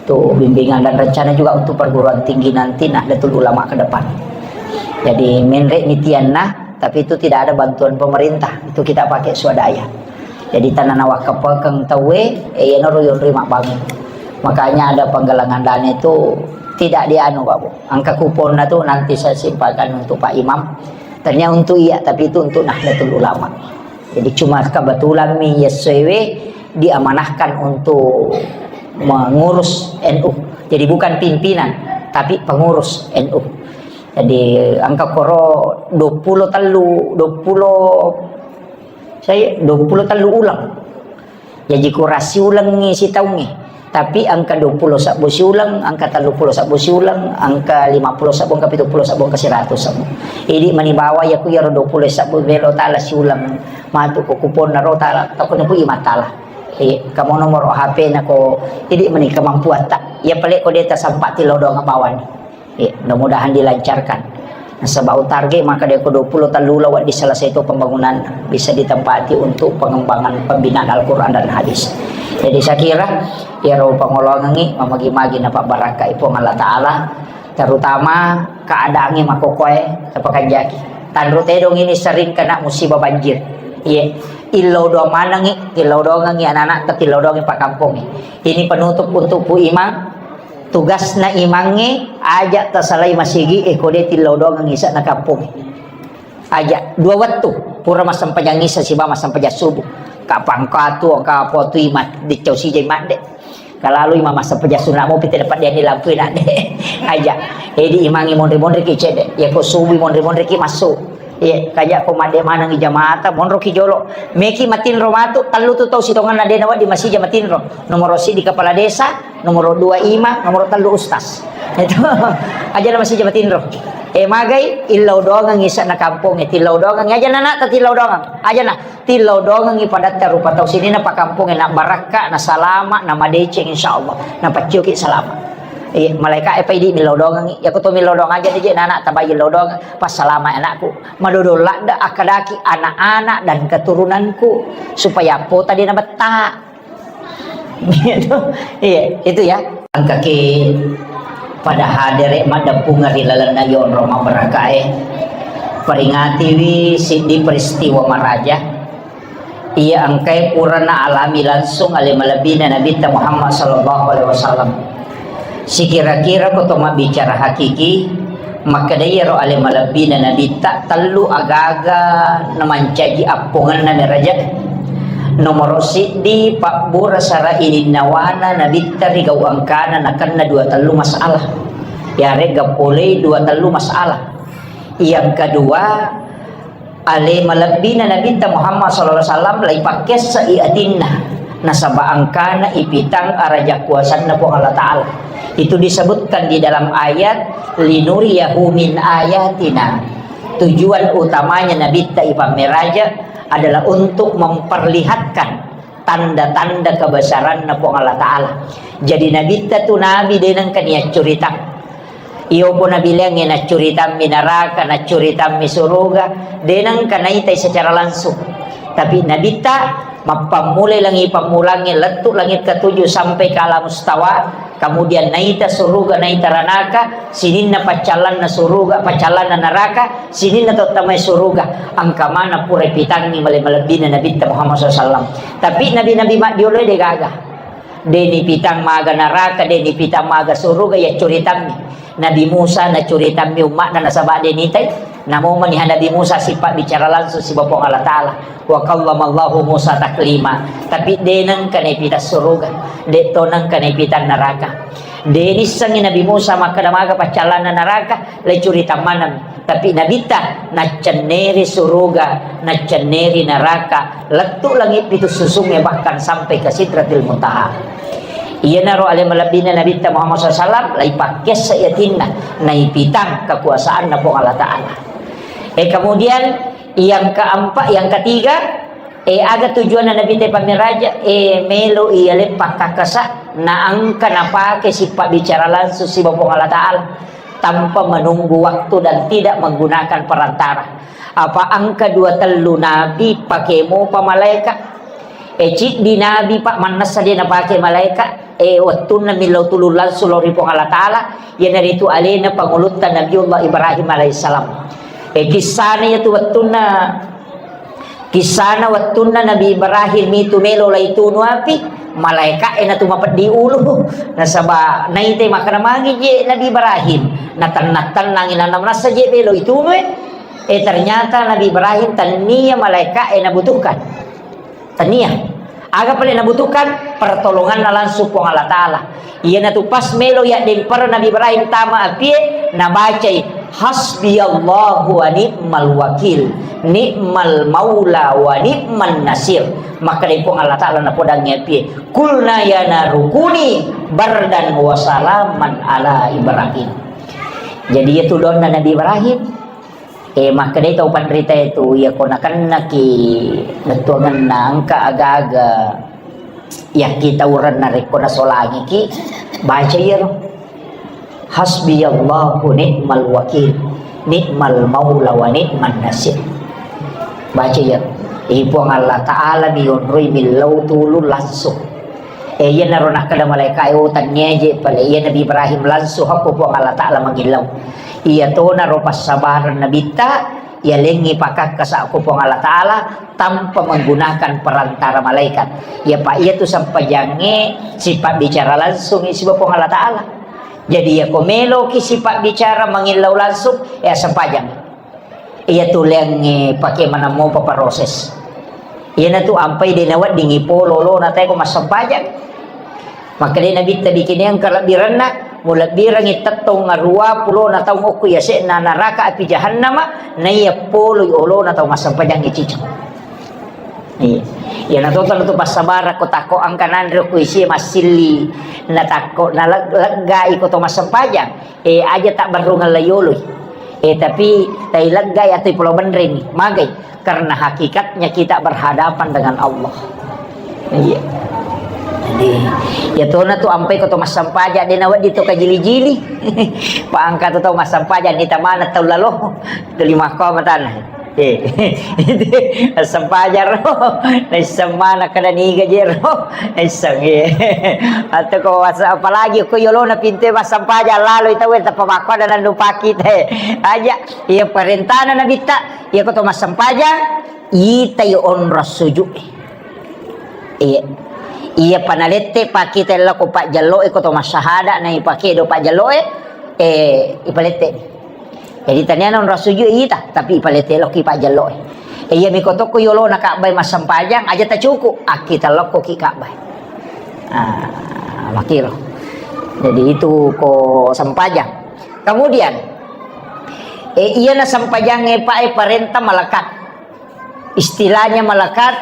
Itu bimbingan dan rencana juga untuk perguruan tinggi nanti Nahdlatul Ulama ke depan. Jadi, menre mitianna, tapi itu tidak ada bantuan pemerintah. Itu kita pakai swadaya. Jadi, tanana wakkapekeng tauwe, eh, iyanaro yonroi mabbangun. Makanya ada penggalangan dana itu tidak dianu, Pak, Bu. Angka kuponna tu nanti saya simpahkan untuk Pak Imam. Tanya untuk iya, tapi itu untuk Nahdlatul Ulama. Jadi, cuma kebetulan mi yessoewe diamanahkan untuk mengurus N U. Jadi, bukan pimpinan, tapi pengurus N U. Jadi, angka koro dua puluh tellu, dua puluh, saya dua puluh tellu uleng. Jaji kurasi ulengngi sitaungngi. Tapi angka dua puluh sabbu siuleng, angka tellu puluh sabbu siuleng, angka lima puluh sabbu, angka pitu puluh sabbu, angka seratus sabbu. Idi mani bawa yaku yaro dua puluh sabbu melo tala siuleng. Matu ko kuponna ro tala, takko napu imatala. Eh, kamu nomor H P nako, idi mani kemampuan tak. Ya pale ko deta sempat tilodong bawani. Eh, mudah-mudahan dilancarkan. Nasaba target maka de ko dua puluh tellu lawat diselesai itu pembangunan bisa ditempati untuk pengembangan pembinaan Al-Quran dan hadis. Jadi saya kira, iyaro pangolongengi mamagi-magi napabarakai Puang Allah Ta'ala, terutama keadaannya makokoe tapakanjaki. Tanru tedong ini sering kena musibah banjir. Iya, illau doang manengi, illau doangengi anak-anak, tapi illau doangi pakampongi. Ini penutup untuk Pu Imang. Tugasna imangnge, aja tasalai masigi e ko de tillau doangengi isa'na kampong. Aja dua wettu, pura massempajang isa siba massempajang subuh. Kapang katu, ka potu imat, dicau sijai madde. Kalalu imang massempajang sunna mopi tidak pada ni lampu nadde. Aja. Edi imangi monri-monri ki cede. Ya ko subuh monri-monri ki masuk. Iya, kaja ko madde maneng jamata, monroki jolo. Meki matinro matu, tellu tu tau sitonganna de nawedding masija matinro. Nomoro sidi kepala desa, nomoro dua imang, nomoro tellu ustaz. Itu aja na masija matinro. Eh, magai, illau doangengi isa'na kampong, eh, tillau doangengi aja na, na, tillau doangeng. Aja na, tillau doangengi padatta rupa tau sini na pakampong, eh, na barakka, na salama, na madeceng, insya Allah. Na pacioki salama. Eh, malaika e paidi millau doangengi. Ya ko to millau doang aja de je, na, na, tabai illau doang. Pas salama anakku. Madodong ladde akkadaki anak-anak dan keturunanku supaya pota de nabetta. Gitu. Iya, itu ya. Angkaki pada hadere maddeppungeng ri lalenna yonro mabarakae. Peringatiwi siddi peristiwa maraja. Iya engkae purana alami langsung ale malebbina Nabitta Muhammad sallallahu alaihi wasallam. Sikira-kira ko to mabbicara hakiki, makkeda iyaro ale malebbina Nabitta tellu agaga namancaji appongenna meraja. Nomoro siddi, pabbura sara ininnawana Nabitta ri gau engkana nakenna dua tellu masalah. Yarega polei dua tellu masalah. Yang kedua, ale malebbina Nabitta Muhammad sallallahu alaihi wasallam laipakkessai atinna, nasaba engkana ipitang araja kuasanna Puang Allah Ta'ala. Itu disebutkan di dalam ayat, "Linuriyahu min ayatina." Tujuan utamanya Nabitta ipammeraja adalah untuk memperlihatkan tanda-tanda kebesaranna Puang Allah Ta'ala. Jadi Nabitta tu nabi de nengka niaccuritang. Iyo po nabileangnge naccuritammi naraka, naccuritammi suruga, de nengka naitai secara langsung. Tapi Nabitta mappammulai langi pammulangnge, lettu langit ketujuh sampai ke alam mustawa, kemudian naita suruga, naita ranaka, sininna paccallanna suruga, paccallanna naraka, sininna tottamai suruga, engka mana pura pitangngi male-, malebbina Nabitta Muhammad sallallahu alaihi wasallam. Tapi nabi-nabi maddioloe de gaga. De nipitang maga naraka, de nipitang maga suruga, ya curitammi. Nabi Musa na curitammi umma'na nasaba de nitai. Namo maniha Nabi Musa sipabbicara langsung sibawa Puang Allah Ta'ala. Wa kallamallahu Musa taklima. Tapi de nengka naipitang suruga, de to nengka naipitang naraka. De nissengi Nabi Musa makkeda maga paccallanna naraka, le curitammanami. Tapi Nabitta naccenneri suruga, naccenneri naraka, lettu langit pitu susungnge, bahkan sampai ke Sidratil Muntaha. Iyanaro ale malebbina Nabitta Muhammad sallallahu alaihi wasallam, laipakkessa yatinna, naipitang kekuasaanna Puang Allah Ta'ala. Eh, kemudian yang keempat, yang ketiga, eh, aga tujuanna Nabitta pammeraja, eh, melo iya leppa kakasa, naangka napake sipabbicara langsung sibawa Puang Allah Ta'ala. Tanpa menunggu waktu dan tidak menggunakan perantara. Apa engka dua tellu nabi pake mopa malaeka? E, ciddi nabi, Pak, mannessa de napake malaeka. E, wettunna millau tulung langsung lao ri Puang Allah Ta'ala, iyanaritu alena pangulutta Nabiullah Ibrahim alaihissalam. E, kissana iyatu wettunna Kissana wettunna Nabi Ibrahim itu melo laitunu api, malaeka'e natu mapeddi ulu. Nasaba naite makkeda magi je Nabi Ibrahim, natenna-tennangi, nana manassa je melo itunu e. Eh, ternyata Nabi Ibrahim tania malaeka'e nabutuhkan. Tania. Aga pale nabutuhkan? Pertolonganna langsung Puang Allah Ta'ala. Iyanatu pas melo yaddempereng Nabi Ibrahim tama apie, nabacai, "Hasbiyallahu wa ni'mal wakil, ni'mal maula wa ni'man nasir." Makkeda Puang Allah Ta'ala napodangngi apie, "Qulna ya naru kuni bardan wa salaman ala Ibrahim." Jadi, iyatu doanna Nabi Ibrahim, Eh, makkedai tau panritae tu, iyako nakennaki bettuangenna engka aga-aga yakkitaurenna rekko nasolangiki, baca iyaro. Hasbiyallahu ni'mal wakil, ni'mal maula wa ni'man nasir. Baca iyaro. Eh, Puang Allah Ta'ala mi yonroi millau tulung langsung. Eh, iyanaro nakkeda malaeka'e, "Oh, tannia je pale." Iya Nabi Ibrahim langsung hakko Puang Allah Ta'ala mangillau. Iyatonaro passabareng Nabitta, iyalengngi pakakkasa ko Puang Allah Ta'ala tanpa menggunakan perantara malaikat. Iya, Pak, iyatu sempajangnge sipabbicara langsung siba Puang Allah Ta'ala. Jadi, iyako meloki sipabbicara mangillau langsung, ya sempajang. Iyatu leangnge pake maneng mopa proses. Iyanatu ampai de naweddingi polo olona tae ko massempajang. Makkedai Nabitta, "Bikineng kalebbirenna, mulebbirengngi tettong aruwa pulona taung okko yase'na naraka api jahannama, naiya poloi olona tau massempajang ciceng." Iya. Iyana to tona tu passabarang ko takko engka nanre ko isi massilli, na takko na leg-, leggai ko to massempajang. Eh, aja tak berrungan layoloi. Eh, tapi tai leggai atau pulau benreng magai. Karena hakikatnya kita berhadapan dengan Allah. Iya. Jadi, ya tona tu ampai ko to massempajang de nawedding to kajili-jili. Pa engka to tau massempajang ni tamana tau lalo. Kelima ko matana. Eh, sempajang ro. Naisseng mana kada niga je ro. Naisseng, eh. Atau ko wasa-, apalagi ko yolona pinte massempajang lalo itu weta pamakko ada nandu paki te. Aja, iya perintana Nabitta, iya ko to massempajang, itai onro sujud. Iya. Iya panalette pakita lao ko pajjalloe ko to massahada na ipake do pajjalloe, eh, ipalette. Jadi taniana onro sujud ita, tapi ipalette lao ki pajjalloe. Eh, iya miko to ko yolona Ka'bah massempajang, aja tacuku, akkita lao ko ki Ka'bah. Ah, makiro. Jadi itu ko sempajang. Kemudian, eh, iyana sempajangnge, Pak, eh, parenta malekat. Istilahnya malekat,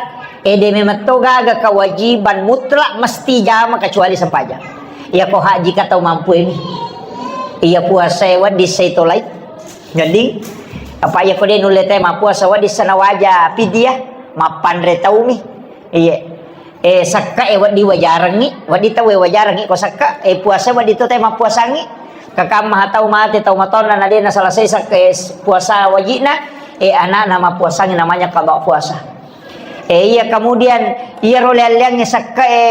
eh, de memang to gaga kewajiban mutlak mesti jama kecuali sempajang. Iya ko haji ka tau mampu ini. Iya puasa e wedding sai tolai. Jadi, apa iya ko de nulle te mappuasa wedding sanawaja pidiah, mappanre taumi. Iya. Eh, sakka e wedding wajarengngi, wedding tau e wajarengngi ko sakka, eh, puasa wedding to te mappuasangngi. Kakamma tau mate, tau matonna na de na selesai sakka e puasa wajibna, eh, anakna mappuasangngi namanya qada puasa. Eh, iya, kemudian iya ro leang-leangnge sakka e,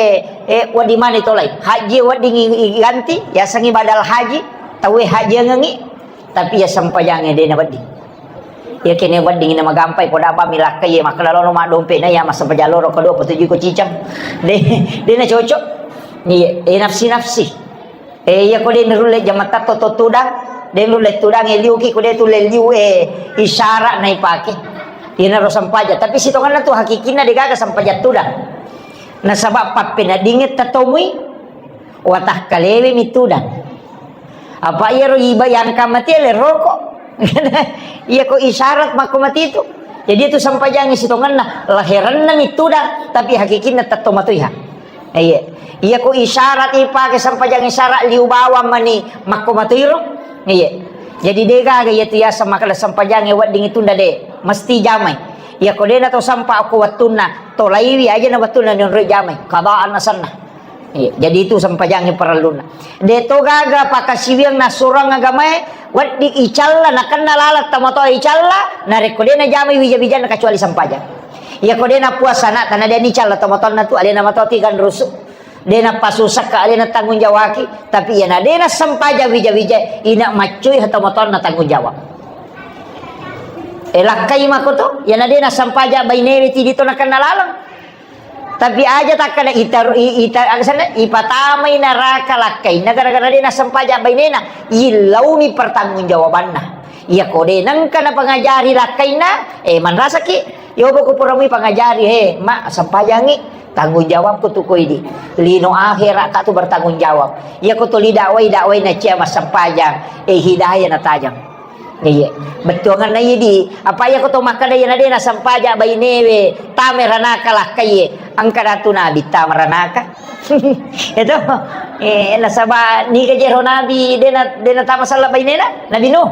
eh, wedding mani tolai. Haji wedding i-, iganti, yasengngi badal haji, tau e hajiangengngi, tapi iya sempajangnge de na wedding. Iya kene wedding na magampai, poda apa milakkai, iya makkeda lono maddompe na iya massempajang loro kedua petuju ko cicang. De, de na cocok. Iya, eh, nafsi-nafsi. Eh, iya ko de nurulle jamatta to, to tudang, de nurulle tudang e liuki ko de tulle liu, eh, isyarat na ipake. Iyana ro sempaja, tapi sitonganna tu hakikinna de gaga sempaja tudang. Nasaba pappeneddingnge tatomui, watakkalewe mi tudang. Apa iyaro iba yang kamati le rokok. Iya ko isyarat makko mati itu. Jadi itu sempajangnge sitonganna, laheranna mi tudang, tapi hakikinna tetto matoiha. Iya. Iya ko isyarat ipake sempajang isyarat liu bawang mani makko matuiro. Iya. Jadi de gaga iya tu yaseng makkeda sempajangnge wedding itunda de, mesti jamai. Iya ko de na to sempa ko wettunna, tolaiwi aja na wettunna nionroi jamai. Qadaan asenna. Iya. Jadi itu sempajangnge parellunna. De to gaga pakasiwiang nassurang agamae, wedding icalla nakenna laleng tomatoa icalla, narekko de na jamai wija-wijanna kecuali sempajang. Iya ko de na puasa na tana de nicalla tomatoanna tu alena matoa tiga rusu. De nappasusakka alena tanggung jawaki, tapi iyana de nassempajang wija-wija, ina maccui tomatoanna tanggung jawab. E, lakkai makoto, iyana de nassempajang bainewe tidi to nakenna laleng. Tapi aja takkada ita, i-, ita, aga senna, ipatamai naraka lakkainna gara-gara de nassempajang bainena, illauni pertanggungjawabanna. Iya ko de nengka napangajari lakkainna, e, manrasaki. Yobo ko pura mui pangajari, he, ma, sempajangi, tanggung jawabku tu ko idi. Lino akhirat ka tu bertanggung jawab. Iya ko tuli dakwai, dakwai na cia massempajang, e, hidayah na tajang. Iya, bettuanganna idi. Apa iya ko to makkada iya na de nassempajang bainewe, tame ranaka lakkaie. Engka datu nabi tame ranaka. Itu, e, nasaba niga jero nabi de na, de na tama sella bainena, Nabi Nuh.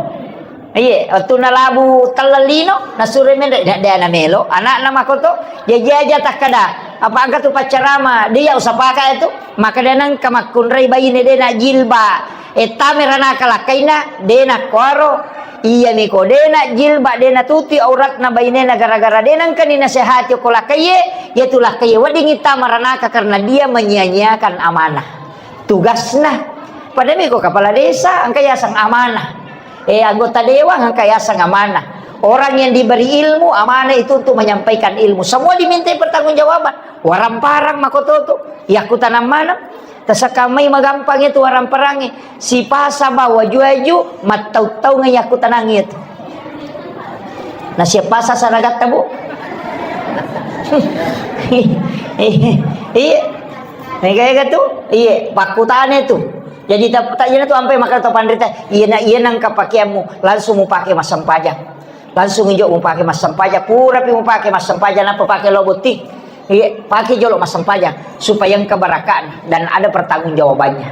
Iye, wettunna labu telleng lino, nasuroi menre, de, de ana melo, anakna makoto, jaji aja takkada, apa engka tu paccarama, de iya usapaka itu, makkada nengka makkunrai baine de na jilba, e, tame ranaka lakkaina, de na kuaro, iya miko de na jilba, de na tuti auratna bainena gara-gara de nengka ni nasehati ko lakkaiye, iya tu lakkaiye wedding tama ranaka karena dia menyia-nyiakan amanah. Tugasna. Pada miko kepala desa, engka yaseng amanah. Eh, anggota dewan, engka yaseng amanah. Orang yang diberi ilmu, amanah itu untuk menyampaikan ilmu. Semua dimintai pertanggungjawaban. Waramparang makototo. Yakkutanang maneng. Tasakamai magampang itu waramparangnya. Sipasa bawa juaju, mattau-taunga yakkutanang itu. Nasiap pasa saragatta, Bu? Iya. Mega-ega tu? Iya, pakkutane tu. Jadi tak, tak iyana tu ampai maka to panrita, iyana, iyana engka pakeammu, langsung mupake massempajang. Langsung injo mupake massempajang, purapi mupake massempajang, nappa pake lo botting. Iya, pake jolo massempajang supaya engka barakatna dan ada pertanggungjawabannya.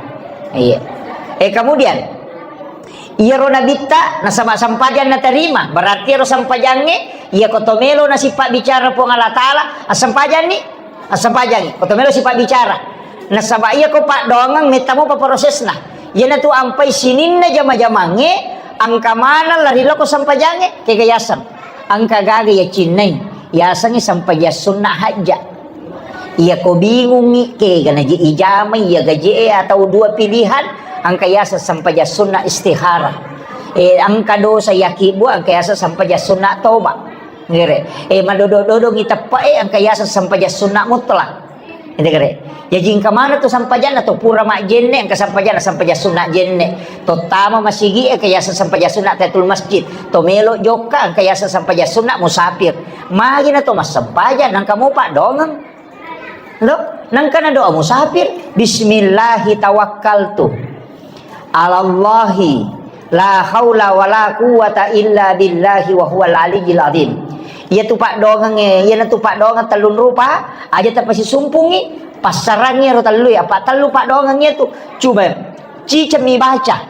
Iya. Eh, kemudian iyaro nabitta nasaba sempajang naterima, berarti iyaro sempajangnge, iya ko to melo nasipabbicara Puang Allah Taala, assempajanni, assempajangi, ko to melo sipabbicara. Nasaba iya ko paddoangeng metta mopa prosesna. Iyanatu ampai sininna jama-jamangnge, engka maneng lari lao ko sempajangnge, kega yaseng. Engka gaga yacinnai, yasengngi sempajang sunna hajja. Iya ko bingungngi, kega naji ijamai iya gaje'e atau dua pilihan, engka yaseng sempajang sunna istihara. Eh, engka dosa yakibbu, engka yaseng sempajang sunna toba. Ngere. Eh, madodo-dodongi teppe'e, engka yaseng sempajang sunna mutlak. Ente gare. Jaji engka maneng tu sempajanna to pura majjenne, engka sempajanna sempajang sunna jenne. To tama masigi e, engka yaseng sempajang sunna tahiyatul masjid. To melo jokka, engka yaseng sempajang sunna musafir. Magi na to massempajang, nangka mopa dongeng. Lo, nangka na doa musafir, "Bismillahi tawakkaltu. Alallahi La haula wala quwwata illa billahi wa huwal aliyyil azim. Iyatu paddoangengnge, iyanatu paddoangeng tellung rupa, aja tapasisumpungngi, passarangngi ero tellue, apa tellu paddoangeng iyatu. Cuma cicemmi baca.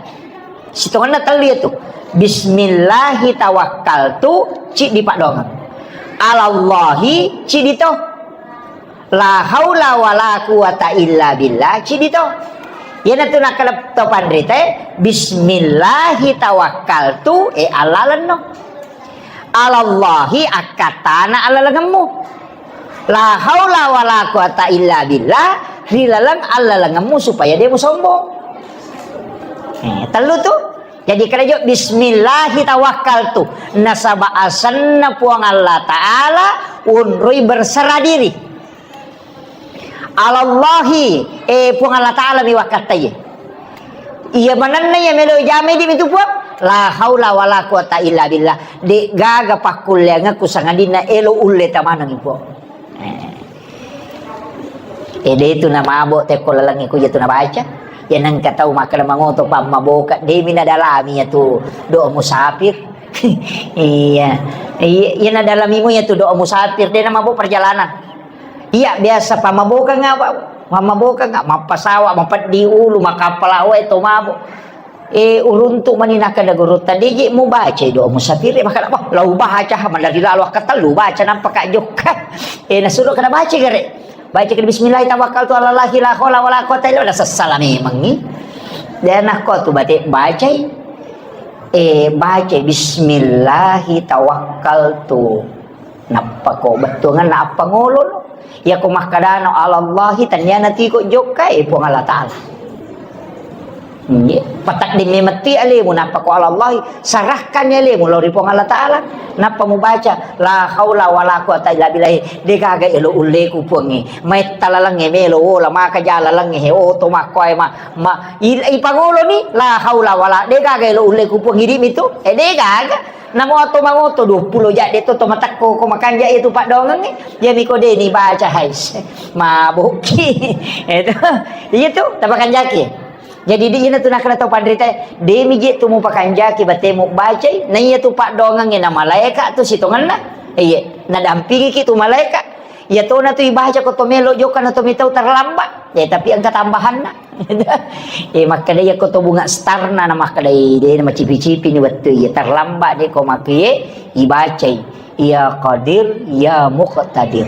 Sitongenna tellu iyatu. Bismillahi tawakkaltu, ciddi paddoangeng. Alallahi, ciddi to. La haula wala quwata illa billah, ciddi to. Iyanatu nakkeda to panritae, "Bismillahi tawakkaltu," e, allalenno. "Alallahi," akkattana allalengemmu. "La haula wala quwata illa billah," ri laleng allalengemmu supaya de musombong. Eh, tellu tu. Jadi, kada jo, "Bismillahi tawakkaltu." Nasaba asenna Puang Allah Ta'ala, unroi berserah diri. "Alallahi," eh, Puang Allah Ta'ala mi wakkattaye. Iya manenna iya melo jamai di mitu Puang. La haula wala quwata illa billah. De gaga pakkulleangekku sangadinna elo ulle tamaneng Puang. Eh. Eh, de tu namabo tekko lalengnge ku iya tu nabaca. Iya nengka tau makkeda mangoto pammaboka, de mi nadalami iya tu doa musafir. Iya. Iya, iya nadalamimu iya tu doa musafir, de namabo perjalanan. Iya, biasa pammaboka nga, Pak. Pammaboka nga, mappasawa, mapeddi ulu, makappala wae to mabo. Eh, uruntu mani nakkeda gurutta, "De je mubacai doa musafir e." Makkeda, "Wah, lau baca, ha, malari lalo akkatellu baca, nampa ka jokka." Eh, nasuro kada baca gare. Baca kada, "Bismillah tawakkaltu ala Allahi la haula wala quwata illa billah." Sessala memangngi. Dan nakko tu bate bacai. Eh, bacai, "Bismillahi tawakkaltu." Nappa ko bettuanganna appangolo no. Iya ko makkedano alallahi, tenniana tiko jokka, eh, Puang Allah Ta'ala. Nggih, pataddi memetti alemu, nappa ko alallahi, sarahkan alemu lao ri Puang Allah Ta'ala. Nappa mubaca, "La haula wala quwata illa billah." De gaga elo ulleku Puangnge. Maitta lalengnge melo wola, maka ja lalengnge he oto makkoe ma, ma, il-, ipangoloni, "La haula wala." De gaga elo ulleku Puang, idi mitu. Eh, de gaga. Namo to mangoto duappulo jadde to, to matekko ko makanja iya tu paddoangengnge. Iya mi ko de ni baca, hais. Mabokki. Itu. Iya tu, tapakanjaki. Jadi di ina tu nakkeda tau panrita, de mi je tu mupakanjaki batemu bacai, na iya tu paddoangengnge na malaeka tu sitongenna. Iya, nadampingiki tu malaeka. Iya tona tu ibaca ko to melo jokka na to mitau terlambat. Ya, tapi engka tambahanna. Eh, makkeda iya ko to bunga starna na makkeda, eh, de na macipi-cipi ni wettu iya terlambat de ko makkie ibacai, "Ya Qadir, ya Muqtadir."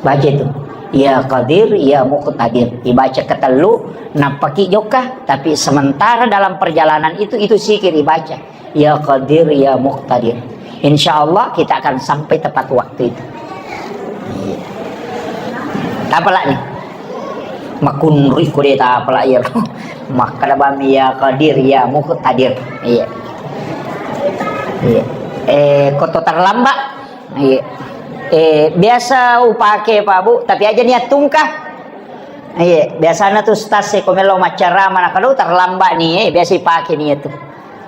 Baca itu. "Ya Qadir, ya Muqtadir." Ibaca ketellu, nappaki jokka, tapi sementara dalam perjalanan itu, itu zikir ibaca. Ya Qadir, ya Muqtadir. Insya Allah kita akan sampai tepat waktu itu. Iya. Tapalak ni. Makunrui ko de tapalak iya. Makkeda bami ya Qadir, ya Muqtadir. Iya. Iya. Eh, ko to terlambat. Iya. Eh, biasa upake Pak Bu, tapi aja niat tungkah. Iya, biasana tu stas ko melo maccarama na kalau terlambat ni, eh, biasa ipake ni itu.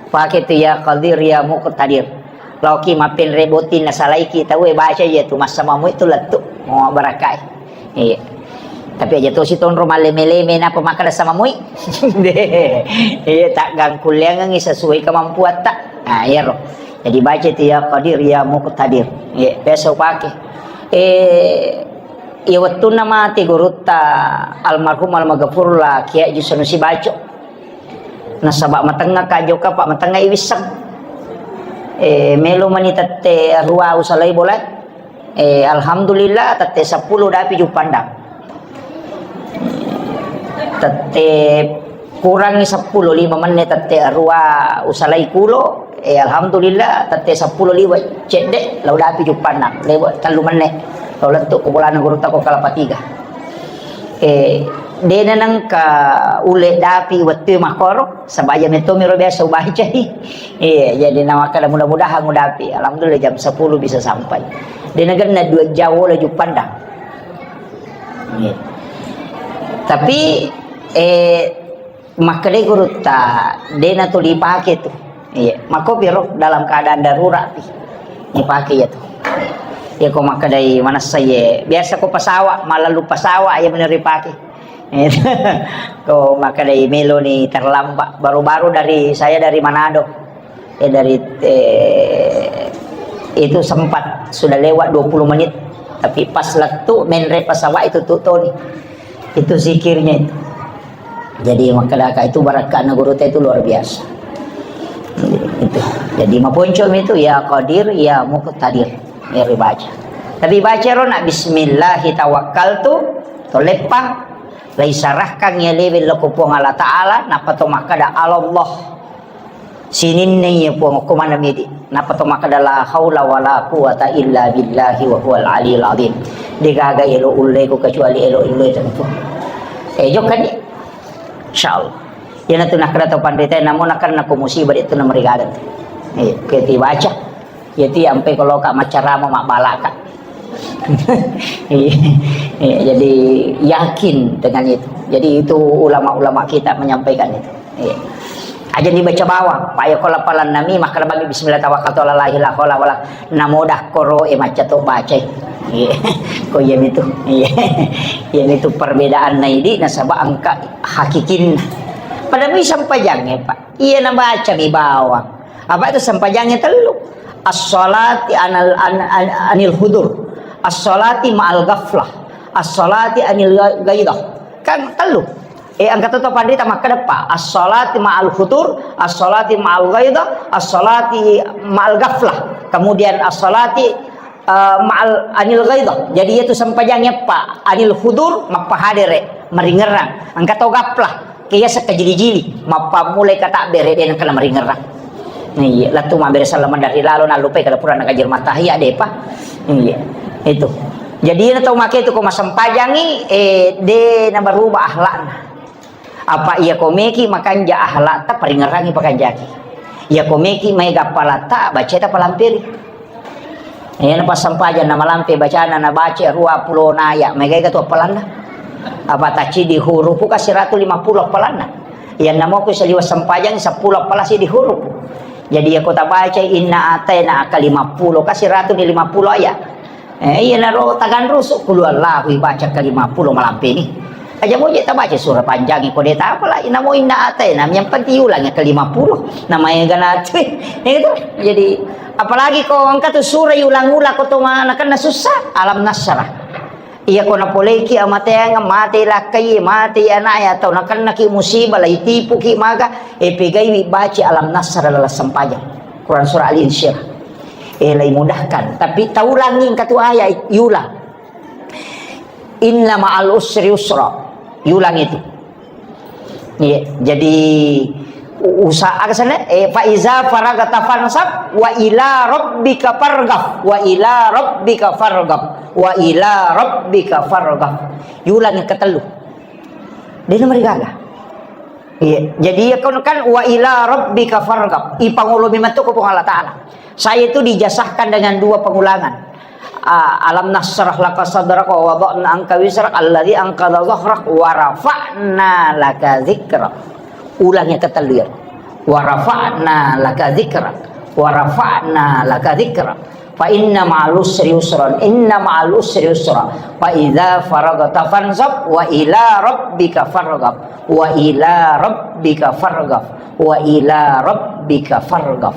Pake tu ya Qadir, ya Muqtadir. Laoki mappenre botting nasalaiki tauwe baca iya tu massamamu itu lettu. Mau barakai. Iya. Tapi aja tosi tonro maleme-leme napa makkeda samamui. Iya, tak gangkulleangengi sesuai kemampuatta. Nah, iya ro. Jadi baca itu ya Qadir, ya Muqtadir. Iya, biasa upake. Eh, iya wettunna mati gurutta almarhum almaghfurullah Kiai Haji Sanusi Baco. Nasaba matengnga ka jokka, Pak, matengnga iwisseng. Eh, melo mani tette arua usalai bola. Eh, alhamdulillah, tette seppulo dapi juppandang. Tette kurangi seppulo, lima menne tette arua usalai kulo. Eh, alhamdulillah, tette seppulo liwa cedde, lau dapi juppandang. Lewa tellu menne. Lau lettu ko bolana gurutta ko Kelapa Tiga. Eh, dena nengka ule dapi wettu makkoro, sabaja metto miro biasa ubacai. Iya, jadi namakkeda mudah-mudahan udapi. Alhamdulillah jam sepuluh bisa sampai. Dena genna dua jam wola juppandang. Iya. Tapi, eh, makkedai gurutta, dena tuli pake tu. Iya, makkopi ro dalam keadaan darurat pi. Dipake iya tu. Iya ko makkedai manessa iye. Biasa ko pasawa, malalu pasawa iya mani ripake. Ko makkedai meloni terlambat, baru-baru dari, saya dari Manado. Eh, dari, eh, itu sempat sudah lewat dua puluh menit, tapi pas lettu menre pesawat itu tu toni. Itu zikirnya itu. Jadi makkedaka itu barakka'na gurutta itu luar biasa. Itu. Jadi maponcomi itu ya Qadir, ya Muqtadir. Ya dibaca. Tapi baca ro na bismillahi tawakkaltu, toleppa, laisarahkan ya lewe loko Puang Allah Ta'ala, nappa to makkeda Allah. Sininna iya Puang, okko maneng midi. Nappa to makkeda, "La haula wala quwata illa billahi wa huwal aliyul azim." Degaga elo ulle ku kecuali elo ulle tentu. Eh, jokkani. Insyaallah. Iyana tu nakkeda to panrita, namo nakenna ko musibah, de tu namarigaga. Eh, keti baca. Jadi ampe kalau kak macarama mabbalaka. Iya, iya, jadi yakin dengan itu. Jadi itu ulama-ulama kita menyampaikan itu. Iya. Aja dibaca bawang, Pak ya, kalau palan nami, maka bagi bismillah tawakkaltu ala la ilaha illa huwa, namodah koro e maca to baca. Iya. Ko iya itu. Iya. Iya itu perbedaan naidi nasaba engka hakikin. Pada mi sampajang ya, Pak. Iya nabaca mi bawang. Apa itu sempajangnya telu? As-salati anal, an-, an-, anil hudur. As-salati ma'al ghaflah. As-salati anil gha-, ghaidah. Kan telu. Eh, angka tu pandita makkeda pa. As-salati ma'al hudur, as-salati ma'al ghaidah, as-salati ma'al ghaflah. Kemudian as-salati eh, ma'al anil ghaidah. Jadi, iyatu sempajang eppa anil hudur, mappahadere, maringerrang. Engka to gaplah, ke iyaseng kajili-jili, mappammulai katabbere, de nengka maringerrang. Iya, lettu mabbere salama dari lalo, nallupai kada pura nakajar matahia, depa. Iya, itu. Jadi, iyana tau make tu ko masempajangi, eh, de nabaruba akhlakna. Apa iya ko meki makanja akhlakta, paringerrangi pakanjaki. Iya ko meki maega appalatta, bacaita palamperi. Iyana passempajang na malampe bacana, nabaca ruappulo naya, maega tu appalanna. Apa tacci di hurupu ka siratu lima puluh appalanna. Iyanna moko saliwa sempajang seppulo appala siddi hurupu. Jadi iya ko tabaca inna ataina ka lima puluh ka siratu di lima puluh ayat. Eh, iyanaro taganrusu, qul huwallahu ibaca ke lima puluh malampeni. Aja moje tabaca surah panjang ko de tapala, inamo inna ataina, yang penting ulang ke lima puluh. Namaega natu. Itu. Jadi, apalagi ko engka tu surah iulang-ulang ko to ma-, nakenna susah, Alam Nasrah. Iya ko napoleki amateang, mate lakkai, mate anaknya, atau nakennaki musibah, lai tipuki maka, eh, pegaiwi baca Alam Nasrah dalam sempajang. Quran surah Al-Insyirah. Eh, lai mudahkan. Tapi taulangi engka tu ayat, iulang. Inna ma'al usri yusra. Iulang itu. Iya, jadi u-, usaha ke sana, eh, fa iza faragta fansab wa ila rabbika farghab, wa ila rabbika farghab, wa ila rabbika farghab. Iulang yang ketellu. De namarigaga. Iya, jadi iya kan, kan wa ila rabbika farghab. Ipangolomi metu ko Puang Allah Ta'ala. Saya itu dijazahkan dengan dua pengulangan. Ah, alam nasyrah laka sadrak wa wada'na anka wizrak alladzi anqadha dhahrak wa rafa'na laka dzikrak. Ulang yang ketellu ya. Wa rafa'na laka dzikrak. Wa rafa'na laka dzikrak. Fa inna ma'al usri yusran, inna ma'al usri yusra. Fa idza faragta fansab wa ila rabbika farghab. Wa ila rabbika farghab. Wa ila rabbika farghab.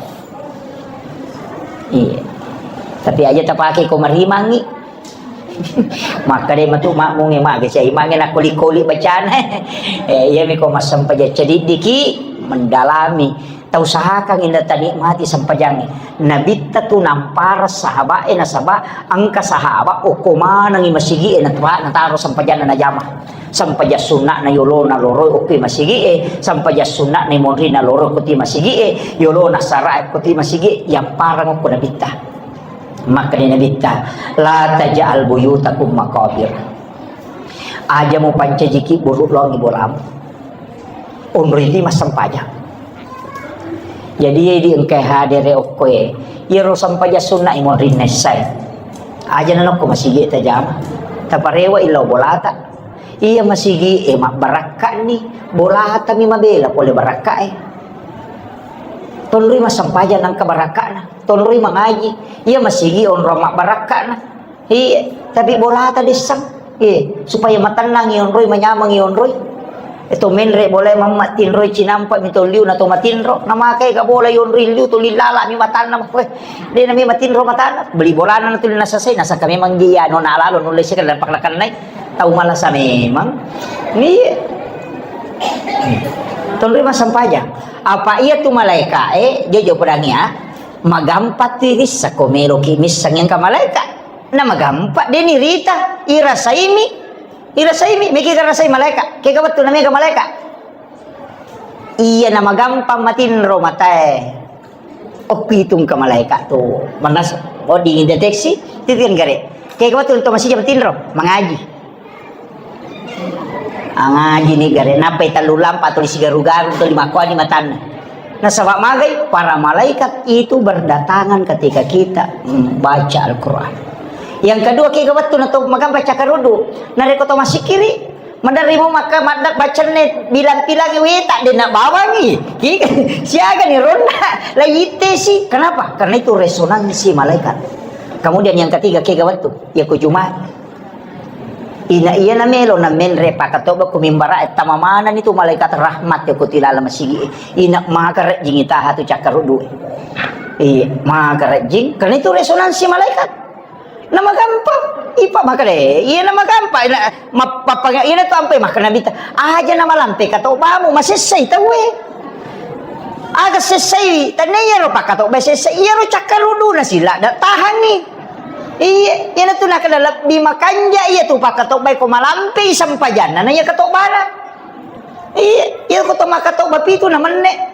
Iya. Tapi aja tapake ko marimangi. Maka de matu makmungi mage sia imangi na koli-koli bacana. Eh, iya mi ko massempajang cediddiki mendalami. Tausahakan inna tanikmati sempajangnge. Nabitta tu nampara sahabae nasaba engka sahabat okko manengi masigie natu-, nataro sempajanna najama. Sempajang sunna'na yolona loroi okko masigie, sempajang sunna'na monrina loroi okko masigie, yolona sarae okko masigie, yamparang okko Nabitta. Makkeda Nabitta, "La taj'al buyutakum maqabir." Aja mupancajiki buru longi bolamu. Onroi massempajang. Jadi, iya di engkai hadere okkoe. Iyaro sempajang sunna imonrinna essai. Aja nanokko masigi tajama. Taparewa illau bolata. Iya masigi e mabbarakka ni. Bolata mi mabela pole barakka e. Tonroi massempajang nangka barakkana. Tonroi mangaji. Iya masigi onrong mabbarakkana. Iya, tapi bolata dessang. Eh, supaya matennang ionroi, manyameng ionroi. Eh, to menre bola mamma tinroi cinampa mi to liu na to matinro. Na makai ga bola ionroi liu to lilala mi matanna. Weh, de na mi matinro matanna. Beli bolana na tuli nasasai, nasaka memang dia nona lalo nulle sekali lampak lakannai. Tau malasa memang. Iya. Tonroi massempajang. Apa iya tu malaika, eh, jojo pedangi, ah. Magampa tu irissa ko meloki missang engka malaika. Na magampa, de nirita, irasaimi, irasaimi, meki garasai malaika. Kega wettu na mega malaika. Iya na magampa matinro matae. Okkitung ka malaika tu. Manas, oh, dideteksi, titian gare. Kega wettu to masija matinro, mangaji. Angaji ni gare, nappai tellu lampa tuli sigaru-garu tuli makkuani matanna. Nasaba magai, para malaikat itu berdatangan ketika kita membaca Al-Quran. Yang kedua, kega wettu na to magampa cakkaruddu. Narekko to masikiri, maderri mo maka madda bacenne bilang-bilangi weta de na bawangi. Ki-, siaga ni ronda la ittesi. Kenapa? Karena itu resonansi malaikat. Kemudian yang ketiga, kega wettu, ya ku Jumat. Ina iya na melo na menre pakatobba ku mimbara, eh, tama manani tu malaikat rahmat ya ku tilala masigi. Ina maka rejjing itaha tu cakkaruddu. Iya, maka rejjing. Karena itu resonansi malaikat. Na magampa, ipa maka de. Iya na magampa, ina, ma-, pappaga-, ina tu ampe maka nabita. Aja na malampe katobbamu, masessai tauwe. Aga sessai, tania iyaro pakatobba sessai, iyaro cakkaruddu na sila da tahangi. Iya, iyana tu nakada lebbi makanja iya tu pakatobbai ko malampe i sempajanna na iya katobbana. Iya, iya ko to makatobba pitu na menne.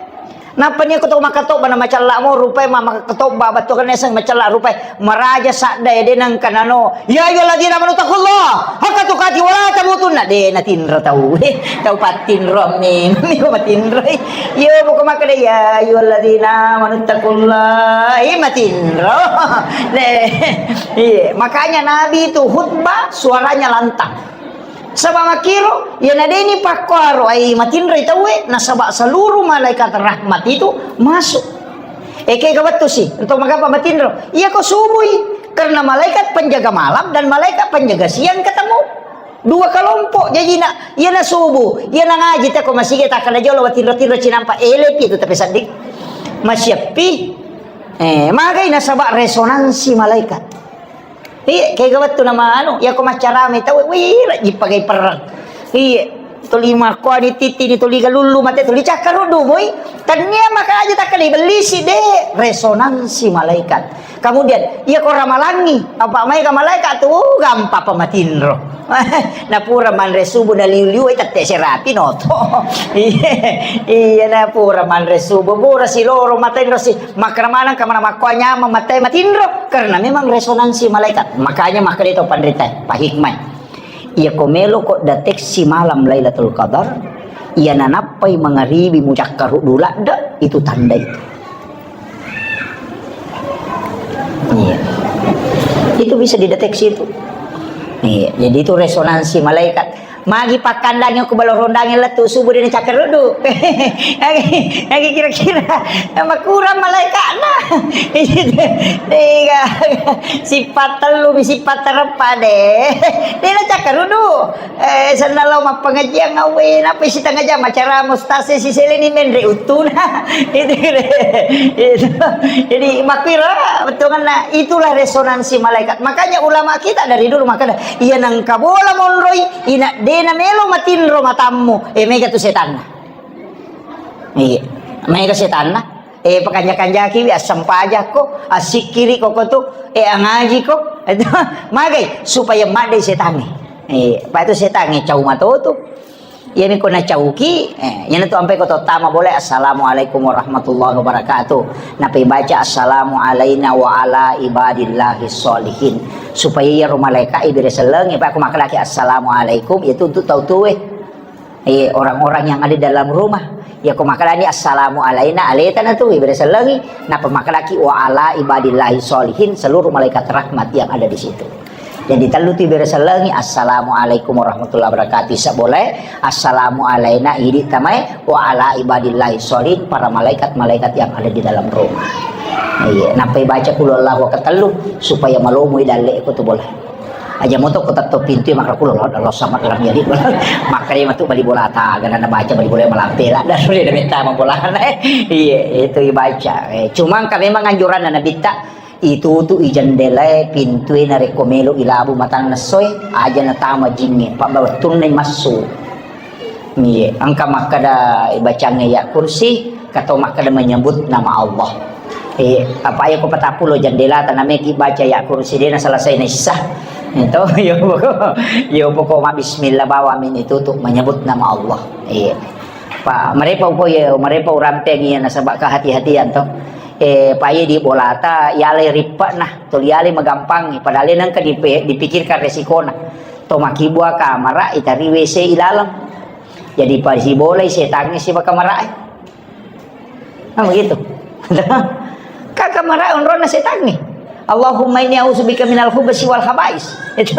Nappa ni ko to makatobba na macalla mo rupai ma-, makatobba battu kan eseng macalla rupai maraja sadda ya denang kanano. Ya ayyuhalladzina amanu taqullaha haqqa tuqatih wa la tamutunna. De natinro tau. Tau pattinro memang ko matinro. Iya buka makkeda ya ayyuhalladzina amanu taqullaha. Iya matinro. De. Iya, makanya Nabi itu khutbah suaranya lantang. Saba makkiro, iya na deni pakkuaro ai matinroi tauwe, nasaba seluruh malaikat rahmat itu masuk. Eke ga wettu si, untuk magapa matinro? Iya ko subui, karena malaikat penjaga malam dan malaikat penjaga siang ketemu. Dua kelompok jajina, iya na subuh, iya na ngaji tako masigi takkala jolo matinro-tinro cinampa elepi itu tapi seddi. Masiappi. Eh, magai nasaba resonansi malaikat. Iya, kega wettu nama anu, iya ko maccarame tau, wih, rajji pagai perang. Iya, tuli makkuani titi ni tuli galullu mate tuli cakkaruddu moi. Tania maka aja takkali bellisi de resonansi malaikat. Kemudian, iya ko ramalangi, apa mai ka malaikat tu, uh, gampang pamatinro. Na pura manre subuh na liu-liu, eh, tette serapi noto. Iya, iya, na pura manre subuh, pura siloro matinro si. Makkeda maneng ka mana makko nyameng matte matinro, karena memang resonansi malaikat. Makanya makkeda to panrita, Pak Hikmah. Iya ko melo ko deteksi malam Lailatul Qadar, iya nanappai mangaribi mucakkaruddu ladde, itu tanda itu. Iya. Itu bisa dideteksi itu. Iya, jadi itu resonansi malaikat. Magi pakkandangi ko balo rondangi lettu subuh dena cakkaruddu. Agi, agi kira-kira makurang malaikatna. Tiga, sifat tellu mi sifat tereppa de. Dena cakkaruddu. Eh, senna lao mappengajian awe, napa sitengah jam acara mustase si seleni menre uttuna. Itu, itu. Jadi makkira betulanna itulah resonansi malaikat. Makanya ulama kita dari dulu makanya iya nangka bola monroi, ina dena melo matinro matammu. Eh, mega tu setanna. Iya, mega setanna. Eh, pakanja-kanjakiwi, assempajakko, assikkiriko kotu, eh, angajiko. Magai supaya maddei setangnge. Eh, pa itu setangnge cau matotu. Iyami ko nacauki, eh, iyana tu ampai ko tottama boleh, "Assalamualaikum warahmatullahi wabarakatuh." Napai baca, "Assalamu alaina wa ala ibadillahi sholihin." Supaya iyaro malaikat ibere sellengi, pa ko makkedaki, "Assalamualaikum," itu untuk tau tuwe. Eh, orang-orang yang ada dalam rumah. Ya, ko makkedani, "Assalamu alaina," aleta na tu, ibere sellengi. Napa makkedaki, "Wa ala ibadillahi sholihin," seluruh malaikat rahmat yang ada di situ. Jadi, tellu tu ibere sellengi, "Assalamualaikum warahmatullahi wabarakatuh," isa boleh, "Assalamu alaina," idi tamai, "Wa ala ibadillahi sholihin," para malaikat-malaikat yang ada di dalam rumah. Iya, napa baca qul huwallahu ketellu, supaya malomoi dalle ko tu boleh. Aja moto ko tetto pintu makro kulo lo lo sama dalam jadi. Makanya matu bali bola ta gana na baca bali bola malampe la dan sudah ada minta bola. Iya, itu dibaca. Eh, cuma engka memang anjuran Nabitta itu tu i jendelae pintue narekko melo ilabu matanna soe aja natama jingnge. Pak wettunna massu. Iya, engka makkeda bacangnge ya kursi, kato makkeda menyebut nama Allah. Eh, apa ya ko patappulo jendela tanameki baca ya kursi dena selesai na sisa. Itu yo pokok yo pokok ma bismillah bawa min itu tuh menyebut nama Allah. Iya. Pak, merepa upo ya, merepa urampeng iya nasaba kehati-hatian to. Eh, Pak, iya di bolata yale rippa nah, tuli yale magampang, padahal nengka dipe- dipikirkan resikona. To makibua kamara itari W C ilaleng. Jadi pasibolai setangnge siba kamarae. Nah, begitu. Ka kamarae onronna setangnge. Allahumma inni a'udzubika minal khubsi wal khabais. Itu.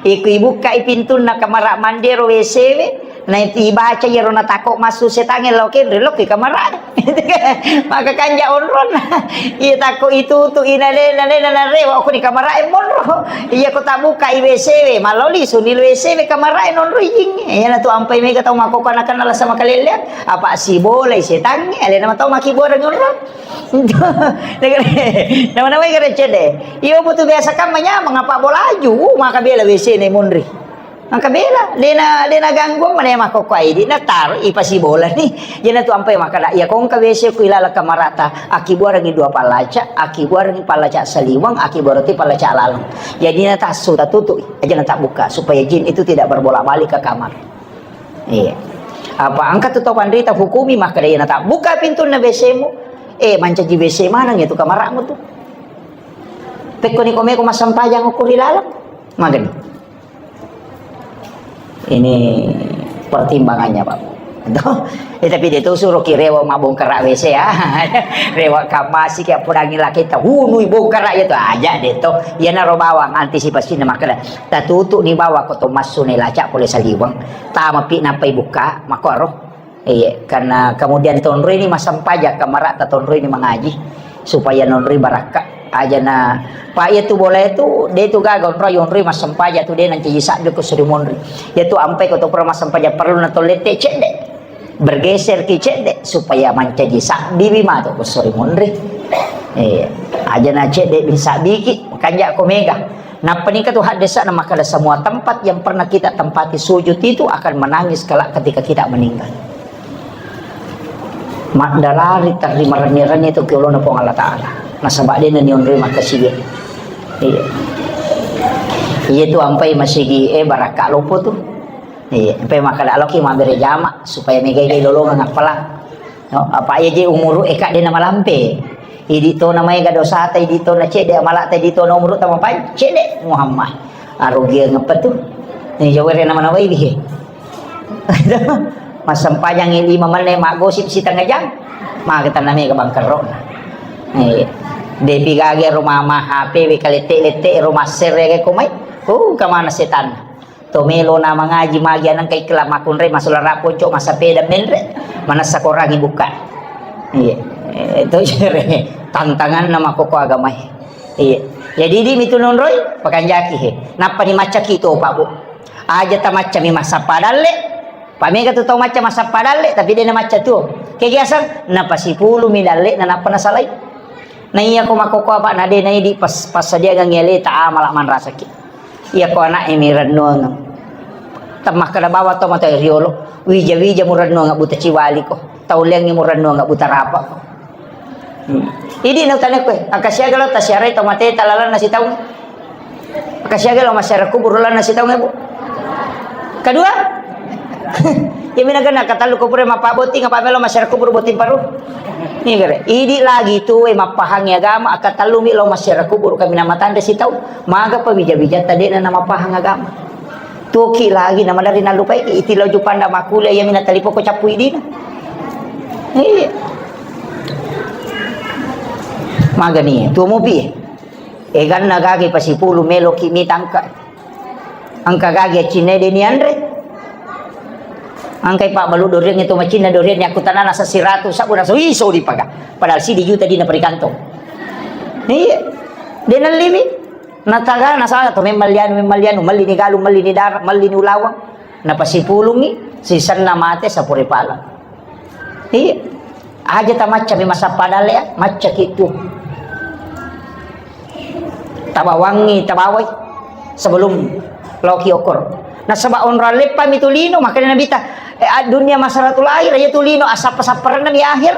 Iku ibukkai pintunna kamara mandero W C we, na ibaca iyaro natakko massu setangnge lo kenre lo ke kamarae. Maka kanja onronna. Iya takko itu tu ina de na de na rewa ko ni kamarae monro. Iya ko tabuka i W C we, maloli sunil W C we kamarae nonro ijing. Iya na tu ampai mega tau makoko anak-anak lasa makaleleang. Apa sibolai setangnge, alena matau makiboreng onro. Nama-nama kare cede. Iyo butuh biasa kan manyameng apa bolaju, uh, maka bela W C ne monri. Maka bela, dena dena ganggu mana makkokko idi na taro ipasibola ni. Jena tu ampai makkada iya kongka W C ku ilala kamarata akibuarangi dua pallaca, akibuarangi pallaca saliwang, akibuarati pallaca laleng. Jadi na tasu tatutu aja na tabuka supaya jin itu tidak berbolak-balik ke kamar. Iya. Apa engka tu tau panrita hukumi makkada iya na tabuka pintunna W C mu. Eh mancaji W C maneng itu kamarmu tu. Pekko ni komeko massempajang ukur ilalang. Magani. Ini pertimbangannya, Pak. Tuh. Eh, tapi dia tuh suruh ki rewa mabongkara W C ya. Rewa kamasi ki apudangi laki ta hunu bongkara ya tuh aja deh tuh. Ya naro bawang antisipasi na makkada. Tatutu ni bawa ko to massu ne laca pole saliweng. Tama pi napai buka makoro. Iya, karena kemudian tonroi ni massempajang kamara ta tonroi ni mangaji supaya nonroi barakka. Aja na pa iya tu bola itu de tu gaga onroi onroi massempajang tu de nancaji sabbi ko suri monri. Ya tu ampai ko to pura massempajang perlu na tollette cedde. Bergeser ki cedde supaya mancaji sabbi wi mato ko suri monri. Iya, aja na cedde bin sabbi ki kanja ko mega. Nappa nengka tu haddesa'na makkada semua tempat yang pernah kita tempati sujud itu akan menangis kelak ketika kita meninggal. Maddarari terri marenni-renni tu ki olona Puang Allah Ta'ala. Nasaba de na nionroi makkasiwiye. Iya. Iya tu ampai masigi eh barakka loppo tu. Iya, ampai makkada loki mabbere jama supaya megai-gai lolongeng appalang. No, apa iya je umuru eka de na malampe. Idi tona maega dosata, idi tona cedde amalata, idi tona umuru tamapan cedde Muhammad. Arugiang apa tu? Ni jawere nama nawai bihe. Massempajang lima menit maggosip setengah jam. Maka tanah mega bangkerro. Eh, depi gage rumah mah H P we kalette-lette rumah sere ke komai. Oh, kemana setan? To melo na mangaji magi anengka ikla makkunrai masolara ponco masapeda menre manessa korangi buka. Iya. Eh, to jere tantanganna makkokko agamae. Iya. Jadi di mitu nonroi pakanjaki he. Nappa ni maccaki to Pak Bu. Aja ta macca mi massappa dalle. Pak mega tu tau macca massappa dalle tapi de na macca tuo. Kegi asang napasipulu mi dalle na nappa nasalai. Na iya ko makkokko apa na de na idi pas passadiagang aleta amala manrasaki. Iya ko ana'e mi rennuang. Temmakkeda bawang to mata riolo, wija-wija mu rennuang buta ciwali ko. Tau leangngi mu rennuang buta rapa ko. Hmm. Idi na utane koe, akasiaga lo tasiarai to mateta lalanna sitaung. Akasiaga lo masyarakat kubur lalanna sitaung, Bu. Kedua, iya mina kena katellu kubur mappaboting apa melo masyarakat kubur boting paru. Ini kere, idi lagi tu we mappahangi agama, akatellu mi lo masyarakat kubur kami nama tanda sitaung. Maga pa wija-wija tadena nama pahang agama. Tuoki lagi nama dari nalupai iti lo jupanda makule iya mina talipo ko cappu idina. Iya. Magani tuo mupi. Eganna gage pasipulu meloki mitangka. Engka gage cinna de nianre. Engkai pabbalu doriang itu macinna doriang ni aku tanana sasiratu sabu naso iso dipaga. Padahal sidi juta dina perikantong. Iya. De nalliwi. Nataga, nasala to, memmallianu, memmallianu, melli ni galung, melli ni dara, melli ni ulaweng. Napasipulungi, sisenna mate sapure pala. Iya. Aja tamacca mi masappa dalle, ya, macca ki tu. Tabawangi, tabawai sebelum loki okor. Nasaba onrong leppami tu lino, makanya Nabi ta, eh, dunia masaratul akhir, ya tu lino, asappa-sapparenna mi akhir.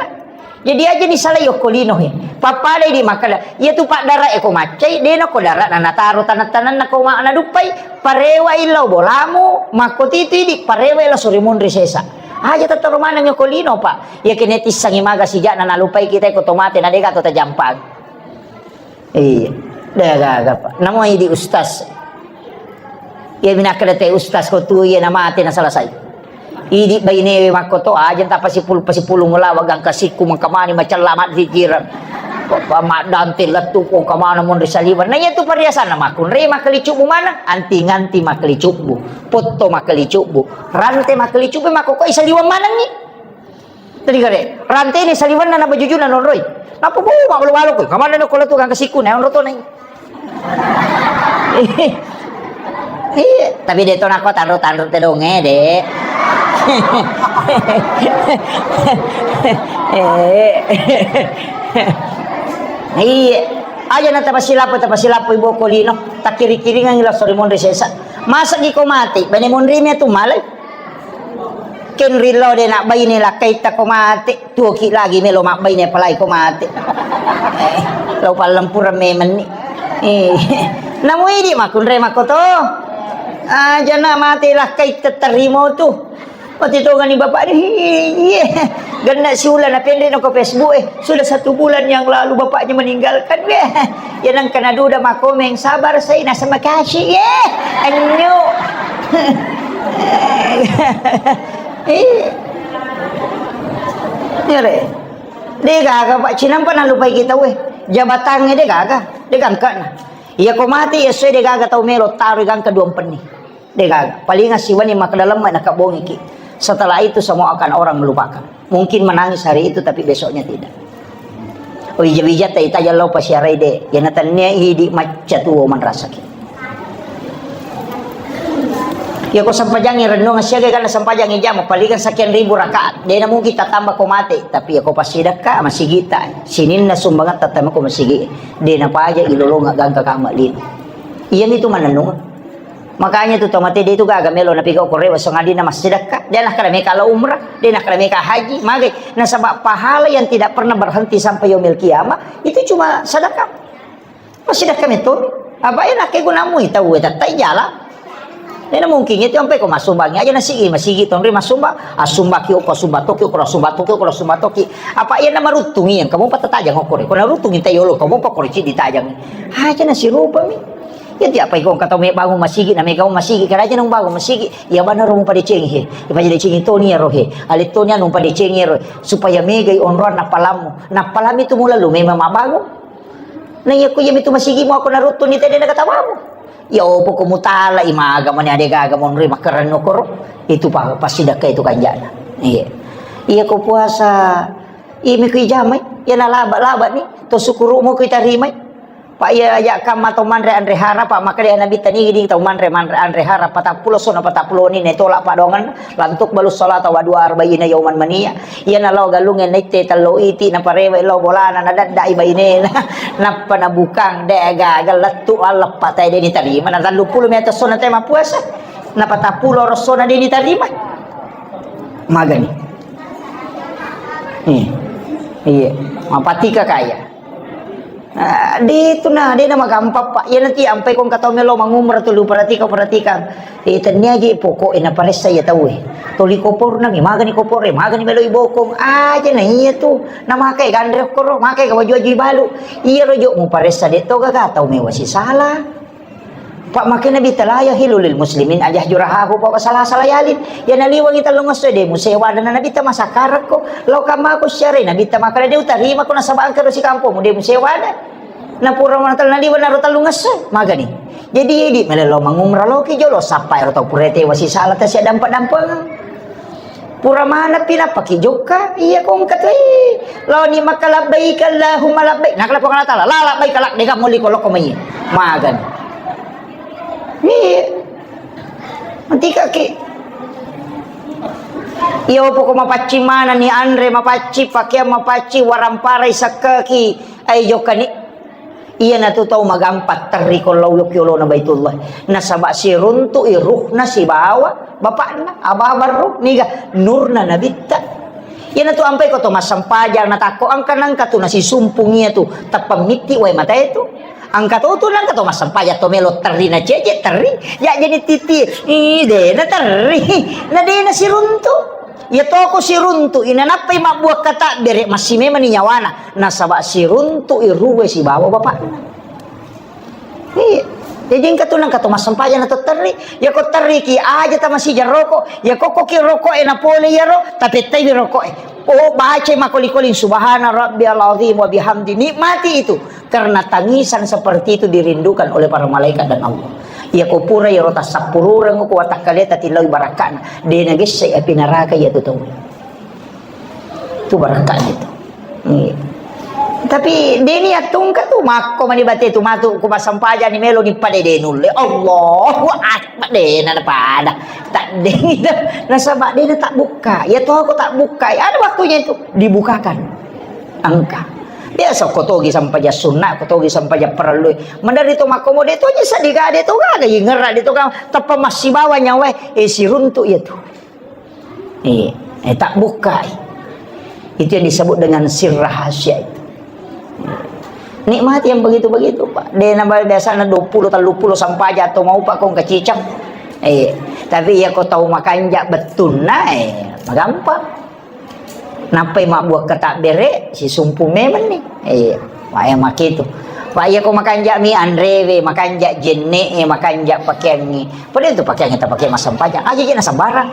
Jadi aja ni salai okko lino he. Pappada di makkeda, iya tu paddara e ko maccai, dena ko dara na nataro taneng-tanenna ko ma-, naduppai, parewa illau bolamu, makko titui di, parewa ila suri munri sesa. Aja tattaro maneng ko lino, Pak. Iya kene tissangi maga sijak na nalupai kita ko tomate na dega to tajampang. Iya. Dega gaga, Pak. Namo idi ustaz. Iya, minakkeda te ustaz ko tu, iya, namate nasalasai. Idi bainewe makkoto, aja tapasipul-, pasipulung lawa gangka sikku, mangkamani macella maddikirang. Pa-, pa-, maddante lettu ko kamana monri saliweng. Na iya tu perhiasanna makkunrai makkalicubbu maneng, anti-nganti makkalicubbu, potto makkalicubbu, rante makkalicubbu, makkokoi saliweng manengngi. Tadi kare, ranteni saliwenna na bajujuna nonroi. Napa bo, malu-malu ko. Kamana no kola tukang kasiku na onro to nai. Iya, tapi de to nako tanro-tanro te donge, de. Eh. Iya. Aja na tapasilapo, tapasilapo ibu ko lino. Takkiri-kiringan la sori monri sesa. Masa gi ko mati, bene monri mi tu malai. Kenri lo de nak baine lakkaitta ko mate, tuoki lagi melo mabbaine apalagi ko mate. Eh, lo pallempureng memenni. Eh, namu idi makkunrai makkoto. Aja na mate lakkaitta tarimo tu. Mati tongani bapak ni. Iye. Genna siula na pendek no ko Facebook eh. Sudah satu bulan yang lalu bapaknya meninggalkan. Weh. Ya nang kena duda makomeng sabar saya nasa makasih ye. Anyo. Eh. Iyare. De gaga, Pak, cinampa nalupai kita, weh. Jabatangnge de gaga, de gangkana. Iya ko mati, iya sesuai de gaga tau melo taro gangka dua penni. De gaga. Palinga siwani makadalemma nakabongiki. Setelah itu semua akan orang melupakan. Mungkin menangis hari itu, tapi besoknya tidak. Oh, ija-ija tai tajang lao pasiarai de. Yana tannia idi macca tuo manrasaki. Iya ko sempajangi renungan siaga kana sempajangi jama palingan sekian ribu rakaat. Dena mungkin tatamba ko mate, tapi iya ko pasidakka masigita. Sininna sumbangan tatama ko masigi. Dena paja ilolonga gangka kama lino. Iya mitu manenung. Makanya tu tomate de itu gaga melo napigau ko rewa songadina masidakka. Dena kada meka la umrah, dena kada meka haji, magai. Nasaba pahala yang tidak pernah berhenti sampai yaumil kiamah itu cuma sedekah. Masidakka metto. Apa iya nakke gunamu tau e tattai jala. Dena mungkin itu sampai ko masumbangi aja nasigi, masigi tonri masumba, asumba ki ko sumba toki, ko sumba toki, ko sumba toki. Apa iya na maruttungi yang kamu pata tajang okore. Ko naruttungi tai yolo kamu pa kore cidi tajang. Aja nasirupa mi. Ya tiap pai ko kata me bangun masigi na me gaung masigi karaja nang bangun masigi. Ya bana ro mu padecengi he. Ipaja decengi toni ya rohe. Ale toni anu padecengi ya rohe. Supaya megai onroan napalamu. Napalami tu mula lu memang mabangun. Na iya ku iya mitu masigimu aku naruttuni tede na katawamu. Ya opo ko mutala imaga mani ade gaga monri makkarenno koro. Itu pa pasidakka itu kanjana. Iya. Iya ko puasa imi ku ijamai. Iya na laba-laba ni. To sukurumu ku itarimai. Pak iya aja kamma tau manre anre harap, Pak makkeda Nabi tani di tau manre manre anre harap patappulo sona patappulo ni ne tolak padongan. Lantuk balus salata wa dua arba'ina yauman mania. Iyana lao galungnge naitte tello iti, naparewe lao bolana, nadaddai bainena. Nappa nabukang, de gaga lettu alleppa tae de nitarima. Na telluppulo mi atas sona tae mappuasa. Napatappulo rossona de nitarima. Magani. Iya. Iya. Mapatika kaya. Ah, de tu na, de na magampang, Pak. Iya nanti ampai kong katau melo mangumrah tu lu perhatikan, perhatikan. Eh, tennia je pokok e naparessa iya tau e. Toli kopor na mi, magani kopor e, magani melo ibokong. Aja na iya tu. Na makai ganre koro, makai ka waju-waju ibalu. Iya rojo mu paressa de to gaga tau mewa sisala. Pak makai Nabi ta la yahilu lil muslimin aja jurahahu pa salah salah yalin. Ya naliwangi tellung esso de musewa dan Nabi ta masakarakko. Lau kamako syare Nabi ta makada de utarima ko nasaba angka dosi kampung de musewa ada. Na pura manatal naliwa naro tellung esso magani. Jadi idi melelo mangumrah loki jolo sappai ro tau purete wasi salah ta sia dampa-dampang. Pura manappi nappaki jokka, iya ko engka toi. Laoni Makkah labbaik Allahumma labbaik. Nakala Puang Allah Taala, la labbaik la dega moli ko lokko mai. Magan. Iya. Matikaki. Iya, poko mapaccing manenni, anre mapaccing, pakeang mapaccing, waramparai sekkeki, ai jokkani. Iyanatu tau magampang terri ko lao yokki olona Baitullah. Nasaba siruntu'i ruhna sibawa bapakna, ababa ruh, niga nurna nabitta. Iyanatu ampai ko to massempajang natakko engka nangka tu nasisumpung iyatu, tappa mitti wae matae tu. Engka to tu nangka to massempajang to melo terri na cece terri, ya jadi titi, ih, dena terri, na dena siruntu. Ya toko siruntu, inanappai mabbuang katabbere massimemani nyawana, nasaba siruntu irue sibawa bapakna. Iya. Jadi engka tu nangka to massempajang na to terri. Ya ko terri ki aja tamasija roko. Ya ko koki roko e napole iyaro, tapettai roko e. Oh, baca makoli-koli subhana rabbiyal azim wa bihamdi. Nikmati itu. Karena tangisan seperti itu dirindukan oleh para malaikat dan Allah. Ya ko pura iyaro tassappurureng ko watakkaleta tillaui barakkana. De nagessai api neraka iya tu tau. Tu barakkana itu. Iya. Tapi deni attungka tu makko mani bate tu matu ku massempajang ni melo ni pada de nulle. Allahu Akbar, dena pada. Tak deni dah. Nasaba dena tak buka. Ya toh aku tak buka. Ada waktunya itu dibukakan. Engka. Biasa ko togi sempajang sunna, ko togi sempajang parellu. Mandari to makko mode to aja sedih gade to gaga ingerra de to kan tappa massibawa nyawa e siruntu ya tu. Eh, eh, tak buka. Itu yang disebut dengan sir rahasia itu. Nikmati yang begitu-begitu, Pak. De nambah biasana dua puluh, tiga puluh sampaja atau mau Pak kong kacicang. Eh, tapi ya kau tahu makanja bettunna, eh, gampang. Nappai mabbuang katabbere, sisumpu memang nih. Eh, Pak ya makitu. Pak ya kau makanja mi anrewe, makanja jenne, eh, makanja pakeangi. Padahal itu pakeangi tak pakai masam pajak. Aja jena sembarang.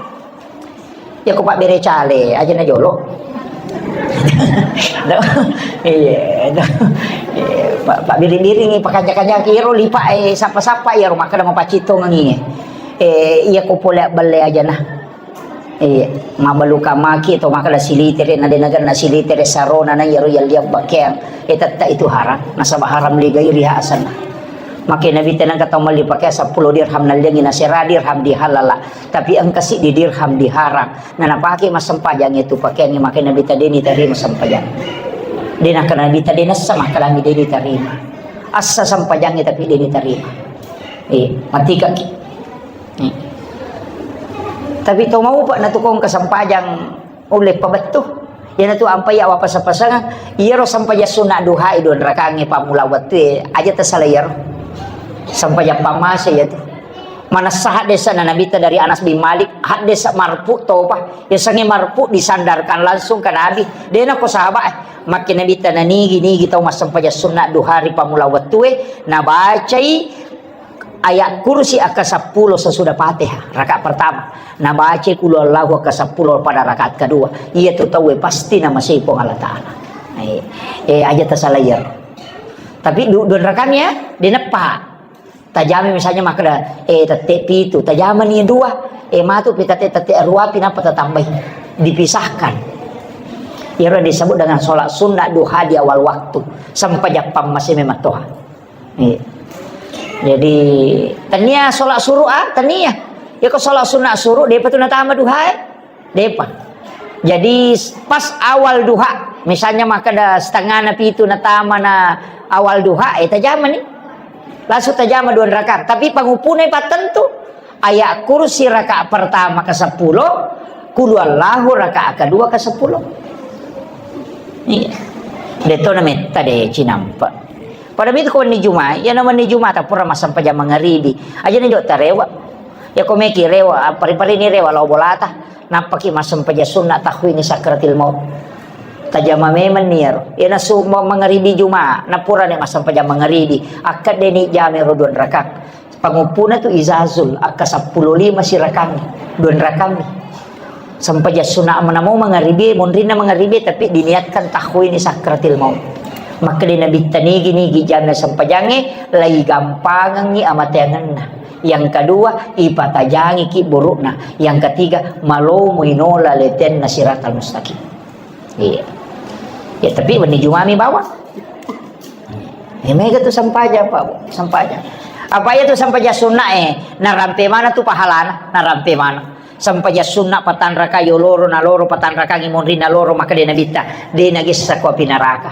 Ya, ko pabbere cale, aja na jolo. Iya, iya. Iya, pa-, pabbiring-biring, pakanja-kanja, iyaro lipa, eh, sapa-sapa, iyaro makkeda mapacittongengi. Eh, iya, ko pole belle aja na. Iya, mabaluka maki to makkeda silitere, na denagan na silitere sarona na iyaro yalliang pakeang. Eh, tetta itu haram. Nasaba haram ligai riha asanna. Make Nabi tenang kata mali pakai sepuluh dirham nalliangi nasera dirham dihalala. Tapi engka siddi dirham diharang. Na napake massempajang itu pakeangnge, maka Nabi tadeni tarima sempajang. De nakkeda Nabi tadena essa makkalami deni tarima. Assa sempajangnge tapi deni tarima. Eh, matikaki. Eh. Tapi to mau pak natukong kesempajang ulle pabettu. Iyanatu ampai awapasa-pasang, iyaro sempajang sunna duha e dua rakangnge pammula wettue, aja tasala iyaro. Sempajang pammase iyatu. Manessa haddesa na Nabitta dari Anas bin Malik, haddesa marfu topa. Yasengnge marfu disandarkan langsung ke Nabi. Dena ko sahabat, eh. Makke Nabitta nanigi-nigi tau massempajang sunna duha ri pammula wettue, nabacai ayat kursi akka seppulo sesudah Fatihah, rakaat pertama. Nabacai qul huwallahu akka seppulo pada rakaat kedua. Iyatu tauwe pasti namasei Puang Allah Ta'ala. Eh, eh, aja tasala iyaro. Tapi du-, dua rakaat ya, deneppa. Tajami misalnya makkeda, eh, tette pitu, tajamani dua, eh, matu pi tette, tette rua pi nappa tatambahi. Dipisahkan. Iyaro disebut dengan sholat sunnah duha di awal waktu. Sempajang pammase memang toha. Iya. Jadi, tania sholat suruh, ah, tania. Ya, ko sholat sunnah suruh, depa tu natama duha, eh? Depa. Jadi, pas awal duha, misalnya makkeda setengah na pitu natama na awal duha, eh, tajama ni. Langsung tajama dua rakaat. Tapi pangupuna pattentu, ayat kursi rakaat pertama ke sepuluh, qul huwallahu rakaat kedua ke sepuluh. Iya. Deto na metta de cinampa. Pada mitu ko wenni Juma, iya na wenni Juma ta pura massempajang mangaribi. Aja ni jok tarewa. Ya ko meki rewa, pari-pari ni rewa lao bolata. Nappaki massempajang sunna tahwini sakratil maut. Tajama memang ni iyaro. Iya na su-, ma-, mangaribi Juma, na pura ni massempajang mangaribi. Akkedde ni jame ro dua rakaat. Panguppuna tu izazul, akka seppulo lima sirakangngi, dua rakammi. Sempajang sunna manamo mangaribi, monrinna mangaribi, tapi diniatkan tahwini sakratil maut. Makkeda Nabitta nigi-nigi jame sempajangnge, lai gampangengngi amateangenna. Yang kedua, ipatajangi ki burukna. Yang ketiga, malomo inola letenna siratal mustaqim. Iya. Ya, tapi wenni Jumami bawang. Ya, mega tu sempajang, Pak, Bu. Sempajang. Apa iya tu sempajang sunna e, narampe mana tu pahalana, narampe mana. Sempajang sunna patanraka yoloro naloro patanrakangi monrinna loro, maka de nabitta, de nagessa ko api neraka.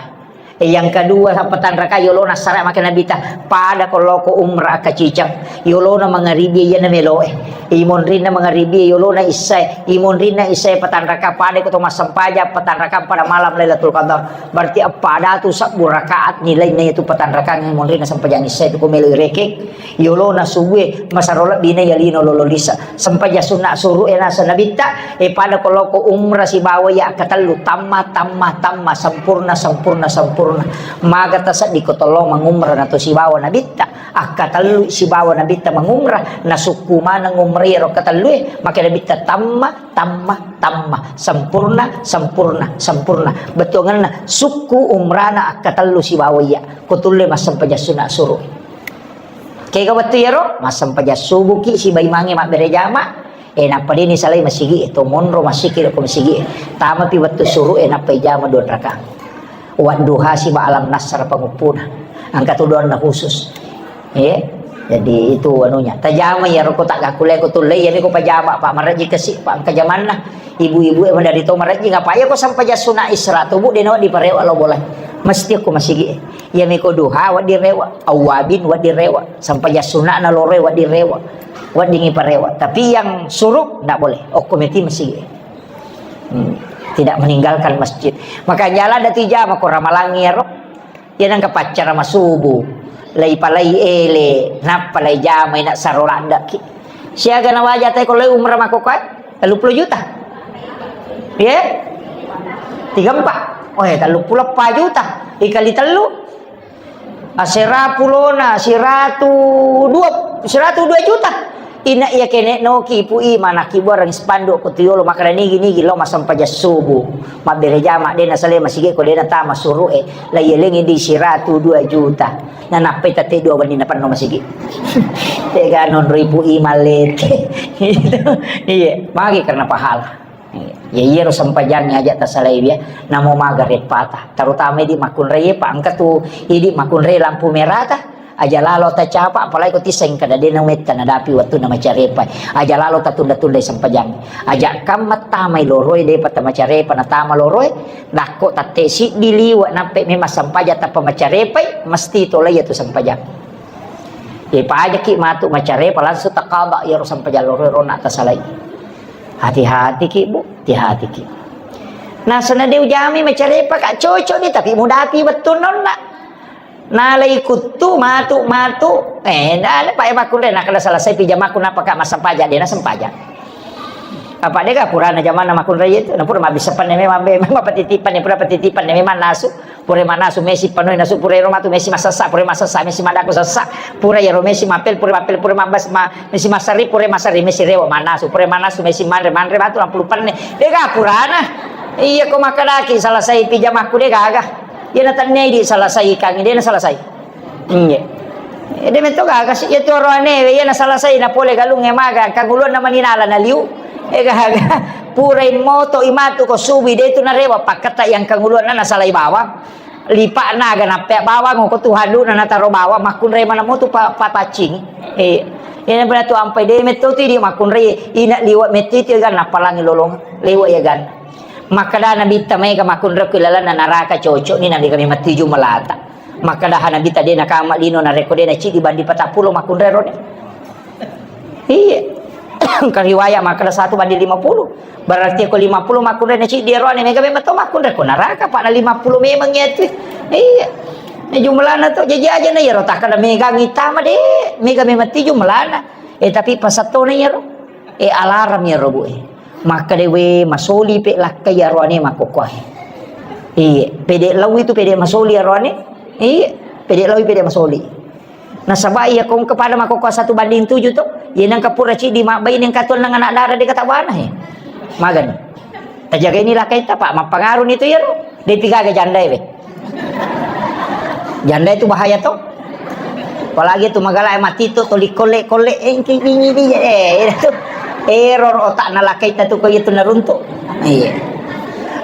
E, yang kedua, patanraka yolona sara maka nabitta, pada ko loko umrah kacicang, yolona mangaribi iya na meloe. I monrinna mangaribi yolona issae, i monrinna issae patanraka pada ko to massempajang patanraka pada malam Lailatul Qadar. Berarti eppa datu sabbu rakaat nilainna itu patanrakang monrinna sempajang issae tu ko melo irekeng. Yolona subue masaro lebbina ya lino lolo lisa. Sempajang sunna suru'e nasa nabitta, e pada ko loko umrah sibawa ya katellu tamma, tamma, tamma, sempurna, sempurna, sempurna. Maga taseddi ko tollo mangumrah nato sibawa nabitta, akkatellu sibawa nabitta mangumrah, nasukku maneng umrah ro katellue, maka nabitta tamma, tamma, tamma, sempurna, sempurna, sempurna. Bettuangenna sukku umrana akkatellu sibawa iya, ko tulle massempajang sunna suru'e. Kega wettu iyaro, massempajang subuki siba imangnge mabbere jama, e, nappa deni salai masigi e, to monro masiki ko masigi e. Tamapi wettu suru'e nappa ijama dua rakaat. Wadduha siba alam nasr panguppuna. Engka tu doanna khusus. E, jadi itu anunya. Tajama iyaro ko tak gakkule ko tulle, iyami ko pajama, Pak, marejji kasi, Pak, engka jamanna. Ibu-ibu e madari to marejji, ngapa iya ko sempajang sunna isra tubu dena diparewa lo bola. Mesti ko masigi e. Iyami ko duha wedding rewa, awwabin wedding rewa, sempajang sunna'na loroe wedding rewa, wedding iparewa. Tapi yang suruk ndak boleh. Okko meti masigi. Hmm. Tidak meninggalkan masjid. Maka jalan datu ijama ko ramalangi iyaro. Iya nangka paccara masubu. Lai palai ele, nappa lai jamai nak saro laddaki. Siaga na waja tai ko lai umrah makkokkoe? Telluppulo juta. Ye? Tiga empat. Oh, ya, telluppulo eppa juta. Dikali tellu. Asera pulona, siratu dua, siratu dua juta. Ina iya kene noki ipu i manaki buarang spanduk ko tuyolo makkada nigi-nigi lo massempajang subuh. Mabbere jama dena sale masigi ko dena tama suru'e. La iya lengi di siratu dua juta. Na nappai tette dua wenni na penno masigi. Tega nonro ipu i malete. Iya, magi karena pahala. Ya, iyaro sempajangnge aja tasalai ya. Namo maga reppata. Terutama di makkunrai, Pak, engka tu idi makkunrai lampu merah ta. Aja lalo tacapa, apalagi ko tiseng kada dena metta nadapi wettunna macarepa. Aja lalo tatunda-tundai sempajang. Aja kamma tamai loroe, depa tamacarepa natama loroe. Dakko tatte siddi liwa nappe memang sempajang tappa macarepai, mesti tolai tu sempajang. Ipajaki matu macarepa langsung takaba iyaro sempajang loroe rona tasalai. Hati-hati ki, Bu, hati-hati ki. Nah, sena de ujami macarepa ka cocok ni, tapi mudapi wettunna onna. Nalai kuttu matu, matu. Eh, nda, nda, Pak, e, makkunrai, nakala selesai pijamaku, napa ka massempajang, dena sempajang. Apa dega purana jamanna makkunrai itu, na pura mabbissa panne memang, memang patitipanne, pura patitipanne memang nasu. Pura manasu mesi panoi nasu, pura ero matu mesi masessa, pura masessa mesi madako sessa, pura ero mesi mapel, pura mapel, pura mabas, ma, mesi masari, pura masari mesi rewa manasu, pura manasu mesi manre, manre matu lampulu penne. Dega purana. Iya ko makkadaki selesai pijamaku de gaga. Iya na tennei di selesai kangi, de na selesai. Iya. Eh, de metto gaga si, iya tu oroane, iya na selesai na pole galung e maga, kanguluan na maninala na liu. Eh, gaga. Pura moto imatu ko subi de tu narewa pakkata yang kanguluan na nasalai bawang. Lipa'na aga nappea bawang ko tu handukna nataro bawang, makkunrai mana motu pa-, papaccing. Eh, ina pernah tu ampai de metto tu di makkunrai, ina liwa metto itu gan napalangi lolong, liwa ya gan. Makkada Nabitta maega makkunrai ku ilalanna naraka cocok ni nabi kami mati jumelata. Makkada Nabitta de nakama lino narekko de na cidi bandi patappulo makkunrai rode. Iya. Engka riwayat makkeda satu banding lima puluh. Berarti ko lima puluh makkunrai na ciddi ero ane mega memang to makkunrai ko neraka, Pak, na lima puluh memang iya tu. Iya. Ini jumlahna to jaji aja na iyaro takkada mega ngitama de, mega memang ti jumlahna. Eh, tapi pasattona iyaro. Eh, alarm iyaro, Bu, eh. Makkeda we masoli pe lakka iyaro ane makkokkoe. Iya, pede lau itu pede masoli iyaro ane. Iya, pede lau pede masoli. Nasaba iya ko engka pada makkokkoe satu banding tujuh to. Iya nengka pura ciddi mabbaine engka tuang nang anak dara de kata bana he. Magani. Tajaga ini lakkaita, Pak, mappengaruh ni tu iyaro. De pigaga jandae we. Jandae tu bahaya to. Apalagi tu magala mati tu toli kolle-kolle, eh, engki bini di, eh, itu. Error otakna lakkaita tu ko itu naruntuk. Iya.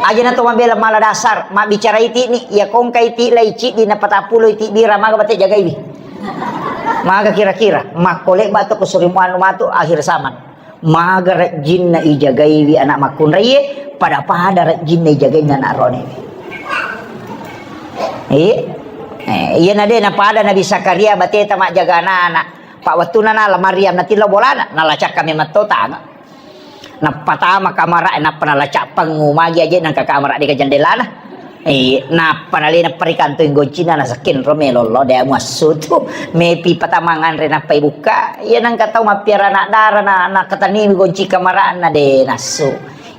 Aja na to mabela mala dasar, mabbicara iti ni, iya ko engka iti lai ciddi na patappulo iti bira maga bate jagai wi. Maga kira-kira, makko lebba to ko surimu anu matu akhir zaman. Maga rejjinna ijagaiwi anak makkunraie, pada-pada rejjinna ijagaiwi anak ronewe. Iya. Eh, iya na de na pada Nabi Zakaria bateta majjaga anak-anak. Pak wettuna nala Maryam natillo bolana, nala cakka memang to tanga. Nappa tama kamara, nappa nala cappengngu magi aje nangka kamara de ka jendelana. Eh, nappa nalena perikantoi goncina nasekken ro melollo de muassu tu. Mepi patama nganre nappa ibukka. Iya nangka tau mappiara anak dara na, na katani gonci kamarana de nassu.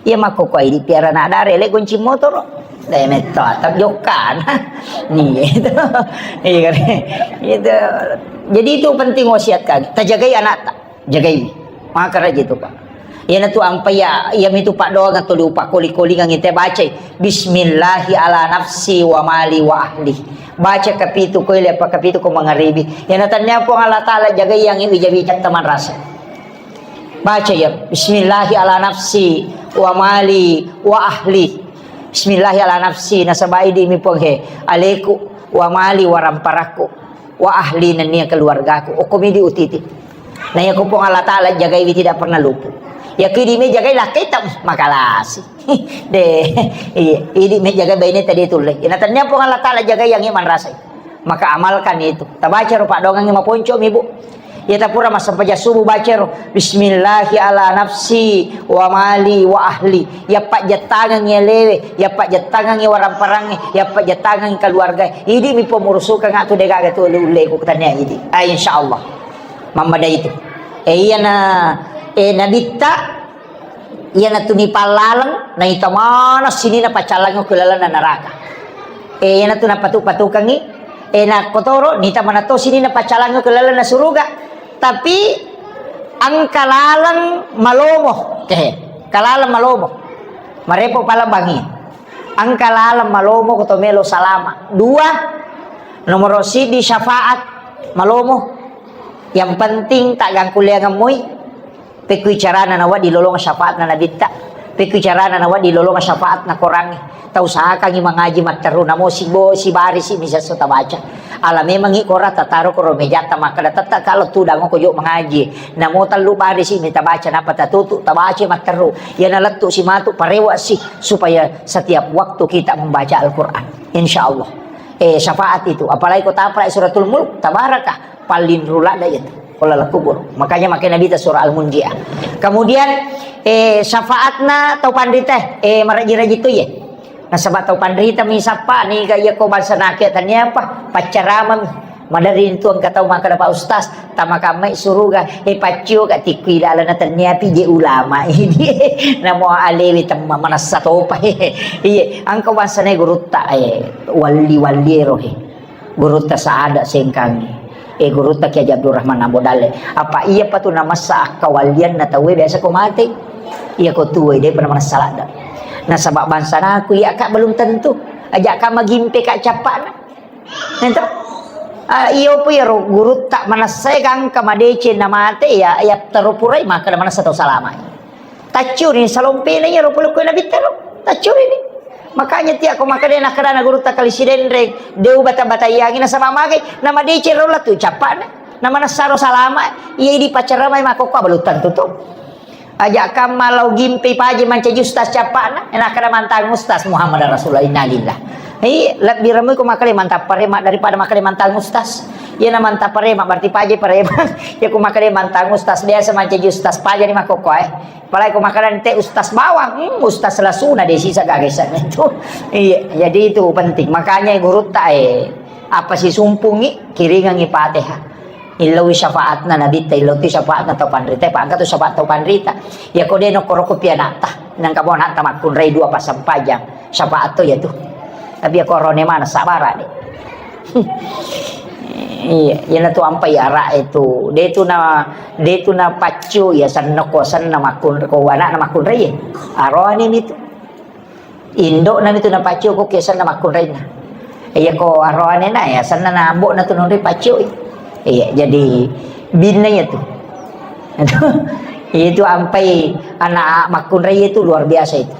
Iya makkokoi dipiara anak dara, ele gonci motoro. De metto atap jokkana. Nih, gitu. Iya kan? Gitu. Jadi itu penting wasiat kami. Tajagai anak ta. Jagai. Maka raja itu, Pak. Iyanatu ampai ya, iya mitu paddoangeng tuli upakoli-kolingengngi te bacai. Bismillahi ala nafsi wa mali wa ahli. Baca kapitu ko ile apa kapitu ko mangaribi. Iyana tania Puang Allah Ta'ala jagai yang wija-wija teman rasa. Baca ya, bismillahi ala nafsi wa mali wa ahli. Bismillahi ala nafsi, nasaba idi mi Puang he, aleku, wa mali wa ramparakku, wa ahli nennia keluargaku. Okko midi utiti. Na iyako Puang Allah Ta'ala jagaiwi tidak pernah luput. Yako idi me jagai lakkaita, makalasi. De, iya, idi me jagai baine tadi tulle. Ina tania Puang Allah Ta'ala jagai yang iman rasai. Maka amalkan itu. Tabaca ro paddoangengngi maponco mi, Bu. Iya tapura massempajang subuh baca ro. Bismillahi ala nafsi wa mali wa ahli. Iya pajjettangengngi alewe, iya pajjettangengngi waramparangnge, iya pajjettangengngi keluarga. Idi mi pemurusukang atu degaga tu ulle-ulleku tania idi. Ah, insyaallah. Mammada itu. Eh, iya na, eh, nabitta Iyanatu nipallaleng, naita maneng sininna paccallangnge ku lalenna neraka. Eh, iyanatu napatu-patukengngi, eh, nakkotoro nita maneng to sininna paccallangnge ku lalenna suruga. Tapi engka laleng malomo, kehe, engka laleng malomo. Marepo pala bangi. Engka laleng malomo ko to melo salama. Dua, nomoro sidi syafaat malomo. Yang penting tak gangkuleangan moi. Pekkui carana nawedding lolonga syafaatna nabitta. Pekkui carana nawedding lolonga syafaatna korangnge. Tausahakangngi mangaji matteru namo sibo sibarisi misesso tabaca. Ala memangngi korang tataro koro mejatta makkeda tette kalo tudang ko jo mangaji. Namo tellu barisi mi tabaca nappa tatutu tabaca matteru. Iyana lettu si matu parewa si supaya setiap waktu kita membaca Al-Quran. Insya Allah. Eh, syafaat itu. Apalagi ko tapra suratul mulk, tabaraka. Paling rula da itu. Kuala kubur. Makanya makai Nabi ta surah Al-Munjiah. Kemudian, eh, syafaatna tau panrita, eh, maraji-raji tu ye. Nasaba tau panrita mi sappa ni ka iya ko bangsa nake tania apa? Paccarama mi. Madari tu engka tau makkeda Pak Ustaz, tamakamai suruga, eh, paccio ka tikku ilalana tania pi je ulama ini. Namo alewe temma manassa topa. Iye, engka bangsa ne gurutta, eh, walli-walli ero, eh. Gurutta Saada Sengkangi. Eh, gurutta Kiai Haji Abdurrahman Ambo Dalle. Apa iya patu namassa akkawallianna tauwe biasa ko mate? Iya ko tuwe, de pernah manassa ladda. Nasaba bangsa naku iya ka belum tentu. Aja ka magimpe ka cappana. Ento? Ah, iyo pu iyaro gurutta manassa gangka madeceng na mate ya, ya terupurai maka manassa tau salama. Tacciurini salompena iyaro pole ko nabitta ro. Tacciurini. Makanya tiak ko makkeda nakkedana gurutta Kali Sidenreng, de ubata-bataiangi nasaba magai, namadeceng ro lettu cappana. Namanessaro salama, iya idi paccaramai makkokkoe belum tentu to. Aja kamma lao gimpe paje mancaji ustaz cappana, nakkeda mantang ustaz Muhammad Rasulullah, innalillah. Iya, lebbi remui ko makkeda mantang parema daripada makkeda mantang ustaz. Iya na mantang parema berarti paje parema. Iya ko makkeda mantang ustaz biasa mancaji ustaz paje ni makkokkoe. Apalagi ko makkeda te ustaz bawang, hmm, ustaz lasuna de sisa gaga isenna itu. Iya, jadi itu penting. Makanya gurutta, eh, apa sisumpungi, kiringangi Fatihah. Illoi syafaatna nabitta, illoi tu syafaatna tau panrita, pa engka tu syafaat tau panrita. Iya ko de nokkoro ko pi anatta, nangka mo anatta makkunrai dua passempajang, syafaat to iya tu. Tapi iya ko rone mana sabara de. Iya, iyana tu ampai ara'e tu. De tu na, de tu na paccio iya senna ko senna makkun-, ko anakna makkunrai. Aroane mi tu. Indokna mi tu na paccio ko ke senna makkunrainna. Iya ko aroane na ya senna na ambokna tu nonri paccio. Iya, jadi binna iya tu. Itu ampai anak makkunrai itu luar biasa itu.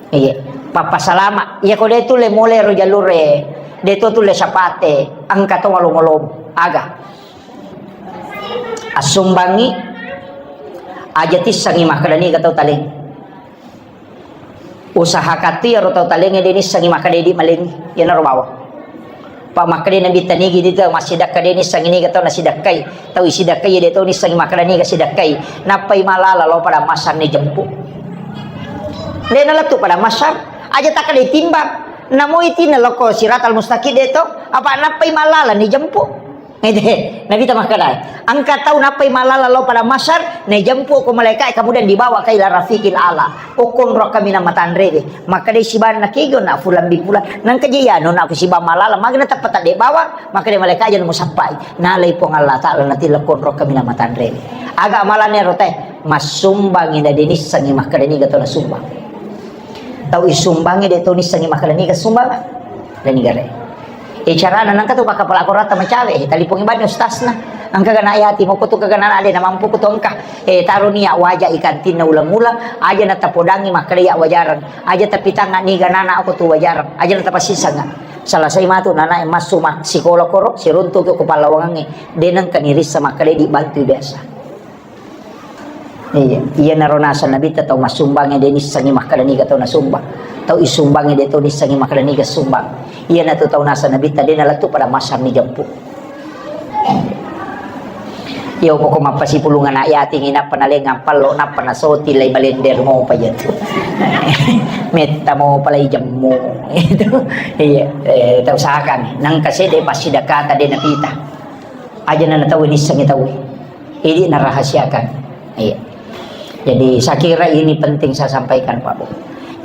Iya, pappasalama. Iya ko de tulle mole ro jalure, de to tulle sapate, engka to malomolomo. Aga. Assumbangngi, aja tissengngi makkeda niga tau taleng. Usahakan tu iyaro tau talengnge de nissengngi makkeda idi malengngi, iyanaro bawang. Pa makkeda Nabitta nigi di tau massidekka de nissengngi niga tau nasidekkai. Tau isidekkai de tau nissengngi makkeda niga sidekkai. Nappai malala lao pada masang ni jempu. De nalettu pada masang, aja takkeda timbang. Namo itinna lokko siratal mustaqim de to, apa nappai malala ni jempu. Ede, Nabitta makkeda, engka tau nappai malala lao pada masar, naijempu ko malaika, kemudian dibawa ke ila rafiqil ala. Okko onrokka minang matanrewe. Makkeda sibanna kego na fulan bin fulan. Nangka je iyanu na ko sibang malala, magna teppa tadde bawang, makkeda malaika aja musappai. Nalai Puang Allah Taala natilla ko onrokka minang matanrewe. Aga amalane ro te, massumbangi na denissengi makkeda niga to nasumbang. Tau isumbangi de to nissengi makkeda niga sumbang. Dan niga re. E, carana nangka tu pakkapala korata macawe, e, talipongi bani ustasna. Engka gana yati moko tu kegana ade na mampu ku tu engka. E, taro ni ya waja ikantinna ulang-ulang, aja na tapodangi makkeda ya wajarang. Aja tapitanga niga nana aku tu wajarang. Aja na tapasisengnga. Salasai matu nana e massu ma-, sikola koro, siruntu ke ku pallawangangnge. De nengka nirissa makkeda di bantu biasa. Iya, iyanaro naseng Nabitta tau massumbangnge de nissengngi makkeda niga tau nasumbang. Tau isumbangnge de tau nissengngi makkeda niga sumbang. Iyanatu tau naseng Nabitta de nalettu pada masang ni jempu. Iya, pokok mappasipulung anak yatim, nappa nalengang pallo, nappa nasoti lai balender mopa iya tu. Metta mopa lai jemmu. Itu. Iya, e, tau usahakan. Nangka sede passidakata de napita. Aja na tau nissengngi tau. Ini narahasiakan. Iya. Jadi, saya kira ini penting saya sampaikan, Pak Bu.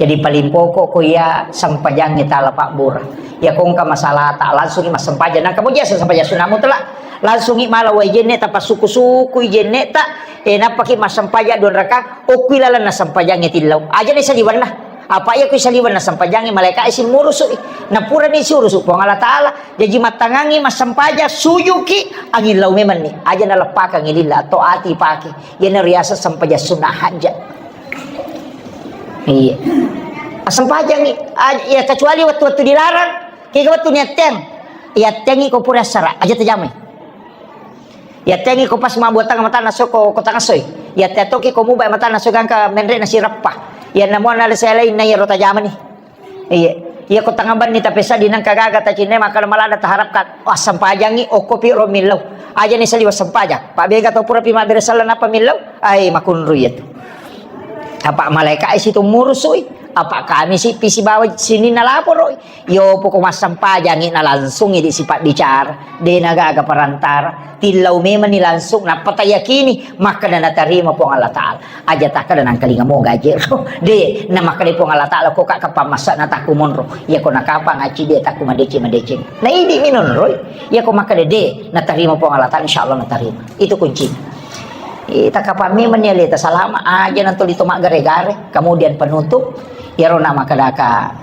Jadi, paling pokok ko iya sempajangnge tala pabbura. Ya, ko engka masalah ta, langsungi massempajang. Nang kamu jasa sempajang sunat mutlak. Langsungi mala wai jenne, tapassuku-suku jenne ta. E, nappaki massempajang dua raka. Okui lalenna sempajangnge tillau. Aja na saliwenna. Apa iya ku saliwenna sempajangnge malaika isi murusu. Na pura ni siurusu Puang Allah Taala. Jaji mattangangngi massempajang, sujuki, angin lau memenni. Aja naleppakangngi lilla, atau ati pake. Iyana riaseng sempajang sunnah hajat. Iya. Assempajangngi, aj-, ya kecuali wettu-wettu dilarang, kega wettu niatteng. Iattengngi ko pura assara, aja tajamai. Iattengngi ko pas mabbuattang matanna so ko, ko tangassoi. Iatteng toki ko mubai matanna so gangka menre na sireppa. Iyanna muanna le saya lain na iyaro tajamani. Iya. Iya ko tangabanni tapesa di nangka gaga tacinne makkeda malada taharapkan. Wah, sempajangngi okko pi ro millau. Aja ni saliwa sempajang. Pak bega tau pura pi mabbere sala napa millau? Ai makunru iya tu. Apa malaika isi tu murusui. Apa kami si pisi bawa sini nalaporoi. Yo poko massempajangngi na langsungi di sipak bicara. De na gaga perantara. Tillau memang ni langsung. Napa tayakini. Makkeda natarima Puang Allah Ta'ala. Aja takkeda nangkalinga mo gaje ro. De, na makkeda Puang Allah Ta'ala ko ka kapang massa na takku monro. Iya ko nakapang aci de takku madeceng-madeceng. Na idi minonroi. Iya ko makkeda de, natarima Puang Allah Ta'ala, insya Allah natarima. Itu kuncinya. Eh, takapang memang ni aleta salama aja nanti lito maggare-gare. Kemudian penutup, iyaro na makkedaka,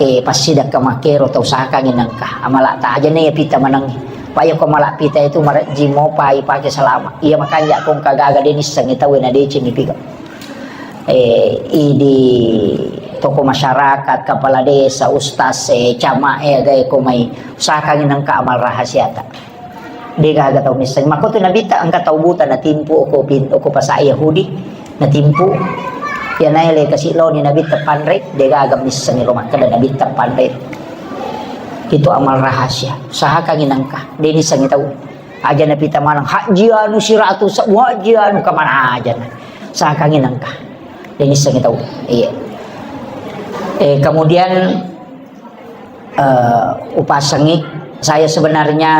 eh, passidakka makkero tau usahakangi nengka. Amala ta aja ne pita manengi. Pa iya ko amala pita itu marejji mopa ipake salama. Iya makanja ko engka gaga de nissengi tau na deceng ipiga. Eh, idi tokoh masyarakat, kepala desa, ustaz, eh, camat, eh, agae ko mai usahakangi nengka amal rahasiata. De gaga tau misseng. Makko tu Nabitta engka tau buta natimpu oko pin-, oko pasa Yahudi, natimpu. Iya naele kasi loni Nabitta panre, de gaga misseng ro makkeda Nabitta panre. Itu amal rahasia. Usahakangi nengka. De nissengi tau. Aja napita maneng, hajji anu siratu sebu, hajji anu kemana aja na. Sakangi nengka. Ini sengi tahu. Iya. Eh, kemudian, eh, upasangi, saya sebenarnya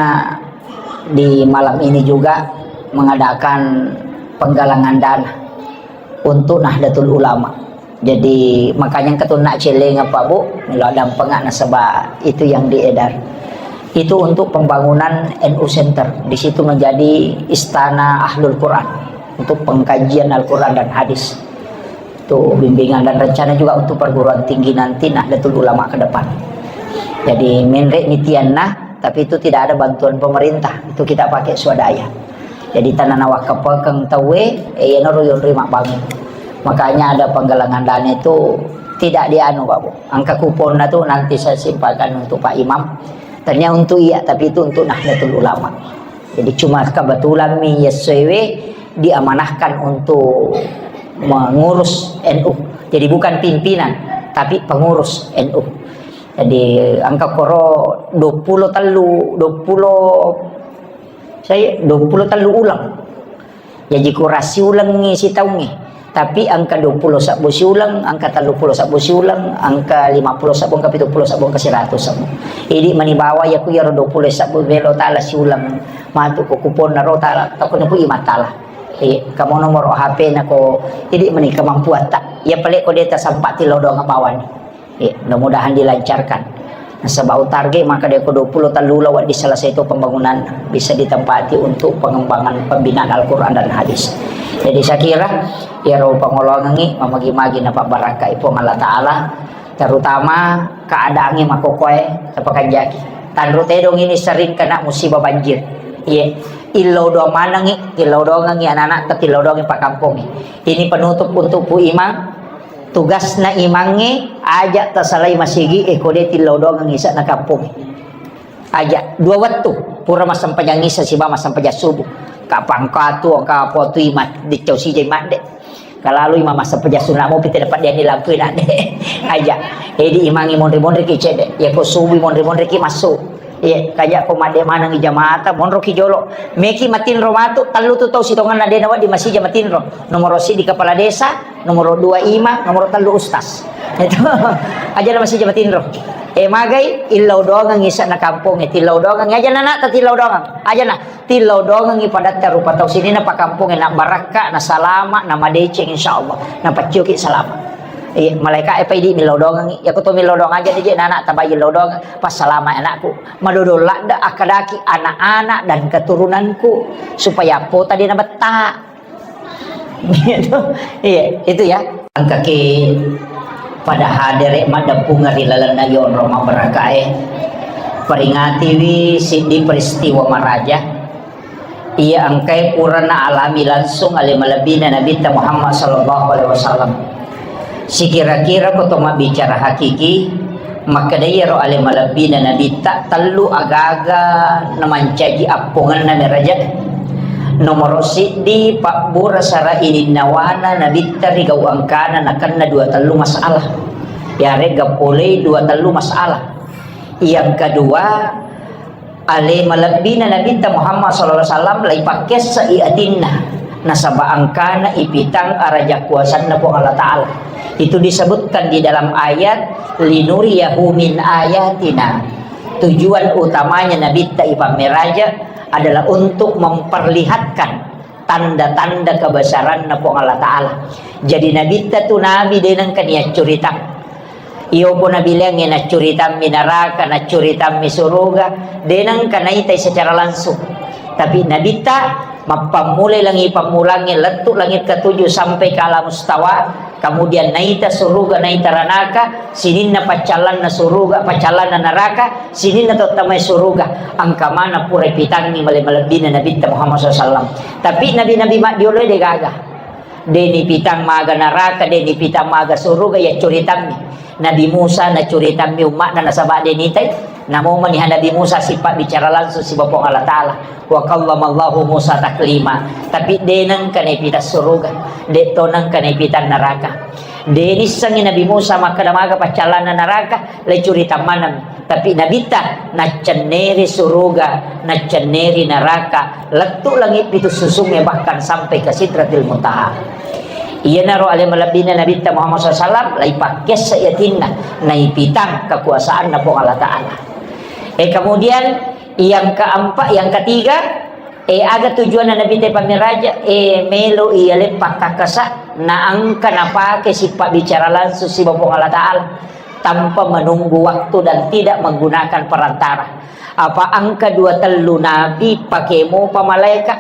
di malam ini juga mengadakan penggalangan dana untuk Nahdlatul Ulama. Jadi, makanya engka tu nak celeng apa, Bu, melo dampeng nasaba itu yang diedar. Itu untuk pembangunan N U Center. Di situ menjadi istana Ahlul Quran untuk pengkajian Al-Quran dan hadis. Itu bimbingan dan rencana juga untuk perguruan tinggi nanti Nahdlatul Ulama ke depan. Jadi, menrek mitian nah, tapi itu tidak ada bantuan pemerintah. Itu kita pakai swadaya. Jadi, tanah nawakkapekeng tauwe, eh, iyanaro yonroi mabbangun. Makanya ada penggalangan dana itu tidak dianu, Pak, Bu. Angka kuponna tu nanti saya simpankan untuk Pak Imam. Tanya untuk iya, tapi itu untuk Nahdlatul Ulama. Jadi cuma kebetulan mi yessoewe diamanahkan untuk mengurus N U. Jadi bukan pimpinan, tapi pengurus N U. Jadi engka koro dua puluh tellu, dua puluh, saya dua puluh tellu uleng. Jaji kurasi ulengngi sitaungngi. Tapi engka dua puluh sebbu siuleng, engka tellu puluh sebbu siuleng, engka lima puluh sebbu, engka pitu puluh sebbu, engka seratus sebbu. Idi mani bawa yaku yaro dua puluh sebbu belo tala siuleng. Matu ko kuponna ro tala, takko naku imatala. Eh, kamu nomor H P nako, idi mani kemampuan tak. Ya pale ko deta sampai tilo doang bawani. Eh, mudah-mudahan dilancarkan. Nasaba target maka deko dua puluh tellu lawan di salah satu pembangunan bisa ditempati untuk pengembangan pembinaan Al-Quran dan hadis. Jadi saya kira iyaro pangolongengi mamagi-magi napabarakai Puang Allah Ta'ala, terutama keadaannya makokoe tapakanjaki. Tanru tedong ini sering kena musibah banjir. Iya, illau doang manengi, illau doangengi anak-anak, illau doangi pakampongi. Ini penutup untuk Pu Imang. Tugasna imangnge, aja tasalai masigi, e, ko de tillau doangeng isa'na kampong. Aja, dua wettu, pura massempajang isa siba massempajang subuh. Kapang katu, ka potu imat, dicau sijai madde. Kalalu imam massempajang sunna mopi tidak pada dilampui nadde. Aja. Edi imangnge monri-monri ki cede. Ya ko subuh monri-monri ki masuk. Iya, kaja ko madde maneng jamaata, monro ki jolo. Meki matinro matu, tellu tu tau sitonganna de nawedding masija matinro. Nomor siji kepala desa, nomor dua imam, nomor tellu ustaz. Itu. Aja na masija matinro. Eh, magai, illau doangengi isa'na kampong, eh, tillau doangengi. Aja na, na, tillau doangeng. Aja na, tillau doangengi padatta rupa tau sininna pakampongnge, na barakka, na salama, na madeceng, insyaallah. Na pacioki salama. Iya, malaika e paidi millau doangengi. Ya ko to millau doang aja dije, na, na, tabai illau doang. Passalama anakku. Madodong ladde akkadaki anak-anak dan keturunanku supaya pota de nabetta. Gitu. Iya, itu ya. Engkaki pada hadere maddeppungeng ri lalenna yonro mabarakae. Peringatiwi siddi peristiwa maraja. Iya engkae pura naalami langsung ale malebbina Nabitta Muhammad sallallahu alaihi wasallam. Sikira-kira ko to mabbicara hakiki, makkedai iyaro ale malebbina Nabitta tellu agaga namancaji appongenna meraja. Nomoro siddi, pabbura sara ininnawana Nabitta ri gau engkana nakenna dua tellu masalah. Yarega polei dua tellu masalah. Yang kedua, ale malebbina Nabitta Muhammad sallallahu alaihi wasallam laipakkessai atinna, nasaba engkana ipitang araja kuasanna Puang Allah Ta'ala. Itu disebutkan di dalam ayat, "Linuriyahu min ayatina." Tujuan utamanya Nabitta ipammeraja adalah untuk memperlihatkan tanda-tanda kebesaranna Puang Allah Ta'ala. Jadi Nabitta tu nabi de nengka niaccuritang. Iyo pun nabileangnge naccuritammi naraka, naccuritammi suruga, de nengka naitai secara langsung. Tapi Nabitta mappammulai langi pammulangnge lettu langit ketujuh sampai ke alam mustawa, kemudian naita suruga, naita ranaka, sininna paccallanna suruga, paccallanna naraka, sininna tottamai suruga, engka mana pura pitangngi male malebbina Nabitta Muhammad sallallahu alaihi wasallam. Tapi nabi-nabi maddiolo de gaga. De nipitang maga naraka, de nipitang maga suruga, ya curitammi. Nabi Musa nacuritammi umma'na nasaba de nitai. Namo maniha Nabi Musa sipabbicara langsung siba Puang Allah Ta'ala. Wa kallamallahu Musa taklima. Tapi de nengka naipitang suruga, de to nengka naipitang naraka. De nissengi Nabi Musa makkeda maga paccallanna naraka, le curita maneng. Tapi Nabitta naccenneri suruga, naccenneri naraka, lettu langit pitu susungnge bahkan sampai ke Sidratil Muntaha. Iyanaro ale malebbina Nabitta Muhammad sallallahu alaihi wasallam, laipakkessa yatinna, naipitang kekuasaanna Puang Allah Ta'ala. Eh, kemudian yang keempat, yang ketiga, eh, aga tujuanna Nabitta pammiraja, eh, melo iya leppa kakkasa, naengka napake sipabbicara langsung siba Puang Allah Ta'ala tanpa menunggu waktu dan tidak menggunakan perantara. Apa engka dua tellu nabi pake mopa malaeka?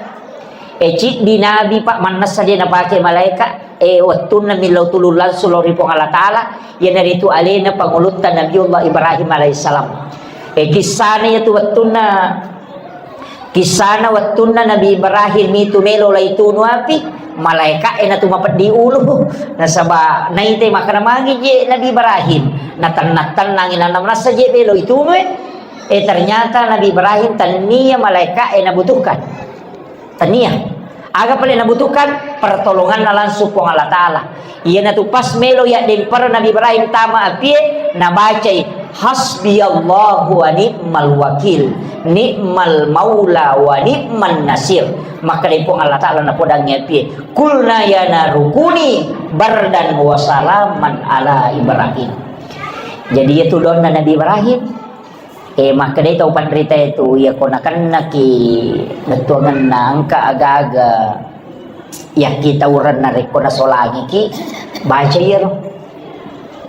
E, ciddi nabi, Pak, mannessa de napake malaeka. E, wettunna millau tulung langsung lao ri Puang Allah Ta'ala, iyanaritu alena pangulutta Nabiullah Ibrahim alaihissalam. E, kissana iyatu wettunna Kissana wettunna Nabi Ibrahim itu melo laitunu api, malaeka e natu mapeddi ulu. Nasaba naitai makkeda magi je Nabi Ibrahim. Natenna-tennangi nana manassa je melo itunu e. Eh, ternyata Nabi Ibrahim tania malaeka e nabutuhkan. Tania. Aga pale nabutuhkan? Pertolonganna langsung Puang Allah Ta'ala. Iyanatu pas melo yaddempara Nabi Ibrahim tama apie, nabacai, "Hasbiyallahu wa ni'mal wakil, ni'mal maula wa ni'man nasir." Makkeda Puang Allah Ta'ala napodangngi apie, "Qulna ya naru kuni bardan wa salaman ala Ibrahim." Jadi, iyatu doanna Nabi Ibrahim. Eh, makkedai tau panritae tu, iyako nakennaki bettuangenna engka aga-aga yakkitaurenna rekko nasolangiki, baca iyaro.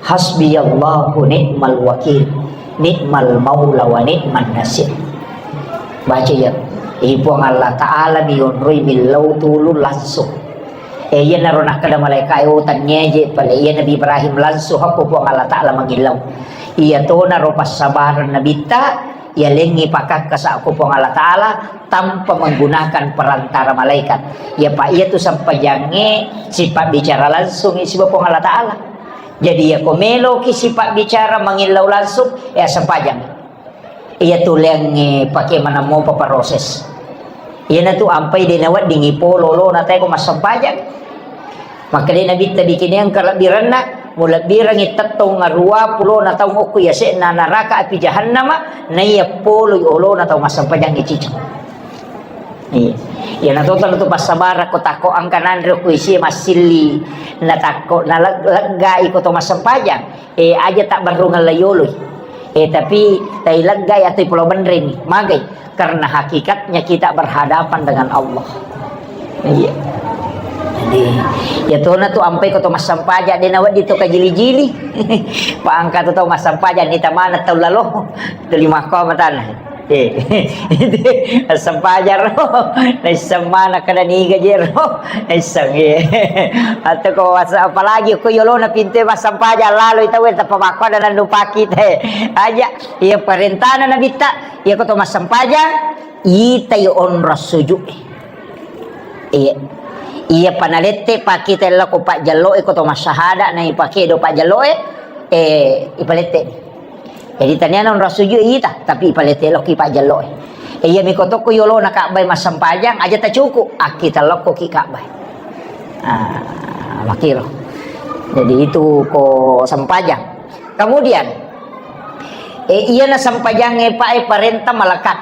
"Hasbiyallahu ni'mal wakil, ni'mal maula wa ni'man nasir." Baca iyaro. Eh, Puang Allah Ta'ala mi onroi millau tulung langsung. Eh, iyanaro nakkeda malaeka e, "Oh, tanniaje pale." Iya Nabi Ibrahim langsung hakko Puang Allah Ta'ala mangillau. Iyatonaro passabareng Nabitta, yalengngi pakakkasa ko Puang Allah Ta'ala tanpa menggunakan perantara malaikat. Iya, Pak, iyatu sempajangnge sipabbicara langsung siba Puang Allah Ta'ala. Jadi, iyako meloki sipabbicara mangillau langsung, ya sempajang. Iya tuleangnge pake maneng mopa proses. Iyanatu ampai de naweddingi polo olona tae ko massempajang. Makkedai Nabitta, "Bikineng kalebbirenna, mulebbirengngi tettong aruwa pulona taung okko yase'na naraka api jahannama, naiya poloi olona tau massempajangnge ciceng." Iya. Iyana to tentu passabarang ko takko engka nanre ko isi massilli, na takko na leg-, leggai ko to massempajang. Eh, aja tak berrungeng layoloi. Eh, tapi tai leggai atau pulau benreng, magai. Karena hakikatnya kita berhadapan dengan Allah. Iya. Jadi, ya tona tu ampai ko to massempajang, de nawedding to kajili-jili. Paangka tu tau massempajang, ni tamana tau lalo. Tuli makko matana. Eh, sempajang ro. Naisseng mana kada niga je ro. Naisseng, eh. Atau ko wasa-, apalagi ko yolona pinte massempajang lalo ita we tappa makko ada nandu paki te. Aja, iya parentana Nabitta, iya ko to massempajang, itai onro sujud. Iya. Iya panalette paki te lako pajjallo e ko to massahada na ipake do pajjallo e, eh, ipalette. Jadi taniana onro sujud ita, tapi ipalette lokki pajjallo e. Eh, iya miko tokko yolona Ka'bah massempajang, aja tacuku, akkita lokkoki Ka'bah. Ah, makiro. Jadi itu ko sempajang. Kemudian, eh, iyana sempajangnge pa e parenta malakat.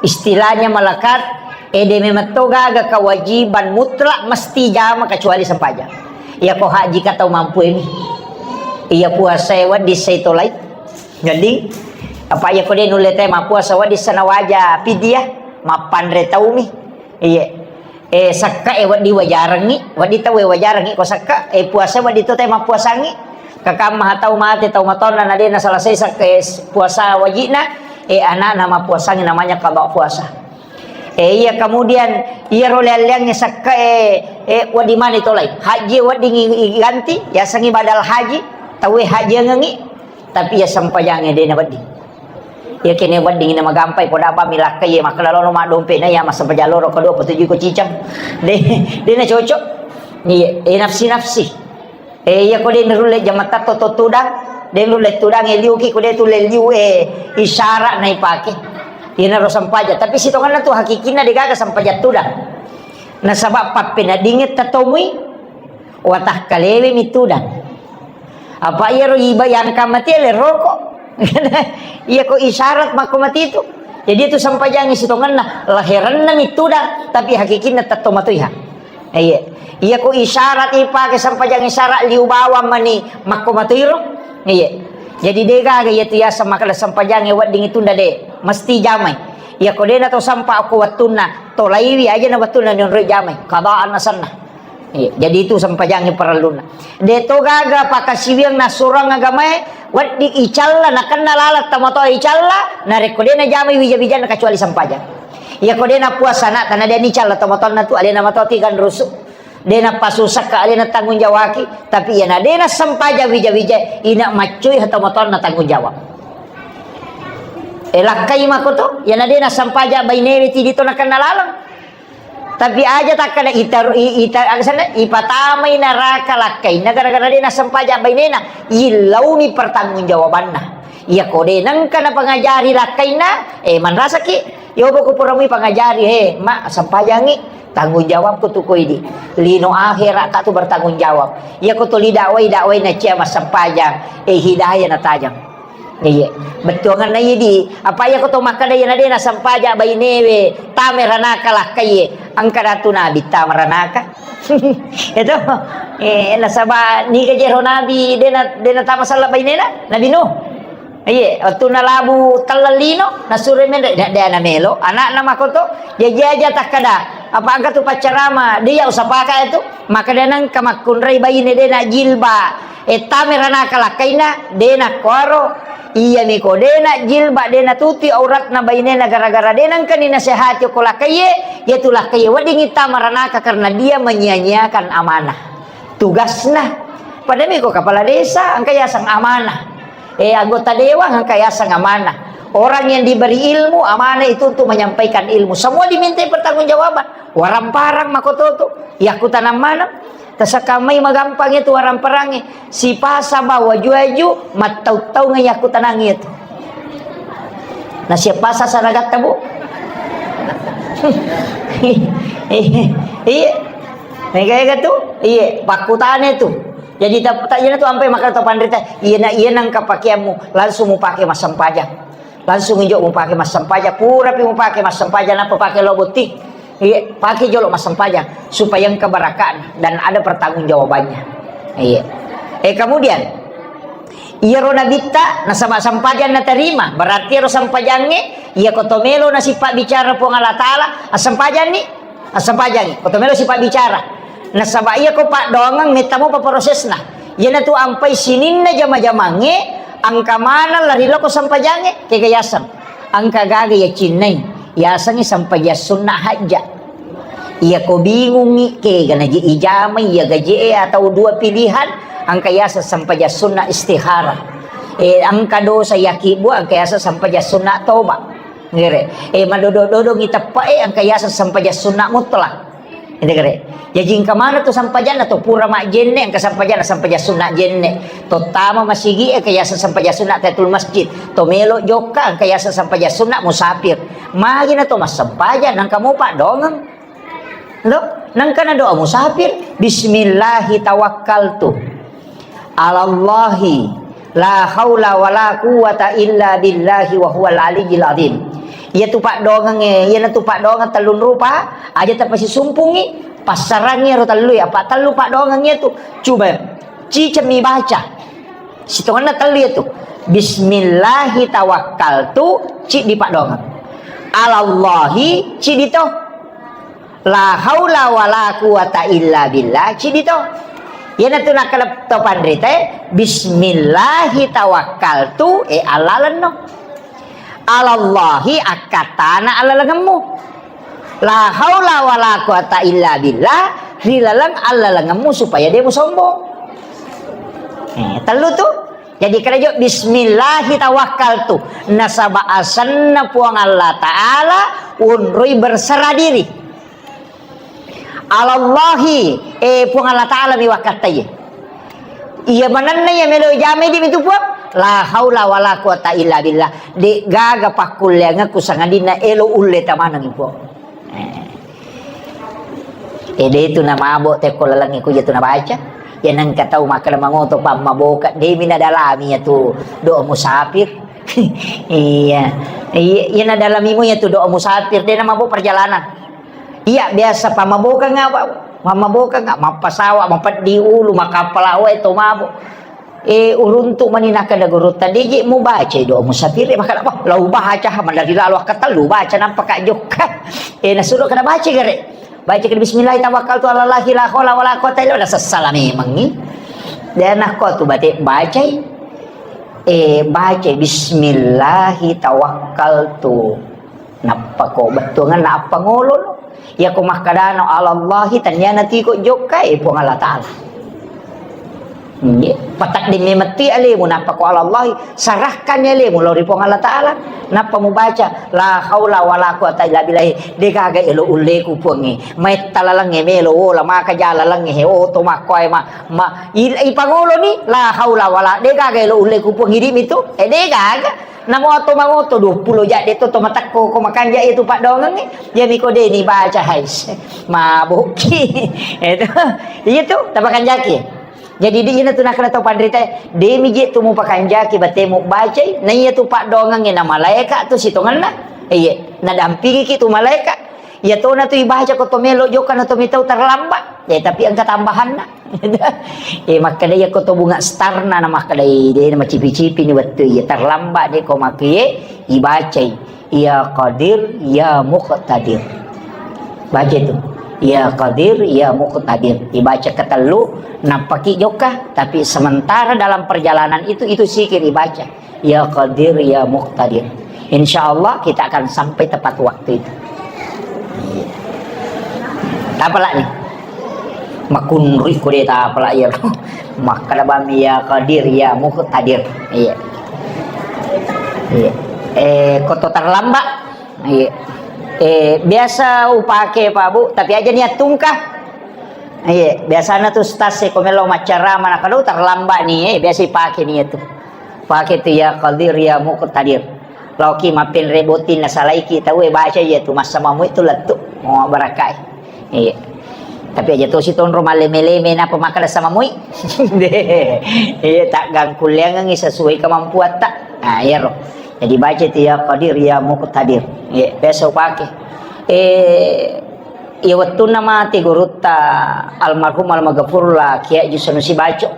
Istilahnya malakat, eh, de memang to gaga kewajiban mutlak mesti jama kecuali sempajang. Iya ko haji ka tau mampu emi. Iya puasa e wedding sai tolai. Jadi, apa iya ko de nulle te mappuasa wedding sanawaja pidia, mappanre taumi. Iya. Eh, sakka e wedding wajarengngi, wedding tau e wajarengngi ko sakka, eh, puasa wedding to te mappuasangngi. Kakamma tau mate, tau matonna na de naselesai sakka, eh, puasa wajibna, eh, anakna mappuasangngi namanya qada puasa. Eh, iya kemudian iya ro leang-leangnge sakka, eh, eh, wedding mani tolai. Haji wedding i-, iganti, yasengngi badal haji, tau e hajiangengngi, tapi iya sempajangnge de nawedding. Iya kene wedding na magampai poda apa milakka iya makkeda lono maddompe na iya massempajang loro kedua petuju ko cicang. De, de na cocok. Iya, eh, nafsi-nafsi. Eh, iya ko de nulle jamatta to, to tudang, de nulle tudang e liuki ko de tulle liu e isyarat na ipake. Iya na ro sempajang, tapi sitongenna tu hakikinna de gaga sempajang tudang. Nasaba pappeneddingnge tatomui watakkalewe mi tudang. Apa iyaro iba yangka mati le roko. Iya ko isyarat makko mati itu. Jadi itu sempajangngi sitongenna, laherenna mi tudang, tapi hakikinna tetto matoiha. Iya. Iya ko isyarat ipake sempajang isyarat liu bawang mani makko matoiro. Iya. Jadi de gaga iya tu yaseng makkeda sempajangnge wedding itunda de, mesti jamai. Iya ko de na to sempa ko wettunna, tolaiwi aja na wettunna nionroi jamai. Kadaan asenna. Iya, jadi itu sempajangnge parellunna. De to gaga pakasiwiang nassurang agamae, wedding icalla, nakenna laleng tomatoa icalla, narekko de najamai wija-wijanna kecuali sempajang. Iya ko de napuasa na, tana de nicalla tomatoanna tu, alena matoa tiga rusu. De napasusakka, alena tanggung jawaki, tapi iya na de nasempajang wija-wija, ina maccoi tomatoanna tanggung jawab. E lakkai mako to, iya na de nasempajang bainewe tidi to nakenna laleng. Tapi aja takkeda ita, i-, ita, aga senna, ipatamai neraka lakkainna gara-gara de nasempajang bainena, illauni pertanggungjawabanna. Iya ko de nengka napangajari lakkainna, eh, manrasaki. Yobo ko puramui pangajari, he, ma, sempajangi, tanggung jawabku tu ko idi. Lino akhirat ka tu bertanggung jawab. Iya ko tuli dakwai, dakwai na cia massempajang, eh, hidayah natajang. Iya, bettuanganna idi. Apa iya ko to makkada iya na de nasempaja bainewe, tame ranaka lakkaie. Engka datu nabi tama ranaka. Itu, eh, nasaba niga jero nabi de na, de natama sella bainena, Nabi Nuh. Iye, wettunna labu telleng lino, nasuro menre, de, de namelo, anakna makoto, jaji aja takkada, apa engka tu paccarama, de iya usapaka itu, maka de nengka makkunrai baine de na jilba, e, tame ranaka lakkaina, de nakkuaro, iya miko de na jilba, de natuti auratna bainena gara-gara de nengka ni nasehati ko lakkaie, iya tu lakkaie weddingi tama ranaka karena dia menyia-nyiakan amanah. Tugasna. Pada miko kepala desa, engka yaseng amanah. Eh, anggota dewan engka yaseng amanah. Orang yang diberi ilmu, amanah itu untuk menyampaikan ilmu. Semua dimintai pertanggungjawaban. Waramparang makototo. Yakkutanang maneng. Tasakamai magampang itu waramparangnya. Sipasa bawa juaju, mattau-taunga yakkutanang itu. Nah, siapa sasaragatta, Bu? Iya. Mega-ega tu? Iya, pakkutane tu. Jadi tak, tak iyana tu ampai makkada to panrita, iyana, iyana engka pakeammu, langsung mupake massempajang. Langsung injo mupake massempajang, purapi mupake massempajang, nappa pake lo botting. Iya, pake jolo massempajang supaya engka barakatna dan ada pertanggungjawabannya. Iya. Eh, kemudian, iyaro nabitta nasaba sempajang naterima, berarti iyaro sempajangnge, iya ko to melo nasipabbicara Puang Allah Ta'ala, assempajanni, assempajangi, ko to melo sipabbicara. Nasaba iya ko paddoangeng, metta mopa prosesna. Iyanatu ampai sininna jama-jamangnge, engka maneng lari lao ko sempajangnge, kega yaseng. Engka gaga yacinnai, yasengngi sempajang sunna hajja. Iya ko bingungngi, kega naji ijamai, iya gaje'e atau dua pilihan, engka yaseng sempajang sunna istikharah. Eh, engka dosa yakibbu, engka yaseng sempajang sunna toba. Ngere. Eh, madodo-dodongi teppe'e, engka yaseng sempajang sunna mutlak. Ente kare. Jaji engka maneng tu sempajanna tu pura majjenne, engka sempajanna, sempajang sunna jenne. Tottama masigi e, engka yaseng sempajang sunna tahiyatul masjid. To melo jokka, engka yaseng sempajang sunna musafir. Magi na to massempajang, nangka mo paddoangeng. Lo, nangka na doa musafir, "Bismillahi tawakkaltu." Alallahi la haula wala quwwata illa billahi wa huwal aliyyil azim. Iya tu paddoangengnge, iyana tu paddoangeng tellung rupa, aja tapasisumpungngi, passarangngi ero tellu ya, apa tellu paddoangeng iya tu. Coba, cicemmi baca. Sitongenna tellu iya tu. Bismillahi tawakkaltu, ciddi paddoangeng. Alallahi, ciddi to. La haula wala quwata illa billah, cidi to. Iyanatu nakkeda to panritae, "Bismillahi tawakkaltu," e, allalenno. "Alallahi," akkattana allalengemmu. "La haula wala quwata illa billah," ri laleng allalengemmu supaya de musombong. Eh, tellu tu. Jadi, kerejo, "Bismillahi tawakkaltu." Nasaba asenna Puang Allah Ta'ala, unroi berserah diri. Alallahi, eh, Puang Allah Ta'ala mi wakkattai. Iya manenna iya melo jamai di mitu Puang. La haula wala quwata illa billah. De gaga pakkulleangku sangadinna elo ulle tamaneng Puang. Eh. Ede tu na mabo tekko lalengnge kuja tu nabaca. Ya nengka tau makkeda mangoto pammaboka, demi nadalami ya tu doa musafir. Iya. Iya, iya nadalami mu ya tu doa musafir, de na mabo perjalanan. Iya, biasa pammaboka nga, Pak. Pammaboka nga, mappasawa, mapeddi ulu, makappala wae to mabo. Eh, uruntu mani nakkeda gurutta, "Deje mubacai doa musafir." Eh, makkeda, "Wah, lau baca, ha, malari lalo akkatellu baca, nampa ka jokka." Eh, nasuro kada baca gare. Baca kada, "Bismillah tawakkaltu ala Allahi la haula wala quwata illa billah." Sessala memangngi. Dan nakko tu bate bacai. Eh, baca, "Bismillahi tawakkaltu." Nappa ko bettuanganna appangolo lo. Iya ko makkadano alallahi, tanniana tiko jokka, eh, Puang Allah Ta'ala. Nggih. Patadde memetti alemu, nappa ko alallahi, sarahkan alemu lao ri Puang Allah Ta'ala. Nappa mubaca, "La haula wala quwata illa billahi." De gaga elo ulleku, Puangnge. Metta lalengnge melo, ola maka ja lalengnge, he, oto makkoe ma, ma, i, ipangoloni, "La haula wala." De gaga elo ulleku, Puang, idi mitu. E, de gaga. Namo oto mangoto, dua puluh jadde to, to matekko ko makanja itu paddoangengnge. Iya miko de ni baca, hais. Mabokki. Itu. Iya tu, tapakanjaki. Jadi, di ina tu nakkeda tau panrita, demi je tu mupakanjaki batemu bacai, na iya tu paddoangengnge na malaeka tu sitongenna. Iya, nadampingiki tu malaeka. Iya tona tu ibaca ko to melo jokka na to mitau terlambat. Ya, tapi engka tambahanna. Eh, makkeda iya ko to bunga starna na makkeda, eh, de na macipi-cipi ni wettu iya terlambat de ko makie ibacai. Ya Qadir, ya Muqtadir. Baca itu. Ya Qadir, ya Muqtadir. Dibaca ketellu, nappaki jokka, tapi sementara dalam perjalanan itu, itu zikir dibaca. Ya Qadir, ya Muqtadir. Insya Allah kita akan sampai tepat waktu itu. Apa lagi? Makunrui ko de ta apa lagi ya. Makkeda bami ya Qadir, ya Muqtadir. Iya. Iya. Eh, ko to terlambat. Iya. Eh, biasa upake, Pak Bu, tapi aja niat tungkah. Iya, biasana tu stas e ko melo maccarama na kalau terlambat ni, eh, biasa ipake ni itu. Pake tu ya Qadir, ya Muqtadir. Laoki mappenre botting nasalaiki tau e baca iya tu, massamamu itu lettu. Oh, barakai. Iya. Tapi aja tosi tonro maleme-leme napa makkeda samamui. Iya, tak gangkulleangengi sesuai kemampuatta. Nah, iyaro. Jadi baca itu ya Qadir, ya Muqtadir. Iya, biasa upake. Eh, iya wettunna mati gurutta almarhum almaghfurullah Kiai Haji Sanusi Baco.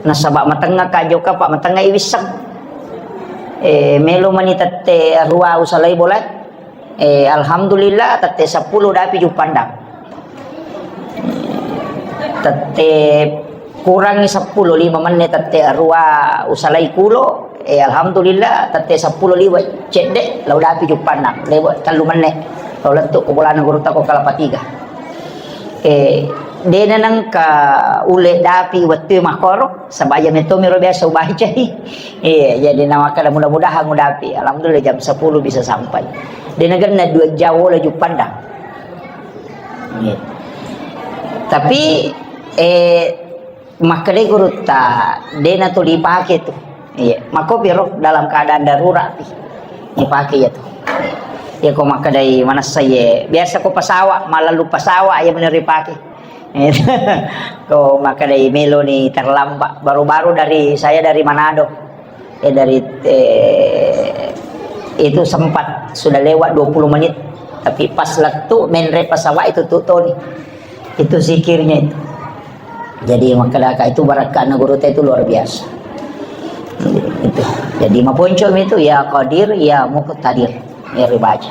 Nasaba matengnga ka jokka, Pak, matengnga iwisseng. Eh, melo mani tette arua usalai bola. Eh, alhamdulillah, tette seppulo dapi Juppandang. Tette kurangi seppulo, lima menne tette arua usalai kulo. Eh, alhamdulillah, tette seppulo liwa cedde, lau dapi Juppandang. Lewa tellu menne. Lau lettu ko bolana gurutta ko Kelapa Tiga. Eh, dena nengka ule dapi wettu makkoro, sabaya metto miro biasa ubacai. Iya, jadi na makkeda mudah-mudahan udapi. Alhamdulillah jam sepuluh bisa sampai. Dena genna dua jam wola Juppandang. Iya. Tapi, eh, makkedai gurutta, dena tuli pake tu. Iya, makkopi ro dalam keadaan darurat pi. Ipake iya tu. Iya ko makkedai manessa iye. Biasa ko pesawat, malalu pesawat iya meni ripake. Ko makkedai meloni terlambat. Baru-baru dari, saya dari Manado. Eh, dari, eh, itu sempat sudah lewat dua puluh menit. Tapi pas lettu menre pesawat itu tu toni. Itu zikirnya itu. Jadi makkedaka itu barakka'na gurutta itu luar biasa. Itu. Jadi maponcomi itu ya Qadir, ya Muqtadir. Ya dibaca.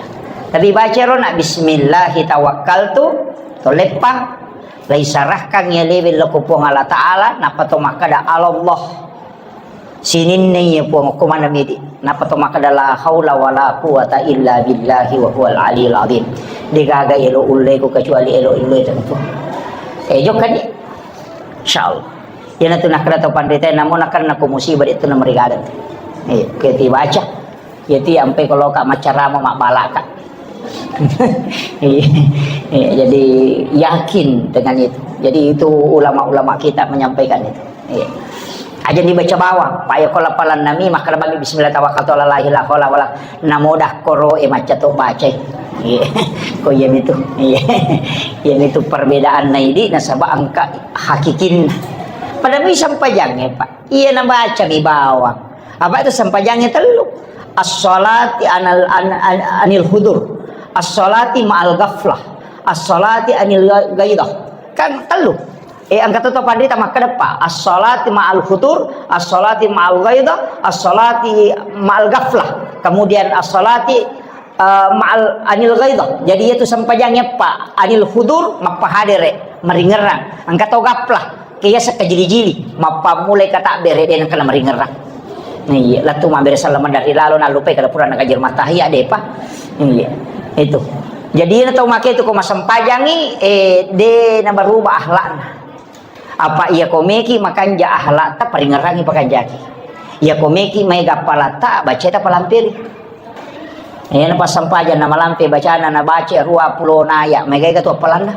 Tapi baca ro na bismillahi tawakkaltu, to leppang, lai sarahkan ya lewe lao ko Puang Allah Ta'ala, nappa to makkeda Allah. Sininna iya Puang, okko maneng midi. Nappa to makkeda, "La haula wala quwata illa billahi wa huwal aliyul azim." Degaga elo ulleku kecuali elo ulle tentu. Eh, jokkani. Insyaallah. Iyanatu nakkeda to panrita, namo nakkeda ko musibah itu namarigaga. Eh, ke tibaca. Jadi ampe kalau ka maccarama mabbalaka. Iya, iya, jadi yakin dengan itu. Jadi itu ulama-ulama kita menyampaikan itu. Iya. Aja dibaca bawang, Pak ya, kalau palan nami makkeda bagi bismillah tawakkaltu ala la ilaha illa huwa, namoda koro e macca to bacai. Iya. Ko iya itu. Iya. Iya itu perbedaan naidi nasaba engka hakikinna. Pada mi sampajang ya, Pak. Iya nabaca mi bawang. Apa itu sampajangnya telu? As-salati anal, an-, an-, anil hudur. As-salati ma'al ghaflah. As-salati anil gha-, ghaidah. Kan telu. Eh, angka to panrita makkeda pa. As-salati ma'al hudur, as-salati ma'al ghaidah, as-salati ma'al ghaflah. Kemudian as-salati, eh, ma'al anil ghaidah. Jadi itu sampajangnya pa. Anil hudur, mappahadere, maringerang. Angka to ghaflah. Kiyaseng kajili-jili, mappammulai katabbere, de nengka namaringerang. Iya, lettu mabbere salama dari lalo, nallupai kada pura nakajar matahia, depa. Iya, itu. Jadi, na tau make itu ko masempajangi, eh, de nabaruba akhlakna. Apa iya ko meki makanja ahlakta, paringerangi pakanjaki. Iya ko meki maega appalatta, baceta palamperi. Iya na passampajang na malampe bacana, na baca rua pulo na aya, maega tu appalanna.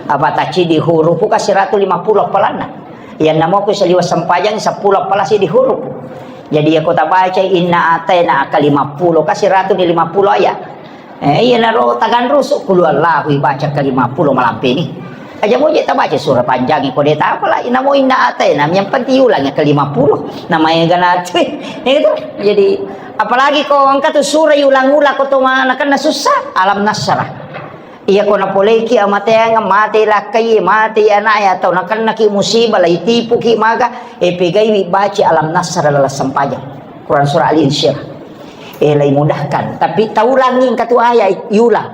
Apa tacidi hurupu ka siratu lima pulo appalanna. Iya namo ku saliwa sampajang seppulo appala sidi hurupu. Jadi iya ko tabaca inna ataina ka lima pulo ka siratu di lima pulo aya. Eh, iyanaro taganrusu, qul huwallahu ibaca ke lima pulo malampeni. Aja moje tabaca surah panjang ko de tapala, inamo inna ataina, yang penting ulang ke lima pulo. Namaega natu. Itu. Jadi apalagi ko engka tu surah ulang-ulang ko to mana kena susah, alam nasrah. Iya ko napoleki amateang, mate lakkai, mate anaknya atau nakennaki musibah, lai tipuki maga, e pegaiwi baca alam nasrah dalam sempajang. Quran surah Al-Insyirah. Eh, lai mudahkan. Tapi taulangi engka tu ayat, yulang.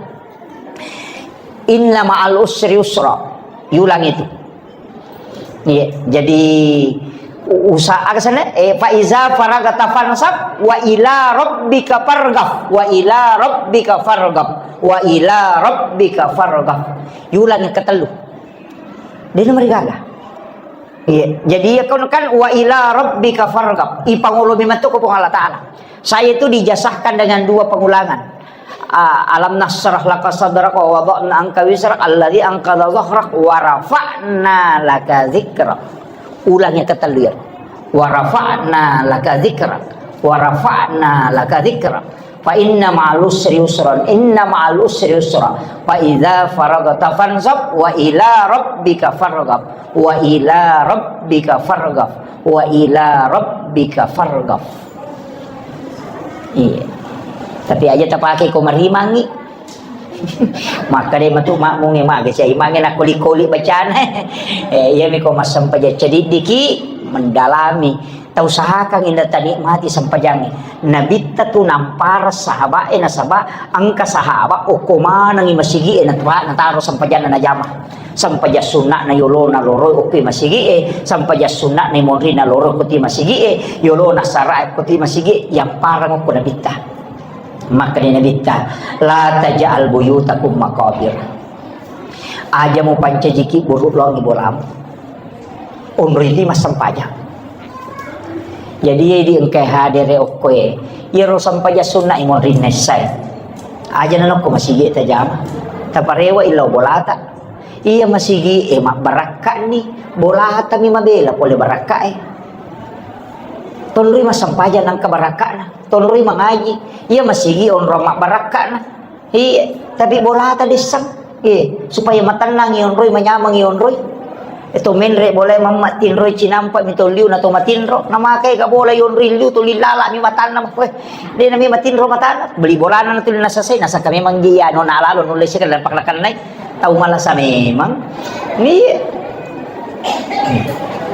Inna ma'al usri yusra. Yulang itu. Iya, jadi u-, usaha sana, eh, fa iza faragta fansab wa ila rabbika farghab, wa ila rabbika farghab, wa ila rabbika farghab. Yulang yang ketellu. Dia nomor gaga. Iya, jadi iya kan, kan wa ila rabbika farghab. Ipangolomi matu ko Puang Allah Taala. Saya itu dijazahkan dengan dua pengulangan. Ah, alam nasrah laka sadrak wa wada'na anka wizrak alladzi anqadha dhahrak wa rafa'na laka dzikrak. Ulangi ketellu ya. Wa rafa'na laka dzikrak. Wa rafa'na laka dzikrak. Fa inna ma'al usri yusran. Inna ma'al usri yusra. Fa idza faragta fansab wa ila rabbika farghab. Wa ila rabbika farghab. Wa ila rabbika farghab. Iya. Tapi aja tapake ko marimangi. Makkeda matu makmunge mage sia imange nakoli-koli bacana. Eh, iya mi ko massempajang cediddiki mendalami. Tausahakan inna tanikmati sempajangnge. Nabitta tu nampara sahabae nasaba engka sahaba okko manengi masigie nataro sempajanna najama. Sempajang sunna'na yolona loroi okko masigie, sempajang sunna'na monrina loroi okko masigie, yolona sarae okko masigie, yamparang okko nabitta. Makkeda nabitta, "La taj'al buyutakum maqabir." Aja mupancajiki buru longi bolamu. Onroi lima sempajang. Jadi, iya di engkai hadere okkoe. Iyaro sempajang sunna imonrinna essai. Aja nanokko masigi tajama. Taparewa illau bolata. Iya masigi e mabbarakkani. Bolata mi mabela pole barakkae. Tonroi massempajang nangka barakkana. Tonroi mangaji. Iya masigi onrong mabbarakkana. Iya, tapi bolata dessang. Iya, supaya matennang ionroi, manyameng ionroi. Eto menre bolai mamma tinroi cinampa mi to liu na to matinro. Namakai ka bola ionroi liu to lilala mi matanna. Weh, de nami matinro matanna. Beli bolana na tuli nasasai, nasaka memang dia nona lalo nulle sika dan pakna kannai. Tau malasa memang. Iya.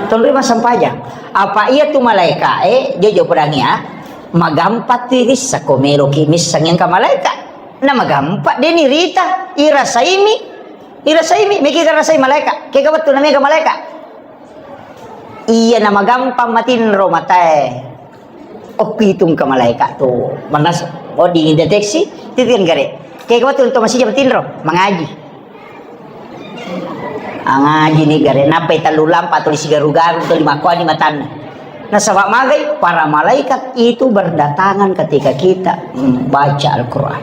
Tonroi massempajang. Apa iya tu malaika, eh, jojo pedang ya. Magampa tu irissa ko meloki missang engka malaika. Na magampa, de nirita, irasaimi, irasaimi, meki rasai malaika. Kega wettu na mega malaika. Iya na magampa matinro matae. Okkitung ka malaika tu. Manas, oh, dideteksi, titian gare. Kega wettu to masija matinro, mangaji. Angaji ni gare, nappai tellu lampa tuli sigaru-garu tuli makkuani matanna. Nasaba magai, para malaikat itu berdatangan ketika kita membaca Al-Quran.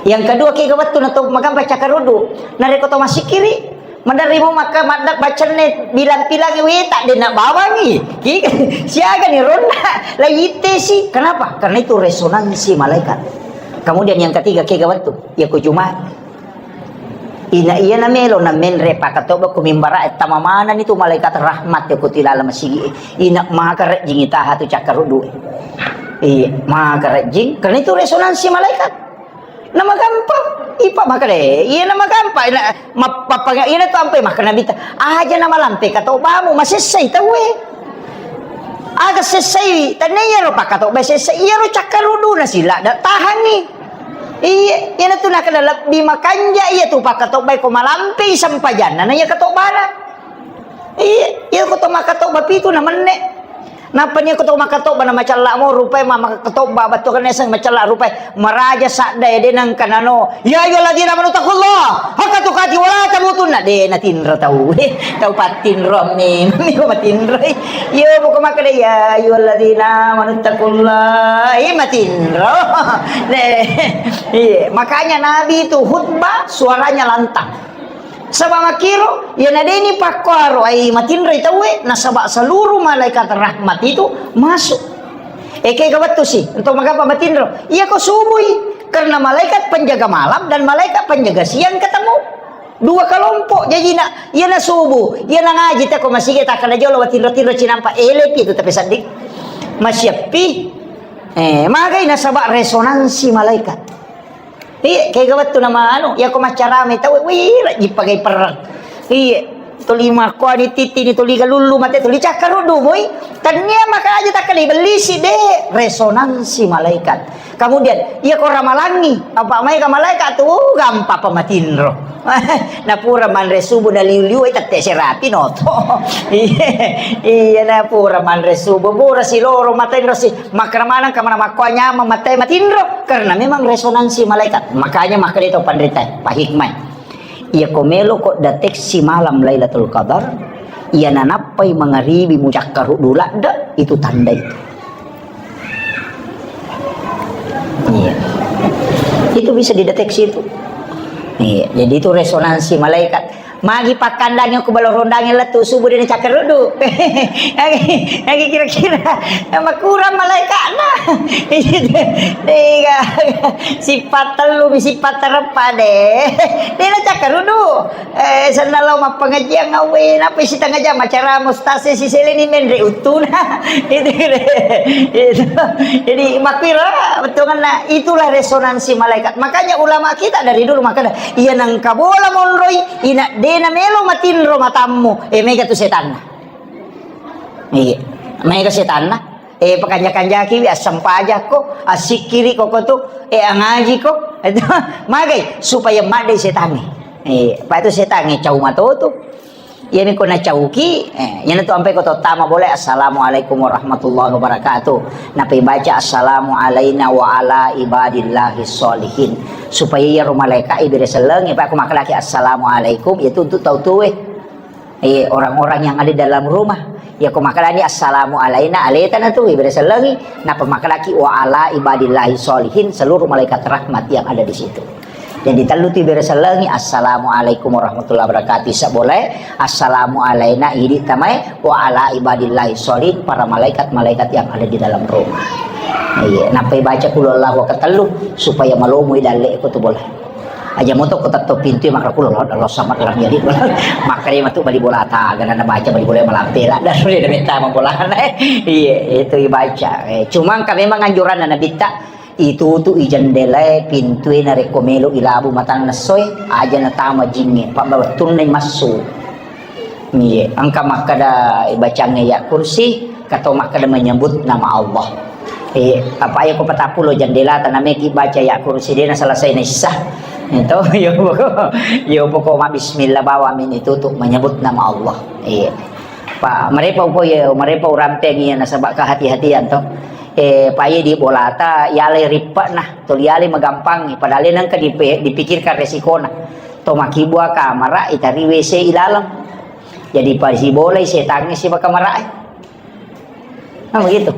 Yang kedua, kega wettu na to magampa cakkaruddu. Narekko to masikiri, maderri mo makka madda bacenne bilang-bilangi weta de na bawangi. Ki-, siaga ni ronna la ittesi. Kenapa? Karena itu resonansi malaikat. Kemudian yang ketiga, kega wettu, ya ku Jumat. Ina iya na melo na menre pakatobba ku mimbara e, tama manani tu malaikat rahmat e ko tilala masigi e. Ina maka rejjing itaha tu cakkaruddu e. Iya, maka rejjing. Karena itu resonansi malaikat. Na magampa, ipa maka de. Iya na magampa, ina mappappanga ina tu ampe maka nabitta. Aja na malampe katobbamu masessai tauwe. Aga sessai, tanna iyaro pakatobba sessai, iyaro cakkaruddu na sila da tahangi. Iya, iyanatu nakkeda lebbi makanja iyatu pakkatobbae ko malampei sempajanna na iya katobbana. Iya, iya ko to makkatobba pitu na menne. Nappa ni ko to makkatobba na macalla mo rupai ma-, makkatobba battu kan eseng macalla rupai maraja sadda ya de nangka nano. Ya ayyuhalladzina amanu taqullaha haqqa tuqatih wa la tamutunna. De natinro tau. Tau pattinro mi, mi ko matinro. Yo buka makkada ya ayyuhalladzina amanu taqullaha. Eh, matinro. De. Iya, makanya Nabi itu khutbah suaranya lantang. Saba makkiro, iyana deni pakkoaro ai matinroi tauwe, nasaba seluruh malaikat rahmat itu masuk. Eke ga wettu si, untuk magapa matinro? Iya ko subui, karena malaikat penjaga malam dan malaikat penjaga siang ketemu. Dua kelompok jajina, iyana subuh, iyana ngaji tako masige takkada jolo watinro-tinro cinampa elepi itu tapi seddi. Masiappi, eh, magai nasaba resonansi malaikat. Iya, kega wettu nama anu, iya ko maccarame tau, wih, rajji pagai perang. Iya, tuli makkuani titi ni tuli galullu mate tuli cakkaruddu moi. Tania maka aja takkali bellisi de resonansi malaikat. Kemudian, iya ko ramalangi, apa mai ka malaikat tu, uh, gampang pamatinro. Napura manre subuh na liu-liu, eh, tette serapi noto. Iya, iya, napura manre subuh, pura siloro matinro si. Makkeda maneng ka mana makkoa nyameng mattai matinro, karena memang resonansi malaikat. Makanya makkeda to panrita, pahikmai. Iya ko melo ko deteksi malam Lailatul Qadar, iya nanappai mangaribi mucakkaruddu ladde, itu tanda itu. Iya. Itu bisa dideteksi itu. Iya, jadi itu resonansi malaikat. Magi pakkandangi ko balo rondangi lettu subuh dena cakkaruddu. Magi, magi kira-kira makurang malaikatna. Tiga. Sifat tellu mi sifat terempat de. Dena cakkaruddu. Eh, senna lao mappengajian awe, napa sitengah jam acara mustase siseleni menre uttuna. Itu, itu. Jadi makkira betonganna itulah resonansi malaikat. Makanya ulama kita dari dulu makanya iya nangka bola monroi, ina dena melo matinro matammu, eh, mega tu setanna. Iya, mega setanna. Eh, pakanja-kanjakiwi, assempajakko, assikkiriko kotu, eh, angajiko. Itu magai supaya maddei setangnge. Eh, pa itu setangnge cau matotu. Iyami ko nacauki, eh, iyana tu ampai ko tottama boleh, "Assalamualaikum warahmatullahi wabarakatuh." Napai baca, "Assalamu alaina wa ala ibadillahi sholihin." Supaya iyaro malaikat ibere sellengi, pa ko makkedaki, "Assalamualaikum," itu untuk tau tuwe. Eh, orang-orang yang ada dalam rumah. Ya, ko makkedani, "Assalamu alaina," aleta na tu, ibere sellengi. Napa makkedaki, "Wa ala ibadillahi sholihin," seluruh malaikat rahmat yang ada di situ. Jadi, tellu tu ibere sellengi, "Assalamualaikum warahmatullahi wabarakatuh," isa boleh, "Assalamu alaina," idi tamai, "Wa ala ibadillahi sholihin," para malaikat-malaikat yang ada di dalam rumah. Iya, napa baca kulhu Allahu ketellu, supaya malomoi dalle ko tu boleh. Aja moto ko tetto pintu, maka kulo lo, lo sama orang jadi. Maka dia matu bali bola ta, gana na baca bali bola malampe lah. Dan sudah ada minta bola. Iya, itu dibaca. Eh, cuma kan memang anjuran Nabi ta, itu tu i jendela, pintu na reko melo ilabu matang nesoe, aja na tama jinge, pak bawa tunai masuk. Iya, engka makkeda bacangnge ya kursi, kato makkeda menyebut nama Allah. Eh, apa ya ko patappulo jendela tanameki baca ya kursi dena selesai na isa. Itu, yo poko, yo poko ma bismillah bawa min itu tu menyebut nama Allah. Iya. Pak, merepa uko ya, merepa urampeng iya nasaba kehati-hatian to. Eh, pak iya di bolata, yale rippek nah, tuli yale magampang, padahal nengka dipe-, dipikirkan resikona. To makkibua kamara, itari W C ilaleng. Jadi pasibolai setangnge siba kamarae. Nah, begitu.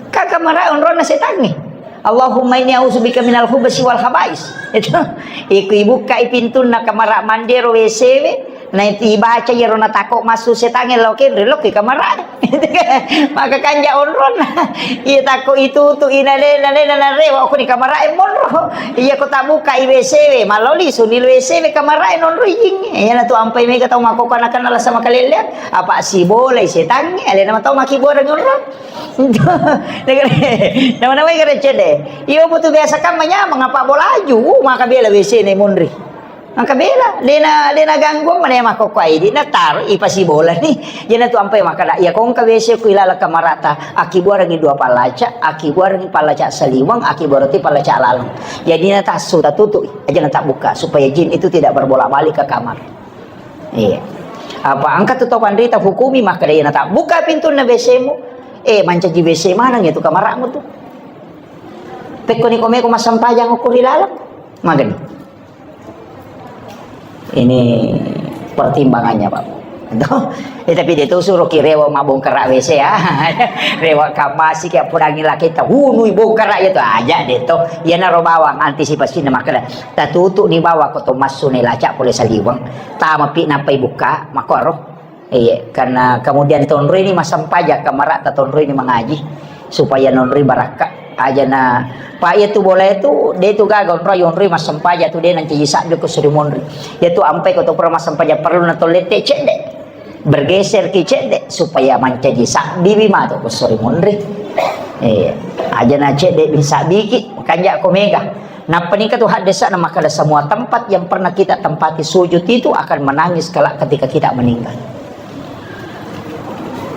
Ka kamarae onronna setangnge. "Allahumma inni a'udzubika minal khubsi wal khabais." Itu. Iku ibukkai pintunna kamara mandero W C we. Na itu ibaca iyaro natako massu setangnge lao kenre lokki kamarae. Maka kanja onronna. Iya tako itu tu ina de, na de, na rewa okoni kamarae monro. Iya ko tabuka i W C we, maloli suni W C we kamarae nonro ijing. Iya na tu ampai mega tau makoko anak-anak lasa makalelean. Apa sibolai setangnge, alena matau makiboreng onro. Nama-nama kare cede. Iyo butuh biasa kan manyamang apa bolaju, maka bela W C ne monri. Engka bela, dena, dena gangguan mana makkokko idi, na taro ipasibolani. Jena tu ampai makkada, iya ko engka W C ku ilala kamarata, akkibuarengi dua pallaca, akkibuarengi pallaca saliweng, akkibuareng pallaca laleng. Jadi na tassu tatutu, aja na tabbuka supaya jin itu tidak berbolak-balik ke kamar. Iya. Apa engka tu tau panrita hukumi makkeda iyana ta buka pintunna W C-mu, eh, mancaji W C maneng itu kamara'mu tu. Pekkoni komeko massempajang okko ri laleng. Magani. Ini pertimbangannya, Pak. Eh, tapi dia tu suruh ki rewa mabbongkara W C ya. Rewa kamasi ki appudangi laki ta hunui bongkara ya tu aja deh tu. Iyana ro bawang antisipasi na makkeda. Tatutu ni bawang ko to massu ne laca pole saliweng. Tama pi nappai buka, makkoro. Iya, karena kemudian tonroi ni massempajang kamara ta tonroi ni mangaji supaya nonroi barakka. Aja na, Pak, iya tu bola itu, dia tu gaga onroi, onroi massempajang tu dia nanti sabbi ko suri monri. Iya tu ampai ko to pura massempajang perlu na tollette cedde. Bergeser ki cedde supaya mancaji sabbi wi mato ko suri monri. Iya, aja na cedde bisa biki, makanja ko mega. Nappa nika tu haddesa na makkeda semua tempat yang pernah kita tempati sujud itu akan menangis kelak ketika kita meninggal.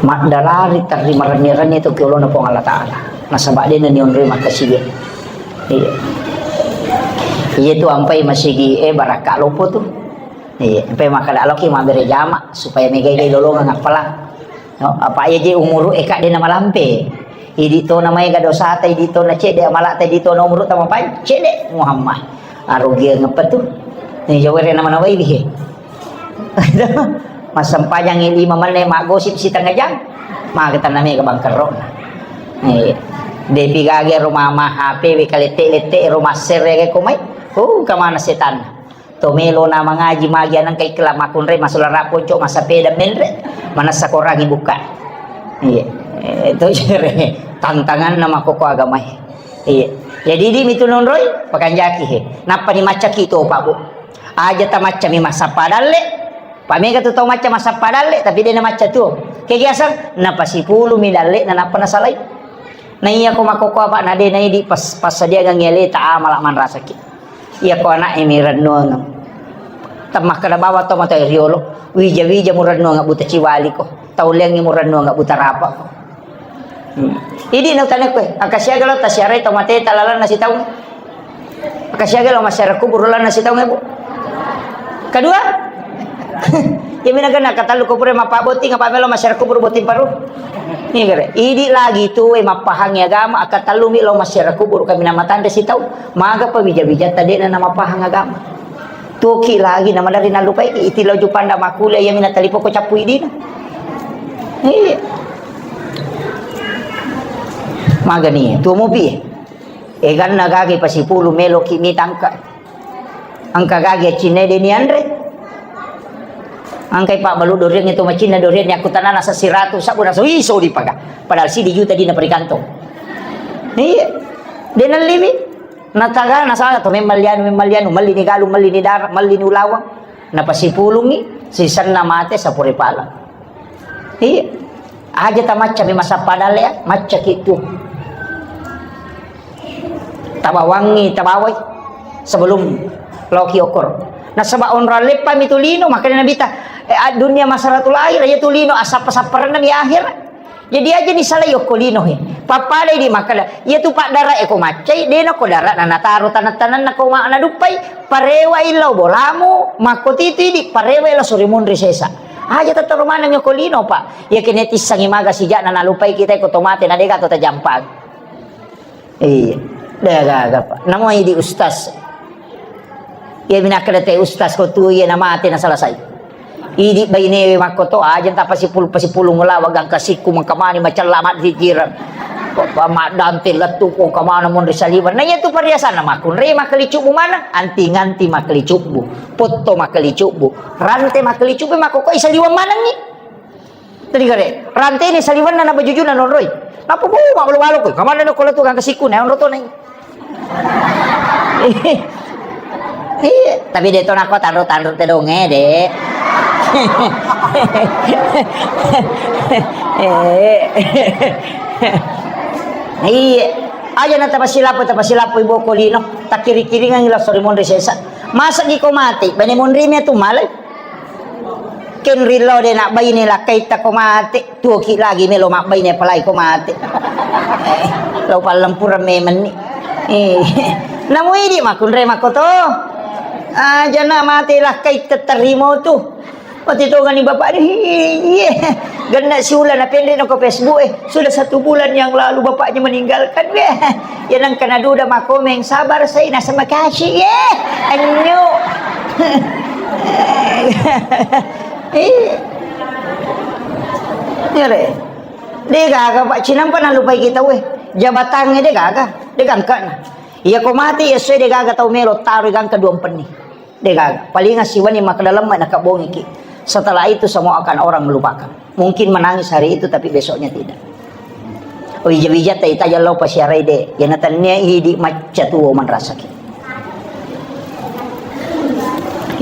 Maddalari terri marenni-renni tu ki olona Puang Allah Ta'ala. Nasaba dena nionroi makkasiwiang. Iya. Iya tu ampai masigi, eh, barakka loppo tu. Iya, ampai makkeda loki mabbere jama supaya megai-gai lolongeng appalang. No, apa iya je umuru eka dena malampe. Idi to na maega dosata, idi to na cedde amalata, idi to na umuru tamapai cedde Muhammad. Arugiang apa tu? Ni jawere nama nawai bihe. Massempajang lima menit, maggosip setengah jam. Maka tanah mega bangkerona. Eh, depi gage rumah mah H P we kalette-lette rumah serre ke komai. Oh, kemana setan? To melo na mangaji magi anang kai kela makunre masula raponco masapeda menre. Manassa korangi buka. Iya. Eh, itu jere tantangan nama koko agamai. Iya. Jadi di mitu nonroi pakanjaki he. Nappa ni macaki to Pak Bu. Aja ta macca mi massappa dalle. Pamega tu tau macca massappa dalle, tapi de na macca tuo. Kegiasang napasipulumi dalle na nappa nasalai. Na iya ko makkokko apa na de na idi pas passadiagang ele ta amala manrasaki. Iya ko anak e mi rennuang. Temmakkeda bawa to mata riolo. Wija-wija mu rennuang buta ciwali ko. Tau leangi mu rennuang buta rapa. Hmm. Idi na utane koe, angka siaga lo tasiarai tau mate talalanna sitaung. Angka siaga lo masyarakat kubur lalanna sitaung, Bu. Kedua, ya mina gana angka tellu kubur mappa botting apa melo masyarakat kubur botting paru. Ini kere. Idi lagi tu e mappahangi agama angka tellu mi lo masyarakat kubur kami nama tanda sitaung. Maga pa wija-wija tadena nama pahang agama. Tuoki lagi nama dari nalupai iti lo jupanda makuliah yang mina talipo ko cappu idina. Iya. Magani, tuo mopi. Eganna gage pasipulu meloki mitangka. Angka gage cinna de ni anre. Angkai pabbalu doriang itu macinna doriang ni aku tanana sasiratu sabu naso iso dipaga. Padahal sidi juta dina perikantong. Iya. De nalliwi. Nataga nasala to memmallianu, memmallianu, melli ni galu, melli ni dara, melli ni ulawang. Napasipulungi, sisenna mate sapure pala. Iya. Aja ta macca mi masappa dalle ya, macca ki tu. Tabawangi, tabawai sebelum loki okor. Nasaba onrang leppa mi tu lino, makanya Nabi ta, eh, dunia masaratul akhir, ya tu lino, asappa-sapparanna mi akhir. Jadi aja ni salai okko lino he. Pappada di makkeda, iya tu paddara e ko maccai, dena ko dara na nataro tanang-tanang na ko ma naduppai, parewa illau bolamu, makko titi di parewa ila suri munri sesa. Aja tataro maneng okko lino, Pak. Iya kene tissangi maga sijak na nalupai kita ko to mate na dega to tajampang. Iya. Dega gaga, Pak. Namo idi ustaz. Iya, minakkeda te ustaz ko tu iya namate na selesai. Idi bainewe makko to aja ta pasipul-, pasipulung lawa gangka sikku mengkamani macella maddikiran. Maddante lettu ko kamana monri saliwan. Nah, iya tu perhiasan na makkunre makkelicubbu mana? Anti-nganti makkelicubbu, potto makkelicubbu, rante makkelicubbu makko ko isaliwan manengi. Tadi kare, ranteni saliwenna na bajujuna nonroi. Nappa bu, mabalu-balu ko. Kamana no kola tu kang kasiku na onro to nai. Iya, tapi de to nako tanro-tanro te donge de. Eh. Iya. Aja na tapasilapo, tapasilapo ibu kolino. Takiri-kiringan ila sori monri sesa. Masa gi ko mati, bane monri mi tu malai. Kenrillo de nak baine lakkai ta ko mati. Tuoki lagi melo mabbaine apalagi ko mate. Eh, lau pallempureng memenni. Eh, namu idi makkunre makkoto. Aja na mate lakkai tetterimo tu. Mati tongani bapak ni, iye. Genna siula na penre no ko Facebook, eh. Sudah satu bulan yang lalu bapaknya meninggalkan, weh. Ya nang kena duda makomeng, sabar saya, nasa makasih, ye. Anyo. Eh. Ngere. De gaga, Pak, cinampa nalupai kita, weh. Jabatannya de gaga, de gangkana. Iya ko mati, ya, saya de gaga tau melo taro gangka dua penni. De gaga. Palinga siwani makdalemma nakabbongiki. Setelah itu semua akan orang melupakan. Mungkin menangis hari itu, tapi besoknya tidak. Oh, wija-wija tai tajang lao pasiarai de. Yana tannia idi macca tuo manrasaki.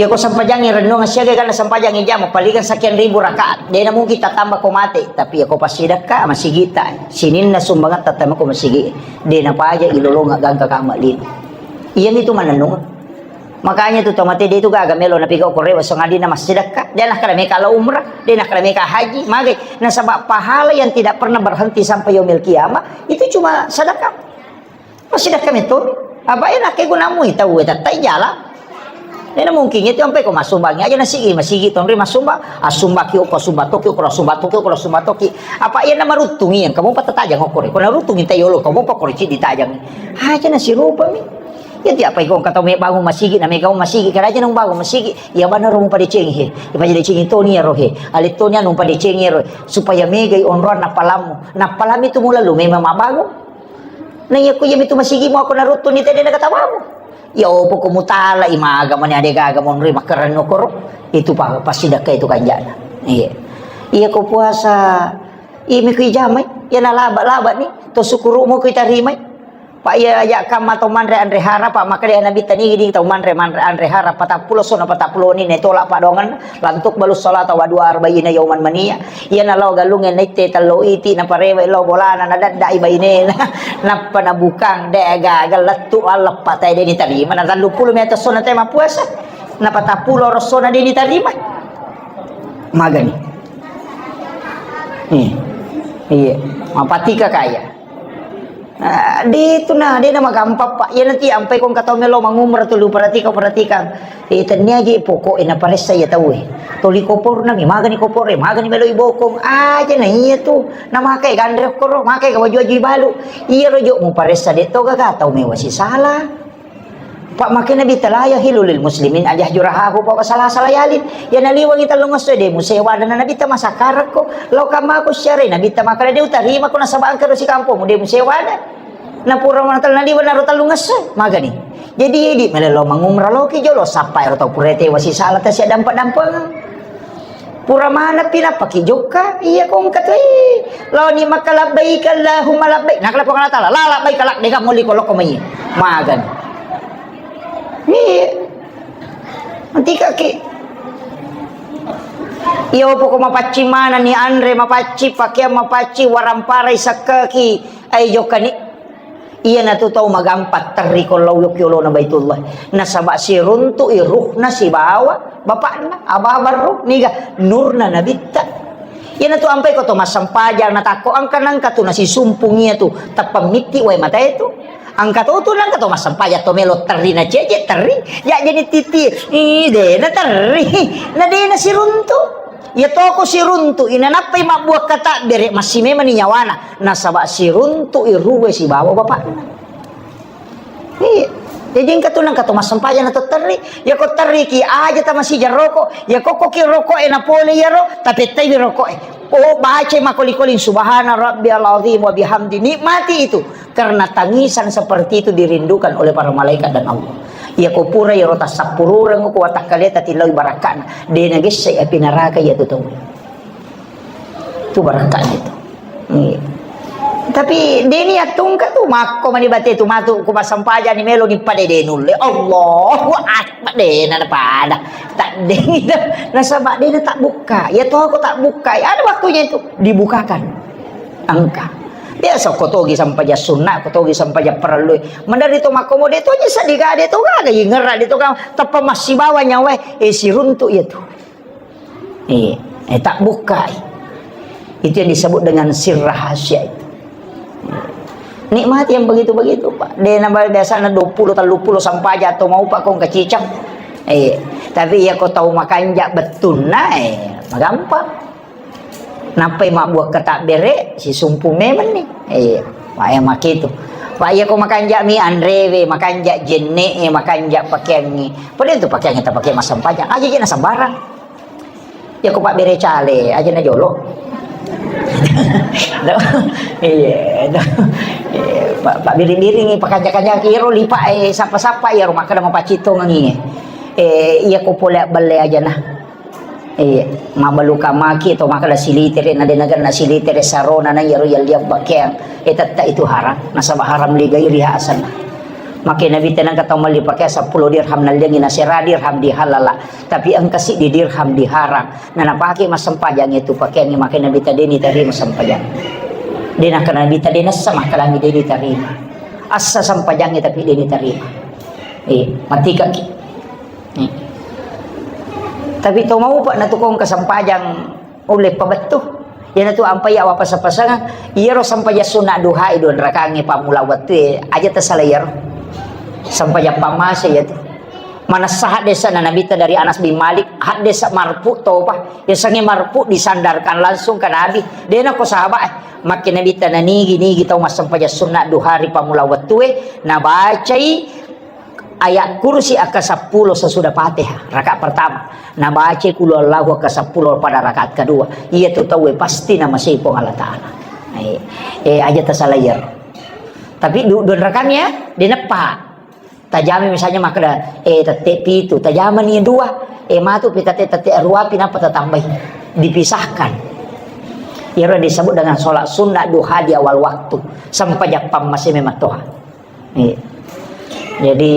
Ya ko sempajangi renungan siaga kan sempajangi jama, palingan sekian ribu rakaat. Dena mungkin tatamba ko mate, tapi ya ko pasidakka masigita. Sininna sumbangan tatama ko masigi. Dena paja ilolonga gangka kama lino. Iya itu manenung. Makanya tu tomate de tu gaga melo napigau ko rewa songadina massidakka. De nakkada meka la umrah, de nakkada meka haji, magai. Nasaba pahala yang tidak pernah berhenti sampai yaumil kiamah itu cuma sedekah. Massidakka meto. Apa enak ke gunamu tau e tattai jala. Nena mungkin itu sampai ko masumbangi aja nasi masigi tonri masumbang, asumbaki ko sumba toki ko sumba toki ko sumba toki. Apa iya na maruttungi yang kamu pata tajang ko ko na ruttungi tayolo kamu pa ko cidi tajang. Aja nasi rupa mi. Ya, tiap pai ko engka tau me bangun masigi, na me gaung masigi, karaja nang bangun masigi. Ya, bana ro mupadecengi he. Ipadecengi toni ya rohe. Ale toni anu padecengi ya rohe. Supaya megai onroan napalamu. Napalam itu mula lu memang mabangun. Na iya ku iya mitu masigi mau aku naruttu ni tede na katawamu. Ya, opo ko mutala imaga mani ade gaga monri makerenno koro. Itu pa-, pasti dakka itu kanjana. Iya. Iya ko puasa. Imi ku ijamai. Ya na laba-laba ni. To sukuru mo ku itarimai. Pak, iya aja kamma tau manre anre hara, Pak, makkedai Nabitta nigi tau manre, manre anre hara, patappulo sona patappulo ni ne tolak Pak dongan, lantuk balus salata wa dua arba'ina yauman mania. Iya na lao galunge naitte tello iti, na parewe lao bolana, na daddai bainena, nappa na bukang, de gagal lettu Allah Pak tai de ni tarima, na telluppulo mi atas sona tai mapuasa, na patappulo ro sona de ni tarima. Magani. Iya. Iya. Mapatika kaya. Ah, de tu na, de na magampang, Pak. Iya nanti ampai kong katau melo mangumrah tu lu perhatika-, perhatikan. Eh, tennia ji pokok e na paressa ya tau e. Toli kopor na mi, magani kopor e, magani melo ibokong. Aja na iya tu. Na makai gandre koro, makai ka waju-waju ibalu. Iya rojo mu paressa de toga ka tau mewa si salah. Pak, makkeda Nabitta, "La yahillu lil muslimin an yahjura akhahu fawqa salasati layalin." Iya naliwengi tellung esso de musewa dana Nabitta masakkarakko. Lao kamako syare Nabitta makkeda de utarima ko nasaba engka ro sikampong de musewa da. Na pura manatal naliweng naro tellung esso. Magani. Jadi idi melelo mangumrah loki jolo sappa ero tau pura tewa sisala tasiaddampa-dampang. Pura manappi nappaki jokka, iya ko engka tu, eh, laoni Makkah, "Labbaik Allahumma labbaik." Nakkeda Puang Allah Taala, "La labbaik la, dega molli ko lokko mai." Magan. Iya. Nanti kaki. Iya, poko mapaccing manani, anre mapaccing, pakeang mapaccing, waramparai sakkaki, ai jokkani. Iyanatu tau magampang terri ko lao yokki olona Baitullah. Nasaba siruntu'i ruhna sibawa bapakna, Aba Barru, niga nurna Nabitta. Iyanatu ampai ko to massempajang natakko engka nangka tu nasisumpung iyatu, tappa mitti wae matae tu. Engka to tu nangka to massempajang to melo terri na cece terri, ya jadi titi, ih, dena terri, na dena siruntu. Iya toko siruntu, inanappai mabbuakka tabbere, massimemani nyawana. Nasaba siruntu'i ruwe sibawa bapakna. Iya. Jadi engka tu nangka to massempajang na to terri. Ya ko terriki aja tamasija roko. Ya kokkoki roko e na pole iyaro, tapettaiwi roko e. Oh, baca makoli-koli subhana rabbiyal azim wa bihamdi. Nikmati itu. Karena tangisan seperti itu dirindukan oleh para malaikat dan Allah. Iya ko pura iyaro tassappurureng ko watakkaleta tillau barakkana. De nagesse api neraka iya tu tau. Tu barakkana itu. Iya. Tapi deni attungka tu makko mani bate tu matu ku massempajang ni melo ni pada de nulle. Allahu Akbar, dena pada. Tak dena. Nasaba dena tak buka. Ya toh aku tak buka. Ada waktunya itu dibukakan. Engka. Biasa ko togi sampajang sunna, ko togi sampajang parellu. Mandari to makkomo de to je sadi ga de to gaga ingerra de to ga tappa massibawa nyawa e siruntu iya tu. Eh, eh, tak bukai. Itu yang disebut dengan sir rahasia itu. Nikmati yang begitu-begitu, Pak. De nambah biasana dua puluh, tiga puluh sampajang atau mau Pak kong kacicang. Eh, tapi iya ko tau makanja bettunna, eh, magampang. Nappai mabbuang katabbere, sisumpu memenni. Eh, ma-, eh, makitu. Wa iya ko makanja mi anrewe, makanja jenne, eh, makanja pakeangngi. Pada itu pakeangngi tapake massempajang. Aja je nasabarang. Iya ko pabbere cale, aja na jolo. Iya, iya, pa-, pabbiring-biringi, pakanja-kanjaki, iyaro lipa, eh, sappa-sappa, iyaro makkeda mapacittongengi. Eh, iya ko pole abbelle aja na. Eh, mabaluka maki to makkeda silitere, na denagenna silitere sarona na iyaro yalliang pakeang. Eh, tetta itu haram, nasaba haram ligairi hasana. Make Nabi tenang kata mali pakai sepuluh dirham nalliangi nasera dirham dihalala. Tapi engka siddi dirham diharang. Na napake massempajang itu pakeangngi, make Nabi tadeni tarima sempajang. Dena kena Nabi tadena assa makkalami deni tarima. Assa sempajangngi tapi deni tarima. Eh, matikaki. Eh. Tapi to mau pak natukong kesempajang ulle pabettu. Iyanatu ampai awapasa-pasang, iyaro sempajang sunna duha e dua rakangnge pammula wettu e, aja tasala iyaro. Sempajang pammase iyatu. Manessa haddesana Nabitta dari Anas bin Malik, haddesa marfu topa. Yasengnge marfu disandarkan langsung ke Nabi. Dena ko sahabat, eh, makke Nabitta nanigi-nigi tau massempajang sunna duha ri pammula wettu e, nabacai ayat kursi akka seppulo sesudah Fatihah, rakaat pertama. Nabacai kulu Allahu akka seppulo pada rakaat kedua. Iya tu tauwe pasti namasei Puang Allah Ta'ala. Eh, eh, aja tasala iyaro. Tapi du-, dua rakangnge, deneppa. Tajami misalnya makkeda, eh, tette pitu, tajamani dua, eh, matu pi tette, tette rua pi nappa tatambai. Dipisahkan. Iyaro disebut dengan sholat sunnah duha di awal waktu. Sempajang pammase memang toha. Iya. Jadi,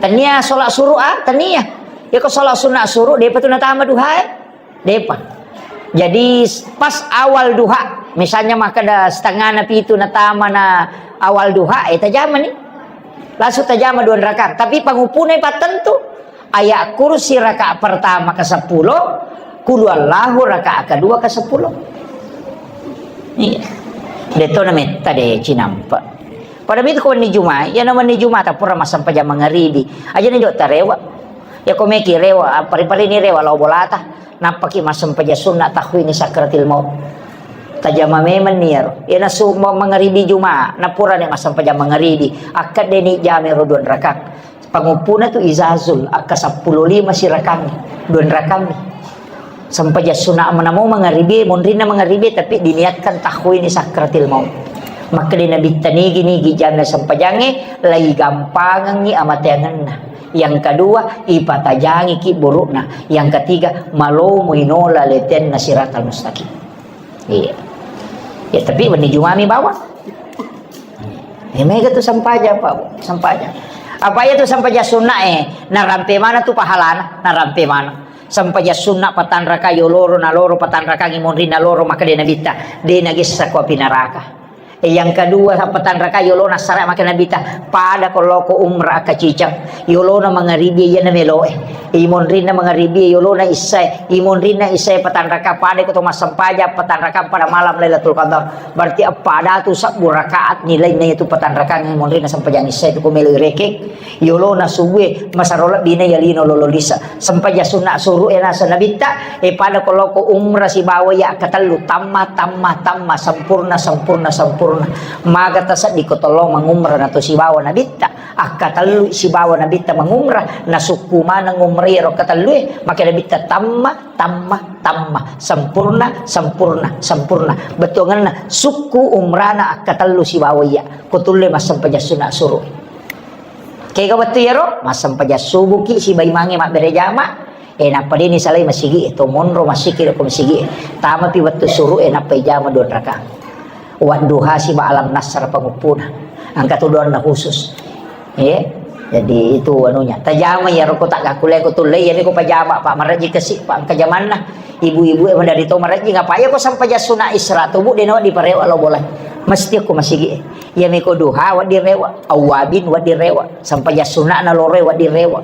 tania sholat suruh, ah, tania. Ya, ko sholat sunnah suruh, depa tu natama duha, eh? Depa. Jadi, pas awal duha, misalnya makkeda setengah na pitu natama na awal duha, eh, tajama ni. Langsung tajama dua rakaat. Tapi pangupuna pattentu, ayat kursi rakaat pertama ke sepuluh, kulu Allahu rakaat kedua ke sepuluh. Iya. Detto na metta de cinampa. Pada mitu ko wenni Juma, iya na wenni Juma ta pura massempajang mangaribi. Aja ni jok tarewa. Ya ko meki rewa, pari-pari ni rewa lao bolata. Nappaki massempajang sunna tahwini sakratil maut. Tajama memang ni iyaro. Iya na su-, ma-, mangaribi Juma, na pura ni massempajang mangaribi. Akkedde ni jame ro dua rakaat. Panguppuna tu izazul, akka seppulo lima sirakang, dua rakang. Sempajang sunna menamo mangaribi, monrinna mangaribi, tapi diniatkan tahwini sakratil maut. Makkeda Nabitta nigi-nigi jame sempajangnge, lai gampangengi amateangenna. Yang kedua, ipatajangi ki burukna. Yang ketiga, malomo inola letenna siratal mustaqim. Iya. Ya, tapi wenni Jumami bawang. Eh, mega tu sempajang, Pak, Bu. Sempajang. Apa iya tu sempajang sunna, eh? Narampe mana tu pahalana? Narampe mana? Sempajang sunna patanraka yoloro, naloro patanrakangi monri naloro, maka de Nabitta, de nagessa ko api neraka. Eh, yang kedua, patanraka yolona sara maka Nabitta, pada ko loko umrah kacicang. Yolona mangaribi iya na meloe. Imonrinna mangaribi yolona issae. Imonrinna issae patanraka pada ko to massempajang patanraka pada malam Lailatul Qadar. Berarti eppa datu sabbu rakaat nilainna itu patanrakangngi monrinna sempajang issae tu ko melo irekeng. Yolona subue masaro lebbina yalino lolo lisa. Sempajang sunna suruh e nasa Nabitta, e pada ko loko umrah sibawa iya akkatellu tamma, tamma, tamma, sempurna, sempurna, sempurna. Maga taseddi ko tollo mangumrah nato sibawa Nabitta. Akkatellu sibawa Nabitta mangumrah, nasukku maneng umrah iyaro katellue, maka Nabitta tamma, tamma, tamma, sempurna, sempurna, sempurna. Bettuangenna sukku umrana akkatellu sibawa iya, ko tulle massempajang sunna suruh. Kega wettu iyaro, massempajang subuki siba imangnge mabbere jama, Eh, nappa deni salai masigi, to monro masigi ko masigi. Tamapi wettu suruh, eh, nappa ijama dua rakaat. Wadduha siba alam nasr panguppuna. Engka tu doanna khusus. Eh, jadi itu anunya. Tajama ya roko tak gakule ko tulle, ya ko pajama, Pak, maraji kasi, Pak, engka jamanna. Ibu-ibu e dari to maraji ngapa ya ko sempajang sunna isra tubuh deno di parewa lo boleh. Mesti ko masigi. Ya meko duha waddi rewa, awabin waddi rewa, sempajang sunna na loro waddi rewa.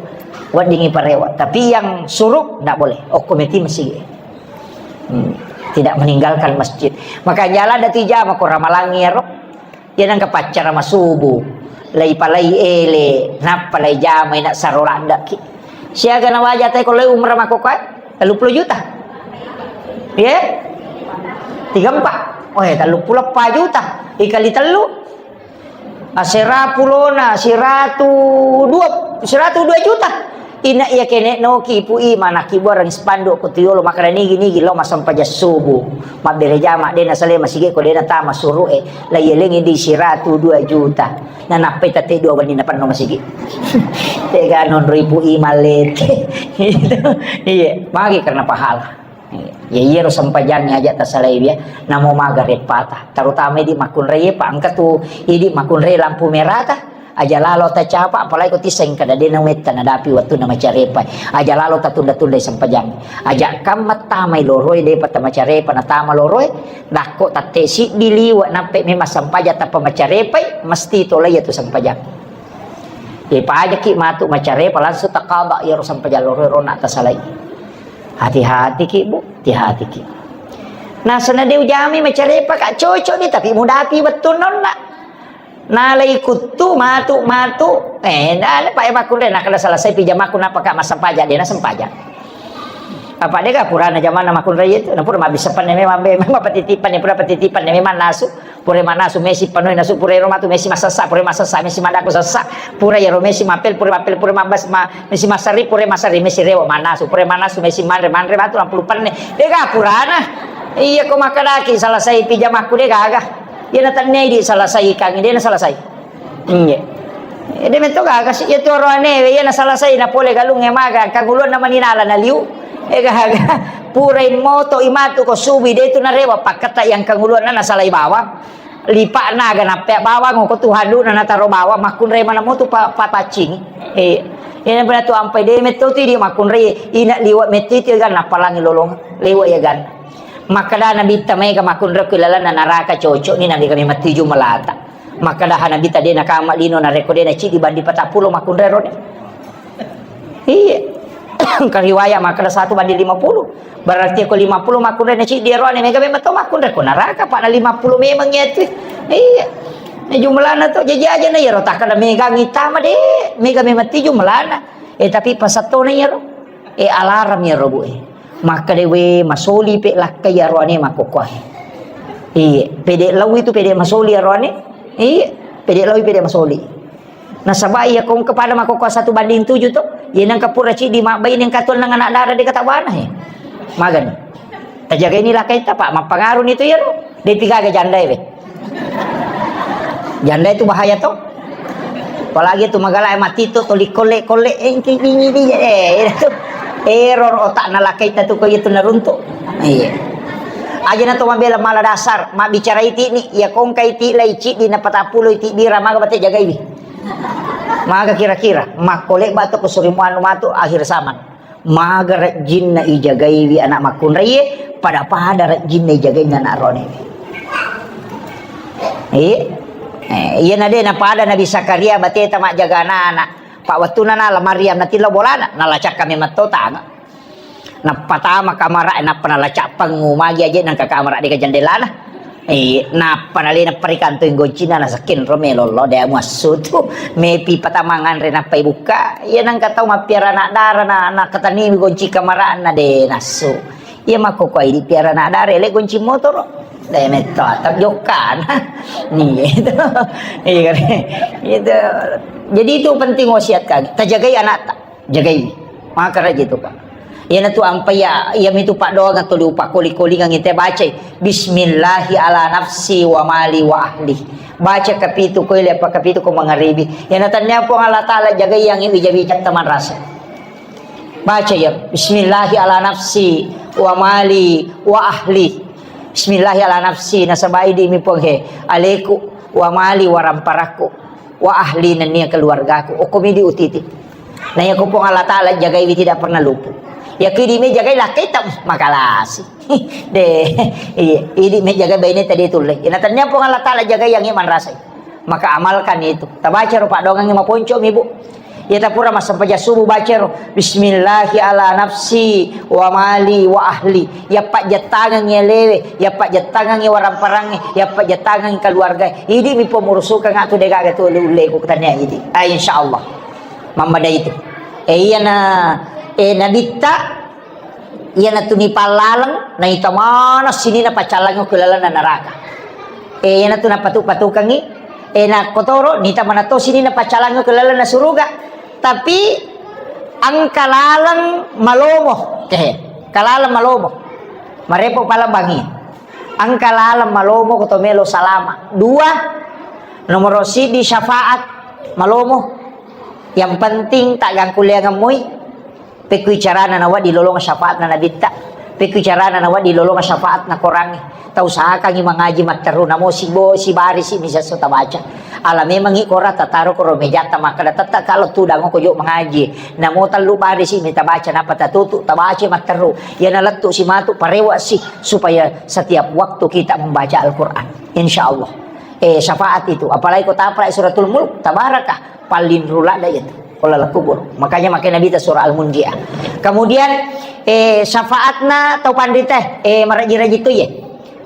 Weddingngi parewa. Tapi yang suruh ndak boleh. Okko meti masigi. Hmm. Tidak meninggalkan masjid. Maka jalan dati jama ko ramalangi ero. Ya nang kepaccara masubu. Lai palai ele, nappa lai jama ina saro ladaki. Siaga na waja te ko loi umrah makkokkoe? Telluppulo juta. Ye? Tiga empat. Oh, eh, telluppulo empat juta. Dikali tellu. Asera pulona, siratu dua, siratu dua juta. Ina iya kene noki ipu i mana kibuareng spanduk ko tuyolo makkeda nigi-nigi lo massempajang subuh. Mabbere jama de na sale masigi ko de na tama suruh e. La iyelengi di siratu dua juta. Na nappai tette dua wenni na penno masigi. Tega nonro ipu i malete. Iya, magi karena pahala. Iya, iyaro sempajangnge aja tasalai ya. Namo maga repata. Terutama idi makkunrai pa engka tu idi makkunrai lampu merah ta. Aja lalo tacapa, apalagi ko tiseng kada dena wetta nadapi wattunna macarepa. Aja lalo tatunda-tunda sempajang. Aja kam mattamai loroi depa tamacarepa natama loroi. Dakko tatte siddi liwa nappe memang sempajang tappa macarepai, mesti tolai iyatu sempajang. Ipajaki matu macarepa langsung takaba iyaro sempajang loroi rona tasalai. Hati-hati ki, Bu, hati-hati ki. Nasana de ujami macarepa ka cocok ni, tapi mudapi wettunna onna. Nalai kuttu matu, matu. Eh, na, na, pa e makkunrai, nakada selesai pijamaku, napa ka massempajang, de na sempajang. Apa de ka purana jamanna makkunrai itu, na pura mabbissa panne memang be, memang patitipan, pura patitipan memang nasu, pura manasu mesi panoi nasu, pura ero matu mesi masessa, pura masessa mesi madako sessa, pura ero mesi mapel, pura mapel, pura mabas, ma, mesi masari, pura masari mesi rewa manasu, pura manasu mesi manre, manre matu lampulu panne. De ka purana. Iya ko makkadaki selesai pijamaku de gaga. Iya na tennei di selesai ikangi, de na selesai. Iya. Ede metto gaga si, iya tu oroane, iya na selesai na pole galung e maga, kanguluan na maninala na liu. E gaga. Purai moto imatu ko subi de tu narewa pakketta yang kanguluan na nasalai bawang. Lipa naga nappe bawang ko tu hadu na nataro bawang makkunrai mana motu pa, papaccing. E. Iya na tu ampai de metto tu di makkunrai ina liwa metto itu ya gan napalangi lolong. Liwa ya gan. Makkada Nabitta maega makkunrai ku ilalanna naraka cocok ni nabi kami mati jumelata. Makkada Nabitta de nakama lino narekko de naciddi bandi patappulo makkunrai rone. Iya. Engka riwayat makkada satu banding lima puluh. Berarti ko lima puluh makkunrai naciddi ero ne mega memang to makkunrai ko naraka pa na lima puluh memang ya tu. Iya. Ini jumlahna to jaji aja na iyaro takkada mega ngitama de, mega memang ti jumlahna. Eh tapi pasattona iyaro. Eh alarm iyaro bu eh. Makkada we masoli pe lakkai iyaro ane makkokkoe. Iya, pede lau itu pede masoli iyaro ane. Iya, pede lau pede masoli. Nasaba iya ko engka pada makkokkoe satu banding tujuh to. Iya nengka pura ciddi mabbaine engka tonnang anak dara de katawana he. Magani. Tajagai ni lakkaita pa mappangaru ni tu iyaro. De pigaga jandae we. Jandae tu bahaya to. Apalagi tu magala mati to toli kolle-kolle engki dini di eh itu. Error otak na lakkaita tu ko itu naruntuk. Iya. Aja na to mabela mala dasar, mabbicara iti ni, ya kongka iti lai ciddi na patappulo iti bira maga bate jagaiwi. Maga kira-kira, makkole batu ko surimu anu matu akhir zaman. Maga rejjinna ijagaiwi anak makkunraie, pada-pada rejjinna ijagainna anak ronewe. Iya. Eh, iya na de na pada Nabi Zakaria bateta majjaga anak-anak. Pa wettunna nala Maryam natillo bolana, nalacakka memang to tanga. Nappatama kamara, nappa nalacak pengu magi aje nangka kamara de ka jendelana. Eh, nappa nalena perikantoi goncina nasekken ro melollo de muassu tu. Mepi patamangan re nappa ibukka. Iya nangka tau mappiara anak dara na, na katani gonci kamarana de nassu. Iya makkokkoe idi piara anak dara ele gonci motoro. De metto atap jokkana. Nih gitu. Iya kan. Gitu. Jadi itu penting wasiat kami. Tajagai anak ta. Jagai. Maka raja itu, Pak. Iyana tu ampai ya, iya mitu paddoangeng tuli upakkoli-kolingengngi te bacai. Bismillahi ala nafsi wa mali wa ahli. Baca kapitu ko ile apa kapitu ko mangaribi. Iyana tannia Puang Allah Taala jagai yang wija-wija teman rasa. Baca ya, bismillahi ala nafsi wa mali wa ahli. Bismillahi ala nafsi, nasabai di mi Puang he, aleku wa mali wa ramparakku. Wa ahli nennia keluargaku. Okkomi di utiti. Na iya ko Puang Allah Taala jagaiwi tidak pernah luput. Ya kidi me jagai lakkaita makalasi. De, iya, idi me jagai baine tadi tulle. Ina tannia Puang Allah Taala jagai yang iman rasai. Maka amalkan itu. Tabaca ro paddoangengngi maponco mi, Bu. Iya tapura massempajang subuh baca ro. Bismillahi ala nafsi wa mali wa ahli. Iya pajjettangengngi alewe, iya pajjettangengngi waramparangnge, iya pajjettangengngi keluarga. Idi mi pemurusukeng atu degaga tu ulle-ulleku tania idi. Ah, insyaallah. Mammada itu. Eh, iyana, eh, nabitta, iyana tu nipallaleng, naita maneng sininna paccallangngi ku lalenna neraka. Eh, iyana tu napatu-patukengngi, eh, na kotoro, nita maneng to sininna paccallangngi ku lalenna suruga. Tapi engka laleng malomo, eh, engka laleng malomo. Marepo palembangi. Engka laleng malomo ko to melo salama. Dua, nomoro siddi syafaat malomo. Yang penting tak gangkuleangeng moi. Pekkui carana nawedding lolong syafaatna nabitta. Pekkui carana nawedding lolong syafaatna korangnge. Tausahakangngi mangaji matteru namo sibo sibarisi mi sesso tabaca. Ala memangngi kora tataro koro mejatta makkeda tette kalau tudang ko jo mangaji. Namo tellu barisi mi tabaca napa tatutu tabaca matteru. Iyana lettu si matu parewa si supaya setiap waktu kita membaca Al-Quran. Insya Allah. Eh, syafaat itu. Apalagi ko tapra suratul mulk, tabaraka. Paling rula dah itu. Kalau laku guru. Makanya makanya Nabi ta surah Al-Munjiah. Kemudian, eh, syafaatna tau panrita, eh, maraji-raji tu ye.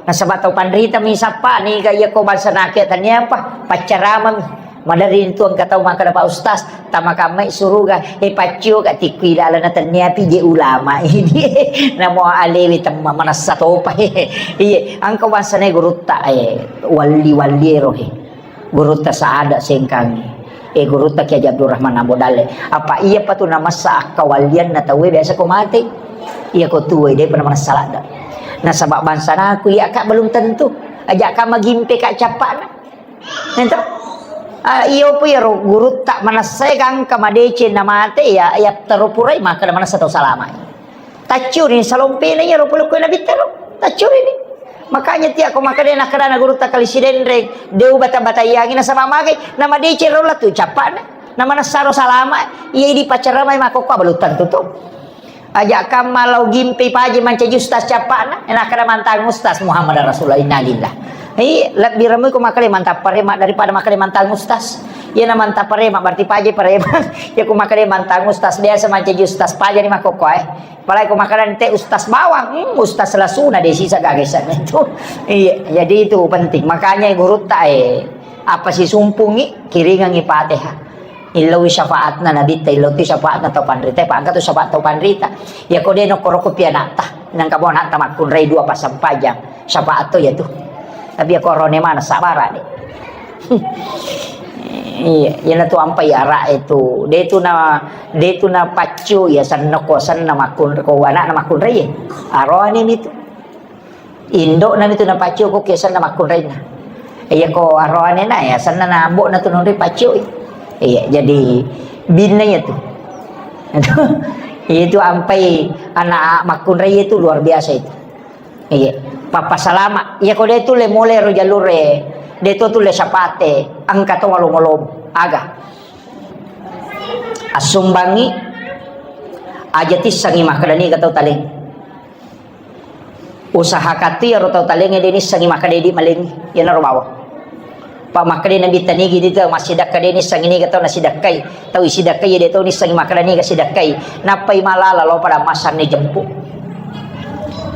Nasaba tau panrita mi sappa niga iya ko bangsa nake tania apa? Paccarama mi. Madari tu engka tau makkeda Pak Ustaz, tamakammai suruga, eh, paccio ka tikkui lalana tania pi je ulama ini. Namo alewi temma manassa topa. Iya, engka bangsa ne gurutta, eh, walli-walli ero, eh. Gurutta Saada Sengkangi. Eh, gurutta Kiai Haji Abdurrahman Ambo Dalle. Apa iya patu namassa akkawallianna tauwe biasa ko mate. Iya ko tuwe, de pernah manassa ladda. Nasaba bangsa naku iya ka belum tentu. Aja ka magimpe ka cappana. Ento? Ah, iyo pu iyaro gurutta manassa gangka madeceng na mate ya, ya terupurai maka manassa tau salama. Tacciuni salompena iyaro pole ko nabittaro. Tacciuni ni. Makanya tiako makkeda nakkeda na gurutta kali Sidenreng, deu bata-bataiangi nasaba magai, na madeceng ro latu cappana. Na manessaro salama, iya idi pacaramai makokko belum tentu tu. Aja kamma lao gimpe paje mancaji ustaz cappana, nakkeda mantang ustaz Muhammad Rasulullah, innalillah. Hi, lebbi remu ko makkeda mantang parema daripada makkeda mantang ustaz. Iya na mantang parema berarti paje parema. Ya ko makkeda mantang ustaz biasa mancaji ustaz paje ni makokko eh. Apalagi ko makkeda ente ustaz bawang, hmm, ustaz lasuna de sisa gaga itu. Iya, jadi itu penting. Makanya gurutta eh apa sisumpungi kiringangi Fatihah. Illoi syafaatna Nabitta, illoi syafaatna tau panrita, pa engka tu syafaat tau panrita. Ya ko de nokkoro ko pi anatta, nangka mo anatta makkunrai dua passampajang, syafaat to ya tu. Tapi ya korone mana sabara de. Iya, iyana tu ampai ara itu. De tu na, de tu na paccu ya senna ko senna makkun ko anakna makkunrai. Arone mi tu. Indokna mitu napaccio ko kiasanna makkunrainna. Iya ko aroanena ya sanna na ambokna tu nonri paccioi. Iya, jadi binna iya tu. Itu ampai anak makkunrai itu luar biasa itu. Iya, papa salama. Iya ko de tu le mole ro jalure, de tu tu le sapate, engka to walo molo aga. Assumbangi aja tissangi makkeda niga tau taleng. Usahakan tu iyaro tau talengnge de nissengi makkeda idi malengngi, iyanaro bawang. Pa makkeda Nabitta nigi di tau massidakka de nissengi niga tau nasidakkai. Tau isidakkai de tau nissengi makkeda niga sidakkai. Nappai malala lao pada masar ni jempu.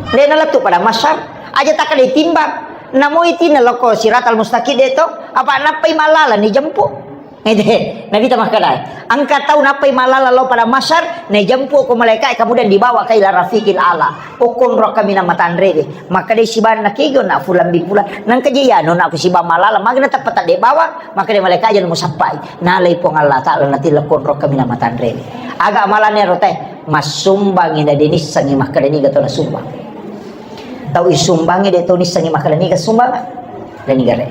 De nalettu pada masar, aja takkeda timbang. Namo iti naloko siratal mustaqim de to, apa nappai malala ni jempu. Ede, Nabitta makkeda, engka tau nappai malala lao pada masar, najempu ko malaika, kemudian dibawa ke ila rafiqil ala. Okkonrokka minang matanrewe. Makkeda sibanna kego na fulan bin fulan. Nangka je ya, nona aku siba malala, magna teppata de bawa, makkeda malaika aja musappai. Nalai Puang Allah Ta'ala natilla konrokka minang matanrewe. Aga malane rote, massumbangi na denissengi makkeda niga to nasumbang. Tau isumbangi de to nissengi makkeda niga sumbang. Dan niga re.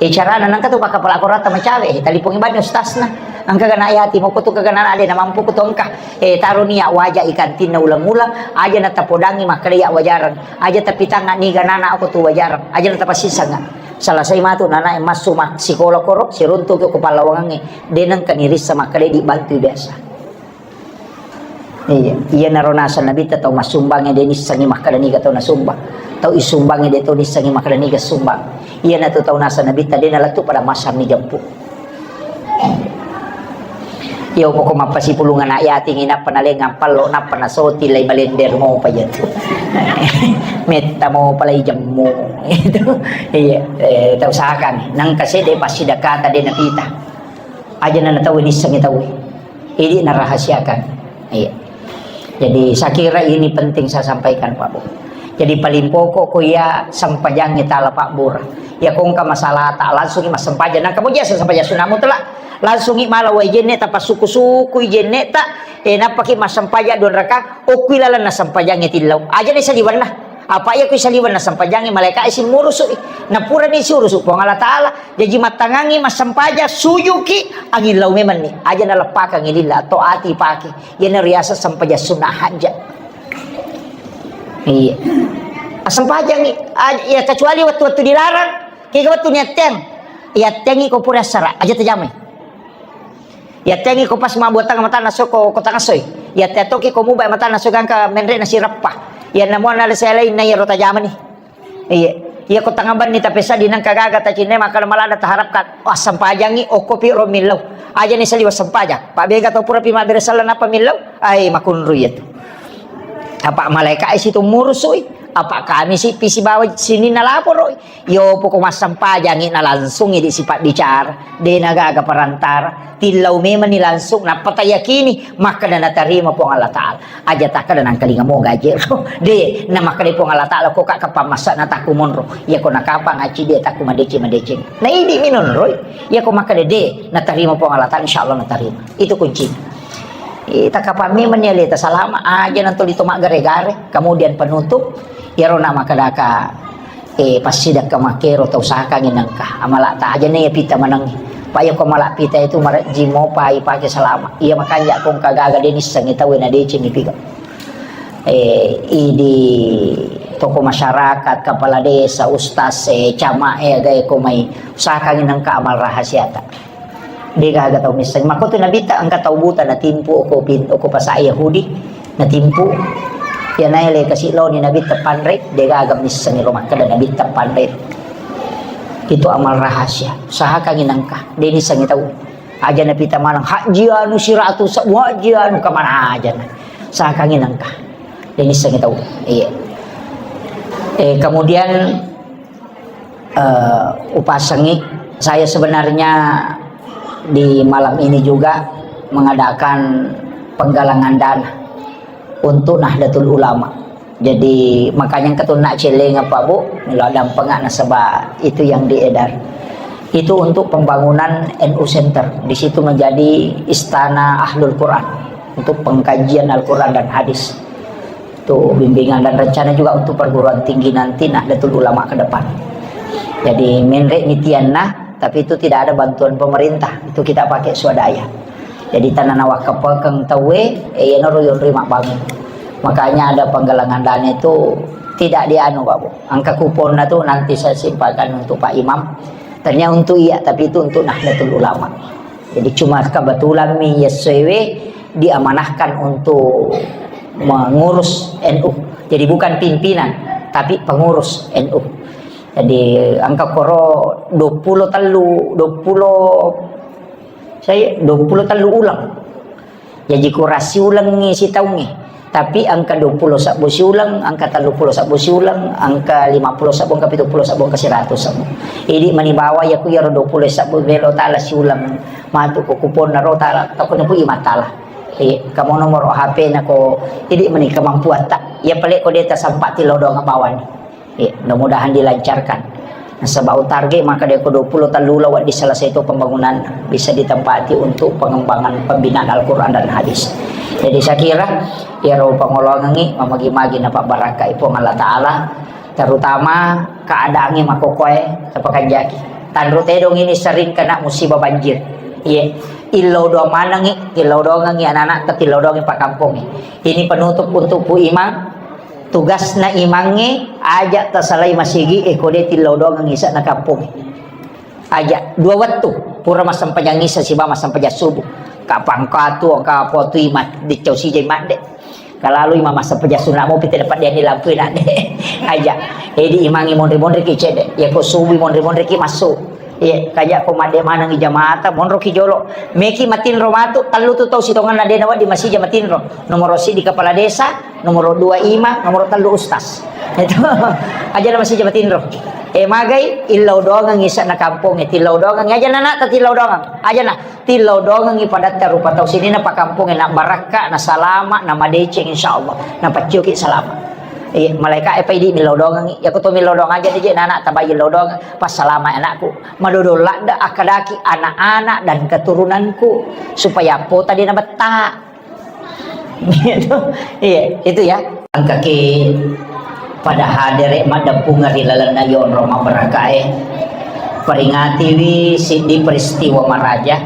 E, carana nangka tu pakkapala korata macawe, e, talipongi bani ustasna. Engka gana yati moko tu kagana ade na mampu ku tu engka. E, taro ni ya waja ikantinna ulang-ulang, aja na tapodangi makkeda ya wajarang. Aja tapitanga niga nana aku tu wajarang. Aja na tapasisanga. Selesai matu nana e massu mak sikola koro, siruntu ke ku pallawangange. De nengka nirissa makkeda di bantu biasa. Iya, iyanaro naseng Nabitta tau massumbangnge de nissengi makkeda niga tau nasumbang. Tau isumbangnge de tau nissengi makkeda niga sumbang. Iyanatu tau naseng Nabitta de nalettu pada masar ni jempu. Iya, pokok mappasipulung anak yating, nappa nalengang pallo, nappa nasoti lai balender mopa jatu. Metta mopa lai jemmu. Itu. Iya, eh, tau usahakan. Nangka sede passidakata de napita. Aja na tau nissengi tau. Idi narahasiakan. Iya. Jadi, saya kira ini penting saya sampaikan, Pak Bu. Jadi, paling pokok ko iya sempajangnge tala pabbura. Iya, ko engka masalah ta, langsung massempajang. Nang kamu jasa sempajang sunat mutlak, langsung mala wai jenne ta, pasuku-suku jenne ta, eh, nappaki massempajang dua rakaat, okui lalenna sempajangnge tillau. Aja ni saliwenna. Apa iya kui saliwenna sempajangnge malaika isi murusu. Na purani siurusu Puang Allah Taala. Jaji mattangangi massempajang, sujuki, angillau memanni. Aja naleppakangi lilla atau ati pake. Iyana riaseng sempajang sunnah hajat. Iya. Assempajangi, aj-, ya, kecuali wettu-wettu dilarang, kega wettu niatteng. Iattengi ko pura assara, aja tajamai. Iattengi ko pas mabbuatang matanna so ko, ko tangasoi. Iatte toki ko mubai matanna so gangka menre na sirappa. Iyanna muanna le saya lain na iyaro tajamani. Iya. Iya ko tangabanni tapesa di nangka gaga tacinne maka malada taharapkan. Wah, sempajangi okko pi ro millau. Aja ni saliwa sempajang. Pak bega tau pura pi mabbere sala napa millau. Ai makunru iya tu. Apa malaika isi tu murusui. Apa kami si pisi bawa sini nalaporoi. Yo poko massempajangi na langsungi di sipak bicara. De na gaga perantara. Tillau memang ni langsung. Nappa tayakini. Makkeda natarima Puang Allah Ta'ala. Aja takkeda nangkalinga mo gaji ro. De, na makkeda Puang Allah Ta'ala ko ka kapang masa na takku monro. Iya ko nakapang aci de takku madeceng-madeceng. Na idi minonroi. Iya ko makkeda de, natarima Puang Allah Ta'ala, insya Allah natarima. Itu kuncinya. Eh, takapang memang ni aleta salama aja nanti lito maggare-gare. Kemudian penutup, iyaro na makkedaka Eh, passidakka makkero tau sakangi nengka. Amala ta aja ne pita manengi. Pa iya ko mala pita itu marejji mopa ipake salama. Iya makanja ko engka gaga de nissengi tau na decengi piga. Eh, idi toko masyarakat, kepala desa, ustaz, eh, camat, eh, aga ko mai sakangi nengka amal rahasiata. De gaga tau misseng. Makko tu Nabitta engka tau buta natimpu oko pin-, oko pasa Yahudi, natimpu. Iya naele kasi loni Nabitta panre, de gaga misseng lo makkeda Nabitta panre. Itu amal rahasia. Usahakangi nengka. De nissengi tau. Aja napita maneng, "Haji anu siratu sa-, haji anu kemana aja na." Usahakangi nengka. De nissengi tau. Iya. Eh, kemudian eh, upasengi. Saya sebenarnya di malam ini juga mengadakan penggalangan dana untuk Nahdlatul Ulama. Jadi, makanya ketunna celeng apa, Bu, melo dampengak nasaba itu yang diedar. Itu untuk pembangunan N U Center. Di situ menjadi istana Ahlul Quran untuk pengkajian Al-Quran dan hadis. Tu bimbingan dan rencana juga untuk perguruan tinggi nanti Nahdlatul Ulama ke depan. Jadi, menre ni tianna, tapi itu tidak ada bantuan pemerintah. Itu kita pakai swadaya. Jadi, tanah nawak kepekeng tawe, eh, iya noro yonri mak bangun. Makanya ada penggalangan dana itu tidak dianu, Pak Bu. Angka kuponna tu nanti saya simpankan untuk Pak Imam. Tanya untuk iya, tapi itu untuk Nahdlatul Ulama. Jadi cuma kebetulan mi yessoewe diamanahkan untuk mengurus N U. Jadi bukan pimpinan, tapi pengurus N U. Jadi angka koro dua puluh tellu, dua puluh, saya dua puluh tellu uleng. Jaji kurasi ulengngi sitaungngi. Tapi angka dua puluh sabbu siuleng, angka tellu puluh sabbu siuleng, angka lima puluh sabbu, angka pitu puluh sabbu, angka seratus sabbu. Idi mani bawa ya ku yaro dua puluh sabbu belo tala siuleng. Matu ko kuponna ro tala, takko ni pu imatala. Eh, kamu nomor H P na ko, idi mani kemampuan tak. Ya pale ko deta sempat tilodong bawani. Ya, mudah-mudahan dilancarkan. Nasaba target maka de ko dua puluh tellu lewat diselesai itu pembangunan bisa ditempati untuk pengembangan pembinaan Al-Quran dan hadis. Jadi saya kira iyaro pangolongengi mamagi-magi napabarakai Puang Allah Ta'ala, terutama keadaannya makokoe tapakanjaki. Tanru tedong ini sering kena musibah banjir. Iya, illau doang manengi, illau doangengi anak-anak, illau doangi pakampongi. Ini penutup untuk Pu Imang. Tugasna imangnge, aja tasalai masigi, eh, ko de tillau doangang isa na kampung. Aja, dua wettu, pura massempajang isa siba massempajang subuh. Kapang katu, angka potu imat, dicau sijai madde. Kalalu imam massempajang sunat mopi tidak pada ni lampu nak de. Aja. Jadi imangi monri-monri ki cede. Ya ko subuh monri-monri ki masuk. Iya, kaja ko madde maneng jamaata, monro ki jolo. Meki matinro matu, tellu tu tau sitonganna de nawa di masija matinro. Nomor siji kepala desa, nomor dua imam, nomor tellu ustaz. Itu aja na masih jabatinro. Eh, magai, illau doangengngi isa'na kampongnge, tillau doangengngi aja na, na, tillau doangeng. Aja na, tillau doangengngi padatta rupa tau sininna pakampongnge, na barakka, na salama, na madeceng, insyaallah. Na pacioki salama. Eh, malaika e pai di millau doangengngi. Ya, ko to millau doang aja dije, na, na, tabai illau doang, pas salama anakku. Madodong ladde akkadaki anak-anak dan keturunanku, supaya pota de nabetta. Gitu. Iya, itu ya. Engkaki pada hadere maddeppungeng ri lalenna yonro mabbarakae. Peringatiwi siddi peristiwa maraja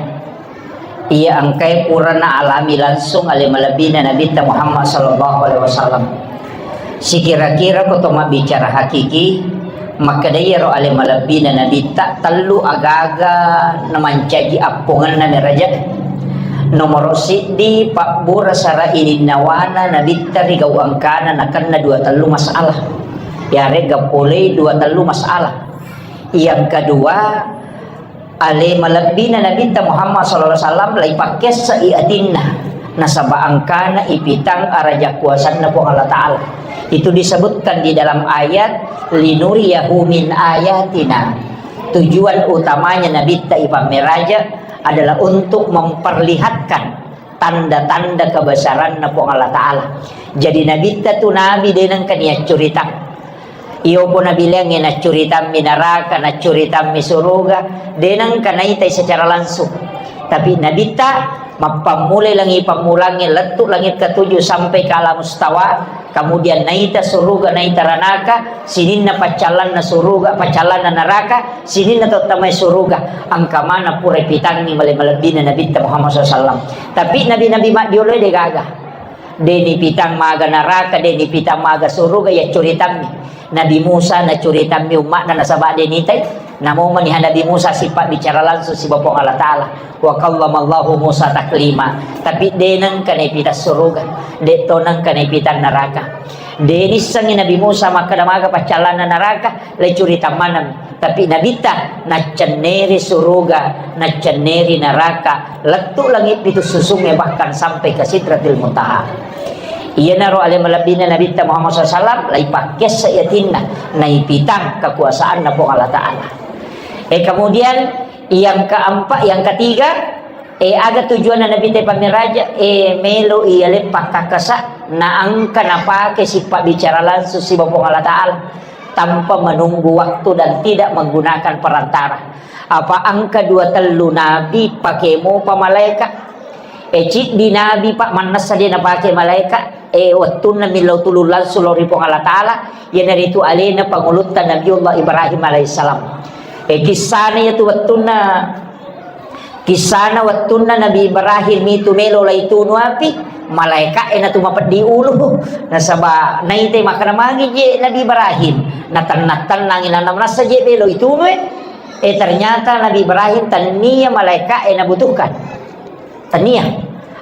iya engkae purana alami langsung ale malebbina Nabitta Muhammad sallallahu alaihi wasallam. Sikira-kira ko to mabbicara hakiki, makkeda iyaro ale malebbina Nabitta tellu agaga namancaji appongenna meraja. Nomoro siddi, pabbura sara ininnawana Nabitta ri gau engkana nakenna dua tellu masalah. Yarega polei dua tellu masalah. Yang kedua, ale malebbina Nabitta Muhammad sallallahu alaihi wasallam laipakkessai atinna, nasaba engkana ipitang araja kuasanna Puang Allah Ta'ala. Itu disebutkan di dalam ayat, "Linuriyahu min ayatina." Tujuan utamanya Nabitta ipammeraja adalah untuk memperlihatkan tanda-tanda kebesaranna Puang Allah Ta'ala. Jadi Nabitta tu nabi de nengka niaccuritang. Iyopo nabileangnge naccuritammi naraka, naccuritammi suruga, de nengka naitai secara langsung. Tapi Nabitta mappammulai langi pammulangnge, lettu langit ketujuh sampai ke alam mustawa, kemudian naita suruga, naita ranaka, sininna paccallanna suruga, paccallanna naraka, sininna tottamai suruga, engka mana pura pitangngi male-, malebbina Nabitta Muhammad sallallahu alaihi wasallam. Tapi nabi-nabi maddioloe de gaga. De nipitang maga naraka, de nipitang maga suruga, ya curitammi. Nabi Musa na curitammi umma'na nasaba de nitai. Namo maniha Nabi Musa sifat bicara langsung siba Puang Allah Ta'ala. Wa kallamallahu Musa taklima. Tapi de nengka naipitang suruga, de to nengka naipitang naraka. De nissengi Nabi Musa makkeda maga paccallanna naraka, le curitammanami. Tapi Nabitta naccenneri suruga, naccenneri naraka, lettu langit pitu susungnge, bahkan sampai ke Sidratil Muntaha. Iyanaro ale malebbina Nabitta Muhammad sallallahu alaihi wasallam, laipakkessa yatinna, naipitang kekuasaanna Puang Allah Ta'ala. Eh, kemudian yang keempat, yang ketiga, eh, aga tujuanna Nabitta pammeraja, eh, melo iya leppa kakkasa, naengka napake sifat bicara langsung siba Puang Allah Ta'ala. Tanpa menunggu waktu dan tidak menggunakan perantara. Apa engka dua tellu nabi pake mopa malaeka? E, ciddi nabi, Pak, mannessa de napake malaeka. E, wettunna millau tulung langsung lao ri Puang Allah Ta'ala, iyanaritu alena pangulutta Nabiullah Ibrahim alaihissalam. E, kissana iyatu wettunna Kissana wettunna Nabi Ibrahim itu melo laitunu api, malaeka'e natu mapeddi ulu. Nasaba naitai makkeda magi je Nabi Ibrahim, natenna-tennangi, nana manassa je melo itunu e. Eh, ternyata Nabi Ibrahim tania malaeka'e nabutuhkan. Tania.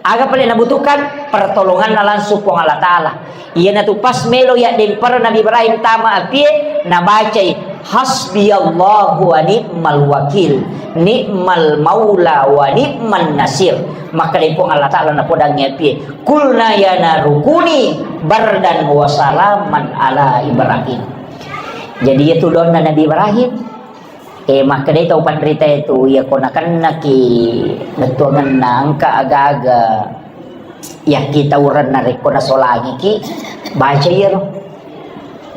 Aga pale nabutuhkan? Pertolonganna langsung Puang Allah Ta'ala. Iyanatu pas melo yaddempereng Nabi Ibrahim tama apie, nabacai, "Hasbiyallahu wa ni'mal wakil, ni'mal maula wa ni'man nasir." Makkeda Puang Allah Ta'ala napodangngi apie, "Qulna ya naru kuni bardan wa salaman ala Ibrahim." Jadi, iyatu doanna Nabi Ibrahim, Eh, makkedai tau panritae tu, iyako nakennaki bettuangenna engka aga-aga yakkitaurenna rekko nasolangiki, baca iyaro.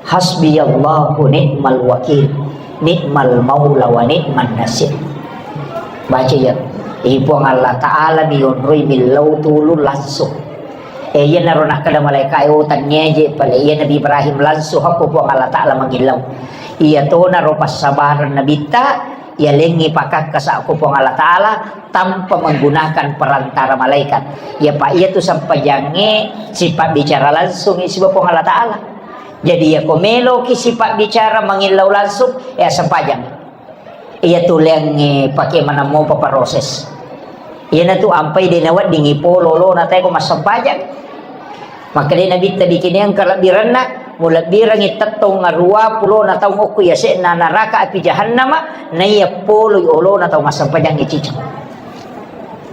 Hasbiyallahu ni'mal wakil, ni'mal maula wa ni'man nasir. Baca iyaro. Eh, Puang Allah Ta'ala mi yonroi millau tulung langsung. Eh, iyanaro nakkeda malaeka'e, "Oh, tannia je pale." Iya Nabi Ibrahim langsung hakko Puang Allah Ta'ala mangillau. Iyatonaro passabareng Nabitta, yalengngi pakakkasa ko Puang Allah Ta'ala tanpa menggunakan perantara malaikat. Iya, Pak, iyatu sempajangnge sifat bicara langsung siba Puang Allah Ta'ala. Jadi, iyako meloki sifat bicara mangillau langsung, ya sempajang. Iya tu leangnge pake maneng mopa proses. Iyanatu ampai de naweddingi polo olona tae ko massempajang. Makkedai Nabitta, "Bikineang kalebbirenna, mulebbirengi tettong aruwa pulona taung okko yase'na naraka api jahannama, naiya poloi olona tau massempajangnge ciceng."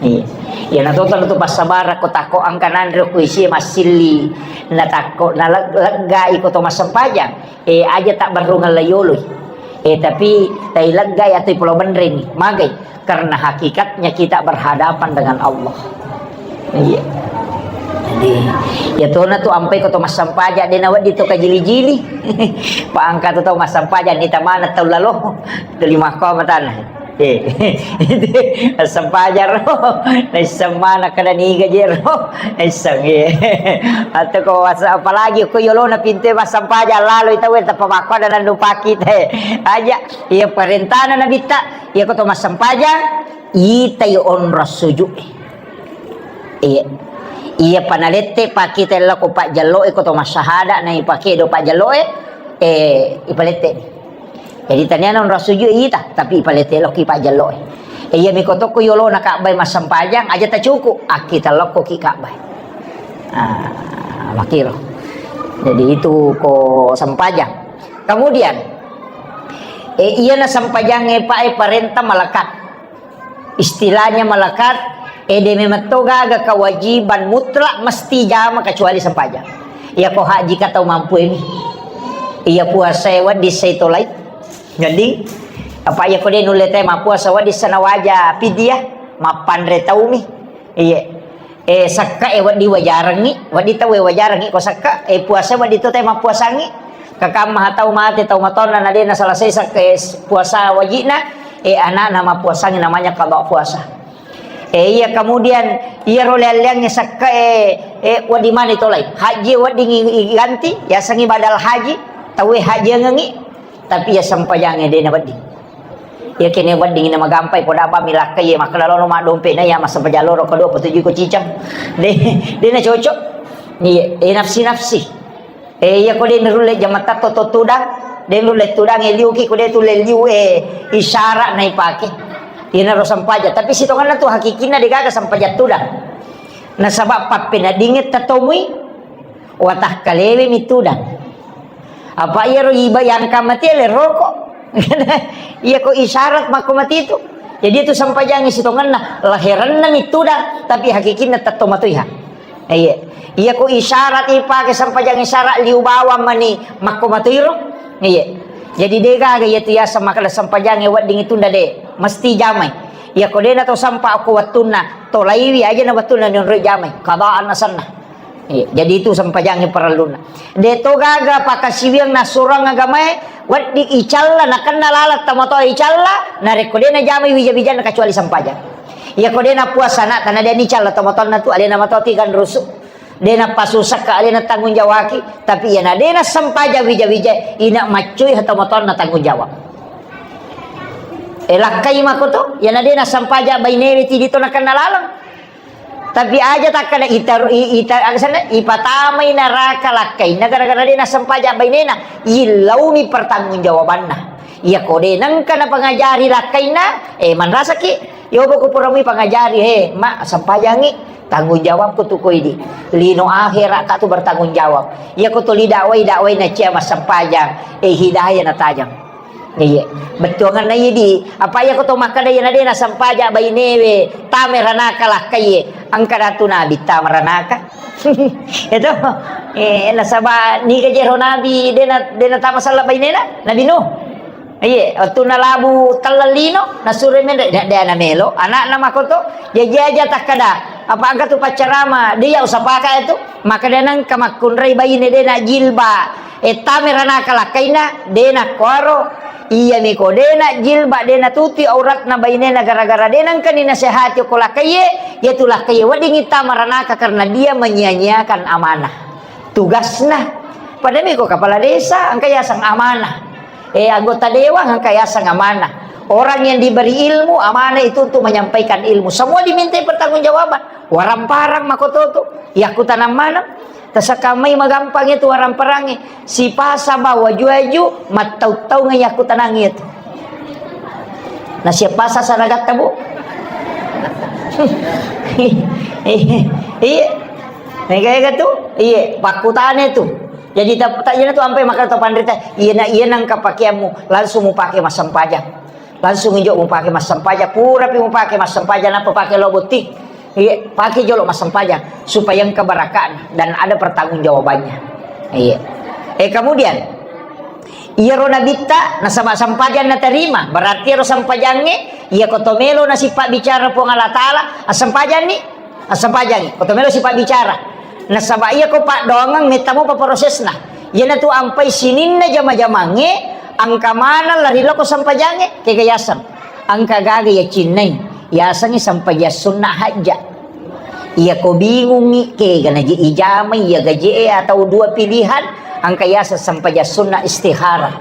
Iya. Iya, na toto tu passabara ko takko engka nanre ko isi massilli, na takko na leg-, leggai ko to massempajang. Eh, aja tak berrungeng layoloi. Eh, tapi tai leggai atau pulau benreni, magai. Karena hakikatnya kita berhadapan dengan Allah. Iya. Jadi, ya tona tu ampai ko to massempajang, de na wedding to kajili-jili. Pa engka tu tau massempajang, ni tamana tau lalo. Terima kasih matana. Eh, sempajang ro. Naisseng mana kada niga je ro. Naisseng, eh. Atau ko was-, apalagi ko yolona pintu massempajang lalo itu, eh, tappa makko ada nandu paki te. Aja, iya perintahna nabitta. Iya ko to massempajang, itai onrong sujud. Iya. Iya panalette pakita lao ko pajjalloe, ko to massahada na ipake do pajjalloe, eh, ipalette. Jadi taniana onrong sujud ita, tapi ipalette lao ki pajjalloe. Eh, iya miko tokko yolona Ka'bah massempajang, aja tacuku, akkita lao ko ki Ka'bah. Ah, makiro. Jadi itu ko sempajang. Kemudian, eh, iya na sempajangnge pa, eh, parenta malekat. Istilahnya malekat, eh, de memang to gaga kewajiban mutlak mesti jama kecuali sempajang. Iya ko haji ka tau mampu emi. Iya puasa e wedding sai tolai. Jadi, apa iya ko de nulle te mappuasa wedding sana waja pidiah, mappanre taumi. Iya. Eh, sakka e wedding wajarengngi, wedding tau e wajarengngi ko sakka, eh, puasa wedding to te mappuasangngi. Kakamma tau mate, tau matonna na de na selesai sakka e puasa wajibna, eh, anakna mappuasangngi namanya qada puasa. Eh, iya, kemudian iya ro leang-leangnge sakka e, eh, wedding mani tolai. Haji wedding i-, iganti, yasengngi badal haji, tau e haji angengngi, tapi iya sempajangnge de na wedding. Iya kene wedding na magampai, poda apa milakkai, iya makkeda lono maddompe na iya massempajang loro kedua petuju ko cicang. De, de na cocok. Iya, eh, nafsi-nafsi. Eh, iya ko de nulle jamatta to, to tudang, de nulle tudang, eh, liu ki ko de tulle liu, eh, isyarat na ipake. Iya na ro sempajang, tapi sitonganna tu hakikinna de gaga sempajang tudang. Nasaba pappeneddingnge tatomui, watakkalewe mi tudang. Apa iyaro iba yang kamati le rokok. Iya ko isyarat makko mati itu. Jadi itu sempajangnge sitonganna, laheranna mi tudang, tapi hakikinna tetto matoiha. Iya. Iya ko isyarat ipake sempajang isyarat liu bawang mani makko matoiro. Iya. Jadi de gaga iya tu yaseng makkeda sempajangnge wedding itunda de. Mesti jamai. Iya ko de na to sempa ko wettunna, tolaiwi aja na wettunna nionroi jamai. Qadaan asenna. Iya, jadi itu sempajangnge parellunna. De to gaga pakasiwiang nassurang agamae, wedding icalla, nakenna laleng tomatoa icalla, narekko de najamai wija-wijanna kecuali sempajang. Iya ko de napuasa anakta, na de nicalla tomatoanna tu, alena matoa tiga rusu. De napasusakka, alena tanggung jawaki, tapi iya na de nasempajang wija-wija, ina maccui tomatoanna tanggung jawab. Eh, lakkai mako to, iya na de nasempajang bainewe tidi to nakenna laleng. Tapi aja takkada itaru-, i-, ita-, aga senna, ipatamai naraka lakkainna gara-gara de nasempaja bainena, illauni pertanggungjawabanna. Iya ko de nengka napangajari lakkainna, eh, manrasaki, yobo ko puramui pangajari, he, ma, sempajangi, tanggung jawabku tu koidi. Lino akhirat ka tu bertanggung jawab. Iya ko tuli dakwai, dakwai na cia massempajang, eh, hidayah natajang. Iya, bettuanganna iya di, apa iya ko to makkeda iya na de nasempaja bainewe, tame ranaka lakkaie, engka datu nabi tame ranaka. Itu, eh, nasaba niga jero nabi de na, de na tama sella bainena, Nabi Nuh. Iya, wettunna labu telleng lino, nasuro menre, de, de na melo, anakna makoto, jaji aja takkeda, apa engka tu paccarama, de iya usapaka itu, makkeda nengka makkunrai baine de na jilba, E, tame ranaka lakkainna, de nakkuaro, iyami ko de najilba, de natutui auratna bainena gara-gara de nengkani nasehati okko lakkaiye, iyatu lakkaiye weddingngi tama ranaka karena dia menyia-nyiakan amanah. Tugasna. Padahal mi ko kepala desa, engka yaseng amanah. Eh, anggota dewan, engka yaseng amanah. Orang yang diberi ilmu, amanah itu untuk menyampaikan ilmu. Semua dimintai pertanggungjawaban. Waramparang makototo. Yakkutanang maneng. Tasakamai magampang itu waramparangnge. Sipasa ba waju-waju, mattau-taunga yakkutanangngi itu. Nasiap pasa saragatta, Bu? Iya. Mega-ega tu? Iya, pakkutane tu. Jadi tak, tak jana tu ampai maka to panrita, iya na, iya nangka pakeanmu, langsung mupake massempajang. Langsung ijo mupake massempajang, purapi mupake massempajang, nappa pake lo botting. Iya, pakai jolo massempajang supaya engka barakatna dan ada pertanggungjawabannya. Iya. Eh, kemudian, iyaro nabitta nasaba sempajang naterima, berarti iyaro sempajangnge, iya ko to melo nasipabbicara Puang Allah Ta'ala, assempajanni, assempajangi, ko to melo sipabbicara. Nasaba iya ko paddoangeng metta mopa prosesna. Iyanatu ampai sininna jama-jamangnge, engka maneng lari lao ko sempajangnge, kega yaseng. Engka gaga yacinnai, yasengngi sempajang sunna hajja. Iya ko bingungngi, kega naji ijamai iya gaje'e atau dua pilihan, engka yaseng sempajang sunna istikharah.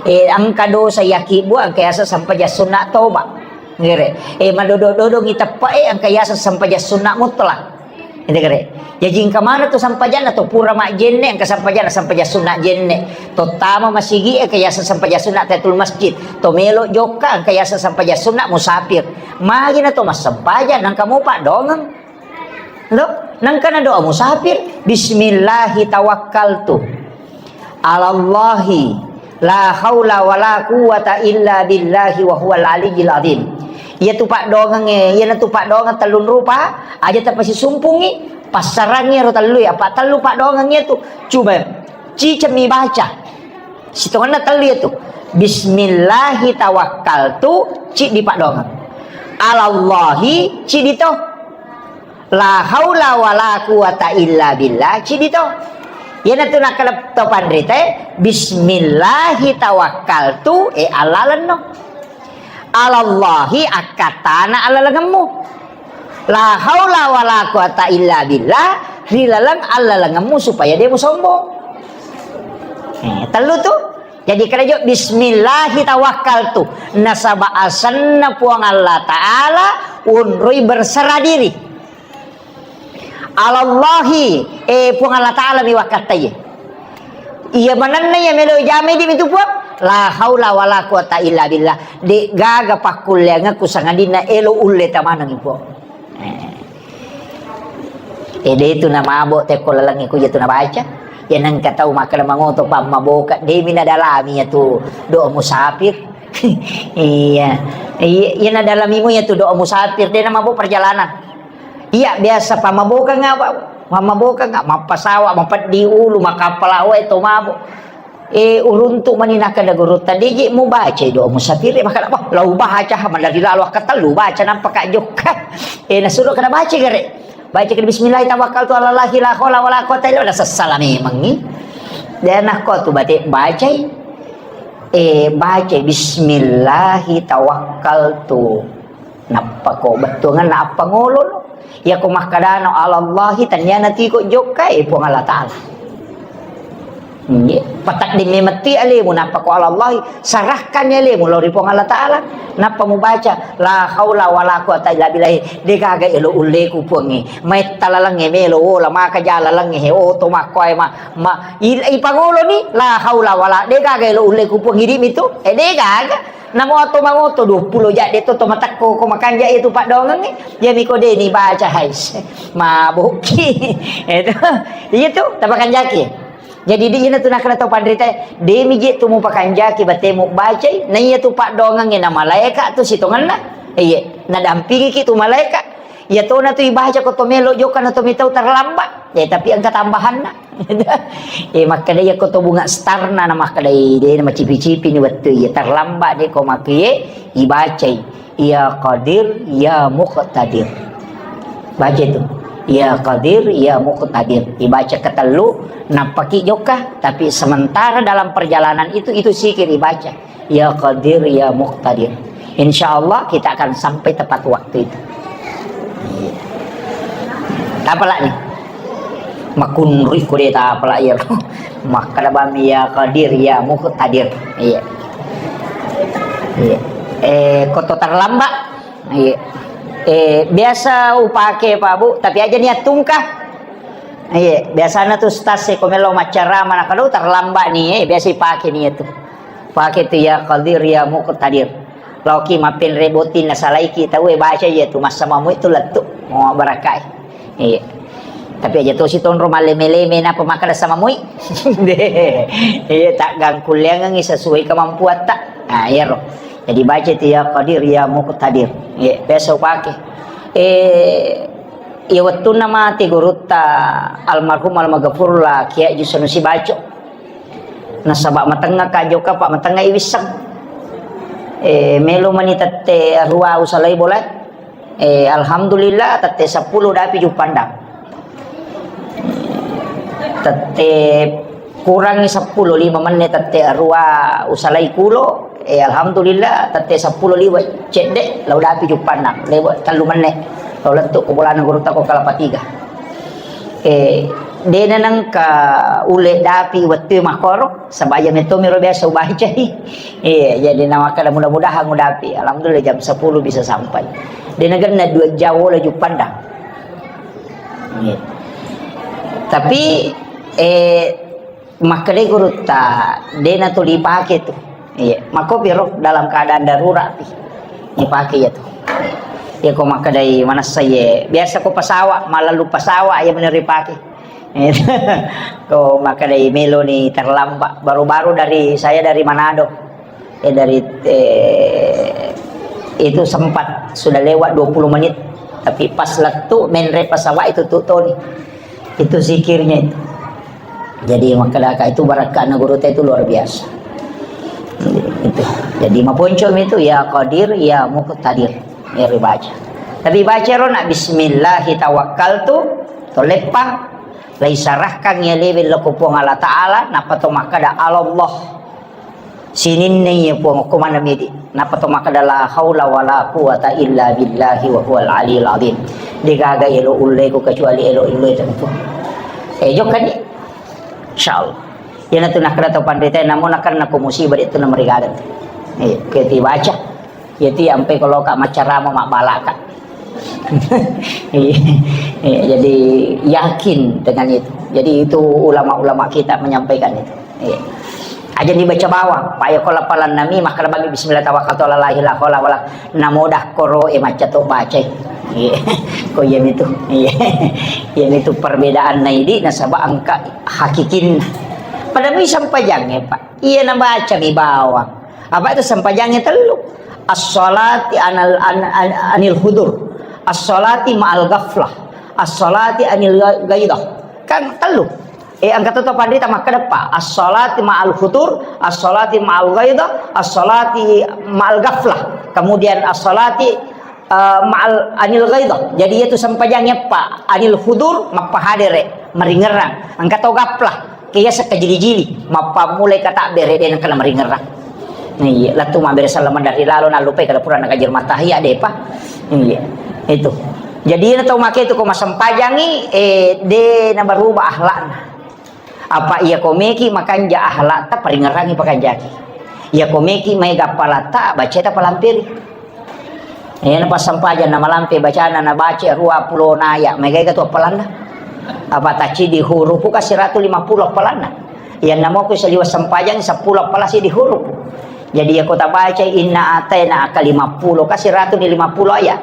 Eh, engka dosa yakibbua, engka yaseng sempajang sunna toba. Ngere. Eh, madodo-dodongngi teppe'e, engka yaseng sempajang sunna mutlak. Ede gare. Jaji engka maneng tu sempajanna tu pura majjenne, engka sempajanna sempajang sunna jenne. To tama masigi e, engka yaseng sempajang sunna tahiyatul masjid. To melo jokka, engka yaseng sempajang sunna musafir. Magi na to massempajang, nangka mo paddoangeng. Lo, nangka na doa musafir, "Bismillahi tawakkaltu alallahi la haula wala quwwata illa billahi wa huwal aliyyil azim." Iyatu paddoangengnge, iyanatu paddoangeng tellung rupa, aja tapasisumpungngi, passarangngi ero tellue, apa tellu paddoangeng iyatu. Coba, cicemmi baca. Sitongenna tellu iyatu. Bismillahi tawakkaltu, ciddi paddoangeng. Alallahi, ciddi to. La haula wala quwata illa billah, cidi to. Iyanatu nakkeda to panritae, "Bismillahi tawakkaltu," e, allalenno. "Alallahi," akkattana allalengemmu. "La haula wala quwata illa billah," ri laleng allalengemmu supaya de musombong. Eh, tellu tu. Jadi, kada jo, "Bismillahi tawakkaltu." Nasaba asenna Puang Allah Ta'ala, unroi berserah diri. "Alallahi," eh, Puang Allah Ta'ala mi wakkattaye. Iya manenna iya melo jamai di mitu Puang. "La haula wala quwata illa billah." De gaga pakkulleangekku sangadinna elo ulle tamanengi Puang. Eh. Eh, de tu namabo tekko lalengnge ku jatu nabaca. Ya nengka tau makkeda mangoto pammaboka, de mi nadalami ya tu doa musafir. Iya. Iya, iya nadalamimu ya tu doa musafir, de namabo perjalanan. Iya, biasa pammaboka nga, pammaboka nga, mappasawa, mapeddi ulu, makappala wae to mabo. Eh, uruntu mani nakkeda gurutta, "De je mubacai doa musafir." Makkeda, "Wah, lau baca, ha, malari lalo akkatellu baca, nampa ka jokka." Eh, nasuro kada baca gare. Baca ke, "Bismillah tawakkaltu ala Allahi la haula wala quwata illa billah." Sessala memengngi. Dan nakko tu bate bacai. Eh, bacai, "Bismillahi tawakkaltu." Nappa ko bettuangenna appangololo. Iya ko makkedano alallahi, tenniana tiko jokka, eh, Puang Allah Ta'ala. Nggih, pataddimme metti alemu, nappa ko alallahi, sarahkan alemu lao ri Puang Allah Ta'ala. Nappa mubaca, "La haula wala quwata illa billahi." De gaga elo ulleku Puangnge. Maitta lalengnge melo wola, maka ja lalengnge he, oto makkoe ma, ma, il-, ipangoloni, "La haula wala," de gaga elo ulleku Puang, idi mitu. Eh, de gaga. Namo to mangoto duappulo jadde to, to matekko ko makanja itu paddoangengnge. Iya miko de ni baca, hais. Mabokki. Itu. Iya tu, tapakanjaki. Jadi di ina tu nakkeda tau panrita, de mi je tu mupakanjaki batemu bacai, na iya tu paddoangengnge na malaeka tu sitongenna. Iya, nadampingiki tu malaeka. Iya tona tu ibaca ko to melo jokka na to mitau terlambat. Ya, tapi engka tambahanna. Eh, makkeda iya ko to bunga starna na makkeda, eh, de na macipi-cipi ni wettu iya terlambat de ko makkie ibacai, "Ya Qadir, ya Muqtadir." Baca itu. "Ya Qadir, ya Muqtadir." Ibaca ketellu, nappaki jokka, tapi sementara dalam perjalanan itu, itu sikir ibaca. "Ya Qadir, ya Muqtadir." Insya Allah kita akan sampai tepat waktu itu. Iya. Tapalak ni. Makunrui ko de tapalak ya. Makkeda bami, "Ya Qadir, ya Muqtadir." Iya. Iya. Eh, ko to terlambat. Iya. Eh, biasa upake Pak Bu, tapi aja niat tungkah. Iya, biasana tu stas ko melo maccarama na kalau terlambat ni, eh, biasa ipake ni tu. Pake tu, "Ya Qadir, ya Muqtadir." Laoki mappenre botting nasalaiki tauwe, baca iya tu, massamamu itu lettu. Mau barakai. Iya. Tapi aja tosi tonro maleme-leme napa makkeda samamui. Iya, tak gangkulleangengi sesuai kemampuatta. Nah, iyaro. Jadi baca itu, "Ya Qadir, ya Muqtadir." Iya, biasa upake. Eh, Iya wettunna mate gurutta almarhum almaghfurullah Kiai Haji Sanusi Baco. Nasaba matengnga ka jokka, Pak, matengnga i wisseng. Eh, melo mani tette arua usalai bola. Eh, alhamdulillah, tette seppulo dapi Juppandang. Tette kurangi seppulo, lima menne tette arua usalai kulo. Eh, alhamdulillah, tette seppulo liwe cedde, lao dapi Juppandang. Lewe tellu menne. Lao lettu ko bolana gurutta ko Kelapa Tiga. Eh, dena nengka ule dapi wettu makkoro, saba iya metto miro biasa ubacai. Iya, jadi na makkeda mudah-mudahan udapi. Alhamdulillah jam sepuluh bisa sampai. Dena genna dua jam wala Juppandang. Iya. Tapi, eh, makkedai gurutta, dena tuli pake tu. Iya, makkopi ro dalam keadaan darurat pi. Ipake iya tu. Iya ko makkedai manessa iye. Biasa ko pesawat, malalu pesawat iya bener ipake. Ko makkedai meloni terlambat, baru-baru dari, saya dari Manado. Eh, dari, eh, itu sempat sudah lewat dua puluh menit, tapi pas lettu menre pesawat itu tu toni. Itu zikirnya itu. Jadi makkedaka itu barakkana gurutta itu luar biasa. Itu. Jadi maponco itu ya Qadir, ya Muqtadir. Ya, ribaca. Tapi baca ro nak, "Bismillahi tawakkaltu," to leppang, lai sarahkan iya lewe lao ko Puang Allah Ta'ala, nappa to makkeda, "Allah." Sininna iya Puang, ko maneng midi. Nappa to makkeda, "La haula wala quwata illa billahi wa huwal aliyul azim." Degaga elo ulle ko kecuali elo ulle tentu. Eh, jokkani. Insyaallah. Iyanatu nakkeda tau panrita, namo nakenna ko musibah, de tu namarigaga. Eh, ke tibaca. Jadi, ampe kalau kak macarama, mabbalaka. Iya, iya, jadi yakin dengan itu. Jadi, itu ulama-ulama kita menyampaikan itu. Iya. Aja dibaca bawang, paya ko lapalan nami, makkeda bagi bismillah tawakkaltu ala la ilaha illa huwa, namoda koro e macca to baca. Iya. Ko iya itu. Iya. Iya itu perbedaan naidi nasaba engka hakikinna. Pada mi sampajangnge, Pak. Iya nabaca mi bawang. Apa itu sempajangnge tellu? As-salati anal, an-, an-, anil hudur. As-salati ma'al ghaflah. As-salati anil gha-, ghaidah. Kan tellu. Eh, engka to panrita makkeda pa. As-salati ma'al hudur, as-salati ma'al ghaidah, as-salati ma'al ghaflah. Kemudian as-salati eh, ma'al anil ghaidah. Jadi, iyatu sempajang eppa anil hudur, mappahadere, maringerrang. Engka to gaplah, ke iyaseng kajili-jili, mappammulai katabbere, de nengka maringerrang. Iya, lettu mabbere salama dari lalo, nallupai kada pura nagajir mattahiya, depa. Iya, itu. Jadi, iyana tau make itu ko masempajangi, eh, de nabarubah akhlakna. Apa iya ko meki makanja akhlakta, paringerangi pakanjaki. Iya ko meki maega appalatta, bacaita palampiri. Iyana passampajang na malampe bacana, na baca ruappulo naya, maega tu appalanna. Apa tacidi hurupu ka siratu lima puluh appalanna. Iya namo ku saliwa sempajang seppulo appala sidi hurupu. Jadi iya ko tabaca inna ataina ka lima puluh ka siratu ni lima puluh ayat.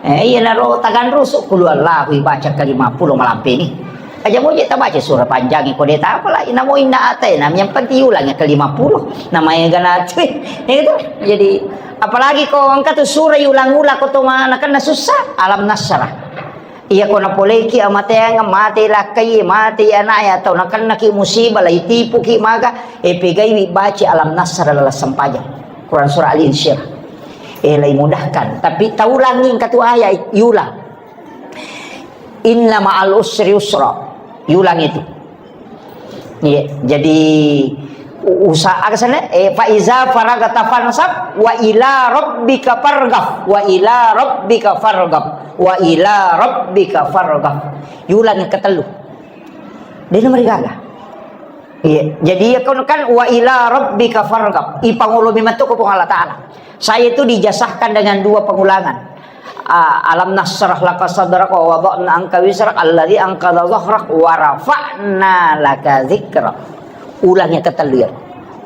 Eh, iyanaro taganrusu, qul huwallahu ibaca ke lima puluh malampeni. Aja moje tabaca surah panjang ko de tapala, inamo inna ataina, yang penting ulangi ke lima puluh. Namanya ganatui. Itu. Jadi, apalagi ko engka tu surah ulang-ulang ko to ma-, nakenna susah, Alam Nasrah. Iya ko napoleki amateang, mate lakkai, mate anaknya, atau nakennaki musibah, lai tipuki maka, eh, pegaiwi baca Alam Nasrah dalam sempajang. Quran surah Al-Insyirah. Eh, lai mudahkan. Tapi taulangi engka tu ayat, iulang. Inna ma'al usri yusra. Iulang itu. Iya, jadi u-, usa-, aga sana? Eh, fa iza faragta fansab wa ila rabbika farghab, wa ila rabbika farghab, wa ila rabbika farghab. Iulang yang ketellu. De namarigaga. Iya, jadi iya kan, kan, "Wa ila rabbika farghab." Ipangolomi matu ko Puang Allah Ta'ala. Saya itu dijazahkan dengan dua pengulangan. Ah, "Alam nasyrah laka sadrak wa wada'na anka wizrak alladzi anqadha dhahrak wa rafa'na laka dzikrak." Ulang yang ketellu ya.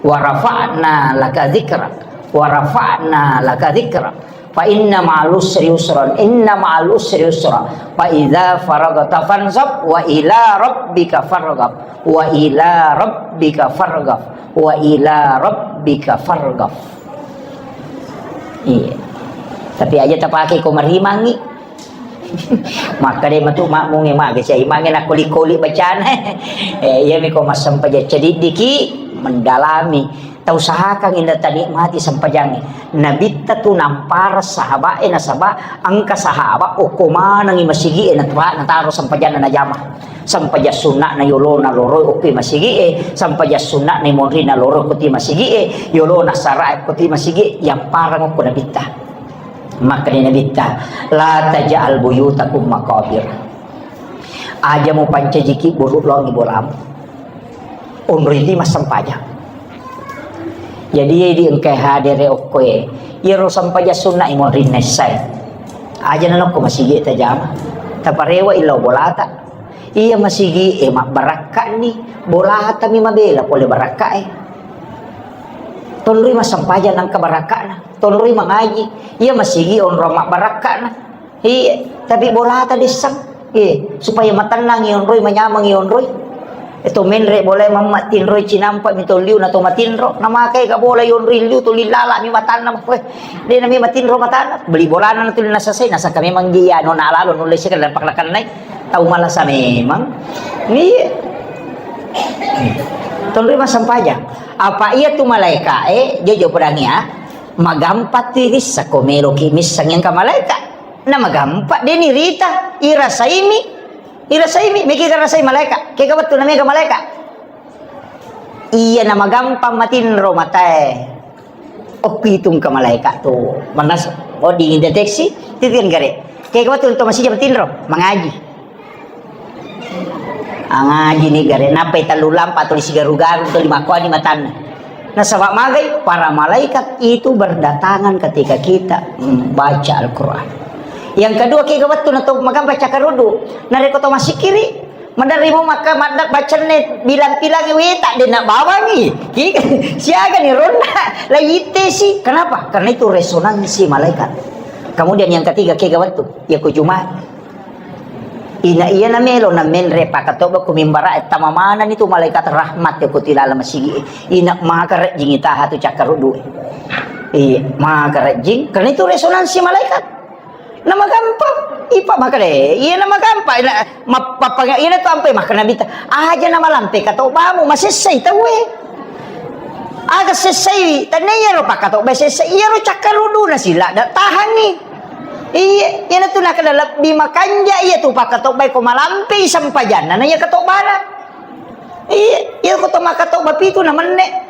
"Wa rafa'na laka dzikrak. Wa rafa'na laka dzikrak." Fa inna ma'al usri yusran, inna ma'al usri yusra. Fa idza faragta fansab, wa ila rabbika farghab, wa ila rabbika farghab, wa ila rabbika farghab. Iya. Tapi aja tapake ko marimangi. Makkeda matu makmungnge, mage sia imangnge nakoli-koli bacana. Eh, iyami ko massempajang cediddiki, mendalami. Tausahakan inna tanikmati sempajangnge. Nabitta tu namparang sahaba'e, nasaba engka sahabat okko manengi masigi'e natu-, nataro sempajanna najama. Sempajang sunna'na yolona loroi okko masigi'e, sempajang sunna'na monrinna loroi okko masigi'e, yolona sara'e okko masigi'e, yamparang okko Nabitta. Makkeda Nabitta, "La taj'al buyutakum maqabir." Aja mupancajiki buru' laongngi bolamu. Onroi ti massempajang. Jadi, idi engkai hadere okkoe, iyaro sempajang sunna i monrinna issae. Aja nanokko masigi tajama. Taparewa illau bolata. Iya masigi e mabbarakka'ni, bolata mi mabela pole barakka e. Tonroi massempajang nangka barakka'na. Tonroi mangaji. Iya masigi onrong mabbarakka'na. Iya, tapi bolata dessang. Iya, supaya matennang ionroi, manyameng ionroi. Eto menre bola mamma tinroi cinampa mi to liu na to matinro. Namakai ka bola ionroi liu to lilala mi matanna. Weh, de nami matinro matanna. Beli bolana na tuli nasasai, nasaka memang dia nona lalo nulle sika dan paklakan nai. Tau malasa memang. Iya. Tonroi massempajang. Apa iya tu malaika e, jojo pedangi ya. Magampa tu irissa ko meloki missang engka malaika. Na magampa, deni rita, irasaimi, irasaimi, meki garasai malaika. Kega wettu na mega malaika. Iya na magampa matinro matae. Oh, pitung ke malaika tu. Manas, oh, dideteksi, titian gare. Kega wettu to masija matinro, mangaji. Angaji ni gare, nappai tellu lampa tuli sigaru-garu tuli makkuani matanna. Nasaba magai, para malaikat itu berdatangan ketika kita membaca Al-Quran. Yang kedua, kega wettu na to magampa cakkaruddu. Narekko to masikiri, maderri mo maka madda bacenne bilang-bilangi weta dena bawangi. Ki, siaga ni ronna la ittesi. Kenapa? Karena itu resonansi malaikat. Kemudian yang ketiga, kega wettu, ya ku Jumat. Ina iya na melo na menre pakatobba ku mimbara e, tama manani tu malaikat rahmat ya ku tilala masigi e. Ina maka rejjing itaha tu cakkaruddu e. Iya, maka rejjing. Karena itu resonansi malaikat. Na magampa, ipa maka de. Iya na magampa, ina, ma-, pappaga-, ina tu ampe maka Nabitta. Aja na malampe katobbamu, masessai tauwe. Aga sessai, tania iyaro pakatobba sessai, iyaro cakkaruddu na sila da tahangi. Iya, iyana tu nakada lebbi makanja iya tu pakatobbai ko malampe i sempajanna na iya katobbana. Iya, iya ko to makatobba pitu na menne.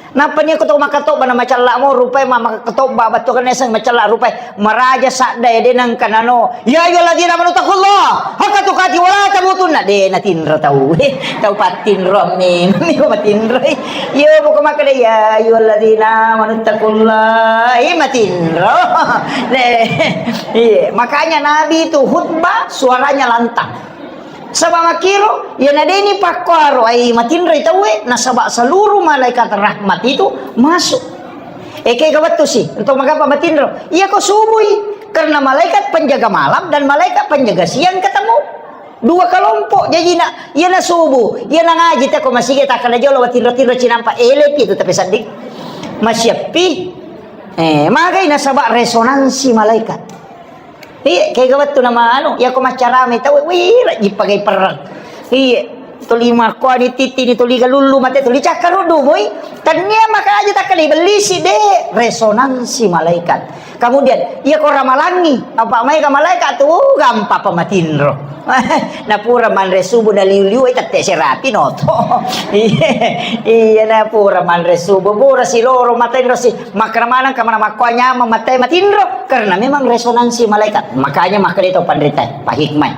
Nappa nia ko to makatobba na macalla mo rupai ma-, makatobba battu kan eseng macalla rupai. Maraja sadda e de nengka nano. Ya ayyuhalladzina amanu taqullaha haqqa tuqatih wa la tamutunna. De natinro tau. Tau pattinro memang iko matinro. Iya buka makkeda ya ayyuhalladzina amanu taqullaha. Iya matinro. De. Iya, makanya Nabi itu khutbah suaranya lantang. Saba makkiro, iya na deni pakkuaro ai matinroi tauwe, nasaba seluruh malaikat rahmat itu masuk. Eke ga wettu si, untuk magapa matinro? Iya ko subui, karena malaikat penjaga malam dan malaikat penjaga siang ketemu. Dua kelompok jajina, iya na subuh, iya na ngaji tako masigi takkala jolo matinro-tinro cinampa elepi itu tapi seddi. Masiappi, eh, magai nasaba resonansi malaikat. Iya, kega wettu nama anu, iya ko maccarame tau, wih, rajji pagai perrang. Iya, tuli makkuani titi ni tuli galullu mate tuli cakkaruddu mui. Tania maka aja takkali bellisi de, resonansi malaikat. Kemudian, iya ko ramalangi, apa mai ka malaikat tu, uh, gampang apa matinro. Na pura manre subuh na liu-liu, eh, tette serapi noto. Iya, iya, na pura manre subuh, pura siloro matinro si. Makkeda maneng ka mana makko nyameng mattai matinro, karena memang resonansi malaikat. Makanya makkeda to panrita, Pak Hikmah.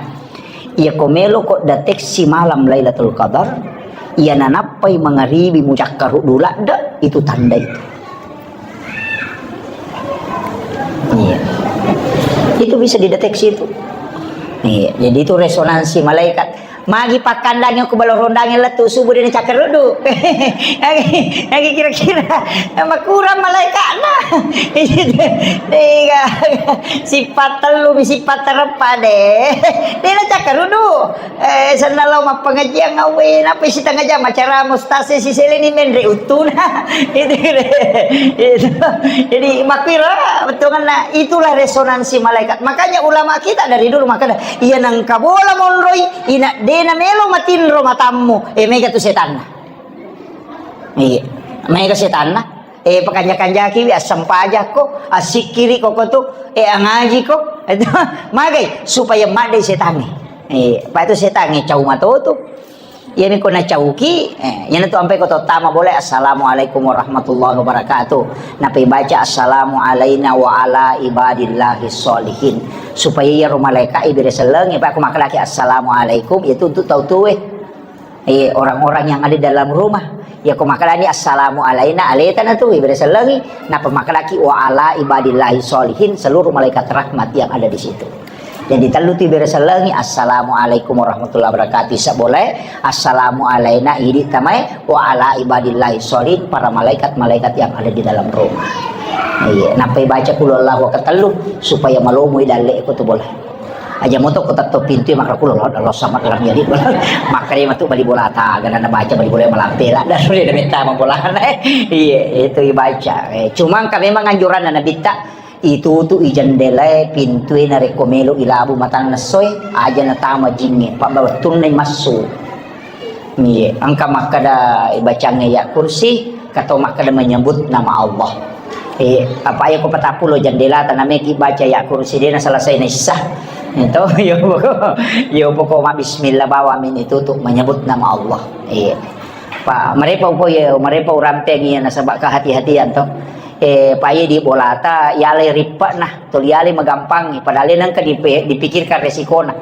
Iya ko melo ko deteksi malam Lailatul Qadar, iya nanappai mangaribi mucakkaruddu ladde, itu tanda itu. Iya. Itu bisa dideteksi itu. Iya, jadi itu resonansi malaikat. Magi pakkandangi ko balo rondangi lettu subuh dena cakkaruddu. Agi, agi kira-kira makurang malaikatna. Tiga, sifat tellu, sifat terempat de. Dena cakkaruddu. Eh, senna lao mappengajian awe, napa sitengah jam acara mustase si seleni menre uttuna. Itu, itu. Jadi makkiro Tongenna, itulah resonansi malaikat. Makanya ulama kita dari dulu makanya, iya nengka bola monroi, ina dena melo matinro matammu, eh, mega tu setanna. Iya, mega setanna. Eh, pakanja-kanjaki wi, assampajakko, assikkiriko ko tu, eh, angajiko. Magai, supaya maddai setangnge. Eh, pa itu setangnge cau matotu. Iyami ko nacauki, eh, iyana tu ampai ko tottama boleh, "Assalamualaikum warahmatullahi wabarakatuh." Napai baca, "Assalamu alaina wa ala ibadillahi sholihin." Supaya iyaro malaikat ibere sellengi, pa ko makkedaki, "Assalamualaikum," itu untuk tau tuwe. Eh, orang-orang yang ada di dalam rumah. Ya ko makkedani, "Assalamu alaina," aleta na tu ibere sellengi, napa makkedaki, "Wa ala ibadillahi sholihin," seluruh malaikat rahmat yang ada di situ. Jadi tellu tu ibere sellengi, "Assalamualaikum warahmatullahi wabarakatuh." Isa boleh, "Assalamu alaina," idi tamai, "Wa ala ibadillahi sholihin," para malaikat-malaikat yang ada di dalam rumah. Iya, nappai baca kulhu Allahu ketellu supaya malomoi dalle ko tu boleh. Aja moto ko tetto pintu maka kulhu Allah sama dalam jadi. Makanya matu bali bola ta, gana na baca bali bola malampe lah, dan sudah metta bola. Iya, itu dibaca. Eh, cuma engka memang anjuran Nabi ta Itutu'i jendelae, pintue narekko melo ilabu matanna essoe, aja natama jingnge, pabba wettunna massu. Iye, engka makkeda ibacangnge ya kursi, kato makkeda menyebut nama Allah. Eh, apa ya ko patappulo jendela tanameki baca ya kursi, dena selesai na sisa. Itu, yo pokok, yo pokok ma bismillah bawa min itu tuh menyebut nama Allah. Iya. Pa, marepa upo ye, marepa urampengi ya nasaba kehati-hatian to. Eh, pa ye di bolata, yale rippa'na, tuli yale magampangi, padahal nengka dipe-, dipikirkan resikona.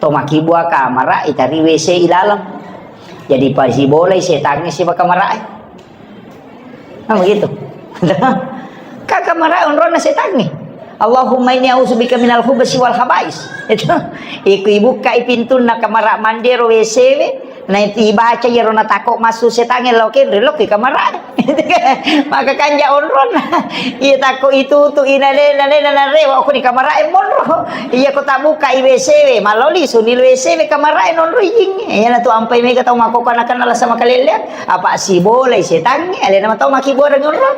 To makibua kamara, itari W C ilaleng. Jadi pa sibolai setangnge sipa kamara. Nah, begitu. Ka kamara onrona setangnge. "Allahumma inni a'udzubika minal khubsi wal khabais." Itu. Iku ibukkai pintunna kamara mandero W C we, na ibaca iyaro natakko massu setangnge lao kenre lokki kamara. Maka kanja onronna. Iya takko itutu ina lena lena narewa ko ni kamara e monro. Iya ko tabuka i W C we, maloli sunil W C we kamara e nonro ijing. Iya na tu ampai mega tau makoko anak-anak lasa makalelean. Apa sibolai setangnge, alena matau makibuareng onro.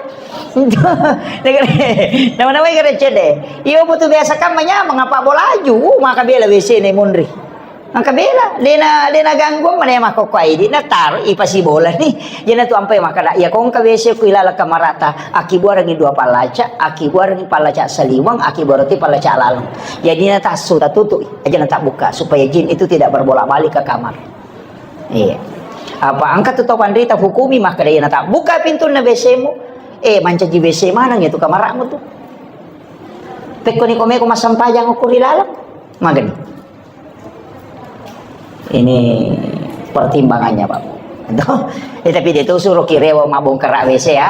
Nama-nama gara cede. Iyo butuh biasa kan manyamang apa bolaju, uh, maka bela W C ne munri. Maka bela, dena, dena ganggu mana makkokko aidi, na taro ipasibola ni. Jena tu ampai maka da, iya kongka W C ku ilala kamarata, akibuarangi dua palaca, akibuarangi palaca saliwang, akibuarati palaca laleng. Jadi na tasu tatutu, aja na tabuka supaya jin itu tidak berbolak-balik ke kamar. Iya. Apa angkat tu tau panrita hukumi maka daya nata buka pintunna W C-mu. Eh, mancaji W C maneng itu kamara'mu tu. Pekko ni komeko massempajang ukur di laleng. Magani. Ini pertimbangannya, Pak. Tuh. Eh, tapi dia tuh suruh ki rewa mabongkara W C ya.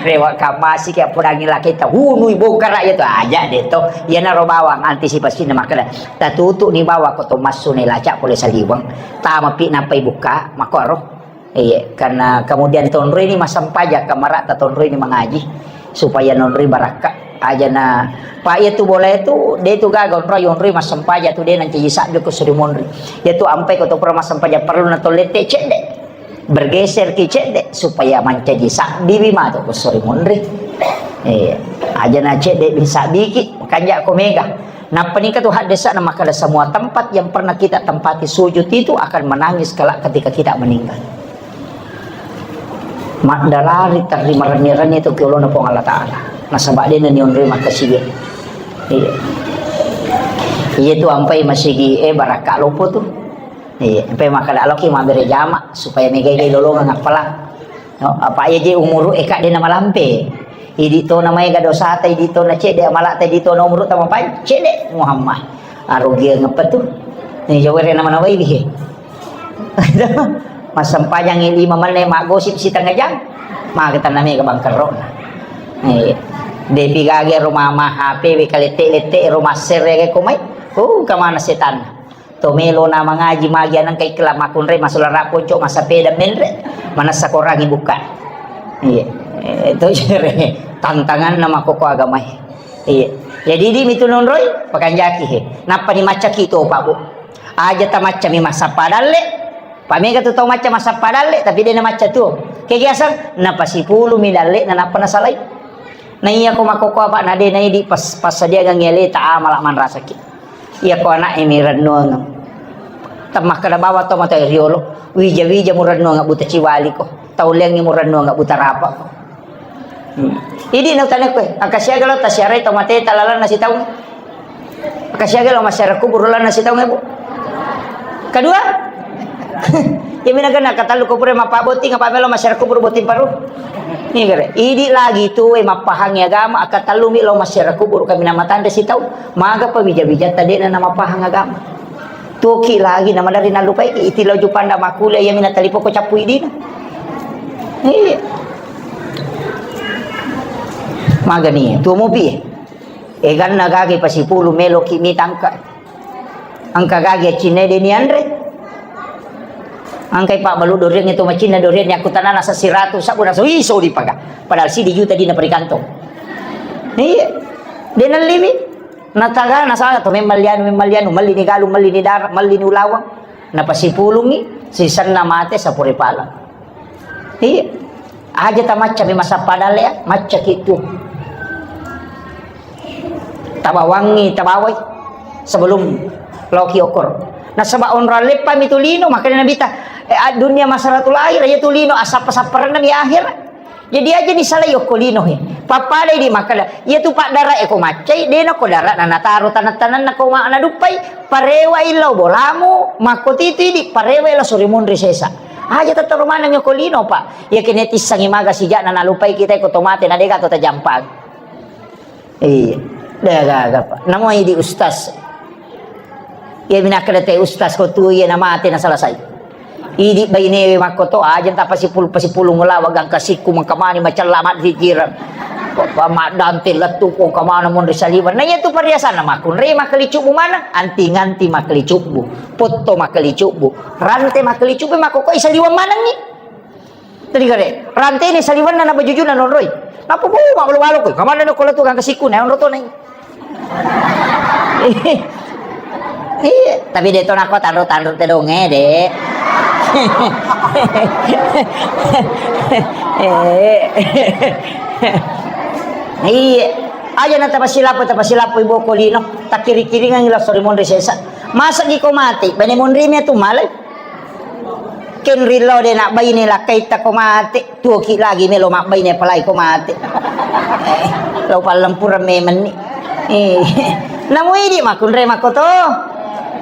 Rewa kamasi ki apudangi laki ta hunui bongkara ya tu aja deh tuh. Iya naro bawang antisipasi na makkeda. Tatutu ni bawang ko to massu ne laca pole saliweng. Tamapi nappai buka, makkoro. Iya, karena kemudian tonroi ni massempajang, kamara ta tonroi ni mangaji, supaya nonroi barakka. Aja na, pa iya tu bola itu, de tu gaga onroi, onroi massempajang tu de nancaji sabbi ko suri monri. Iya tu ampai ko to pura massempajang perlu na tollette cedde. Bergeser ki cedde, supaya mancaji sabbi wi mato ko suri monri. Iya, aja na cedde bin sabbi ki, makanja ko mega. Nappa nengka tu haddesa'na makkeda, semua tempat yang pernah kita tempati sujud itu akan menangis kelak ketika kita meninggal. Maddarari terri marenni-renni tu ki olona Puang Allah Ta'ala. Nasaba dena nionroi makkasiwiang. Iya. Iya tu ampai masigi, eh, barakka lopo tu. Iya, ampai makkeda loki mabbere jama supaya megai-gai lolongeng appalang. No, apa iya je umuru eka dena malampe. Idi tona maega dosata, idi tona cedde amalata, idi tona umuru tamapan cedde Muhammad. Arugiang apa tu? Ni jawere nama nawai bihe. Massempajang lima menit, maggosip setengah jam. Maka taname ke bangkerro. Eh, depi gage rumah mah H P we kalette-lette rumah sere ke komai. Oh, kemana setan? To melo na mangaji magi anengka ikla makkunrai masulara ponco masapeda menre manessa korangi buka. Iya. Eh, to jere tantangan nama koko agamai. Iya. Jadi di mitu nonroi pakanjaki he. Nappa ni maccaki to Pak Bu. Aja ta macca mi masappa dalle. Pamega tu tau macca masappa dalle tapi dena macca tu. Kegiasan napasipulu mi dalle na nappa nasalai. Na iya ko makkokkoe, Pak, na de na idi pas-, passadiangengngi aleta amala manrasaki. Iya ko ana'e mi rennuangeng. Temmakkeda bawang to mata riolo, wija-wija murennuang buta ciwali ko. Tauliangngi murennuang buta rapa ko. Hmm. Idi na utane koe, engka siaga lo tasiarai to mate talalanna sitaung. Engka siaga lo masyarakat kubur lanna sitaung, Bu. Kedua, iya mina kena katallu ko pura mappabbotting apa melo masyarakat kubur botting paru. Ini kere, idi lagi tu we mappahang agama, engka tellu mi lo masyarakat kubur kami nama tanda sitaung. Maga pa wija-wija tadena na mappahang agama. Tuoki lagi na madari nallupaiki, iti lo jupanda makkuliah, iya mina talipo ko cappu idina. Iya. Magani, tuo mopi. Eganna gage pasipulu meloki mitangka. Engka gage accinna de nianre. Engkai pabbalu doriang itu macinna doriang ni aku tanana sasiratu sabu naso iso dipaga. Padahal sidi juta dina perikantong. Iya. De nalliwi. Nataga, nasaga to, memmallianu, memmallianu, melli ni galu, melli ni dara, melli ni ulawang. Napasipulungi, sisenna mate sapure pala. Iya. Aja tamacca mi masappa dalle ya, macca ki tu. Tabawangi, tabawai sebelum loki okor. Nasaba onrang leppa mi tu lino, makanya Nabi ta, eh, dunia masaratul akhir, ya tu lino, asappa-sapparenna mi akhir. Jadi aja ni salai okko lino he. Pappada idi makkeda, iya tu paddara e ko maccai, dena ko dara na nataro tanang-tanang na ko ma-, naduppai, parewa illau bolamu, makko titu idi, parewa ila suri munri sesa. Aja tattaro maneng ko lino, Pak. Iya kene tissangi maga sijak na nalupai kita ko tomate na dega to tajampang. Iya. Dega gaga, Pak. Namo idi ustaz. Iya, mi nakkeda te ustaz ko tu, iya, namate na selesai. Idi bainewe makko to, aja tapasipul-, pasipulung lawa gangka sikku mengkamani macella maddikiran. Maddante lettu ko kamana monri saliwan. Nah, iya tu perhiasan na makkunre makkelicubbu mana? Anti-nganti makkelicubbu, potto makkelicubbu, rante makkelicubbu, makko ko isaliwan manengi. Tadi kare, ranteni saliwenna na bajujuna nonroi. Napa bu, malu-malu koi. Kamana no kola tukang kasiku na onro tonai. Iya, tapi de to nako tanro-tanro te donge, de. Eh. Iya. Aja na tapasilapo, tapasilapo ibu kolino. Takiri-kiringan ila sori monri sesa. Masa gi ko mati, bene monri mi tu malai. Kenri lo de nak baine lakkai ta ko mate. Tuoki lagi melo mabbaine palai ko mate. Eh, lo pallempureng memenni. Eh, namu idi makkunre makko to.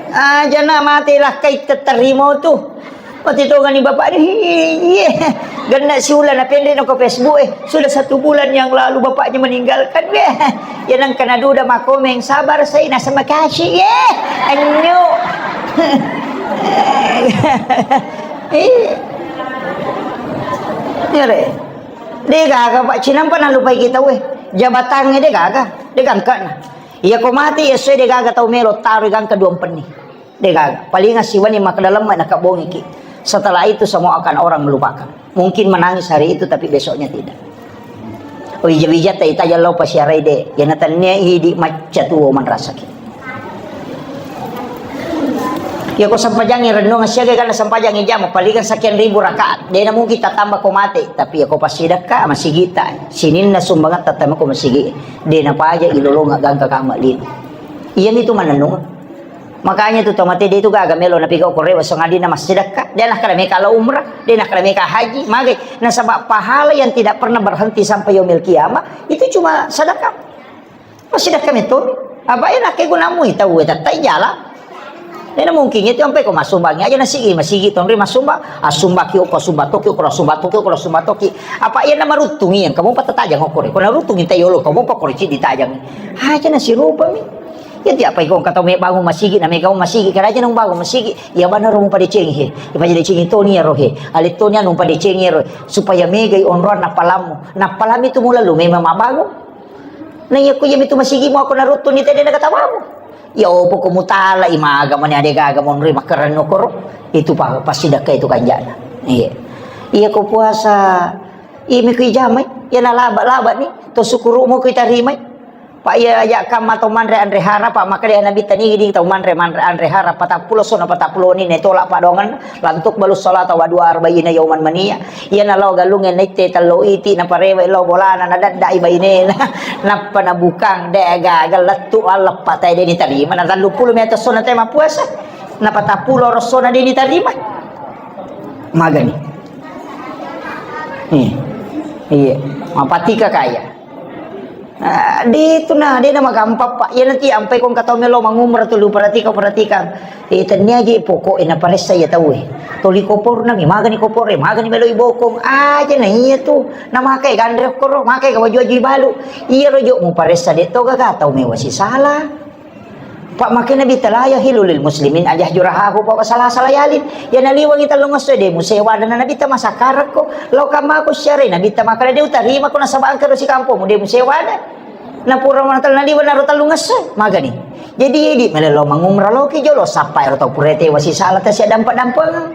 Aja na mate lakkai tetterimo tu. Mati tongani bapak ni. Iye. Genna siula na pendre no ko Facebook eh. Sudah satu bulan yang lalu bapaknya meninggalkan. Ya nang kena duda makomeng sabar saya nasa makasih ya. Anyo. Eh. Iyare. De gaga, Pak, cinampa nalupai kita, weh. Jabatangnge de gaga, de gangkana. Iya ko mati, iya sesuai de gaga tau melo taro gangka dua penni. De gaga. Palingan siwani maka dalam na kabongiki. Setelah itu semua akan orang melupakan. Mungkin menangis hari itu, tapi besoknya tidak. Oh, ija-wija ta ita jallo pasiarai de. Yana tannia idi macca tuo manrasaki. Ya ko sempajangi renungan siaga kan sempajangi jam palingan sekian ribu rakaat. Dena mungkin tatamba ko mate, tapi ya ko pasidakka masigita. Sininna sumbangan tatamba ko masigi. Dena paja ilolonga gangka kama lino. Iya itu manenung. Makanya tu tomate de itu gaga melo napiga ko rewa songadina massidakka. Dena kada meka la umrah, dena kada meka haji, magai. Nasaba pahala yang tidak pernah berhenti sampai yaumil kiamah itu cuma sedekah. Massidakka metto. Apa enak ke gunamu tau e tattai jala. Ena mungkin itu sampai ko masumbangi aja nasigi, masigi tonri masumba, asumba ki ko asumba toki ko asumba toki ko asumba toki. Apa iya na maruttungi yang kamu pata tajang okore. Ko naruttungi tai yolo kamu pa kore cidi tajang. Aja nasirupa mi. Ya tiap pai ko kata me bangun masigi na me kamu masigi karaja nang bangun masigi. Ya bana romo pada cengi he. Ya pada cengi toni ya rohe. Ale toni anu pada cengi ya rohe. Supaya megai onroan napalamu. Napalami tu mula lu memang mabangun. Na iya ko iya mitu masigimu ako naruttu ni tede na katawamu. Ya opo ko mutala imaga mani ade gaga monri makkarenno koro. Itu pa-, pasti dakka itu kanjana. Iya. Iya ko puasa, iya mi ku ijamai, iya na laba-laba ni, to sukuru mo ku itarimai. Pa iya aja kamma tau manre anre hara, pa makkeda Nabitta, nigi ding tau manre, manre anre hara patappulo sona patappulo ni ne tolak padongan, lantuk balus salata wa dua arba'ina yauman mania. Iya na lao galungnge naitte tello iti, na parewe lao bolana, na daddai bainena. Nappa nabukang, de gaga lettu alleppa te de nitarima, na telluppulo mi atas sona te mappuasa. Na patappulo rossona de nitarima. Magani. Iya. Iya. Mapatika kaya. Ah, de tu na, de na magampang, Pak. Iya nanti ampai kong katau melo mangumrah tu lu perhatika-, perhatikang. Eh, tennia je pokok e na paressa ya tau e. Toli koporna mi, magani kopor e, magani melo ibokong. Aja na iya tu. Na makai gandre koro, makai ka waju-waju ibalu. Iya rojo mu paressa de to gaga tau mewa sisala. Pak, makkeda Nabitta, "La yahillu lil muslimin an yahjura akhahu fawqa salasati layalin." Iya naliwengi tellung esso, de musewa ada na Nabitta masakkarakko. Lao kammako syare Nabitta makkeda, de utarima ko nasaba engka ro sikampongmu, de musewa ada. Na pura manatala naliweng naro tellung esso, magani. Jadi, idi, melelo mangumrah loki jolo, sappa ero tau pura tewa sisala tasi dampa-dampengeng.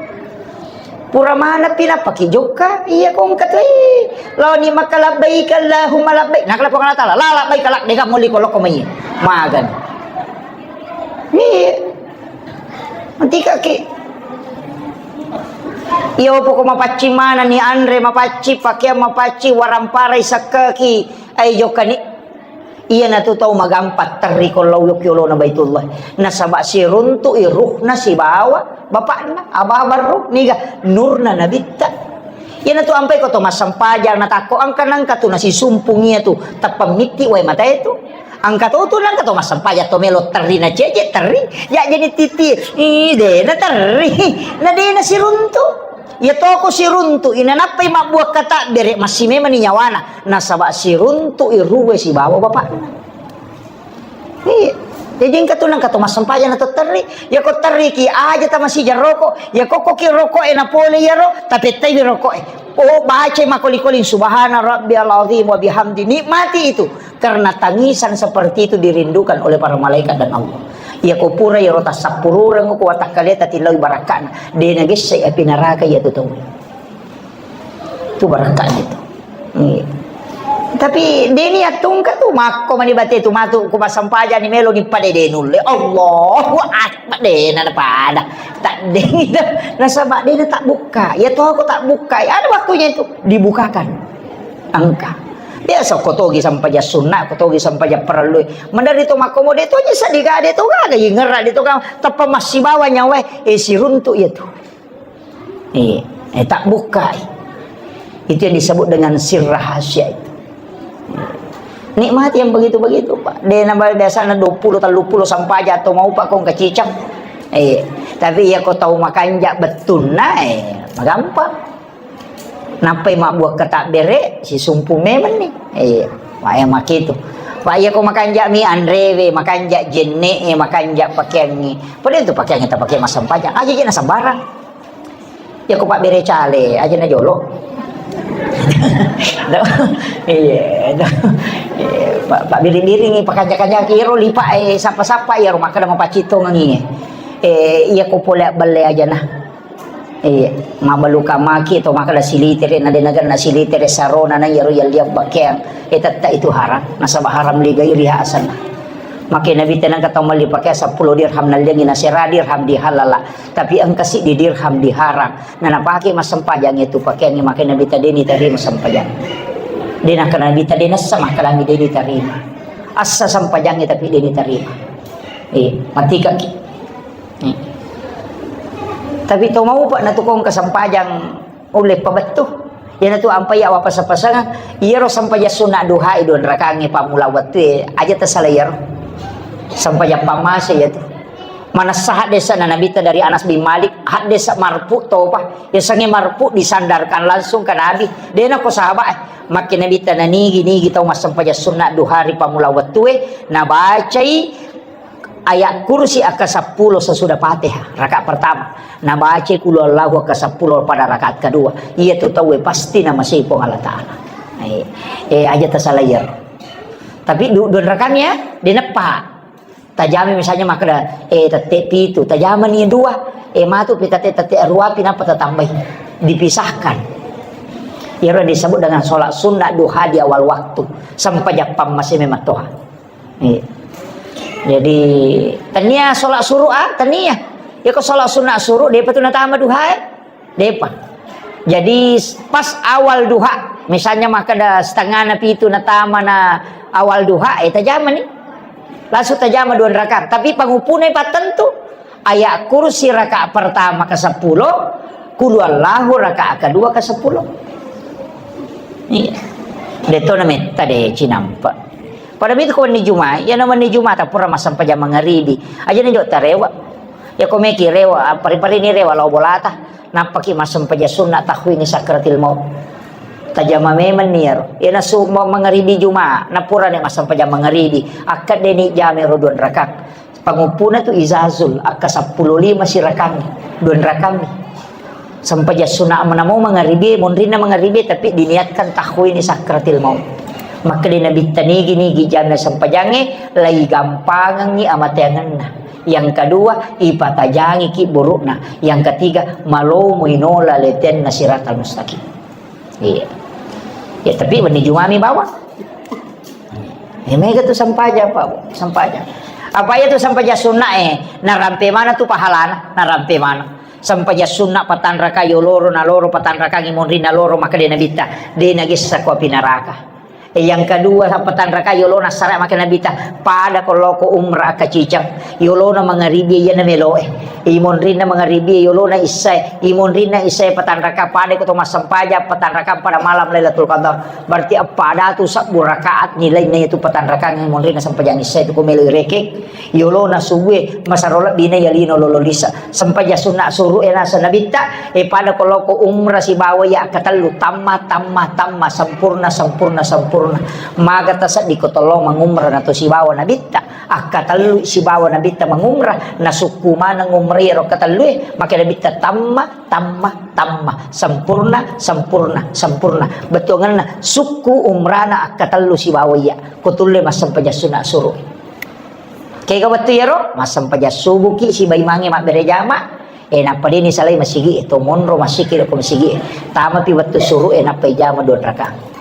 Pura manappi nappaki jokka, iya ko engka tu, eh, laoni maka labbaik Allahumma labbaik. Nakala Puang Allah Taala, la labbaik, la, dega moli ko lokko mai. Magan. Iya. Nanti kaki. Iya, poko mapaccing manani anre, mapaccing pakeang, mapaccing waramparai sakkaki. Ai jokkani. Iyanatu tau magampang terri ko lao yokki olona Baitullah. Nasaba siruntu'i ruhna sibawa bapakna, ababa ruh, niga nurna Nabitta. Iyanatu ampai ko to massempajang natakko engka nangka tu nasisumpung iyatu, tappa mitti wae matae tu. Engka to tu nangka to massempajang to melo terri na cece terri, ya jadi titi, ih, dena terri, na dena siruntu. Iya toko siruntu'i, nanappai mabbuang katabbere, massimemani nyawana, nasaba siruntu'i ruwe sibawa bapakna. Iya. Jadi engka tu nangka to massempajang na to terri, ya ko terriki aja tamasija roko, ya kokkoki roko e napole iyaro, tapettaiwi roko e. Oh, baca makoli-koli subhana rabbiyal azim wa bihamdi, nikmati itu. Karena tangisan seperti itu dirindukan oleh para malaikat dan Allah. Iya ko pura iyaro tassappurureng ko watakkaleta tillaui barakka'na. De nagessai api naraka iya tu tau. Tu barakka'na itu. Iya. Tapi deni attungka tu makko mani bate tu matu ko massempajang ni melo ni pada de nulle. Allahu Akbar, de na pada. Tak de itu. Nasaba de na tak buka. Ya to ko tak buka. Ada waktunya itu dibukakan. Engka. Biasa ko togi sampajang sunna, ko togi sampajang parellu. Mandari to makkomo de to ji seddi ga de to gaga ingerra de to ga tappa massibawa nyawa e siruntu iya tu. Eh, eh tak bukai. Itu yang disebut dengan sir rahasia itu. Nikmati yang begitu-begitu, Pak. De na biasana dua puluh, tiga puluh sampajang atau mau Pak kong kacicang. Eh, tapi ya ko tau makanja bettunna, eh, magampang. Nappai mabbuang katabbere, sisumpu memenni. Iya, wae makitu. Wa iya ko makanja mi anrewe, makanja jenne e, makanja pakeangngi. Pada itu pakeangngi tapake massempajang. Aja je na sembarang. Ya ko pabbere cale, aja na jolo. Iya, iya. Pak, pak biring-biring pakanja-kanja kiro lipa e sapa-sapa ya rumah kada mau pacitongengi. Eh, iya ko pole balle aja nah. Iya, mabbalu kamaki to makkeda silitere na de nagenna silitere sarona na iyaro yalliang pakeang. E tetta itu haram, nasaba haram li gairi hasanna. Make Nabi tenang kata mali pakeang seppulo dirham nalliangi nasera dirham dihalala. Tapi engka siddi dirham diharam. Na napake massempajang itu pakeangi make Nabi tadeni tarima sempajang. De nakkeda Nabi tadena sa makkalami deni tarima. Assa sempajangi tapi deni tarima. Eh, matikaki. Hmm. Tapi to maupa natukong kasempajang ulle pabettu. Iyanatu ampai awa pasa-pasangeng, iyaro sempajang sunna duha e dua rakangnge pammula wettue, aja tasala iyaro. Sempajang pammase iyatu. Manessa haddesa na Nabitta dari Anas bin Malik, haddesa marfu topa. Yasengnge marfu disandarkan langsung ke Nabi. Dena ko sahabat, eh, makke Nabitta nanigi-nigi tau massempajang sunna duha ri pammula wettue, nabacai Ayat kursi akka seppulo sesudah Fatihah, rakaat pertama. Nabaca qul huwallahu akka seppulo pada rakaat kedua. Iya tu tauwe pasti namasei Puang Allah Ta'ala. Eh, eh, aja tasalayar. Tapi du-, dua rakaat ya, dineppa. Tajami misalnya makkeda, eh, tette pitu, tajamani dua, eh, matu pi tette, tette rua pi napa tatambahi. Dipisahkan. Iyaro disebut dengan sholat sunnah duha di awal waktu. Sempajang pammase memang toha. Iya. Jadi, tania sholat suruh, ah, tania. Ya, ko sholat sunat suruh, depa tu natama duha, eh. Depa. Jadi, pas awal duha, misalnya makkeda setengah na pitu natama na awal duha, eh, tajama ni. Langsung tajama dua rakaat. Tapi panguppuna pattentu, ayat kursi rakaat pertama ke sepuluh, qul huwallahu rakaat kedua ke sepuluh. Iya. Deto na metta de cinampa. Pada mitu ko wenni Juma, ya na wenni Juma ta pura massempajang mangaribi. Aja ni jok tarewa. Ya ko meki rewa, pari-pari ni rewa lao bolata. Nappaki massempajang sunna takhwini sakratil maut. Tajama memang ni ero. Ya na su ma-, mangaribi Juma, na pura ni massempajang mangaribi. Akkedde ni jame ro dua rakaat. Panguppuna tu izazul, akka seppulo lima sirakangngi, dua rakaatmi. Sempajang sunna menamo mangaribi, monrinna mangaribi, tapi diniatkan takhwini sakratil maut. Makkeda Nabitta nigi-nigi jame sempajangnge, lai gampangengngi amateangenna. Yang kedua, ipatajangi ki burukna. Yang ketiga, malomo inola letenna siratal mustaqim. Iya. Ya, tapi wenni Jumami bawang. Eh, mega tu sempajang, Pak, Bu. Sempajang. Apa iya tu sempajang sunna, eh, narampe mana tu pahalana, narampe mana. Sempajang sunna patanraka yoloro, naloro patanraka ngimonri naloro, maka de Nabitta, de nagessa ko api neraka. Eh, yang kedua, patanraka yolona sara maka Nabitta, pada ko loko umrah kacicang. Yolona mangaribi iya na meloe. Imonrinna mangaribi yolona issae. Imonrinna issae patanraka pada ko to massempajang patanraka pada malam Lailatul Qadar. Berarti eppa datu sabbu rakaat nilainna itu patanrakang monrinna sempajang issae tu ko melo irekeng. Yolona subue masaro lebbina yalino lolo lisa. Sempajang sunna suruh e nasa Nabitta, e pada ko loko umrah sibawa ya katellu tamma, tamma, tamma, sempurna, sempurna, sempurna. Maga taseddi ko tollo mangumrah na to sibawa Nabitta. Akkatellu sibawa Nabitta mangumrah, nasukku maneng umrah ero katellue, maka Nabitta tamma, tamma, tamma, sempurna, sempurna, sempurna. Bettuangenna sukku umrana akkatellu sibawa iya, ko tulle massempajang sunna suruh. Kega wettu iyaro, massempajang subuki siba imangnge mabbere jama, e nappa deni salai masigi e, to monro masiki ko masigi e. Tamapi wettu suruh e nappa ijama dua rakaat.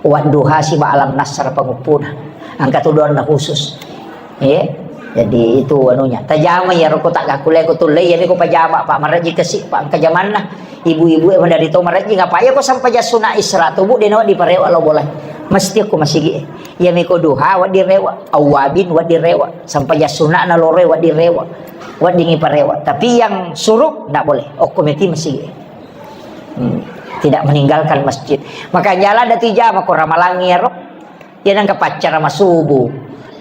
Wadduha siba alam nasr panguppuna. Engka tu doanna khusus. Eh, jadi itu anunya. Tajama iyaro ko tak gakkule ko tulle, iya ko pajama, Pak, marejji kasi, Pak, engka jamanna. Ibu-ibu e madari to marejji, ngapa iya ko sempajang sunna isra to, Bu, dena diparewa lo bola. Mesti ko masigi e. Iya meko duha, wedding rewa. Awwabin, wedding rewa. Sempajang sunna na loro, wedding rewa. Wedding iparewa. Tapi yang suruh, ndak boleh. Okko meti masigi. Hmm. Tidak meninggalkan masjid. Maka jalan datu ijama ko ramalangi ero. Iya nangka paccara masubu.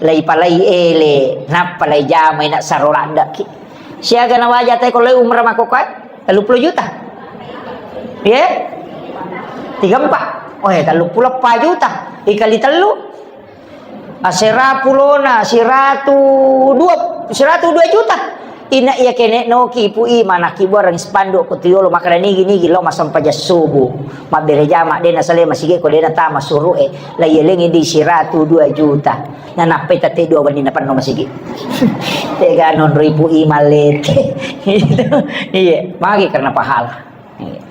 Lai palai ele, nappa lai jamai nak saro laddaki. Siaga na waja te ko lai umrah mako koe? Tellu puluh juta. Ye? Tiga empat. Oh ya, tellu puluh empat juta. Ikali tellu. Asera pulona siratu dua, siratu dua juta. Ina iya kene noki ipu i manaki buareng spanduk ko tuyolo makana nigi-nigi lo massempajang subuh. Mabbere jama dena sale masigi ko dena tama suruh e. La yelengi di siratu dua juta. Na nappai tette dua wenni na penno masigi. Tega nonro ipu i malete. Gitu. Iya, magi karena pahala.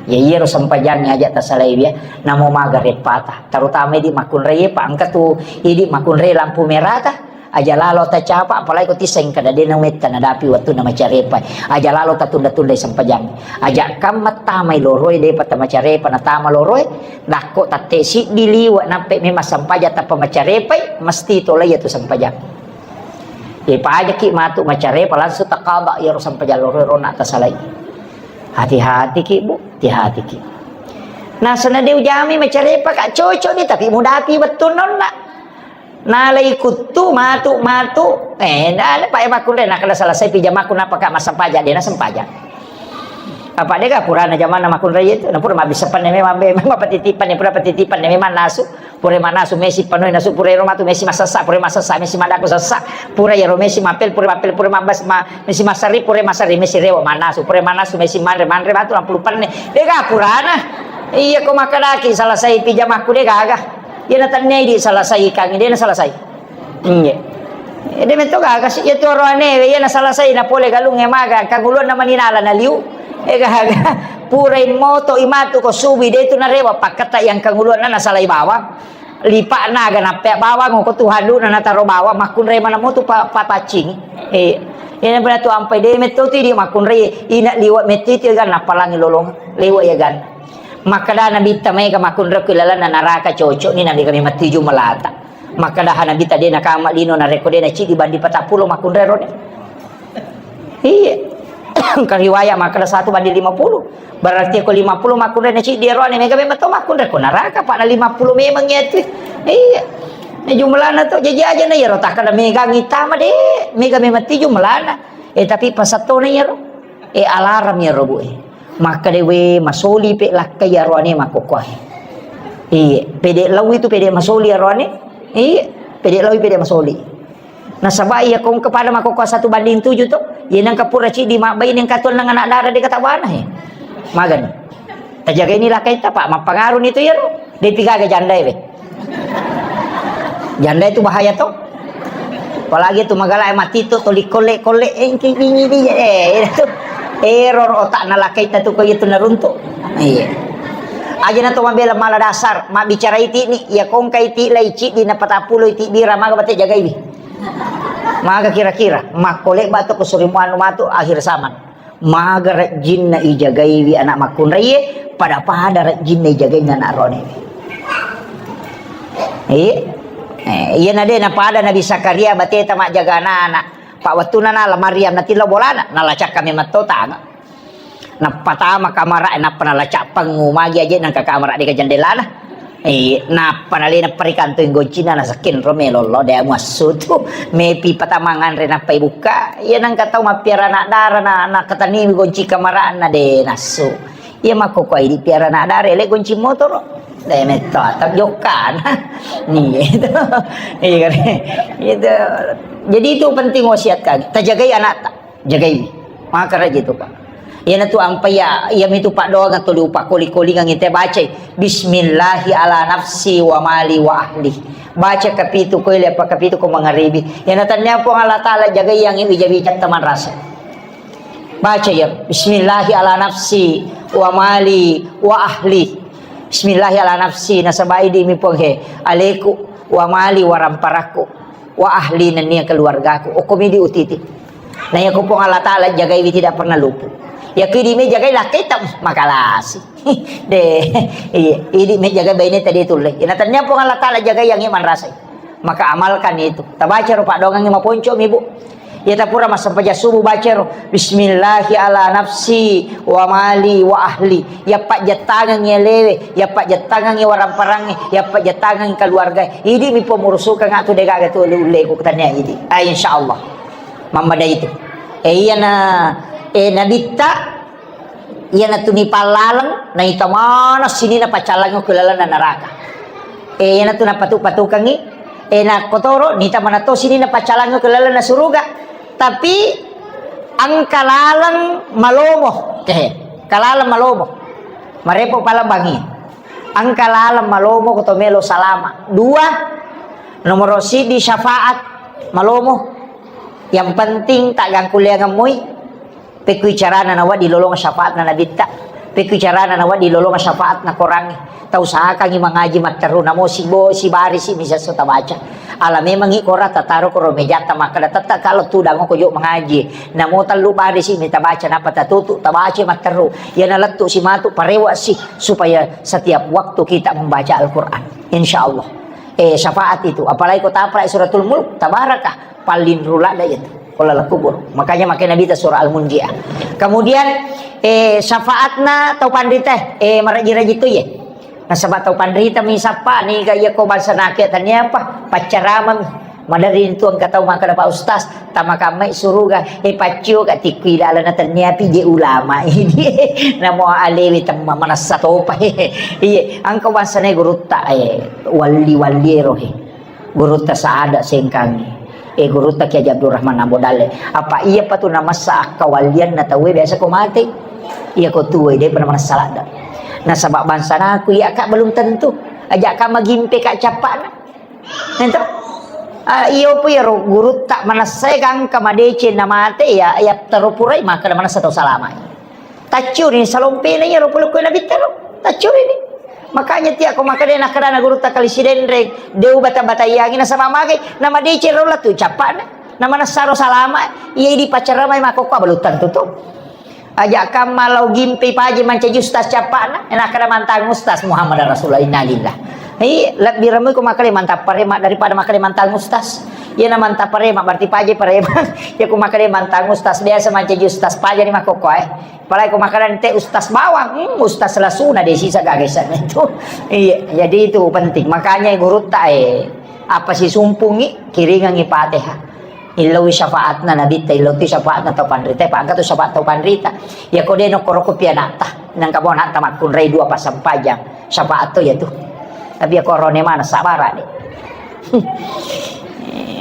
Ya, iyaro sempajangnge aja tasalai ya. Namo maga reppata. Terutama idi makkunrai, Pak, engka tu idi makkunrai lampu merata. Aja lalo tacapa, apalagi ko tiseng kada dena metta nadapi wettunna macarepa. Aja lalo tatunda-tundai sempajang. Aja kamma tamai loroi, depa tamacarepa natama loroi. Nakko tatte siddi liwa nappe memang sempajang tappa macarepai, mesti tolai tu sempajang. Ipajaki matu macarepa langsung takaba iyaro sempajang loroi rona tasalai. Hati-hati ki, Bu, hati-hati ki. Nasana de ujami macarepa ka cocok ni, tapi mudapi wettunna onna. Nalai kuttu matu, matu. Eh, nda, nda, Pak, e, makkunrai, nakada selesai pijamaku, napa ka massempajang, de nasempajang. Apa de ka purana jamanna makkunrai itu, na pura mabbissa panne memang be, memang patitipanne, pura patitipanne memang nasu. Pura manasu mesi panoi nasu, pura ero matu mesi masessa, pura masessa mesi maddaku sessa, pura ero mesi mapel, pura mapel, pura mabbas, ma-, mesi masari, pura masari mesi rewa manasu, pura manasu mesi manre, manre matu nampulu penne. Dega purana. Iya ko makadaki selesai pijamaku de gaga. Iya na tennei di selesai kangi, de na selesai. Iya. Ede metto gaga si, iya tu oroane, iya na selesai na pole galung e maga, kanguluan na maninala na liu. E gaga. Pura moto imatu ko subi de tu na rewa, pakkata yang kanguluan na salai bawang. Lipa'na aga nappea bawang ko tu handukna nataro bawang, makkunrai maneng mo tu pa-, papaccing. Eh, ina pada tu ampai de metto tu idi makkunrai, ina liwa metto itu kan napalangi lolong, liwa ya kan. Makkada Nabitta maega makkunrai ku lalanna naraka cocok ni nabi kami mati jumelata. Makkada Nabitta de nakama lino narekko de naciddi bandi patappulo makkunrai rone. Iya. Engka riwayat makkeda satu banding lima puluh. Berarti ko lima puluh makkunrai na ciddi ero ane mega memang to makkunrai ko neraka, apa na lima puluh memang ya tu. Iya. Nah, jumlahna to jadi aja na ero takkada mega ngitama de, mega memang ti jumlahna. Eh, tapi pasattona ero. Eh, alarm ero bu eh. Makkeda we masoli pe lakka ero ane makkokoe. Iya, pede lawi tu pede masoli ero ane. Iya, pede lawi pede masoli. Nasaba iya ko engka pada makkokkoe satu banding tujuh to, iya nengka pura ciddi mabbaine engka tuang nang anak dara de katawana he. Magani. Tajagai ni lakkaita, Pak, mappangaru ni tu iyaro. De pigaga jandae we. Jandae tu bahaya to. Apalagi tu magala mati tu toli kolle-kolle engki bini di eh itu. Error otak na lakkaita tu ko itu naruntuk. Iya. Aja na to mabela mala dasar, mabbicara iti ni, iya ko engka iti lai ciddi na patappulo iti bira maga bate jagaiwi. Maga kira-kira, makko lebba to ko surimuannu matu akhir zaman. Maga rejjinna ijagaiwi anak makkunraie, pada-pada rejjinna ijagaiwi anak ronewe. Iya. Eh, iya na de na pada Nabi Zakaria bateta majjaga anak-anak. Pak wettuna nala Maryam natillo bolana, nala cakka memang to tanga. Nappatama kamara, nappa nala cappengngu magi aje nangka kamara deka jendelana. Eh, nappa nalena perikantoi goncina nasakin ro melollo de muassu tu. Mepi patama nganre nappa ibuka. Iya nangka tau mappiara anak dara na, na katani gonci kamara na de nassu. Iya makkokoi di piara anak dara ele gonci motoro. De metto atap jokkana. Nih gitu. Iya kan. Gitu. Jadi itu penting wasiat kami. Tajagai anak ta. Jagai. Maka raja itu, Pak. Iyanatu ampai ya, iya mitu paddoangeng tuli upakoli-kolingang ite bacai. Bismillahi ala nafsi wa mali wa ahli. Baca kapitu ko ile apa kapitu ko mangaribi. Yana tania Puang Allah Taala jagai yang wija-wija teman rasa. Baca ya, Bismillahi ala nafsi wa mali wa ahli. Bismillahi ala nafsi, nasaba idi mi Puang he, aleku wa mali wa ramparakku. Wa ahli nennia keluargaku. Okko midi utiti. Nah, ya ko Puang Allah Taala jagaiwi tidak pernah luput. Ya kidi me jagai lakkaita makalasi. De, iya, idi me jagai baine tadi tulle. Ina tania Puang Allah Taala jagai yang iman rasai. Maka amalkan itu. Tabaca rupa doangan maponco mi bu. Ya tapura massempajang subuh baca ro. Bismillahi ala nafsi wa mali wa ahli. Ya pajattangan ya lewe, ya pajattangan ya waramparangi, ya pajattangan keluarga. Idi mi pemurusukan atu degaga tu ulle ku tania idi. Ah, insyaallah. Mammada itu. Eh, iyana, eh, nabitta, iyana tu nipallaleng, naita mana sinina pacallang ku lalenna neraka. Eh, iyana tu napatu-patukangi, eh, na kotoro, nita mana to sinina pacallang ku lalenna suruga. Tapi, angka laleng malomo. Eh, kalaleng malomo. Marepo pala bangi. Angka laleng malomo ko to melo salama. Dua, nomoro sidi syafaat malomo. Yang penting tak gangkuleangan moi. Pekui carana nawa di lolong syafaatna nabitta. Pekui carana nawa di lolong syafaatna korangnge. Tau sakangi mangaji matteru namo sibo sibarisi misesso tabaca. Ala memangi kora tataro koro mejatta makkeda tetta kalo tudang ko jo mangaji. Namo tellu barisi mi tabaca napa tatutu tabaca matteru. Yana lettu si matu parewa si supaya setiap waktu kita membaca Al-Quran. Insya Allah. Eh, syafaat itu. Apalagi ko tapra suratul mulk, tabaraka. Paling rula da itu. Kalau kubur. Makanya makai Nabi ta surah Al-Munjiah. Kemudian, eh, syafaatna tau panrita, eh, maraji-raji tu ye. Nasaba tau panrita mi sappa ni ga iya ko bangsa nake tania apa? Paccarama mi. Madari tu engka tau makkeda Pak Ustaz, tama kamai suruga, eh paccio ka tikku ilalana tania pi je ulama ini. Namo alewe temma manassa topa. Iye, angka bangsa ne gurutta, eh, walli-walli ero he. Gurutta Saada Sengkangi. Eh, gurutta Kiai Haji Abdurrahman Ambo Dalle. Apa iya patu namassa akkawallianna tauwe biasa ko mate. Iya ko tuwe, de pernah manassa ladda. Nasaba bangsa naku iya ka belum tentu. Aja ka magimpe ka cappana. Ento? Ah, iyo pu iyaro gurutta manassa gangka madeceng na mate ya, ya terupurai maka manassa tau salama. Taccuri salompena iyaro pole ko nabitta ro. Taccuri ni. Makanya tiako makkeda, nakkedana gurutta Kali Sidenreng, de ubata-bataiangi nasaba magai, namadeceng ro lettu cappa'na, namanessaro salama, iya idi pacaramai makkokko abaluttang tutu. Aja kamma lao gimpe paje mancaji ustaz cappa'na, nakkeda mantang ustaz Muhammad Rasulullah, innalillah. Iya, lebbi remui ko makkeda mantang parema daripada makkeda mantang ustaz. Iya na mantang parema berarti paje parema. Ya ko makkeda mantang ustaz biasa mancaji ustaz paje ni makkokko eh. Apalagi ko makkeda ente ustaz bawang, hmm, ustaz lasuna de sisa gaga isenna itu. Iya, jadi itu penting. Makanya gurutta eh apa sisumpungi kiringangi Fatihah. Illoi syafaatna nabitta, illoi tu syafaatna tau panrita, pa engka tu syafaat tau panrita. Ya ko de nokkoroko pi anatta, nangka bo anatta makkunrai dua passempajang, syafaat to ya tu. Tapi ya ko arone mana sabara de.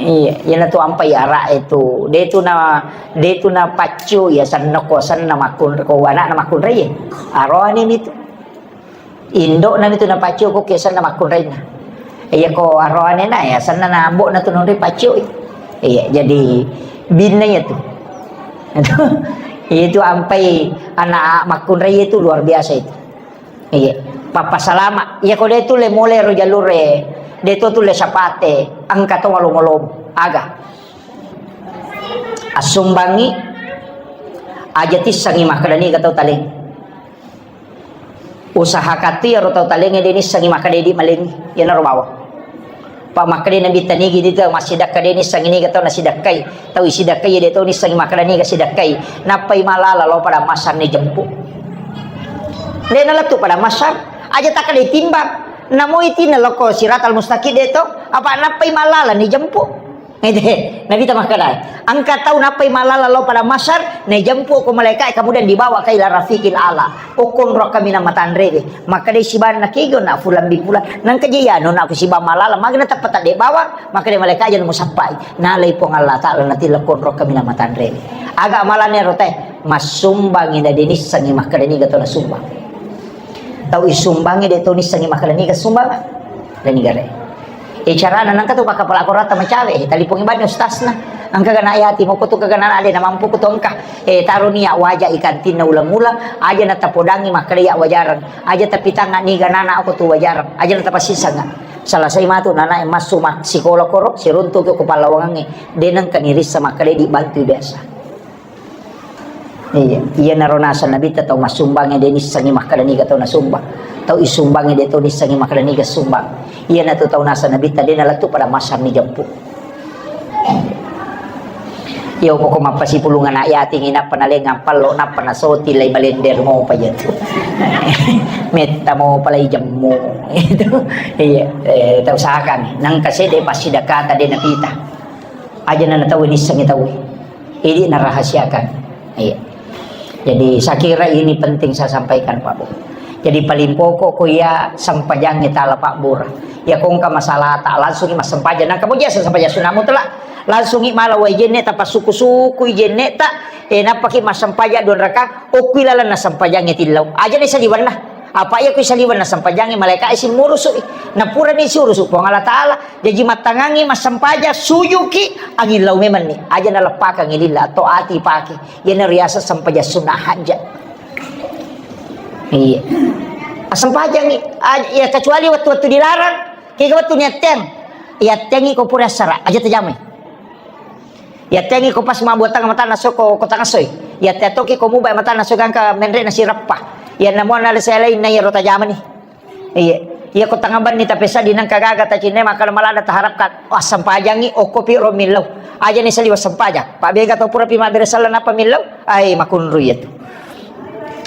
Iya, iyana tu ampai ara itu. De tu na, de tu na paccu ya senna ko senna makkun ko anakna makkunrai. Arone ni tu. Indo'na nitu napaccio ko kesanna makkunrainna. Iya ko aroanena ya sanna na ambo'na tu nonri paccio. Iya, jadi binna ya tu. Itu ampai anak makkunrai itu luar biasa itu. Iya, papa salama. Iya ko de tu le mole ro jalure, de tu tu le sapate, angka to malomolom. Aga. Assumbangi aja tissangi makkedani ga tau taleng. Usahakan tu iyaro tau talengnge de nissengi makkeda idi malengngi, iyanaro bawang. Pa makkeda Nabitta nigi di tau massidakka de nissengi niga tau nasidakkai. Tau isidakkai de tau nissengi makkeda niga sidakkai. Nappai malala lao pada masar ni jempu. De nalettu pada masar, aja takkeda timbang. Namo itinna loko siratal mustaqim de to, apa nappai malala ni jempu. Ede, Nabitta makkeda, engka tau nappai malala lao pada masar, naijempu ko malaika, kemudian dibawa ke ila rafiqil ala. Okkonro kaminang matanrewe. Makkeda sibanna kego na fulan bin fulan. Nangka je iyanu na ku sibang malala, magna teppa tadde bawang, makkeda malaika aja musappai. Nalai Puang Allah Taala natilla konro kaminang matanrewe. Aga amalane ro te, massumbangi na denissengi makkeda niga to nasumbang. Tau isumbangi de to nissengi makkeda niga sumbang. Dan niga re. E, carana nangka tu pakkapala korata macawe, e, talipongi bani ustasna. Engka gana yati moko tu kagana ade na mampu ku tu engka. E, taro ni ya waja ikantinna ulang-ulang, aja na tapodangi makkeda ya wajarang. Aja tapitanga niga nana aku tu wajarang. Aja na tapasisanga. Selesai matu nana e massu ma sikola koro, siruntu ke ku pallawangange. De nengka nirissa makkeda di bantu biasa. Iya, iyanaro naseng Nabitta tau massumbangnge de nissengi makkeda niga tau nasumbang. Tau isumbangnge de tau nissengi makkeda niga sumbang. Iyanatu tau naseng Nabitta de nalettu pada masar ni jempu. Iya, poko mappasipulung anak yating, nappa nalengang pallo, nappa nasoti lai balender mopa iya tu. Metta mopa lai jemmu. Itu. Iya, eh, tau usahakan. Nangka sedde passidakata de napita. Aja na tau nissengi tau. Idi narahasiakan. Iya. Jadi, saya kira ini penting saya sampaikan, Pak Bu. Jadi, paling pokok ko iya sempajangnge tala pabbura. Ya, ko engka masalah ta langsungi massempajang. Nangka mo jasa sempajang sunat mutlak. Langsungi mala wai jenne ta, pasuku-suku jenne ta. E, nappaki massempajang dua raka. Okui lalenna sempajangnge tillau. Aja ni saliwenna. Apa iya kui saliwenna sempajangnge malaika isi murusu. Napura ni si urusu Puang Allah Taala. Jaji mattangangi massempajang, sujuki, angin lau memanni. Aja naleppakangi lilla, atau ati pake. Iyana riasa sempajang sunnah hajat. Iya. Assempajangi, aj-, ya kecuali waktu-waktu dilarang, kega waktu niatteng. Iattengi ko pura sara, aja tajamai. Iattengi ko pas mabuat tengah mata naso ko, ko tengah soi. Iattengi ko mubai mata naso gangka menre nasirappa. Ya namuana le saya lain na iyaro tajamani. Iya. Iya ko tangabanni tapesa dinang kagaga tacinne makkada malada taharapkan. Wah, sempajangi okko pi ro millau. Aja ni saliwa sempajang. Pak bega tau pura pi mabbere sala napa millau? Ai makunru iya tu.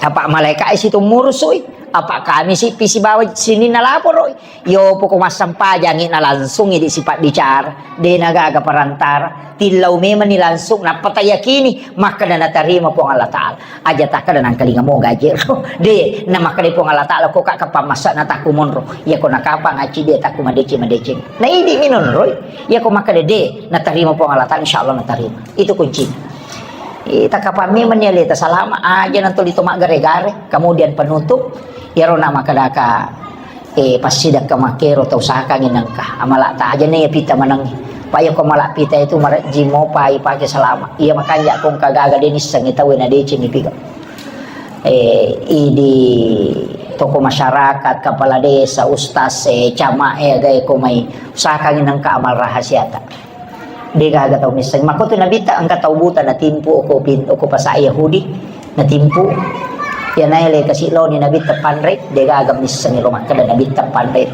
Apa malaika isi tu murusui. Apa kami si pisi bawa sini nalaporoi. Yo poko massempajangi na langsungi di sipak bicara. De na gaga perantara. Tillau memang ni langsung. Napa tayakini. Makkada natarima Puang Allah Ta'ala. Aja takkada nangkalinga mo gaje ro. De, na makkada Puang Allah Ta'ala ko ka kapang masa na takku monro. Iya ko nakapang aci de takku madeceng-madeceng. Na idi minonroi. Iya ko makkada de, natarima Puang Allah Ta'ala, insya Allah natarima. Itu kuncinya. Eh, takapang memang ni aleta salama aja nanto lito maggare-gare. Kemudian penutup, iyaro na makkadaka Eh, passidakka makkero tau usahakangi nengka. Amala'ta aja ne pita manengngi. Pa iya ko mala pita itu marejji mopa ipake selama. Iya makanja ko engka gaga de nissengi tau na decengi piga. Eh, idi tokoh masyarakat, kepala desa, ustaz, eh, camat, eh, aga e ko mai, usahakangngi nengka amal rahasiata. De' gaga tau misseng. Makko tu Nabitta engka tau buta natimpu ko pin-, ko pasa Yahudi, natimpu. Iya naele kasi loni Nabitta panre, de' gaga misseng ro makkeda Nabitta panre.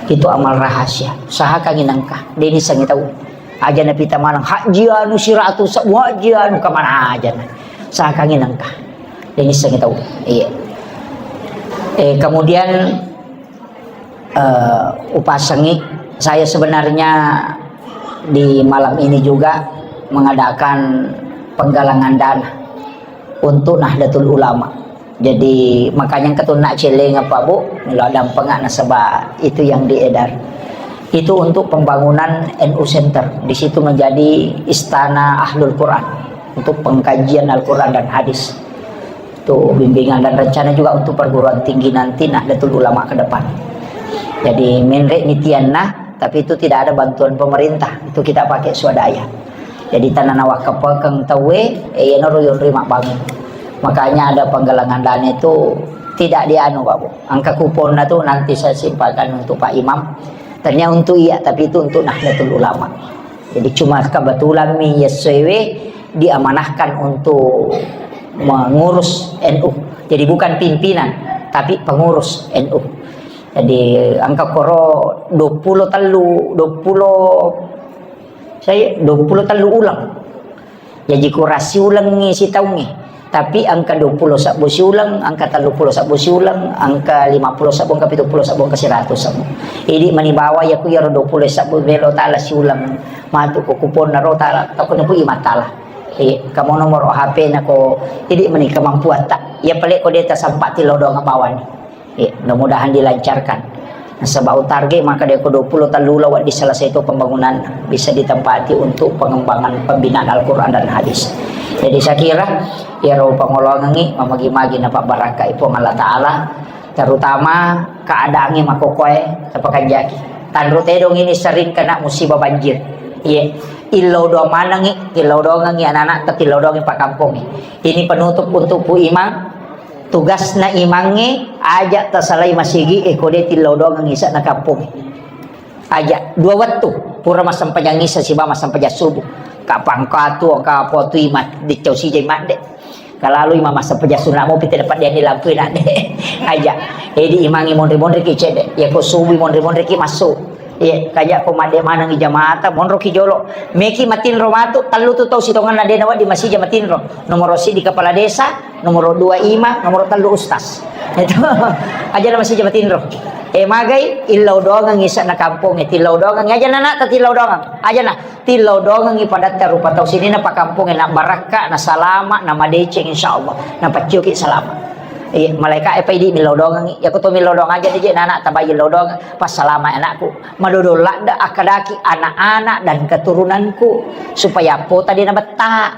Itu amal rahasia. Usahakangngi nengka. De' nissengngi tau. Aja napita maneng, "Haji anu siratu sebbu, haji anu kemana aja na." Usahakangngi nengka. De' nissengngi tau. Iya. Eh, kemudian, eh, upasengngi, saya sebenarnya di malam ini juga mengadakan penggalangan dana untuk Nahdlatul Ulama. Jadi, makanya engka tu nak celeng apa, Bu, melo dampeng nasaba itu yang diedar. Itu untuk pembangunan N U Center. Di situ menjadi istana Ahlul Quran untuk pengkajian Al-Quran dan hadis. Itu bimbingan dan rencana juga untuk perguruan tinggi nanti Nahdlatul Ulama ke depan. Jadi, menre nitianna, tapi itu tidak ada bantuan pemerintah. Itu kita pakai swadaya. Jadi, tana nawakkapekeng tauwe, eh, iyanaro yonri mabbangun. Makanya ada penggalangan dana itu tidak dianu, Pak, Bu. Angka kuponna tu nanti saya simpankan untuk Pak Imam. Ternyata untuk iya, tapi itu untuk Nahdlatul Ulama. Jadi, cuma kebetulan mi yessoewe diamanahkan untuk mengurus N U. Jadi, bukan pimpinan, tapi pengurus N U. Jadi, angka koro dua puluh tellu, dua puluh, saya dua puluh tellu uleng. Jaji kurasi ulengngi sitaungngi. Tapi angka dua puluh sebbu siuleng, angka tellu puluh sebbu siuleng, angka lima puluh sebbu, angka pitu puluh sebbu, angka seratus sebbu. Idi mani bawa yaku yaro dua puluh sebbu belo tala siuleng. Matu ko kuponna ro tala, takko napu imatala. Eh, kamu nomor H P nako, idi mani kemampuan tak. Ya pale ko deta sempat tilo doang bawani. Eh, mudah-mudahan dilancarkan. Nasaba target maka deko dua puluh tellu lawan diselesai itu pembangunan bisa ditempati untuk pengembangan pembinaan Al-Quran dan hadis. Jadi saya kira, iyaro pangolongengi mamagi-magi napabarakai Puang Allah Ta'ala, terutama keadaannya makokoe tapakanjaki. Tanru tedong ini sering kena musibah banjir. Iya, illau doang manengi, tillau doangengi anak-anak, tillau doangi pakampongi. Ini penutup untuk Pu Imang. Tugasna imangnge, aja tasalai masigi, eh, ko de tillau doangengi isa'na kampong. Aja, dua wettu, pura massempajang isa siba massempajang subuh. Kapang katu, kapotu imat, dicau sija imat de. Kalalu imam massempajang sunna mo pite dapat dia ni lampu inak de. Aja. Edi imangi monri-monri ki cede. Ya ko subuh monri-monri ki masuk. Iya, kaja ko madde maneng jamaata, monro ki jolo. Meki matinro matu, tellu tu tau sitonganna de nawedding masija matinro. Nomor siji kepala desa, nomor dua imam, nomor tellu ustaz. Itu aja na masija matinro. Eh, magai, illau doangengi isa'na kampong, eh, tillau doangengi aja na, na, tillau doangeng. Aja na, tillau doangengi padatta rupa tau sininna pakamponge na barakka, na salama, na madeceng insyaallah. Na pacioki salama. Iya, malaika e paidi millau doangengi. Ya ko to millau doang aja de je na, na, tabai illau doang. Pas salama anakku. Madodong ladde akkadaki anak-anak dan keturunanku supaya pota de nabetta.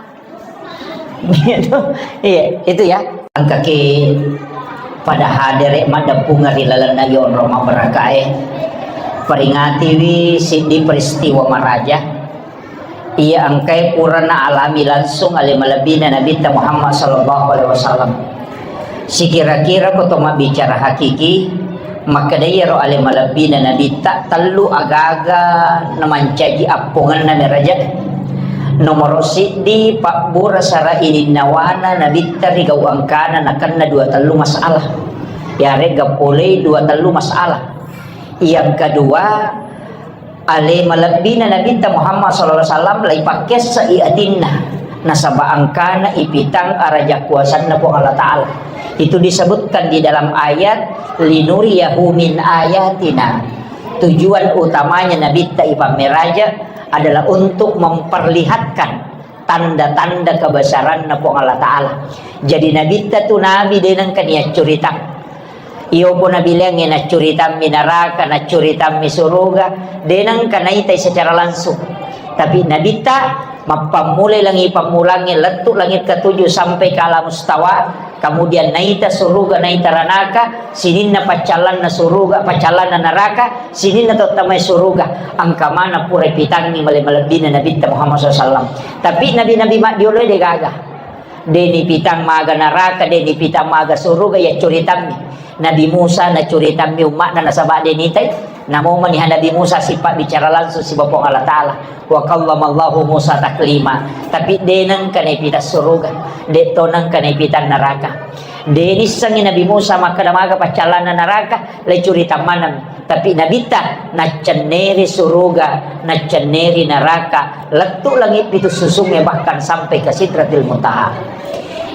Gitu. Iya, itu ya. Engkaki pada hadere maddeppungeng ri lalenna yonro mabarakae. Peringatiwi siddi peristiwa maraja. Iya engkae pura naalami langsung ale malebbina Nabitta Muhammad sallallahu alaihi wasallam. Sikira-kira ko to mabbicara hakiki, makkedai iyaro ale malebbina Nabitta tellu agaga namancaji appongenna meraja. Nomoro siddi, pabbura sara ininnawana Nabitta ri gau engkana nakenna dua tellu masalah. Yarega polei dua tellu masalah. Yang kedua, ale malebbina Nabitta Muhammad sallallahu alaihi wasallam laipakkessai atinna nasaba engkana ipitang araja kuasanna Puang Allah Ta'ala. Itu disebutkan di dalam ayat, "Linuriyahu min ayatina." Tujuan utamanya Nabitta ipammeraja adalah untuk memperlihatkan tanda-tanda kebesaranna Puang Allah Ta'ala. Jadi Nabitta tu nabi de nengka niaccuritang. Iyo pun nabileangnge naccuritammi naraka, naccuritammi suruga, de nengka naitai secara langsung. Tapi Nabitta mappammulai langi pammulangnge lettu langit ketujuh sampai ke alam mustawa, kemudian naita suruga, naita ranaka, sininna paccallanna suruga, paccallanna naraka, sininna tottamai suruga, engka mana pura pitangngi male-malebbina Nabitta Muhammad sallallahu alaihi wasallam. Tapi nabi-nabi maddiolo de gaga. De' nipitang maga naraka, de' nipitang maga suruga, ya curitammi. Nabi Musa nacuritammi umma'na nasaba' de' nitai. Namo maniha Nabi Musa sipabbicara langsung siba Puang Allah Ta'ala. Wa kallamallahu Musa taklima. Tapi de' nengka naipitang suruga, de' to nengka naipitang naraka. De' nissengngi Nabi Musa makkeda maga paccallanna naraka, le curitang maneng. Tapi Nabitta naccenneri suruga, naccenneri naraka, lettu' langit pitu susungnge, bahkan sampai ke Sidratil Muntaha.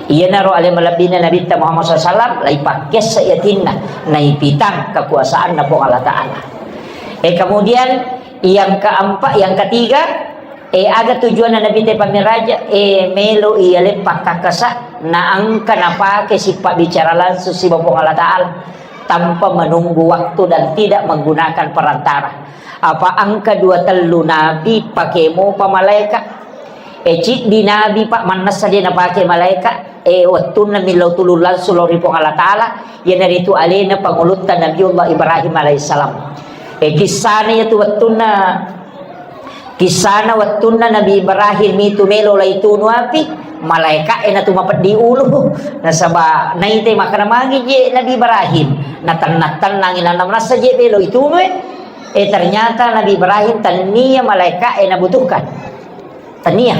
Iyanaro ale malebbina Nabitta Muhammad sallallahu alaihi wasallam, laipakkessa yatinna, naipitang kekuasaanna Puang Allah Ta'ala. Eh, kemudian yang keempat, yang ketiga, eh, aga tujuanna Nabitta pammiraja, eh, melo iya leppa kakkasa, naengka napake sipabbicara langsung siba Puang Allah Ta'ala. Tanpa menunggu waktu dan tidak menggunakan perantara. Apa engka dua tellu nabi pake mopa malaeka? E, ciddi nabi, Pak, mannessa de' napake malaeka. E, wettunna millau tulung langsung lao ri Puang Allah Ta'ala, iyanaritu alena pangulutta Nabiullah Ibrahim alaihissalam. E, kissana iyatu wettunna Kissana wettunna Nabi Ibrahim itu melo laitunu api, malaeka'e natu mapeddi ulu. Nasaba naitai makkeda magi je Nabi Ibrahim, natenna-tennangi, nanna manassa je melo itunu e. Eh, ternyata Nabi Ibrahim tania malaeka'e nabutuhkan. Tania.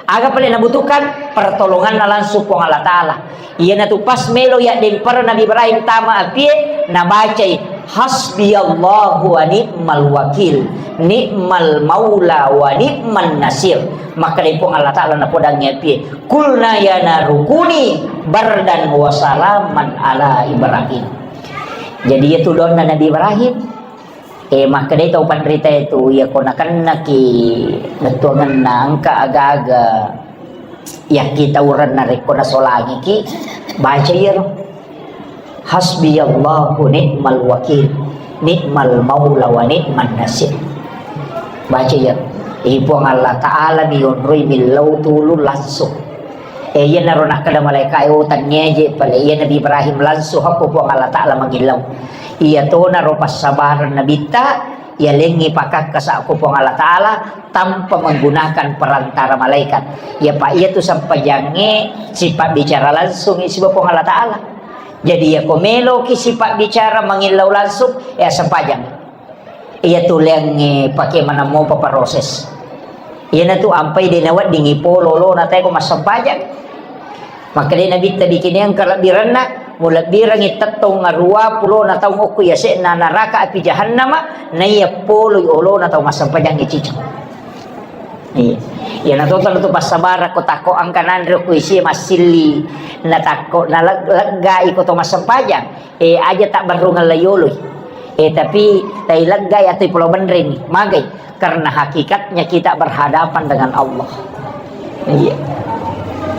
Aga pale nabutuhkan? Pertolonganna langsung Puang Allah Ta'ala. Iyanatu pas melo yaddempereng Nabi Ibrahim tama apie, nabacai, "Hasbiyallahu wa ni'mal wakil, ni'mal maula wa ni'man nasir." Makkedai Puang Allah Ta'ala napodangngi apie, "Qulna ya naru kuni bardan wa salaman ala Ibrahim." Jadi, iyatu doanna Nabi Ibrahim. Eh, makkedai tau panritae tu, iya ko nakennaki bettuangenna engka aga-aga yakkitaurenna rekko nasolangiki, baca iyaro. Hasbiyallahu ni'mal wakil, ni'mal maula wa ni'man nasir. Baca iyaro. Eh, Puang Allah Ta'ala mi yonroi millau tulung langsung. Eh, iyanaro nakkeda malaeka'e, "Oh, tania je pale." Iya Nabi Ibrahim langsung hakko Puang Allah Ta'ala mangillau. Iya tonaro passabareng Nabitta, yalengngi pakakkasa ko Puang Allah Ta'ala tanpa menggunakan perantara malaikat. Ya, Pak, iyatu sempajangnge sipabbicara langsung siba Puang Allah Ta'ala. Jadi, ya ko meloki sipabbicara mangillau langsung, ya sempajang. Iya tuleangnge pake maneng mopa proses. Iyanatu ampai de naweddingi polo olona tae ko massempajang. Makkedai Nabitta, bikineng kalebbirenna, mulebbirengngi tettong arua pulona taung okko yase'na naraka api jahannama, naiya poloi olona tau massempajangnge ciceng. Iya. Iyana to tau tu passabarang ko takko engka nanre ko isi massilli, na takko na leg-, leggai ko to massempajang. Eh, aja tak berrungan layoloi. Eh, tapi tai leggai atau pulau benreng. Magai? Karena hakikatnya kita berhadapan dengan Allah. Iya.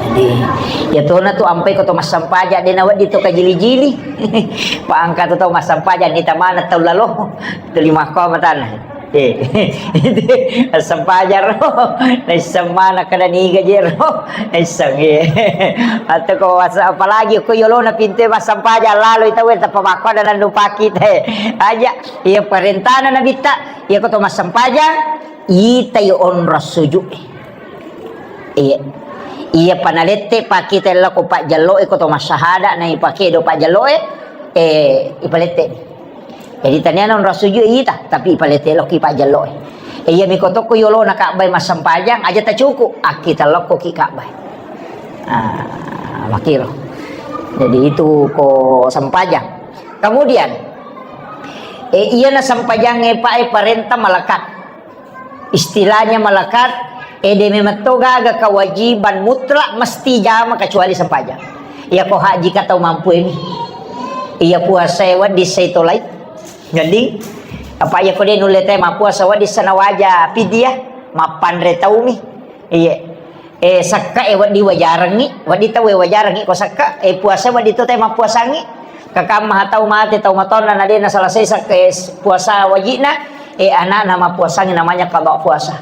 Jadi, ya tona tu ampai ko to massempajang, de nawedding to kajili-jili. Pak, engka tu tau massempajang, ni tamana tau lalo. Tuli makko matana. Eh, sempajang ro. Naisseng mana kada niga je ro. Naisseng, eh. Atau ko was-, apalagi ko yolona pinte massempajang lalo ita we tappa makko ada nandu paki te. Aja, iya parentana Nabitta, iya ko to massempajang, itai onrong sujud. Iya. Iya panalette pakita lao ko pajjalloe ko to massahada na ipake do pajjalloe, eh, ipalette. Jadi taniana onrong sujud ita, tapi ipalette lao ki pajjalloe. Eh, iya miko tokko yolona Ka'bah massempajang, aja tacuku, akkita lao ko ki Ka'bah. Ah, makiro. Jadi itu ko sempajang. Kemudian, eh, iyana sempajangnge pae parenta malakat. Istilahnya malakat, eh, de memetto gaga kewajiban mutlak mesti jama kecuali sempajang. Iya ko haji ka tau mampu emi. Iya puasa e wedding sai tolai. Jadi, apa iya ko de nulle te mappuasa wedding sana waja pidia, mappanre taumi. Iya. Eh, sakka e wedding wajarengngi, wedding tau e wajarengngi ko sakka, eh, puasa wedding to te mappuasangngi. Kakamma tau mate, tau matonna na de naselesai sakka, eh, puasa wajina, eh, anakna mappuasangngi namanya qada puasa.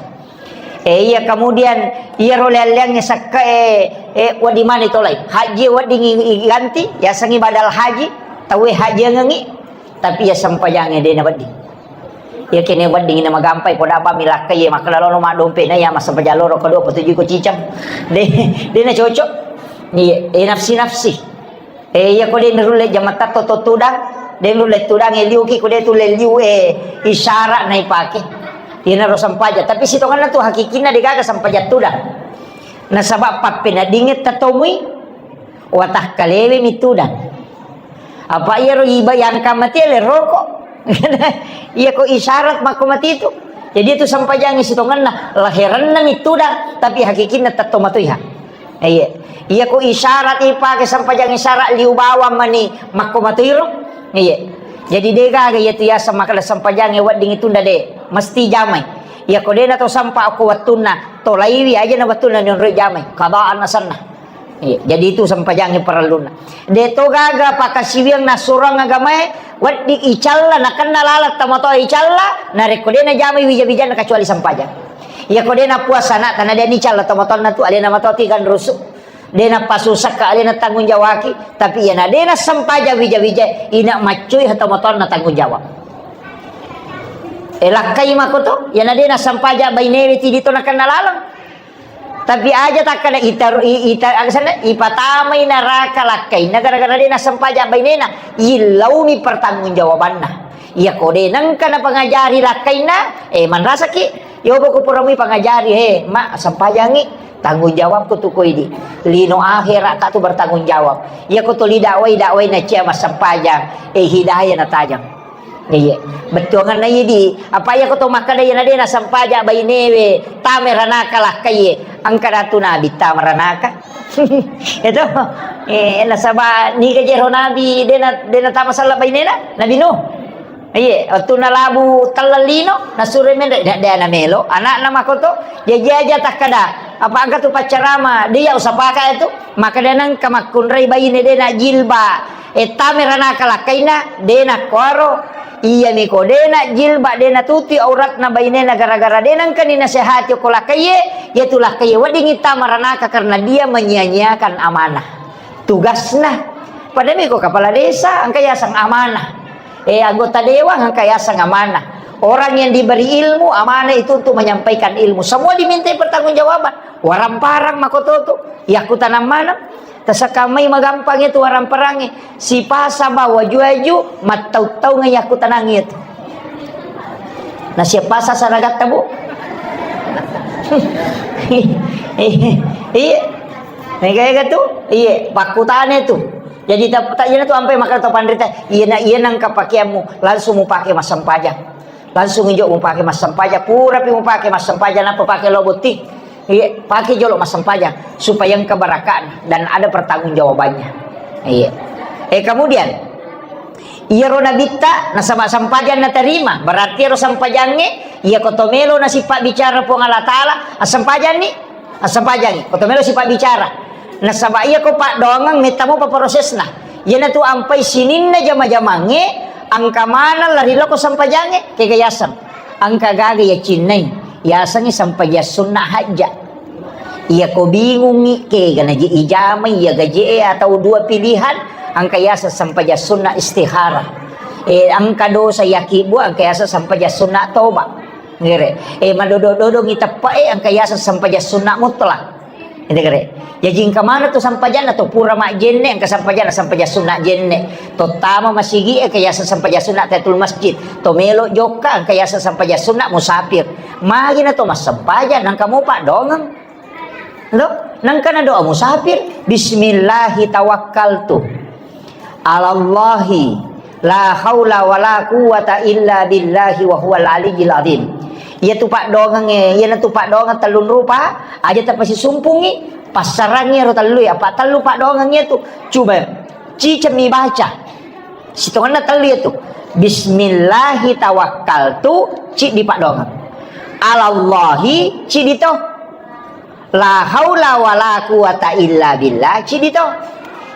Eh, iya, kemudian iyaro leang-leangnge sakka e, eh, wedding mani tolai. Haji wedding i-, iganti, yasengngi badal haji, tau e hajiangengngi, tapi iya sempajangnge de nawedding. Iya kene wedding na magampai poda apa milakka iya makkeda lono maddompe na iya massempajang loro kedua petuju ko cicang. De, de na cocok. Iya, eh, nafsi-nafsi. Eh, iya ko de' nurulle jamatta to, to tudang, de' nurulle tudang, eh, liuki ko de' tulle liu, eh, isyarat na ipake. Iyanaro sempajang. Tapi sitongenna tu hakikinna de' gaga sempajang tudang. Nasaba pappeneddingnge tatomui, watakkalewe mi tudang. Apa iyaro iba yang kamati le roko. Iya ko isyarat makko mati itu. Jadi itu sempajangi sitongenna, laherenna mi tudang, tapi hakikinna tetto matoiha. Iya. Iya ko isyarat ipake sempajang isyarat liu bawang mani makko matoiro. Iya. Jadi de' gaga iya tu yaseng makkeda sempajangi wedding itunda de'. Mesti jamai. Iya ko de' na to sempa ko wettunna, tolaiwi aja na wettunna nionroi jamai. Kadaan asenna. Iya, jadi itu sempajangnge parellunna. De' to gaga pakasiwiang nassurang agamae, wedding icalla, nakenna laleng tomatoa icalla, narekko de' najamai wija-wijanna kecuali sempajang. Iya ko de' napuasa ana'ta, na de' nicalla tomatoanna tu, alena matoa tiga rusu. De' napasusakka, alena tanggung jawaki, tapi iya na de' nassempajang wija-wija, ina maccui tomatoanna tanggung jawab. Eh, lakkai mako to, iya na de' nassempajang bainewe tidi to nakenna laleng. Tapi aja takkada ita, i-, ita, aga senna, ipatamai naraka lakkainna gara-gara de' nassempajang bainena, illauni pertanggungjawabanna. Iya ko de' nengka napangajari lakkainna, eh, manrasaki, yobo ko puramui pangajari, he, ma, sempajangi, tanggung jawabku tu ko idi. Lino akhirat ka tu bertanggung jawab. Iya ko tuli dakwai, dakwai na cia massempajang, eh, hidayah natajang. Iya, bettuanganna idi. Apa iya ko to makkeda iya na de' nassempajang bainewe, tama ranaka lakkaiye. Engka datu nabi tama ranaka. Itu. Eh, nasaba niga jero nabi de' na, de' natama sella bainena, Nabi Nuh. Iya, wettunna labu telleng lino, nasuro menre, de', de' namelo. Anakna makoto, jaji aja takkada, apa engka tu paccarama, de' iya usapaka itu. Makkeda nengka makkunrai baine de' najilba. Eh, tama ranaka lakkainna, de' nakkuaro. Iyami ko de' najilba, de' natutui auratna bainena gara-gara de' nengkani nasehati ko lakkaiye, iya tu lakkaiye weddingi tama ranaka karena dia menyia-nyiakan amanah. Tugasna. Padahal mi ko kepala desa, engka yaseng amanah. Eh, anggota dewan engka yaseng amanah. Orang yang diberi ilmu, amanah itu untuk menyampaikan ilmu. Semua dimintai pertanggungjawaban. Waramparang makoto tu. Iya ku tanang maneng. Tasakamai magampang itu waramparangnge. Sipasa ba waju-waju, mattau-taunga iya ku tanang itu. Nah, siapa sasa ragatta, Bu? Iya. Mega-ega tu? Iya, pakkutane tu. Jadi tak, tak iya tu ampai makkeda to panrita, iya na, iya nengka pakeammu, langsung mupake massempajang. Langsung ijo mupake massempajang, purapi mupake massempajang, nappa pake lo botting. Iya, pake jolo massempajang supaya engka barakatna dan ada pertanggungjawabannya. Iya. Eh, kemudian, iyaro nabitta nasaba sempajang naterima, berarti iyaro sempajangnge, iya ko to melo nasipabbicara Puang Allah Taala, assempajanni, assempajangi, ko to melo sipabbicara. Nasaba iya ko paddoangeng metta mopa prosesna. Iyanatu ampai sininna jama-jamangnge, engka maneng lari loko sempajangnge, kega yaseng. Engka gaga yacinnai, yasengngi sempajang sunna hajja. Iya ko bingungngi, kega naji ijamai, iya gaje e atau dua pilihan, engka yaseng sempajang sunna istikharah. Eh, engka dosa yakibbu, engka yaseng sempajang sunna toba. Ngere. Eh, madodo-dodongi teppe e, engka yaseng sempajang sunna mutlak. Ente kare. Jaji engka maneng tu sempajanna to pura majjenne, engka sempajanna, sempajang sunna jenne. To tama masigi e, engka yaseng sempajang sunna tahiyatul masjid. To melo jokka, engka yaseng sempajang sunna musafir. Magi na to massempajang, nangka mopa dongeng. Lo, nangka na doa musafir. Bismillahi tawakkaltu. Alallahi la haula wala quwwata illa billahi wa huwal aliyyil azim. Iya tu paddoangeng e, iyana tu paddoangeng tellung rupa, aja tapasisumpungi, passarangi ero tellu e, apa tellu paddoangeng iya tu. Coba cicemmi baca. Sitongenna tellu iya tu. Bismillahi tawakkaltu, ciddi paddoangeng. Alallahi, ciddi to. La haula wala quwata illa billah, ciddi to.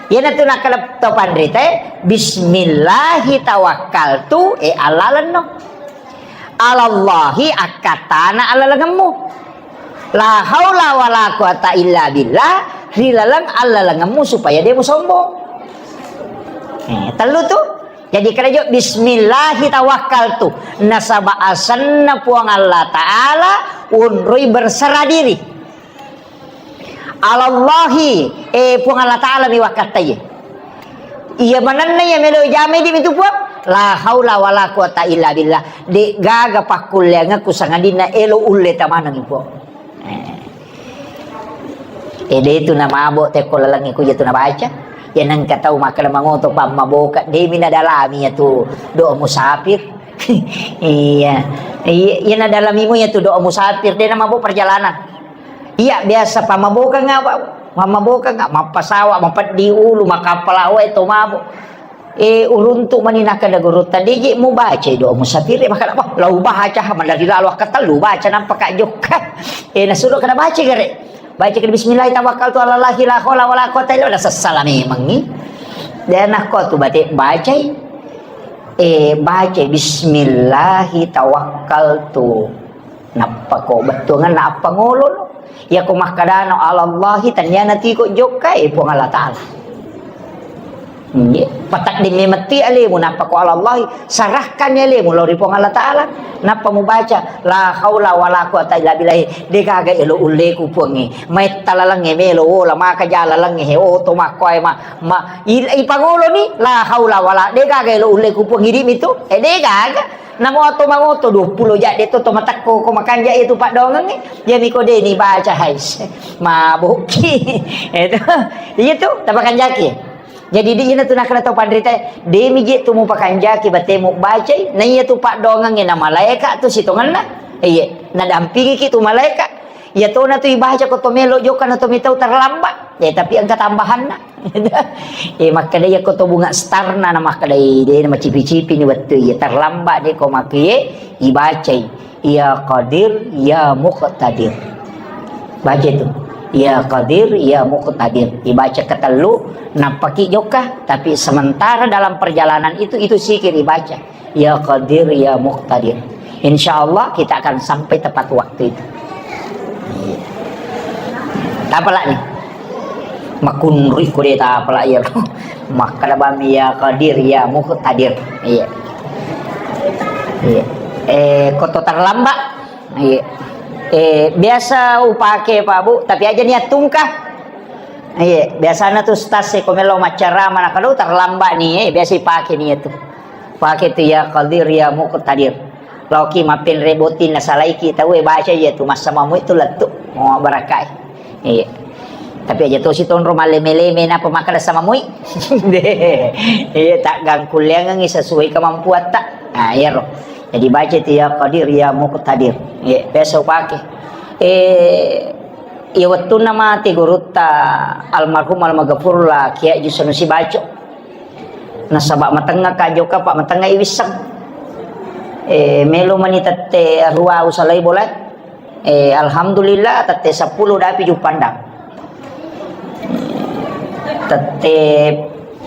Iyanatu nakkeda to panrita e, bismillahi tawakkaltu, e, allalenno. Alallahi, akkattana allalengemmu. La haula wala quwata illa billah, ri laleng allalengemmu supaya de musombong. Eh, tellu tu. Jadi kerejo, bismillahi tawakkaltu. Nasaba asenna Puang Allah Ta'ala unroi berserah diri. Alallahi, eh, Puang Allah Ta'ala mi wakkattai. Iya manenna iya melo jamai di mitu Puang. La haula wala quwata illa billah. De gaga pakkulleangku sangadinna elo ulle tamaneng Puang. Eh. Ede tu na mabo tekko lalengnge ku jatu nabaca. Ya nengka tau makkeda mangoto pammaboka, demi nadalami ya tu doa musafir. Iya. Iya, iya nadalami mu ya tu doa musafir, de na mabo perjalanan. Iya biasa pammaboka nga, pammaboka nga, mappasawa, mapeddi ulu, makappala wae to mabo. Eh, uruntu mani nakkeda gurutta, "Deje mubacai doa musafir, eh," makkeda, "Wah, lau baca, ha, mandari lalo akkatellu baca, nampa ka jokka." Eh, nasulo kada baca gare. Baca ke bismillah tawakkaltu ala Allahi la haula wala quwata illa billah, sessala memangngi. Dan nakko tu bate bacai. Eh, bacai bismillahi tawakkaltu. Nappa ko bettuanganna appangolo no. Iyako makkedano alallahi, tenniana tiko jokka, eh, Puang Allah Ta'ala. Nggih. Pataddimme metti alemu, nappa ko alallahi, sarahkan alemu lao ri Puang Allah Ta'ala. Nappa mubaca, la haula wala quwata illa billah. De gaga elo ulleku Puangnge. Maitta lalengnge melo wola, maka ja lalengnge he, oto makkoe ma, ma, i, ipangoloni, la haula wala, de gaga elo ulleku Puang, idi mitu. Eh, de gaga. Namo to mangoto dua puluh jadde to, to matekko ko makanja itu paddoangengnge. Iyami ko deni baca hais. Mabokki. Itu. Iya tu, tapakanjaki. Jadi di ina tu nakkeda tau panrita, demi je tu mupakanjaki batemu bacai, na iya tu paddoangengnge na malaeka tu sitongenna. Iya, nadampingiki tu malaeka. Iya tona tu ibaca ko to melo jokka na to mitau terlambat. Ya, tapi engka tambahanna. Eh, makkeda iya ko to bunga starna na makkeda, eh, de na macipi-cipi ni wettu iya terlambat de ko makkie ibacai. Ya Qadir, ya Muqtadir. Baca itu. Ya Qadir, ya Muqtadir. Ibaca ketellu, nappaki jokka, tapi sementara dalam perjalanan itu, itu zikir ibaca. Ya Qadir, ya Muqtadir. Insya Allah kita akan sampai tepat waktu itu. Tapalak nih. Makunrui ko de tapalak ya. Makkeda bami ya Qadir, ya Muqtadir. Iya. Iya. Eh, ko to terlambat. Iya. Eh, biasa upake Pak Bu, tapi aja niat tungka. Iya, biasana tu stas ko melo maccarama na kalau terlambat nih, eh, biasa ipake nih itu. Pake tu ya Qadir, ya Muqtadir. Laoki mappenre botting nasalaiki tau e baca iya tu massamamu itu lettu. Oh, barakai. Iya. Tapi aja tosi tonro maleme-leme napa makkeda samamui. Iya, tak gangkulleangengi sesuai kemampuatta. Nah, iyaro. Jadi baca itu ya Qadir, ya Muqtadir. Iya, biasa upake. Eh, iya wettunna mate gurutta almarhum almaghfurullah Kiai Haji Sanusi Baco. Nasaba matengnga ka jokka, Pak, matengnga i wisseng. Eh, melo mani tette arua usalai bola. Eh, alhamdulillah, tette seppulo dapi Juppandang. Tette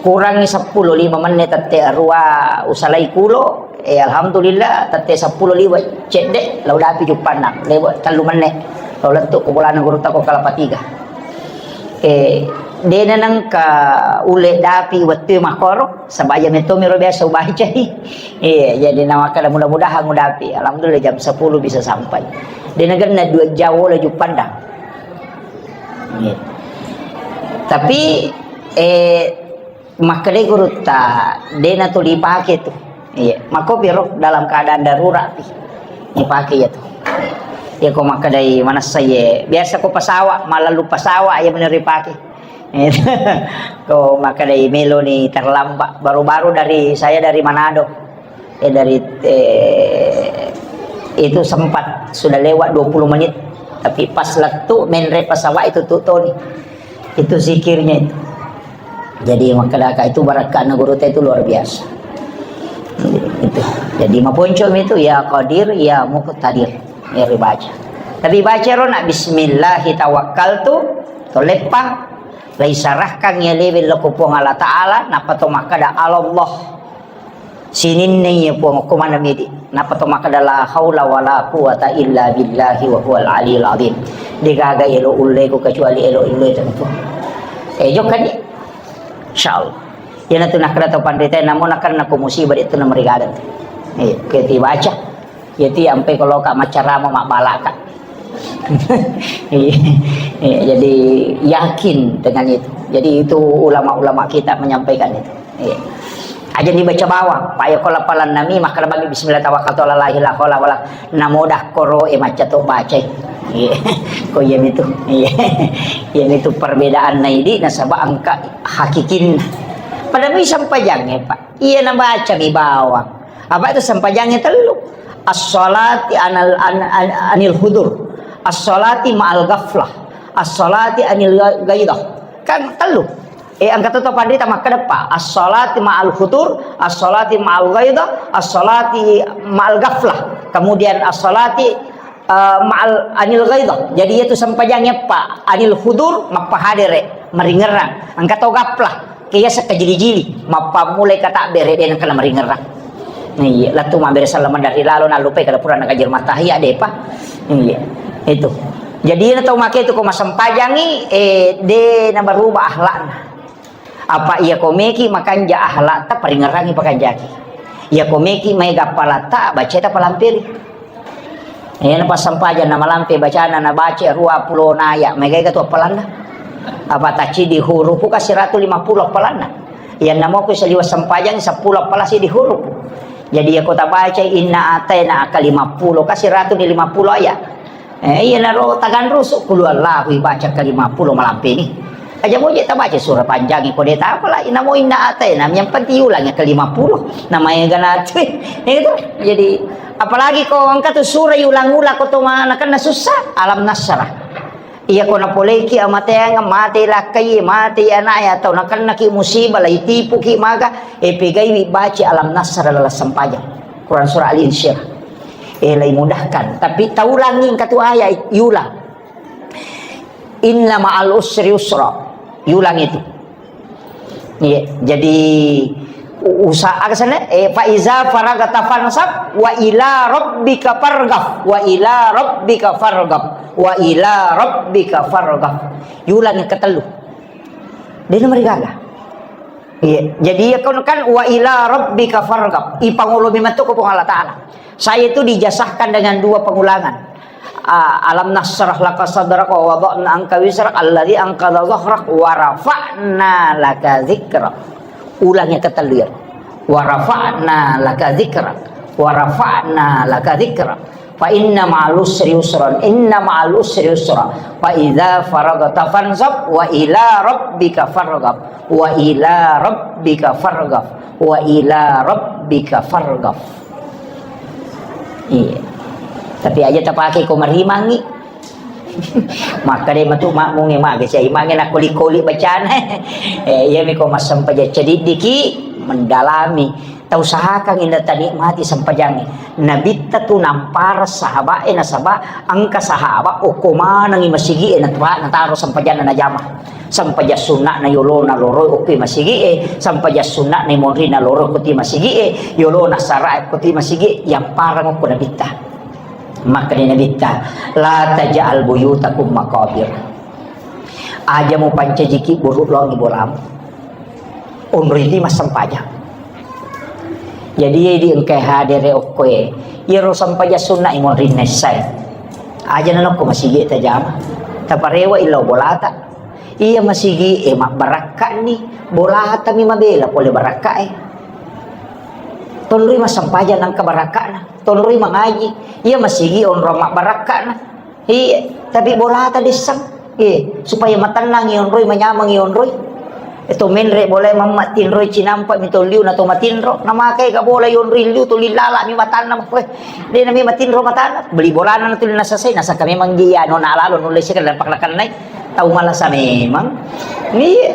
kurangi seppulo, lima menne tette arua usalai kulo. Eh, alhamdulillah, tette seppulo liwe cedde, lau dapi Juppandang. Lewe tellu menne. Lau lettu ko bolana gurutta ko Kalapa Tiga. Eh, dena nengka ule dapi wettu makkoro, sabaya metto miro biasa ubacai. Iya, jadi na makkeda mudah-mudahan udapi. Alhamdulillah jam sepuluh bisa sampai. Dena genna dua jam wola Juppandang. Iya. Tapi, eh, makkedai gurutta, dena tuli pake tu. Iya, makko piro dalam keadaan darurat pi. Ipake iya tu. Iya ko makkedai manessa iye, biasa ko pesawat, mallalu pesawat iya meneri pake. Ko makkedai meloni terlambat, baru-baru dari, saya dari Manado. Eh, dari, eh, itu sempat sudah lewat dua puluh menit, tapi pas lettu menre pesawat itu tu toni. Itu zikirnya itu. Jadi makkedaka itu barakatna gurutta itu luar biasa. Itu. Jadi maponcomi itu ya Qadir, ya Muqtadir. Ya dibaca. Tapi baca ro nak bismillahi tawakkaltu, to leppang, lai sarahkan ya lewe lao ko Puang Allah Ta'ala, nappa to makkeda Allah. Sininna iya Puang, okko maneng midi. Nappa to makkeda, "La haula wala quwata illa billahi wa huwal aliyul azim." Degaga elo ulleku kecuali elo ulle tentu. Eh, jokkani. Insyaallah. Iyana tu nakkeda to panrita, namo nakkeda ko musibah itu namarigaga. Eh, keti baca. Iyati ampe ko loka maccarama mabbalaka. Iya, iya, jadi yakin dengan itu. Jadi itu ulama-ulama kita menyampaikan itu. Iya. Aja dibaca bawang, Pak, ya, ko lapalan nami, makkeda bagi bismillah tawakkaltu ala la ilaha illa huwa, namoda koro e macca to bacai. Iya. Ko iya itu. Iya. Iya itu perbedaan naidi nasaba engka hakikinna. Pada mi sampajangnge, Pak. Iya nabaca mi bawang. Apa itu sampajangnge tellu? As-salati anal, an, an, anil hudur. As-salati ma'al ghaflah. As-salati anil gha-, ghaidah. Kan tellu. Eh, engka to panrita makkeda pa. As-salati ma'al hudur, as-salati ma'al ghaidah, as-salati ma'al ghaflah. Kemudian as-salati, eh, ma'al anil ghaidah. Jadi itu sampajangnge pa. Anil hudur, mappahadere, maringerrang. Engka to ghaflah. Kiyaseng kajili-jili, mappammulai katabbere, de nengka namaringerrang. Iya, lettu mabbere salama dari lalo, nallupai kada pura nakajir matahia, depa. Iya, itu. Jadi, na tau make itu ko masempajangi, eh, de nabaruba akhlakna. Apa iya ko meki makanja akhlakta, paringerangi pakanjaki. Iya ko meki maega appalatta, baceta palampiri. Iyana passampajang namalampe bacana, nabaca ruappulo naya, maega tu appalanna. Apa tacidi hurupu ka siratu lima pulo appalanna. Iyanna mo ku saliwa sampajang seppulo appala sidi hurupu. Jadi iya ko tabaca inna ataina ka lima pulo ka siratu ni lima pulo aya. Eh, iyanaro taganrusu, qul huwallahu ibaca ka lima pulo malampe ni. Aja moje tabaca surah panjang ko de tapala, inamo inna ataina, yang penting ulang ke lima pulo. Namaega natu. Itu. Jadi apalagi ko engka tu surah ulang-ulang ko to mana kena susah, alam nasrah. Iya ko napoleki amateang, mate lakkai, mate anaknya atau nakennaki musibah, lai tipuki maga, eh, pegaiwi baca alam nasrah dalam sempajang. Quran surah Al-Insyirah. Eh, lai mudahkan. Tapi taulangi engka tu ayat, iulang. Inna ma'al usri yusra. Iulang itu. Iya, jadi u-, usaha sana, eh, fa iza faragta fansab wa ila rabbika farghab, wa ila rabbika farghab, wa ila rabbika farghab. Iulang yang ketellu. Dia nomor gaga. Iya, jadi ya kan, kan wa ila rabbika farghab. Ipangolo memang tu ko Puang Allah Taala. Saya itu dijazahkan dengan dua pengulangan. Ah, alam nasyrah laka sadrak wa wada'na anka wizrak alladzi anqadha dhahrak wa rafa'na laka dzikrak. Ulang yang ketellu ya. Wa rafa'na laka dzikrak. Wa rafa'na laka dzikrak. Fa inna ma'al usri yusran. Inna ma'al usri yusra. Fa idza faragta fansab wa ila rabbika farghab. Wa ila rabbika farghab. Wa ila rabbika farghab. Iya. Tapi aja tapake ko marimangi. Maka de matu makmunge mage sia imange nakoli-koli bacana. Eh, iya mi ko massempajang cediddiki mendalami. Tausahakan inna tanikmati sempajangnge. Nabitta tu nampara sahabat e nasaba engka sahabat okko manengi masigi e nat-, nataro sempajanna najama. Sempajang sunna'na yolona loroi okko masigi e, sempajang sunna'na monrina loroi okko ti masigi e, yolona sara okko ti masigi e, yamparang okko nabitta. Makkeda nabitta, la taj'al buyutakum maqabir. Aja mupancajiki buru longi bolamu. Onroi ti massempajang. Jadi iya di engkai hadere okkoe. Iyaro sempajang sunna i monrinna essai. Aja nanokko masigi tajama. Taparewa illau bolata. Iya masigi e mabbarakkani. Bolata mi mabela pole barakka e. Tonroi massempajang nangka barakkana. Tonroi mangaji. Iya masigi onrong mabbarakkana. Iya, tapi bolata dessang. Iya, supaya matennang ionroi, manyameng ionroi. Eto menre bolai mamma tinroi cinampa mi to liu na to matinro. Namakai ka bola ionroi liu to lilala mi matanna makkoe. De nami matinro matanna. Beli bolana na tuli nasasai, nasaka memang dia nona lalo nulle sika dan pakna kannai. Tau malasa memang. Iya.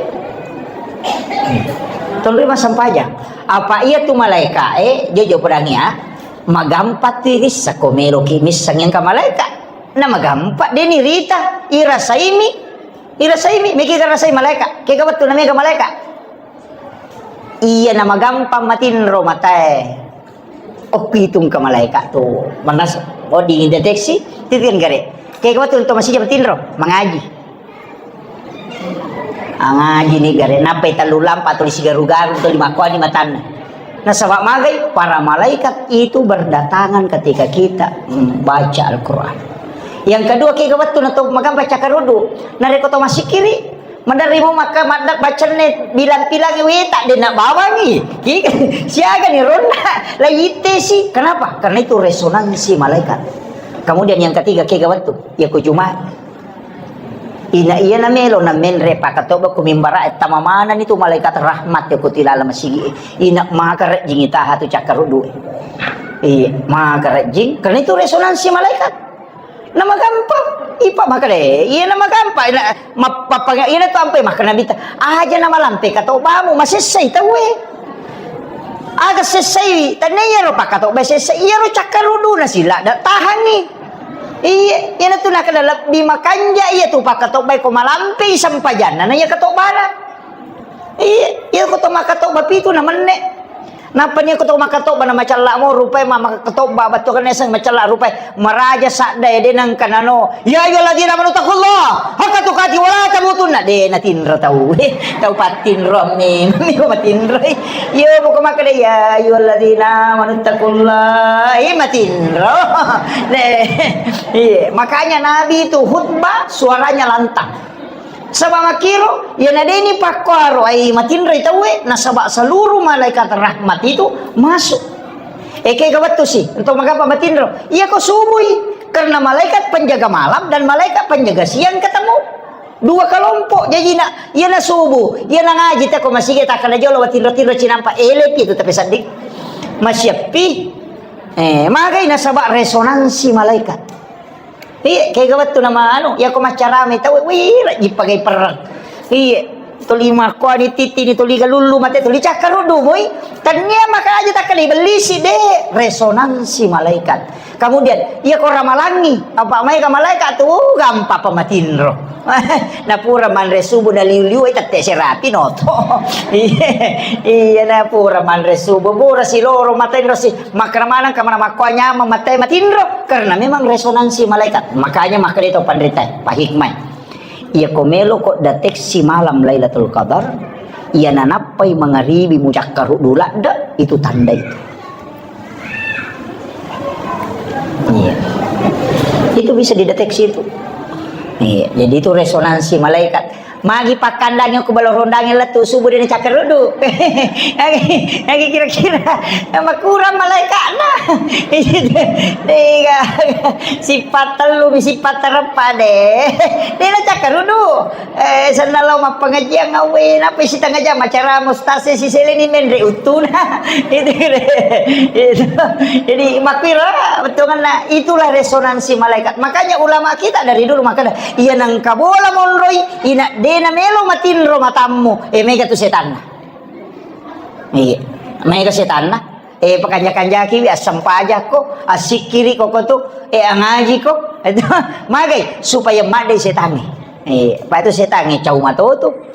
Tonroi massempajang. Apa iya tu malaika e, jojo pedang ya. Magampa tirissa ko meloki misseng engka malaika. Na magampa, de nirita, irasaimi, irasaimi, meki garasai malaika, kega wettu na mega malaika. Iya na magampang matinro matae. Okkitung ka malaika tu. Manas, oh dideteksi, titian gare. Kega wettu to masija matinro, mangaji. Angaji ni gare, nappai tellu lampa tuli sigaru-garu tuli makkuani matanna. Nasaba magai, para malaikat itu berdatangan ketika kita membaca Al-Quran. Yang kedua, kega wettu na to magampa cakkaruddu. Narekko to massikkiri, maderri mo makka madda bacenne bilang-bilangi weta de na bawangi. Ki-, siaga ni ronna la ittesi. Kenapa? Karena itu resonansi malaikat. Kemudian yang ketiga, kega wettu. Ya ku Jumat. Ina iya na melo na menre pakatobba ku mimbara, tama manani tu malaikat rahmat ya ku tilala masigi. Ina maka rejjing itaha tu cakkaruddu. Iya, maka rejjing. Karena itu resonansi malaikat. Namagampang, ipa makkeda, iya namagampang, ina, map-, pappaga-, ina tu ampe makkeda Nabitta, aja namalampe katobbamu, masessai tauwe. Aga sessai, tania iyaro pakkatobba sessai, iyaro cakkaruduna sila, da tahangi. Iya, iyana tu nakkeda lebbi makanja iya tu pakkatobbai ko malampe sempajanna, na iya katobbana. Iya, iya ko to makkatobba pitu na menne. Nappa nia ko to makkatobba na macella mo rupai ma-, makkatobba battu kan eseng macella rupai maraja sadda ya de nangka nano. Ya ayyuhalladzina amanu taqullaha haqqa tuqatih wa la tamutunna. De natinro tau. Tau pattinro me, mami ko matinro. Iya buka makkeda ya ayyuhalladzina amanu taqullaha. Iya matinro. De. Iya, makanya Nabi itu khutbah suaranya lantang. Saba makkiro, iyana deni pakkoaro ai matinroi tauwe, nasaba seluruh malaikat rahmat itu masuk. Eke ga wettu si, untuk magapa matinro? Iya ko subui, karena malaikat penjaga malam dan malaikat penjaga siang ketemu. Dua kelompok jajina, iyana subuh, iyana ngaji tako masigi takkada jolo matinro-tinro cinampa elepi itu tapi sedih. Masiappi, eh, magai nasaba resonansi malaikat. Iya, kega wettu nama anu, iya ko maccarame tau, wih, rajin pagai perang. Iya, tuli makkuani titi ni tuli galullu mate tuli cakkaruddu moi. Tania maka aja takkali bellisi de resonansi malaikat. Kemudian, iya ko ramalangi, apa mai ka malaikat tu, uh, gampang pamatinro. Napura manre subuh na liu-liu, eh, tette serapi noto. Iya, iya, napura manre subuh, bura siloro matinro si. Makkeda maneng ka mana makkoa nyameng mattai matinro, karena memang resonansi malaikat. Makanya makkeda to panrita, pahikmai. Iya ko melo ko deteksi malam Lailatul Qadar, iya nanappai mangaribi mucakkaruddu ladde, itu tanda itu. Iya. Itu bisa dideteksi itu. Iya, jadi itu resonansi malaikat. Magi pakkandangi ko balo rondangi lettu subuh dena cakkaruddu. Magi, magi kira-kira makurang malaikatna. Tiga, sifat tellu mi sifat tereppa de. Dena cakkaruddu. Eh, senna lao mappengajian awe, napa sitengah jam acara mustase siseleni menre uttuna. Itu, itu. Jadi makkiro bettuanna itulah resonansi malaikat. Makanya ulama kita dari dulu makkeda, iya nengka bola monroi, ina dena melo matinro matammu, eh, mega tu setanna. Iya, mega setanna. Eh, pakanja-kanjakiwi, assempajakko, assikkiriko ko tu, eh, angajiko. Itu magai supaya maddei setangnge. Eh, pa itu setangnge cau matoto.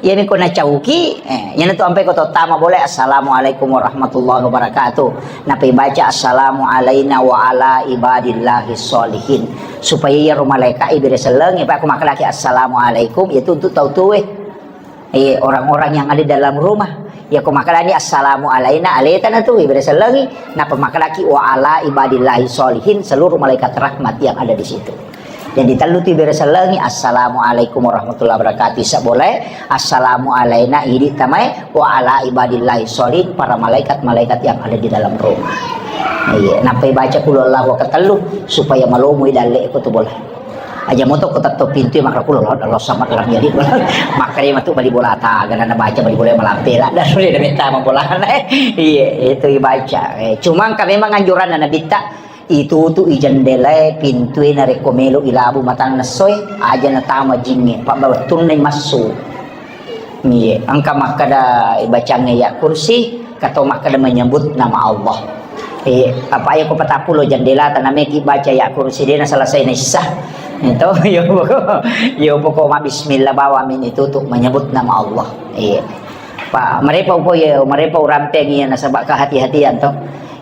Iyami ko nacauki, eh, iyana tu ampai ko tottama boleh, "Assalamualaikum warahmatullahi wabarakatuh." Napai baca, "Assalamu alaina wa ala ibadillahi sholihin." Supaya iyaro malaikat ibere sellengi, pa ko makkedaki, "Assalamualaikum," itu untuk tau tuwe. Eh, orang-orang yang ada dalam rumah. Ya, ko makkedani, "Assalamu alaina," aleta na tu, ibere sellengi. Napa makkedaki, "Wa ala ibadillahi sholihin," seluruh malaikat rahmat yang ada di situ. Jadi, tellu tu ibere sellengi, "Assalamualaikum warahmatullahi wabarakatuh," isa boleh, "Assalamu alaina," idi tamai, "Wa ala ibadillahi sholihin," para malaikat-malaikat yang ada di dalam rumah. Iya, napa baca kulhu Allahu ketellu, supaya malomoi dalle ko tu boleh. Aja moto ko tetto pintu, maka kulo lo, lo sama orang jadi. Makanya matu bali bola ta, gana na baca bali bola malampe la, dan sudah ada meta bola. Iya, itu dibaca. Eh, cuma engka memang anjuran Nabitta, itu tu i jendela, pintu, narekko melo ilabu matang nessoe, aja natama jinge, pak bawattunna masuk. Iya, engka makkeda bacangnge ya kursi, kato makkeda menyebut nama Allah. Eh, apa ya ko patappulo jendela tanameki baca ya kursi dena selesai na isa. Itu, yo pokok, yo pokok ma bismillah bawa min itu tuh menyebut nama Allah. Iya. Pak, merepa upo ya, merepa urampeng ya nasaba kehati-hatian to.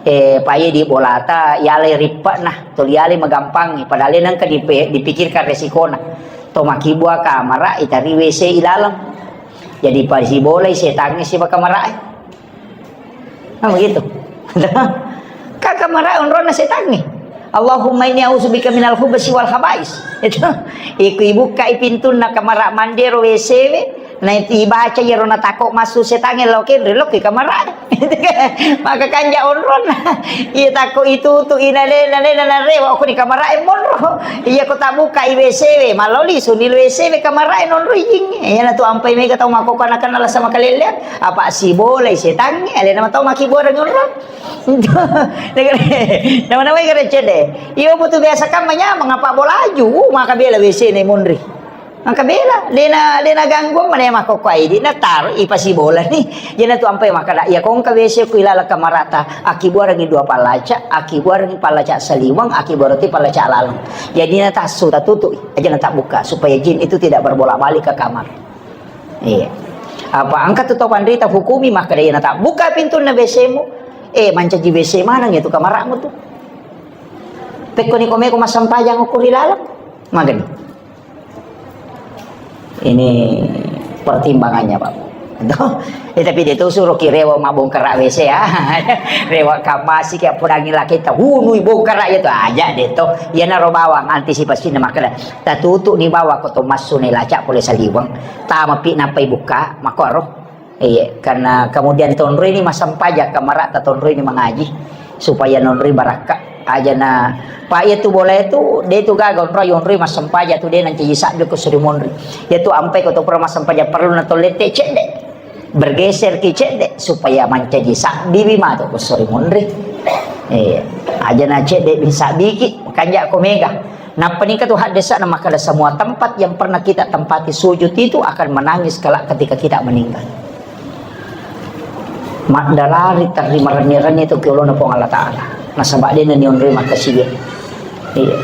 Eh, pak ya di bolata, ya le ripa nah, to ya le magampang, padahal nengka dipe-, dipikirkan resikona. To makibua kamara, itari W C ilaleng. Jadi pasibolai setangnge siba kamarae. Nah, begitu. Kaka mara onronna setangnge. Allahumma inni a'udzubika minal khubsi wal khabais. Itu, iku ibukkai pintunna kamara mandi ro W C we, na ibaca iyaro natakko massu setangnge lao kenre lokki kamara. Maka kanja onronna. Iya takko itutu inalena, lena narewa ko ni kamara e monro. Iya ko tabuka i W C we, maloli suni W C we kamara e nonro ijing. Iya na tu ampai mega tau makkokko anakanna lasa makalelleang. Apa sibolai setangnge, alena matau makibuareng onro. Nama-namai kare cedde. Iyo, butuh biasa kan manyameng apa bolaju, uh, maka bela W C ne monri. Maka bela, dena, dena ganggu mana ya makkokko idi, na taro ipasibola ni. Jena tu ampai makkada, iya kongka W C ku ilala kamarata, akibuarangi dua palaca, akibuarangi palaca saliwang, akibuarati palaca laleng. Jadi na tasu tatutu, aja na tabuka supaya jin itu tidak berbolak-balik ke kamar. Iya. Apa angkat tu tau panrita hukumi makkada iya na tabuka pintunna W C mu. Eh, mancaji W C maneng itu kamaramu tu. Pekkoni komeko massempajang okko ri laleng. Magani. Ini pertimbangannya, Pak. Eh, tapi dia tuh suruh kirewa mabongkara W C ya. Rewa kamasi kayak pudangi laki tahunui bongkara itu aja deh tuh. Iya naro bawang antisipasi na makkada. Tatutu ni bawang ko to massu ne laca pole saliwang. Tama pi nampai buka, makoro. Iya, karena kemudian tonroi ni massempajang kamara ta tonroi ni mangaji supaya nonroi barakka. Aja na, Pak, iya tu bola itu, de tu gaga onroi, onroi massempajang tu de nancaji sabbi ko suri monri. Iya tu ampai ko to pura massempajang perlu na tollette cedde. Bergeser ki cedde supaya mancaji sabbi wi mato ko suri monri. Iya, aja na cedde bin sabbi ki, makanja ko mega. Nappa nika tu haddesa na makkada semua tempat yang pernah kita tempati sujud itu akan menangis kelak ketika kita meninggal. Maddalari terri marenni-renni tu ki olona Puang Allah Ta'ala. Nasaba dena ni onroi makkasiwiang. Iya.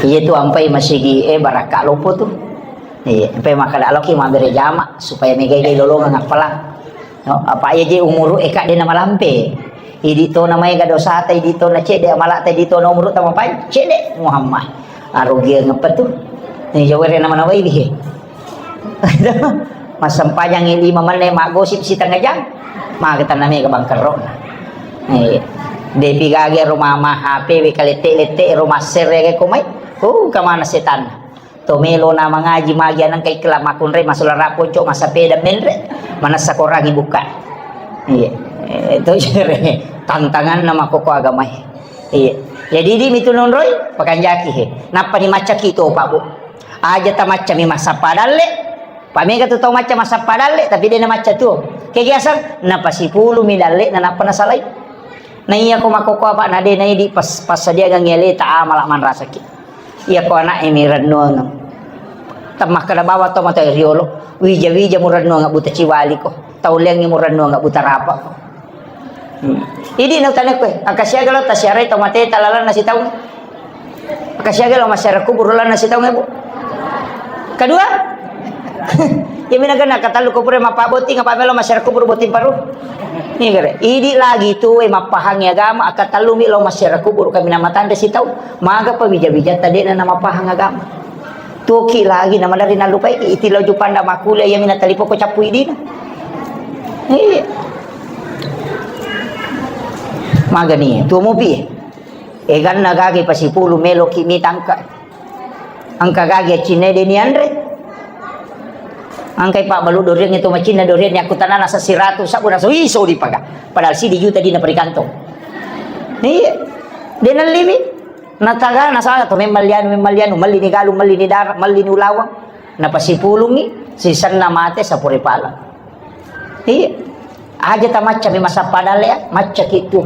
Iya tu ampai masigi, eh, barakka lopo tu. Iya, ampai makkada loki mabbere jama supaya megai-gai lolongeng appalang. No, apa iya je umuru eka dena malampe. Idi to na maega dosata, idi to na cedde amalata, idi to na umuru tamapai cedde Muhammad. Arugiang apa tu? Ni jawere nama nawai bihe. Massempajang lima menit, maggosip setengah jam. Maka tanah mega bangkerro. Eh, depi gage rumah mah H P we kalette-lette rumah serre ke komai. Uh, kemana setan? To melo na mangaji magi anang kai kela makunre masula raponco masapeda menre. Manassa korangi buka. Iya. Eh, to jere tantangan nama koko agamai. Iya. Jadi di mitu nonroi pakanjaki he. Nappa ni macaki to Pak Bu. Aja tamaccami massappa dalle. Pamega tu tau macca massappa dalle, tapi de namacca tuo. Kegiasang napasipulumi dalle na nappa nasalai. Na iya ko makkokko apa na de naidi pas, passadiagang aleta amala manrasaki. Iya ko anak e mi rennuang. Temmakkeda bawa to mata riolo. Wija-wija mu rennuang buta ciwali ko. Tau leangi mu rennuang buta rapa ko. Hmm. Idi na utane koe, engka siaga lo tasiarai tau mate talalanna sitaung. Engka siaga lo masyarakat kubur lalanna sitaung, Bu. Kedua, ya mina kena katalu kubur mappa botting apa melo masyarakat kubur botting paru. Ini kere. Idi lagi tu e mappahangi agama, akka talumi lo masyarakat kubur kami nama tanda sitaung. Maga pa wija-wija tadena nama pahang agama. Tuoki lagi nama dari nalupai iti lo jupanda makkuliah ya mina talipo ko cappu idina. Iya. Magani, tuo mupi. Eganna gage pasipulu meloki mitangka. Engka gage accinna de nianre. Engkai pabbalu doriang itu macinna doriang aku tanana sasiratu sabu naso iso dipaga. Padahal sidi juta dina perikantong. Iya. De nallimi. Nataga nasala to memmallianu, memmallianu, mallini galung, mallini dara, mallini ulawang. Napasipulungi, sisenna mate sapure pala. Iya. Aja tamacca mi masappa dalle, ya, macca ki tu.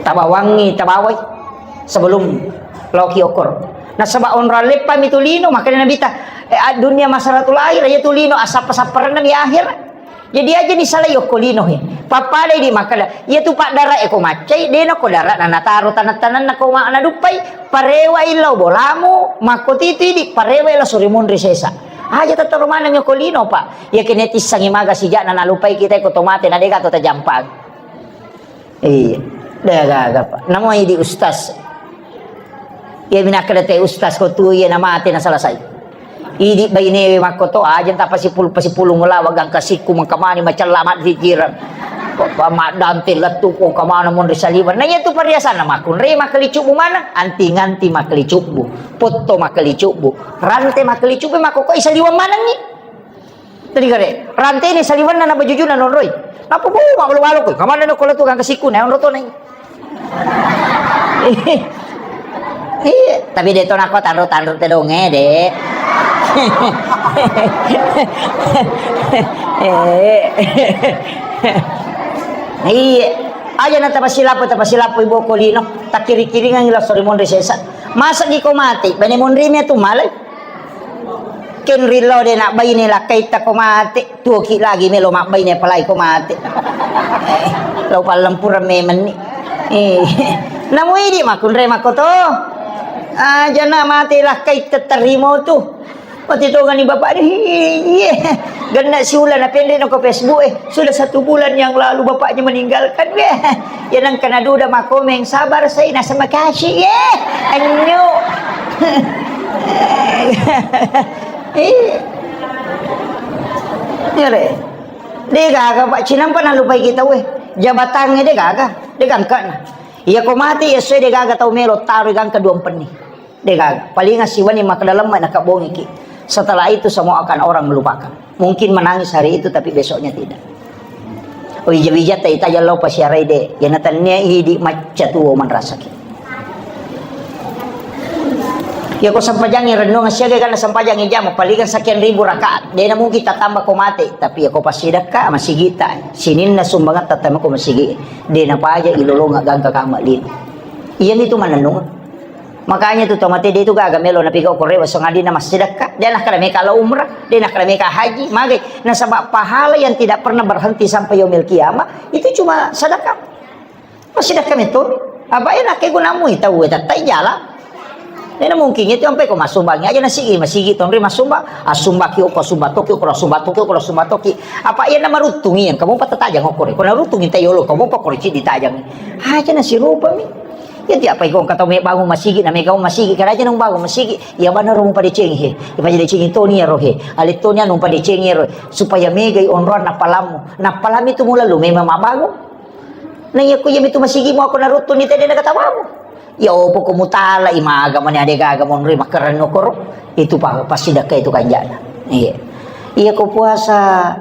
Tabawangi, tabawai sebelum loki okor. Nasaba onrong leppa mi tu lino, makanya Nabi ta, eh, dunia masaratul akhir, ya tu lino asappa-sapparanna mi akhir. Jadi aja ni salai okko lino he. Pappadai di makkada, iya tu paddara eko maccai, dena ko dara na nataro tanang-tananna ko ma-, naduppai, parewa illau bolamu, makko titi di, parewa ila suri munri sesa. Aja tattaro maneng okko lino, Pak. Iya kene tissangi maga sijak na nalupai kita ko tomate na dega to tajampang. Iya. Dega gaga, Pak. Namo idi ustaz. Iya, minakkeda te ustaz ko tu iya namate na selesai. Idi bainewe makkoto aja tapasipul-, pasipulung lawa gangka sikku mengkamani macella maddijiran. Maddanti lettu ko kamana monri saliweng. Na iya tu pariasanna makkunrai makkelicubbu maneng, anti-nganti makkelicubbu, potto makkelicubbu, rante makkelicubbu, makkokoi saliweng manengngi. Tadi kare, rante ini saliwenna na bajujuna nonroi. Napa bu malu-malu koi. Kamana no kola tu gangka siku na onro to nai. Iya, tapi de to nako tanru-tanru te donge de. Eh. Iya, aja na tapasilapo tapasilapo ibu kolino, takkiri-kiringan ila sori monri sesa. Masa gi ko mati, bene monri mi tu malai. Kenri lo de nak baine lakkai ta ko mati. Tuoki lagi melo mabbaine apalagi ko mate. Eh, lo pallempureng memenni. Eh, namu idi makkunrai makkoto. Aja na mate lakkai tetterimo tu. Mati tongani bapak ni. Iye. Genna siula na penre no ko Facebook eh. Sudah satu bulan yang lalu bapaknya meninggalkan. Weh. Ya nang kena duda makomeng sabar saya nasa makasih. Ye. Anyo. Eh. Ngere. De gaga, Pak, cinampa nalupai kita, weh. Jabatangnge de gaga, de gangkana. Iya ko mati, iya soe de gaga tau melo taro gangka dua empenni. De gaga. Paling siwani maka dalam na kabongiki. Setelah itu semua akan orang melupakan. Mungkin menangis hari itu, tapi besoknya tidak. Oh, ija-ija tai tajang lau pasiarai de. Yana tannia idi macca tuo manrasaki. Iya ko sempajangi renungan siaga kan sempajangi jama palingan sekian ribu rakaat. Dena mungkin tatamba ko mate, tapi iya ko passidakka masigita. Sininna sumbangan tatamba ko masigi. Dena paja ilolonga gangka kama lino. Iya mi tu manenung. Makanya tu tomate de tu gaga melo napiga ko rewa songadina massidakka. Dena kada meka la umrah, dena kada meka haji, magai. Nasaba pahala yang tidak pernah berhenti sampai yaumil kiamah itu cuma sedekah. Massidakka metto. Apa iya nakke gunamu tau e tattai jala. Nena mungkin itu sampai ko masumbangi aja nasigi, masigi tonri masumbang, asumba ki ko sumba toki ko sumba toki ko sumba toki. Apa iya na maruttungi yang kamu pata tajang okore. Ko naruttungi ta yolo kamu pa kore cidi tajang. Aja nasirupa mi. Ya tiap pai ko kata me bangun masigi na me gaung masigi kada aja nung bangun masigi. Ya bana ro mu padecengi he. Ya padecengi toni ya rohe. Ale toni anu padecengi ro supaya megai onroan napalamu. Napalami tu mula lu memang mabangun. Na iya ku iya mitu masigi mu aku naruttuni tede na katawamu. Ya opo ko mutala imaga mani ade gaga monri makkarenno koro. Itu pa passidakka itu kanjana. Iya. Iya ko puasa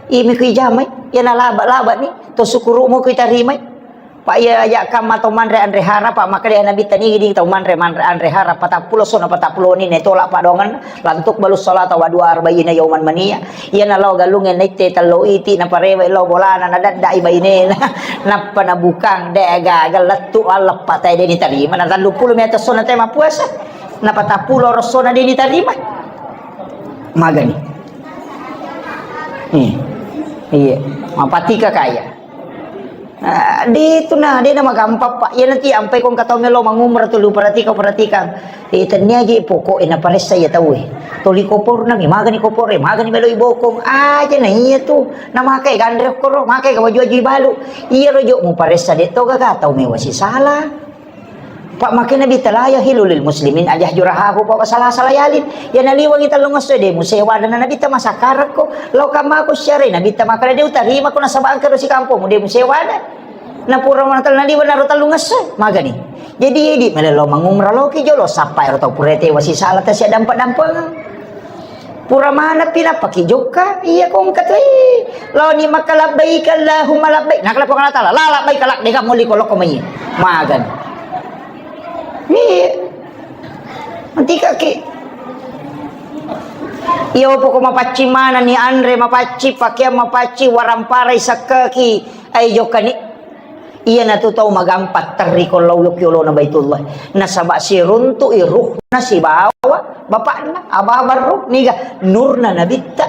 imi ku ijamai. Iya na laba-laba ni. To sukuru mu ku itarimai. Pak iya aja kamma to manre anre hara pak makade nabi tani gini to manre manre anre hara patappulo sona patappulo ni ne tolak pak dongan. Lantuk balus salata wa dua arba'ina yauman mania. Iyana lao galungnge naitte tello iti naparewe lao bolana nadaddai bainena. Nappa nabukang de gaga lettu alleppa tai de nitarima na telluppulo mi atas sona tai mapuasa. Napatappulo rossona de nitarima. Magani. Iya. Iya. Mapatika kaya. Ah, de tu na, de na magampang, Pak. Iya nanti ampai kong katau melo mangumrah tu lu perhatikan, perhatikan. Eh, tania je pokok e na paressa ya tau e. Toli kopor na mi magani kopor e, magani melo ibokong. Aja na iya tu. Na makai gandre koro, makai ka baju-baju balu. Iya rojo mu paressa de to gaga tau mewa si salah. Pak, makkeda Nabitta, "La yahillu lil muslimin an yahjura akhahu fawqa salasati layalin." Iya naliwengi tellung esso de musewana na Nabitta masakkarekko. Lao kammako siarai Nabitta makkeda de utarimako nasaba engka ro sikampongmu de musewana. Napura manatala naliweng naro tellung esso. Magani. Jadi idi melo lao mangumrah loki jolo sappai ro tau pura tewa sisala tasiaddampe-dampengeng. Pura manappi nappaki jokka, iya ko engka toi. Laoni Makkah, "Labbaik Allahumma labbaik." Nakkeda Puang Allah Taala, "La labbaik lak, dega molli ko lokko mai." Magan. Iya. Antika ki. Iya, poko mapaccing manenni, anre mapaccing, pakeang mapaccing, waramparai sakkaki, ai jokkani. Iyanatu tau magampang terri ko lao yokki olona Baitullah. Nasaba siruntu'i ruhna sibawa bapakna, Aba Barru, niga nurna Nabitta.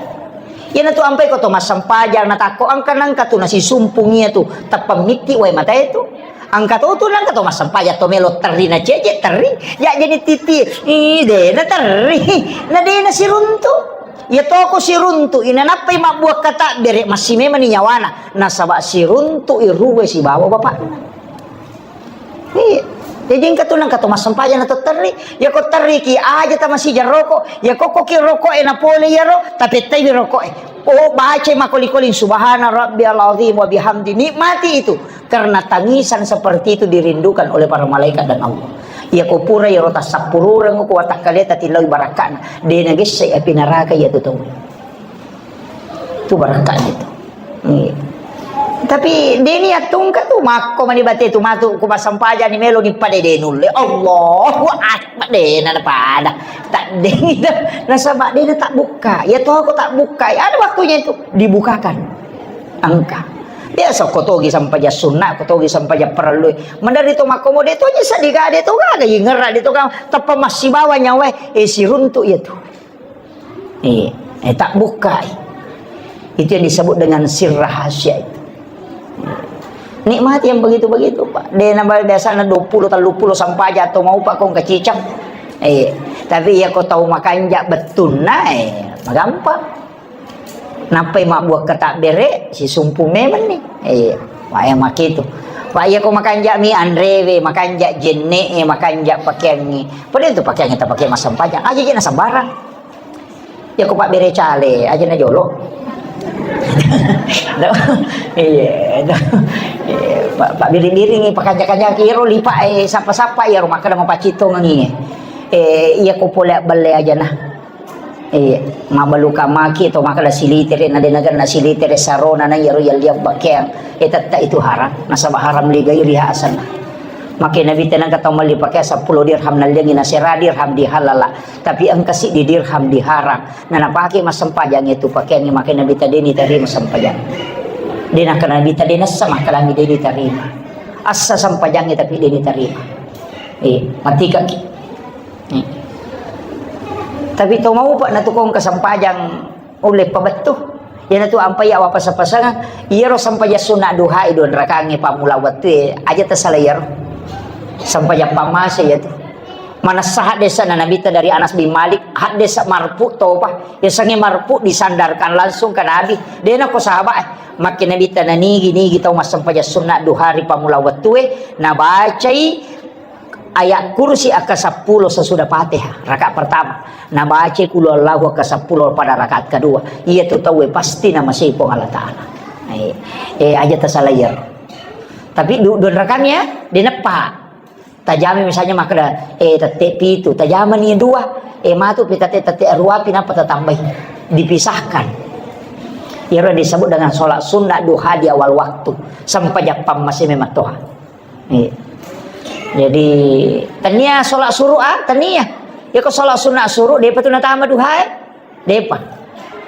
Iyanatu ampai ko to massempajang natakko engka nangka tu nasisumpung iyatu, teppa mitti wae matae tu. Engka to tu nangka to massempajang to melo terri na cece terri, ya jadi titi, ih, dena terri, na dena siruntu. Iya toko siruntu'i, nanappai mabbuakka tabbere, massimemani nyawana, nasaba siruntu'i ruwe sibawa bapakna. Iya. Jadi engka tu nengka to massempajang na to terri. Ya ko terri ki aja ta masija roko. Ya ko ko ki roko e na pole ya ro, tapi tai roko e. Oh, baca makoli-koli subhana rabbiyal azim wa bihamdi. Nikmati itu. Karena tangisan seperti itu dirindukan oleh para malaikat dan Allah. Ya ko pura ya ro tassappurureng ko watakkaleta tillau barakkana. De na gesse api neraka ya tu tau. Tu barakka itu. Iya. Tapi deni attungka tu makko mani bate tu matu ku massempajang ni melo ni pada de nulle. Allahu Akbar, de na pada. Tak de na, nasaba de na tak buka. Ya to ko tak buka. Ya ada waktunya itu dibukakan. Engka. Biasa ko togi sampajang sunna, ko togi sampajang parellu. Mandari to makko mo de to je sedih ga de to ga ingerra de to ga teppa massibawa nyawa e siruntu ya tu. Eh, eh, tak bukai. Itu yang disebut dengan sir rahasia itu. Nikmati yang begitu-begitu, Pak. De na biasana dua puluh, tellu puluh sampajang atau mau Pak kong kacicang. Eh, tapi ya kau tahu makanja bettunna, eh, gampang. Nappai mabbuat ketak bere, si sumpu memang nih. Eh, Pak yang makitu. Pak ya kau makanja mi anrewe, makanja jenne, eh, makanja pakeangi. Pada itu pakeangi tak pakai masam pajak. Aja je na sembarang. Ya ko Pak bere cale aja na jolo. Iya, iya. Pak, Pak biring-biring pakanja-kanja kiro lipa eh sapa-sapa ya rumah kada mau pacito ngi. Eh iya ko pole belle aja nah. Eh mabaluka maki to maka da silitere na denagan na silitere sarona na yaro yalliang bakeang. Eh tetta itu haram. Nasaba haram ligai riha asana. Maka Nabi tenang kata mali pakai sepuluh dirham nalliangi na sera dirham dihalala. Tapi engka siddi dirham diharang. Na napake massempajang itu pakeangngi maka Nabi tadi ni tarima sempajang. Dia nak Nabi tadi nassa maka Nabi dia ni tarima. Assa sempajangnya tapi dia ni tarima. Eh, mati kaki. Eh. Tapi tau mau pak natukong kesempajang oleh pabettu. Iyanatu ampai awapasa-pasangan, iyaro sempajang sunna duha e dua rakangnge pammula wettue, aja tasala iyaro. Sempajang pammase iyatu. Manessa haddesa na Nabitta dari Anas bin Malik, haddesa marfu topa. Yasengnge marfu disandarkan langsung ke Nabi. Dena ko sahabat, eh. Makke Nabitta nanigi-nigi tau massempajang sunna duha ri pammula wettue, nabacai Ayat kursi akka seppulo sesudah Fatihah, rakaat pertama. Nabaca kulu Allahu akka seppulo pada rakaat kedua. Iya tu tauwe pasti namasei Puang Allah Ta'ala. Eh, eh, aja tasalayer. Tapi du-, dua rakaatnya dineppa. Tajami misalnya makkeda, eh, tette pitu, tajamani dua. Eh, matu pi tette, tette arua pi napa tatambai. Dipisahkan. Iyaro disebut dengan sholat sunnah duha di awal waktu. Sampai jappang masih memang toha. Iya. Jadi, tania sholat suruh, ah, tania. Ya, ko sholat sunat suruh, depa tu natama duha, eh? Depa.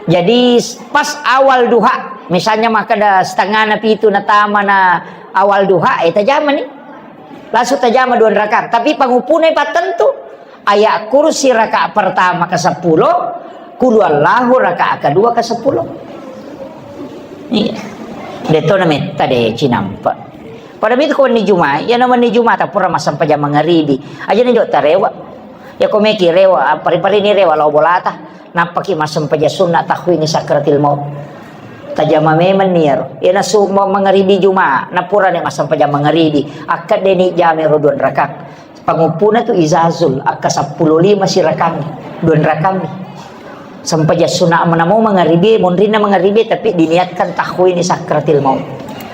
Jadi, pas awal duha, misalnya makkeda setengah na pitu natama na awal duha, eh, tajama ni. Langsung tajama dua rakaat. Tapi pangupuna pattentu, ayat kursi rakaat pertama ke sepuluh, kulu Allahu rakaat kedua ke sepuluh. Iya. Deto na metta de cinampa. Pada mitu ko wenni Juma, iya na wenni Juma ta pura massempajang mangaribi. Aja ni jok tarewa. Ya ko meki rewa, pari-pari ni rewa lao bolata. Nappaki massempajang sunna tahwini sakratil maut. Tajama memang ni ero. Iya na su ma-, mangaribi Juma, na pura ni massempajang mangaribi. Akka de ni jame ro dua rakaat. Panguppuna tu izazul, akka seppulo lima sirakang, dua rakang. Sempajang sunat menamo mangaribi, monrinna mangaribi, tapi diniatkan tahwini sakratil maut.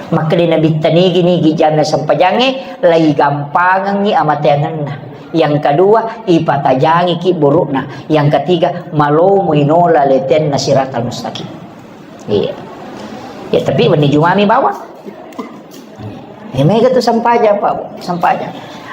Makkeda Nabitta nigi-nigi jana sempajangnge, lai gampangengngi amateangenna. Yang kedua, ipatajangi ki burukna. Yang ketiga, malomo inola letenna siratal mustaqim. Iya. Ya, tapi wenni Jumami bawang. Eh, mega tu sempajang, Pak, Bu. Sempajang.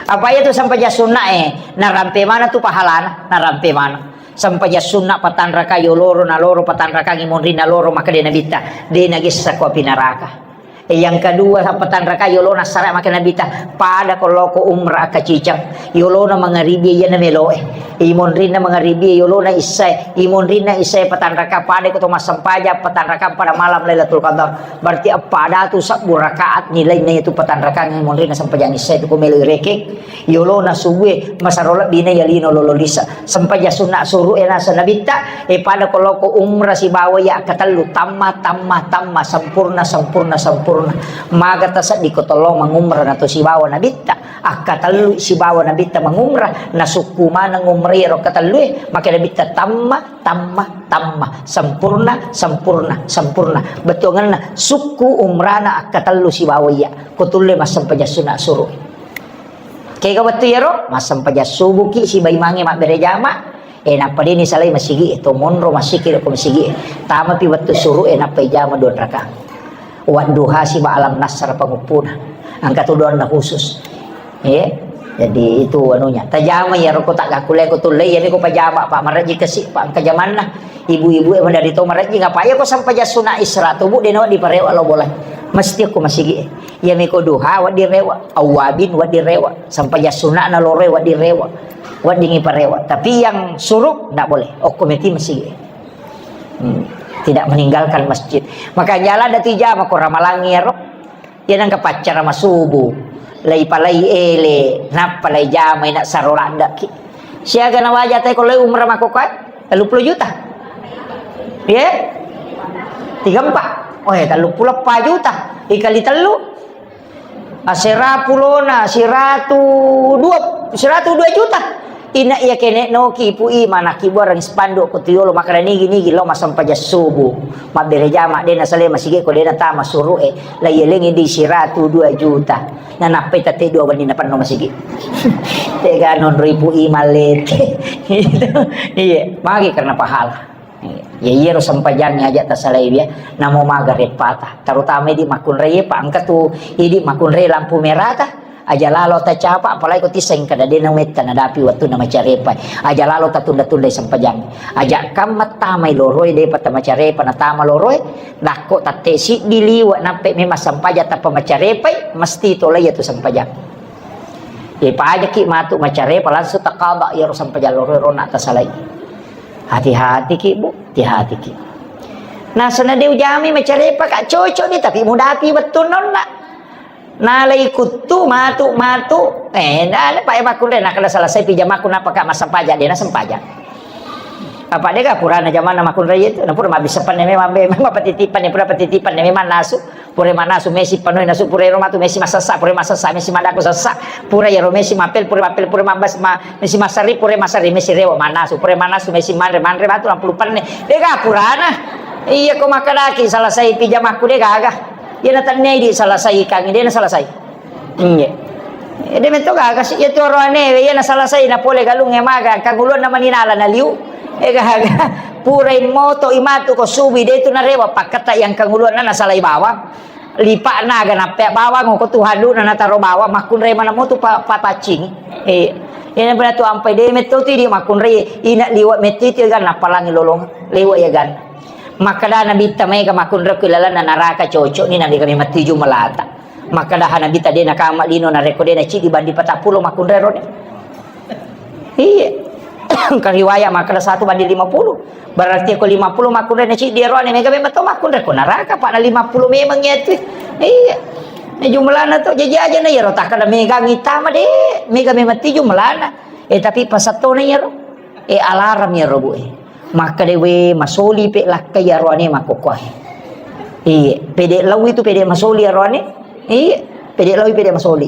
Apa iya tu sempajang sunna, eh? Narampe mana tu pahalana? Narampe mana? Sempajang sunna patanraka yoloro, naloro patanraka ngimonri naloro, maka de Nabitta. De nagessa ko api neraka. Eh, yang kedua, patanraka yolona sara maka Nabitta. Pada ko loko umrah akacicang. Yolona mangaribi iya na meloe. Imonrinna mangaribi yolona issae. Imonrinna issae patanraka pada ko to massempajang patanraka pada malam Lailatul Qadar. Berarti pada tu sabbu rakaat nilaina itu patanraka imonrinna sempajang issae tu ko melo irekeng. Yolona subue masaro lebbina yalino lolo lisa. Sempajang sunna suruh e nasa Nabitta. E pada ko loko umrah sibawa ya katellu tamma, tamma, tamma, sempurna, sempurna, sempurna. Maga taseddi ko tollo mangumrah na to sibawa nabitta, akkatellu sibawa nabitta mangumrah, nasukku maneng umrah ro akkatellu e, maka nabitta tamma, tamma, tamma, sempurna, sempurna, sempurna. Bettuangenna sukku umrana akkatellu sibawa iya, ko tulle massempajang sunna suru. Kega wettu iyaro, massempajang subuki siba imangnge mabbere jama, e, nappa deni salai masigi e, to monro masiki ko masigi e. Tamapi wettu suru e, nappa ijama dua rakaat. Wadduha siba alam nasr panguppuna. Engka tu doanna khusus. Iya. Jadi itu anunya. Tajama iyaro ko tak gakule ko tulle, iya ko pajama, Pak, marajji kasi, Pak, engka jamanna. Ibu-ibu e dari to marajji ngapa iya ko sempajang sunna isra tubu dena diparewa lo bola. Mesti ko masigi e. Iya meko duha wedding rewe, awwabin wedding rewe, sempajang sunna'na loro wedding rewe, wedding iparewe. Tapi yang suruk ndak boleh. Okko meti masigi. Hmm. Tidak meninggalkan masjid. Maka jalan datu ijama ko ramalangi ero. Iya nangka paccara masubu. Lai palai ele, nappa lai jamai nak saro laddaki. Siaga na waja te ko lai umrah makokoe? Telluppulo juta. Iya? Tiga empat. Oh, ya, telluppulo eppa juta. Dikali tellu. Asera pulona, siratu dua, siratu dua juta. Ina iya kene noki ipu i manaki buarang spanduk ko tuyolo makkada nigi-nigi lo massempajang subuh. Mabbere jama dena sale masigi ko dena tama suru e. La iya lengi di siratu dua juta. Na nappai tette dua wenni na penno masigi. Tega nonro ipu i mallete. Iya, magi karena pahala. Ya, iyaro sempajangnge aja tasalai ya. Namo maga reppata. Terutama idi makkunrai, Pak, engka tu idi makkunrai lampu merah ta. Aja lalo tacapa, apalagi ko tiseng kada dena metta nadapi wettunna macarepa. Aja lalo tatunda-tundai sempajang. Aja kam mattamai loroi, depa tamacarepa natama loroi. Dakko tatte siddi liwa nappe memang sempajang tappa macarepai, mesti tolai iyatu sempajang. Ipajaki matu macarepa langsung takaba iyaro sempajang loroi rona tasalai. Hati-hati ki, Bu, hati-hati ki. Nasana de ujami macarepa ka cocok ni, tapi mudapi wettunna onna. Nalai kuttu matu, matu. Eh, nana pa e makkunrai nakala selesai pijamaku napa ka massempajang, dena sempajang. Apa dega purana jamanna makkunrai itu, na pura mabbissa penne memang be, memang patitipan ni, pura patitipan ni memang nasu. Pura manasu mesi panoi nasu, pura ero matu mesi masessa, pura masessa mesi madako sessa, pura ero mesi mapel, pura mapel, pura mabas, ma, mesi masari, pura masari mesi rewa manasu, pura manasu mesi manre, manre matu lampulu penne. Dega purana. Iya ko makkadaki selesai pijamaku de gaga. Iya na tennei di selesai kangi, de na selesai. Iya. Eh, de metto gaga si, iya tu oroane, iya na selesai na pole galung e maga, kanguluan na maninala na liu. Eh, gaga. Pura moto imatu ko subi de tu narewa pakkata yang kanguluan na salai bawang. Lipa'na aga nappea bawang ko tu haduna nataro bawang makkunrai mana motu pa-, papaccing. Eh, ina pura tu ampai de metto tu di makkunrai ina liwa metto itu ga nappalangi lolong. Liwa ya gan. Makkada Nabitta maega makkunrai ku ilalanna naraka cocok ni nabi kami matuju melata. Makkada Nabitta de nakama lino narekko de na cidi bandi patappulo makkunrai rone. Iya. Engka riwayat makkada satu banding lima puluh. Berarti ko lima puluh makkunrai na ciddi ero ane mega memang to makkunrai ko neraka, Pak, na lima puluh memang iya tu. Iya. Na jumlahna to jaji aja na iyaro takkada mega mitama de, mega memang ti jumlahna. Eh, tapi pasattona iyaro. Eh, alarm iyaro, Bu, eh. Makkada we masoli pe lakkai iyaro ane makkokkoe. Iya, pede lau itu pede masoli iyaro ane. Iya, pede lau pede masoli.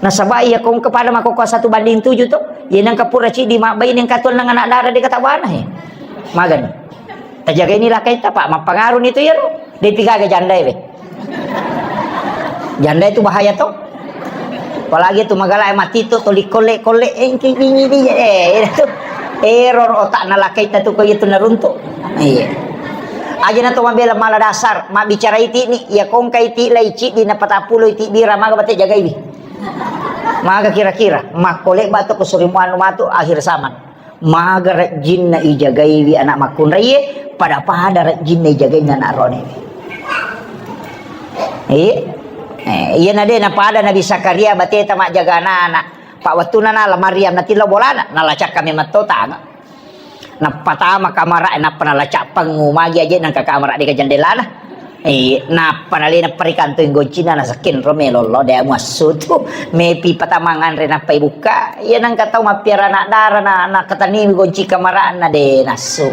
Nasaba iya ko engka pada makkokkoe satu banding tujuh to, iya nengka pura ciddi mabbaine engka tuang nang anak dara de kata bana he. Magani. Tajagai ni lakkaita, Pak, mappangaru ni tu iyaro. De pigaga jandae we. Jandae tu bahaya to. Apalagi tu magala mati tu tuli kolle-kolle engki dini di, eh, itu. Error otak na lakkaita tu ko itu naruntuk. Iya. Aja na to mabela mala dasar, mabbicara iti ni, iya ko engka iti lai ciddi na patappulo iti bira maga bate jagaiwi. Maga kira-kira, makko lebba to ko surimu anu matu akhir zaman. Maga rejjinna ijagaiwi anak makkunraie, pada-pada rejjinna ijagainna anak ronewe. Iya. Eh, iya na de na pada Nabi Zakaria bateta majjaga anak-anak. Pak wettuna nala Maryam natillo bolana, nala cakka memang to tanga. Nappa tama kamara, nappa nala cappengngu magi aje nangka kamara deka jendelana. Eh, nappa nalena parikantoi goncina nasekken ro melollo de muassu tu. Mepi patamang anre nappa ibukka. Iya nangka tau mappiara anak dara na, na kataniwi gonci kamarana de nassu.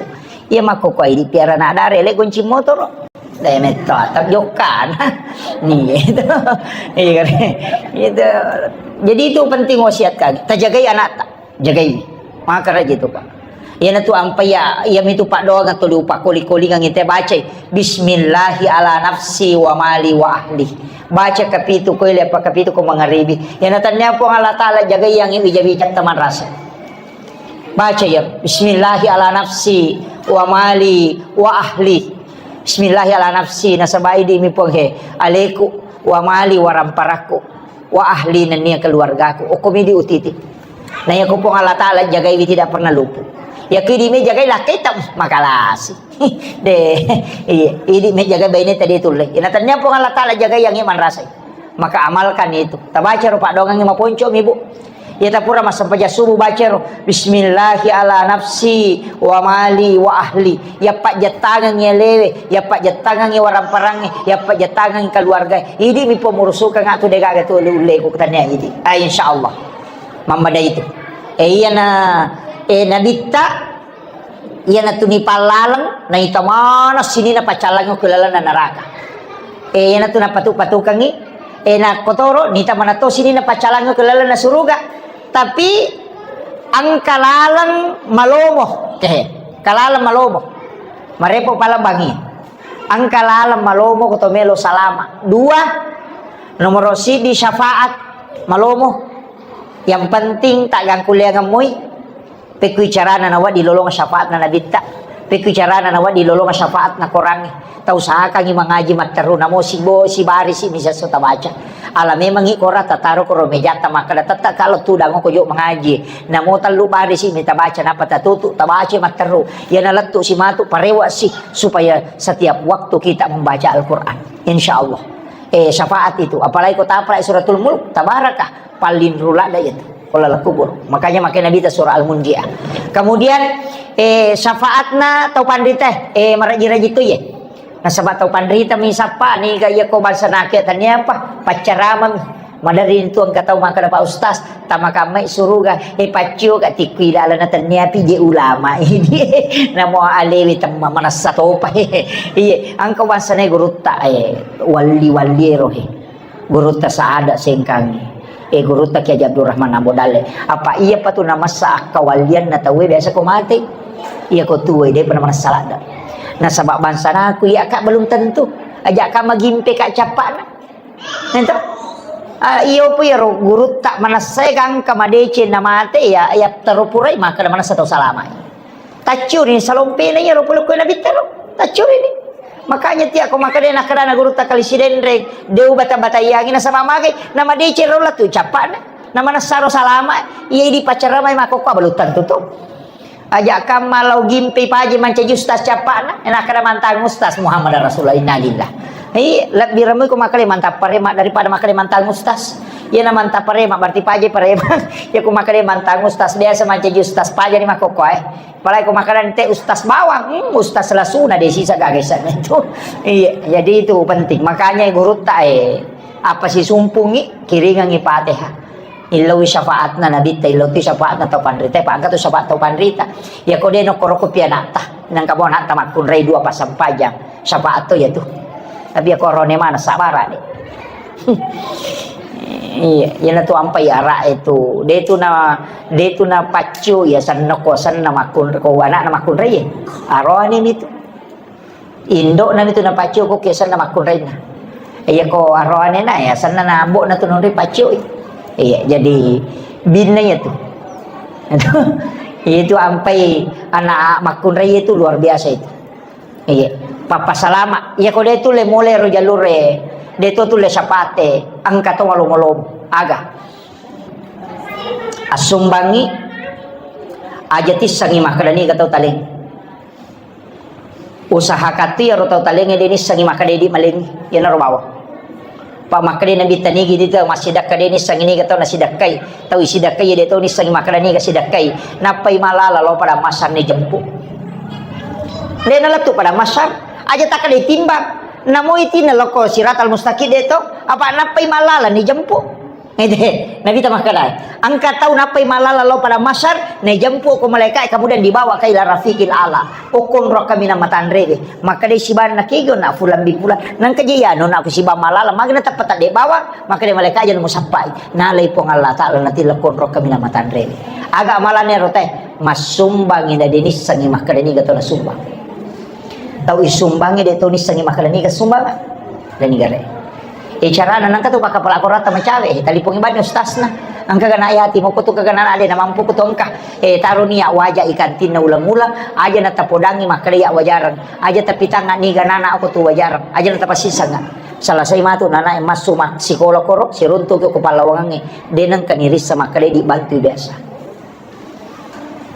Iya makkokkoe idi piara anak dara ele gonci motoro. Temetto atau jokan. Nih, gitu. Iya, kan? Gitu. Jadi itu penting wasiat kami. Tajagai anak, jagai. Maka raja itu, Pak. Iya, na tu ampai ya, iya mitu, Pak, doang atau lupa koli-koli ngang ite bacai. Bismillahi ala nafsi wa mali wa ahli. Baca kapitu ko ile apa kapitu ko mangaribi. Iya, na tanya Puang Allah Ta'ala jagai yang wija-wija teman rasa. Baca ya, bismillahi ala nafsi wa mali wa ahli. Bismillahi ala nafsi, nasaba idi mi Puang he, aleku, wa mali, wa ramparakku, wa ahli, nennia keluargaku. Okko midi utiti. Nah, ya ko Puang Allah Ta'ala jagaiwi tidak pernah lupa. Ya kidi me jagai laketa makalasi. De, iya, idi me jagai baine tadi tulle. Ina tanya Puang Allah Ta'ala jagai yang iman rasai. Maka amalkan itu. Tabaca ro paddoangengnge maponcomi, Bu. Iya tapura massempajang subuh baca ro, "Bismillahi ala nafsi wa mali wa ahli." Iya pajjettangengngi alewe, iya pajjettangengngi waramparangnge, iya pajjettangengngi keluarga. Idi mi pomurusukeng atu degaga tu ulle-ulleku tania idi. Ah, insyaallah. Mammada itu. Eh, iya na, eh, nabitta Iyanatu nipallaleng, naita maneng sininna paccallangnge ku lalenna neraka. Eh, iyanatu napatu-patukengngi, eh, nakkotoro nita maneng to sininna paccallangnge ku lalenna suruga. Tapi engka laleng malomo, kehe, engka laleng malomo. Marepo palembangngi. Engka laleng malomo ko to melo salama. Dua, nomoro siddi syafaat malomo. Yang penting tak gangkuleangan moi. Pekkui carana nawedding lolonga syafaatna nabitta. Pekkui carana nawedding lolonga syafaatna korangnge. Tausahakangngi mangaji matteru namo sibo sibarisi misesso tabaca. Ala memangngi korang tataro koro mejatta makkeda tette kalo tudang ko jo mangaji. Namo tellu barisi mi tabaca napa tatutu tabaca matteru. Iyana lettu simatu parewa si supaya setiap waktu kita membaca Al-Quran. Insya Allah. Eh, syafaat itu. Apalagi ko tapalai suratul mulk, tabaraka. Paling rula dah itu. Kulalakubur. Makanya makai Nabi ta surah Al-Munjiah. Kemudian, eh, syafaatna tau panrita, eh, maraji-raji tu ye. Nasaba tau panrita mi sappa ni ga iya ko bangsa nake tania apa? Paccarama mi. Madari tu engka tau makkeda Pak Ustaz, tama kamai suruga, eh, paccio ka tikkui lalana tania pi je ulama ini. Namo alewi temma manassa topa. Iya, engka bangsa ne gurutta, eh, walli-walli ero he. Gurutta Saada Sengkangi. Eh, gurutta Kiai Haji Abdurrahman Ambo Dalle. Apa iya patu namassa akkawallianna tauwe biasa ko mate. Iya ko tuwe, depa namassa ladda. Nasaba bangsa naku iya ka belum tentu. Aja ka magimpe ka cappana. Ento? Ah, iyo pu iyaro gurutta manassa gangka madeceng na mate ya, ya terupurai maka manassa tau salama. Tacciuni salompena iyaro pole ko Nabitta ro. Tacciuni. Makanya tia ko makkeda nakkeda na gurutta kali Sidenreng, de ubata-bataiangi nasaba magai, namadeceng ro latu cappana. Namanessaro salama, iya idi paccaramai makkokkoe belum tentu to. Aja kamma lao gimpe paje mancaji ustaz cappana, nakkeda mantang ustaz Muhammad Rasulullah innalillah. Iya, lebbi ramai ko makkeda mantang parema daripada makkeda mantang ustaz. Iya na mantang parema berarti paje parema. Ya ko makkeda mantang ustaz biasa mancaji ustaz paje ni makkokkoe. Apalagi ko makkeda ente ustaz bawang, hmm, ustaz lasuna desi sagagesa itu. Iya, jadi itu penting. Makanya gurutta, eh, apa sisumpungi, kiringangi Fatihah. Illoi syafaatna Nabitta, illoi tu syafaatna tau panrita, pa engka tu syafaat tau panrita. Ya ko de nokkoro ko pi anatta, nangka mo anatta makkunrai dua passampajang, syafaat to ya tu. Tapi ya korone mana sabara ni. Iya, iyana tu ampai ara'e tu. De tu na, de tu na paccu ya senna ko senna makkun-, ko anakna makkunrai. Arone mi tu. Indokna mi tu napaccio ko ke senna makkunrainna. Iya ko arone na ya senna na ambokna tu nonri paccio. Iya, jadi binna ya tu. Itu ampai anak makkunrai itu luar biasa itu. Iya, pappasalama. Iya ko de tu le mole ro jalure, de tu tu le sapate, engka to malomo-lomo. Aga. Assumbangi aja tissangi makkeda niga tau taleng. Usahakan tu iyaro tau talengnge de nissangi makkeda idi malengngi, iyanaro bawang. Pa makkeda Nabitta nigi di tau massidakka de nissangi niga tau nasidakkai. Tau isidakkai de tau nissangi makkeda niga sidakkai. Nappai malala lao pada masar ni jempu. De nalettu pada masar, aja takkeda timbang. Namo iti naloko siratal mustaqim de to, apa nappai malala ni jempu. Ede, Nabitta makkeda, engka tau nappai malala lao pada mahsyar, naijempu ko malaika, kemudian dibawa ke ila rafiqil ala. Okko onrokka minang matanrewe. Makkedai sibanna, kega na fulan bin fulan. Nangka je iyanu na ku siba malala, magana teppa tadde bawang, makkeda malaika aja musappai. Nalai Puang Allah Taala natilla ko onrokka minang matanrewe. Aga amalane ro te, massumbangi na denissengi makkeda niga tau nasumbang. Tau isumbangi de tau nissengi makkeda niga sumbang. Dan niga re. E carana nangka tu pakkapala korata macawe, e talipongi bani ustasna. Engka gana yati moko tu kegana ade na mampu ku tongka. E taro ni ya waja ikantinna ulang-ulang, aja na tapodangi makkeda ya wajareng. Aja tapitanga niga nana aku tu wajareng. Aja na tapasisanga. Selesai matu nana e massu ma-, sikola koro, siruntu ke ko pallawangange. De nengka nirissa makkeda di bantu biasa.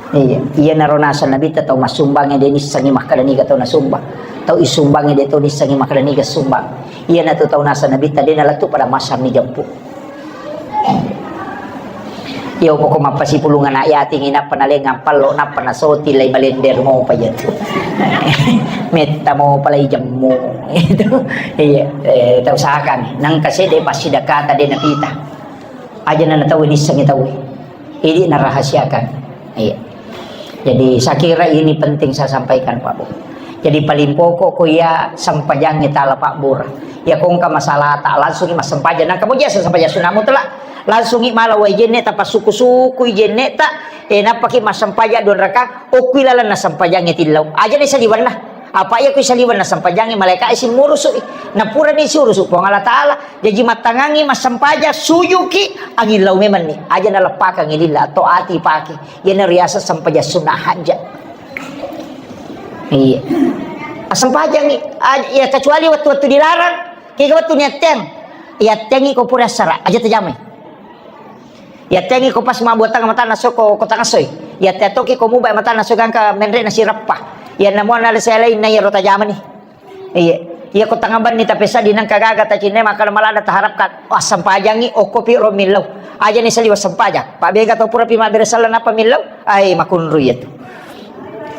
Iya, iyanaro naseng Nabitta tau massumbangnge de nissengi makkeda niga tau nasumbang. Tau isumbangnge de tau nissengi makkeda niga sumbang. Iyanatu tau naseng Nabitta de nalettu pada mahsyar ni jempu. Iya, pokok mappasipulung anak yatim, nappa nalengang pallo, nappa nasoti lai balender mopa iya tu. Metta mopa lai jemmu. Itu. Iya, eh, tau usahakan. Nangka sedde passidakata de napita. Aja na tau nissengi tau. Ini narahasiakan. Iya. Jadi, saya kira ini penting saya sampaikan, Pak Bu. Jadi, paling pokok ko iya sempajangnge tala pabbura. Ya, ko engka masalah ta langsung massempajang. Nah, kemudian saya sempajang sunnah mutlak. Langsung i mala wai jenne ta pasuku-suku i jenne ta. Eh, nappaki massempajang dua rakaat. Okui lalenna sempajangnge tillau. Aja ni saliwanna. Apa iya ku saliwanna sempajangnge malaika isi murusu. Nah, pura ni siurusu Puang Allah Taala. Jaji mattangangi massempajang, sujuki, angillau memanni. Aja naleppakangi lilla, atau ati pake. Iyana riaseng sempajang sunnah hajat. Iya. Assempajangi, aj-, ya kecuali waktu-waktu dilarang, kega waktu niatteng. Iattengi ko pura assara, aja tajamai. Iattengi ko pas mabbuatang matana so ko, ko tangasoi. Iatte toki ko mubai matana so gangka menre nasirappa. Iya namuana le saya lain na iya ro tajamani. Iya, iya ko tangabenni tapesadi nengka gaga tacinne makkeda malada taharapkan. Wah, sempajangi okko pi ro millau. Aja ni saliwa sempajang. Pak bega to pura pi mabbere sala napa millau? Ai makunru iya tu.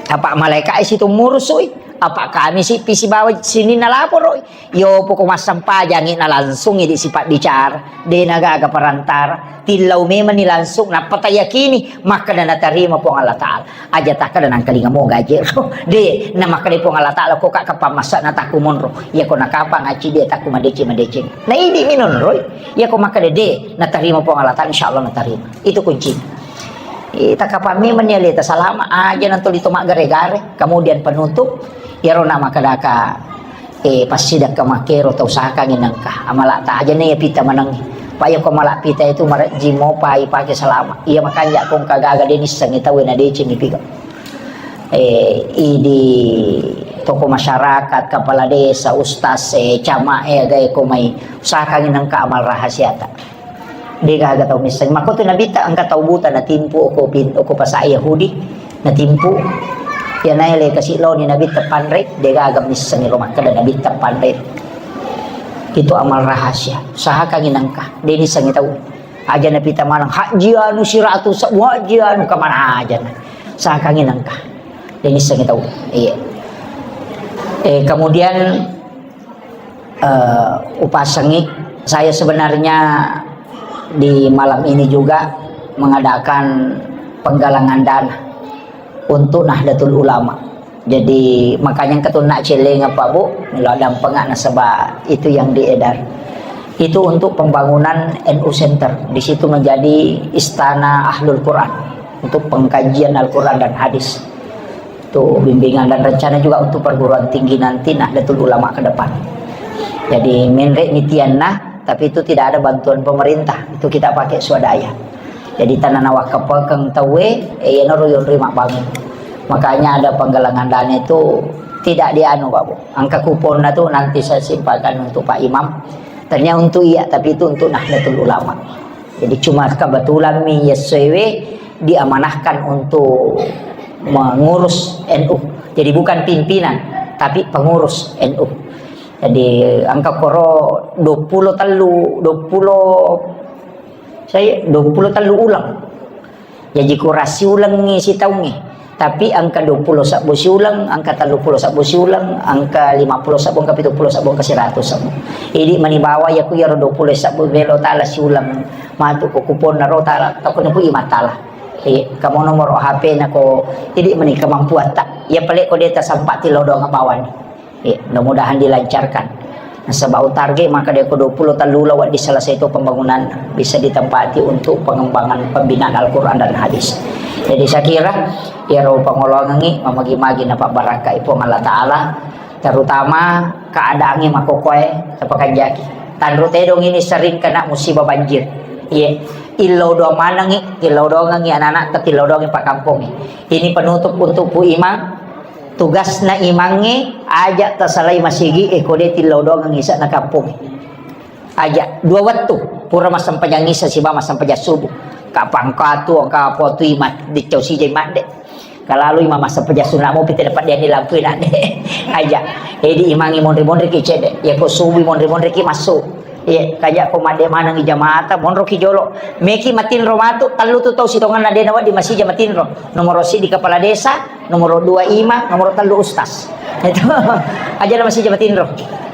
Apa malaika isi tu murusui? Apa kami si pisi bawa sini nalaporoi? Yo poko massempajangi na langsungi di sipak bicara. De na gaga perantara. Tillau memang ni langsung. Nappa tayakini makkeda natarima Puang Allah Taala. Aja takkeda nangkalinga mo gaje ro. De, na makkeda Puang Allah Taala ko ka kapang massa na takku monro. Iya ko nakapang aci de takku madeceng-madeceng. Na idi minonroi. Iya ko makkeda de, natarima Puang Allah Taala, insya Allah natarima. Itu kuncinya. Eh, takapang memang ni aleta salama aja nanti lito maggare-gare. Kemudian penutup, iyaro na makkedaka Eh, passidakka makkero tau usahakangi nengka. Amala ta aja ne pita manengi. Pa iya ko mala pita itu marejji mopa ipake selama. Iya makanja ko engka gaga de nissengi tau na decengi piga. Eh, idi toko masyarakat, kepala desa, ustaz, eh, camat, eh, aga e ko mai usahakangi nengka amal rahasiata. De gaga tau misseng. Makko tu Nabitta engka tau buta natimpu oko pin-, oko pasa Yahudi, natimpu. Iya naele kasi loni Nabitta panre, de gaga misseng ro makkeda Nabitta panre. Itu amal rahasia. Usahakangi nengka. De nissengi tau. Aja napita maneng haji anu siratu sa-, haji anu kemana aja na. Usahakangi nengka. De nissengi tau. Iya. Eh, kemudian eh, upasengi. Saya sebenarnya di malam ini juga mengadakan penggalangan dana untuk Nahdlatul Ulama. Jadi, makanya engka tu nak celeng apa, Bu, melo dampengak nasaba itu yang diedar. Itu untuk pembangunan N U Center. Di situ menjadi istana Ahlul Quran untuk pengkajian Al-Quran dan hadis. Itu bimbingan dan rencana juga untuk perguruan tinggi nanti Nahdlatul Ulama ke depan. Jadi, menre mitianna, tapi itu tidak ada bantuan pemerintah. Itu kita pakai swadaya. Jadi, tanana wakkapekeng tauwe, eh, iyana ro yonri mabbangun. Makanya ada penggalangan dana itu tidak dianu, Pak Bu. Angka kuponnya tuh nanti saya simpankan untuk Pak Imam. Tanya untuk iya, tapi itu untuk Nahdlatul Ulama. Jadi cuma kebetulan mi yessoewe diamanahkan untuk mengurus N U. Jadi bukan pimpinan, tapi pengurus N U. Jadi angka koro dua puluh tellu, dua puluh, saya dua puluh tellu ulang. Jaji kurasi ulengngi sitaungngi. Tapi engka duappulo sabbu siuleng, engka telluppulo sabbu siuleng, engka limappulo sabbu, engka pitu pulo sabbu, engka siratu sabbu. Idi mani bawa iya ku iyaro duappulo sabbu belo tala siuleng matu ko kuponna ro tala, tako nipu i matala. Eh, kamu nomor H P na ko, idi mani kemampuan tak. Iya pale ko deta sempat tilo doang bawani. Iya, mudah-mudahan dilancarkan. Nasaba target maka dia ko duappulo tellu la wedding selesai itu pembangunan bisa ditempati untuk pengembangan pembinaan Al-Quran dan hadis. Jadi saya kira iyaro pangoloangengngi mamagi-magi napabarakai Puang Allah Ta'ala, terutama keadaannya makokoe tapakanjaki. Tanro tedong ini sering kena musibah banjir. Iya, illau doang manengi, illau doangengngi anak-anak, illau doangengngi pakampongi. Ini penutup untuk Pu Imang. Tugasna imangnge, aja tasalai masigi e ko de tillau doangang isa'na kampongnge. Aja dua wettu, pura massempajang isa siba massempajang subuh. Kapang katu, kapotui mat, dicau sijai madde. Kalalui ma massempajang sunna mopi, tidak pada ni lampu nadde. Aja. Edi imangnge monri-monri ki cede. Ya ko subuh monri-monri ki masuk. Iya, kaja ko madde maneng jamaata, monro ki jolo. Meki matinro matu, tellu tu tau sitonganna de nawedding masija matinro. Nomor siji kepala desa, nomor dua imam, nomor tellu ustaz. Itu aja na masija matinro.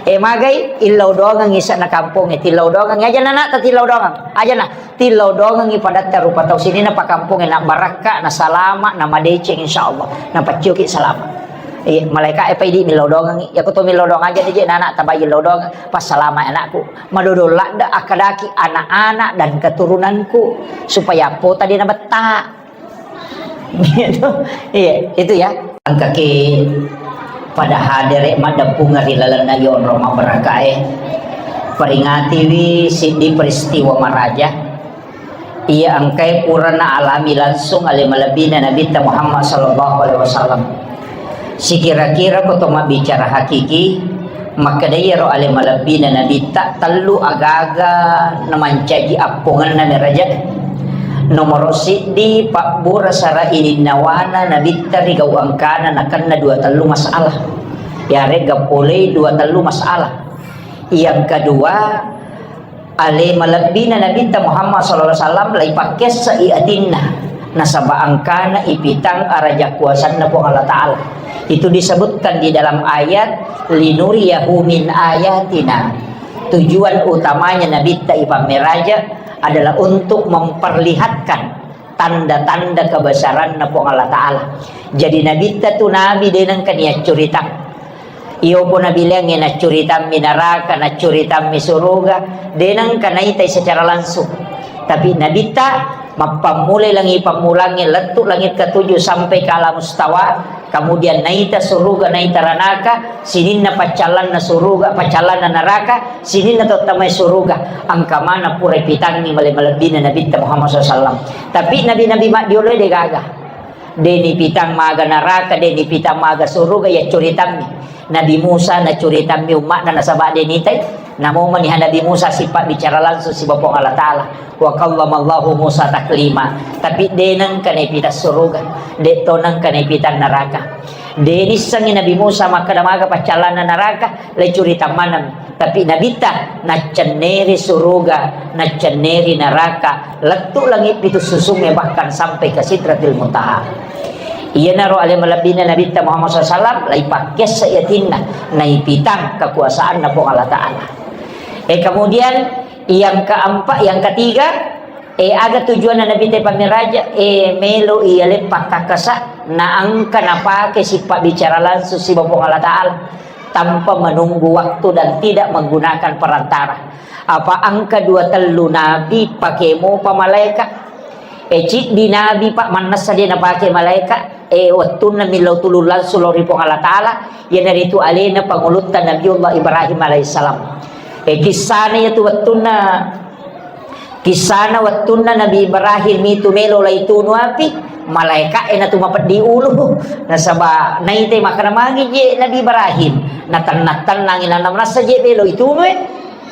Eh, magai, illau doangang isa na kampong, eh, tillau doangang, aja na nak, tillau doangang. Aja na, tillau doangang i padatta rupa tau sini na pakampong, eh, na barakka, na salama, na madeceng, insya Allah. Na paccio ki salama. Iya, malaikat e pai di millau doangang i. Ya ko to millau doang aja dije na anak tabai illau doang. Pas salama anakku. Madodong ladde akkadaki anak-anak dan keturunanku supaya pota de nabetta. Gitu. Iya, itu ya. Engkaki pada hadere maddeppungeng ri lalenna yonro mabbarakae. Peringatiwi siddi peristiwa maraja. Iya engkae pura naalami langsung ale malebbina Nabitta Muhammad sallallahu alaihi wasallam. Sikira-kira ko to mabbicara hakiki, makkedai iyaro ale malebbina Nabitta tellu agaga namancaji appongenna meraja. Nomoro siddi, pabbura sara ininnawana Nabitta ri gau engkana nakenna dua tellu masalah. Yarega polei dua tellu masalah. Yang kedua, ale malebbina Nabitta Muhammad sallallahu alaihi wasallam laipakkessai atinna, nasaba engkana ipitang araja kuasanna Puang Allah Ta'ala. Itu disebutkan di dalam ayat, "Linuriyahu min ayatina." Tujuan utamanya Nabitta ipammeraja adalah untuk memperlihatkan tanda-tanda kebesaranna Puang Allah Ta'ala. Jadi Nabitta tu nabi de nengka niaccuritang. Iyo pun nabileangnge naccuritammi naraka, naccuritammi suruga, de nengka naitai secara langsung. Tapi Nabitta mappammulai langi pammulangnge lettu langit ketujuh sampai ke alam mustawa, kemudian naita suruga, naita ranaka, sininna paccallanna suruga, paccallanna naraka, sininna tottamai suruga, engka mana pura pitangngi male-, malebbina Nabitta Muhammad sallallahu alaihi wasallam. Tapi nabi-nabi maddiolo de gaga. Deni pitang maga naraka, deni pitang maga suruga, ya curitammi. Nabi Musa na curitammi umma'na nasaba deni tai. Namo maniha Nabi Musa sipa bicara langsung siba Puang Allah Ta'ala. Wa kallamallahu Musa taklima. Tapi de nengka ne pitang suruga, de to nengka ne pitang naraka. De nissengi Nabi Musa makkeda maga paccallanna naraka, le curita maneng. Tapi Nabitta naccenneri suruga, naccenneri naraka, lettu langit pitu susungnge, bahkan sampai ke Sidratil Muntaha. Iyanaro ale malebbina Nabitta Muhammad sallallahu alaihi wasallam, laipakkessa yatinna, naipitang kekuasaanna Puang Allah Ta'ala. Eh, kemudian yang keempat, yang ketiga, eh, aga tujuanna Nabitta pammiraja, eh, melo iya le pakkakasa, naengka napake sipabbicara langsung siba Puang Allah Ta'ala. Tanpa menunggu waktu dan tidak menggunakan perantara. Apa engka dua tellu nabi pake mopa malaeka? E, ciddi nabi, Pak, mannessa de napake malaeka. E, wettunna millau tulung langsung lao ri Puang Allah Ta'ala, iyanaritu alena pangulutta Nabiullah Ibrahim alaihissalam. E, kissana iyatu wettunna Kissana wettunna Nabi Ibrahim itu melo laitunu api, malaeka'e natu mapeddi ulu. Nasaba naitai makkeda magi je Nabi Ibrahim, natennang-tennangi, nana manassa je melo itunue.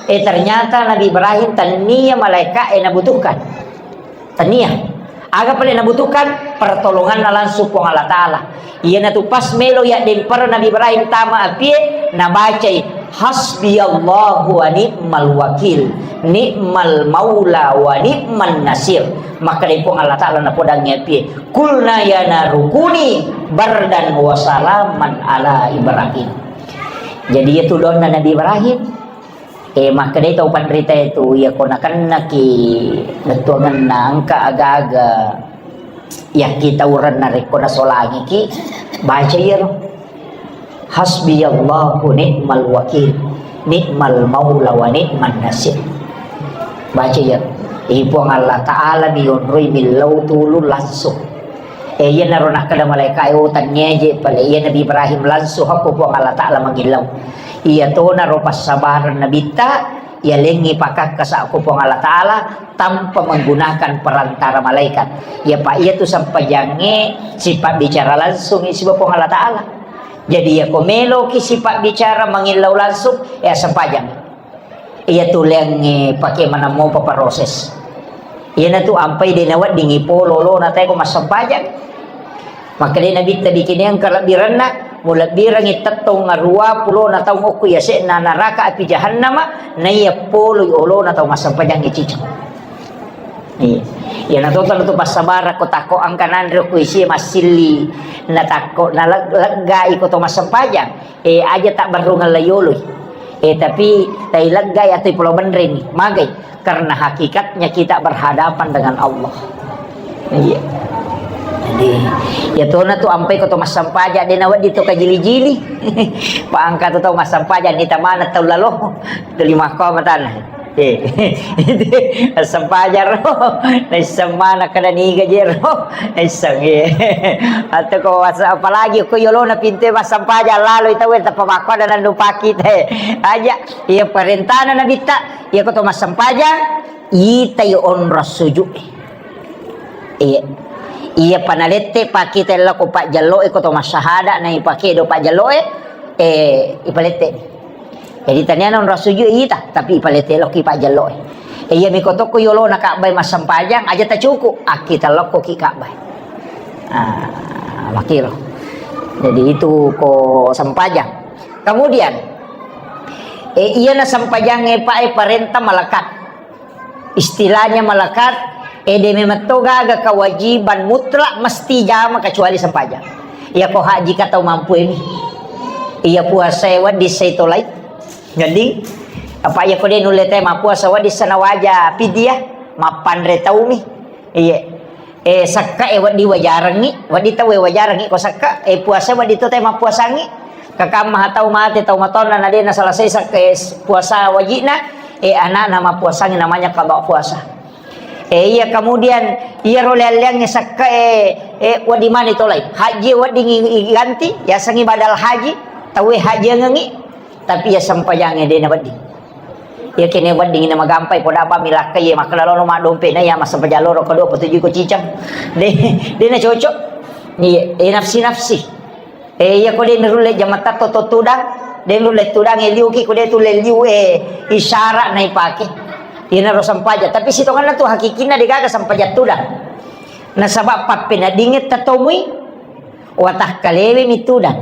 Eh, ternyata Nabi Ibrahim tania malaeka'e nabutuhkan. Tania. Aga pale nabutuhkan? Pertolonganna langsung Puang Allah Ta'ala. Iyanatu pas melo yaddempara Nabi Ibrahim tama apie, nabacai, Hasbiyallahu wa ni'mal wakil, ni'mal maula wa ni'man nasir. Makkedai Puang Allah Ta'ala napodangngi api, "Qulna ya naru kuni bardan wa salaman ala Ibrahim." Jadi, itu doanna Nabi Ibrahim. Eh, makkedai tau panrita itu, iya ko nakennaki bettuangenna engka aga-aga yakkitaurenna rekko nasolangiki, baca iyaro. Hasbiyallahu ni'mal wakil, ni'mal maula wa ni'man nasir. Baca iyaro. Eh, Puang Allah Ta'ala mi yonroi millau tulung langsung. Eh, iyanaro nakkeda malaika e, "Oh, tanniaje pale." Iya Nabi Ibrahim langsung hakko Puang Allah Ta'ala mangillau. Iya tonaro passabareng nabitta, iya lengngi pakakkasa ko Puang Allah Ta'ala tanpa menggunakan perantara malaikat. Iya, Pak, iya tu sempajangnge sipabbicara langsung siba Puang Allah Ta'ala. Jadi, iya ko meloki sipabbicara mangillau langsung, ya sempajang. Iya tu leangnge pake maneng mopa proses. Iyana tu ampai de naweddingi polo olona tae ko massempajang. Makkedai Nabitta, "Bikini engka lebbirenna, mulebbirengngi tettong arua pulona taung okko yase'na naraka api jahannama, naiya poloi olona tau massempajangnge ciceng." Iya. Iyana to tau tu passabarang ko takko engka nanre ko isi massilli, na takko na leg-, leggai ko to massempajang. Eh, aja tabbarrungeng layoloi. Eh, tapi tai leggai atau pulau benreni, magai. Karena hakikatnya kita berhadapan dengan Allah. Iya. Jadi, iya tona tu ampai ko to massempaja, de nawedding to kajili-jili. Paangka tu tau massempaja, ni tamana tau lalo. Tuli makko matana. Eh, sempajang ro. Naisseng mana kada niga jero. Naisseng, eh. Atau ko wasa-, apalagi ko yolona pintu massempaja, lalo itu weh, tappa makko ada nandu paki teh. Aja. Iya parentana Nabitta, iya ko to massempajang, itai onrong sujud. Iya. Iya panalette pakita lao ko pajjalloe ko to massahada na ipake do pajjalloe, eh, ipalette. Jadi taniana onrong sujud ita, tapi ipalette lao ki pajjalloe. Eh, iya miko tokko yolona Ka'bah massempajang, aja tacuku, akkita lao ko ki Ka'bah. Ah, makiro. Jadi itu ko sempajang. Kemudian, eh, iyana sempajangnge, Pak, eh, parenta malekat. Istilahnya malekat, eh, de memetto gaga kewajiban mutlak mesti jama kecuali sempajang. Iya ko haji ka tau mampu emi. Iya puasa e wedding sai tolai. Jadi, apa iya ko de nulle te mappuasa wedding sanawaja fidyah, mappanre taumi. Iya. Eh, sakka e wedding wajarengngi, wedding tau e wajarengngi ko sakka, eh, puasa wedding to te mappuasangngi. Kakamma tau mate, tau matonna na de nasalasai sakka, eh, puasa wajibna, eh, anakna mappuasangngi namanya qada puasa. Eh, iya kemudian iya ro leang-leangnge sakka e, eh, wedding mani tolai. Haji wedding i-, iganti, yasengngi badal haji, tau e hajiangengngi, tapi iya sempajangnge de na wedding. Iya kene wedding na magampai, poda apa milakkai, iya makkeda lono maddompe na, iya massempajang loro kedua petuju ko cicang. De, de na cocok. Iya, eh, nafsi-nafsi. Eh, iya ko de nulle jamatta to, to tudang, de nulle tudang, eh, liuki ko de tulle liu, eh, isyarat na ipake. Iya naro sempaja. Tapi sitonganna tu hakikinna de gaga sempaja tudang. Nasaba pappeneddingnge tatomui, watakkalewe mi tudang.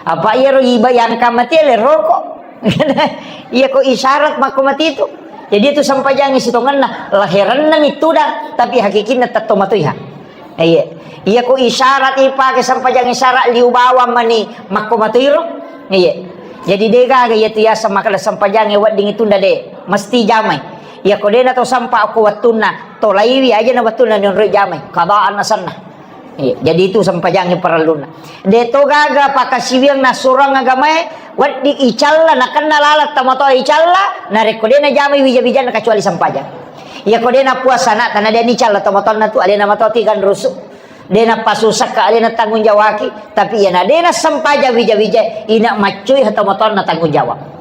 Apa iyaro iba yang kamati le rokok. Iya ko isyarat makko mati itu. Jadi itu sempajangnge sitonganna, laherenna mi tudang, tapi hakikinna tetto matoiha. Iya. Iya ko isyarat ipake sempajang isyarat liu bawang mani makko matoiro. Iya. Jadi de gaga iya tu yaseng makkeda sempajangnge wedding itunda de. Mesti jamai. Iya ko de na to sampa ko wettunna, tolaiwi aja na wettunna nionroi jamai. Qadaan asenna. Iya, jadi itu sempajangnge parellunna. De to gaga pakasiwiang nassurang agamae, wedding icalla, nakenna laleng tomatoa icalla, narekko de najamai wija-wijanna kecuali sempajang. Iya ko de napuasa anakta, na de nicalla tomatoanna tu, alena matoa tiga rusu. De napasusakka, alena tanggung jawaki, tapi iya na de nasempajang wija-wija, ina maccui tomatoanna tanggung jawab.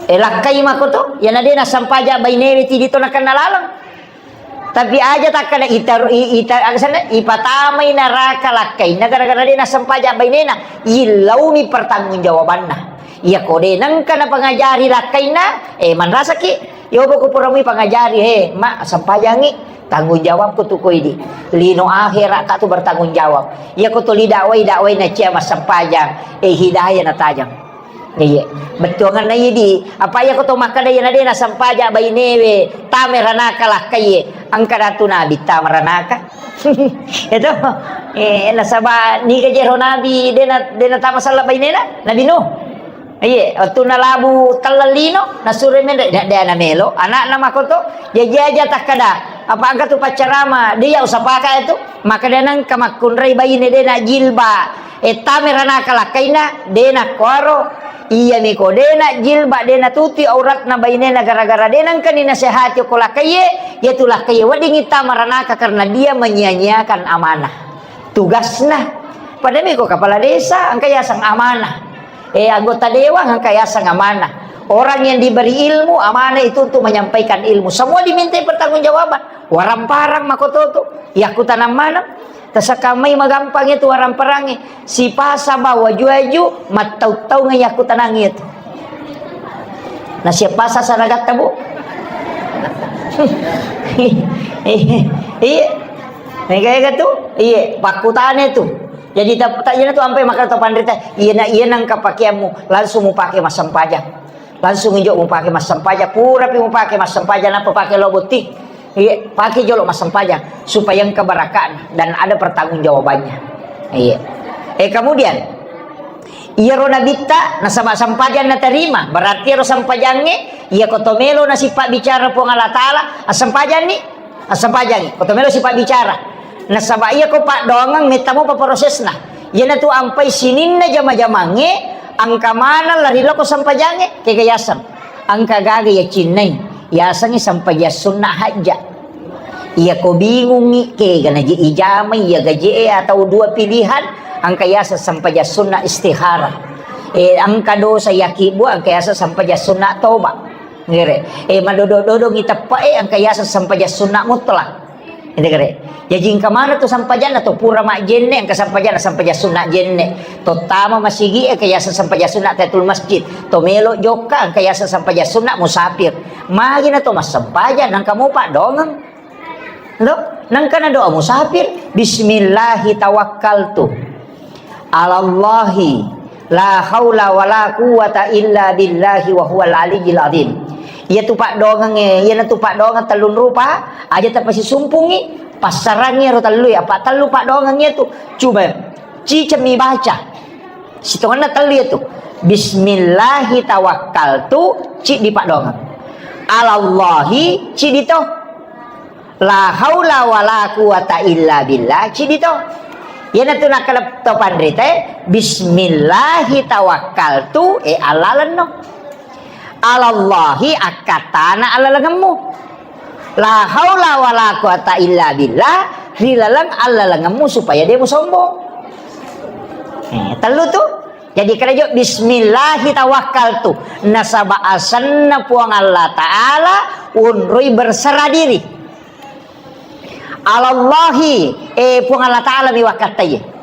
E, lakkai mako to, iya na de nasempajang bainewe tidi to nakenna laleng. Tapi aja takkeda itaru-, i-, ita-, aga senna, ipatamai naraka lakkainna gara-gara de nasempajang bainena, illaumi pertanggungjawabanna. Iya ko de nengka napangajari lakkainna, eh, manrasaki, yobo ko puramui pangajari, he, ma, sempajangi, tanggung jawabku tu koidi. Lino akhirat ka tu bertanggung jawab. Iya ko tuli dakwai, dakwai na cia massempajang, eh, hidayah natajang. Iya, bettuanganna iya di, apa iya ko to makkeda iya na de' nasempaja bainewe, tama ranaka lakkaie, engka datu nabi tama ranaka. Itu, eh, nasaba niga jero nabi de' na, de' natama sella bainena, Nabi Nuh. Iya, wettunna labu telleng lino, nasuro menre, de', de' namelo, anakna makoto, jaji aja takkeda, apa engka tu paccarama, de' iya usapaka itu, makkeda nengka makkunrai baine de' najilba, e, tama ranaka lakkaina, de' nakkuaro, iya miko de' najilba, de' natutui auratna bainena gara-gara de' nengka ni nasehati ko lakkaie, iya tu lakkaie weddingi tama ranaka karena dia menyia-nyiakan amanah. Tugasna. Pada miko kepala desa, engka yaseng amanah. Eh, anggota dewan engka yaseng amanah. Orang yang diberi ilmu, amanah itu untuk menyampaikan ilmu. Semua dimintai pertanggungjawaban. Waramparang makoto tu. Yakkutanang maneng. Tasakamai magampang itu waramparangnge. Sipasa bawa juaju, mattau-taunga yakkutanang itu. Nah, siapa sasaran kata, Bu? Iya. Mega ega tu? Iya, pakkutane tu. Jadi tak, tak jana tu ampe makkeda to panrita, iya na, iya nengka pakeammu, langsung mupake massempajang. Langsung injo mupake massempajang, purapi mupake massempajang, nappa pake lo botting. Iya, pake jolo massempajang supaya engka barakatna dan ada pertanggungjawabannya. Iya. Eh, kemudian, iyaro nabitta nasaba sempajang naterima, berarti iyaro sempajangnge, iya ko to melo nasipabbicara Puang Allah Taala, assempajanni, assempajangi, ko to melo sipabbicara. Nasaba iya ko paddoangeng metta mopa prosesna. Iyanatu ampai sininna jama-jamangnge, engka maneng lari loko sempajangnge, kega yaseng. Engka gaga yacinnai, yasengngi sempajang sunna hajja. Iya ko bingungngi, kega naji ijamai, iya gaje e atau dua pilihan, engka yaseng sempajang sunna istihara. Eh, engka dosa yakibbu, engka yaseng sempajang sunna toba. Ngere. Eh, madodo-dodongi teppe e, engka yaseng sempajang sunna mutlak. Ente kare. Jaji engka maneng tu sempajanna tu pura majjenne, engka sempajanna sempajang sunna jenne. Tottama masigi e, engka yaseng sempajang sunna tahiyatul masjid. To melo jokka, engka yaseng sempajang sunna musafir. Magi na to massempajang, nangka mo paddoangeng. Lo, nangka na doa musafir, "Bismillahi tawakkaltu alallahi la haula wala quwwata illa billahi wa huwal aliyyil azim." Iya tu paddoangeng e, iya na tu paddoangeng tellung rupa, aja tapasisumpungi, passarangi ero tellu e, apa tellu paddoangeng iya tu. Coba, cicemmi baca. Sitongenna tellu iya tu. "Bismillahi tawakkaltu," ciddi paddoangeng. "Alallahi," ciddi to. "La haula wala quwata illa billah," ciddi to. Iyanatu nakkeda to panrita e, "Bismillahi tawakkaltu," e, allalenno. "Alallahi," akkattana allalengemmu. "La haula wala quwata illa billah," ri laleng allalengemmu supaya de musombong. Eh, tellu tu. Jadi kerajo, "Bismillahi tawakkaltu." Nasaba asenna Puang Allah Ta'ala unroi berserah diri. "Alallahi," eh, Puang Allah Ta'ala mi wakkattai.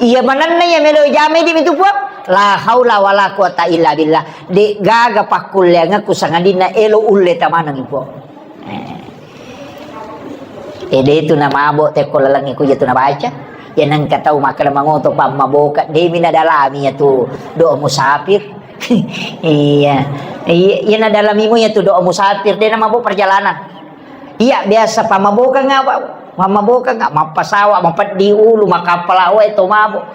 Iya manenna iya melo jamai di mitu Puang. "La haula wala quwata illa billah." De gaga pakkulleangekku sangadinna elo ulle tamanengi Puang. Eh. Eh, de tu namabo tekko lalengnge kuja tu nabaca. Ya nengka tau makkeda mangoto pammaboka, de mi nadalami ya tu doa musafir. Iya. Iya, iya nadalami mu ya tu doa musafir, de namabo perjalanan. Iya, biasa pammaboka nga, Pak. Pammaboka nga, mappasawa, mapeddi ulu, makappala wae to mabo.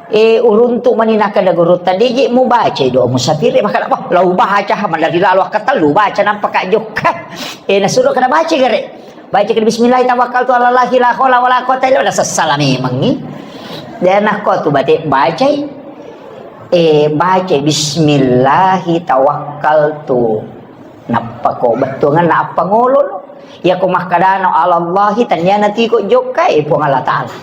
Eh, uruntu mani nakkeda gurutta, "Deje mubacai doa musafir." Makkeda, "Wah, lau baca, ha, malari lalo akkatellu baca, nampa ka jokka." Eh, nasuro kada baca gare. Baca kada, "Bismillah tawakkaltu ala Allahi la haula wala quwata illa billah." Sessala memangngi. Dan nakko tu bate bacai. Eh, baca, "Bismillahi tawakkaltu." Nappa ko bettuanganna appangolo no. Iya ko makkadana alallahi, taniana tiko jokka, eh, Puang Allah Ta'ala.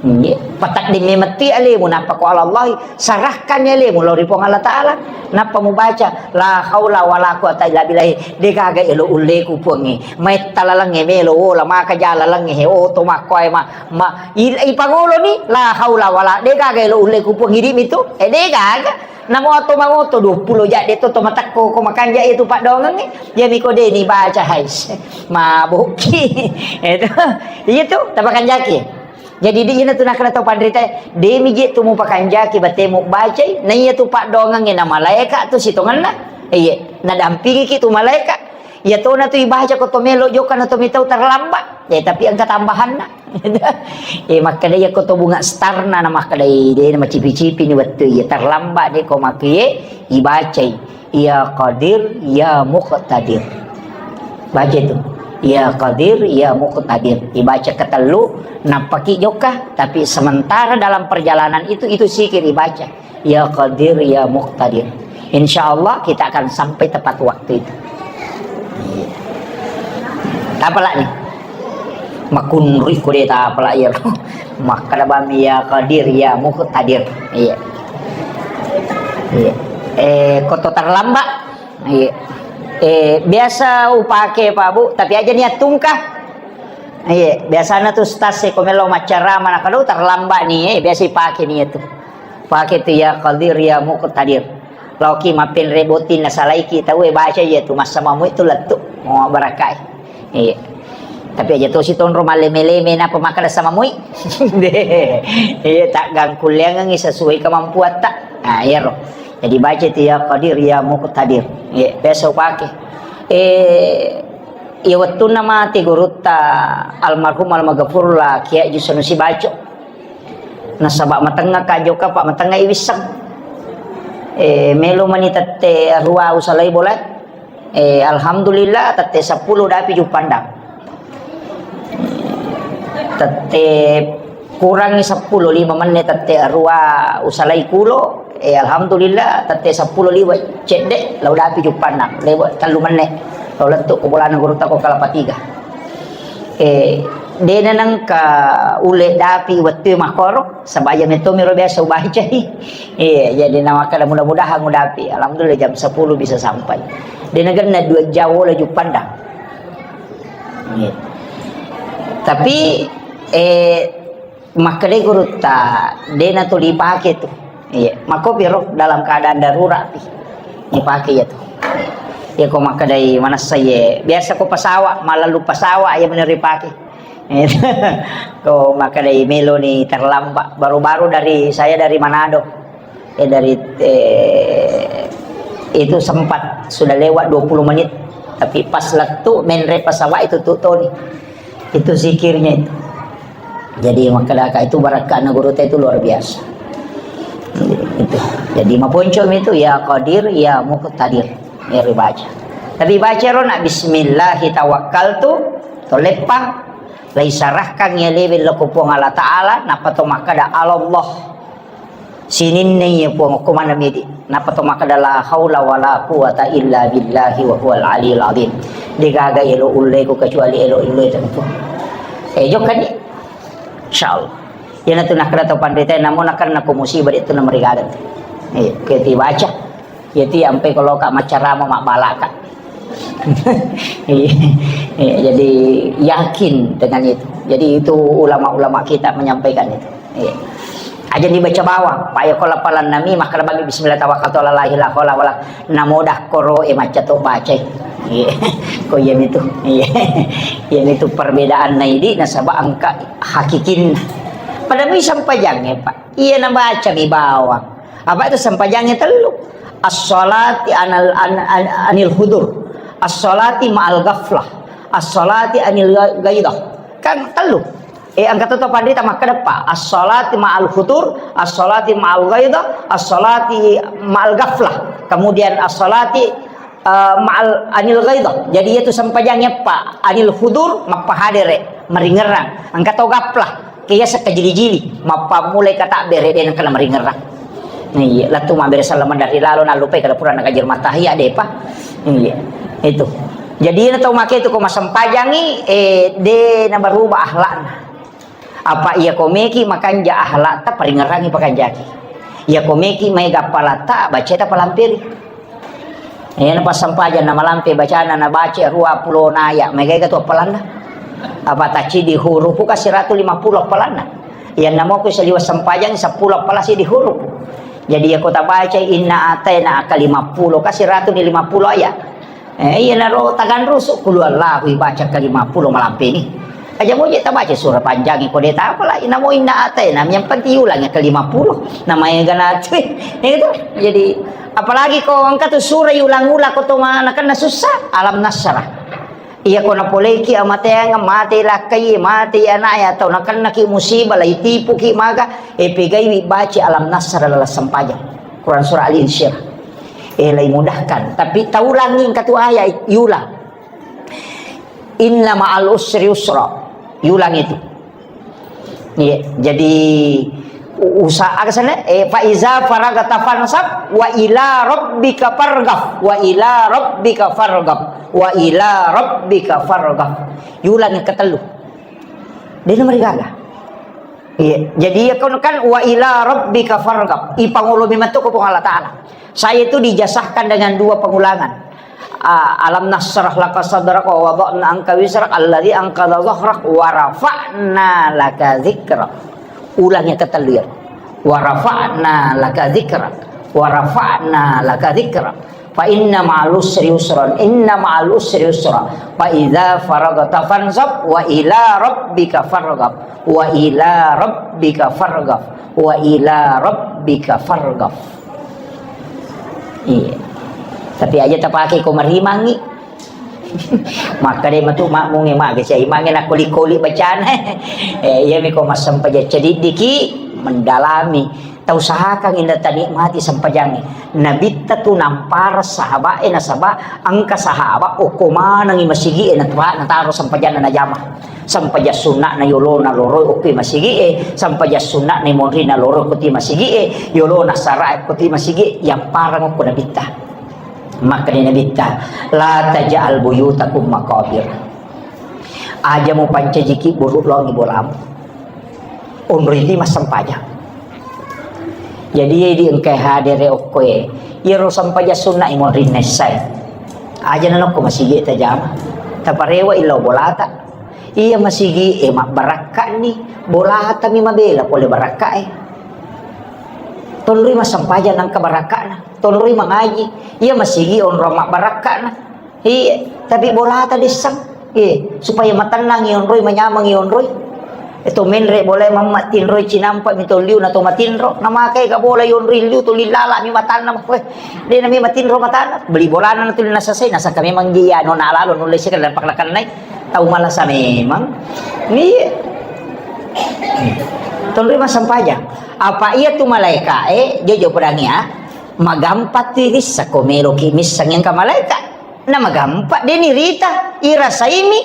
Nggih, patedding memetti alemu, nappa ko alallahi, sarahkan alemu lao ri Puang Allah Ta'ala. Nappa mubaca, "La haula wala quwata illa billahi." De gaga elo ulleku Puangnge. Maitta lalengnge melo, ola maka ja lalengnge, he, oto makkoe ma, ma, i, ipangolo ni, "La haula wala," de gaga elo ulleku Puang, idi mitu. Eh, de gaga. Namo to mangoto duappulo jadde to, to matekko ko makanja iya tu paddoangengnge. Iya miko de ni baca, hais. Mabokki. Itu. Iya tu, tapakanjaki. Jadi, di ina tu nakkeda tau panrita, demi je tu mupakanjaki batemu bacai, na iya tu paddoangengnge na malaeka tu sitongenna. Iya, nadampingiki tu malaeka. Iya tona tu ibaca ko to melo jokka na to mitau terlambat. Ya, tapi engka tambahanna. Eh, makkeda iya ko to bunga starna na makkeda, eh, de na macipi-cipi ni wettu iya terlambat de ko makkie ibacai. Ya Qadir, ya Muqtadir. Baca itu. Ya Qadir, ya Muqtadir. Dibaca ketellu, nappaki jokka, tapi sementara dalam perjalanan itu, itu zikir dibaca. Ya Qadir, ya Muqtadir. Insya Allah kita akan sampai tepat waktu itu. Iya. Tapalak ni. Makunri ko de tapalak iya. Makkeda bami ya Qadir, ya Muqtadir. Iya. Iya. Eh, ko to terlambat. Iya. Eh, biasa upake, Pak, Bu, tapi aja niat tungka. Iya, biasana tu stas e ko melo maccarama na kalau terlambat ni, eh, biasa ipake ni tu. Pake tu ya Qadir, ya Muqtadir. Laoki mappenre botting nasalaiki tau e baca iya tu, massamamui tu lettu. Oh, barakai. Iya. Tapi aja tosi tonro malleme-leme napa makkeda samamui. Iya, taggangkulleangengi sesuai kemampuatta. Nah, iyaro. Jadi baca itu ya Qadir, ya Muqtadir. Iya, biasa upake. Eh, iya wettunna mati gurutta almarhum almaghfurullah Kiai Haji Sanusi Baco. Nasaba matengnga ka jokka, Pak, matengnga iwisseng. Eh, melo mani tette rua usalai bola. Eh, alhamdulillah, tette seppulo dapi Juppandang. Tette kurangi seppulo, lima menne tette rua usalai kulo. Eh, alhamdulillah, tette seppulo liwe cedde, lau dapi Juppandang. Lewe tellu menne. Lau lettu ko bolana gurutta ko Kelapa Tiga. Eh, dena nengka ule dapi wettu makkoro, saba iya metto miro biasa ubacai. Iya, jadi na makkeda mudah-mudahan udapi. Alhamdulillah jam sepuluh bisa sampai. Dena genna dua jam laju pandang. Iya. Tapi, eh, makkedai gurutta, dena tuli pake tu. Iya, makkopiro dalam keadaan darurat pi. Ipake iya tu. Iya, ko makkedai manessa iye. Biasa ko pesawat, malalu pesawat iya bener ipake. Ko makkedai meloni terlambat. Baru-baru dari, saya dari Manado. Eh, dari, eh, itu sempat sudah lewat dua puluh menit. Tapi pas lettu menre pesawat itu tu toni. Itu zikirnya itu. Jadi, makkedaka itu barakka'na gurutta itu luar biasa. Itu. Jadi, maponcomi itu, ya Qadir, ya Muqtadir. Ya, dibaca. Tapi baca ro nak, "Bismillahi tawakkaltu," toleppang, laisarahkan ya lewe loko Puang Allah Ta'ala, nappa to makkeda, "Allah." Sininna iya Puang, okko maneng midi. Nappa to makkeda, "La haula wala quwata illa billahi wa huwal aliyul azim." Degaga elo ulle ko kecuali elo ulle tentu. Eh, jokkani. Insyaallah. Iyana tu nakkeda to panrita, namo nakkeda ko musibah itu namarigaga. Eh, keti baca. Iyati ampe ko loka maccarama mabbalaka. Iya, iya, jadi yakin dengan itu. Jadi itu ulama-ulama kita menyampaikan itu. Iya. Aja dibaca bawang, paya ko lapalan nami makkeda bagi bismillah tawakkaltu ala lahi la haula wala namoda koro e macca to bacai. Iya. Ko iya itu. Iya. Iya itu perbedaan naidi nasaba engka hakikinna. Pada mi sampajangnge, Pak. Iya nabaca mi bawang. Apa itu sampajangnge tellu? As-salati anal, an-, an-, anil hudur. As-salati ma'al ghaflah. As-salati anil gha-, ghaidah. Kan tellu. Eh, engka to panrita makkeda pa. As-salati ma'al hudur, as-salati ma'al ghaidah, as-salati ma'al ghaflah. Kemudian as-salati, eh, ma'al anil ghaidah. Jadi itu sampajangnge pa. Anil hudur, mappahadere, maringerang. Engka to ghaflah. Kiyaseng kajili-jili, mappammulai katabbere, de nengka namaringerang. Iya, lettu mabbere salama dari lalo, nallupai kada pura nagajir matahiya, depa. Iya, itu. Jadi, na tau make itu ko masempajangi, eh, de nabaruba akhlakna. Apa iya ko meki makanja akhlakta, paringerangi pakanjaki. Iya ko meki maega appalatta, baceta palamperi. Eh, na passampajang na malampe bacana, na baca ruappulo na aya, maega tu appalanna. Apa tacci di hurupu ka siratu lima puluh appalanna. Iya namo ku saliwa sampajang seppulo appala si di hurupu. Jadi iya ko tabaca inna ataina ka lima puluh ka siratu ni lima puluh aya. Eh, iya naro taganrusu kulu Allahu ibaca ka lima puluh malampe ni. Aja moje tabaca surah panjang ko de' tapola, inamo inna ataina, yang penting ulang yang ke lima puluh. Namanya gana tu. Itu. Jadi, apalagi ko engka tu surah ulang-ulang ko to ma-, nakenna susah, Alam Nasrah. Iya ko napoleki amateang, mate lakkai, mate anaknya, atau nakennaki musibah, lai tipuki maga, e pegaiwi baca Alam Nasrah dalam sempajang. Quran surah Al-Insyirah. Eh, lai mudahkan. Tapi taulangi engka tu ayat, iulang. Inna ma'al usri yusra. Iulang itu. Iya, jadi u-, usa-, aga sana? Eh, fa iza faragta fansab wa ila rabbika farghab. Wa ila rabbika farghab. Wa ila rabbika farghab. Iulang yang ketellu. De' namarigaga. Iya, jadi ya kan, kan wa ila rabbika farghab. Ipangolomi matu ko Puang Allah Ta'ala. Saya itu dijazahkan dengan dua pengulangan. Ah, alam nasyrah laka sadrak wa wada'na anka wizrak alladzi anqadha zahrak wa rafa'na laka dzikrak. Ulang yang ketellu ya. Wa rafa'na laka dzikrak. Wa rafa'na laka dzikrak. Fa inna ma'al usri yusran. Inna ma'al usri yusra. Fa idza faragta fansab wa ila rabbika farghab. Wa ila rabbika farghab. Wa ila rabbika farghab. Iya. Tapi aja tapake ko marimangi. Maka de' matu makmunge mage sia imange nakoli-koli bacana. Eh, iya mi ko massempajang cediddiki mendalami. Tausahakan inna tanikmati sempajangnge. Nabitta tu nampara sahaba'e nasaba engka sahabat okko manengi masigi'e natu-, nataro sempajanna najama. Sempajang sunna'na yolona loroi okko masigi'e, sempajang sunna'na monrina loroi okko masigi'e, yolona sara'e okko masigi'e, yamparang okko nabitta. Makkani nabitta, "La taj'al buyutakum maqabir." Aja mupancajiki buru' laongi bolamu. Onroi ti massempajang. Jadi, di engkai hadere okkoe. Iyaro sempajang sunna imonrinna issae. Aja nanokko masigi tajama. Taparewa illau bolata. Iya masigi e mabbarakka'ni. Bolata mi mabela pole barakka'e. Tonroi massempajang nangka barakka'na. Tonroi mangaji. Iya masigi onrong mabbarakka'na. Iya, tapi bolata dessang. Iya, supaya matennang ionroi, manyameng ionroi. Eto menre bola mamma tinroi cinampa mi tolliu na to matinro. Namakai ka bola ionroi liu tuli lala mi matanna. Weh, de' nami matinro matanna. Beli bolana na tuli nasasai, nasaka memang dia nona lalo nulle sika dan paklakannai. Tau malasa memang. Iya. Tonroi massempajang. Apa iya tu malaika, eh, jojo pedang ya. Magampa tu irissa ko meloki missang engka malaika. Na magampa, de' nirita, irasaimi,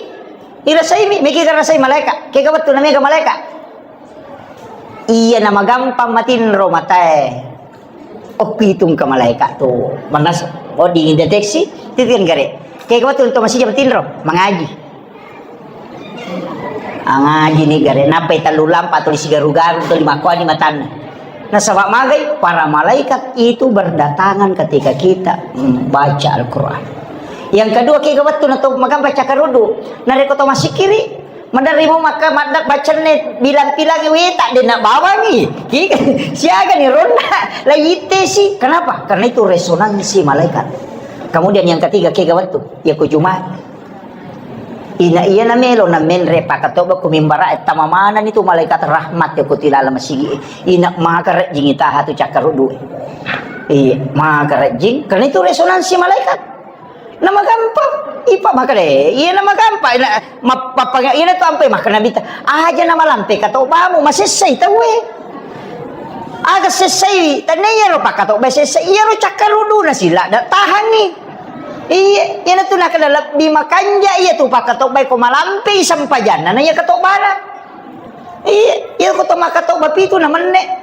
irasaimi, meki garasai malaika, kega wettu na mega malaika. Iya na magampa matinro matae. Okkitung ka malaika tu, manas, oh, dideteksi, titian gare. Kega wettu to masija matinro, mangaji. Angaji ni gare, nappai tellu lampa tuli sigaru-garu tuli makkuani matanna. Nasaba magai, para malaikat itu berdatangan ketika kita membaca Al-Quran. Yang kedua, kega wettu na to magampa cakkaruddu. Narekko to masikiri, maderri mo makka madda bacenne bilang-bilang weta de' na bawangi. Ki-, siaga ni ronna la ittesi. Kenapa? Karena itu resonansi malaikat. Kemudian yang ketiga, kega wettu, ya ku Jumat. Ina iya na melo na menre pakatobba ku mimbara e, tama manani tu malaikat rahmat ya ku tilala masigi e. Ina maka rejjing itaha tu cakkaruddu e. Iya, maka rejjing. Karena itu resonansi malaikat. Na magampa, ipa maka de. Iya na magampa, ina, ma-, pappaga-, ina tu ampe maka nabitta. Aja na malampe katobbamu, masessai tauwe. Aga sessai, tenne iyaro pakatobba sessai, iyaro cakkaruddu na sila da tahangi. Iya, iyana tu nakada lebbi makanja iya tu pakatobbai ko malampei sempajanna na iya katobbana. Iya, iya ko to makatobba pitu na menne.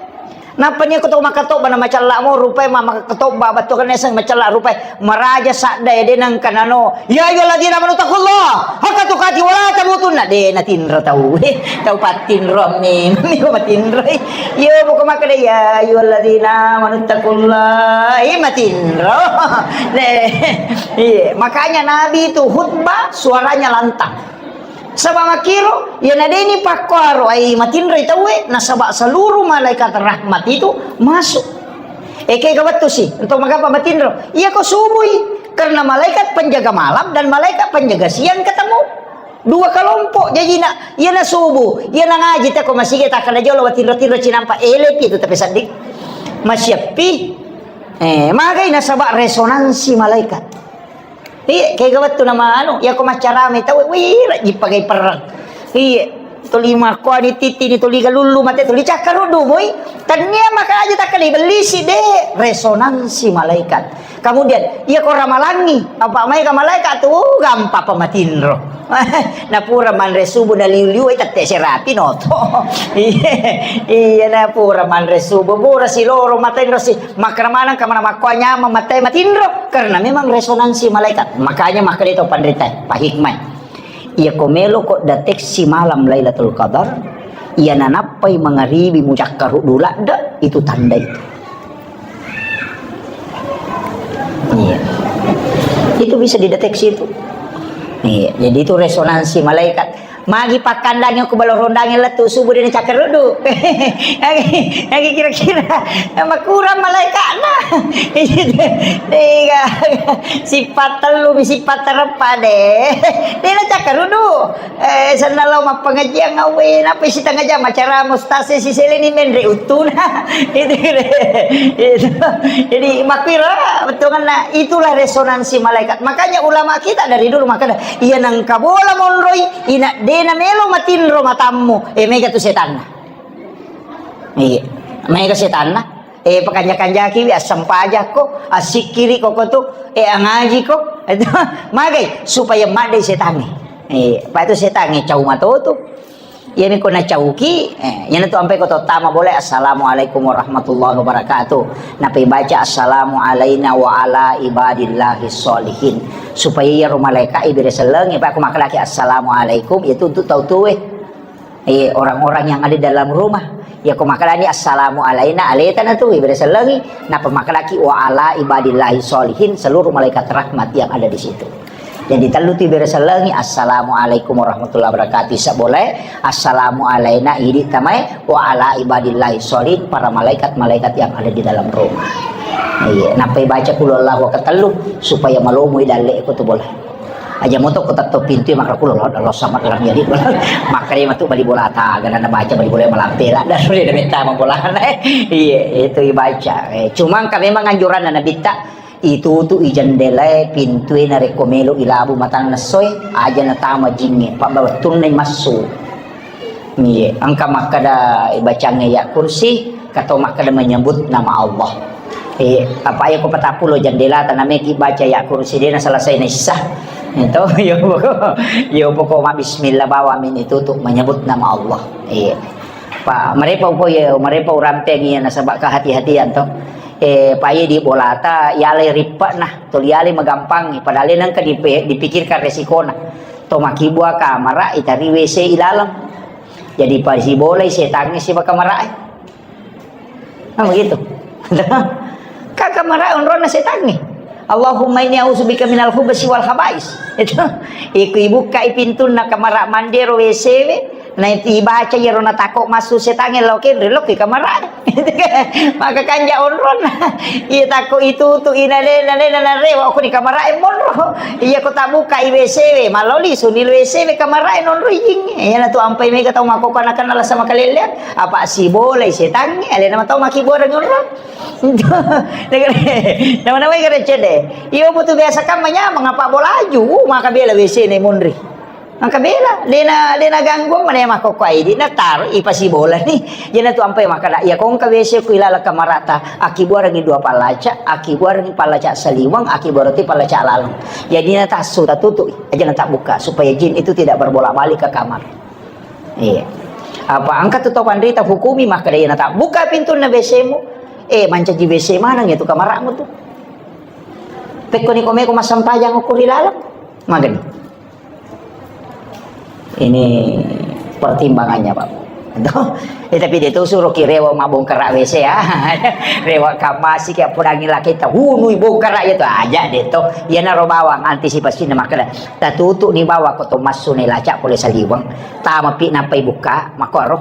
Nappa nia ko to makatobba na macalla mo rupai ma-, makatobba battu kan eseng macalla rupai maraja sadda ya denang kanano. Ya ayyuhalladzina amanu taqullaha haqqa tuqatih wa la tamutunna. De natinro tau. Tau pattinro memang ko matinroi. Iya, pokok makkeda, "Ya ayyuhalladzina amanu taqullaha." Eh, matinro. Deh. Iya, makanya Nabi itu khutbah suaranya lantang. Saba makkiro, iya nadeni pakkoaro ai matinroi tauwe, nasaba seluruh malaikat rahmat itu masuk. Eh, kega wettu si, untuk magapa matinro? Iya ko subui, karena malaikat penjaga malam dan malaikat penjaga siang ketemu. Dua kelompok jajina, iyana subuh, iyana ngaji, teko masigi takkeda jolo, watinro-tinro cinampa, elepi itu tapi seddi. Masiappi. Eh, magai nasaba resonansi malaikat. Iya, kega wettu nama anu, iya ko maccarame tau, wih, rajji pagai perang. Iya, tuli makkuani titini, tuli galullu mate, tuli cakkaruddu moi. Tania maka aja takkeda bellisi de, resonansi malaikat. Kemudian, iya ko ramalangi, apa mai ka malaikat tu, uh, gampang pamatinro. Napura manre subuh na liu-liu, eh, tette serapi noto. Iya, iya, napura manre subuh, pura siloro matenro si, makkeda maneng ka mana makko nyameng mate matinro, karena memang resonansi malaikat. Makanya makkeda to panrita, Pak Hikmah. Iya ko melo ko deteksi malam Lailatul Qadar, iya nanappai mangaribi mucakkaruddu ladde, itu tanda itu. Iya. Itu bisa dideteksi itu. Iya, jadi itu resonansi malaikat. Magi pakkandangi ku balo rondangi lettu subuh dene cakkaruddu. Lagi, lagi kira-kira makurang malaikatna. Tiga, sifat telu, sifat terempat deh. Dene cakkaruddu. Eh, senna lao mappengajian awe, napa sitengah jam acara mustase siseleni menre uttuna. Itu, itu. Jadi, makkira, betul kan? Nah, itulah resonansi malaikat. Makanya ulama kita dari dulu makanya, iya nangka bola monroi, ina dena melo matinro matammu. Eh, mega tu setanna. Iya, mega setanna. Eh, pakanja-kanjaki wi, assempajakko, assikkiriko ko tu, eh, angajiko. Itu magai supaya maddei setangnge. Eh, apa itu setangnge cau matoto. Iyami ko nacauki, eh, iyana tu ampai ko tottama boleh, "Assalamualaikum warahmatullahi wabarakatuh." Napai baca, "Assalamu alaina wa ala ibadillahi sholihin." Supaya iyaro malaikat ibere sellengi, apa ko makkedaki, "Assalamualaikum," itu untuk tau tuwe. Eh, orang-orang yang ada dalam rumah. Ya, ko makkedani, "Assalamu alaina," aleta na tu, ibere sellengi, napa makkedaki, "Wa ala ibadillahi sholihin," seluruh malaikat rahmat yang ada di situ. Jadi, tellu tu ibere sellengi, "Assalamualaikum warahmatullahi wabarakatuh," isa boleh, "Assalamu alaina," idi tamai, "Wa ala ibadillahi sholihin," para malaikat-malaikat yang ada di dalam rumah. Iya, nappai baca kulhu Allahu ketellu, supaya malomoi dalle ko tu boleh. Aja moto ko tetto pintu, maka kulo lo, lo sama dalam jadi. Maka dia matu bali bola ta, gana na baca bali bola malampe lah. Dan sudah ada minta bola. Iya, itu dibaca. Eh, cuma kan memang anjuran Nabitta itu tu i jendela, pintu, narekko melo ilabu matanna soe, aja na tama jinge, pabawattunna massu. Iya, engka makkeda ibacangnge ayat kursi, kato makkeda menyebut nama Allah. Eh, apa ya ko patappulo jendela tanameki baca ayat kursi dena selesai na sisa. Itu, yo poko, yo poko ma bismillah bawa mini tutup menyebut nama Allah. Iya. Pa, merepa upo ye, merepa urampengi ya nasaba kehati-hatian to. Eh, pa ye di bolata, yalai rippek nah, tuli yalai magampangi, padahal nengka dipe-, dipikirkan resikona. To makkibua kamara, itari W C ilaleng. Jadi, pasibolai setangnge siba kamarae. Nah, begitu. Ka kamarae onronna setangnge. "Allahumma inni a'udzubika minal khubsi wal khabais." Itu. Iku ibukkai pintunna kamara mandero W C we. Na itu ibaca iyaro natakko massu setangnge lao kenre lokki kamarae. Maka kanja onronna. Iya takko itu tu ina de, na de, na rewa ko ni kamarae monro. Iya ko tabuka i W C we, maloli suni W C we kamarae nonro ijing. Iya na tu ampai mega tau makkokko anakanna lasa makalelleang. Apa sibolai setangnge, alena matau makkibuareng onro. Nama-nama iga recede. Iyo butu biasa kan manyameng apa bolaju, uh, maka bela W C ne monri. Maka bela, dena, dena ganggu mana makkokko idi na taru ipasibola ni. Jena tu ampai makkeda, iya kongka W C ku ilala kamarata, akkibuarengi dua pallaca, akkibuarengi pallaca saliweng, akkibuarengi pallaca laleng. Jadi na tassu tatutu, aja na tabuka supaya jin itu tidak berbolak-balik ke kamar. Iya. Apa engka tu tau panrita hukumi makkeda, iya na tabuka pintunna W C mu, eh, mancaji W C maneng itu kamara'mu tu. Pekkoni komeko massempajang uku ri laleng, magani. Ini pertimbangannya, Pak. Tuh. Eh, tapi dia tuh suruh ki rewa mabongkara W C ya. Rewa kamasi kayak pudangi laki tahunui bongkara ya tuh aja deh tuh. Iya naro bawang antisipasi na makkeda. Tatutu ni bawang ko to massu ne laca pole saliweng. Tama pi nampai buka, makoro.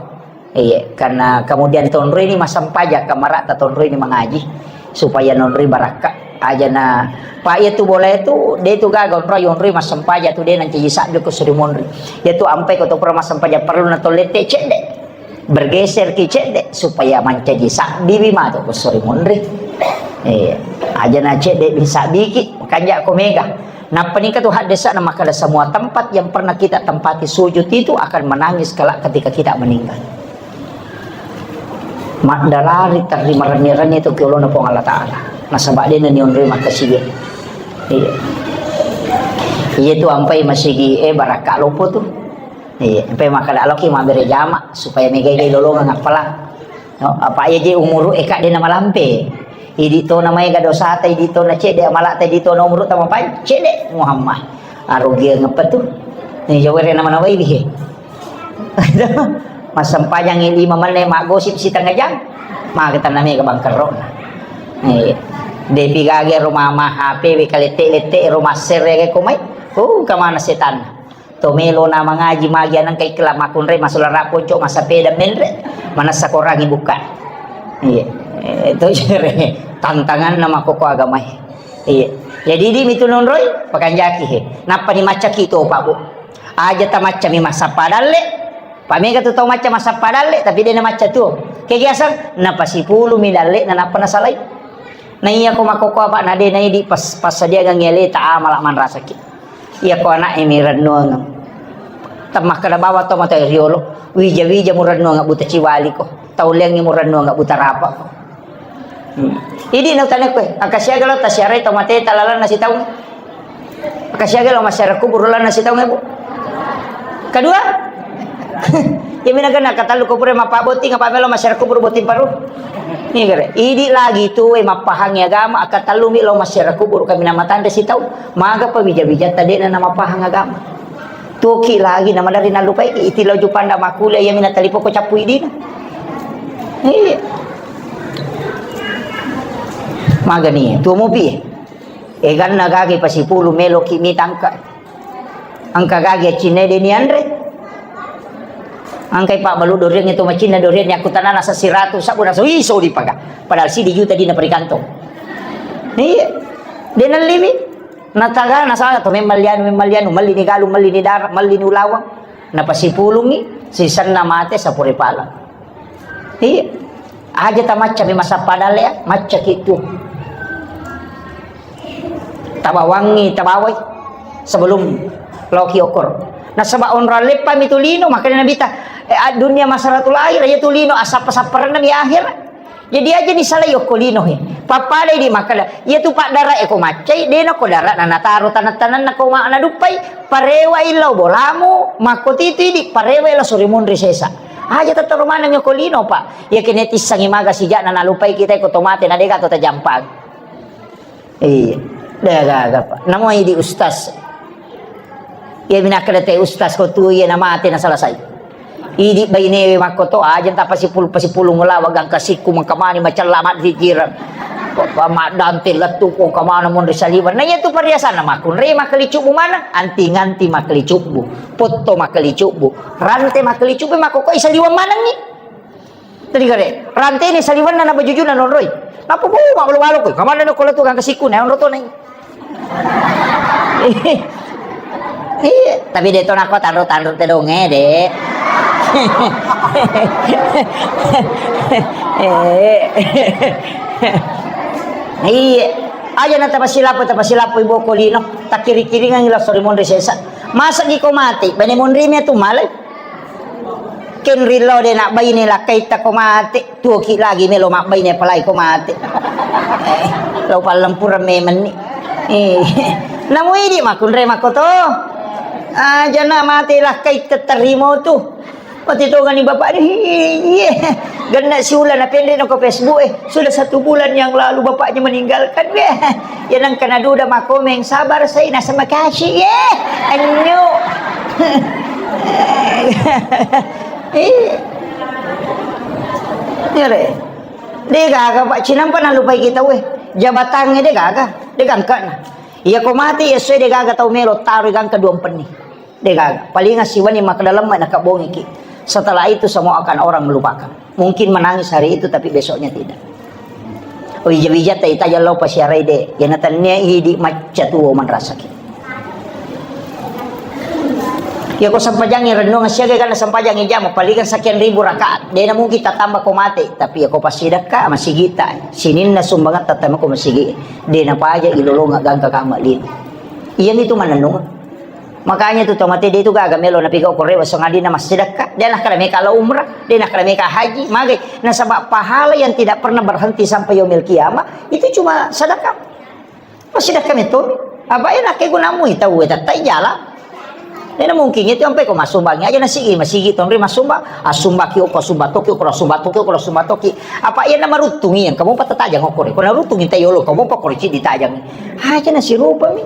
Iya, karena kemudian tonroi ni massempajang kamara ta tonroi ni mangaji supaya nonroi barakka. Ajana, Pak, iya tu bola itu, de tu gaga onroi, onroi massempajang tu de nancaji sabbi ko suri monri. Iya tu ampai ko to pura massempajang perlu na tollette cedde. Bergeser ki cedde supaya mancaji sabbi wi matu ko suri monri. Iya. Ajana cedde bin sabbiki, makanja ko mega. Nappa ningka tu haddesa na makkada semua tempat yang pernah kita tempati sujud itu akan menangis kelak ketika kita meninggal. Maddalari terri marenni-renni tu ki olona Puang Allah Ta'ala. Nasaba de nani onroi makkasiwiang. Iya. Iya tu ampai masigi e barakka lopo tu. Iya, ampai makkada loki mabbere jama supaya mega-ega lolongeng appalang. No, apa iya je umuru e ka de namalampe. Idi to na maega dosata, idi to na cedde amalata, idi to na umuru tamapai cedde Muhammad. Arugiang apa tu? Ni jawere nama nawai bihe. Massempajangngi lima menne maggosip sitengah jam. Maka tanna mega bangkerrona. Eh, depi gage ro mama H P we kalette-lette ro massere ge komai. Oh, kamana setan. To melo na mangaji magi anang kai kela makunre masulara ponco masapeda menre. Manassa korangi buka. Iya. Eh, to jere tantangan nama koko agamai. Iya. Jadi di mitu nonroi pakanjaki he. Nappa ni macaki to Pak Bu. Aja tamaccami massappa dalle. Pamega tu tau macca massappa dalle, tapi de namacca tuo. Kegiasan napasipulumi dalle na nappa nasalai. Na iya ko makkoko apa na de naidi pas passadiagang aleta amala manrasaki. Iya ko anak e mi rennuang. Temmakkeda bawa to mata riolo. Wija-wija mu rennuang buta ciwali ko. Tau leangi mu rennuang buta rapa ko. Hmm. Idi na utane koe, engka siaga lo tasiarai tau mate talalanna sitaung. Engka siaga lo masyarakat kubur lalanna sitaung, Bu. Kedua, ya mina kena ketallu kubur mappa botting apa melo masyarakat kubur botting paru. Ini kere. Idi lagi tu we mappahangi agama, akatallumi lo masyarakat kubur kami nama tanda sitaung. Maga pa wija-wija tadena nama pahang agama. Tuoki lagi nama dari nalupai iti lo jupanda makule ya mina talipo ko cappu idina. Iya. Magani, tuo mopi. Eganna gage pasipulu meloki mitangka. Angka gage accinna de nianre. Angkai pa balu doriang itu macinna doriang ni aku tanana sasiratu sabu naso iso dipaga. Padahal sidi juta dina perikantong. Iya. De nallimi. Nataga nasala to memalianu memalianu melli ni galu melli ni dara melli ni ulawang. Napasipulungi sisenna mate sapure pala. Iya. Aja tamacca mi masappa dalle ya, macca ki tu. Tabawangi, tabawai sebelum loki okor. Nasaba onrang leppa mi tu lino, makanya Nabi ta, eh, dunia masalatul akhir ya tu lino asappa-sapparenna mi akhir. Jadi aja ni salai okko lino he. Pappada di makkada, iya tu paddara eko maccai, dena ko dara na nataro tanah-tanah na ko ma na duppai, parewa illau bolamu, makko titi di parewa ila suri munri sesa. Aja tetero maneng ko lino, Pak. Iya kene tissangi maga sijak na nalupai kita ko tomate na dega to tajampang. Iya. Dega gaga, Pak. Namo idi ustaz. Iya minakkeda te ustaz ko tu iya na mate na selesai. Idi bainewe makko to aja tapasipul pasipulung lawa gangka sikku mengkamani macella madrikiran. Maddante lettu ko kamana monri saliwan. Nah iya tu perhiasan makkunre makkelicubbu mana? Anti-nganti makkelicubbu. Potto makkelicubbu. Rante makkelicubbu makko ko isaliwan manengi. Tadi kare, rante ni saliwanna na bajujuna nonroi. Napa bu malu-malu ko? Kamana no kola tu gangka sikku na onro to nai. Iya, tapi de to nako tanro-tanro te donge de. Eh. Iya, aja na tapasilapo tapasilapo ibu kolino takkiri-kiringan ila sori monri sesa. Masa gi ko mati bane monri mi tu malai. Kenrillo de nak baine lakkaita ko mate. Tuoki lagi melo mabbaine apalagi ko mate. Eh, lo pallempureng memenni. Eh, namu idi makkunre makkoto. Aja na mate lakkai teterimo tu. Mati tongani bapak ni. Iye. Genna siula na pendre no ko Facebook eh. Sudah satu bulan yang lalu bapaknya meninggalkan. Weh. Ya nang kena duda makomeng sabar saya nasa makasih ye. Anyo. Eh. Ngere. De gaga Pak cinampa nalupai kita weh. Jabatangnge de gaga. De gangkana. Iya ko mati ya suwe de gaga tau melo taro gangka dua penni. De gaga. Palinga siwani maka dalam na kabongiki. Setelah itu semua akan orang melupakan. Mungkin menangis hari itu tapi besoknya tidak. Wija-wija tai tajang lao pasiarai de. Yana tannia idi macca tuo manrasaki. Ya ko sempajangi renungan siaga kana sempajangi jama palingan sekian ribu rakaat. De na mungkin tatamba ko mate, tapi ya ko pasidakka masigita. Sininna sumbangan tatamba ko masigi. De na paja ilolonga gangka kama lino. Iya mitu manenung. Makanya tu tomate de tu gaga melo napigau ko rewa sangadina massidakka. De nakkada meka la umrah, de nakkada meka haji, magai. Nasaba pahala yang tidak pernah berhenti sampai yaumil kiamah itu cuma sedekah. Massidakka meto. Apa enak ke gunamu tau e tattai jala. Ena mungkin itu sampai ko masumbangi aja nasigi, masigi tonri masumbang, asumba ki ko sumba toki, ko sumba toki, ko sumba toki. Apa iya na maruttungi yang kamu patatajang okore. Ko naruttungi tayolo kamu pakore cidi tajang. Aja nasirupa mi.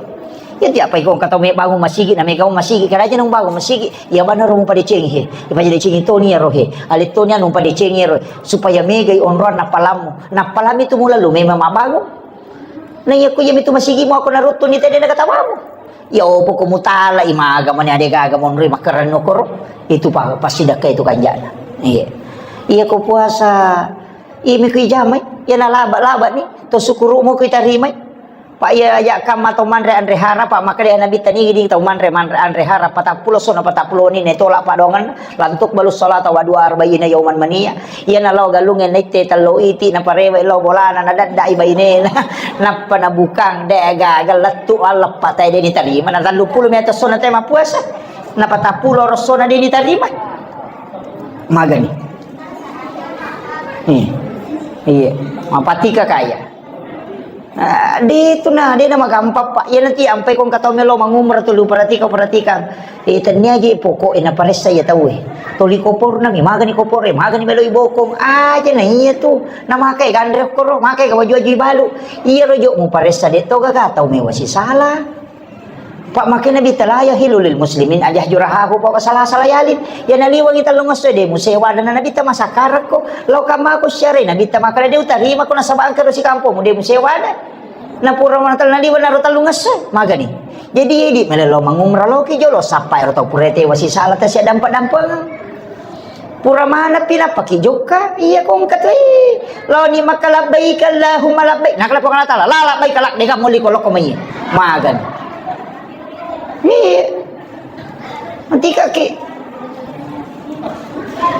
Ya tiap iko engka tau me bangun masigi, na mega masigi, karaja nung bangun masigi, ya bana ro mupadecengi he. Ipadecengi toni ya rohe. Ale toni anu padecengi ya rohe. Supaya mega i onroan napalammu. Napalammu itu mulalu memang mabangun. Na iya ku iya mitu masigi mu aku naruttu ni tede na katawamu. Ya opo ko mutala imaga mani ade gaga monri makeran nokoro. Itu pa pasidakka itu kanjana. Iya. Iya ko puasa. Iya mi ku ijamai. Ya na laba-laba ni. To sukuru mu ku itarimai. Pak iya aja kam atau manre anre hara, Pak, maka dia Nabi tani di tau manre, manre anre hara, patappulo sono patappulo ni ne tolak padongan, lantuk balus salata wa dua arba'ina yauman mania. Iya na lao galung en naitte tello iti na parewe lao bolana na daddai bainena. Nappa na bukang de gagal lettu alleppa tai de ni tarima na telluppulo mi atas sona tema puasa. Na patappulo ro sona de ni tarima. Magani. Iya. Iya. Mapatika kaya. Ah, de tu na, de na magampang, Pak. Iya nanti ampai kong katau melo mangumrah tu lu perhatikan, perhatikan. Eh, tennia je pokok e na paressa iya tau e. Toli koporna mi, magani kopor e, magani melo ibokong. Aja na iya tu. Na makai gandre koro, makai ka waju-waju ibalu. Iya rojo mu paressa de toga ka tau mewa sisala. Pak, makai Nabi ta la yahilu lil muslimin an yahjura hahu fauqa salasa layalin. Ya naliwangi tellung esso de musewa dan Nabi ta masakarakko. Lau kamako syare Nabi ta makala de utarima ko nasaba angka dosi kampomu de musewa dan. Na pura manatal naliwa naro tellung esso. Magani. Jadi idi melelo mangumrah loki jolo sappa ero tau purete wasi sala ta sia dampa-dampa. Pura manappi nappaki jokka, iya ko engka toi. Laoni maka labbaik Allahumma labbaik. Nakala Puang Allah Taala, la labbaik la, dega moli ko lokko mai. Magan. Iya. Nanti kaki.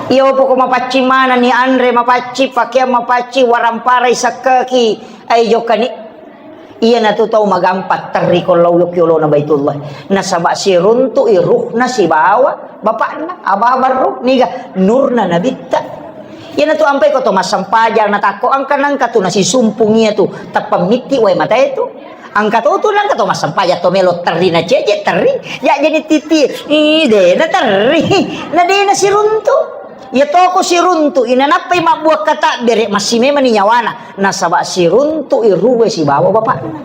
Iya opo ko mapacci mana ni anre mapacci, pakeang mapacci, waramparai sakkaki. Ai jokka ni. Iyanatu tau magampa terri ko lao yokki olona Baitullah. Nasaba siruntu'i ruhna sibawa bapakna, aba-, abarru, niga nurna nabitta. Iyanatu ampai ko to massempajang natakko engka nangka tu nasisumpung iyatu, tappa mitti wae matae tu. Engka to tu nangka to massempajang to melo terri na cece terri, ya jadi titi, ih, dena terri, na dena siruntu. Iya toko siruntu'i, nanappai mabbuang katakbere, massimemani nyawana, nasaba siruntu'i ruwe sibawa bapakna.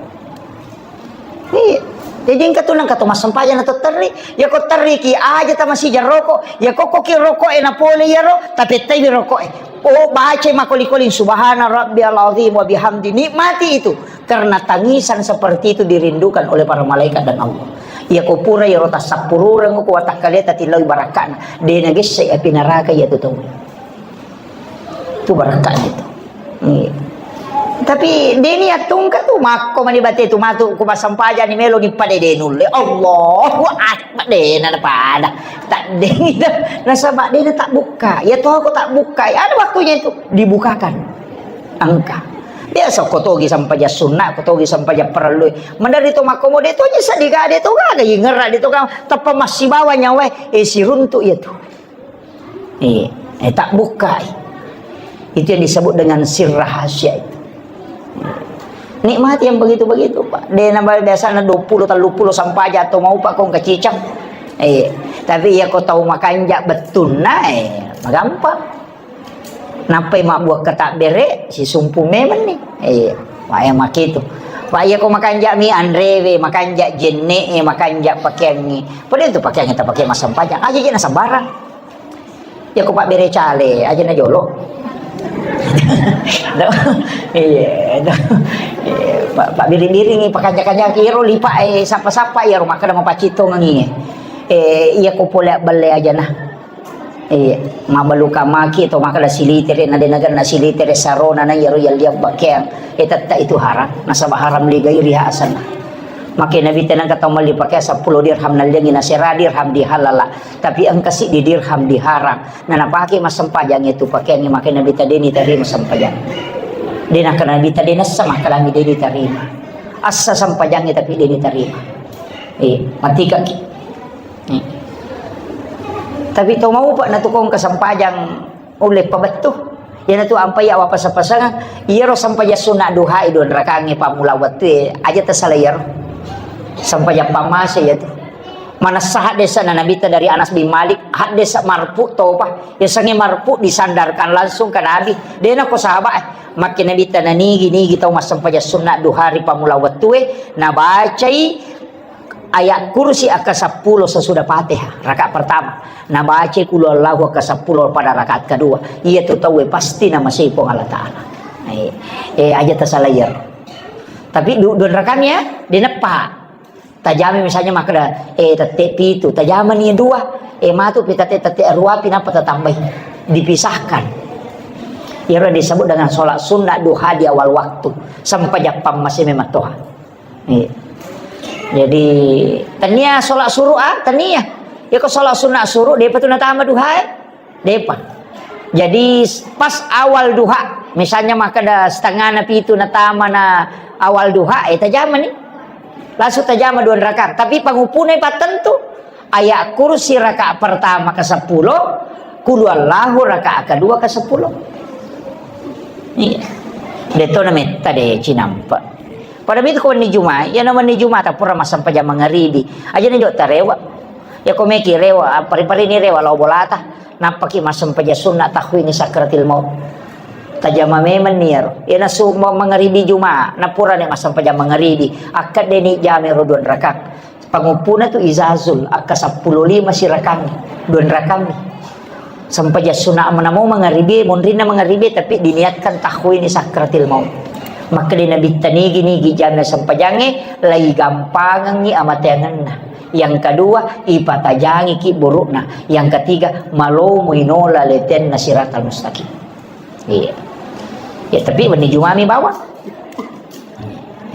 Iya. Jadi engka tu nangka to massempajang na to terri, ya ko terriki aja tamasija roko, ya ko koki roko e napole iyaro, tapettaiwi roko e. Oh, baca makoli-koling subhana rabbiyal azim wa bihamdi, nikmati itu. Karena tangisan seperti itu dirindukan oleh para malaikat dan Allah. Iya ko pura iyaro tassappurureng ko watakkalia tatillau barakkana. De nagesse api neraka iya tu tau. Tu barakkana itu. Iya. Tapi deni attungka tu makko mani bate tu matu ku massempajang ni melo ni pada de nulle. Allahu Akbar, de na pada. Tak de nasaba de tak buka. Ya to ko tak buka. Ada waktunya itu dibukakan. Engka. Biasa ko togi sampaja sunna, ko togi sampaja parellu. Mandari to makkomo de to nyesa diga de to gaga ingerra de to ga teppa massibawa nyawa e siruntu iya tu. Eh, eh tak bukai. Itu yang disebut dengan sir rahasia itu. Nikmati yang begitu-begitu, Pak. De nambah biasanya dua puluh, tiga puluh sampaja atau mau Pak kong kecicang. Eh, tapi ya ko tau makanja bettunna eh gampang. Nappai mabbuang katakbere, sisumpu memeng ni. Iya, waya makitu. Waya ko makanja mi anrewe, makanja jenne e, makanja pakeangnge. Pada itu pakeangnge tapake massempajang. Aja je na sembarang. Ya ko pabbere cale, aja na jolo. Iya, iya. Pak, pak biring-biring pakanja-kanja kiro lipa e sapa-sapa ya rumah kada mau pacito ngi. Eh, iya ko pole belle aja nah. Eh, mabaluka maki to makkeda silitere, na de nagenna silitere sarona na iyaro yalliang pakeang. Eh, tetta itu haram. Nasaba haram li gairiha asanna. Make Nabitta nengka tau melli pakeang seppulo dirham nalliangi nasera dirham dihalala. Tapi engka siddi dirham diharam. Na napake massempajang itu pakeangnge, make Nabitta deni tarima sempajang. Dena kena Nabitta dena assa makkalami deni tarima. Assa sempajangnge tapi deni tarima. Eh, matikaki. Hmm. Tapi to maupa na tu kong kesempajang ulle pabettu. Iyana tu ampai awapasa-pasangan. Iyaro sempajang sunna duha i dua rakangnge pammula wettue, aja tasala iyaro. Sempajang pammase iyatu. Manessa haddesa na Nabitta dari Anas bin Malik, haddesa marfu topa. Yasengnge marfu disandarkan langsung ke Nabi. Dena ko sahabat, eh. Makke Nabitta nanigi-nigi tau massempajang sunna duha ri pammula wettue, nabacai ayat kursi akka seppulo sesudah Fatihah, rakaat pertama. Nabaca Qul Huwallahu akka seppulo pada rakaat kedua. Iya tu tauwe pasti namasei Puang Allah Ta'ala. Eh, eh, aja tasala iyaro. Tapi du-, dua rakaat ya, dineppa. Tajami misalnya makkeda, eh, tette pitu, tajamani dua. Eh, matu pi tette, tette rua pi napa tatambai. Dipisahkan. Iyaro disebut dengan sholat sunnah duha di awal waktu. Sempajang pammase memang toha. Iya. Jadi, tania sholat suruh, ah, tania. Ya, kok sholat sunnah suruh, depa tu natama duha, eh? Depa. Jadi, pas awal duha, misalnya makkeda setengah na pitu natama na awal duha, eh, tajama ni. Langsung tajama dua rakaat. Tapi pangupuna pattentu, ayat kursi rakaat pertama ke sepuluh, Qul Huwallahu rakaat kedua ke sepuluh. Iya. Deto na metta de cinampa. Pada mitu ko wenni Juma, ya na wenni Juma ta pura massempajang mangaribi. Aja ni jok tarewa. Ya ko meki rewa, pari-pari ni rewa lao bolata. Nappaki massempajang sunna tahwini sakratil maut. Tajama memang ni ero. Ya na su ma-, mangaribi Juma, na pura ni massempajang mangaribi. Akkedde ni jame ro dua rakaat. Panguppuna tu izazul, akka seppulo lima sirakangngi, dua rakangngi. Sempajang sunna menamo mangaribi, monrinna mangaribi, tapi diniatkan tahwini sakratil maut. Makkeda Nabitta nigi-nigi jame sempajangnge, lai gampangengngi amateangenna. Yang kedua, ipatajangi ki burukna. Yang ketiga, malomo inola letenna siratal mustaqim. Iya. Ya, tapi wenni Jumami bawang.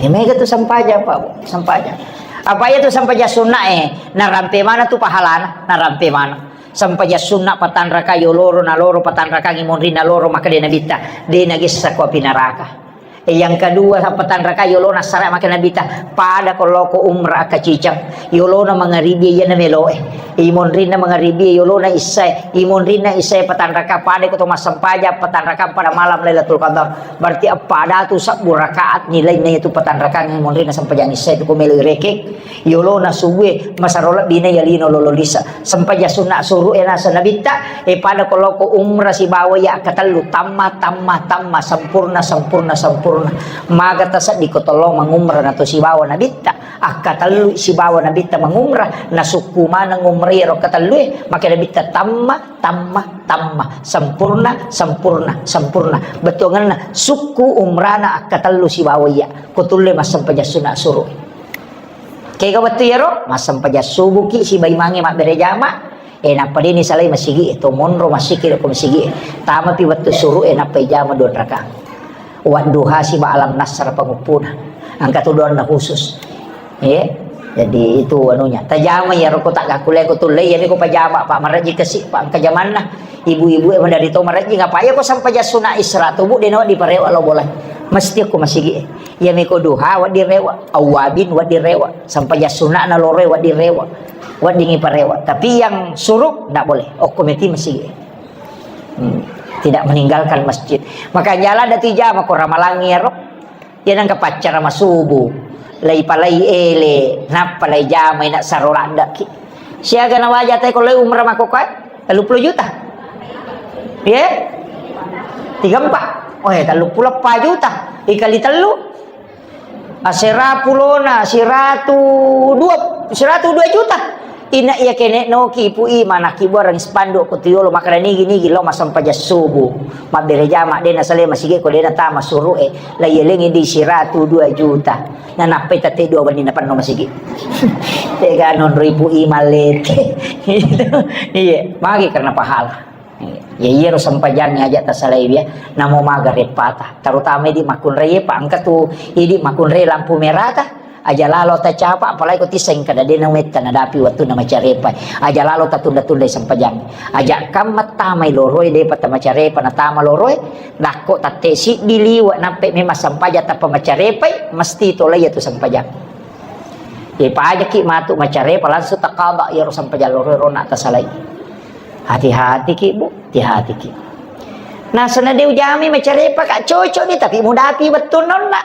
Ya, mega tu sempajang, Pak, sempajang. Apa iya tu sempajang sunna, eh? Narampe mana tu pahalana? Narampe mana? Sempajang sunna patanraka yoloro, naloro patanrakangi monri, naloro makkeda Nabitta, de nagessa ko api neraka. Eh, yang kedua, patanraka yolona sara makkeda Nabitta, pada ko loko umrah kacicang. Yolona mangaribi iyana meloe. Imonrinna mangaribi yolona issae. Imonrinna issae patanraka pada ko to massempajang patanraka pada malam Lailatul Qadar. Berarti eppa datu sabbu rakaat nilainna itu patanrakangngi monrinna sempajang issae tu ko melo irekeng. Yolona subue masaro lebbina yalino lolo lisa. Sempajang sunna suruh e nasa Nabitta, e pada ko loko umrah sibawa iya akkatellu tamma, tamma, tamma, sempurna, sempurna, sempurna. Maga taseddi ko tollo mangumrah nato sibawa Nabitta. Akkatellu sibawa Nabitta mangumrah, nasukku maneng umrah ero akkatellu e, maka Nabitta tamma, tamma, tamma, sempurna, sempurna, sempurna. Bettuangenna sukku umrana akkatellu sibawa iya, ko tulle massempajang sunna suruh. Kega wettu iyaro, massempajang subuki siba imangnge mabbere jama, e, nappa deni salai masigi e, to monro masiki ko masigi e. Tamapi wettu suruh e, nappa ijama dua rakaat. Wadduha siba alam nasr panguppuna. Engka tu doanna khusus. E, jadi itu anunya. Tajama iyaro ko tak gakkulai ko tulle, iya ko pajama, Pak, maraji kasi, Pak, engka jamanna. Ibu-ibu e madari to maraji ngapa iya ko sempajang sunna isra tubu dena diparewa lo bola. Mesti ko masigi e. Iya meko duha, wedding rewa. Awwabin, wedding rewa. Sempajang sunna na loro, wedding rewa. Wedding iparewa. Tapi yang suruh, ndak boleh. Okko meti masigi. Hmm. Tidak meninggalkan masjid. Maka jalan dati jama ko ramalangi ero. Iya nangka paccara masubu. Lai palai ele, nappa lai jama ina saro laddaki. Siaga na waja tai ko lai umrah mako kai? Tellu puluh juta. Iya? Tiga empat. Oh, ya, tellu puluh empat juta. Dikali tellu. Asera pulona, siratu dua, siratu dua juta. Ina iya kene noki ipu i manaki buarang spanduk ko tuyolo makkeda nigi-nigi lo massempajang subuh. Mabbere jama dena sale masigi ko dena tama suruh e. Lai elengi di siratu dua juta. Na nappai tette dua wenni napenno masigi. Tega nonro ipu i mallete. Iya, magi karena pahala. Ya, iyaro sempajangnge aja tasalai, ya. Namo maga reppata, terutama idi makkunrai, Pak, engka tu idi makkunrai lampu merata, aja lalo tacapa, apalagi ko tiseng kada dena metta nadapi wattunna macarepa, aja lalo tatunda-tundai sempajang. Aja kamma tamai loroi, depa tamacarepa natama loroi, dakko tatte siddi liwa nappe memang sempajang tappa macarepai, mesti tolai iyatu sempajang. Ipajaki matu macarepa, langsung takaba iyaro sempajang loroi, rona tasalai. Hati-hati ki, Bu, hati-hati ki. Nasana de ujami macarepa ka, cocok ni, tapi mudapi wettunna onna.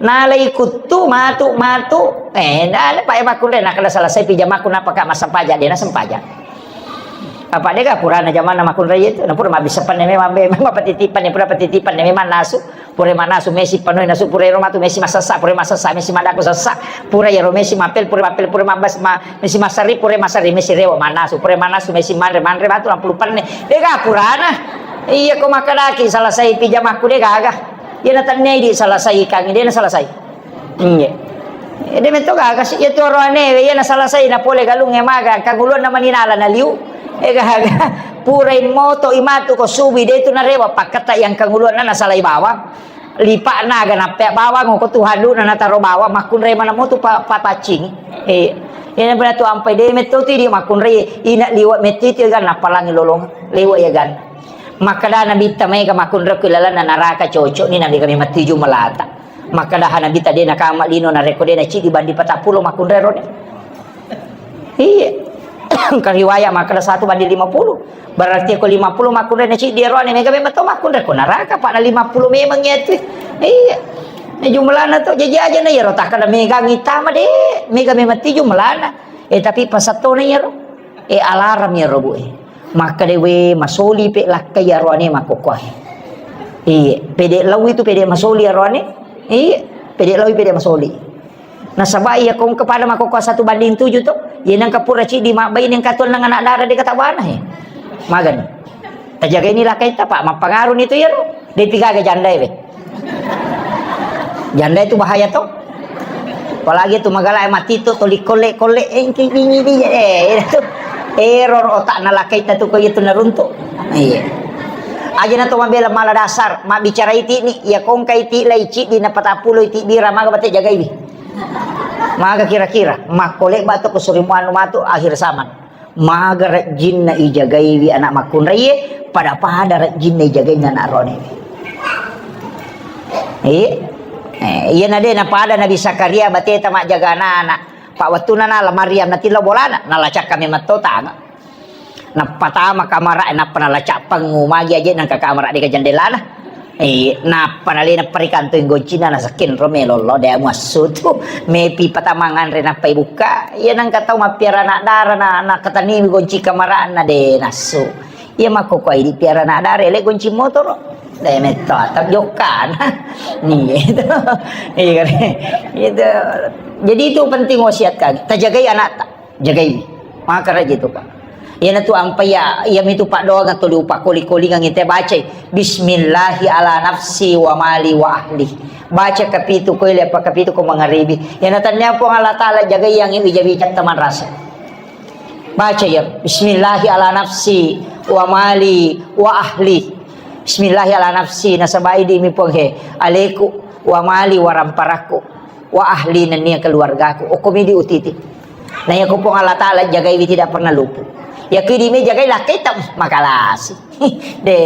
Nalai kuttu matu-matu, eh, nala pae makkunrai, nakala selesai pijamaku, napaka massempajang, de nassempajang. Apa dega purana jamanna makkunrai itu, na pura mabbissa penne memang be, memang patitipanne, pura patitipanne memang nasu. Pura manasu mesi panoi nasu, pura ero matu mesi masessa, pura masessa mesi madako sessa, pura ero mesi mapel, pura mapel, pura mabas, ma, mesi masari, pura masari mesi rewa manasu, pura manasu mesi manre, manre matu nampulu penne. Dega purana. Iya ko makkadaki selesai pijamaku, de gaga. Iya na tennei di selesai kangi, de na selesai. Iya. Eh, de metto gaga si, iya tu oroane, iya na selesai na pole galung e maga, kanguluan na maninala na liu. Eh, gaga. Pura moto imatu ko subi, de tu narewa pakkata yang kanguluan na nasalai bawang. Lipa'na aga nappea bawang ko tu haduna nataro bawang, makkunrai mana motu pa-, papaccing. Eh, ina bena tu ampai de metto tu di makkunrai, ina liwa metto itu ga napalangi lolong, lewa ya gan. Makkada Nabitta maega makkunrai ku lalanna naraka cocok ni, nabi kami matuju melata. Makkada Nabitta de nakama lino narekko de na cidi bandi patappulo makkunrai rone. Iya. Engka riwayat makkeda satu banding lima puluh. Berarti ko lima puluh makkunrai na ciddi ero ane, mega memang to makkunrai ko neraka, Pak, na lima puluh memang iya tu. Iya. Na jumlahna to, jaji aja na iyaro takkeda mega ngitama de, mega memang ti jumlahna. Eh, tapi pasattona iyaro. Eh, alarm iyaro, Bu, eh. Makkeda we masoli pe lakkai iyaro ane makkokkoe. Iya, pede lau itu pede masoli iyaro ane. Iya, pede lau pede masoli. Nasaba iya ko engka pada makkokkoe satu banding tujuh to, iya nengka pura ciddi mabbaine engka tuang nang anak dara de kata bana he. Magani. Tajagai ni lakkaita, Pak, mappangaru ni tu iyaro. De pigaga jandae we. Jandae tu bahaya to. Apalagi tu magala mati to, toli kolle-kolle, eh, ki-, ki-, ki-, ki-, eh, itu. Error otak na lakkaita tu ko iya tu naruntuk. Iya. Aja na to mabela mala dasar, mabbicara iti ni, iya ko engka iti lai ciddi na patappulo iti bira maga bate jagai wi. Maga kira-kira, makko lebba to ko surimuannu matu akhir zaman. Maga rejjinna ijagaiwi anak makkunraie, pada-pada rejjinna ijagainna anak ronewe. Iya. Eh, iya na de napada Nabi Zakaria bateta majjaga anak-anak. Pak, wettunna nala Maryam natillau bolana, nala cakka memang to tanga. Nappa tama kamara, nappa nala cappengngu magi aje nangka kamara deka jendelana. Eh, nappa nalena parikantoi goncina, nasakkeng ro melollo, de muassu tu. Mepi patamang anre nappa ibukka. Iya nangka tau mappiara anak dara na, na kataniwi gonci kamarana de nassu. Iya makkokkoe idi piara anak dara, ele gonci motoro. De metto atap jokkana. Nih, gitu. Iya kan? Gitu. Jadi itu penting wasiat kami. Tajagai anakta. Jagai. Makara gitu, Pak. Iyanatu ampai ya, iya mitu paddoangeng tuli upakoli-kolingengngi te bacai. Bismillahi ala nafsi wa mali wa ahli. Baca kapitu ko ile apa kapitu ko mangaribi. Iyana tannia Puang Allah Taala jagai yang wija-wija teman rasa. Baca ya, Bismillahi ala nafsi wa mali wa ahli. Bismillahi ala nafsi, nasaba idi mi Puang he, aleku, wa mali, waramparakku, wa ahli, nennia keluargaku. Okko midi utiti. Na iya ko Puang Allah Taala jagaiwi tidak pernah luput. Ya kidi me jagai lakkaita, makalasi. De,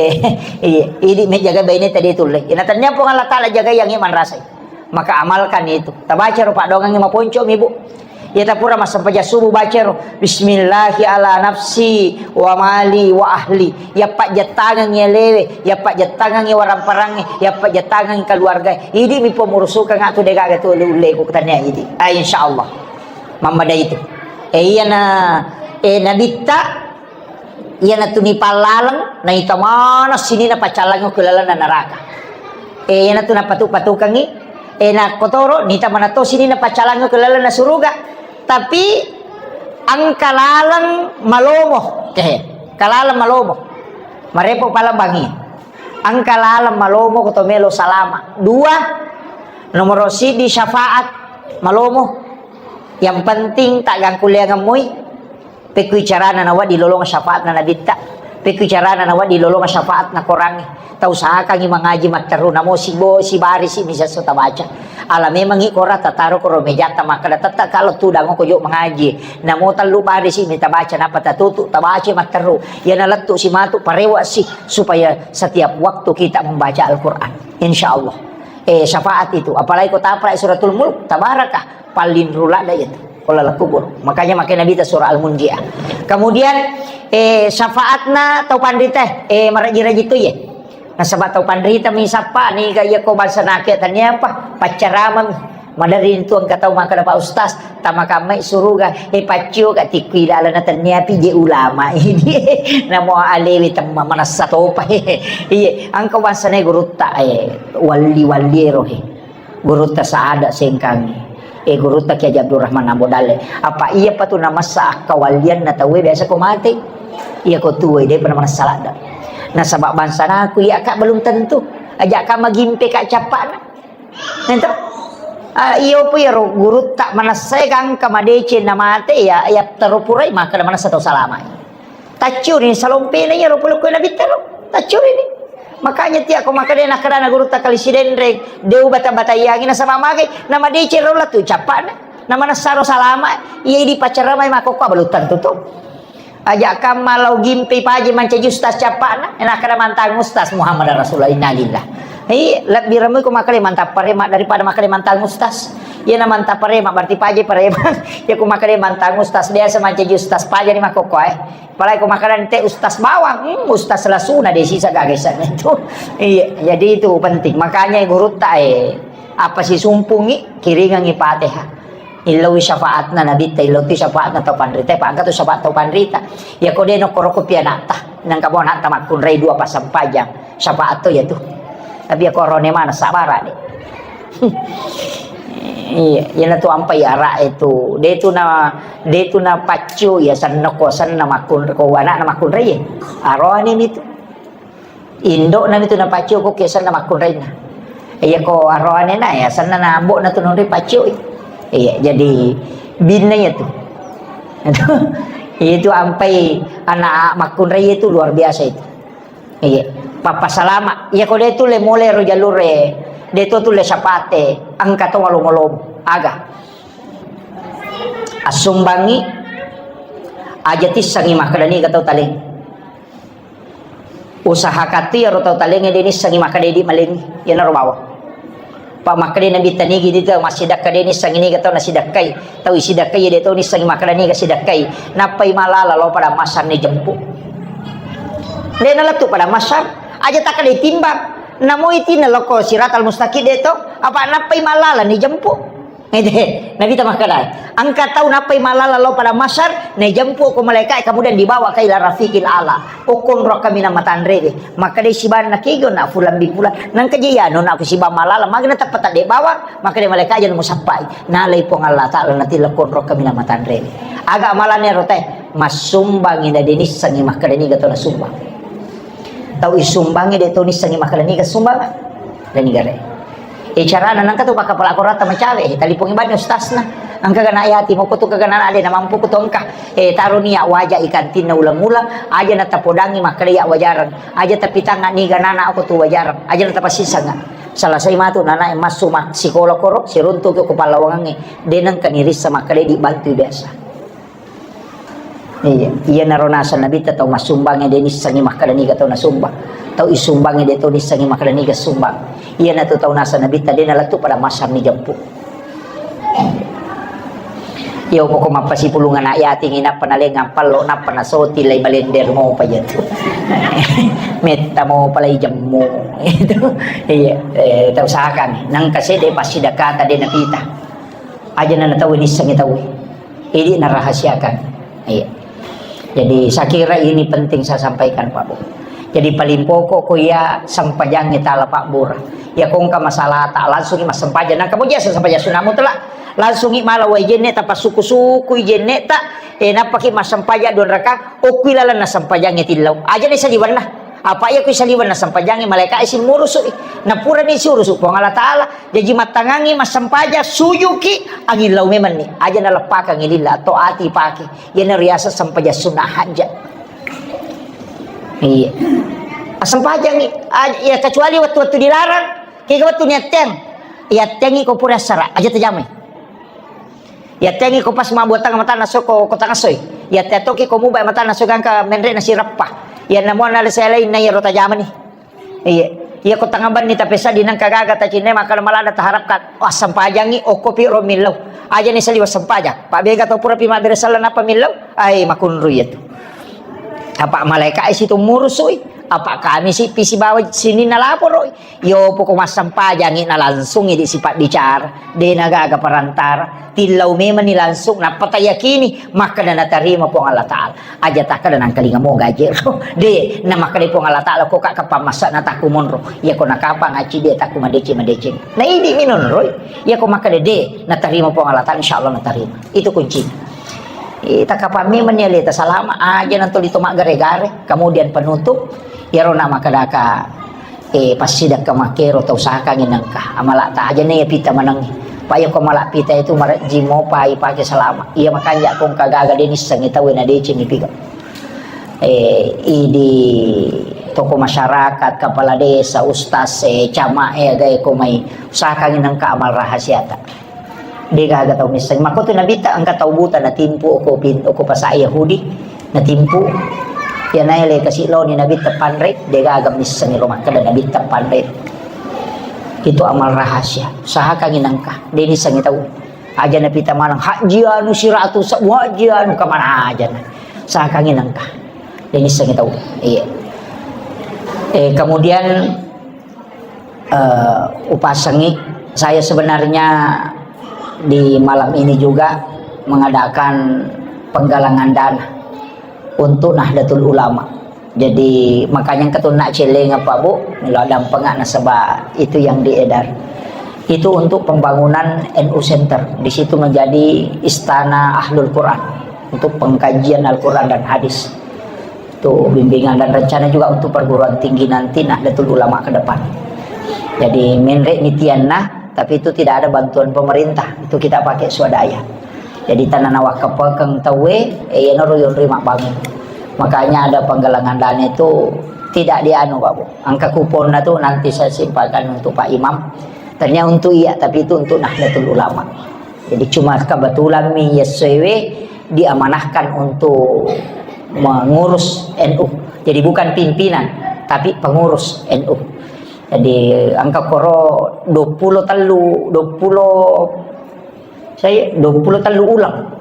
iya, idi me jagai baine tadi tulle. Ina tannia Puang Allah Taala jagai yang iman rasai. Maka amalkan itu. Tabaca ro paddoangengnge maponco mi, Bu. Iya tapura massempajang subuh baca ro. Bismillahi ala nafsi wa mali wa ahli. Ya pajjettangengngi alewe, ya pajjettangengngi waramparangnge, ya pajjettangengngi keluarga. Idi mi pemurusukang atu degaga tu ulle-ulleku tannia idi. Ah, insyaallah. Mammada itu. Eh, iyana, eh, nabitta, iyanatu nipallaleng, naita maneng sininna paccallangnge ke lalenna neraka. Eh, iyanatu napatu-patukengngi, eh, nakkotoro, nita maneng to sininna paccallangnge ke lalenna suruga. Tapi engka laleng malomo. Eh, engka laleng malomo. Marepo palembangi. Engka laleng malomo ko to melo salama. Dua, nomoro siddi syafaat malomo. Yang penting tak gangkuleangeng moi. Pekkui carana nawedding lolong syafaatna nabitta. Pekku carana nawedding lolonga syafaatna Korangnge. Tausahakangngi mangaji matteru, namo sibo-, sibarisi mi sesso tabaca. Ala memangngi Korang tataro koro mejatta makkeda, "Tette kalo tudang ko jo mangaji." Namo tellu barisi mi tabaca, nappa tatutu, tabaca matteru. Iyana lettu simatu, parewasi, supaya setiap waktu kita membaca Al-Quran. Insya Allah. Eh, syafaat itu. Apalagi ko tapalai Suratul Mulk, tabarakah. Paling rula dah itu. Kalau laku guru. Makanya makai Nabi ta surah Al-Munjiah. Kemudian, eh, syafaatna tau panrita, eh, maraji-raji tu ye. Nasaba tau panrita mi sappa ni ga iya ko bangsa nake tania apa? Paccarama mi. Madari tu engka tau makkeda, "Pak Ustaz, tama kamai suruga, eh, paccio ka tikku ilalana tania pi je ulama ini." Namo alewi temma manassa topa. Iya, engka bangsa ne gurutta, eh, walli-walli ero, eh. Gurutta Saada Sengkangi. Eh, gurutta Kiai Haji Abdurrahman Ambo Dalle. Apa iya patu namassa akkawallianna tauwe biasa ko mate. Iya ko tuwe, de pernah manassa ladda. Nasaba bangsa naku iya ka belum tentu. Aja ka magimpe ka cappana. Ento? Ah, iyo pu iyaro gurutta manassa gangka madeceng na mate ya, ya terupurai maka manassa tau salama. Tacciuni salompena iyaro pole ko Nabitta ro. Tacciuni. Makanya tia ko makkeda nakkedana gurutta Kali Sidenreng, de ubata-bataiangi nasaba magai, namadeceng ro latu cappana. Namanessaro salama, iya idi pacaramai makokko abalu tentu to. Aja kamma lao gimpe paje mancaji ustaz cappana, nakkeda mantang ustaz Muhammad Rasulullah, innalillah. Iya, lebbi remui ko makkeda mantang parema daripada makkeda mantang ustaz. Iya na mantang parema berarti paje parema. Ya ko makkeda mantang ustaz biasa mancaji ustaz paje ni makokko eh. Apalagi ko makkeda ente ustaz bawang, hmm, ustaz lasuna de sisa gagasan itu. Iya, jadi itu penting. Makanya gurutta eh, apa sisumpungi, kiringangi Fatihah. Illoi syafaatna Nabitta, illoi tu syafaatna tau panrita, pa engka tu syafaat tau panrita. Ya ko de nokkoro ko pianatta, nangka bo anatta makkunrai dua passempajang, syafaat to ya tu. Tapi ya korone mana sabara de. Iya, iyana tu ampai ara itu. De tu na, de tu na paccio ya senna ko senna makkun-, ko anakna makkunrai. Aroane mi tu. Indo'na mitu napaccio ko kesanna makkunrainna. Iya ko aroanena ya sanna na ambo'na tu nonroi paccioi. Iya, jadi binna iya tu. Itu ampai anak makkunrai itu luar biasa itu. Iya, pappa salama. Iya ko de tu le mole ro jalure, de tu tu le sapate, engka to malomolom. Aga. Assumbangi aja tissangi makkeda niga tau taleng. Usahakan tu iyaro tau talengnge de nissengi makkeda idi malengngi, iyanaro bawang. Pa makkeda Nabitta nigi di tau massidakka de nissengi niga tau nasidakkai, tau isidakkai de tau nissengi makkeda niga sidakkai, nappai malala lao pada masang ni jempu. De nalettu pada masang, aja takkeda timbang, namo iti nalokko siratal mustaqim de tau, apa nappai malala ni jempu. Ede, Nabitta makkeda, engka tau nappai malala lao pada masar, naijempu ko malaika, kemudian dibawa ke ila rafiqil ala. Okkonro kaminang matanrewe. Makkeda sibanna kego na fulan bin fulan. Nangka je iyano na ku sibang malala, magna teppa tadde bawang, makkeda malaika aja musappai. Nalai Puang Allah Taala natilla konro kaminang matanrewe. Aga amalane rote, massumbangi na denissengi makkeda niga to nasumbang. Tau isumbangi de to nissengi makkeda niga sumbang. Dan niga re. E, carana nangka tu pakkapala korata macawe, e, talipongi bani ustasna. Engka gana yati moko tu kagana ade na mampu ku tongka. E, taro ni ya waja ikantinna ulang-ulang, aja na tapodangi makkeda ya wajareng. Aja tapitanga niga nana aku tu wajareng. Aja na tapasisanga. Salasai matu nana e massu ma-, sikola koro, siruntu ke ku pallawangange. De nengka nirissa makkeda di bantu biasa. Iya, iyanaro naseng Nabitta tau massumbangnge de nissengi makkeda niga tau nasumbang. Tau isumbangnge de tau nissengi makkeda niga sumbang. Iyanatu tau naseng Nabitta de nalettu pada masang ni jempu. Iya, pokok mappasipulung anak yatim inappa nalengang pallo nappa nasoti lai balender mopa jatu. Metta mopa lai jemmu. Itu. Iya, eh, tau usahakan. Nangka sede passidakata de napita. Aja na tau nissengi tau. Ini narahasiakan. Iya. Jadi, saya kira ini penting saya sampaikan, Pak Bu. Jadi, paling pokok ko iya sempajangnge tala Pak Bur. Ya, ko engka masalah tak langsung massempajang. Nang kamu jasa sempajang sunat mutlak. Langsung i mala wai jenne ta pasuku-suku i jenne ta. E, nappaki massempajang dua raka. Okui lalang na sempajangnge tillau. Aja na saliwanna. Apa iya ku saliweng na sempajangngi malaika isi murusu i. Na purani siurusu Puang Allah Taala. Jaji mattangangi massempajang sujuki angin lau memanni. Aja naleppakangi lilla atau ati pake. Iyana riaseng sempajang sunnah hajat. Iya. Assempajangngi, aj-, ya, kecuali wettu-wettu dilarang, kega wettu niatteng. Iattengngi ko pura assara, aja tajamai. Iattengngi ko pas mabbuattang matanna so ko, ko tangasoi. Iatteng toki ko mubai matanna so gangka menre na sirappa. Iya, namuanna le saya lain na iyaro tajamani. Iya. Iya, ko tangabanni tapesa di nangka gaga tacinne, maka malada taharapkan. Oh, assempajangngi, okko pi ro millau. Aja ni saliwa sempajang. Pak bega to pura pi mabbere sala napa millau. Ai, makunru iya tu. Apa malaika isi tu murusui. Apa kami si pisi bawa sini nalaporoi. Yo poko massempajangngi na langsung idi sifat bicara. De na gaga perantara. Tillau memang ni langsung. Nappa tayakini. Makkeda natarima Puang Allah Ta'ala. Aja takkeda nangkalinga moga ajero. De, na makkeda Puang Allah Ta'ala, ko ka kapang masa na takku monro. Iya ko nakapang aci de takku madeceng-madeceng. Na idi minonroi. Iya ko makkeda de, natarima Puang Allah Ta'ala, insya Allah natarima. Itu kuncinya. Eh, takapang memang ni aleta salama aja nanti lito maggare-gare. Kemudian penutup, iyaro na makkedaka Eh, passidakka makkero tau usahakangngi nengka. Amala ta aja ne pita maneng. Pa iya ko mala pita itu marejji mopa ipake selama. Iya makanja ko engka gaga de nissengi tau na deceng ipiga. Eh, idi toko masyarakat, kepala desa, ustaz, eh, camat, eh, gae ko mai usahakangngi nengka amal rahasiata. De gaga tau misseng. Makko tu Nabitta engka tau buta natimpu oko pin-, oko pasa Yahudi, natimpu. Iya naele kasi loni Nabitta panre, de gaga misseng ro makkeda Nabitta panre. Itu amal rahasia. Usahakangngi nengka. De nissengi tau. Aja napita maneng hajji anu siratu sebu hajji anu kemana aja na. Usahakangngi nengka. De nissengi tau. Iya. Eh, kemudian eh, upasangi. Saya sebenarnya di malam ini juga mengadakan penggalangan dana untuk Nahdlatul Ulama. Jadi, makanya ketunna celeng apa, Bu, melo dampenga nasaba itu yang diedar. Itu untuk pembangunan N U Center. Di situ menjadi istana Ahlul Quran untuk pengkajian Al-Quran dan hadis. Itu bimbingan dan rencana juga untuk perguruan tinggi nanti Nahdlatul Ulama ke depan. Jadi, menre ni tianna, tapi itu tidak ada bantuan pemerintah. Itu kita pakai swadaya. Jadi, tanah nawakafakeng tauwe, eh, iya noro yonri mabbangun. Makanya ada penggalangan dana itu tidak dianu, Pak Bu. Angka kuponna tuh nanti saya simpankan untuk Pak Imam. Tanya untuk iya, tapi itu untuk Nahdlatul Ulama. Jadi cuma kebetulan mi yessoewe diamanahkan untuk mengurus N U. Jadi bukan pimpinan, tapi pengurus N U. Jadi angka koro dua puluh tellu, dua puluh, saya dua puluh tellu uleng.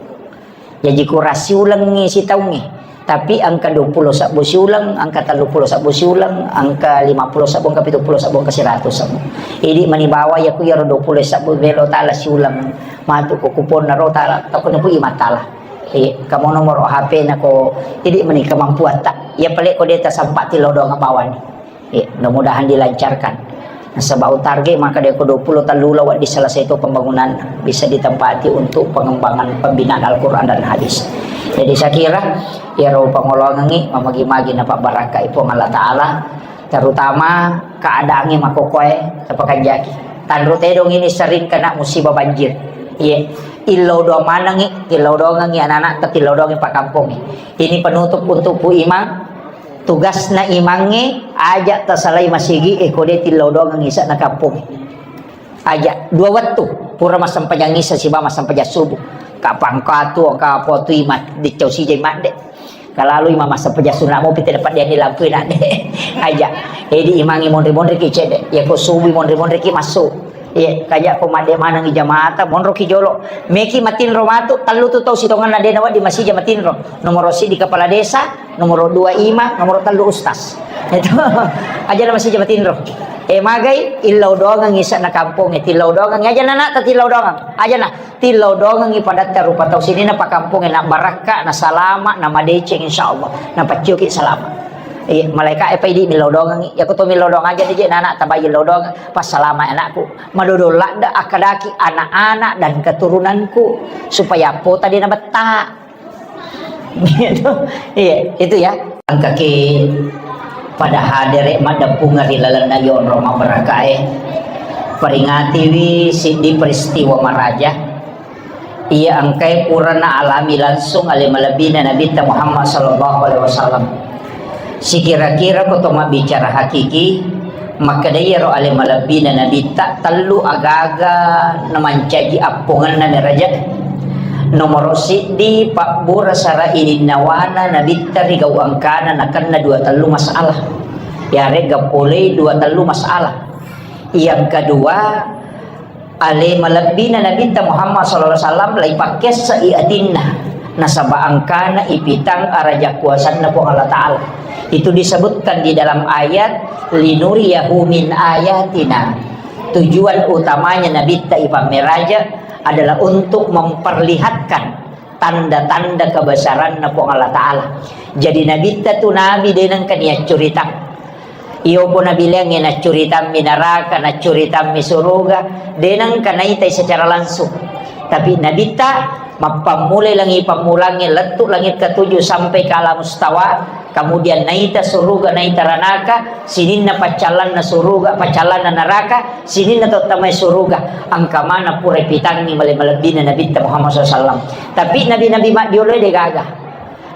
Jaji kurang siulengngi sitaungnge. Tapi angka dua puluh sabbu siuleng, angka tellu puluh sabbu siuleng, angka lima puluh sabbu, angka pitu puluh sabbu, angka seratus sabbu. Idi mani bawa ya ku yaro dua puluh sabbu melo tala siuleng. Matu ko kuponna ro tala, takko ni pui matala. Eh, kamu nomor H P na ko, idi mani kemampuan tak. Ya pale ko deta sempat tilodong bawani. Eh, mudah-mudahan dilancarkan. Nasaba utarget maka deko dua puluh tellu uleng wedding selesai itu pembangunan bisa ditempati untuk pengembangan pembinaan Al-Quran dan hadis. Jadi saya kira iyaro pangoloangengngi mamagi-magi napabbarakkai Puang Allah Ta'ala, terutama keadaangnge makokoe tapakanjaki. Tanru tedong ini sering kena musibah banjir. Iya, illau doang manengngi, illau doangengngi anak-anak, tapi illau doangengngi pakkampongnge. Ini penutup untuk Pu Imang. Tugasna imangnge, aja tasalai masigi e, ko de tillau doangengngi ise'na kampong. Aja dua wettu, pura massempajang isa siba massempajang subuh. Kapang katu, angka potu ima, dicau sija imadde. Kalalu ima massempajang sunna mopi, tidak pada diani lampu inadde. Aja. Edi imangnge monri-monri ki cedde. Ya ko subuh monri-monri ki masuk. Iya, kaja ko madde maneng jamaata, monro ki jolo. Meki matinro matu, tellu tu tau sitongenna de nawedding masija matinro. Nomoro siddi kepala desa, nomoro dua imang, nomoro tellu ustaz. Itu aja na masija matinro. Eh, magai, illau doangengngi ise'na kampongnge, tillau doangengngi aja na, na, tillau doangeng. Aja na, tillau doangengngi padatta rupa tau sininna pakkampongnge, na barakka, na salama, na madeceng, insya Allah. Na pacioki salama. Iya, malaika e paidi millau doangengngi. Ya ko to millau doang aja de je, na, na, tabai illau doang. Pas salama anakku. Madodong ladde akkadaki anak-anak dan keturunanku supaya pota de nabetta. Gitu. Iya, itu ya. Engkaki pada hadere maddeppungeng ri lalenna yonro mabbarakae. Peringatiwi siddi peristiwa maraja iya engkae purana alami langsung ale malebbina Nabitta Muhammad sallallahu alaihi wasallam. Sikira-kira ko to mabbicara hakiki, makkedai iyaro ale malebbina Nabitta tellu agaga namancaji appongenna meraja. Nomoro siddi, pabbura sara ininnawana Nabitta ri gau engkana nakenna dua tellu masalah. Yarega polei dua tellu masalah. Yang kedua, ale malebbina Nabitta Muhammad sallallahu alaihi wasallam laipakkessai atinna, nasaba engkana ipitang araja kuasanna Puang Allah Ta'ala. Itu disebutkan di dalam ayat, "Linuriyahu min ayatina." Tujuan utamanya Nabitta ipammeraja adalah untuk memperlihatkan tanda-tanda kebesaranna Puang Allah Ta'ala. Jadi Nabitta tu nabi de nengka niaccuritang. Iyo po nabileangnge naccuritammi naraka, naccuritammi suruga, de nengka naitai secara langsung. Tapi Nabitta mappammulai langi pammulangnge lettu langit ketujuh sampai ke alam mustawa, kemudian naita suruga, naita ranaka, sininna paccallanna suruga, paccallanna naraka, sininna tottamai suruga, engka mana pura pitangngi male-, malebbina Nabitta Muhammad sallallahu alaihi wasallam. Tapi nabi-nabi maddioloe de gaga.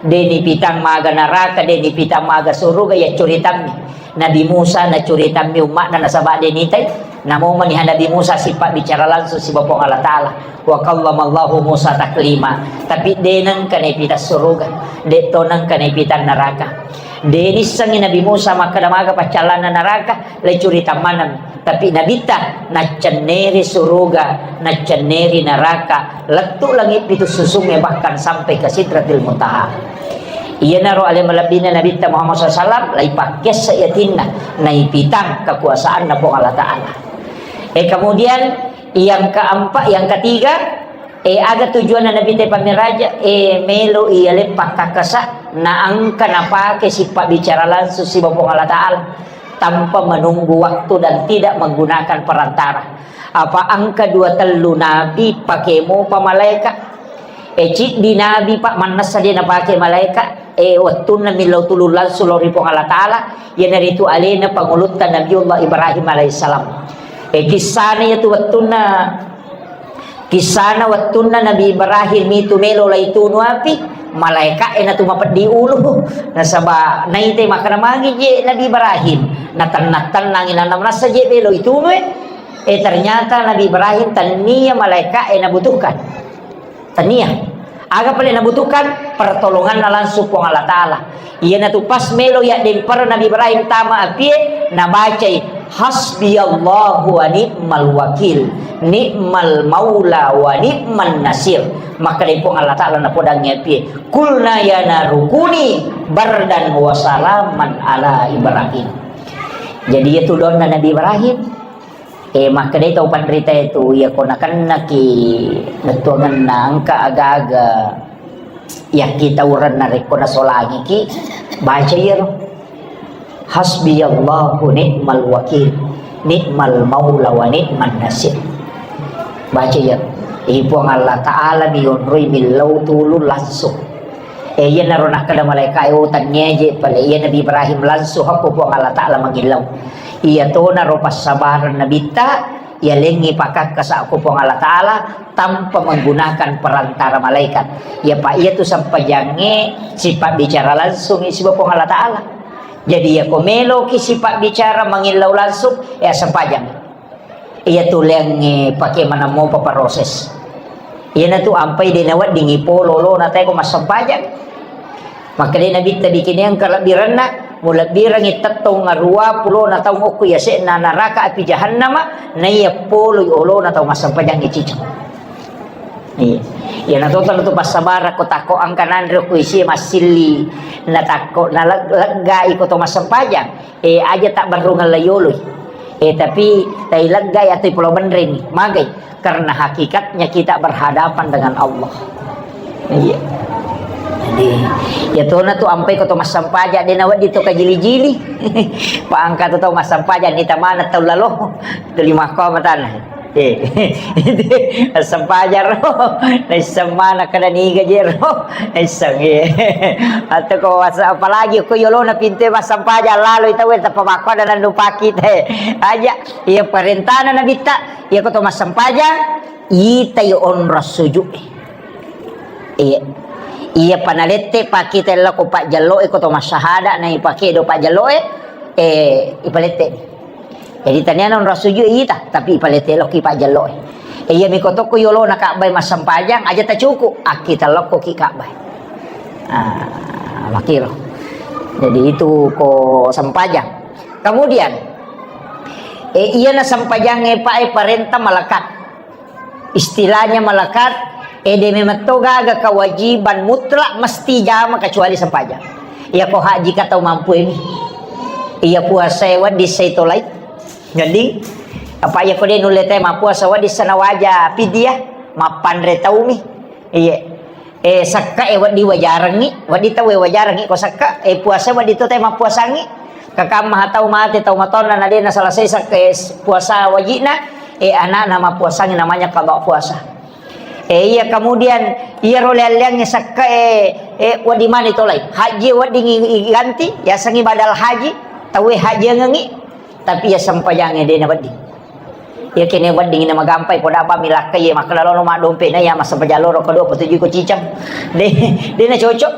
De nipitang maga naraka, de nipitang maga suruga, ya curitammi. Nabi Musa nacuritammi umma'na nasaba de nitai. Namo maniha Nabi Musa sipabbicara langsung siba Puang Allah Ta'ala. Wa kallamallahu Musa taklima. Tapi de nengka naipitang suruga, de to nengka naipitang naraka. De nissengi Nabi Musa makkeda maga paccallanna naraka, le curitang maneng. Tapi Nabitta naccenneri suruga, naccenneri naraka, lettu langit pitu susungnge, bahkan sampai ke Sidratil Muntaha. Iyanaro ale malebbina Nabitta Muhammad sallallahu alaihi wasallam, laipakkessa yatinna, naipitang kekuasaanna Puang Allah Ta'ala. Eh, kemudian yang keempat, yang ketiga, eh, aga tujuanna Nabitta pammiraja, eh, melo iya leppa kakkasa, naengka napake sipabbicara langsung siba Puang Allah Ta'ala. Tanpa menunggu waktu dan tidak menggunakan perantara. Apa engka dua tellu nabi pake mopa malaeka? E, ciddi nabi, Pak, mannessa de napake malaeka. E, wettunna millau tulung langsung lao ri Puang Allah Ta'ala, iyanaritu alena pangulutta Nabiullah Ibrahim alaihissalam. E, kissana iyatu wettunna Kissana wettunna Nabi Ibrahim itu melo laitunu api, malaeka'e natu mapeddi ulu. Nasaba naitai makkeda magi je Nabi Ibrahim, natenna-tennangi, nana manassa je melo itunu e. Eh, ternyata Nabi Ibrahim tania malaeka'e nabutuhkan. Tania. Aga pale nabutuhkan? Pertolonganna langsung Puang Allah Ta'ala. Iyanatu pas melo yaddempereng Nabi Ibrahim tama apie, nabacai, "Hasbiyallahu wa ni'mal wakil, ni'mal maula wa ni'man nasir." Makkeda Puang Allah Ta'ala napodangngi apie, "Qulna ya naru kuni bardan wa salaman ala Ibrahim." Jadi, iyatu doanna Nabi Ibrahim, Eh, makkedai tau panritae tu, iyako nakennaki bettuangenna engka aga-aga yakkitaurenna rekko nasolangiki, baca iyaro. Hasbiyallahu ni'mal wakil, ni'mal maula wa ni'man nasir. Baca iyaro. Eh, Puang Allah Ta'ala mi yonroi millau tulung langsung. Eh, iyanaro nakkeda malaeka'e, "Oh, tania je pale." Iya Nabi Ibrahim langsung hakko Puang Allah Ta'ala mangillau. Iyatonaro passabareng Nabitta, yalengngi pakakkasa ko Puang Allah Ta'ala tanpa menggunakan perantara malaikat. Ya, Pak, iyatu sempajangnge sipabbicara langsung siba Puang Allah Ta'ala. Jadi, iyako meloki sipabbicara mangillau langsung, ya sempajang. Iya tuleangnge pake maneng mopa proses. Iyanatu ampai de naweddingi polo olona tae ko massempajang. Makkedai Nabitta, bikineng kalebbirenna, mulebbirengngi tettong arua pulona taung okko yase'na naraka api jahannama, naiya poloi olona tau massempajangnge ciceng. Iya. Iyana to tana tu passabarang ko takko engka nanre ko isi massilli, na takko na leg-, leggai ko to massempajang. Eh, aja tabbarrungeng laiyoloi. Eh, tapi taileggai atau pulau benreni. Magai? Karena hakikatnya kita berhadapan dengan Allah. Iya. Jadi, ya tona tu ampai ko to massempajang, de nawedding to kajili-jili. Pa engka tu tau massempajang, nita maneng tau lalo. Tu lima ko matana. Eh, sempajang ro. Naisseng mana kada niga je ro. Naisseng, eh. Atau ko wasa-, apalagi ko yolona pintu massempajang, lalo ita we tappa makko ada nandu paki te. Aja, iya parentana Nabitta, iya ko to massempajang, itai onro sujud. Iya. Iya panalette pakita lao ko pajjalloe, ko to massahada na ipake do pajjalloe, eh, ipalette. Jadi tania non rasujui ita, tapi ipalette lao ki pajjalloe. Eh, iya miko tokko yolona Ka'bah massempajang, aja tacuku, akkita lao ko ki Ka'bah. Ah, makiro. Jadi itu ko sempajang. Kemudian, eh, iya na sempajangnge pa e parenta malekat. Istilahnya malekat, eh, de memetto gaga kewajiban mutlak mesti jama kecuali sempajang. Iya ko haji ka tau mampu ini. Iya puasa e wedding sai tolai. Jadi, apa iya ko de nulle te mappuasa wedding sanawaja pidiah, mappanre taumi. Iya. Eh, sakka e wedding wajarengngi, wedding tau e wajarengngi ko sakka, eh, puasa wedding to te mappuasangngi. Kakamma tau mate, tau matonna na de na selesai sakka e puasa wajibna, eh, anakna mappuasangngi namanya qada puasa. Eh, iya kemudian iya ro leang-leangnge sakka e, eh, wedding mani tolai. Haji wedding i-, i-, ganti, yasengngi badal haji, tau e hajiangengngi, tapi iya sempajangnge de na wedding. Iya kene wedding na magampai poda apa milakkai iya makkeda lono maddompe na iya massempajang loro kedua petuju ko cicang. De, de na cocok.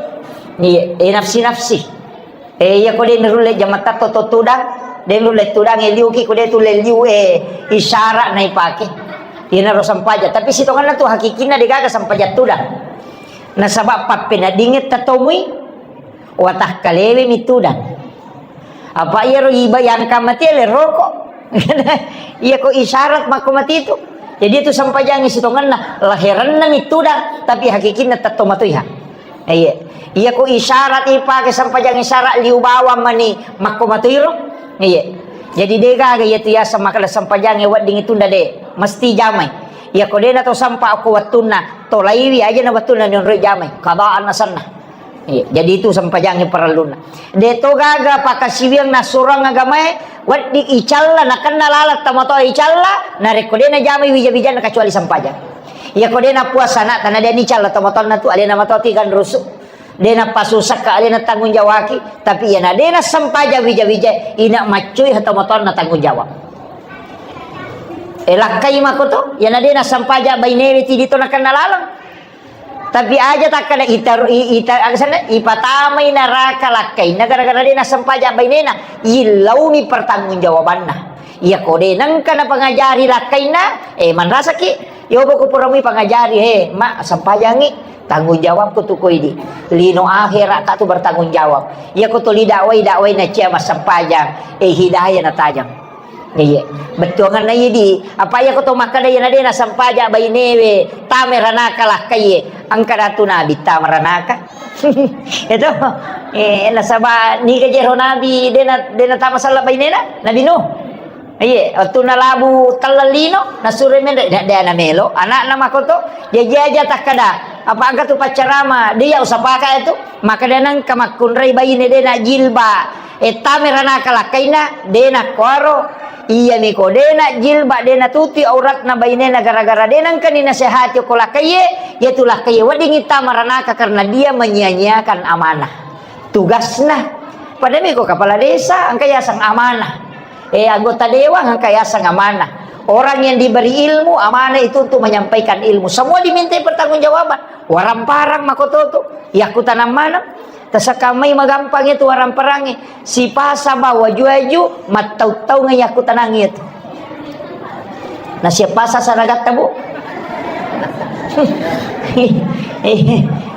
Iya, eh, nafsi-nafsi. Eh, iya ko de nurulle jamatta to, to tudang, de nurulle tudang e liuki ko de tulle liu e isyarat na ipake. Iya na ro sempajang, tapi sitonganna tu hakikinna de gaga sempajang tudang. Nasaba pappeneddingnge tatomui. Watakkalewe mi tudang. Apa iyaro iba yang kamati le rokok. Iya ko isyarat makko mati itu. Jadi itu sempajangngi sitongenna, laherenna mi tudang, tapi hakikinna tetto matoiha. Iya. Iya ko isyarat ipake sempajang isyarat liu bawang mani makko matoiro. Iya. Jadi de gaga iya tu yaseng makkeda sempajangnge wedding itunda de, mesti jamai. Iya ko de na to sempa ko wettunna, tolaiwi aja na wettunna nionroi jamai. Kadaan asenna. Iya, jadi itu sempajangnge parellunna. De to gaga pakasiwiang nassurang agamae, wedding icalla, nakenna laleng tomatoa icalla, narekko de najamai wija-wijanna kecuali sempajang. Iya ko de napuasa na, tana de nicalla tomatoanna tu, alena matoa tiga rusu. De napasusakka, alena tanggung jawaki, tapi iya na de nasempajang wija-wija, ina maccui tomatoanna tanggung jawab. E lakkai mako to, iya na de nasempajang bainewe tidi to nakenna laleng. Tapi aja takkada ita, i-, ita, aga senna, ipatamai naraka lakkainna gara-gara de nasempajang bainena, illauni pertanggungjawabanna. Iya ko de nengka napangajari lakkainna, eh, manrasaki, yobo ko puramui pangajari, he, ma, sempajangi, tanggung jawabku tu koidi. Lino akhirat ka tu bertanggung jawab. Iya ko tuli dakwai, dakwai na cia massempajang, eh, hidayah natajang. Iya, bettuanganna idi. Apa iya ko to makkada iya na de nasempajang bainewe, tame ranaka lakkaiye. Engka datu nabi tama ranaka. Itu. Eh, nasaba niga jero nabi de na, de natama sella bainena, Nabi Nuh. Iya, wettunna labu telleng lino, nasuro mende, de, de na melo, anakna makoto, jaji aja takkada, apa engka tu paccarama, de iya usapaka itu, makkada nengka makkunrai baine de na jilba, e tame ranaka lakkaina, de na kuaro, iya miko de na jilba, de na tuti auratna bainena gara-gara de nengka ni nasehati ko lakkaiye, iya tu lakkaiye wedding tama ranaka karena dia menyia-nyiakan amanah. Tugasna. Pada miko kepala desa, engka yaseng amanah. Eh, anggota dewan, engka yaseng amanah. Orang yang diberi ilmu, amanah itu untuk menyampaikan ilmu. Semua dimintai pertanggungjawaban. Waramparang makoto tu. Iya kutanang maneng. Tasakamai magampang itu waramparangnya. Sipasa bawa juaju, mattau-tau ngai aku tanang itu. Nasiap pasa saragatta, Bu.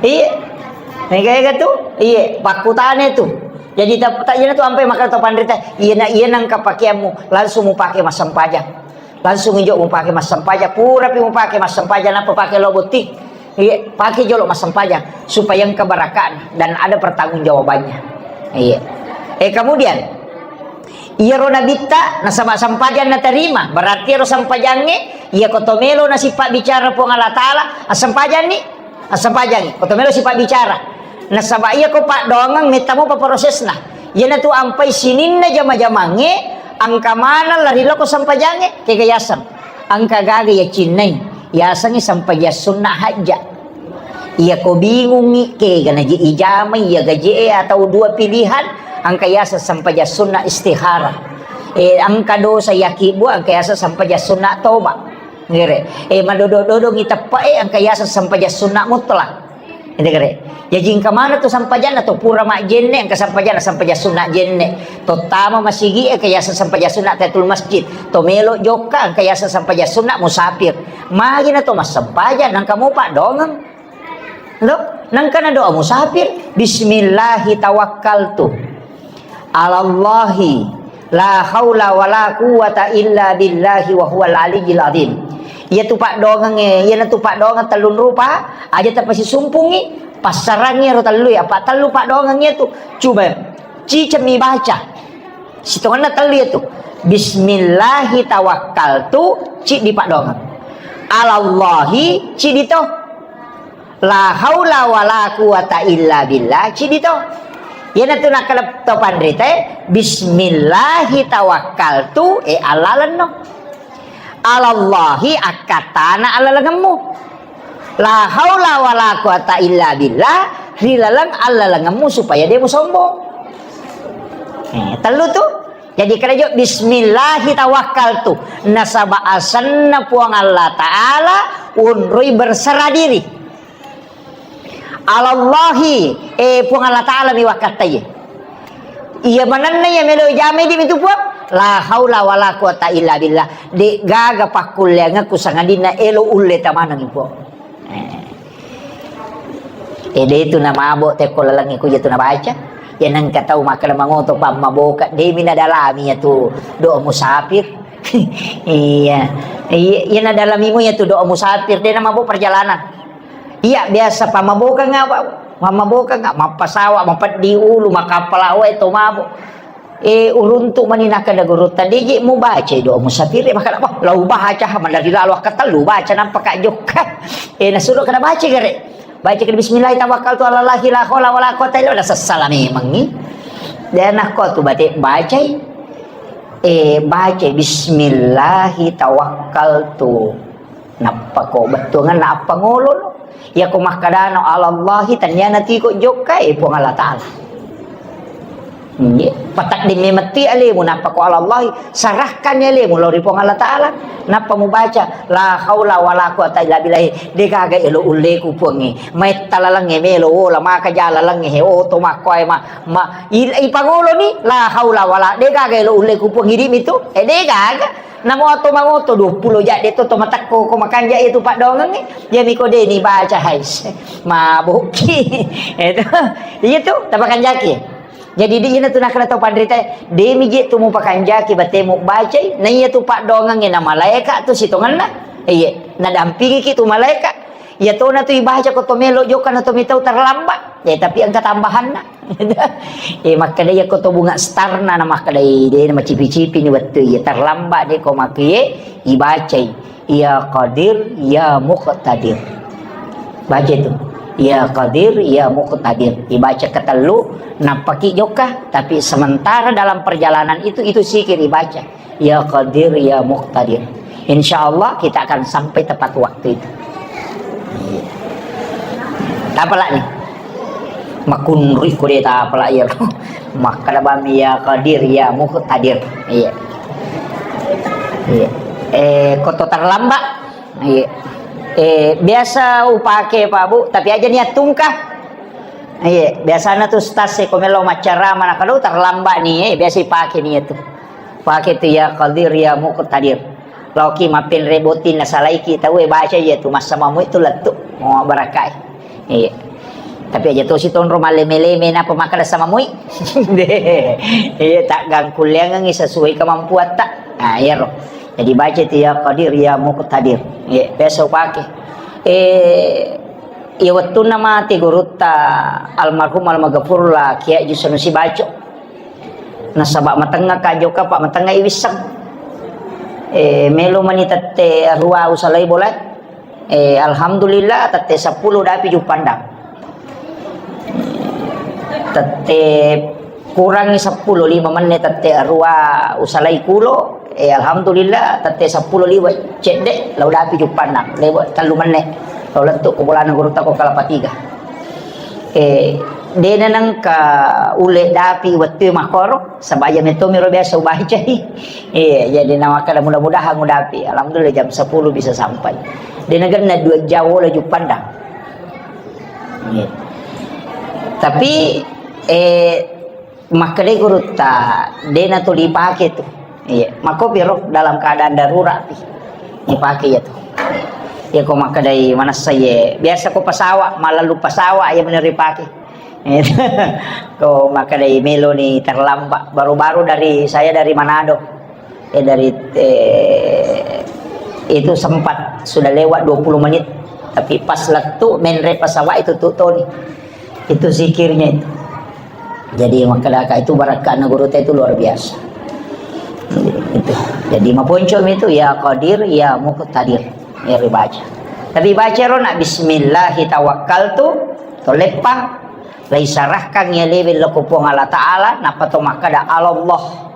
Iya. Mega-mega tu, iya, pakkutane tu. Jadi tak tak iyana tu ampai maka to panrita, iyana iyana engka pakeammu langsung mupake massempajang. Langsung injo mupake massempajang, purapi mupake massempajang, nappa pake lo botting. Iya, pake jolo massempajang supaya engka barakatna dan ada pertanggungjawabannya. Iya. Eh, kemudian iyaro nabitta nasaba sempajang naterima, berarti iyaro sempajangnge iya ko to melo nasipabbicara Puang Allah Taala, assempajanni, assempajangi, ko to melo sipabbicara. Nasaba iya ko paddoangeng metta mopa prosesna. Iyanatu ampai sininna jama-jamangnge engka maneng lari loko sempajangnge, kega yaseng. Engka gaga yacinnai, yasengngi sempajang sunna hajja. Iya ko bingungngi, kega naji ijamai iya gaje e atau dua pilihan, engka yaseng sempajang sunna istikharah. Eh, engka dosa yakibbu, engka yaseng sempajang sunna toba. Ngere. Eh, madodo-dodongi teppe e, engka yaseng sempajang sunna mutlak. Ente kare. Jaji engka maneng tu sampajanna, to pura majjenne, engka sampajanna, sampajang sunna jenne. To tama masigi, engka yaseng sampajang sunna tahiyatul masjid. To melo jokka, engka yaseng sampajang sunna musafir. Magi na to massempajang, nangka mo paddoangeng. Lo, nangka na doa musafir, "Bismillahi tawakkaltu." Alallahi la haula wala quwwata illa billahi wa huwal aliyyil azim. Iyatu paddoangengnge, iyanatu paddoangeng tellung rupa, aja tapasisumpungngi, passarangngi ero tellue, apa tellu paddoangeng iyatu. Coba, cicemmi baca. Sitongenna tellu iyatu. Bismillahi tawakkaltu, ciddi paddoangeng. Alallahi, ciddi to. La haula wala quwata illa billah, cidi to. Iyanatu nakkeda to panritae, "Bismillahi tawakkaltu," e, allalenno. "Alallahi," akkattana allalengemmu. "La haula wala quwata illa billah," ri laleng allalengemmu supaya de musombong. Eh, tellu tu. Jadi, kerajo, "Bismillahi tawakkaltu." Nasaba asenna Puang Allah Ta'ala unroi berserah diri. "Alallahi," eh, Puang Allah Ta'ala mi wakkattaye. Iya manenna iya melo jamai di mitu Puang. "La haula wala quwata illa billah." De gaga pakkulleangekku sangadinna elo ulle tamaneng Puang. Eh. Eh, de tu namabo tekko lalengnge kuja tu nabaca. Ya nengka tau makkeda mangoto pammaboka, de mi nadalami ya tu doa musafir. Iya. Iya, iya nadalamimu ya tu doa musafir, de namabo perjalanan. Iya, biasa pammaboka nga, pammaboka nga, mappasawa, mapeddi ulu, makappala wae to mabo. Eh, uruntu mani nakkeda gurutta, "Deje mubacai doa musafir." Eh, makkeda, "Wah, lau baca, ha, malari lalo akkatellu baca, nampa ka jokka." Eh, nasulo kada baca gare. Baca kada, "Bismillahi tawakkaltu alallahi la haula wala quwata illa billah." Sessala memangngi. Dan nakko tu bate bacai. Eh, bacai, "Bismillahi tawakkaltu." Nappa ko bettuanganna appangolo no. Iya ko makkedano alallahi, tanniana tiko jokka, eh, Puang Allah Ta'ala. Nggih, patedding memetti alemu, nappa ko alallahi, serahkan alemu lao ri Puang Allah Ta'ala. Nappa mubaca, "La haula wala quwata illa billah." De gaga elo ulleku Puangnge. Maitta lalengnge melo wola, maka ja lalengnge he oto makkoe ma, ma, il-, ipangoloni, "La haula wala." De gaga elo ulleku Puang, idi mitu. Eh, de gaga. Namo oto mangoto, duappulo jadde to, to matekko ko makanja itu paddoangengnge. Iya miko de ni baca, hais. Mabokki. Itu. Iya tu, tapakanjaki. Jadi di ina tu nakkeda tau panrita, de mi je tu mupakanjaki batemu bacai, na iya tu paddoangengnge na malaeka tu sitongenna. Iya, nadampingiki tu malaeka. Iya tona tu ibaca ko to melo jokka na to mitau terlambat. Ya, tapi engka tambahanna. Eh, makkeda iya ko to bunga starna na makkeda, eh, de na macipi-cipi ni wettu iya terlambat de ko makkie ibacai, "Ya Qadir, ya Muqtadir." Baca itu. "Ya Qadir, ya Muqtadir." Ibaca ketellu, nappaki jokka, tapi sementara dalam perjalanan itu, itu zikir ibaca. Ya Qadir, ya Muqtadir. Insya Allah kita akan sampai tepat waktu itu. Tapalak ni. Makunrui ko de tapalak iya. Makkeda bami ya Qadir, ya Muqtadir. Iya. Iya. Eh, ko to terlambat. Iya. Eh, biasa upake Pak Bu, tapi aja niat tungka. Iya, biasana tu stas ko melo maccarama na kalau terlambat ni, eh, biasa ipake ni itu. Pake tu ya Qadir, ya Muqtadir. Laoki mappenre botting nasalaiki tau e baca iya tu massamamu itu lettu. Mau barakai. Iya. Tapi aja tosi tonro maleme-leme napa makkeda samamui. Iya, tak gangkulleangengi sesuai kemampuatta. Nah, iya ro. Jadi baca itu ya Qadir, ya Muqtadir. Iya, biasa upake. Eh, iya wettunna mati gurutta almarhum almaghfurullah Kiai Haji Sanusi Baco. Nasaba matengnga ka jokka, Pak, matengnga iwisseng. Eh, melo mani tette rua usalai bola. Eh, alhamdulillah, tette seppulo dapi Juppandang. Tette kurangi seppulo, lima menne tette rua usalai kulo. Eh, alhamdulillah, tette seppulo liwa cedde, lau dapi Juppandang. Lewa tellu menne. Lau lettu ko bolana gurutta ko Kelapa Tiga. Eh, dena nengka ule dapi wettu makkoro, sabaja metto miro biasa ubacai. Iya, jadi na makkeda mudah-mudahan udapi. Alhamdulillah jam sepuluh bisa sampai. Dena genna dua jam wola Juppandang. Iya. Tapi, eh, makkedai gurutta, de' na tuli pake tu. Iya, makkopi ro dalam keadaan darurat pi. Ipake iya tu. Iya ko makkedai manessa iye. Biasa ko pesawat, mallalu pesawat iya meni ripake. Ko makkedai meloni terlambat, baru-baru dari, saya dari Manado. Eh, dari, eh, itu sempat sudah lewat dua puluh menit, tapi pas lettu menre pesawat itu tu toni. Itu zikirnya itu. Jadi makkedaka itu barakkaanna gurutta itu luar biasa. Itu. Jadi maponcomi itu ya Qadir, ya Muqtadir, ya ribaca. Tapi baca ro na, "Bismillahi tawakkaltu," to leppang, laisarahkan ya lewe lao ko Puang Allah Ta'ala, nappa to makkeda, "Allah."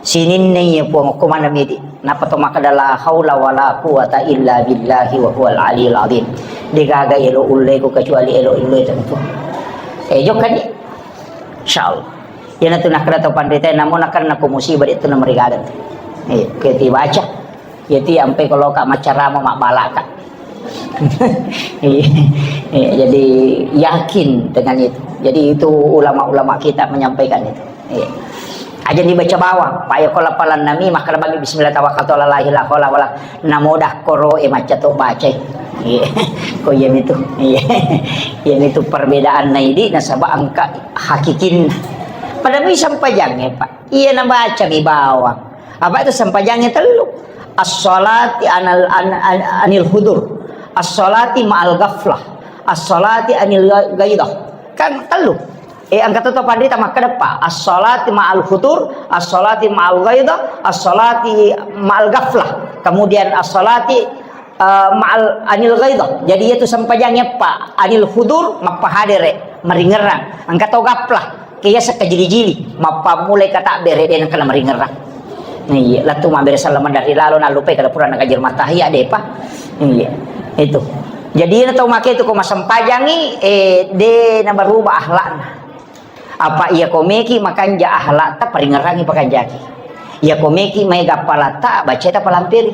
Sininna iya Puang, okko maneng midi. Nappa to makkeda, "La haula wala quwata illa billahi wa huwal aliyul azim." De' gaga elo ulleku kecuali elo ulle tentu. Eh, jokkani. Insyaallah. Iyanatu nakkeda to panrita, namo nakenna ko musibah de' tu namarigaga tu. Eh, ke tibaca. Iya ti ampe ko loka maccarama mabbalaka. Iya, iya, jadi yakin dengan itu. Jadi itu ulama-ulama kita menyampaikan itu. Iya. Aja dibaca bawang, Pak, ya, ko lapalan nami, makkeda bagi bismillah tawakkaltu ala la ilaha illa huwa, namoda koro e macca to baca. Iya. Ko iya itu. Iya. Iya itu perbedaan naidi nasaba engka hakikinna. Pada mi sampajangnge, Pak. Iya nabaca mi bawang. Apa itu sampajangnge tellu? As-salati anal, an-, an-, anil hudur. As-salati ma'al ghaflah. As-salati anil gha-, ghaidah. Kan tellu. Eh, engka to panrita makkeda pa. As-salati ma'al hudur, as-salati ma'al ghaidah, as-salati ma'al ghaflah. Kemudian as-salati, eh, ma'al anil ghaidah. Jadi itu sampajangnge pa. Anil hudur, mappahadere, maringerrang. Engka to ghaflah. Kiyaseng kajili-jili, mappammulai katabbere, de' nengka namaringerrang. Iya, lettu mabbere salama dari lalo, nallupai kada pura nakajar matahia, de'pa. Iya, itu. Jadi, iya tau make itu ko masempajangi, eh, de' nabarubah akhlakna. Apa iya ko meki makanja akhlakta, paringerangi pakanjaki. Iya ko meki maega appalatta, baceta palampiri.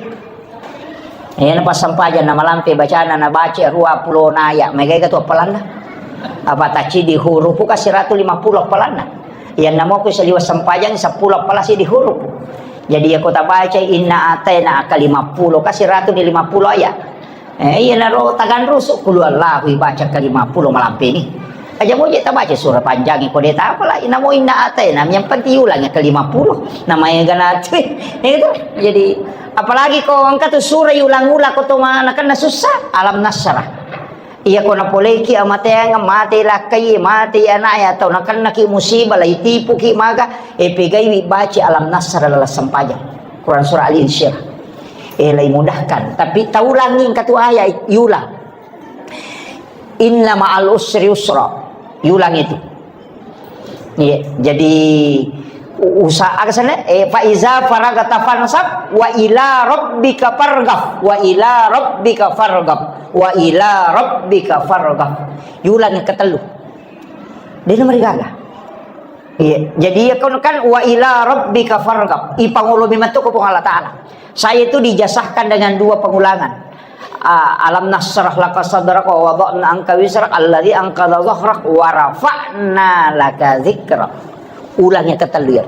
Eh, na passampajang na malampe bacana, na baca rua pulo naya, maega tu appalanna. Apa tacci di hurupu ka siratu lima pulo appalanna. Iya namo ku saliwa sampajang seppulo appala si di hurupu. Jadi iya ko tabaca inna ataina ka lima pulo ka siratu di lima pulo aya. Eh, iya naro taganrusu kulu Allahu ibaca ka lima pulo malampe ni. Aja moje tabaca surah panjang ko de' tapala, inamo inna ataina, yang penting ulang ya ke lima puluh. Nama yang gana tu. Itu. Jadi, apalagi ko engka tu surah ulang-ulang ko to ma-, nakenna susah, Alam Nasrah. Iya ko napoleiki amateang, mate lakkai, mate anaknya, atau nakennaki musibah, lai tipuki maka, eh, pegaiwi baca Alam Nasrah dalam sempajang. Quran surah Al-Insyirah. Eh, lai mudahkan. Tapi taulangi engka tu ayat, iulang. Inna ma'al usri yusra. Iulang itu. Iya, jadi u-, usaha sana, eh, fa iza faragta fansab wa ila rabbika farghab, wa ila rabbika farghab, wa ila rabbika farghab. Iulang yang ketellu. De' namarigaga. Iya, jadi ya kan, kan wa ila rabbika farghab. Ipangolomi matu ko Puang Allah Ta'ala. Saya itu dijazahkan dengan dua pengulangan. Ah, alam nasyrah laka sadrak wa wada'na anka wizrak alladzi anqadha dhahrak wa rafa'na laka dzikrak. Ulang yang ketellu ya.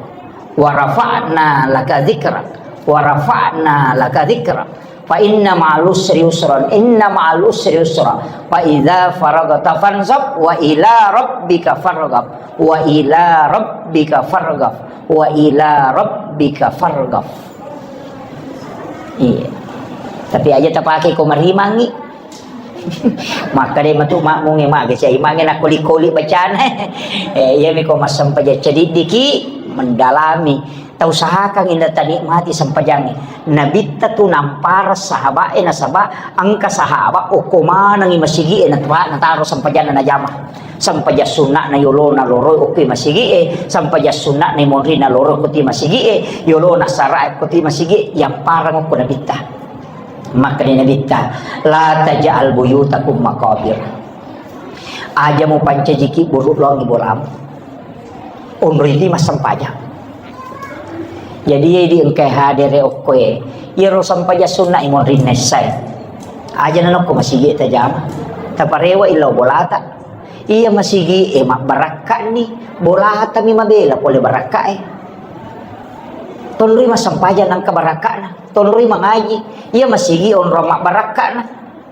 Wa rafa'na laka dzikrak. Wa rafa'na laka dzikrak. Fa inna ma'al usri yusran. Inna ma'al usri yusra. Fa idza faragta fansab wa ila rabbika farghab. Wa ila rabbika farghab. Wa ila rabbika farghab. Iya. Tapi aja tapake ko marimangi. Maka de' matu makmunge mage sia imange nakoli-koli bacana. Eh, iya mi ko massempajang cediddiki mendalami. Tausahakan inna tanikmati sempajangnge. Nabitta tu nampara sahabat e nasaba engka sahabat okko manengi masigi e nat-, nataro sempajanna najama. Sempajang sunna'na yolona loroi okko masigi e, sempajang sunna'na monrina loroi okko ti masigi e, yolona sara okko ti masigi e, yamparang okko nabitta. Makkeda nabitta, "La taj'al buyutakum maqabir." Aja mupancajiki buru' longi bolamu. Onroi ti massempajang. Jadi, iya di engkai hadere okkoe. Iyaro sempajang sunna i monrinna essai. Aja nanokko masigi tajama. Taparewa illau bolata. Iya masigi e mabbarakka'ni, bolata mi mabela pole barakka e. Tonroi massempajang nangka barakka'na, tonroi mangaji, iya masigi onrong mabbarakka'na.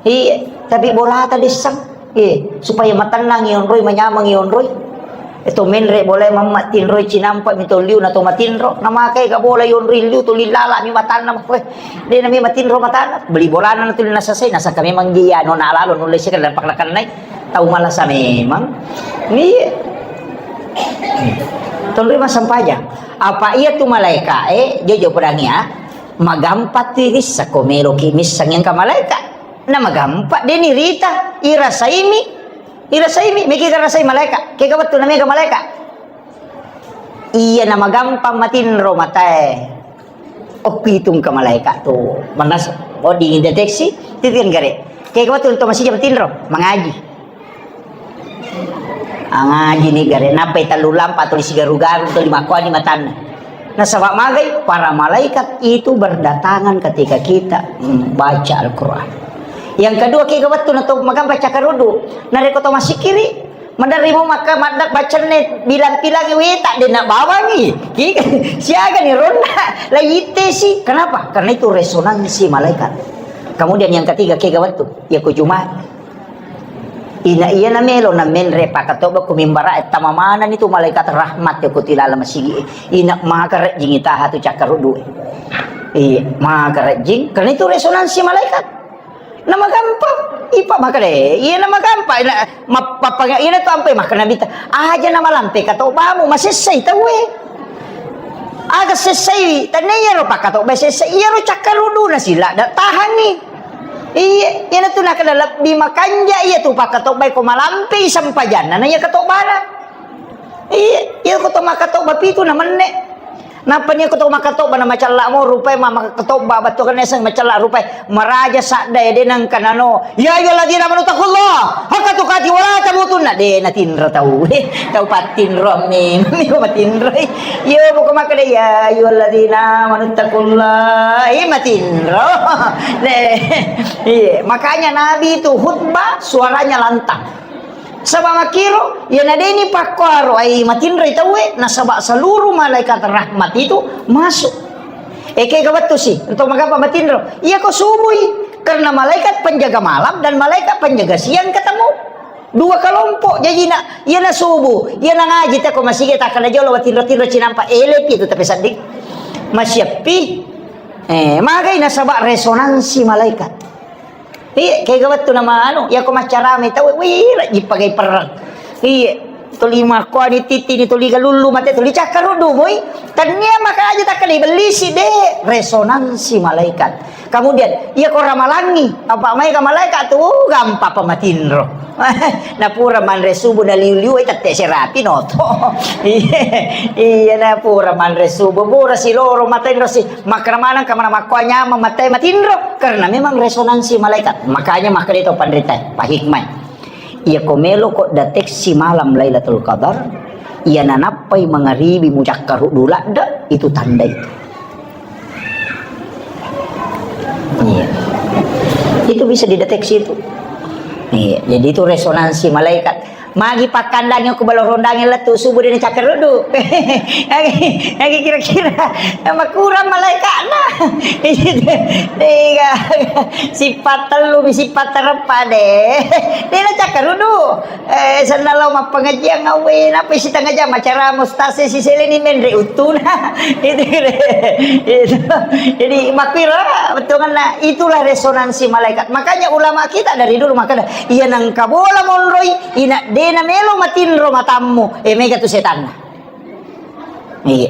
Iya, tapi bolata dessang. Iya, supaya matennang ionroi, manyameng ionroi. Eto menre bolai mamma tinroi cinampa mi to liu na to matinro. Namakai ka bola ionroi liu to lilala mi matanna makkoe. De nami matinro matanna. Beli bolana na tuli nasasai, nasaka memang dia nona lalo nulle sekali pakna kannai. Tau malasa memang. Iya. Tonroi massempajang. Apa iya tu malaika e, jojo pedang ya. Magampa tu irissa ko meloki misseng engka malaika. Na magampa, de nirita, irasaimi, irasaimi, meki garasai malaika. Kega wettu na mega malaika. Iya na magampa matinro matae. Okkitung ka malaika tu. Manas, oh, dideteksi, titian gare. Kega wettu to masija matinro, mangaji. Angaji ni gare, nappai tellu lampa tuli sigaru-garu tuli makkuani matanna. Nasaba magai, para malaikat itu berdatangan ketika kita membaca Al-Quran. Yang kedua, kega wettu na to magampa cakkaruddu. Narekko to masikiri, maderri mo maka madda bacenne bilang-bilangi weta dena bawangi. Ki-, siaga ni ronda, la ittesi. Kenapa? Karena itu resonansi malaikat. Kemudian yang ketiga, kega wettu, ya ku Jumat. Ina iya na melo na menre pakatoba ku mimbara e, tama manani tu malaikat rahmat ya ku tilala masigi. Ina maka rejjing itaha tu cakkaruddu. Iya, maka rejjing. Karena itu resonansi malaikat. Na magampa, ipa maka de. Iya na magampa. Ina, mapapa, ina tu ampe maka nabita. Aja na malampe katobamu, masessai tauwe. Aga sessai, tenne iyaro pakkatobba sessai, iyaro cakkaruddu na sila da tahangi. Iya, iyana tu nakada lebbi makanja iya tu pakkatobba ko malampe sempajanna na iya katobana. Iya, iya ko to makkatobba pitu na menne. Nappa ni ko to makkatobba na macalla mo rupai ma makkatobba battu kan eseng macalla rupai. Maraja sadda e, de nengka nano, "Ya ayyuhalladzina amanu taqullaha haqqa tuqatih wa la tamutunna." De natinro tau. Tau pattinro memang. Iko matinro. Yo buka makkeda, "Ya ayyuhalladzina amanu taqullaha." Eh, matinro. De. Iya, makanya Nabi itu khutbah suaranya lantang. Saba makkiro, iya nadeni pakkoaro ai matinroi tauwe, nasaba seluruh malaikat rahmat itu masuk. Eke ga wettu si, untuk mengapa matinro? Iya ko subui, karena malaikat penjaga malam dan malaikat penjaga siang ketemu. Dua kelompok jajina, iya na subuh, iya na ngaji tako masigi takkana jolo matinro-tinro cinampa elepi itu tapi seddi. Masiappi. Eh, magai nasaba resonansi malaikat. Iya, kega wettu nama anu, iya ko maccarame tau, wih, rajin pagai perang. Iya, tuli makkuani titi ni tuli galullu mate tuli cakkaruddu moi. Tania maka aja takkali bellisi de resonansi malaikat. Kemudian, iya ko ramalangi, apa mai ka malaikat tu, uh, gampang pamatinro. Na pura manre subuh na liu-liu, eh, tette serapi noto. Iya, iya, na pura manre subuh, pura siloro matinro si. Makkeda maneng ka mana makkoa nyameng mattai matinro, karena memang resonansi malaikat. Makanya makkeda to panrita, Pak Hikmah. Iya ko melo ko deteksi malam Lailatul Qadar, iya nanappai mangaribi mucakkaruddu ladde, itu tanda itu. Iya. Itu bisa dideteksi itu. Iya, jadi itu resonansi malaikat. Magi pakkandangi ko balo rondangi lettu subuh dena cakkaruddu. Agi, agi kira-kira makurang malaikatna. Tiga, sifat tellu mi sifat tereppa de. Dena cakkaruddu. Eh, senna lao mappengajian awe, napa sitengah jam acara mustase si seleni menre uttuna. Itu, itu. Jadi makkira betul kan, nah, itulah resonansi malaikat. Makanya ulama kita dari dulu makanya Iya nengka bola monroi, ina dena melo matinro matammu, eh, mega tu setanna. Iya,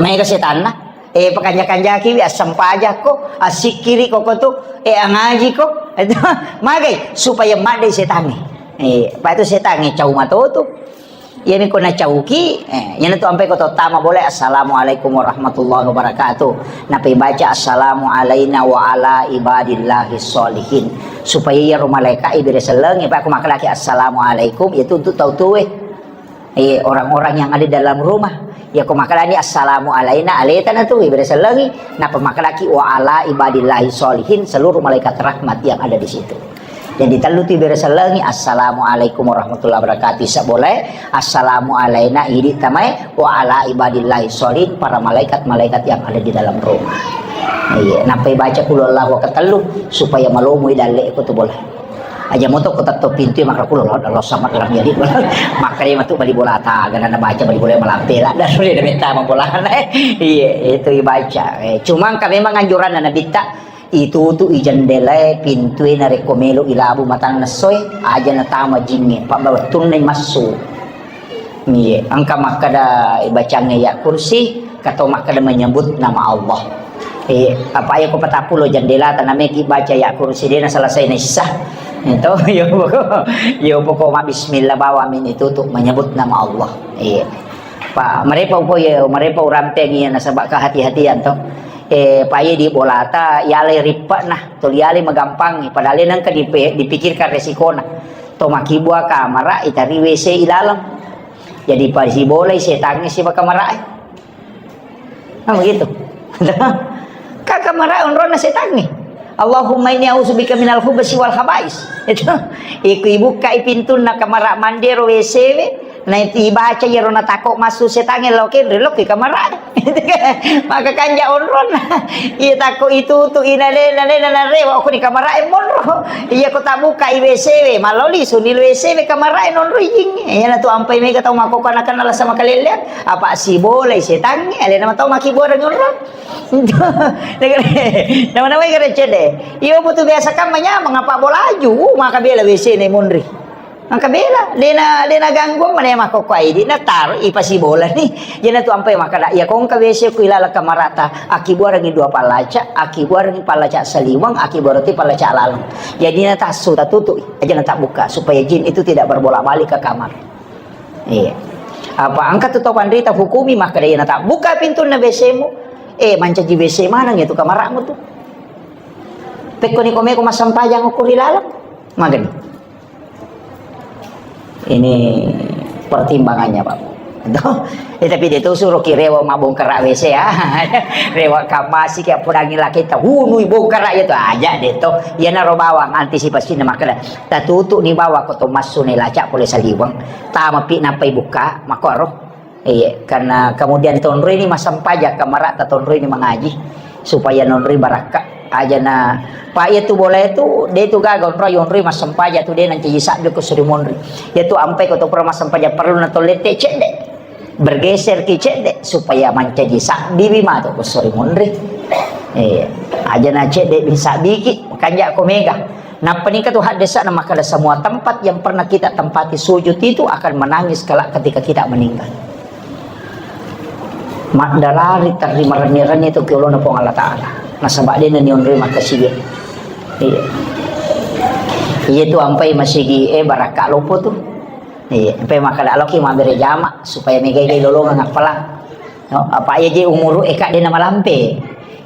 mega setanna. Eh, pakanja-kanjaki wi, assempajakko, assikkiriko ko tu, eh, angajiko. Magai supaya maddei setangnge. Eh, pa itu setangnge cau matotu. Iyami ko nacauki, eh, iyana tu ampai ko tottama boleh, "Assalamualaikum warahmatullahi wabarakatuh." Napai baca, "Assalamu alaina wa ala ibadillahi sholihin." Supaya iyaro malaikat ibere sellengi, apa ko makkedaki, "Assalamualaikum," itu untuk tau tuwe. Eh, orang-orang yang ada dalam rumah. Ya ko makkedani, "Assalamu alaina," aleta na tu ibere sellengi, napa makkedaki, "Wa ala ibadillahi sholihin," seluruh malaikat rahmat yang ada di situ. Jadi tellu tu ibere sellengi, "Assalamualaikum warahmatullahi wabarakatuh." Isa boleh, "Assalamu alaina," idi tamae, "wa ala ibadillahi sholihin," para malaikat-malaikat yang ada di dalam rumah. Iya, nappai baca qul huwallahu ketellu supaya malomo i dalle ko tu boleh. Aja moto ko tetto pintu maka qul huwallahu ahad, Allahu samad, lam yalid walam. Maka dia matu bali bola ta, gana na baca bali bola malampe la, dan sudah ada meta bola. Iya, itu dibaca. Eh, cuma kan memang anjuran Nabi ta, itutu'i jendelae, pintue narekko melo ilabu matanna essoe, aja natama jingnge, pabba wettunna massu. Iye, engka makkeda bacangnge ayat kursi, kato makkeda menyebut nama Allah. Eh, apa ya ko patappulo jendela tanameki baca ayat kursi, dena selesai na issa. Itu, yo poko, yo poko ma bismillah bawa min itutu menyebut nama Allah. Iya. Pa, marepa upo ye, marepa urampengi ya nasaba kehati-hatian to. Eh, pa ye di bolata, yale rippa'na, tuli yale magampangi. Padahal nengka dipe-, dipikirkan resikona. To makibua kamara, itari W C ilaleng. Jadi pasibolai setangnge siba kamara. Nah, begitu. Ka kamara onronna setangnge. Allahumma inni a'udzubika minal khubsi wal khabais. Itu. Iku ibukkai pintunna kamara mandero W C we. Na ibaca iyaro natakko massu setangnge lo kenre lo ke kamara. Maka kanja onronna. Iya takko itutu inale nale nanarewa ko ni kamara e monro. Iya ko tabuka i W C we, maloli suni W C we kamara e nonro ijing. Iya na tu ampai mega tau makoko anak-anak lasa makaleleang. Apa sibolai setangnge, alena matau makiboreng onro. Nama-nama gara cede. Iyo butuh biasa kan manyameng apa bolaju, maka bela W C ne monri. Engka bela, dena, dena ganggu mane makkokko idi, na taro ipasibola ni. Jena tu ampai makkada, iya ko engka W C ku ilala kamarata, akibuarangi dua pallaca, akibuarangi pallaca saliweng, akibuarati pallaca laleng. Jadi na tassu tatutu, aja na tabbuka supaya jin itu tidak berbolak-balik ke kamar. Iya. Apa engka tu tau panrita hukumi makkada iya na tabbuka pintunna W C mu, eh mancaji W C maneng itu kamarmu tu. Pekkoni komeko massempajang ukur ilaleng, magani. Ini pertimbangannya, Pak. Tuh. Eh, tapi dia tuh suruh ki rewa mabongkara W C ya. Rewa kamasi kayak pudangi laki ta hunui bongkara ya tuh aja deh tuh. Iya naro bawang antisipasi na makkada. Tatutu ni bawang ko to massu ne lacak pole saliweng. Tama pi napai buka, makoro. Iya, karena kemudian tonroi ni massempajang kamara ta tonroi ni mangaji supaya nonroi barakka. Aja na, pa iya tu bola itu, de tu gaga onroi, onroi massempajang tu de nanti jisabbi ko suri monri. Iya tu ampai ko to pura massempajang perlu na tollette cedde. Bergeser ki cedde supaya mancaji sabbi wi mato ko suri monri. Iya, aja na cedde bin sabbiki, makanja ko mega. Nappa nengka tu haddesa'na makkada semua tempat yang pernah kita tempati sujud itu akan menangis kelak ketika kita meninggal. Maddarari terri marenni-renni tu ki olona Puang Allah Ta'ala. Nasaba de na nionroi makkasiwiang. Iya. Iya tu ampai masigi, eh, barakka loppo tu. Iya, ampai makkada loki mabbere jama supaya megai-gai lolongeng appalang. No, apa iya je umuru e kadde na malampe.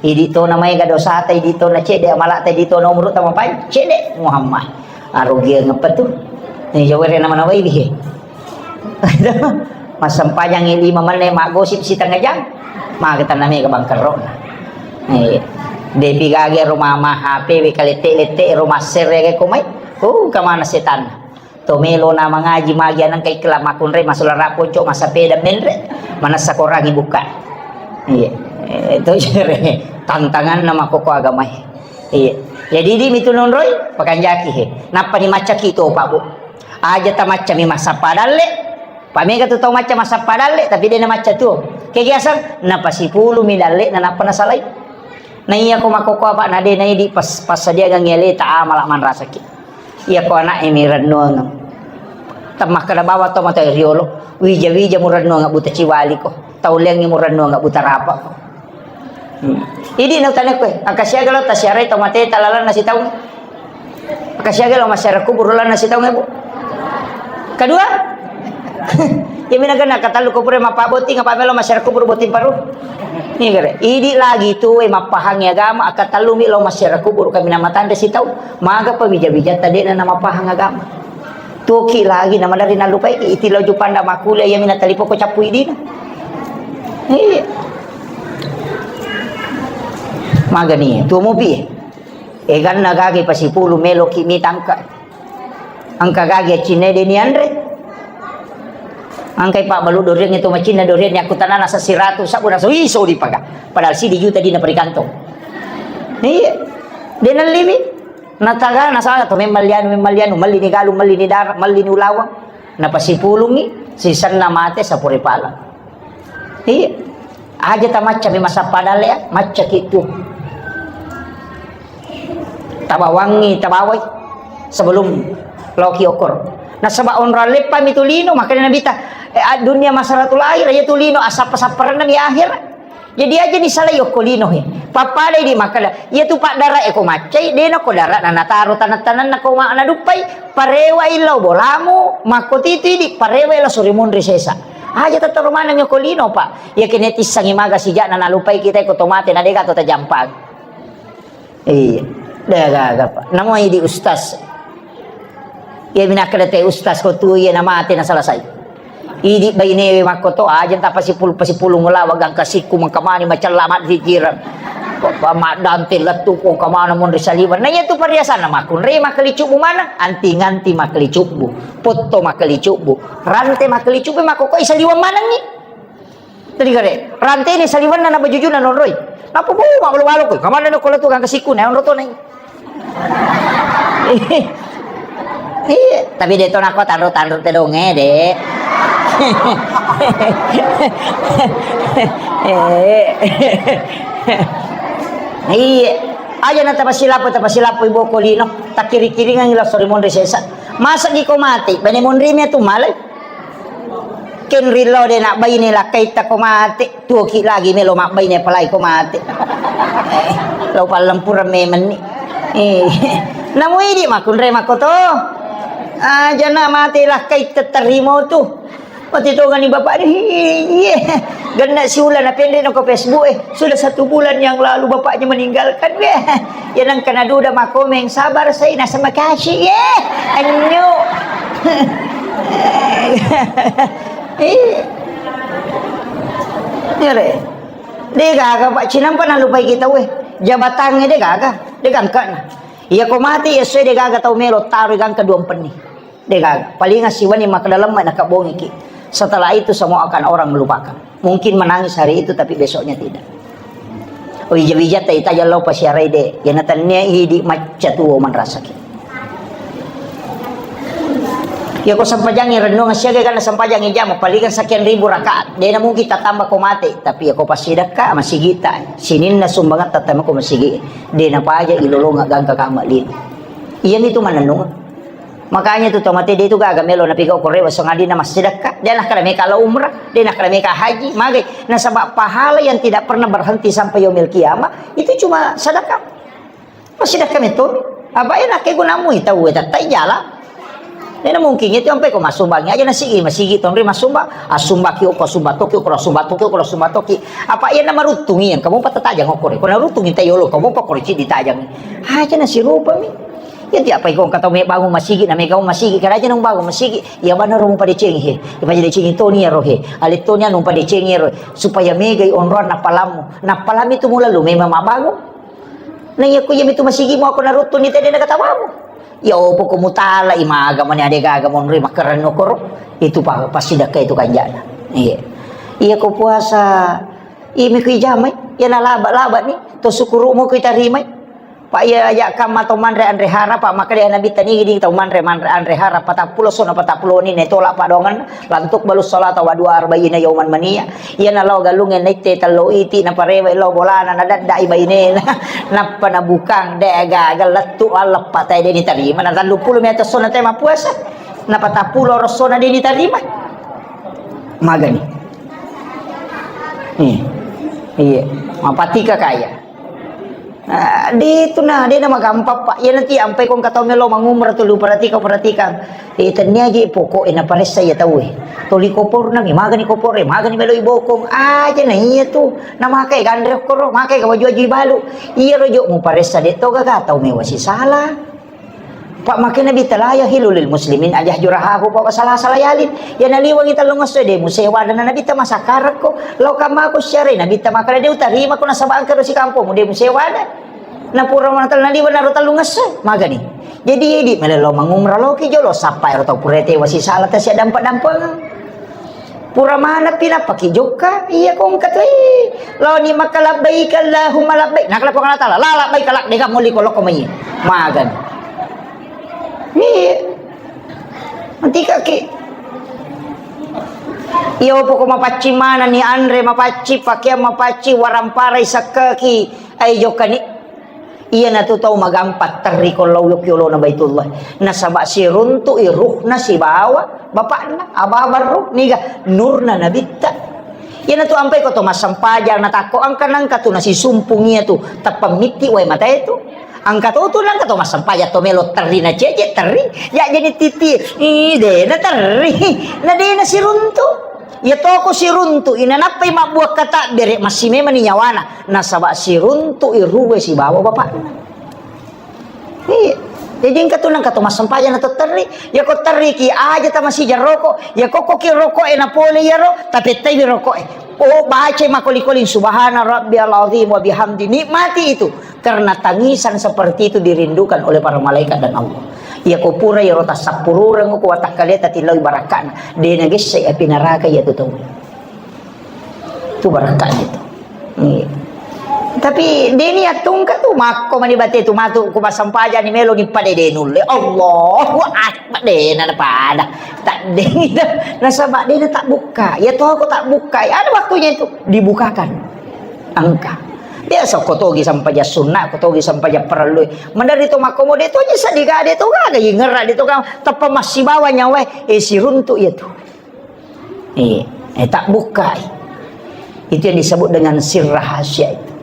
Idi to na maega dosata, idi to na cedde amalata, idi to na umuru ta mapan-, cedde Muhammad. Arugiang apa tu? Ni jawere na manawai bihe. Massempajang lima menit, maggosip sitengah jam. Maka tanah mega bangkerrona. Eh, depi gage rumah mah H P we kalette-lette rumah serre ke komai. Oh, kemana setan? To melo na mangaji magi anengka ikla makkunrai masolara ponco massapeda menre manessa korangi buka. Iya. Eh, to jere tantanganna makkoko agamae. Iya. Jadi di mitu nonroi pakanjaki he. Nappa ni maccaki to Pak Bu. Aja ta macca mi massappa dalle. Pak mega tu tau macca massappa dalle tapi de na macca tuo. Kegiasang napasipulu mi dalle na nappa nasalai. Na iya ko makkoko apa na de na idi pas-, passadiagang aleta amala manrasaki. Iya ko anak e mi rennuang. Temmakkeda bawa to mata riolo. Wija-wija mu rennuang buta ciwali ko. Tau leang mu rennuang buta rapa ko. Hmm. Idi na utane koe. Angka siaga lo tasiarai to mate talalan nasi taung. Kasiaga lo masyarakat kubur lo nasi taung, Bu. Kedua, ya mina kena katallu kubur mappa botting apa melo masyarakat kubur botting paru. Ini kere. Idi lagi tu, eh, mapahang agama, akatallu mi lo masyarakat kubur kami nama tanda si taung. Maga pa wija-wija tadi na nama pahang agama. Tuki lagi nama dari nalupai iti lo jupanda makule ya mina talipo ko capui dina. Iya. Maga ni, tu mupi. Eganna gage pasipulu meloki mitangka. Engka gage cinna de' nianre. Engkai pabbalu doriang itu macinna doriang ni aku tanana sasiratu sabu naso iso dipaga. Padahal sidi juta dina perikantong. Iya. De' nalliwi. Nataga nasala to memang lianu, memang lianu, melli ni galu, melli ni dara, melli ni ulawang. Napasipulungi, sisenna mate sapure pala. Iya. Aja tamacca mi masappa dalle, ya, macca ki tu. Tabawangi, tabawai sebelum loki okor. Nasaba onrang leppa mi tu lino, makanya Nabi ta, eh, dunia masaratul akhir, ya tu lino asappa-sapparenna mi akhir. Jadi aja ni salai okko lino he. Pappada di makkada, iya tu paddara eko maccai, dena ko dara na nataro tanang-tanang na ko ma-, naduppai, parewa illau bolamu, makko titu idi, parewa ila suri munri sesa. Aja tattaro maneng okko lino, Pak. Iya kene tissangi maga sijak na nalupai kita ko tomate na dega to tajampang. Iya. Dega gaga, Pak. Namo idi ustaz. Iya, minakkeda te ustaz ko tu, iya, namate na selesai. Idi bainewe makko to, aja tapasipul-, pasipulung lawa gangka sikku mengkamani macella maddikirang. Maddante lettu ko kamana monri saliweng. Nah, iya tu perhiasan na makkunre makkelicubbu mana? Anti-nganti makkelicubbu, potto makkelicubbu, rante makkelicubbu, makko ko isaliweng manengi. Tadi kare, rante ini saliwenna na bajujuna nonroi. Napa bu, malu-malu ko. Kamana no kola tukang kesiku na onro to nai. Iya, tapi de' to nako tanro-tanro te donge, de'. Eh. Iya. Aja na tapasilapo, tapasilapo ibu ko lino. Takkiri-kiringan ila sori monri sesa. Masa gi ko mati, bene monri mi tu malai. Kenri lo de' nabbaine lakkaitta ko mate, tuoki lagi melo mabbaine apalagi ko mate. Eh, lo pallempureng memenni. Eh, namu idi makkunre makko to. Aja na mate lakkaitta terimo tu. Mati tongani bapak ni, iye. Genna siula na pendre no ko Facebook, eh. Sudah satu bulan yang lalu bapaknya meninggalkan, weh. Ya nang kena duda makomeng, sabar saya, nasa makasih, ye. Anyo. Eh. Iya, re. De' gaga, Pak, cinampa nalupai kita, weh. Jabatannya de' gaga, de' gangkana. Iya ko mati, iya sesuai de' gaga tau melo, taruh gangka dua penni. De' gaga. Palinga siwani makkeda lemme' nakabbongiki. Setelah itu semua akan orang melupakan. Mungkin menangis hari itu, tapi besoknya tidak. Oh, wija-wija tai tajang lao pasiarai de'. Yana tannia idi macca tuo manrasaki. Ya ko sempajangi renungan siaga kana sempajangi jama palingan sekian ribu rakaat. De' na mungkin tatamba ko mate, tapi ya ko pasidakka masigita. Sininna sumbangan tatamba ko masigi. De' na paja ilolonga gangka kama lino. Iya mi tu manenung. Makanya tu tomate de' tu gaga melo napigau ko rewa sangadinna massidakka. De' nakkeda meka lao umrah, de' nakkeda meka haji, magai. Nasaba pahala yang tidak pernah berhenti sampai yaumil kiamah itu cuma sedekah. Massidakka metto. Apa ya nakke gunamu tau e tattai jala. De' na mungkin itu sampai ko masumbangi aja nasigi, masigi tonri masumba, asumba ki ko asumba toki, ko asumba toki, ko asumba toki. Apa iya na maruttungi yang kamu patatajang okore. Ko naruttungi tai yolo kamu pa kore cidi tajang. Aja nasirupa mi. Iya, tiap pai ko engka tau mebbangung masigi, na mega masigi, karaja nung bangung masigi, iya bana ro mupadecengi he. Iya paja decengi toni iyaro he. Ale toni anu mupadecengi iyaro. Supaya megai onroang nappalammu. Nappalammi tu mula lu memang mabbangung. Na iya ku iya mitu masigi mu ako naruttu ni tede na katawamu. Iya opo ko mutala i maga mani ade gaga monri makkarenno koro. Itu pa-, pasti dakka itu kanjana. Iya. Iya ko puasa, iya mi ku ijamai, iya na laba-laba ni, to sukuru mo ku itarimai. Pak, iya, aja kamma tau manre anre hara, Pak, makkeda Nabi tani di tau manre, manre anre hara, patappulo sona patappulo ni ne tolak padongan, lantuk balus salata wa dua arba'ina yauman mania. Iya na lao galunge naitte tello iti, na parewe lao bolana, na daddai bainena, nappa na bukang, de gaga lettu alleppa tai de ni tarima, na telluppulo mi atas sona te mapuasa, na patappulo ro sona de ni tarima. Magani. Iya. Iya. Mapatika kaya. Ah, de tu na, de na magampang, Pak. Iya nanti ampai kong katau melo mangumrah tu lu perhatika-, perhatikan. Eh, tania je pokok e na paressa iya tau e. Toli kopor na mi, magani kopor e, magani melo ibokong. Aja na iya tu. Na makai ganre koro, makai ka baju-baju ibalu. Iya rojo mu paressa de to gaga tau mewa sisala. Pak, makkeda Nabitta, "La yahillu lil muslimin an yahjura akhahu fawqa salasati layalin." Iya naliwengi tellung esso de musewa dana Nabitta masakkarekko. Lao kammako siarai Nabitta makkeda de utarima ko nasaba engka ro sikampong de musewa da. Na pura manatala naliwa naro tellung esso, magani. Jadi, idi, melelo mangumrah loki jolo, sappa ero tau pura tewa sisala tasi dampa-dampang. Pura manappi nappaki jokka, iya kongka tu, eh, laoni maka labbaik Allahumma labbaik. Nakala Puang Allah Taala, la labbaik, la, deka moli ko loko mai. Magani. Iya. Mantikaki. Iya, poko mapaccing manani, anre mapaccing, pakeang mapaccing, waramparai sakkaki, ai jokkani. Iyanatu tau magampang terri ko lao yokki olona Baitullah. Nasaba siruntu'i ruhna sibawa bapakna, ababa ruh, niga nurna nabitta. Iyanatu ampai ko to massempajang natakko engka nangka tu nasisumpung iyatu, tappa mitti wae matae tu. Engka to tu nangka to massempajang to melo terri na cece terri, ya jadi titi, ih, dena terri, na dena siruntu. Iya toko siruntu, inanappai mabbuang katabbere, massimemani nyawana. Nasaba siruntu'i ruwe sibawa bapakna. Iya. Jadi engka tu nangka to massempajang na to terri. Ya ko terriki aja tamasija roko. Ya kokkoki roko e napole iyaro, tapettaiwi roko e. Oh, baca makoli-koli subhana rabbiyal azim wa bihamdi. Nikmati itu. Karena tangisan seperti itu dirindukan oleh para malaikat dan Allah. Ya ko pura iyaro tassappurureng ko watakkaleta tillaui barakkana. De nagessai api neraka iya tu tau. Tu barakka gitu. Iya. Tapi deni attungka tu makko mani bate tu matu ku massempajang ni melo ni pada de nulle. Allahu Akbar, dena pada. Tak deni dah. Nasaba dena tak buka. Ya to ko tak buka. Ada waktunya itu dibukakan. Engka. Biasa ko togi sempajang sunna, ko togi sempajang parellu. Mandari to makko mo de to ji sedih ga de to ga ga ingerra de to ga teppa massibawa nyawa e siruntu ya tu. Eh, eh, tak buka. Itu yang disebut dengan sir rahasia itu.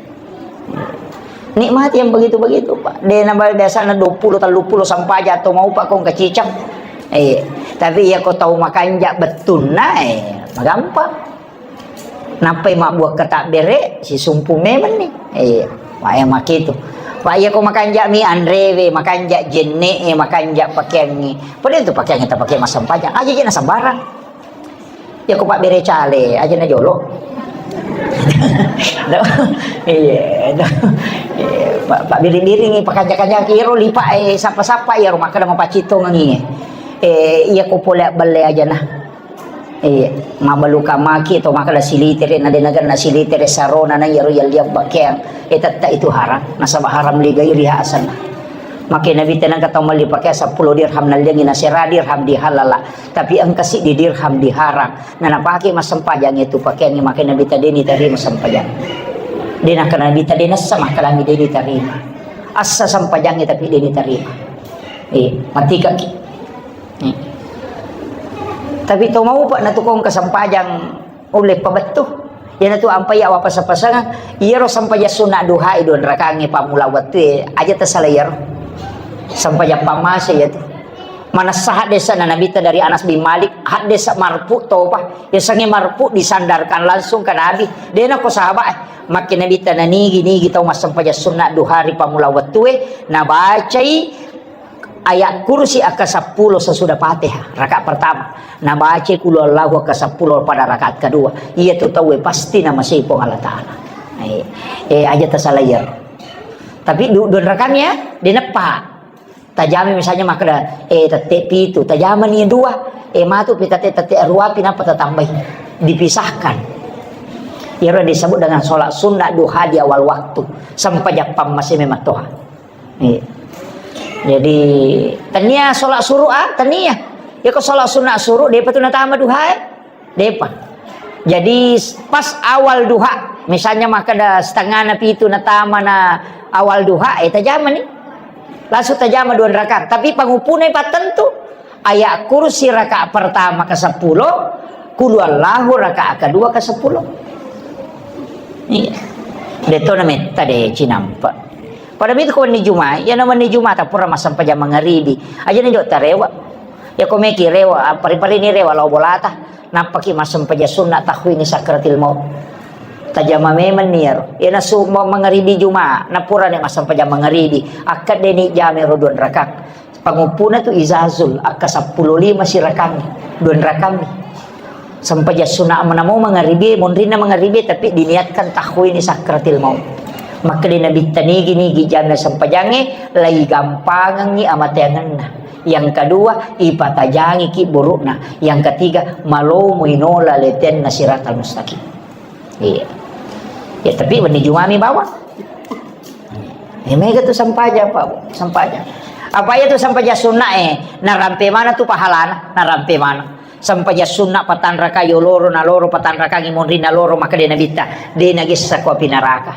Nikmati yang begitu-begitu, Pak. De nambah biasana dua puluh, tiga puluh sampaja atau mau Pak kong kecicang. Eh, tapi ya kau tahu makanja bettunna, eh, gampang. Nappai mabbuang katabbere, sisumpu memang nih. Eh, Pak ya makitu. Pak ya kau makanja mi anrewe, makanja jenne, eh, makanja pakeangi. Padahal itu pakeangi tak pakai masam pajak. Aja jena sembarang. Ya, ko pabbere cale, aja na jolo. Iya, Pak, pabbiring-biring, pakanja-kanja kiro lipa, eh, sapa-sapa, iya, rumah kada mapacito ngangi. Eh, iya, ko pole belle aja nah. Iya, mabaluka maki to maka da silitere, na denagan na silitere sarona na iyaro yalliang pakeang. Eh, tetta itu haram, nasaba haram ligairi hasana. Make Nabi tenang kata mali pakai sepuluh dirham nalliangi nasera dirham dihalala. Tapi engka siddi dirham diharang. Na napake massempajang itu pakeangngi, maka Nabi ta deni tarima sempajang. De nakkeda Nabi ta de nassa makkadangi deni tarima. Assa sempajangngi tapi deni tarima. Eh, matikaki. Eh. Tapi to mau pak natukong kesempajang ulle pabettu. Iyanatu ampai awapasa-pasang, iyaro sempajang sunna duha e dua rakangnge pammula wettue, aja tasala iyaro. Sempajang pammase iyatu. Manessa haddesa na Nabitta dari Anas bin Malik, haddesa marfu topa. Yasengnge marfu disandarkan langsung ke Nabi. Dena ko sahabat, eh, makke Nabitta nanigi-nigi tau massempajang sunna duha ri pammula wettue, nabacai ayat kursi akka seppulo sesudah Fatihah, rakaat pertama. Nabacai qul huwallahu akka seppulo pada rakaat kedua. Iyatu tauwe pasti namasei Puang Allah Ta'ala. Eh, eh, aja tasala iyaro. Tapi du-, dua rakangnge ya, deneppa. Tajami misalnya makkeda, eh, tette pitu, tajamani dua, eh, matu pi tette, tette ruapi, napa tatambai. Dipisahkan. Iyaro disebut dengan sholat sunnah duha di awal waktu. Sempajang pammase memang toha. Iya. Jadi, tania sholat suruh, ah, tania. Ya, ko sholat sunnah suruh, depa tu natama duha, eh? Depa. Jadi, pas awal duha, misalnya makkeda setengah na pitu natama na awal duha, eh, tajama ni. Langsung tajama dua rakaat. Tapi pangupuna pattentu, ayat kursi rakaat pertama ke sepuluh, qul huwallahu rakaat kedua ke sepuluh. Iya. Deto na metta de cinampa. Pada mitu ko wenni Juma, iya na wenni Juma ta pura massempajang mangaribi. Aja ni jok tarewa. Ya ko meki rewa, pari-pari ni rewa lao bolata. Nappaki massempajang sunna tahwini sakratil maut. Tajama memang ni iyaro. Iya na su ma-, mangaribi Juma, na pura ni massempajang mangaribi. Akkedde ni jame ro dua rakaat. Panguppuna tu izazul, akka seppulo lima sirakang, dua rakang. Sempajang sunna menamo mangaribi, monrinna mangaribi, tapi diniatkan tahwini sakratil maut. Makkeda Nabitta, nigi-nigi jama sempajangnge, laigampangengngi amateangenna. Yang kedua, ipatajangi ki burukna. Yang ketiga, malomo inola letenna siratal mustaqim. Iya. Ya, tapi wenni Jumami bawang. Ya, mega tu sempajang, Pak, Bu. Sempajang. Apa iya tu sempajang sunna, eh? Narampe mana tu pahalana? Narampe mana? Sempajang sunna patanraka yoloro, naloro patanrakangi monrinna loro, makkeda Nabitta, de nagessa ko api neraka.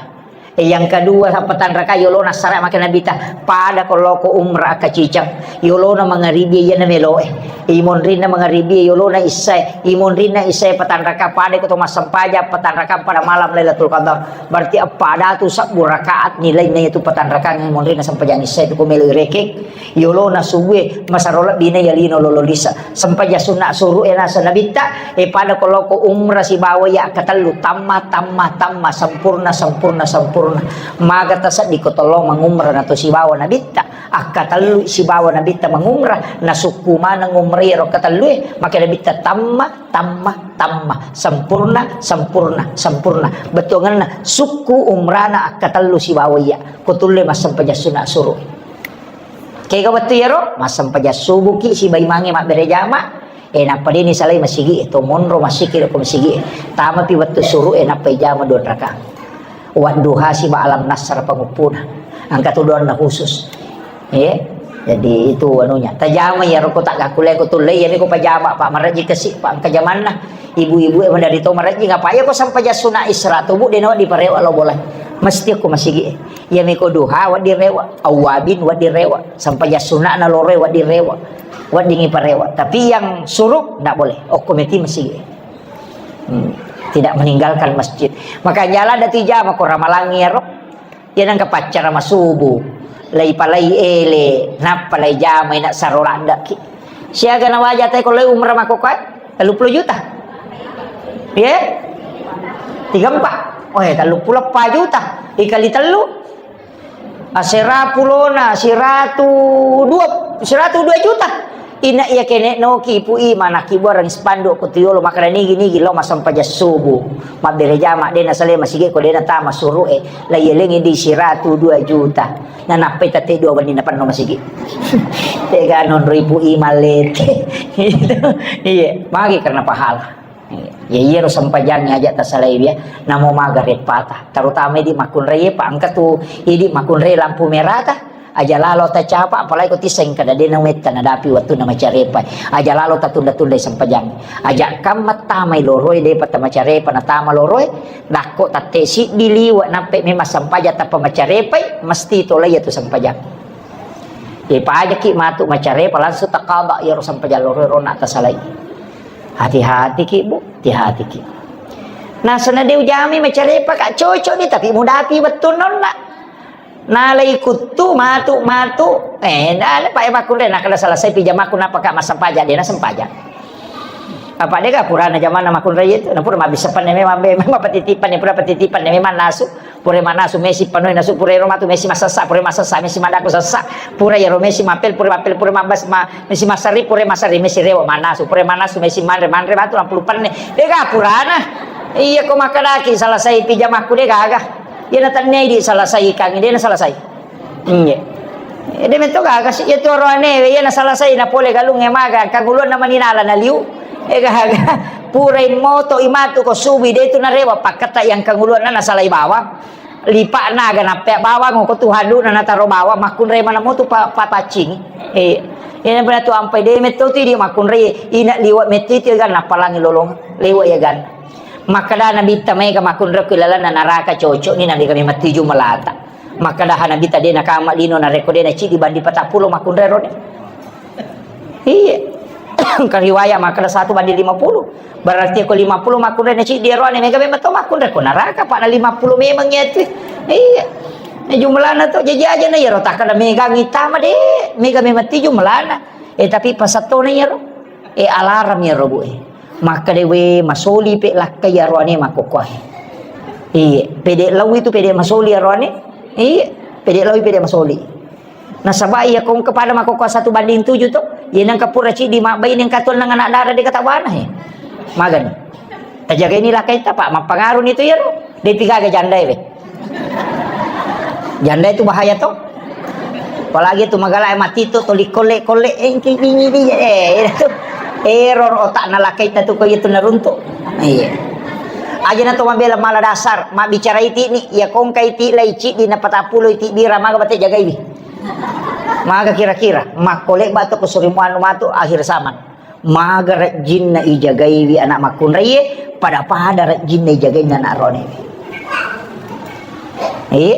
Eh, yang kedua, patanraka yolona sara, makkeda Nabitta, pada ko loko umrah kacicang. Yolona mangaribi iyana meloe. Imonrinna mangaribi yolona issae. Imonrinna issae patanraka pada ko to massempajang, patanraka pada malam Lailatul Qadar. Berarti appada tu sabbu rakaat nilaina itu patanrakangnge monrinna sempajang issae tu ko melo irekeng. Yolona subue masaro lebbina ya lino lolo lisa. Sempajang sunna suru'e nasa Nabitta, e pada ko loko umrah sibawa ya akkatellu, tamma, tamma, tamma, sempurna, sempurna, sempurna. Maga taseddi ko tollo mangumrah nato sibawa Nabitta, akkatellu sibawa Nabitta mangumrah, nasukku maneng umrah ero akkatellu e, makkeda Nabitta tamma, tamma, tamma, sempurna, sempurna, sempurna. Bettuangenna sukku umrana akkatellu sibawa iya, ko tulle massempajang sunna suru'e. Kega wettu iyaro, massempajang subuki siba imangnge mabbere jama, e, nappa deni salai masigi e, to monro masiki ko masigi e. Tamapi wettu suru'e nappa ijama dua rakaat. Wadduha siba alam nasr panguppuna. Engka tu doanna khusus. Iya. Jadi itu anunya. Tajama iyaro ko tak gakkulai ko tullei, iyami ko pajama, Pak, marajji kasi, Pak, engka jamanna. Ibu-ibu e madari to marajji, ngapa iya ko sempajang sunna isra tubu deno diparewa lo bola. Mesti ko masigi e. Iyami ko duha, wedding rewa. Awwabin, wedding rewa. Sempajang sunna'na loroe, wedding rewa. Wedding iparewa. Tapi yang suruh, ndak boleh. Okko meti masigi. Hmm. Tidak meninggalkan masjid. Maka jalan dati jama ko ramalangi ero. Iya nangka paccara masubu. Lai palai ele, nappa lai jama ina saro ladda ki. Siaga na waja tai ko lai umrah mako kai? Tellu puluh juta. Iya? Tiga empat. Oh, ya, tellu puluh empat juta. Dikali tellu. Asera pulona, siratu dua, siratu dua juta. Ina iya kene noki ipu i manaki buarang spanduk ko tuyolo makkeda nigi-nigi lo massempajang subuh. Mabbere jama dena sale masigi ko dena tama suruh e. Lai elengi di siratu dua juta. Na nappai tette dua wenni napenno masigi. Tega nonro ipu i malete. Iya, magi karena pahala. Ya, iyaro sempajangnge aja tasalai ya. Namo maga repata. Terutama idi makkunrai, Pak, engka tu idi makkunrai lampu merah ta. Aja lalo tacapa, apalagi ko tiseng kada dena metta nadapi wettunna macarepa. Aja lalo tatunda-tunda sempajang. Aja kam mattamai loroi, depa tamacarepa natama loroi. Dakko tatte siddi liwa nappe memang sempajang tappa macarepai, mesti tolai tu sempajang. Ipajaki matu macarepa langsung takaba iyaro sempajang loroi rona tasalai. Hati-hati ki, Bu, hati-hati ki. Nah, sona de ujami macarepa ka cocok ni, tapi mudapi wettunna onna. Nalai kuttu matu-matu, eh, nala pa makkunrai nakala selesai pijamaku napaka massempajang, de nassempajang. Apa dega purana jamanna makkunrai itu, na pura mabbissa panne memang be, memang patitipan ne, pura patitipan ne memang nasu. Pura manasu mesi panoi nasu, pura ero matu mesi masessa, pura masessa mesi madako sessa, pura ero mesi mapel, pura mapel, pura mabas, ma-, mesi masari, pura masari mesi rewa manasu, pura manasu mesi manre, manre matu lampulu penne. Dega purana. Iya ko makkadaki selesai pijamaku de gaga. Iya na tennei di selesai kangi, de na selesai. Iya. Ede metto gaga si, iya tu oroane, iya na selesai na pole galung e maga, kanguluan na maninala na liu. E gaga. Pura moto imatu ko subi de tu narewa pakkata yang kanguluan na nasalai bawang. Lipa'na aga nappea bawang ko tu haduna nataro bawang makkunrai mana motu pa-, papaccing. Eh, ina pernah tu ampai de metto tu di makkunrai ina liwa metto itu ga nappalangi lolong liwa ya gan. Makkada Nabitta mega makkunrai ku lalanna naraka cocok ni nabi kami mati jumalata. Makkada Nabitta de nakama lino narekko de na cidi bandi patappulo makkunrai rone. Iya. Engka riwayat makkeda satu banding lima puluh. Berarti ko lima puluh makkunrai na ciddi ero ane mega memang to makkunrai ko neraka, Pak, na lima puluh memang iya tu. Iya. Na jumlahna to jaji aja na iyaro takkada mega ngitama de, mega memang ti jumlahna. Eh, tapi pasattona iyaro. Eh, alarm iyaro, Bu, eh. Makkeda we masoli pe lakka iyaro ane makkokkoe. Iya, pede lawi tu pede masoli iyaro ane. Iya, pede lawi pede masoli. Nasaba iya ko engka pada makkokkoe satu banding tujuh to, iya nengka pura ciddi mabbaine engka tuang nang anak dara de kata bana he. Magani. Tajagaini lakkaita, Pak, mappangaruni tu iyaro. De pigaga jandae we. Janda itu bahaya to. Apalagi tu magala mati tu, tuli kolle-kolle, eh, ki-, ki-, ki-, ki-, eh, itu. Error otak nalakai tu ko itu naruntuk. Iya. Aja na to mabela mala dasar, mabbicara iti ni, ya kongka iti lai cidi na patappulo iti bira maga bate jagaiwi. Maga kira-kira, makkole batu ko surimu anu matu akhir zaman. Maga rejjinna ijagaiwi anak makkunraie, pada-pada rejjinna ijagaiwi anak ronewe. Iya.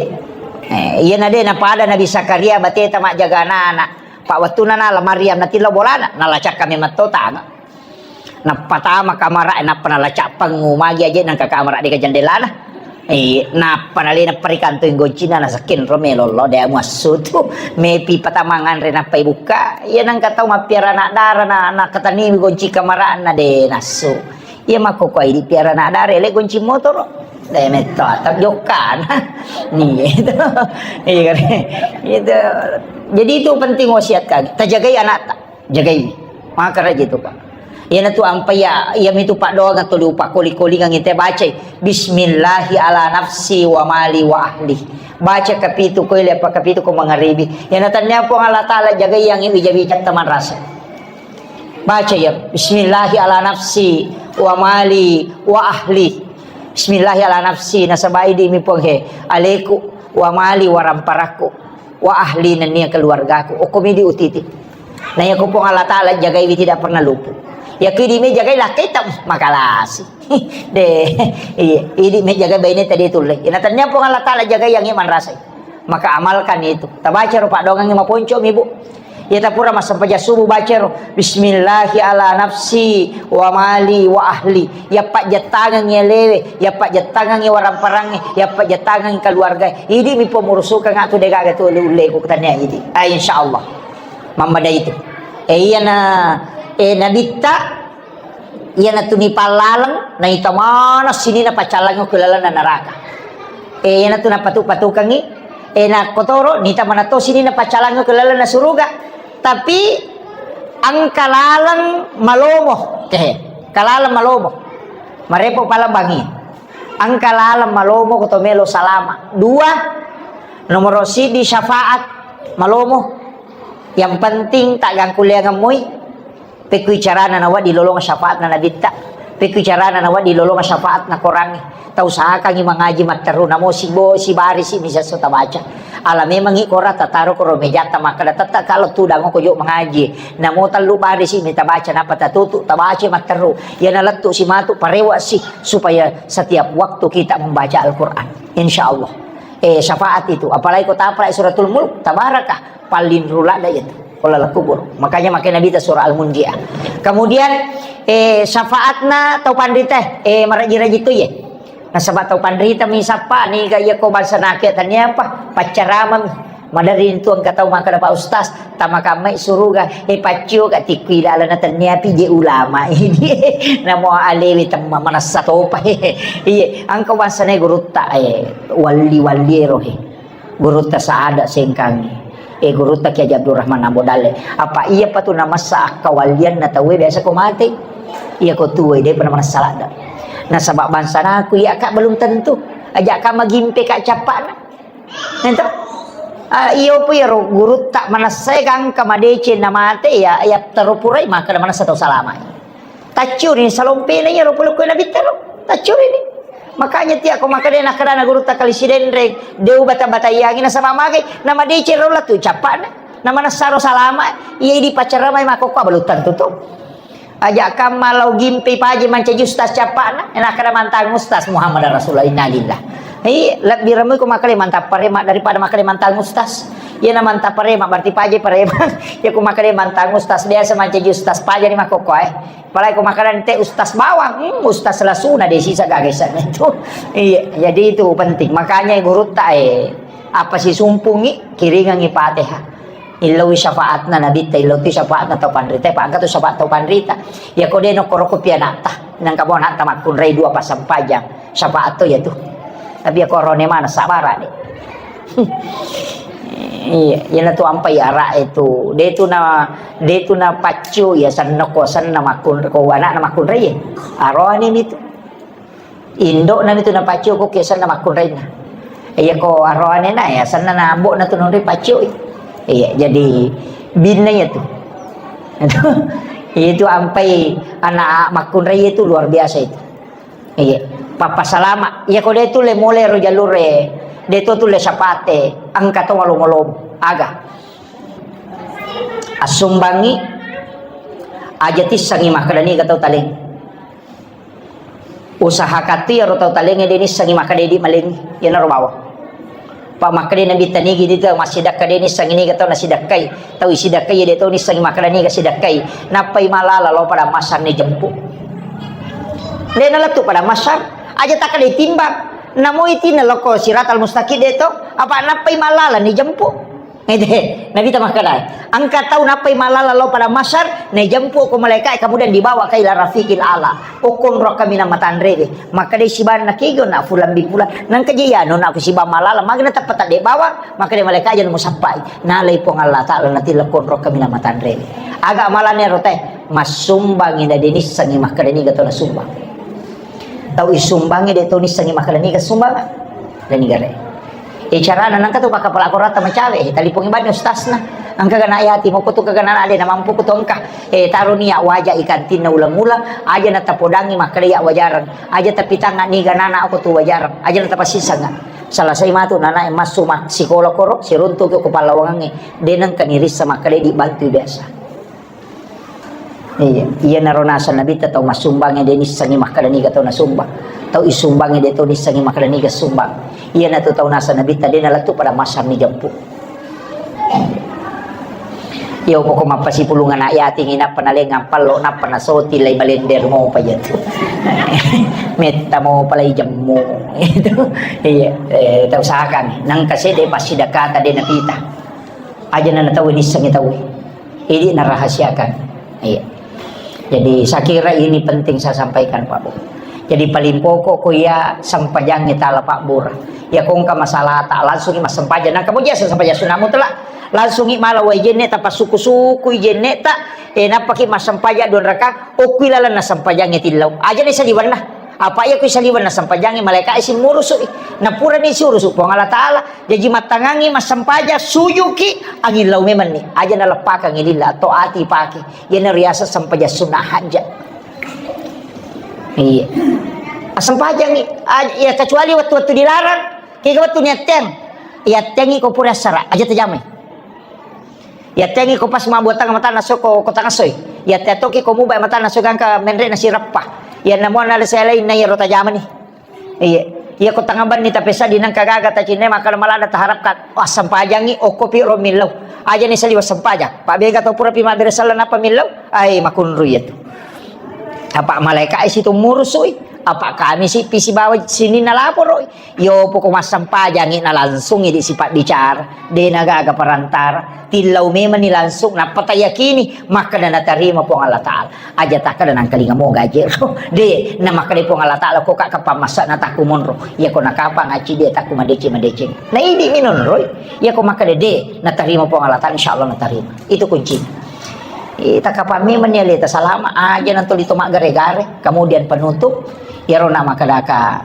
Eh, iya na de napada Nabi Zakaria bateta majjaga anak-anak. Pak wettuna nala Maryam natillo bolana, nala cakka memang to tanga. Nappa tama kamara, nappa nala cappengngu magi aje nangka kamara deka jendelana. Eh, nappa nalena perikantoi goncina nasekken ro melollo de muassu tu. Mepi patamangan re nappa ibukka. Iya nangka tau mappiara anak dara na, na katani gonci kamarana de nassu. Iya makkoko idi piara anak dara, ele gonci motoro. De metto atap jokkana. Iya itu. Iya kan? Itu. Jadi itu penting wasiat kami. Tajagai anak ta. Jagai. Maka raja itu, Pak. Iyana tu ampai ya, iya mitu paddoangeng tuli upakoli-kolingengngi te bacai, "Bismillahi ala nafsi wa mali wa ahli." Baca kapitu ko ile apa kapitu ko mangaribi. Iyana tania Puang Allah Taala jagai yang wija-wija tamanrasa. Baca ya, "Bismillahi ala nafsi wa mali wa ahli." Bismillahi ala nafsi, nasaba idi mi Puang he, aleku, wa mali, wa ramparakku, wa ahli, nennia keluargaku. Okko midi utiti. Na iyako Puang Allah Taala jagaiwi tidak pernah luput. Iyako idi me jagai lakkaita, makalasi. De, iya, idi me jagai baine tadi tulle. Ina tania Puang Allah Taala jagai yang iman rasai. Maka amalkan itu. Tabaca ro paddoangengnge maponco mi, Bu. Iya tapura massempajang subuh baca ro, "Bismillahi ala nafsi wa mali wa ahli." Iya pajjettangengngi alewe, iya pajjettangengngi waramparangnge, iya pajjettangengngi keluargae. Idi mi pemurusukeng atu degaga tu ulle-ulleku tania idi. Ah, insyaallah. Mammada itu. Eh, iyana, eh, nabitta, iyana tu nipallaleng, naita mana sinina paccallangngi ke lalenna neraka. Eh, iyana tu napatu-patukengngi, eh, na kotoro, nita mana to sinina paccallangngi ke lalenna suruga. Tapi engka laleng malomo. Kehe, engka laleng malomo. Marepo pala bangi. Engka laleng malomo ko to melo salama. Dua, nomoro sidi syafaat malomo. Yang penting tak gangkuleangan moi. Pekku carana nawa dilolong syafaatna nabitta. Pekku carana nawa dilolong syafaatna korangnge. Tau sakangi mangaji matteru namo sibo sibari si misa so tabaca. Ala memangi kora tataro koro mejatta makkada tetta kalau tudang ko jo mangaji. Namo tellu bari si mita baca napa tatutu tabaca matteru. Iyana lettu si matu parewa si supaya setiap waktu kita membaca Al-Quran. Insya Allah. Eh, syafaat itu. Apalagi ko tapalai suratul mulk, tabaraka. Paling rula da itu. Kalau kubur. Makanya makai Nabi ta surah Al-Munjiah. Kemudian, eh, syafaatna tau panrita, eh, maraji-raji tu ye. Nasaba tau panrita mi sappa ni ga iya ko bangsa nake tania apa? Paccarama mi. Madari tu engka tau makkada Pak Ustaz, tamakammai suruga, eh, paccio ka tikku ilalana tania pi je ulama ini. Namo alewe temma manassa topa. Iya, engka bangsa ne gurutta, eh, walli-walli ero, eh. Gurutta Saada Sengkangi. Eh, gurutta Kiai Haji Abdurrahman Ambo Dalle. Apa iya patu namassa akkawallianna tauwe biasa ko mate? Iya ko tuwe, de pernah manassa ladda. Nasaba bangsa naku iya ka belum tentu. Aja ka magimpe ka cappana. Ento? Ah, iyo pu iyaro gurutta manassa gangka madeceng na mate ya, ya terupurai maka manassa tau salama. Tacciuri salompena iyaro pole ko nabitta ro. Tacciuri ni. Makanya tia ko makkeda nakkeda na gurutta kali Sidenreng, de ubata-bataiangi nasaba magai, na madeceng ro latu cappana. Na manessaro salama, iya idi pacaramai makkokko balu tentu to. Aja kamma lao gimpe paje mancaji ustaz cappana, nakkeda mantang ustaz Muhammad Rasulullah, innalillah. Iya, lebbi ramai ko makkeda mantang parema daripada makkeda mantang ustaz. Iya na mantang parema berarti paje parema. Ya ko makkeda mantang ustaz biasa mancaji ustaz paje ni makkokko eh. Apalagi ko makkeda ente ustaz bawang, hmm, ustaz lasuna desi sagagasan itu. Iya, jadi itu penting. Makanya gurutta, eh, apa sih sumpungi, kiringangi Fatihah. Illoi syafaatna nabitta, illoi syafaatna tau panrita, pa engka tu syafaat tau panrita. Ya ko de nokkoro ko pianatta, nangka bo anatta makkunrai dua pasempajang. Syafaat to ya tu. Tapi ya korone mana sabara de. Iya, iyana tu ampai ara'e tu. De tu na, de tu na paccu ya senna ko senna makkun ko anakna makkunrai. Arone mi tu. Indokna mi tu na paccu ko ke senna makkunrainna. Iya ko aroane na ya, senna na ambo na tu nonri pacioi. Iya, jadi binna ya tu. Itu ampai anak makkunrai itu luar biasa itu. Iya, papa salama. Iya ko de tu le mole ro jalure, de tu tu le sapate, engka to malom-malom. Aga. Assumbangi, aja tissangi makkeda niga tau taleng. Usahakan tu iyaro tau talengnge de nissengi makkeda idi malengngi, iyanaro bawang. Pa makkeda Nabitta nigi di tau massidakka de nissengi niga tau nasidakkai, tau isidakkai de tau nissengi makkeda niga sidakkai, nappai malala lao pada masar ni jempu. De nalettu pada masar, aja takkeda timbang. Namo itinna loko siratal mustaqim de to, apa nappai malala ni jempu. Ede, Nabitta makkeda, engka tau nappai malala lao pada masar, naijempu ko malaika, kemudian dibawa ke ila rafiqil ala. Okko onrokka minang matanrewe. Makkeda sibanna kego na fulan bin fulan. Nangka je yano na ku sibang malala, magna teppa tadde bawang, makkeda malaika aja musappai. Nalai Puang Allah Taala natilla ko onrokka minang matanrewe. Aga amalane ro te, massumbangi na denissengi makkeda niga tau nasumbang. Tau isumbangi de tau nissengi makkeda niga sumbang. Dan niga re. E, carana nangka tu pakkapala akorata macawe, e, talipongi bani ustasna. Engka gana yati moko tu kagana ade na mampu ku tu engka. E, taro ni ya waja ikantinna ulang-ulang, aja na tapodangi makkeda ya wajarang. Aja tapitanga niga nana aku tu wajarang. Aja na tapasisanga. Salasai matu nana e massu ma-, sikola koro, siruntu ke ku pallawangange. De nengka nirissa makkeda di bantu biasa. Iya, iyanaro naseng Nabitta tau massumbangnge de nissengi makkeda niga tau nasumbang. Tau isumbangnge de tau nissengi makkeda niga sumbang. Iyanatu tau naseng Nabitta de nalettu pada masar ni jempu. Iya, pokok mappasipulung anak yatim, nappa nalengang pallo, nappa nasoti lai balender mopa jatu. Metta mopa lai jemmu. Itu. Iya, e, tau usahakan. Nangka sede passidakata de napita. Aja na tau nissengi tau. Ini narahasiakan. Iya. Jadi, saya kira ini penting saya sampaikan, Pak Bu. Jadi, paling pokok ko iya sempajangnge tala pabbura. Ya, ko engka masalah ta, langsungi massempajang. Nah, kemudian sempaja sunat mutlak, langsungi mala wai jenne ta pasuku-suku jenne ta, e, nappaki massempajang dua raka, okui lalenna sempajangnge tillau. Aja ni saliwanna. Apa iya kui saliwanna sempajangnge malaika isi murusu. Napura ni si urusu Puang Allah Taala. Jaji mattangangngi massempajang, sujuki, angillau memenni. Aja naleppakangngi lilla, atau ati pake. Iyana riaseng sempajang sunnah hajat. Iya. Assempajangngi, aj-, ya kecuali wettu-wettu dilarang, kega wettu niatteng. Iattengngi ko pura assara, aja tajamai. Iattengngi ko pas mabbuattang matanna so ko, ko tangassoi. Iatte toki ko mubai matanna so gangka menre nasireppa. Iyanna muanna le saya lain na iyaro tajamani. Iya. Iya ko tangabanni tapesa di nangka gaga tacinne makkada malada taharapkan. Wah, sempajangngi okko pi ro millau. Aja ni saliwa sempajang. Pak bega to pura pi mabbere sala napa millau. Ai makunru iya tu. Apa malaika isi tu murusui. Apa kami si pisi bawa sini nalaporoi. Yo poko massempajangngi na langsungi di sipak bicara. De na gaga perantara. Tillau memang ni langsung. Napa tayakini. Makkada natarima Puang Allah Ta'ala. Aja takkada nangkalinga mo gaje ro. De, na makkeda Puang Allah Ta'ala, ko ka kapang masa na takku monro. Iya ko na kapang aci de takku madeceng-madeceng. Na idi minonroi. Iya ko makkeda de, natarima Puang Allah Ta'ala, insya Allah natarima. Itu kuncinya. Eh, takapang memang ni aleta salama aja nanto lito maggare-gare. Kemudian penutup, iyaro na makkedaka,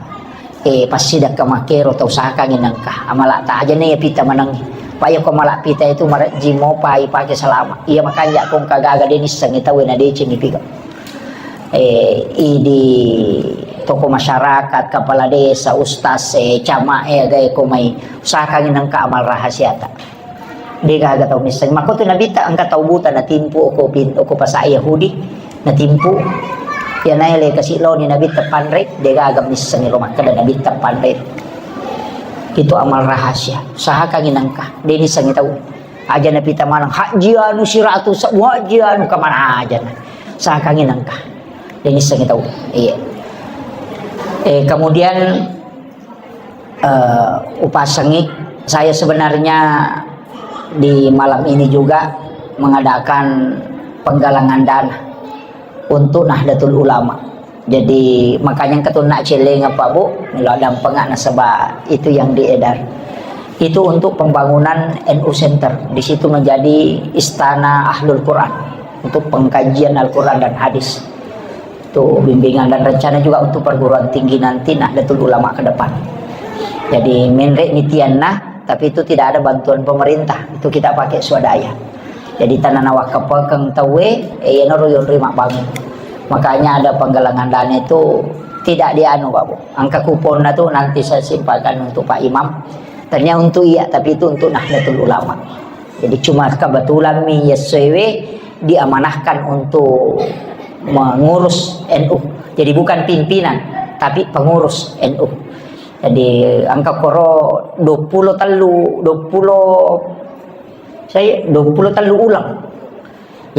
eh, passidakka makkero tau usahakangi nengka. Amala ta aja ne pita manengi. Pa iya ko amala pita itu marejji mopa ipake salama. Iya makanja ko engka gaga de nissengi tau na deceng ipiga. Eh, idi toko masyarakat, kepala desa, ustaz, eh, camat, eh, gae ko mai usahakangi nengka amal rahasiata. De gaga tau misseng. Makko tu Nabitta engka tau buta natimpu oko pin-, oko pasa Yahudi, natimpu. Ya naele kasi loni Nabitta panre, de gaga misseng ro makkeda Nabitta panre. Itu amal rahasia. Usahakangi nengka. De nissengi tau. Aja napita maneng, "Haji anu siratu sebu, haji anu kemana aja." Usahakangi nengka. De nissengi tau. Iya. Eh, kemudian, eh, upasengi, saya sebenarnya di malam ini juga mengadakan penggalangan dana untuk Nahdlatul Ulama. Jadi, makanya ketunak celeng apa, Bu, melo dampengak nasaba itu yang diedar. Itu untuk pembangunan N U Center. Di situ menjadi istana Ahlul Quran untuk pengkajian Al-Quran dan hadis. Itu bimbingan dan rencana juga untuk perguruan tinggi nanti Nahdlatul Ulama ke depan. Jadi, menre' ni tianna, tapi itu tidak ada bantuan pemerintah. Itu kita pakai swadaya. Jadi, tanah nawakkapekeng tauwe, eh, iyanaro yonroi mabbangung. Makanya ada penggalangan dana itu tidak dianu, Pak Bu. Angka kuponna tuh nanti saya simpankan untuk Pak Imam. Tanya untuk iya, tapi itu untuk Nahdlatul Ulama. Jadi cuma kebetulan mi yessoewe diamanahkan untuk mengurus N U. Jadi bukan pimpinan, tapi pengurus N U. Jadi angka koro dua puluh tellu, dua puluh, saya dua puluh tellu uleng.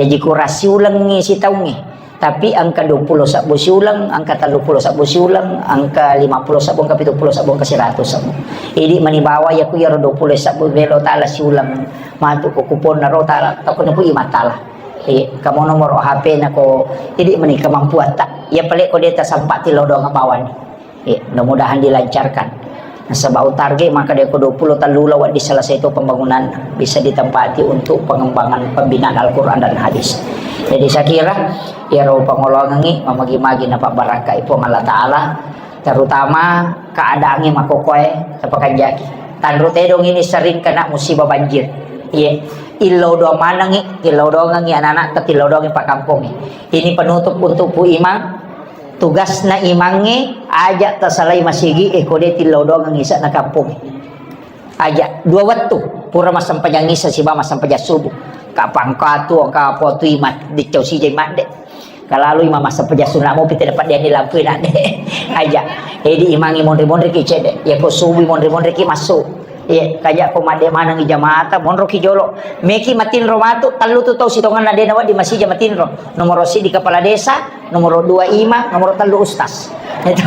Jaji kurasi ulengngi sitaungngi. Tapi angka dua puluh sabbu siuleng, angka tellu puluh sabbu siuleng, angka lima puluh sabbu, angka pitu puluh sabbu, angka seratus sabbu. Idi mani bawa yaku yaro dua puluh sabbu belo tala siuleng. Matu ko kuponna ro tala, tako napu imatala. Eh, kamu nomor H P nako, idi mani kemampuan tak. Ya pale ko deta sampak tilo doang bawani. Iya, mudah-mudahan dilancarkan. Nasaba utarget maka deko dua puluh tellu lawat diselesai itu pembangunan bisa ditempati untuk pengembangan pembinaan Al-Quran dan hadis. Jadi saya kira iyaro pangoloangengngi mamagi-magi napabarakai Puang Allah Ta'ala, terutama keadaannya makokoe tapakanjaki. Tanru tedong ini sering kena musibah banjir. Iya, illau doang manengi, illau doangengngi anak-anak, illau doangengngi pakampongi. Ini penutup untuk Pu Imang. Tugasna imangnge, aja tasalai masigi, e, ko de tillau doangang isa'na kampong. Aja, dua wettu, pura massempajang isa siba massempajang subuh. Kapang katu, ka potu imat, dicau sija imat de. Kalalu imam massempajang sunna mopi tidak pada dilampui nak de. Aja. Edi imangnge monri-monri ki cede. Ya ko subuh monri-monri ki masuk. Iya, kaja ko madde maneng i jamaata, monro ki jolo. Meki matinro matu, tellu tu tau sitongenna de nawedding masija matinro. Nomoro siddi kepala desa, nomoro dua imam, nomoro tellu ustaz. Itu.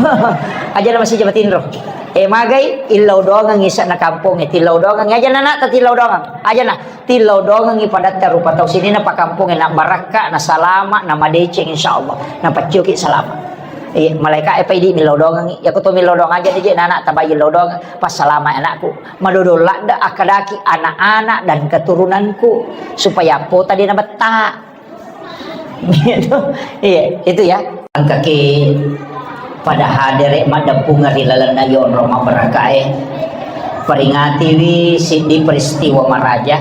Aja na masija matinro. Eh, magai, illau doangang isa na kampong, eh, tillau doangang. Aja na nak, tillau doangang. Aja na, tillau doangang i padatta rupa tau sini na pakampong, eh, na barakka, na salama, na madeceng, insya Allah. Na paccio ki salama. Eh, malaika, eh, paidi millau doangang. Ya ko to millau doangang aja de je, na anak tabai illau doangang. Passalama anakku. Madodong ladde akkadaki anak-anak dan keturunanku supaya pota de nabetta. Gitu. Iya, itu ya. Engkaki pada hadere maddeppungeng ri lalenna yonro mabarakae. Peringatiwi siddi peristiwa maraja.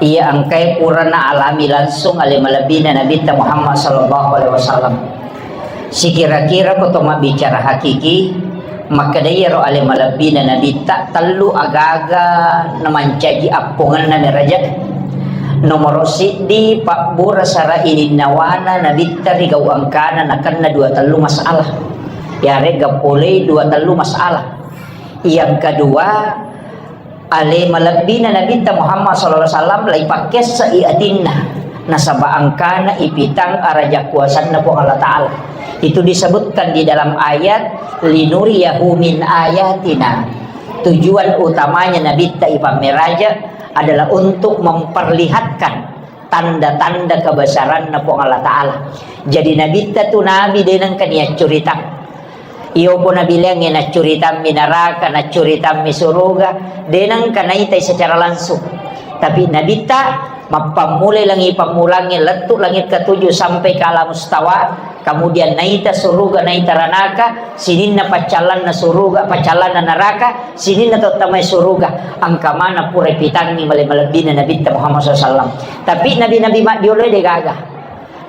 Iya engkae purana alami langsung ale malebbina Nabitta Muhammad sallallahu alaihi wasallam. Sikira-kira ko to mabbicara hakiki, makkedai iyaro ale malebbina Nabitta tellu agaga namancaji appongenna meraja. Nomoro siddi, pabbura sara ininnawana Nabitta ri gau engkana nakenna dua tellu masalah. Yarega polei dua tellu masalah. Yang kedua, ale malebbina Nabitta Muhammad sallallahu alaihi wasallam laipakkessai atinna, nasaba engkana ipitang araja kuasanna Puang Allah Ta'ala. Itu disebutkan di dalam ayat, "Linuriyahu min ayatina." Tujuan utamanya Nabitta ipammeraja adalah untuk memperlihatkan tanda-tanda kebesaranna Puang Allah Ta'ala. Jadi Nabitta tu Nabi de nengka niaccuritang. Iyo pun nabileangnge naccuritammi naraka, naccuritammi suruga, de nengka naitai secara langsung. Tapi Nabitta mappammulai langi pammulangnge lettu langit ketujuh sampai ke alam mustawa, kemudian naita suruga, naita ranaka, sininna paccallanna suruga, paccallanna naraka, sininna tottamai suruga, engka mana pura pitangngi male-, malebbina Nabitta Muhammad sallallahu alaihi wasallam. Tapi nabi-nabi maddiolo de gaga.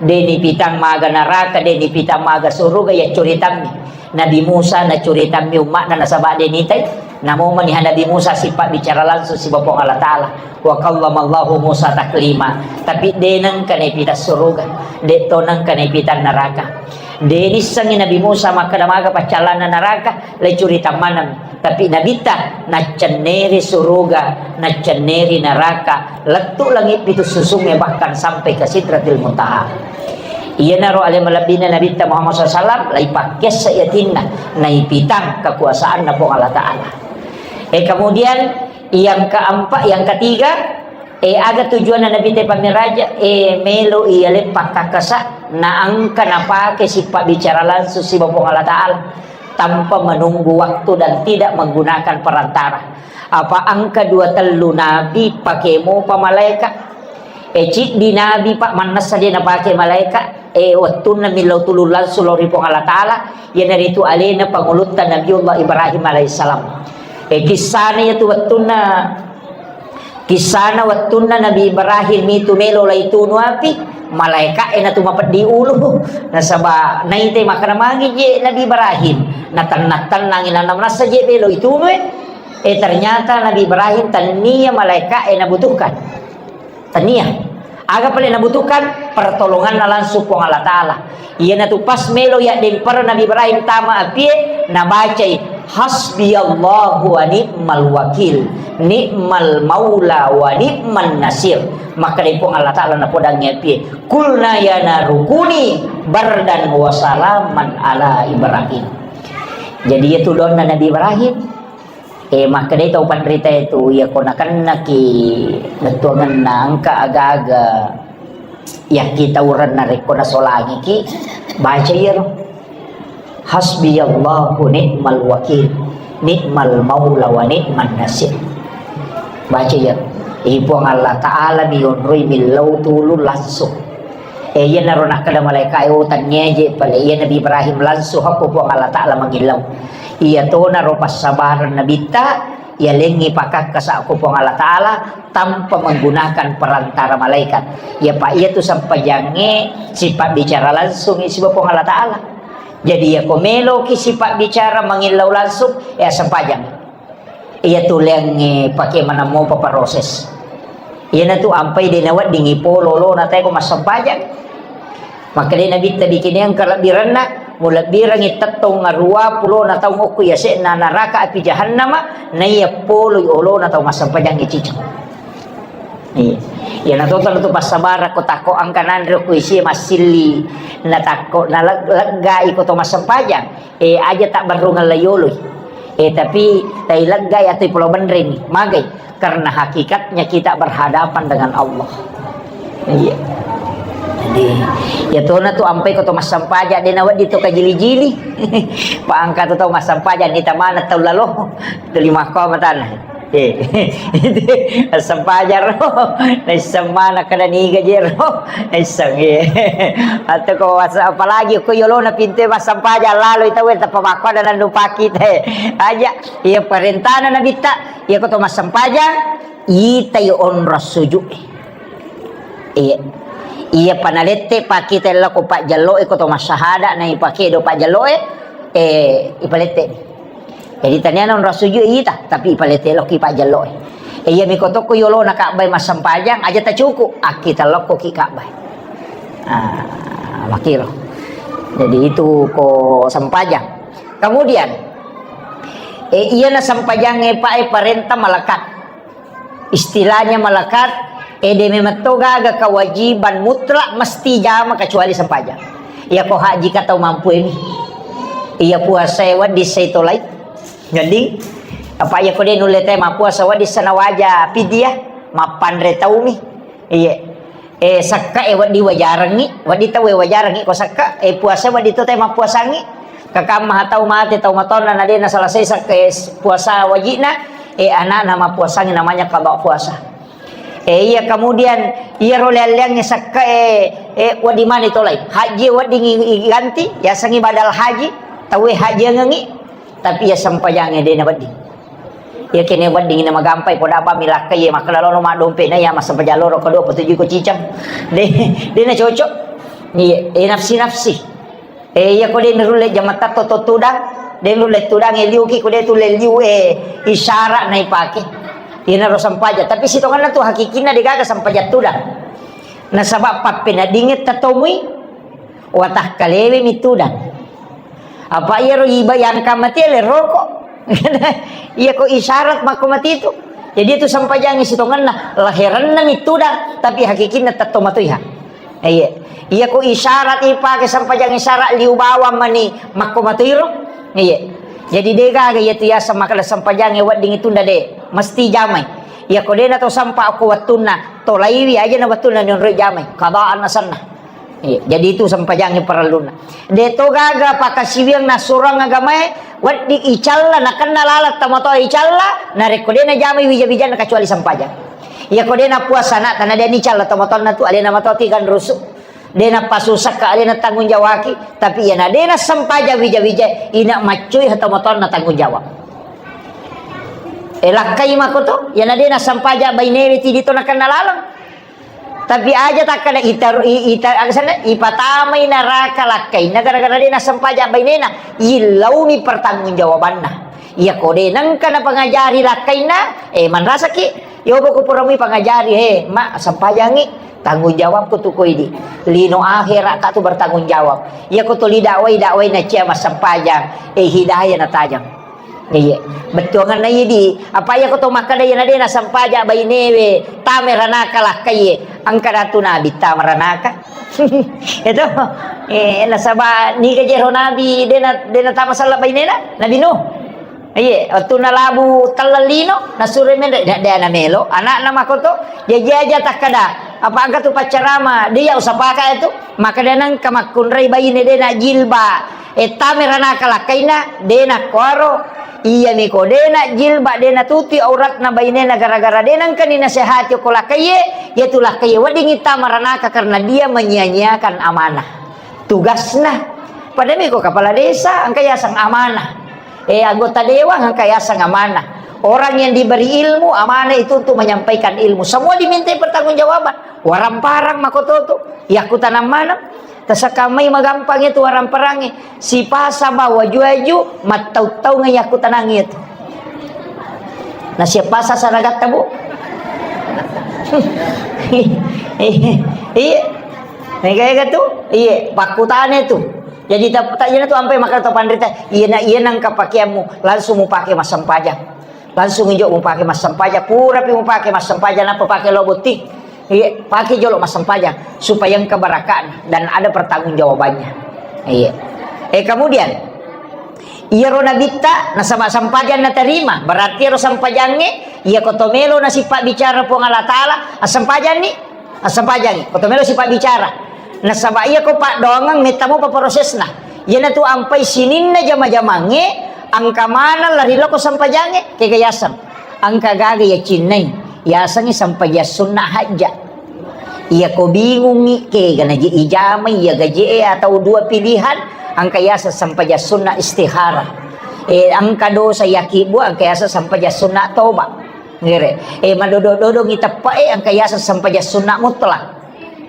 De nipitang maga naraka, de nipitang maga suruga, ya curitammi. Nabi Musa na curitammi umma'na nasaba de nitai. Namo maniha Nabi Musa sipabbicara langsung siba Puang Allah Ta'ala. Wa kallamallahu Musa taklima. Tapi de nengka naipitang suruga, de to nengka naipitang naraka. De nissengi Nabi Musa makkeda maga paccallanna naraka, le curita maneng. Tapi Nabitta naccenneri suruga, naccenneri naraka, lettu langit pitu susungnge bahkan sampai ke Sidratil Muntaha. Iyanaro ale malebbina Nabitta Muhammad sallallahu alaihi wasallam, laipakkessa yatinna, naipitang kekuasaanna Puang Allah Ta'ala. Eh, kemudian yang keempat, yang ketiga, eh, aga tujuanna Nabitta pammiraja, eh, melo iya leppakkakkasa, naengka napake sipabbicara langsung siba Puang Allah Ta'ala. Tanpa menunggu waktu dan tidak menggunakan perantara. Apa engka dua tellu nabi pake mopa malaeka? E, ciddi Nabi, Pak, mannessa de napake malaeka, e, wettunna millau tulung langsung lao ri Puang Allah Ta'ala, iyanaritu alena pangulutta Nabiullah Ibrahim alaihissalam. E, kissana iyatu wettunna, kissana wettunna Nabi Ibrahim itu melo laitunu api, malaeka e natu mapeddi ulu, nasaba naite makkeda magi je Nabi Ibrahim, natenna-tennangi, nana manessa je melo itunu e. E, ternyata Nabi Ibrahim tania malaeka e nabutuhkan. Tania. Aga pale nabutuhkan? Pertolonganna langsung Puang Allah Ta'ala. Iyanatu pas melo yaddempara Nabi Ibrahim tama apie, nabacai, "Hasbiyallahu wa ni'mal wakil, ni'mal maula wa ni'man nasir." Makkeda Puang Allah Ta'ala napodangngi apie, "Qulna ya naru kuni bardan wa salaman ala Ibrahim." Jadi, itu doanna Nabi Ibrahim. E, makkedai tau panrita itu, iya ko nakennaki bettuangenna, engka aga-aga yakkitaurenna rekko nasolangiki, baca iyaro. Hasbiyallahu ni'mal wakil, ni'mal maula wa ni'man nasir. Baca iyaro. Ri Puang Allah Ta'ala mi yonroi millau tulung langsung. E, iyanaro nakkeda malaeka e, "Oh, tannia je pale." Iya Nabi Ibrahim langsung hakko Puang Allah Ta'ala mangillau. Iyatonaro passabareng Nabitta, yalengngi pakakkasa ko Puang Allah Ta'ala tanpa menggunakan perantara malaikat. Ya, Pak, iyatu sempajangnge sipabbicara langsung siba Puang Allah Ta'ala. Jadi, ya, ko meloki sipabbicara mangillau langsung, ya, sempajang. Iyatu leangnge pake maneng mopa proses. Iyanatu ampai de naweddingi polo lona tae ko massempajang. Makkedai Nabitta, "Bikineng kalebbirenna, mulebbirengngi tettong arua pulona taung okko yase'na naraka api jahannama, naiya poloi olona tau massempajangnge ciceng." Iya. Iyana to tau tu passabarang ko takko engka nanre ko isi massilli, na takko na leg-, leggai ko to massempajang. Eh, aja tak berrungan layoloi. Eh, tapi tai leggai atau pulau benreni. Magai. Karena hakikatnya kita berhadapan dengan Allah. Iya. Jadi, ya tona tu ampai ko to massempajang, de nawedding to kajili-jili. Paangka tu tau massempajang, ni tamana tau lalo. Tuli makko matana. Eh, massempajang ro. Naisseng mana kada niga je ro. Naisseng, eh. Atau ko was-, apalagi ko yolona pintu massempajang lalo itu wes tapa makko ada nandu paki te. Aja, iya parentana Nabitta. Iya ko to massempajang, itai onrong sujud. Iya. Iya panalette pakita lao ko pajjallo e ko to massahada na ipake do pajjallo e, eh, ipalette. Jadi taniana onrong sujud ita, tapi ipalette lao ki pajjallo e. Eh, iya miko tokko yolona Ka'bah massempajang aja tacuku, akkita lao ko ki Ka'bah. Ah, makiro. Jadi itu ko sempajang. Kemudian, eh, iya na sempajangnge Pak e parenta malekat. Istilahnya malekat, eh, de memetto gaga kewajiban mutlak mesti jama kecuali sempajang. Iya ko haji ka tau mampu ini. Iya puasa e wedding sai tolai. Jadi, apa iya ko de nulle te mappuasa wedding sana waja pidia, mappanre taumi. Iya. Eh, sakka e wedding wajarengngi, wedding tau e wajarengngi ko sakka, eh, puasa wedding to te mappuasangngi. Kakamma tau mate, tau matonna na de na selesai sakka e puasa wajibna, eh, anakna mappuasangngi namanya qada puasa. Eh, iya, kemudian iyaro leang-leangnge sakka e, eh, wedding mani tolai. Haji wedding i-, iganti, yasengngi badal haji, tau e hajiangengngi, tapi iya sempajangnge de na wedding. Iya kene wedding na magampai poda apa milakka iya makkeda lono maddompe na iya massempajang loro kedua petuju ko cicang. De, de na cocok. Iya, eh, nafsi-nafsi. Eh, iya ko de nulle jamatta to, to tudang, de nulle tudang e liuki ko de tulle liu e isyarat na ipake. Ina ro sempaja, tapi sitonganna tu hakikinna de gaga sempaja tudang. Nasaba pappeneddingnge tatomui watakkalewe mi tudang. Apa iyaro iba yang kamati le rokok. Iya ko isyarat makko mati itu. Jadi itu sempajangnge sitonganna laheranna mi tudang, tapi hakikinna tetto matoiha. Iya. Iya ko isyarat ipake sempajang isyarat liu bawang mani makko matoiro. Iya. Jadi de gaga iya tu yaseng makkeda sempajang e wedding itunda de mesti jamai. Iya ko de na to sempa ko wettunna tolaiwi aja na wettunna nionroi jamai. Kadaan asenna. Iya, jadi itu sempajangnge parellunna. De to gaga pakasiwiang nassurang agamae, wedding icalla, nakenna laleng tomatoa icalla, narekko de najamai wija-wijanna kecuali sempajang. Iya ko de' napuasa ana'ta, na de' nicalla tomatoanna tu, alena matoti kan rusu. De' napasusakka, alena tanggung jawaki, tapi iya na de' nassempajang wija-wija, ina maccui tomatoanna tanggung jawab. E, lakkai mako to, iya na de' nassempajang bainewe tidi to nakenna laleng. Tapi aja takkada ita, i-, ita, aga senna, ipatamai naraka lakkainna gara-gara de' nassempajang bainena, illaumi pertanggungjawabanna. Iya ko de' nengka napangajari lakkainna, e, manrasaki. Yobo ko pura mui pangajari, he, ma, sempajangi, tanggung jawabku tu ko idi. Lino akhirat ka tu bertanggung jawab. Iya ko tuli dakwai, dakwai na cia massempajang, e, hidayah natajang. Iya, bettuanganna idi. Apa iya ko to makkada iya na de' nassempajang bainewe, tama ranaka lakkai, engka datu nabi tama ranaka. Itu, e, nasaba niga jero nabi de' na, de' natama sella bainena, Nabi Nuh. Iye, wettunna labu telleng lino, nasuro menre, de', de' namelo. Ana'na makoto, jaji aja takkada, apa engka tu paccarama, de' iya usapaka itu, makkada nengka makkunrai baine de' najilba, e, tama ranaka lakkainna, de' nakkuaro, iya miko de' najilba, de' natutupi auratna bainena gara-gara de' nengka ni nasehati ko lakkaiye, iya tu lakkaiye weddingi tama ranaka karena dia menyia-nyiakan amanah. Tugasna. Pada miko kepala desa, engka yaseng amanah. Eh, anggota dewan, engka yaseng amanah. Orang yang diberi ilmu, amanah itu untuk menyampaikan ilmu. Semua dimintai pertanggungjawaban. Waramparang makototo. Yakkutanang maneng. Tasakamai magampang itu waramparangnya. Sipasa bawa juaju, mattau-taunga yakkutanang itu. Nah, siapa sasaragatta, Bu? Iya. Mega-mega tu? Iya, pakkutane tu. Jadi tak, tak iyana tu ampai makkeda to panrita, iyana, iyana engka pakeammu, langsung mupake massempajang. Langsung ijo mupake massempajang, purapi mupake massempajang, nappa pake lo botting. Iya, pake jolo massempajang supaya engka barakatna dan ada pertanggungjawabannya. Iya. Eh, kemudian, iyaro nabitta nasaba sempajang naterima, berarti iyaro sempajangnge, iya ko to melo nasipabbicara Puang Allah Taala, assempajanni. Assempajangngi, ko to melo sipabbicara. Nasaba iya ko paddoangeng metta mopa prosesna. Iyana tu ampai sininna jama-jamangnge, engka maneng lari lao ko sempajangnge, kega yaseng. Engka gaga yacinnai, yasengngi sempajang sunna hajja. Iya ko bingungngi, kega naji ijamai, iya gaje e atau dua pilihan, engka yaseng sempajang sunna istikharah. Eh, engka dosa yakibbu, engka yaseng sempajang sunna toba. Nggere. Eh, madodo-dodongngi teppe'e, engka yaseng sempajang sunna mutlak.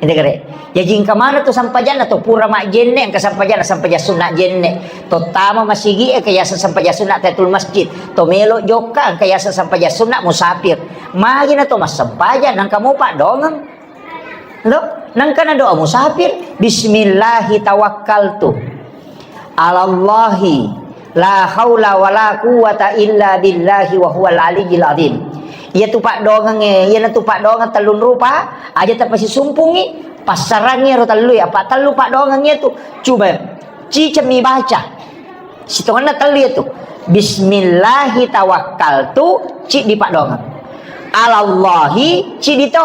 Ede gere. Jaji engka maneng tu sempajanna to pura majjenne, engka sempajanna sempajang sunna jenne. To tama masigi e, engka yaseng sempajang sunna tahiyatul masjid. To melo jokka, engka yaseng sempajang sunna musafir. Magi na to massempajang, nangka mo paddoangeng. Lo, nangka na doa musafir, "Bismillahi tawakkaltu alallahi la haula wala quwwata illa billahi wa huwal aliyyil azim." Iya tu paddoangeng e, iyana tu paddoangeng tellung rupa, aja tapasisumpungngi, passarangngi ero tellu e, apa tellu paddoangeng iya tu. Coba, cicemmi baca. Sitongenna tellu iya tu. Bismillahi tawakkaltu, ciddi paddoangeng. Alallahi, ciddi to.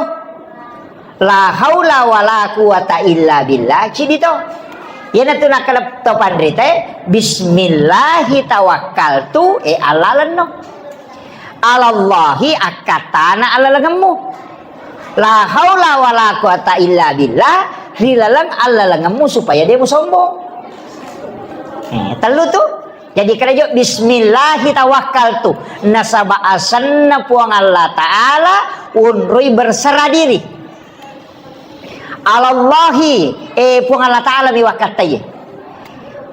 La haula wala quwata illa billah, cidi to. Iyana tu nakkeda to panrita e, bismillahi tawakkaltu, e, allalenno. Alallahi, akkattana allalengemmu. La haula wala quwata illa billah, ri laleng allalengemmu supaya de musombong. Eh, tellu tu. Jadi, kerajo, "Bismillahi tawakkaltu." Nasaba asenna Puang Allah Ta'ala, unroi berserah diri. Alallahi, eh, Puang Allah Ta'ala mi wakkattai.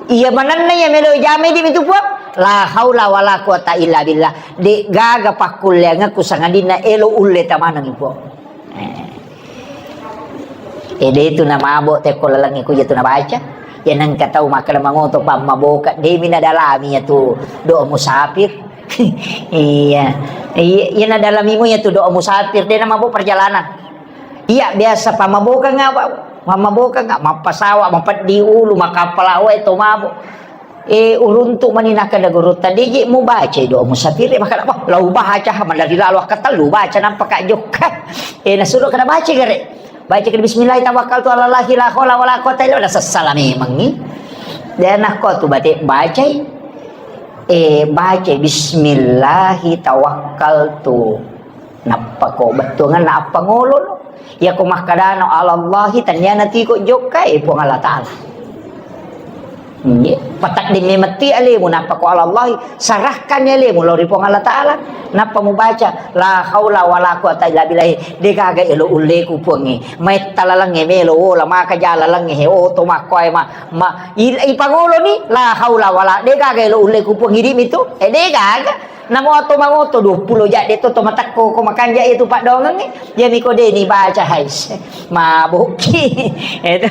Iya manenna iya melo jamai di mitu Puang. La haula wala quwata illa billah. De gaga pakkulleangekku sangadinna elo ulle tamanengi Puang. Eh. Ede tu namabo tekko lalengnge kuja tu nabaca. Ya nengka tau makkeda mangoto pammaboka, demi nadalami ya tu doa musafir. Iya. Iya, iya nadalami mo ya tu doa musafir, de namabo perjalanan. Iya, biasa pammaboka nga, Pak. Pammaboka nga, mappasawa, mapeddi ulu, makappala wae to mabo. Eh, uruntu mani nakkeda gurutta, "De je mubacai doa musafir e." Makkeda, "Wah, lau baca, ha, malari lalo akkatellu baca, nampa ka jokka." Eh, nasuro kada baca gare. Baca kada, "Bismillah tawakkaltu ala Allahi la haula wala quwata illa billah." Sessala memangngi. Dan nakko tu bate bacai. Eh, baca, "Bismillahi tawakkaltu." Nappa ko bettuanganna appangolo no. Iya ko makkadano alallahi, tennia natiko jokka, eh, Puang Allah Ta'ala. Nggih, patadde memetti alemu, nappa ko alallahi, sarahkan alemu lao ri Puang Allah Ta'ala. Nappa mubaca, la haula wala quwata illa billah. De gaga elo ulleku Puangnge. Metta lalengnge melo wola maka ja lalengnge he oto makkoe ma, ma il- ipangoloni, la haula wala, de gaga elo ulleku Puang, idi mitu. Eh, de gaga. Namo to mangoto duappulo jadde to, to matekko ko makanja itu paddoangengnge. Iya miko de ni baca, hais. Mabukki. Itu.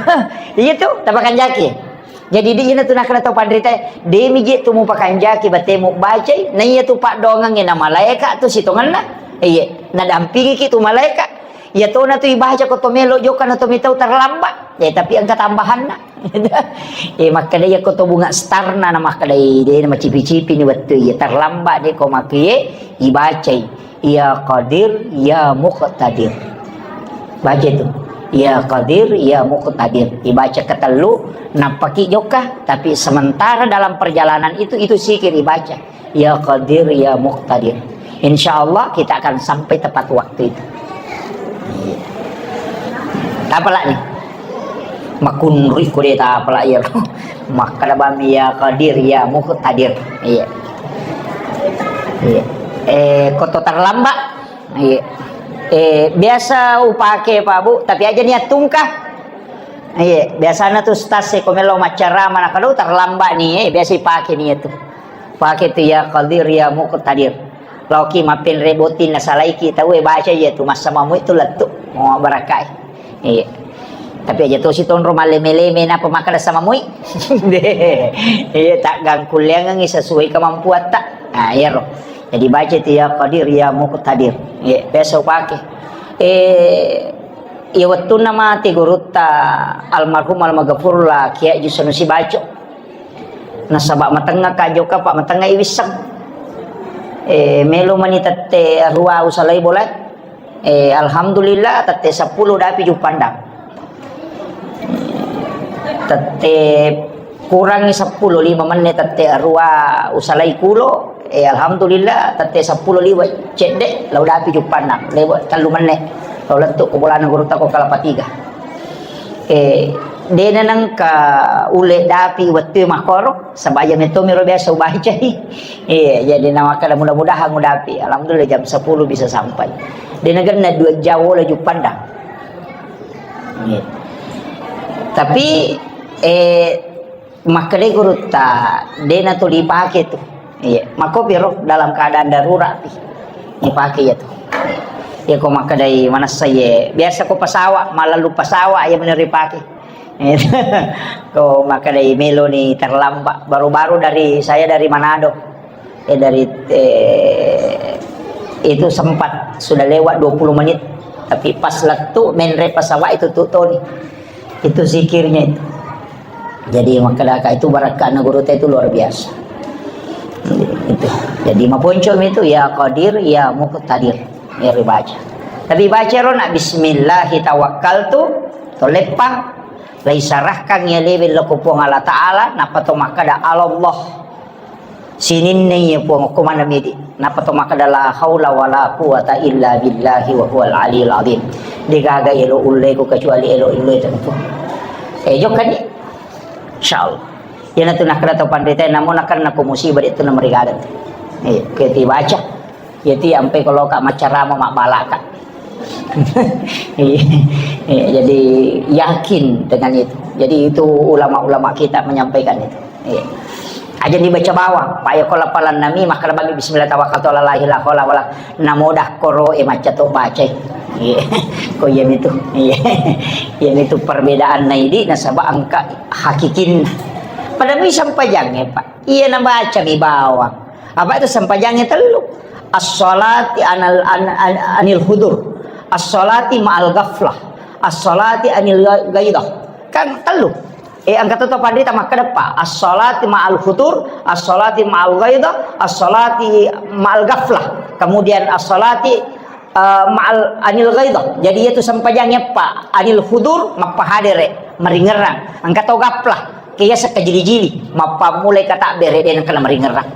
Iya tu, tapakanjaki. Jadi di ina tu nakkeda tau panrita, de mi je tu mupakanjaki batemu bacai, na iya tu paddoangengnge na malaeka tu sitongenna. Iya, nadampingiki tu malaeka. Iya tona tu ibaca ko to melo jokka na to mitau terlambat. Eh, tapi engka tambahanna. Eh, makkeda iya ko to bunga starna na makkeda, eh, de na macipi-cipi ni wettu iya terlambat de ko makie ibacai. Ya Qadir, ya Muqtadir. Baca itu. Ya Qadir, ya Muqtadir. Ibaca ketellu, nappaki jokka, tapi sementara dalam perjalanan itu, itu zikir ibaca. Ya Qadir, ya Muqtadir. Insya Allah kita akan sampai tepat waktu itu. Apa lagi? Makunriko de ta apa lagi ya. Makkeda bami ya Qadir, ya Muqtadir. Iya. Iya. Eh, ko to terlambat. Iya. Eh, biasa upake Pak Bu, tapi aja niat tungkah. Iya, biasanya tuh stas ko melo maccarama na kalau terlambat nih, eh, biasa ipake nih itu. Pake tu ya Qadir ya Muqtadir. Laoki mappenre botting nasalaiki tau e baca iya tu massamamu itu lettu. Mau barakai. Iya. Tapi aja tosi tonro malleme-leme napa makkeda samamui. Iya, tak gangkulleangengi sesuai kemampuatta. Nah, iya ro. Jadi baca itu ya Qadir ya Muqtadir. Iya, biasa upake. Eh, iya wettunna mati gurutta almarhum almaghfurullah Kiai Haji Sanusi Baco. Nasaba matengnga ka jokka, Pak, matengnga iwisseng. Eh, melo mani tette arua usalai bola. Eh, alhamdulillah, tette seppulo dapi Juppandang. Tette kurangi seppulo, lima menne tette arua usalai kulo. Eh, alhamdulillah, tette seppulo liwa cedde, lau dapi Juppandang. Lewa tellu menne. Lau lettu ko bolana gurutta ko Kelapa Tiga. Eh, dena nengka ule dapi wettu makkoro, saba iya metto miro biasa ubacai. Iya, jadi na makkeda mudah-mudahan udapi. Alhamdulillah jam sepuluh bisa sampai. Dena genna dua jam wola Juppandang. Iya. Tapi, eh, Makkedai gurutta, dena tu dipake tu. Iya, makkopi ro dalam keadaan darurat pi. Dipake iya tu. Iya ko makkedai manessa iye. Biasa ko pesawat, malalu pesawat iya meni ripake. Ko makkedai meloni terlambat. Baru-baru dari, saya dari Manado. Eh, dari, eh, itu sempat sudah lewat dua puluh menit. Tapi pas lettu menre pesawat itu tu toni. Itu zikirnya itu. Jadi makkedaka itu barakka'na gurutta itu luar biasa. Itu. Jadi maponcomi itu ya Qadir, ya Muqtadir. Ya ribaca. Tapi baca rona bismillahi tawakkaltu, to leppang, lai sarahkan ya lewe lao ko Puang Allah Ta'ala, nappa to makkeda Allah. Sininna iya Puang, okko maneng midi. Nappa to makkeda, "La haula wala quwata illa billahi wa huwal aliyul azim." Degaga elo ulleku kecuali elo ulle tentu. Eh, jokkani. Insyaallah. Iyanatu nakkeda to panrita, namo nakkeda ko musibah itu namarigaga. Eh, keti baca. Jadi ampe kalau ka macarama mabbalaka. Iya, iya, jadi yakin dengan itu. Jadi itu ulama-ulama kita menyampaikan itu. Iya. Aja dibaca bawang, Pak, ya, kalau palan nami, makkeda bagi bismillah tawakkaltu ala la ilaha illa huwa, namoda koro e macca to bacai. Iya. Ko iya itu. Iya. Iya itu perbedaan naidi nasaba engka hakikinna. Pada mi sampajang ya, Pak. Iya nabaca mi bawang. Apa itu sampajangnya telu? As-salati anal, an, an, anil hudur. As-salati ma'al ghaflah. As-salati anil gha-, ghaidah. Kan telu. Eh, angka to panrita makkeda pa. As-salati ma'al hudur, as-salati ma'al ghaidah, as-salati ma'al ghaflah. Kemudian as-salati, eh, ma'al anil ghaidah. Jadi itu sampajangnya pa. Anil hudur, mappahadere, maringerang. Angka to ghaflah. Kiyaseng kajili-jili, mappammulai katabbere, de nengka namaringerang.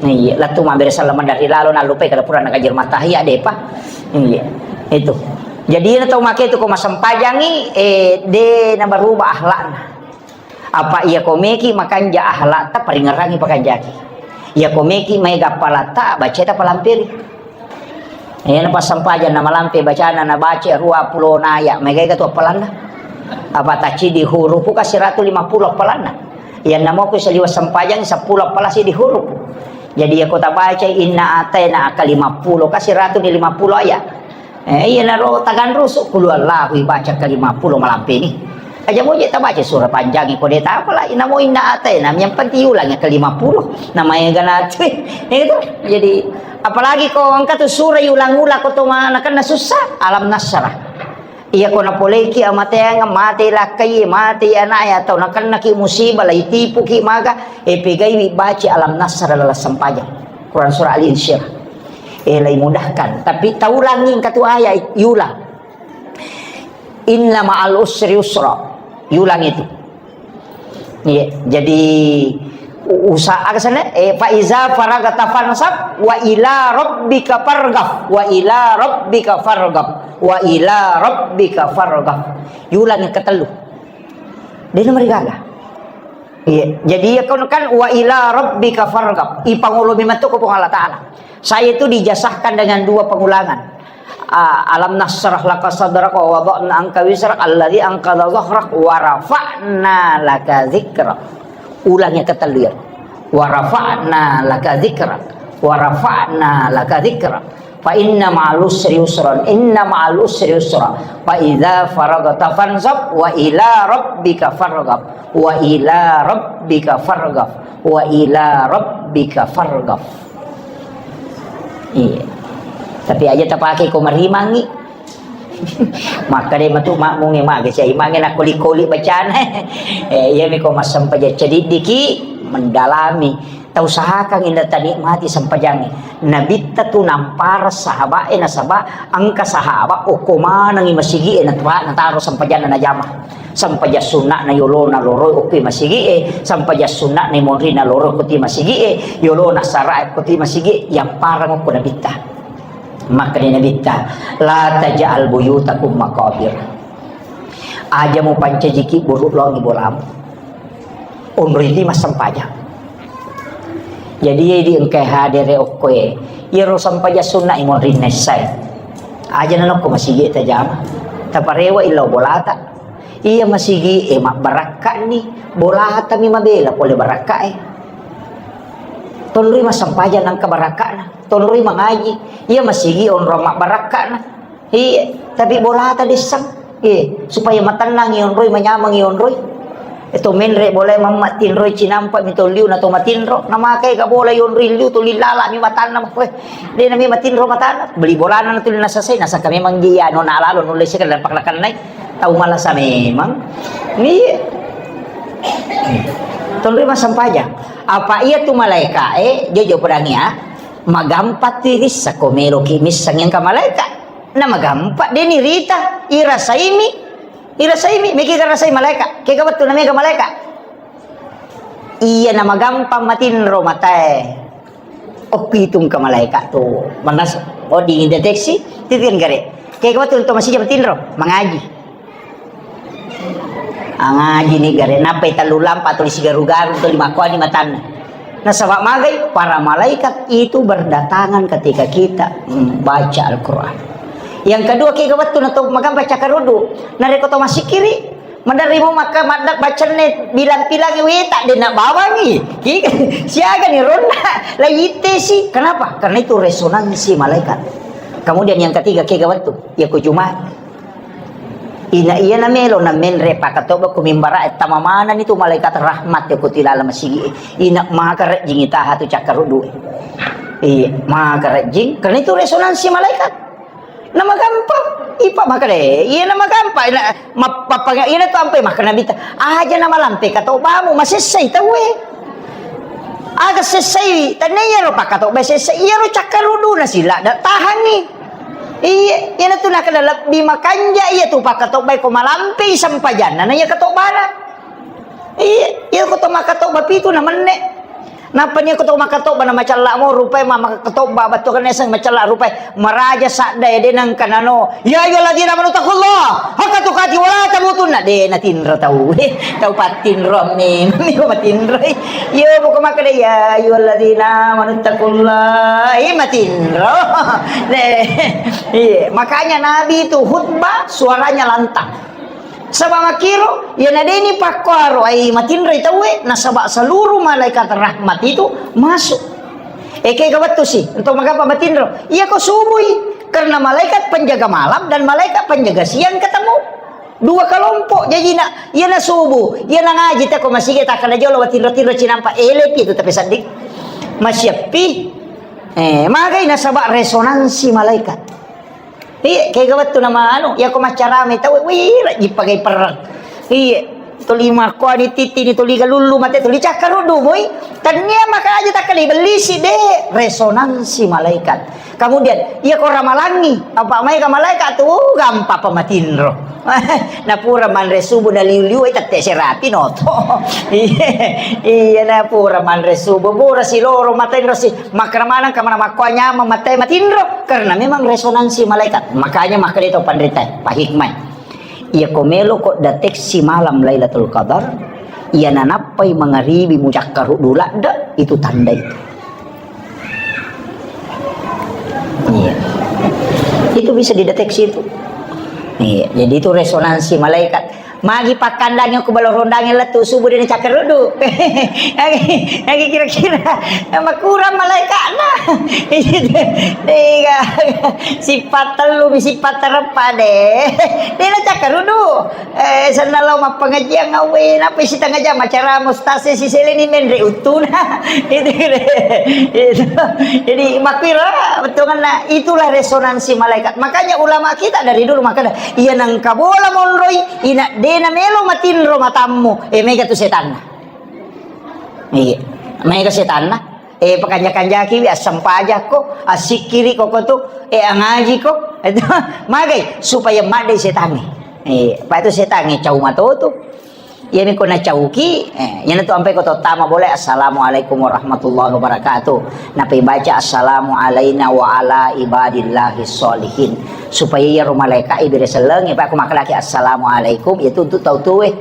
Iya, lettu mabbere selleng dari lalo nallupai kada pura nakajar matahia depa. Iya, itu. Jadi na tau make itu ko masempajangi, eh, de na berubah akhlakna. Apa iya ko meki makanja akhlakta, paringerangi pakanjaki. Iya ko meki maega appalata, baceta palamperi. Iya na passampajang na malampe bacana, na baca rua pulo naya, maega tu appalanna. Apa tacidi hurupu ka siratu lima pulo appalanna. Iya namo ku saliwa sempajang seppulo appala sidi hurupu. Jadi iya ko tabaca inna ataina ka lima pulo ka siratu di lima pulo aya. Eh, iyanaro taganrusu, qul huwallahu ibaca ke lima pulo malampeni. Aja moje tabaca surah panjang ko de tapala, inamo inna ataina, yang penting ulang ke lima pulo. Namanya gana, itu. Jadi, apalagi ko engka tu surah ulang-ulang ko to mana kena susah, alam nasrah. Iya ko napoleki amateang, mate lakkai, mate anaknya, atau nakennaki musibah, lai tipuki maka, eh, pegaiwi baca alam nasrah dalam sempajang. Quran surah Al-Insyirah. Eh, lai mudahkan. Tapi taulangi engka tu ayat, yulang. Inna ma'al usri yusra. Yulang itu. Iya, jadi u-, usaha aga sana? Eh, fa iza faragta fansab wa ila rabbika farghab. Wa ila rabbika farghab. Wa ila rabbika farghab. Yulang yang ketellu. Dia nomor gaga. Iya, jadi ya kan, kan wa ila rabbika farghab. Ipangolomi metu ko Puang Allah Taala. Saya itu dijazahkan dengan dua pengulangan. Ah, alam nasrah laka sadrak wa wada'na anka wizrak alladzi anqadha dhahrak wa rafa'na laka dzikrak. Ulang yang ketellu ya. Wa rafa'na laka dzikrak. Wa rafa'na laka dzikrak. Fa inna ma'al usri yusran. Inna ma'al usri yusra. Fa idza faragta fansab wa ila rabbika farghab. Wa ila rabbika farghab. Wa ila rabbika farghab. Iya. Tapi aja tapake ko marimangi. Makkeda matu makmunge mage sia imange nakoli-koli bacana. Eh, iya mi ko massempajang cediddiki mendalami. Tausahakan inna tanikmati sempajangnge. Nabitta tu nampara sahabae nasaba engka sahaba okko manengi masigie nataro sempajanna najama. Sempajang sunna'na yolona loroi okko masigie, sempajang sunna'na monrina loroi okko masigie, yolona sarae okko masigie, yamparang okko Nabitta. Makkeda Nabitta, "La taj'al buyutakum maqabir." Aja mupancajiki buru longi bolamu. Onroi massempajang. Jadi, idi engkai hadere okkoe. Iyaro sempajang sunna imonrinna essai. Aja nanokko masigi tajama. Taparewa illau bolata. Iya masigi e mabbarakkani. Bolata mi mabela pole barakkae. Tonroi massempajang nangka barakkana. Tonroi mangaji. Iya masigi onrong mabbarakkana. Iya, tapi bolata dessang. Iya, supaya matennang ionroi, manyameng ionroi. Eto menre bolai mamma tinroi cinampa mi tolliu na to matinro. Namakai ka bola ionroi liu tolli lala mi matanna. Weh, de nami matinro matanna. Beli bolana na tuli nasasai, nasaka memang dia nona lalo nulle sika dan paklakannai. Tau malasa memang. Iya. Tonroi massempajang. Apa iya tu malaika, eh, jojo pedangi ya. Magampa tu irissa ko meloki missang engka malaika. Na magampa, de nirita, irasaimi, irasaimi, meki garasai malaika. Kega wettu na mega malaika. Iya na magampa matinro matae. Oh, pitung ke malaika tu. Manas, oh, dideteksi, titian gare. Kega wettu to masija matinro, mangaji. Angaji ni gare, nappai tellu lampa tuli sigaru-garu tuli makkuani matanna. Nasaba magai, para malaikat itu berdatangan ketika kita membaca Al-Quran. Yang kedua, kega wettu na to magampa cakkaruddu. Narekko to masikiri, maderri mo makka madda bacanne bilang-bilangi weta de na bawangi. Ki-, siaga ni ronna la ittesi. Kenapa? Karena itu resonansi malaikat. Kemudian yang ketiga, kega wettu, ya ku Jumat. Ina iya na melo na menre pakatobba ku mimbara e, tama manani tu malaikat rahmat e ko tilala masigi e. Ina maka rejjing itaha tu cakkaruddu e. Iya, maka rejjing karena itu resonansi malaikat. Na magampa, ipa maka de. Iya na magampa, ina mappapanga ina tu ampe maka nabi ta. Aja na malampe katobbamu masessai tau e. Aga sessai, tanna iyaro pakatobba sessai, iyaro cakkaruddu na sila da tahangi. Iya, iyana tu nakkeda lebbi makanja iya tu pakkatobbai ko malampei sempajanna na iya katobbana. Iya, iya ko to makkatobba pitu na menne. Nappa ni ko to makkatobba na macalla mo rupai ma-, makkatobba battu kan eseng macalla rupai maraja sadda ya de nangka nano. Ya ayyuhalladzina amanu taqullaha haqqa tuqatih wa la tamutunna. De natinro tau. Tau pattinro me, me matinro. Yo buka makkeda ya ayyuhalladzina amanu taqullaha. Eh, matinro. De. Iya, makanya Nabi itu khutbah suaranya lantang. Saba makkiro, iyana deni pakkuaro ai matinroi tauwe, nasaba seluruh malaikat rahmat itu masuk. Eke ga wettu si, untuk mengapa matinro? Iya ko subui, karena malaikat penjaga malam dan malaikat penjaga siang ketemu. Dua kelompok jajina, iyana subuh, iyana ngaji tako masigi takkala jolo matinro-tinro cinampa elepi itu tapi seddi. Masiappi. Eh, magai nasaba resonansi malaikat. Iya, kega wettu nama anu, iya ko maccarame tau, wih, rajji pagai perang. Iya, tuli makkuani titi ni tuli galullu mate tuli cakkaruddu moi. Tania maka aja takkali bellisi de resonansi malaikat. Kemudian, iya ko ramalangi, apa mai ka malaikat tu, uh, gampang pamatinro. Napura manre subuh na liu-liu, eh, tette serapi noto. Iya, iya, napura manre subuh, pura siloro matenro si, makkeda maneng ka mana makkuanyameng matte matinro, karena memang resonansi malaikat. Makanya makkeda to panrita, pahikmai. Iya ko melo ko deteksi malam Lailatul Qadar, iya nanappai mangaribi mucakkaru duladde, itu tanda itu. Iya. Itu bisa dideteksi itu. Iya, jadi itu resonansi malaikat. Magi pakkandangi ko balo rondangi lettu subuh dena cakkaruddu. Lagi, lagi kira-kira makurang malaikatna. Iya, sifat tellu, sifat terempat deh. Dena cakkaruddu. Eh, senna lao mappengajian awe, napa sitengah jam acara mustase siseleni menre uttuna. Itu, itu. Jadi, makkira, betul kan? Nah, itulah resonansi malaikat. Makanya ulama kita dari dulu makanya, iya nangka bola monroi, ina dena melo matinro matammu. Eh, mega tu setanna. Iya. Mega setanna. Eh, pakanja-kanjaki wi, assempajakko, assikkiri koko tu, eh, angajiko. Itu magai supaya madde setangnge. Eh, apa itu setangnge cau matoto. Iyami ko nacauki, eh, iyana tu ampai ko tottama bola, "Assalamualaikum warahmatullahi wabarakatuh." Napai baca, "Assalamu alaina wa ala ibadillahi sholihin." Supaya iyaro malaikat ibere sellengi, apa ko makkedaki, "Assalamualaikum," itu untuk tau tuwe.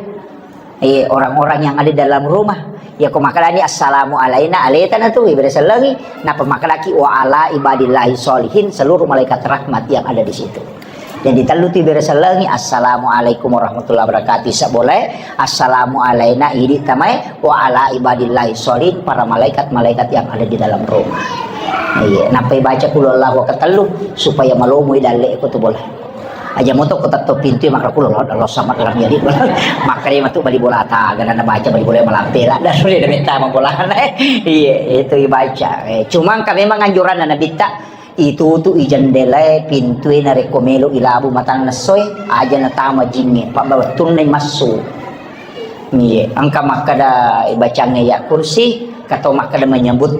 Eh, orang-orang yang ada dalam rumah. Ya, ko makkedani, "Assalamu alaina," aleta na tu, ibere sellengi, napa makkedaki, "Wa ala ibadillahi sholihin," seluruh malaikat rahmat yang ada di situ. Jadi, tellu tu ibere sellengi, "Assalamualaikum warahmatullahi wabarakatuh," isa boleh, "Assalamu alaina," idi tamai, "Wa ala ibadillahi sholihin," para malaikat-malaikat yang ada di dalam rumah. Iya, nappai baca qul huwallahu ketellu, supaya malomoi dalle ko tu boleh. Aja moto ko tetto pintu makkeda qul huwallahu ahad, Allahu samad, lam yalid, walam. Makkeda matu bali bola ta, gana na baca bali bola malampela, dan sudah ada metta mabolana, eh. Iya, itu dibaca. Eh, cuma engka memang anjuran Nabitta, itutu'i jendelae, pintue narekko melo ilabu matanna essoe, aja natama jingnge, pabbattunna massu. Iya, engka makkeda bacangnge ya kursi, kato makkeda menyebut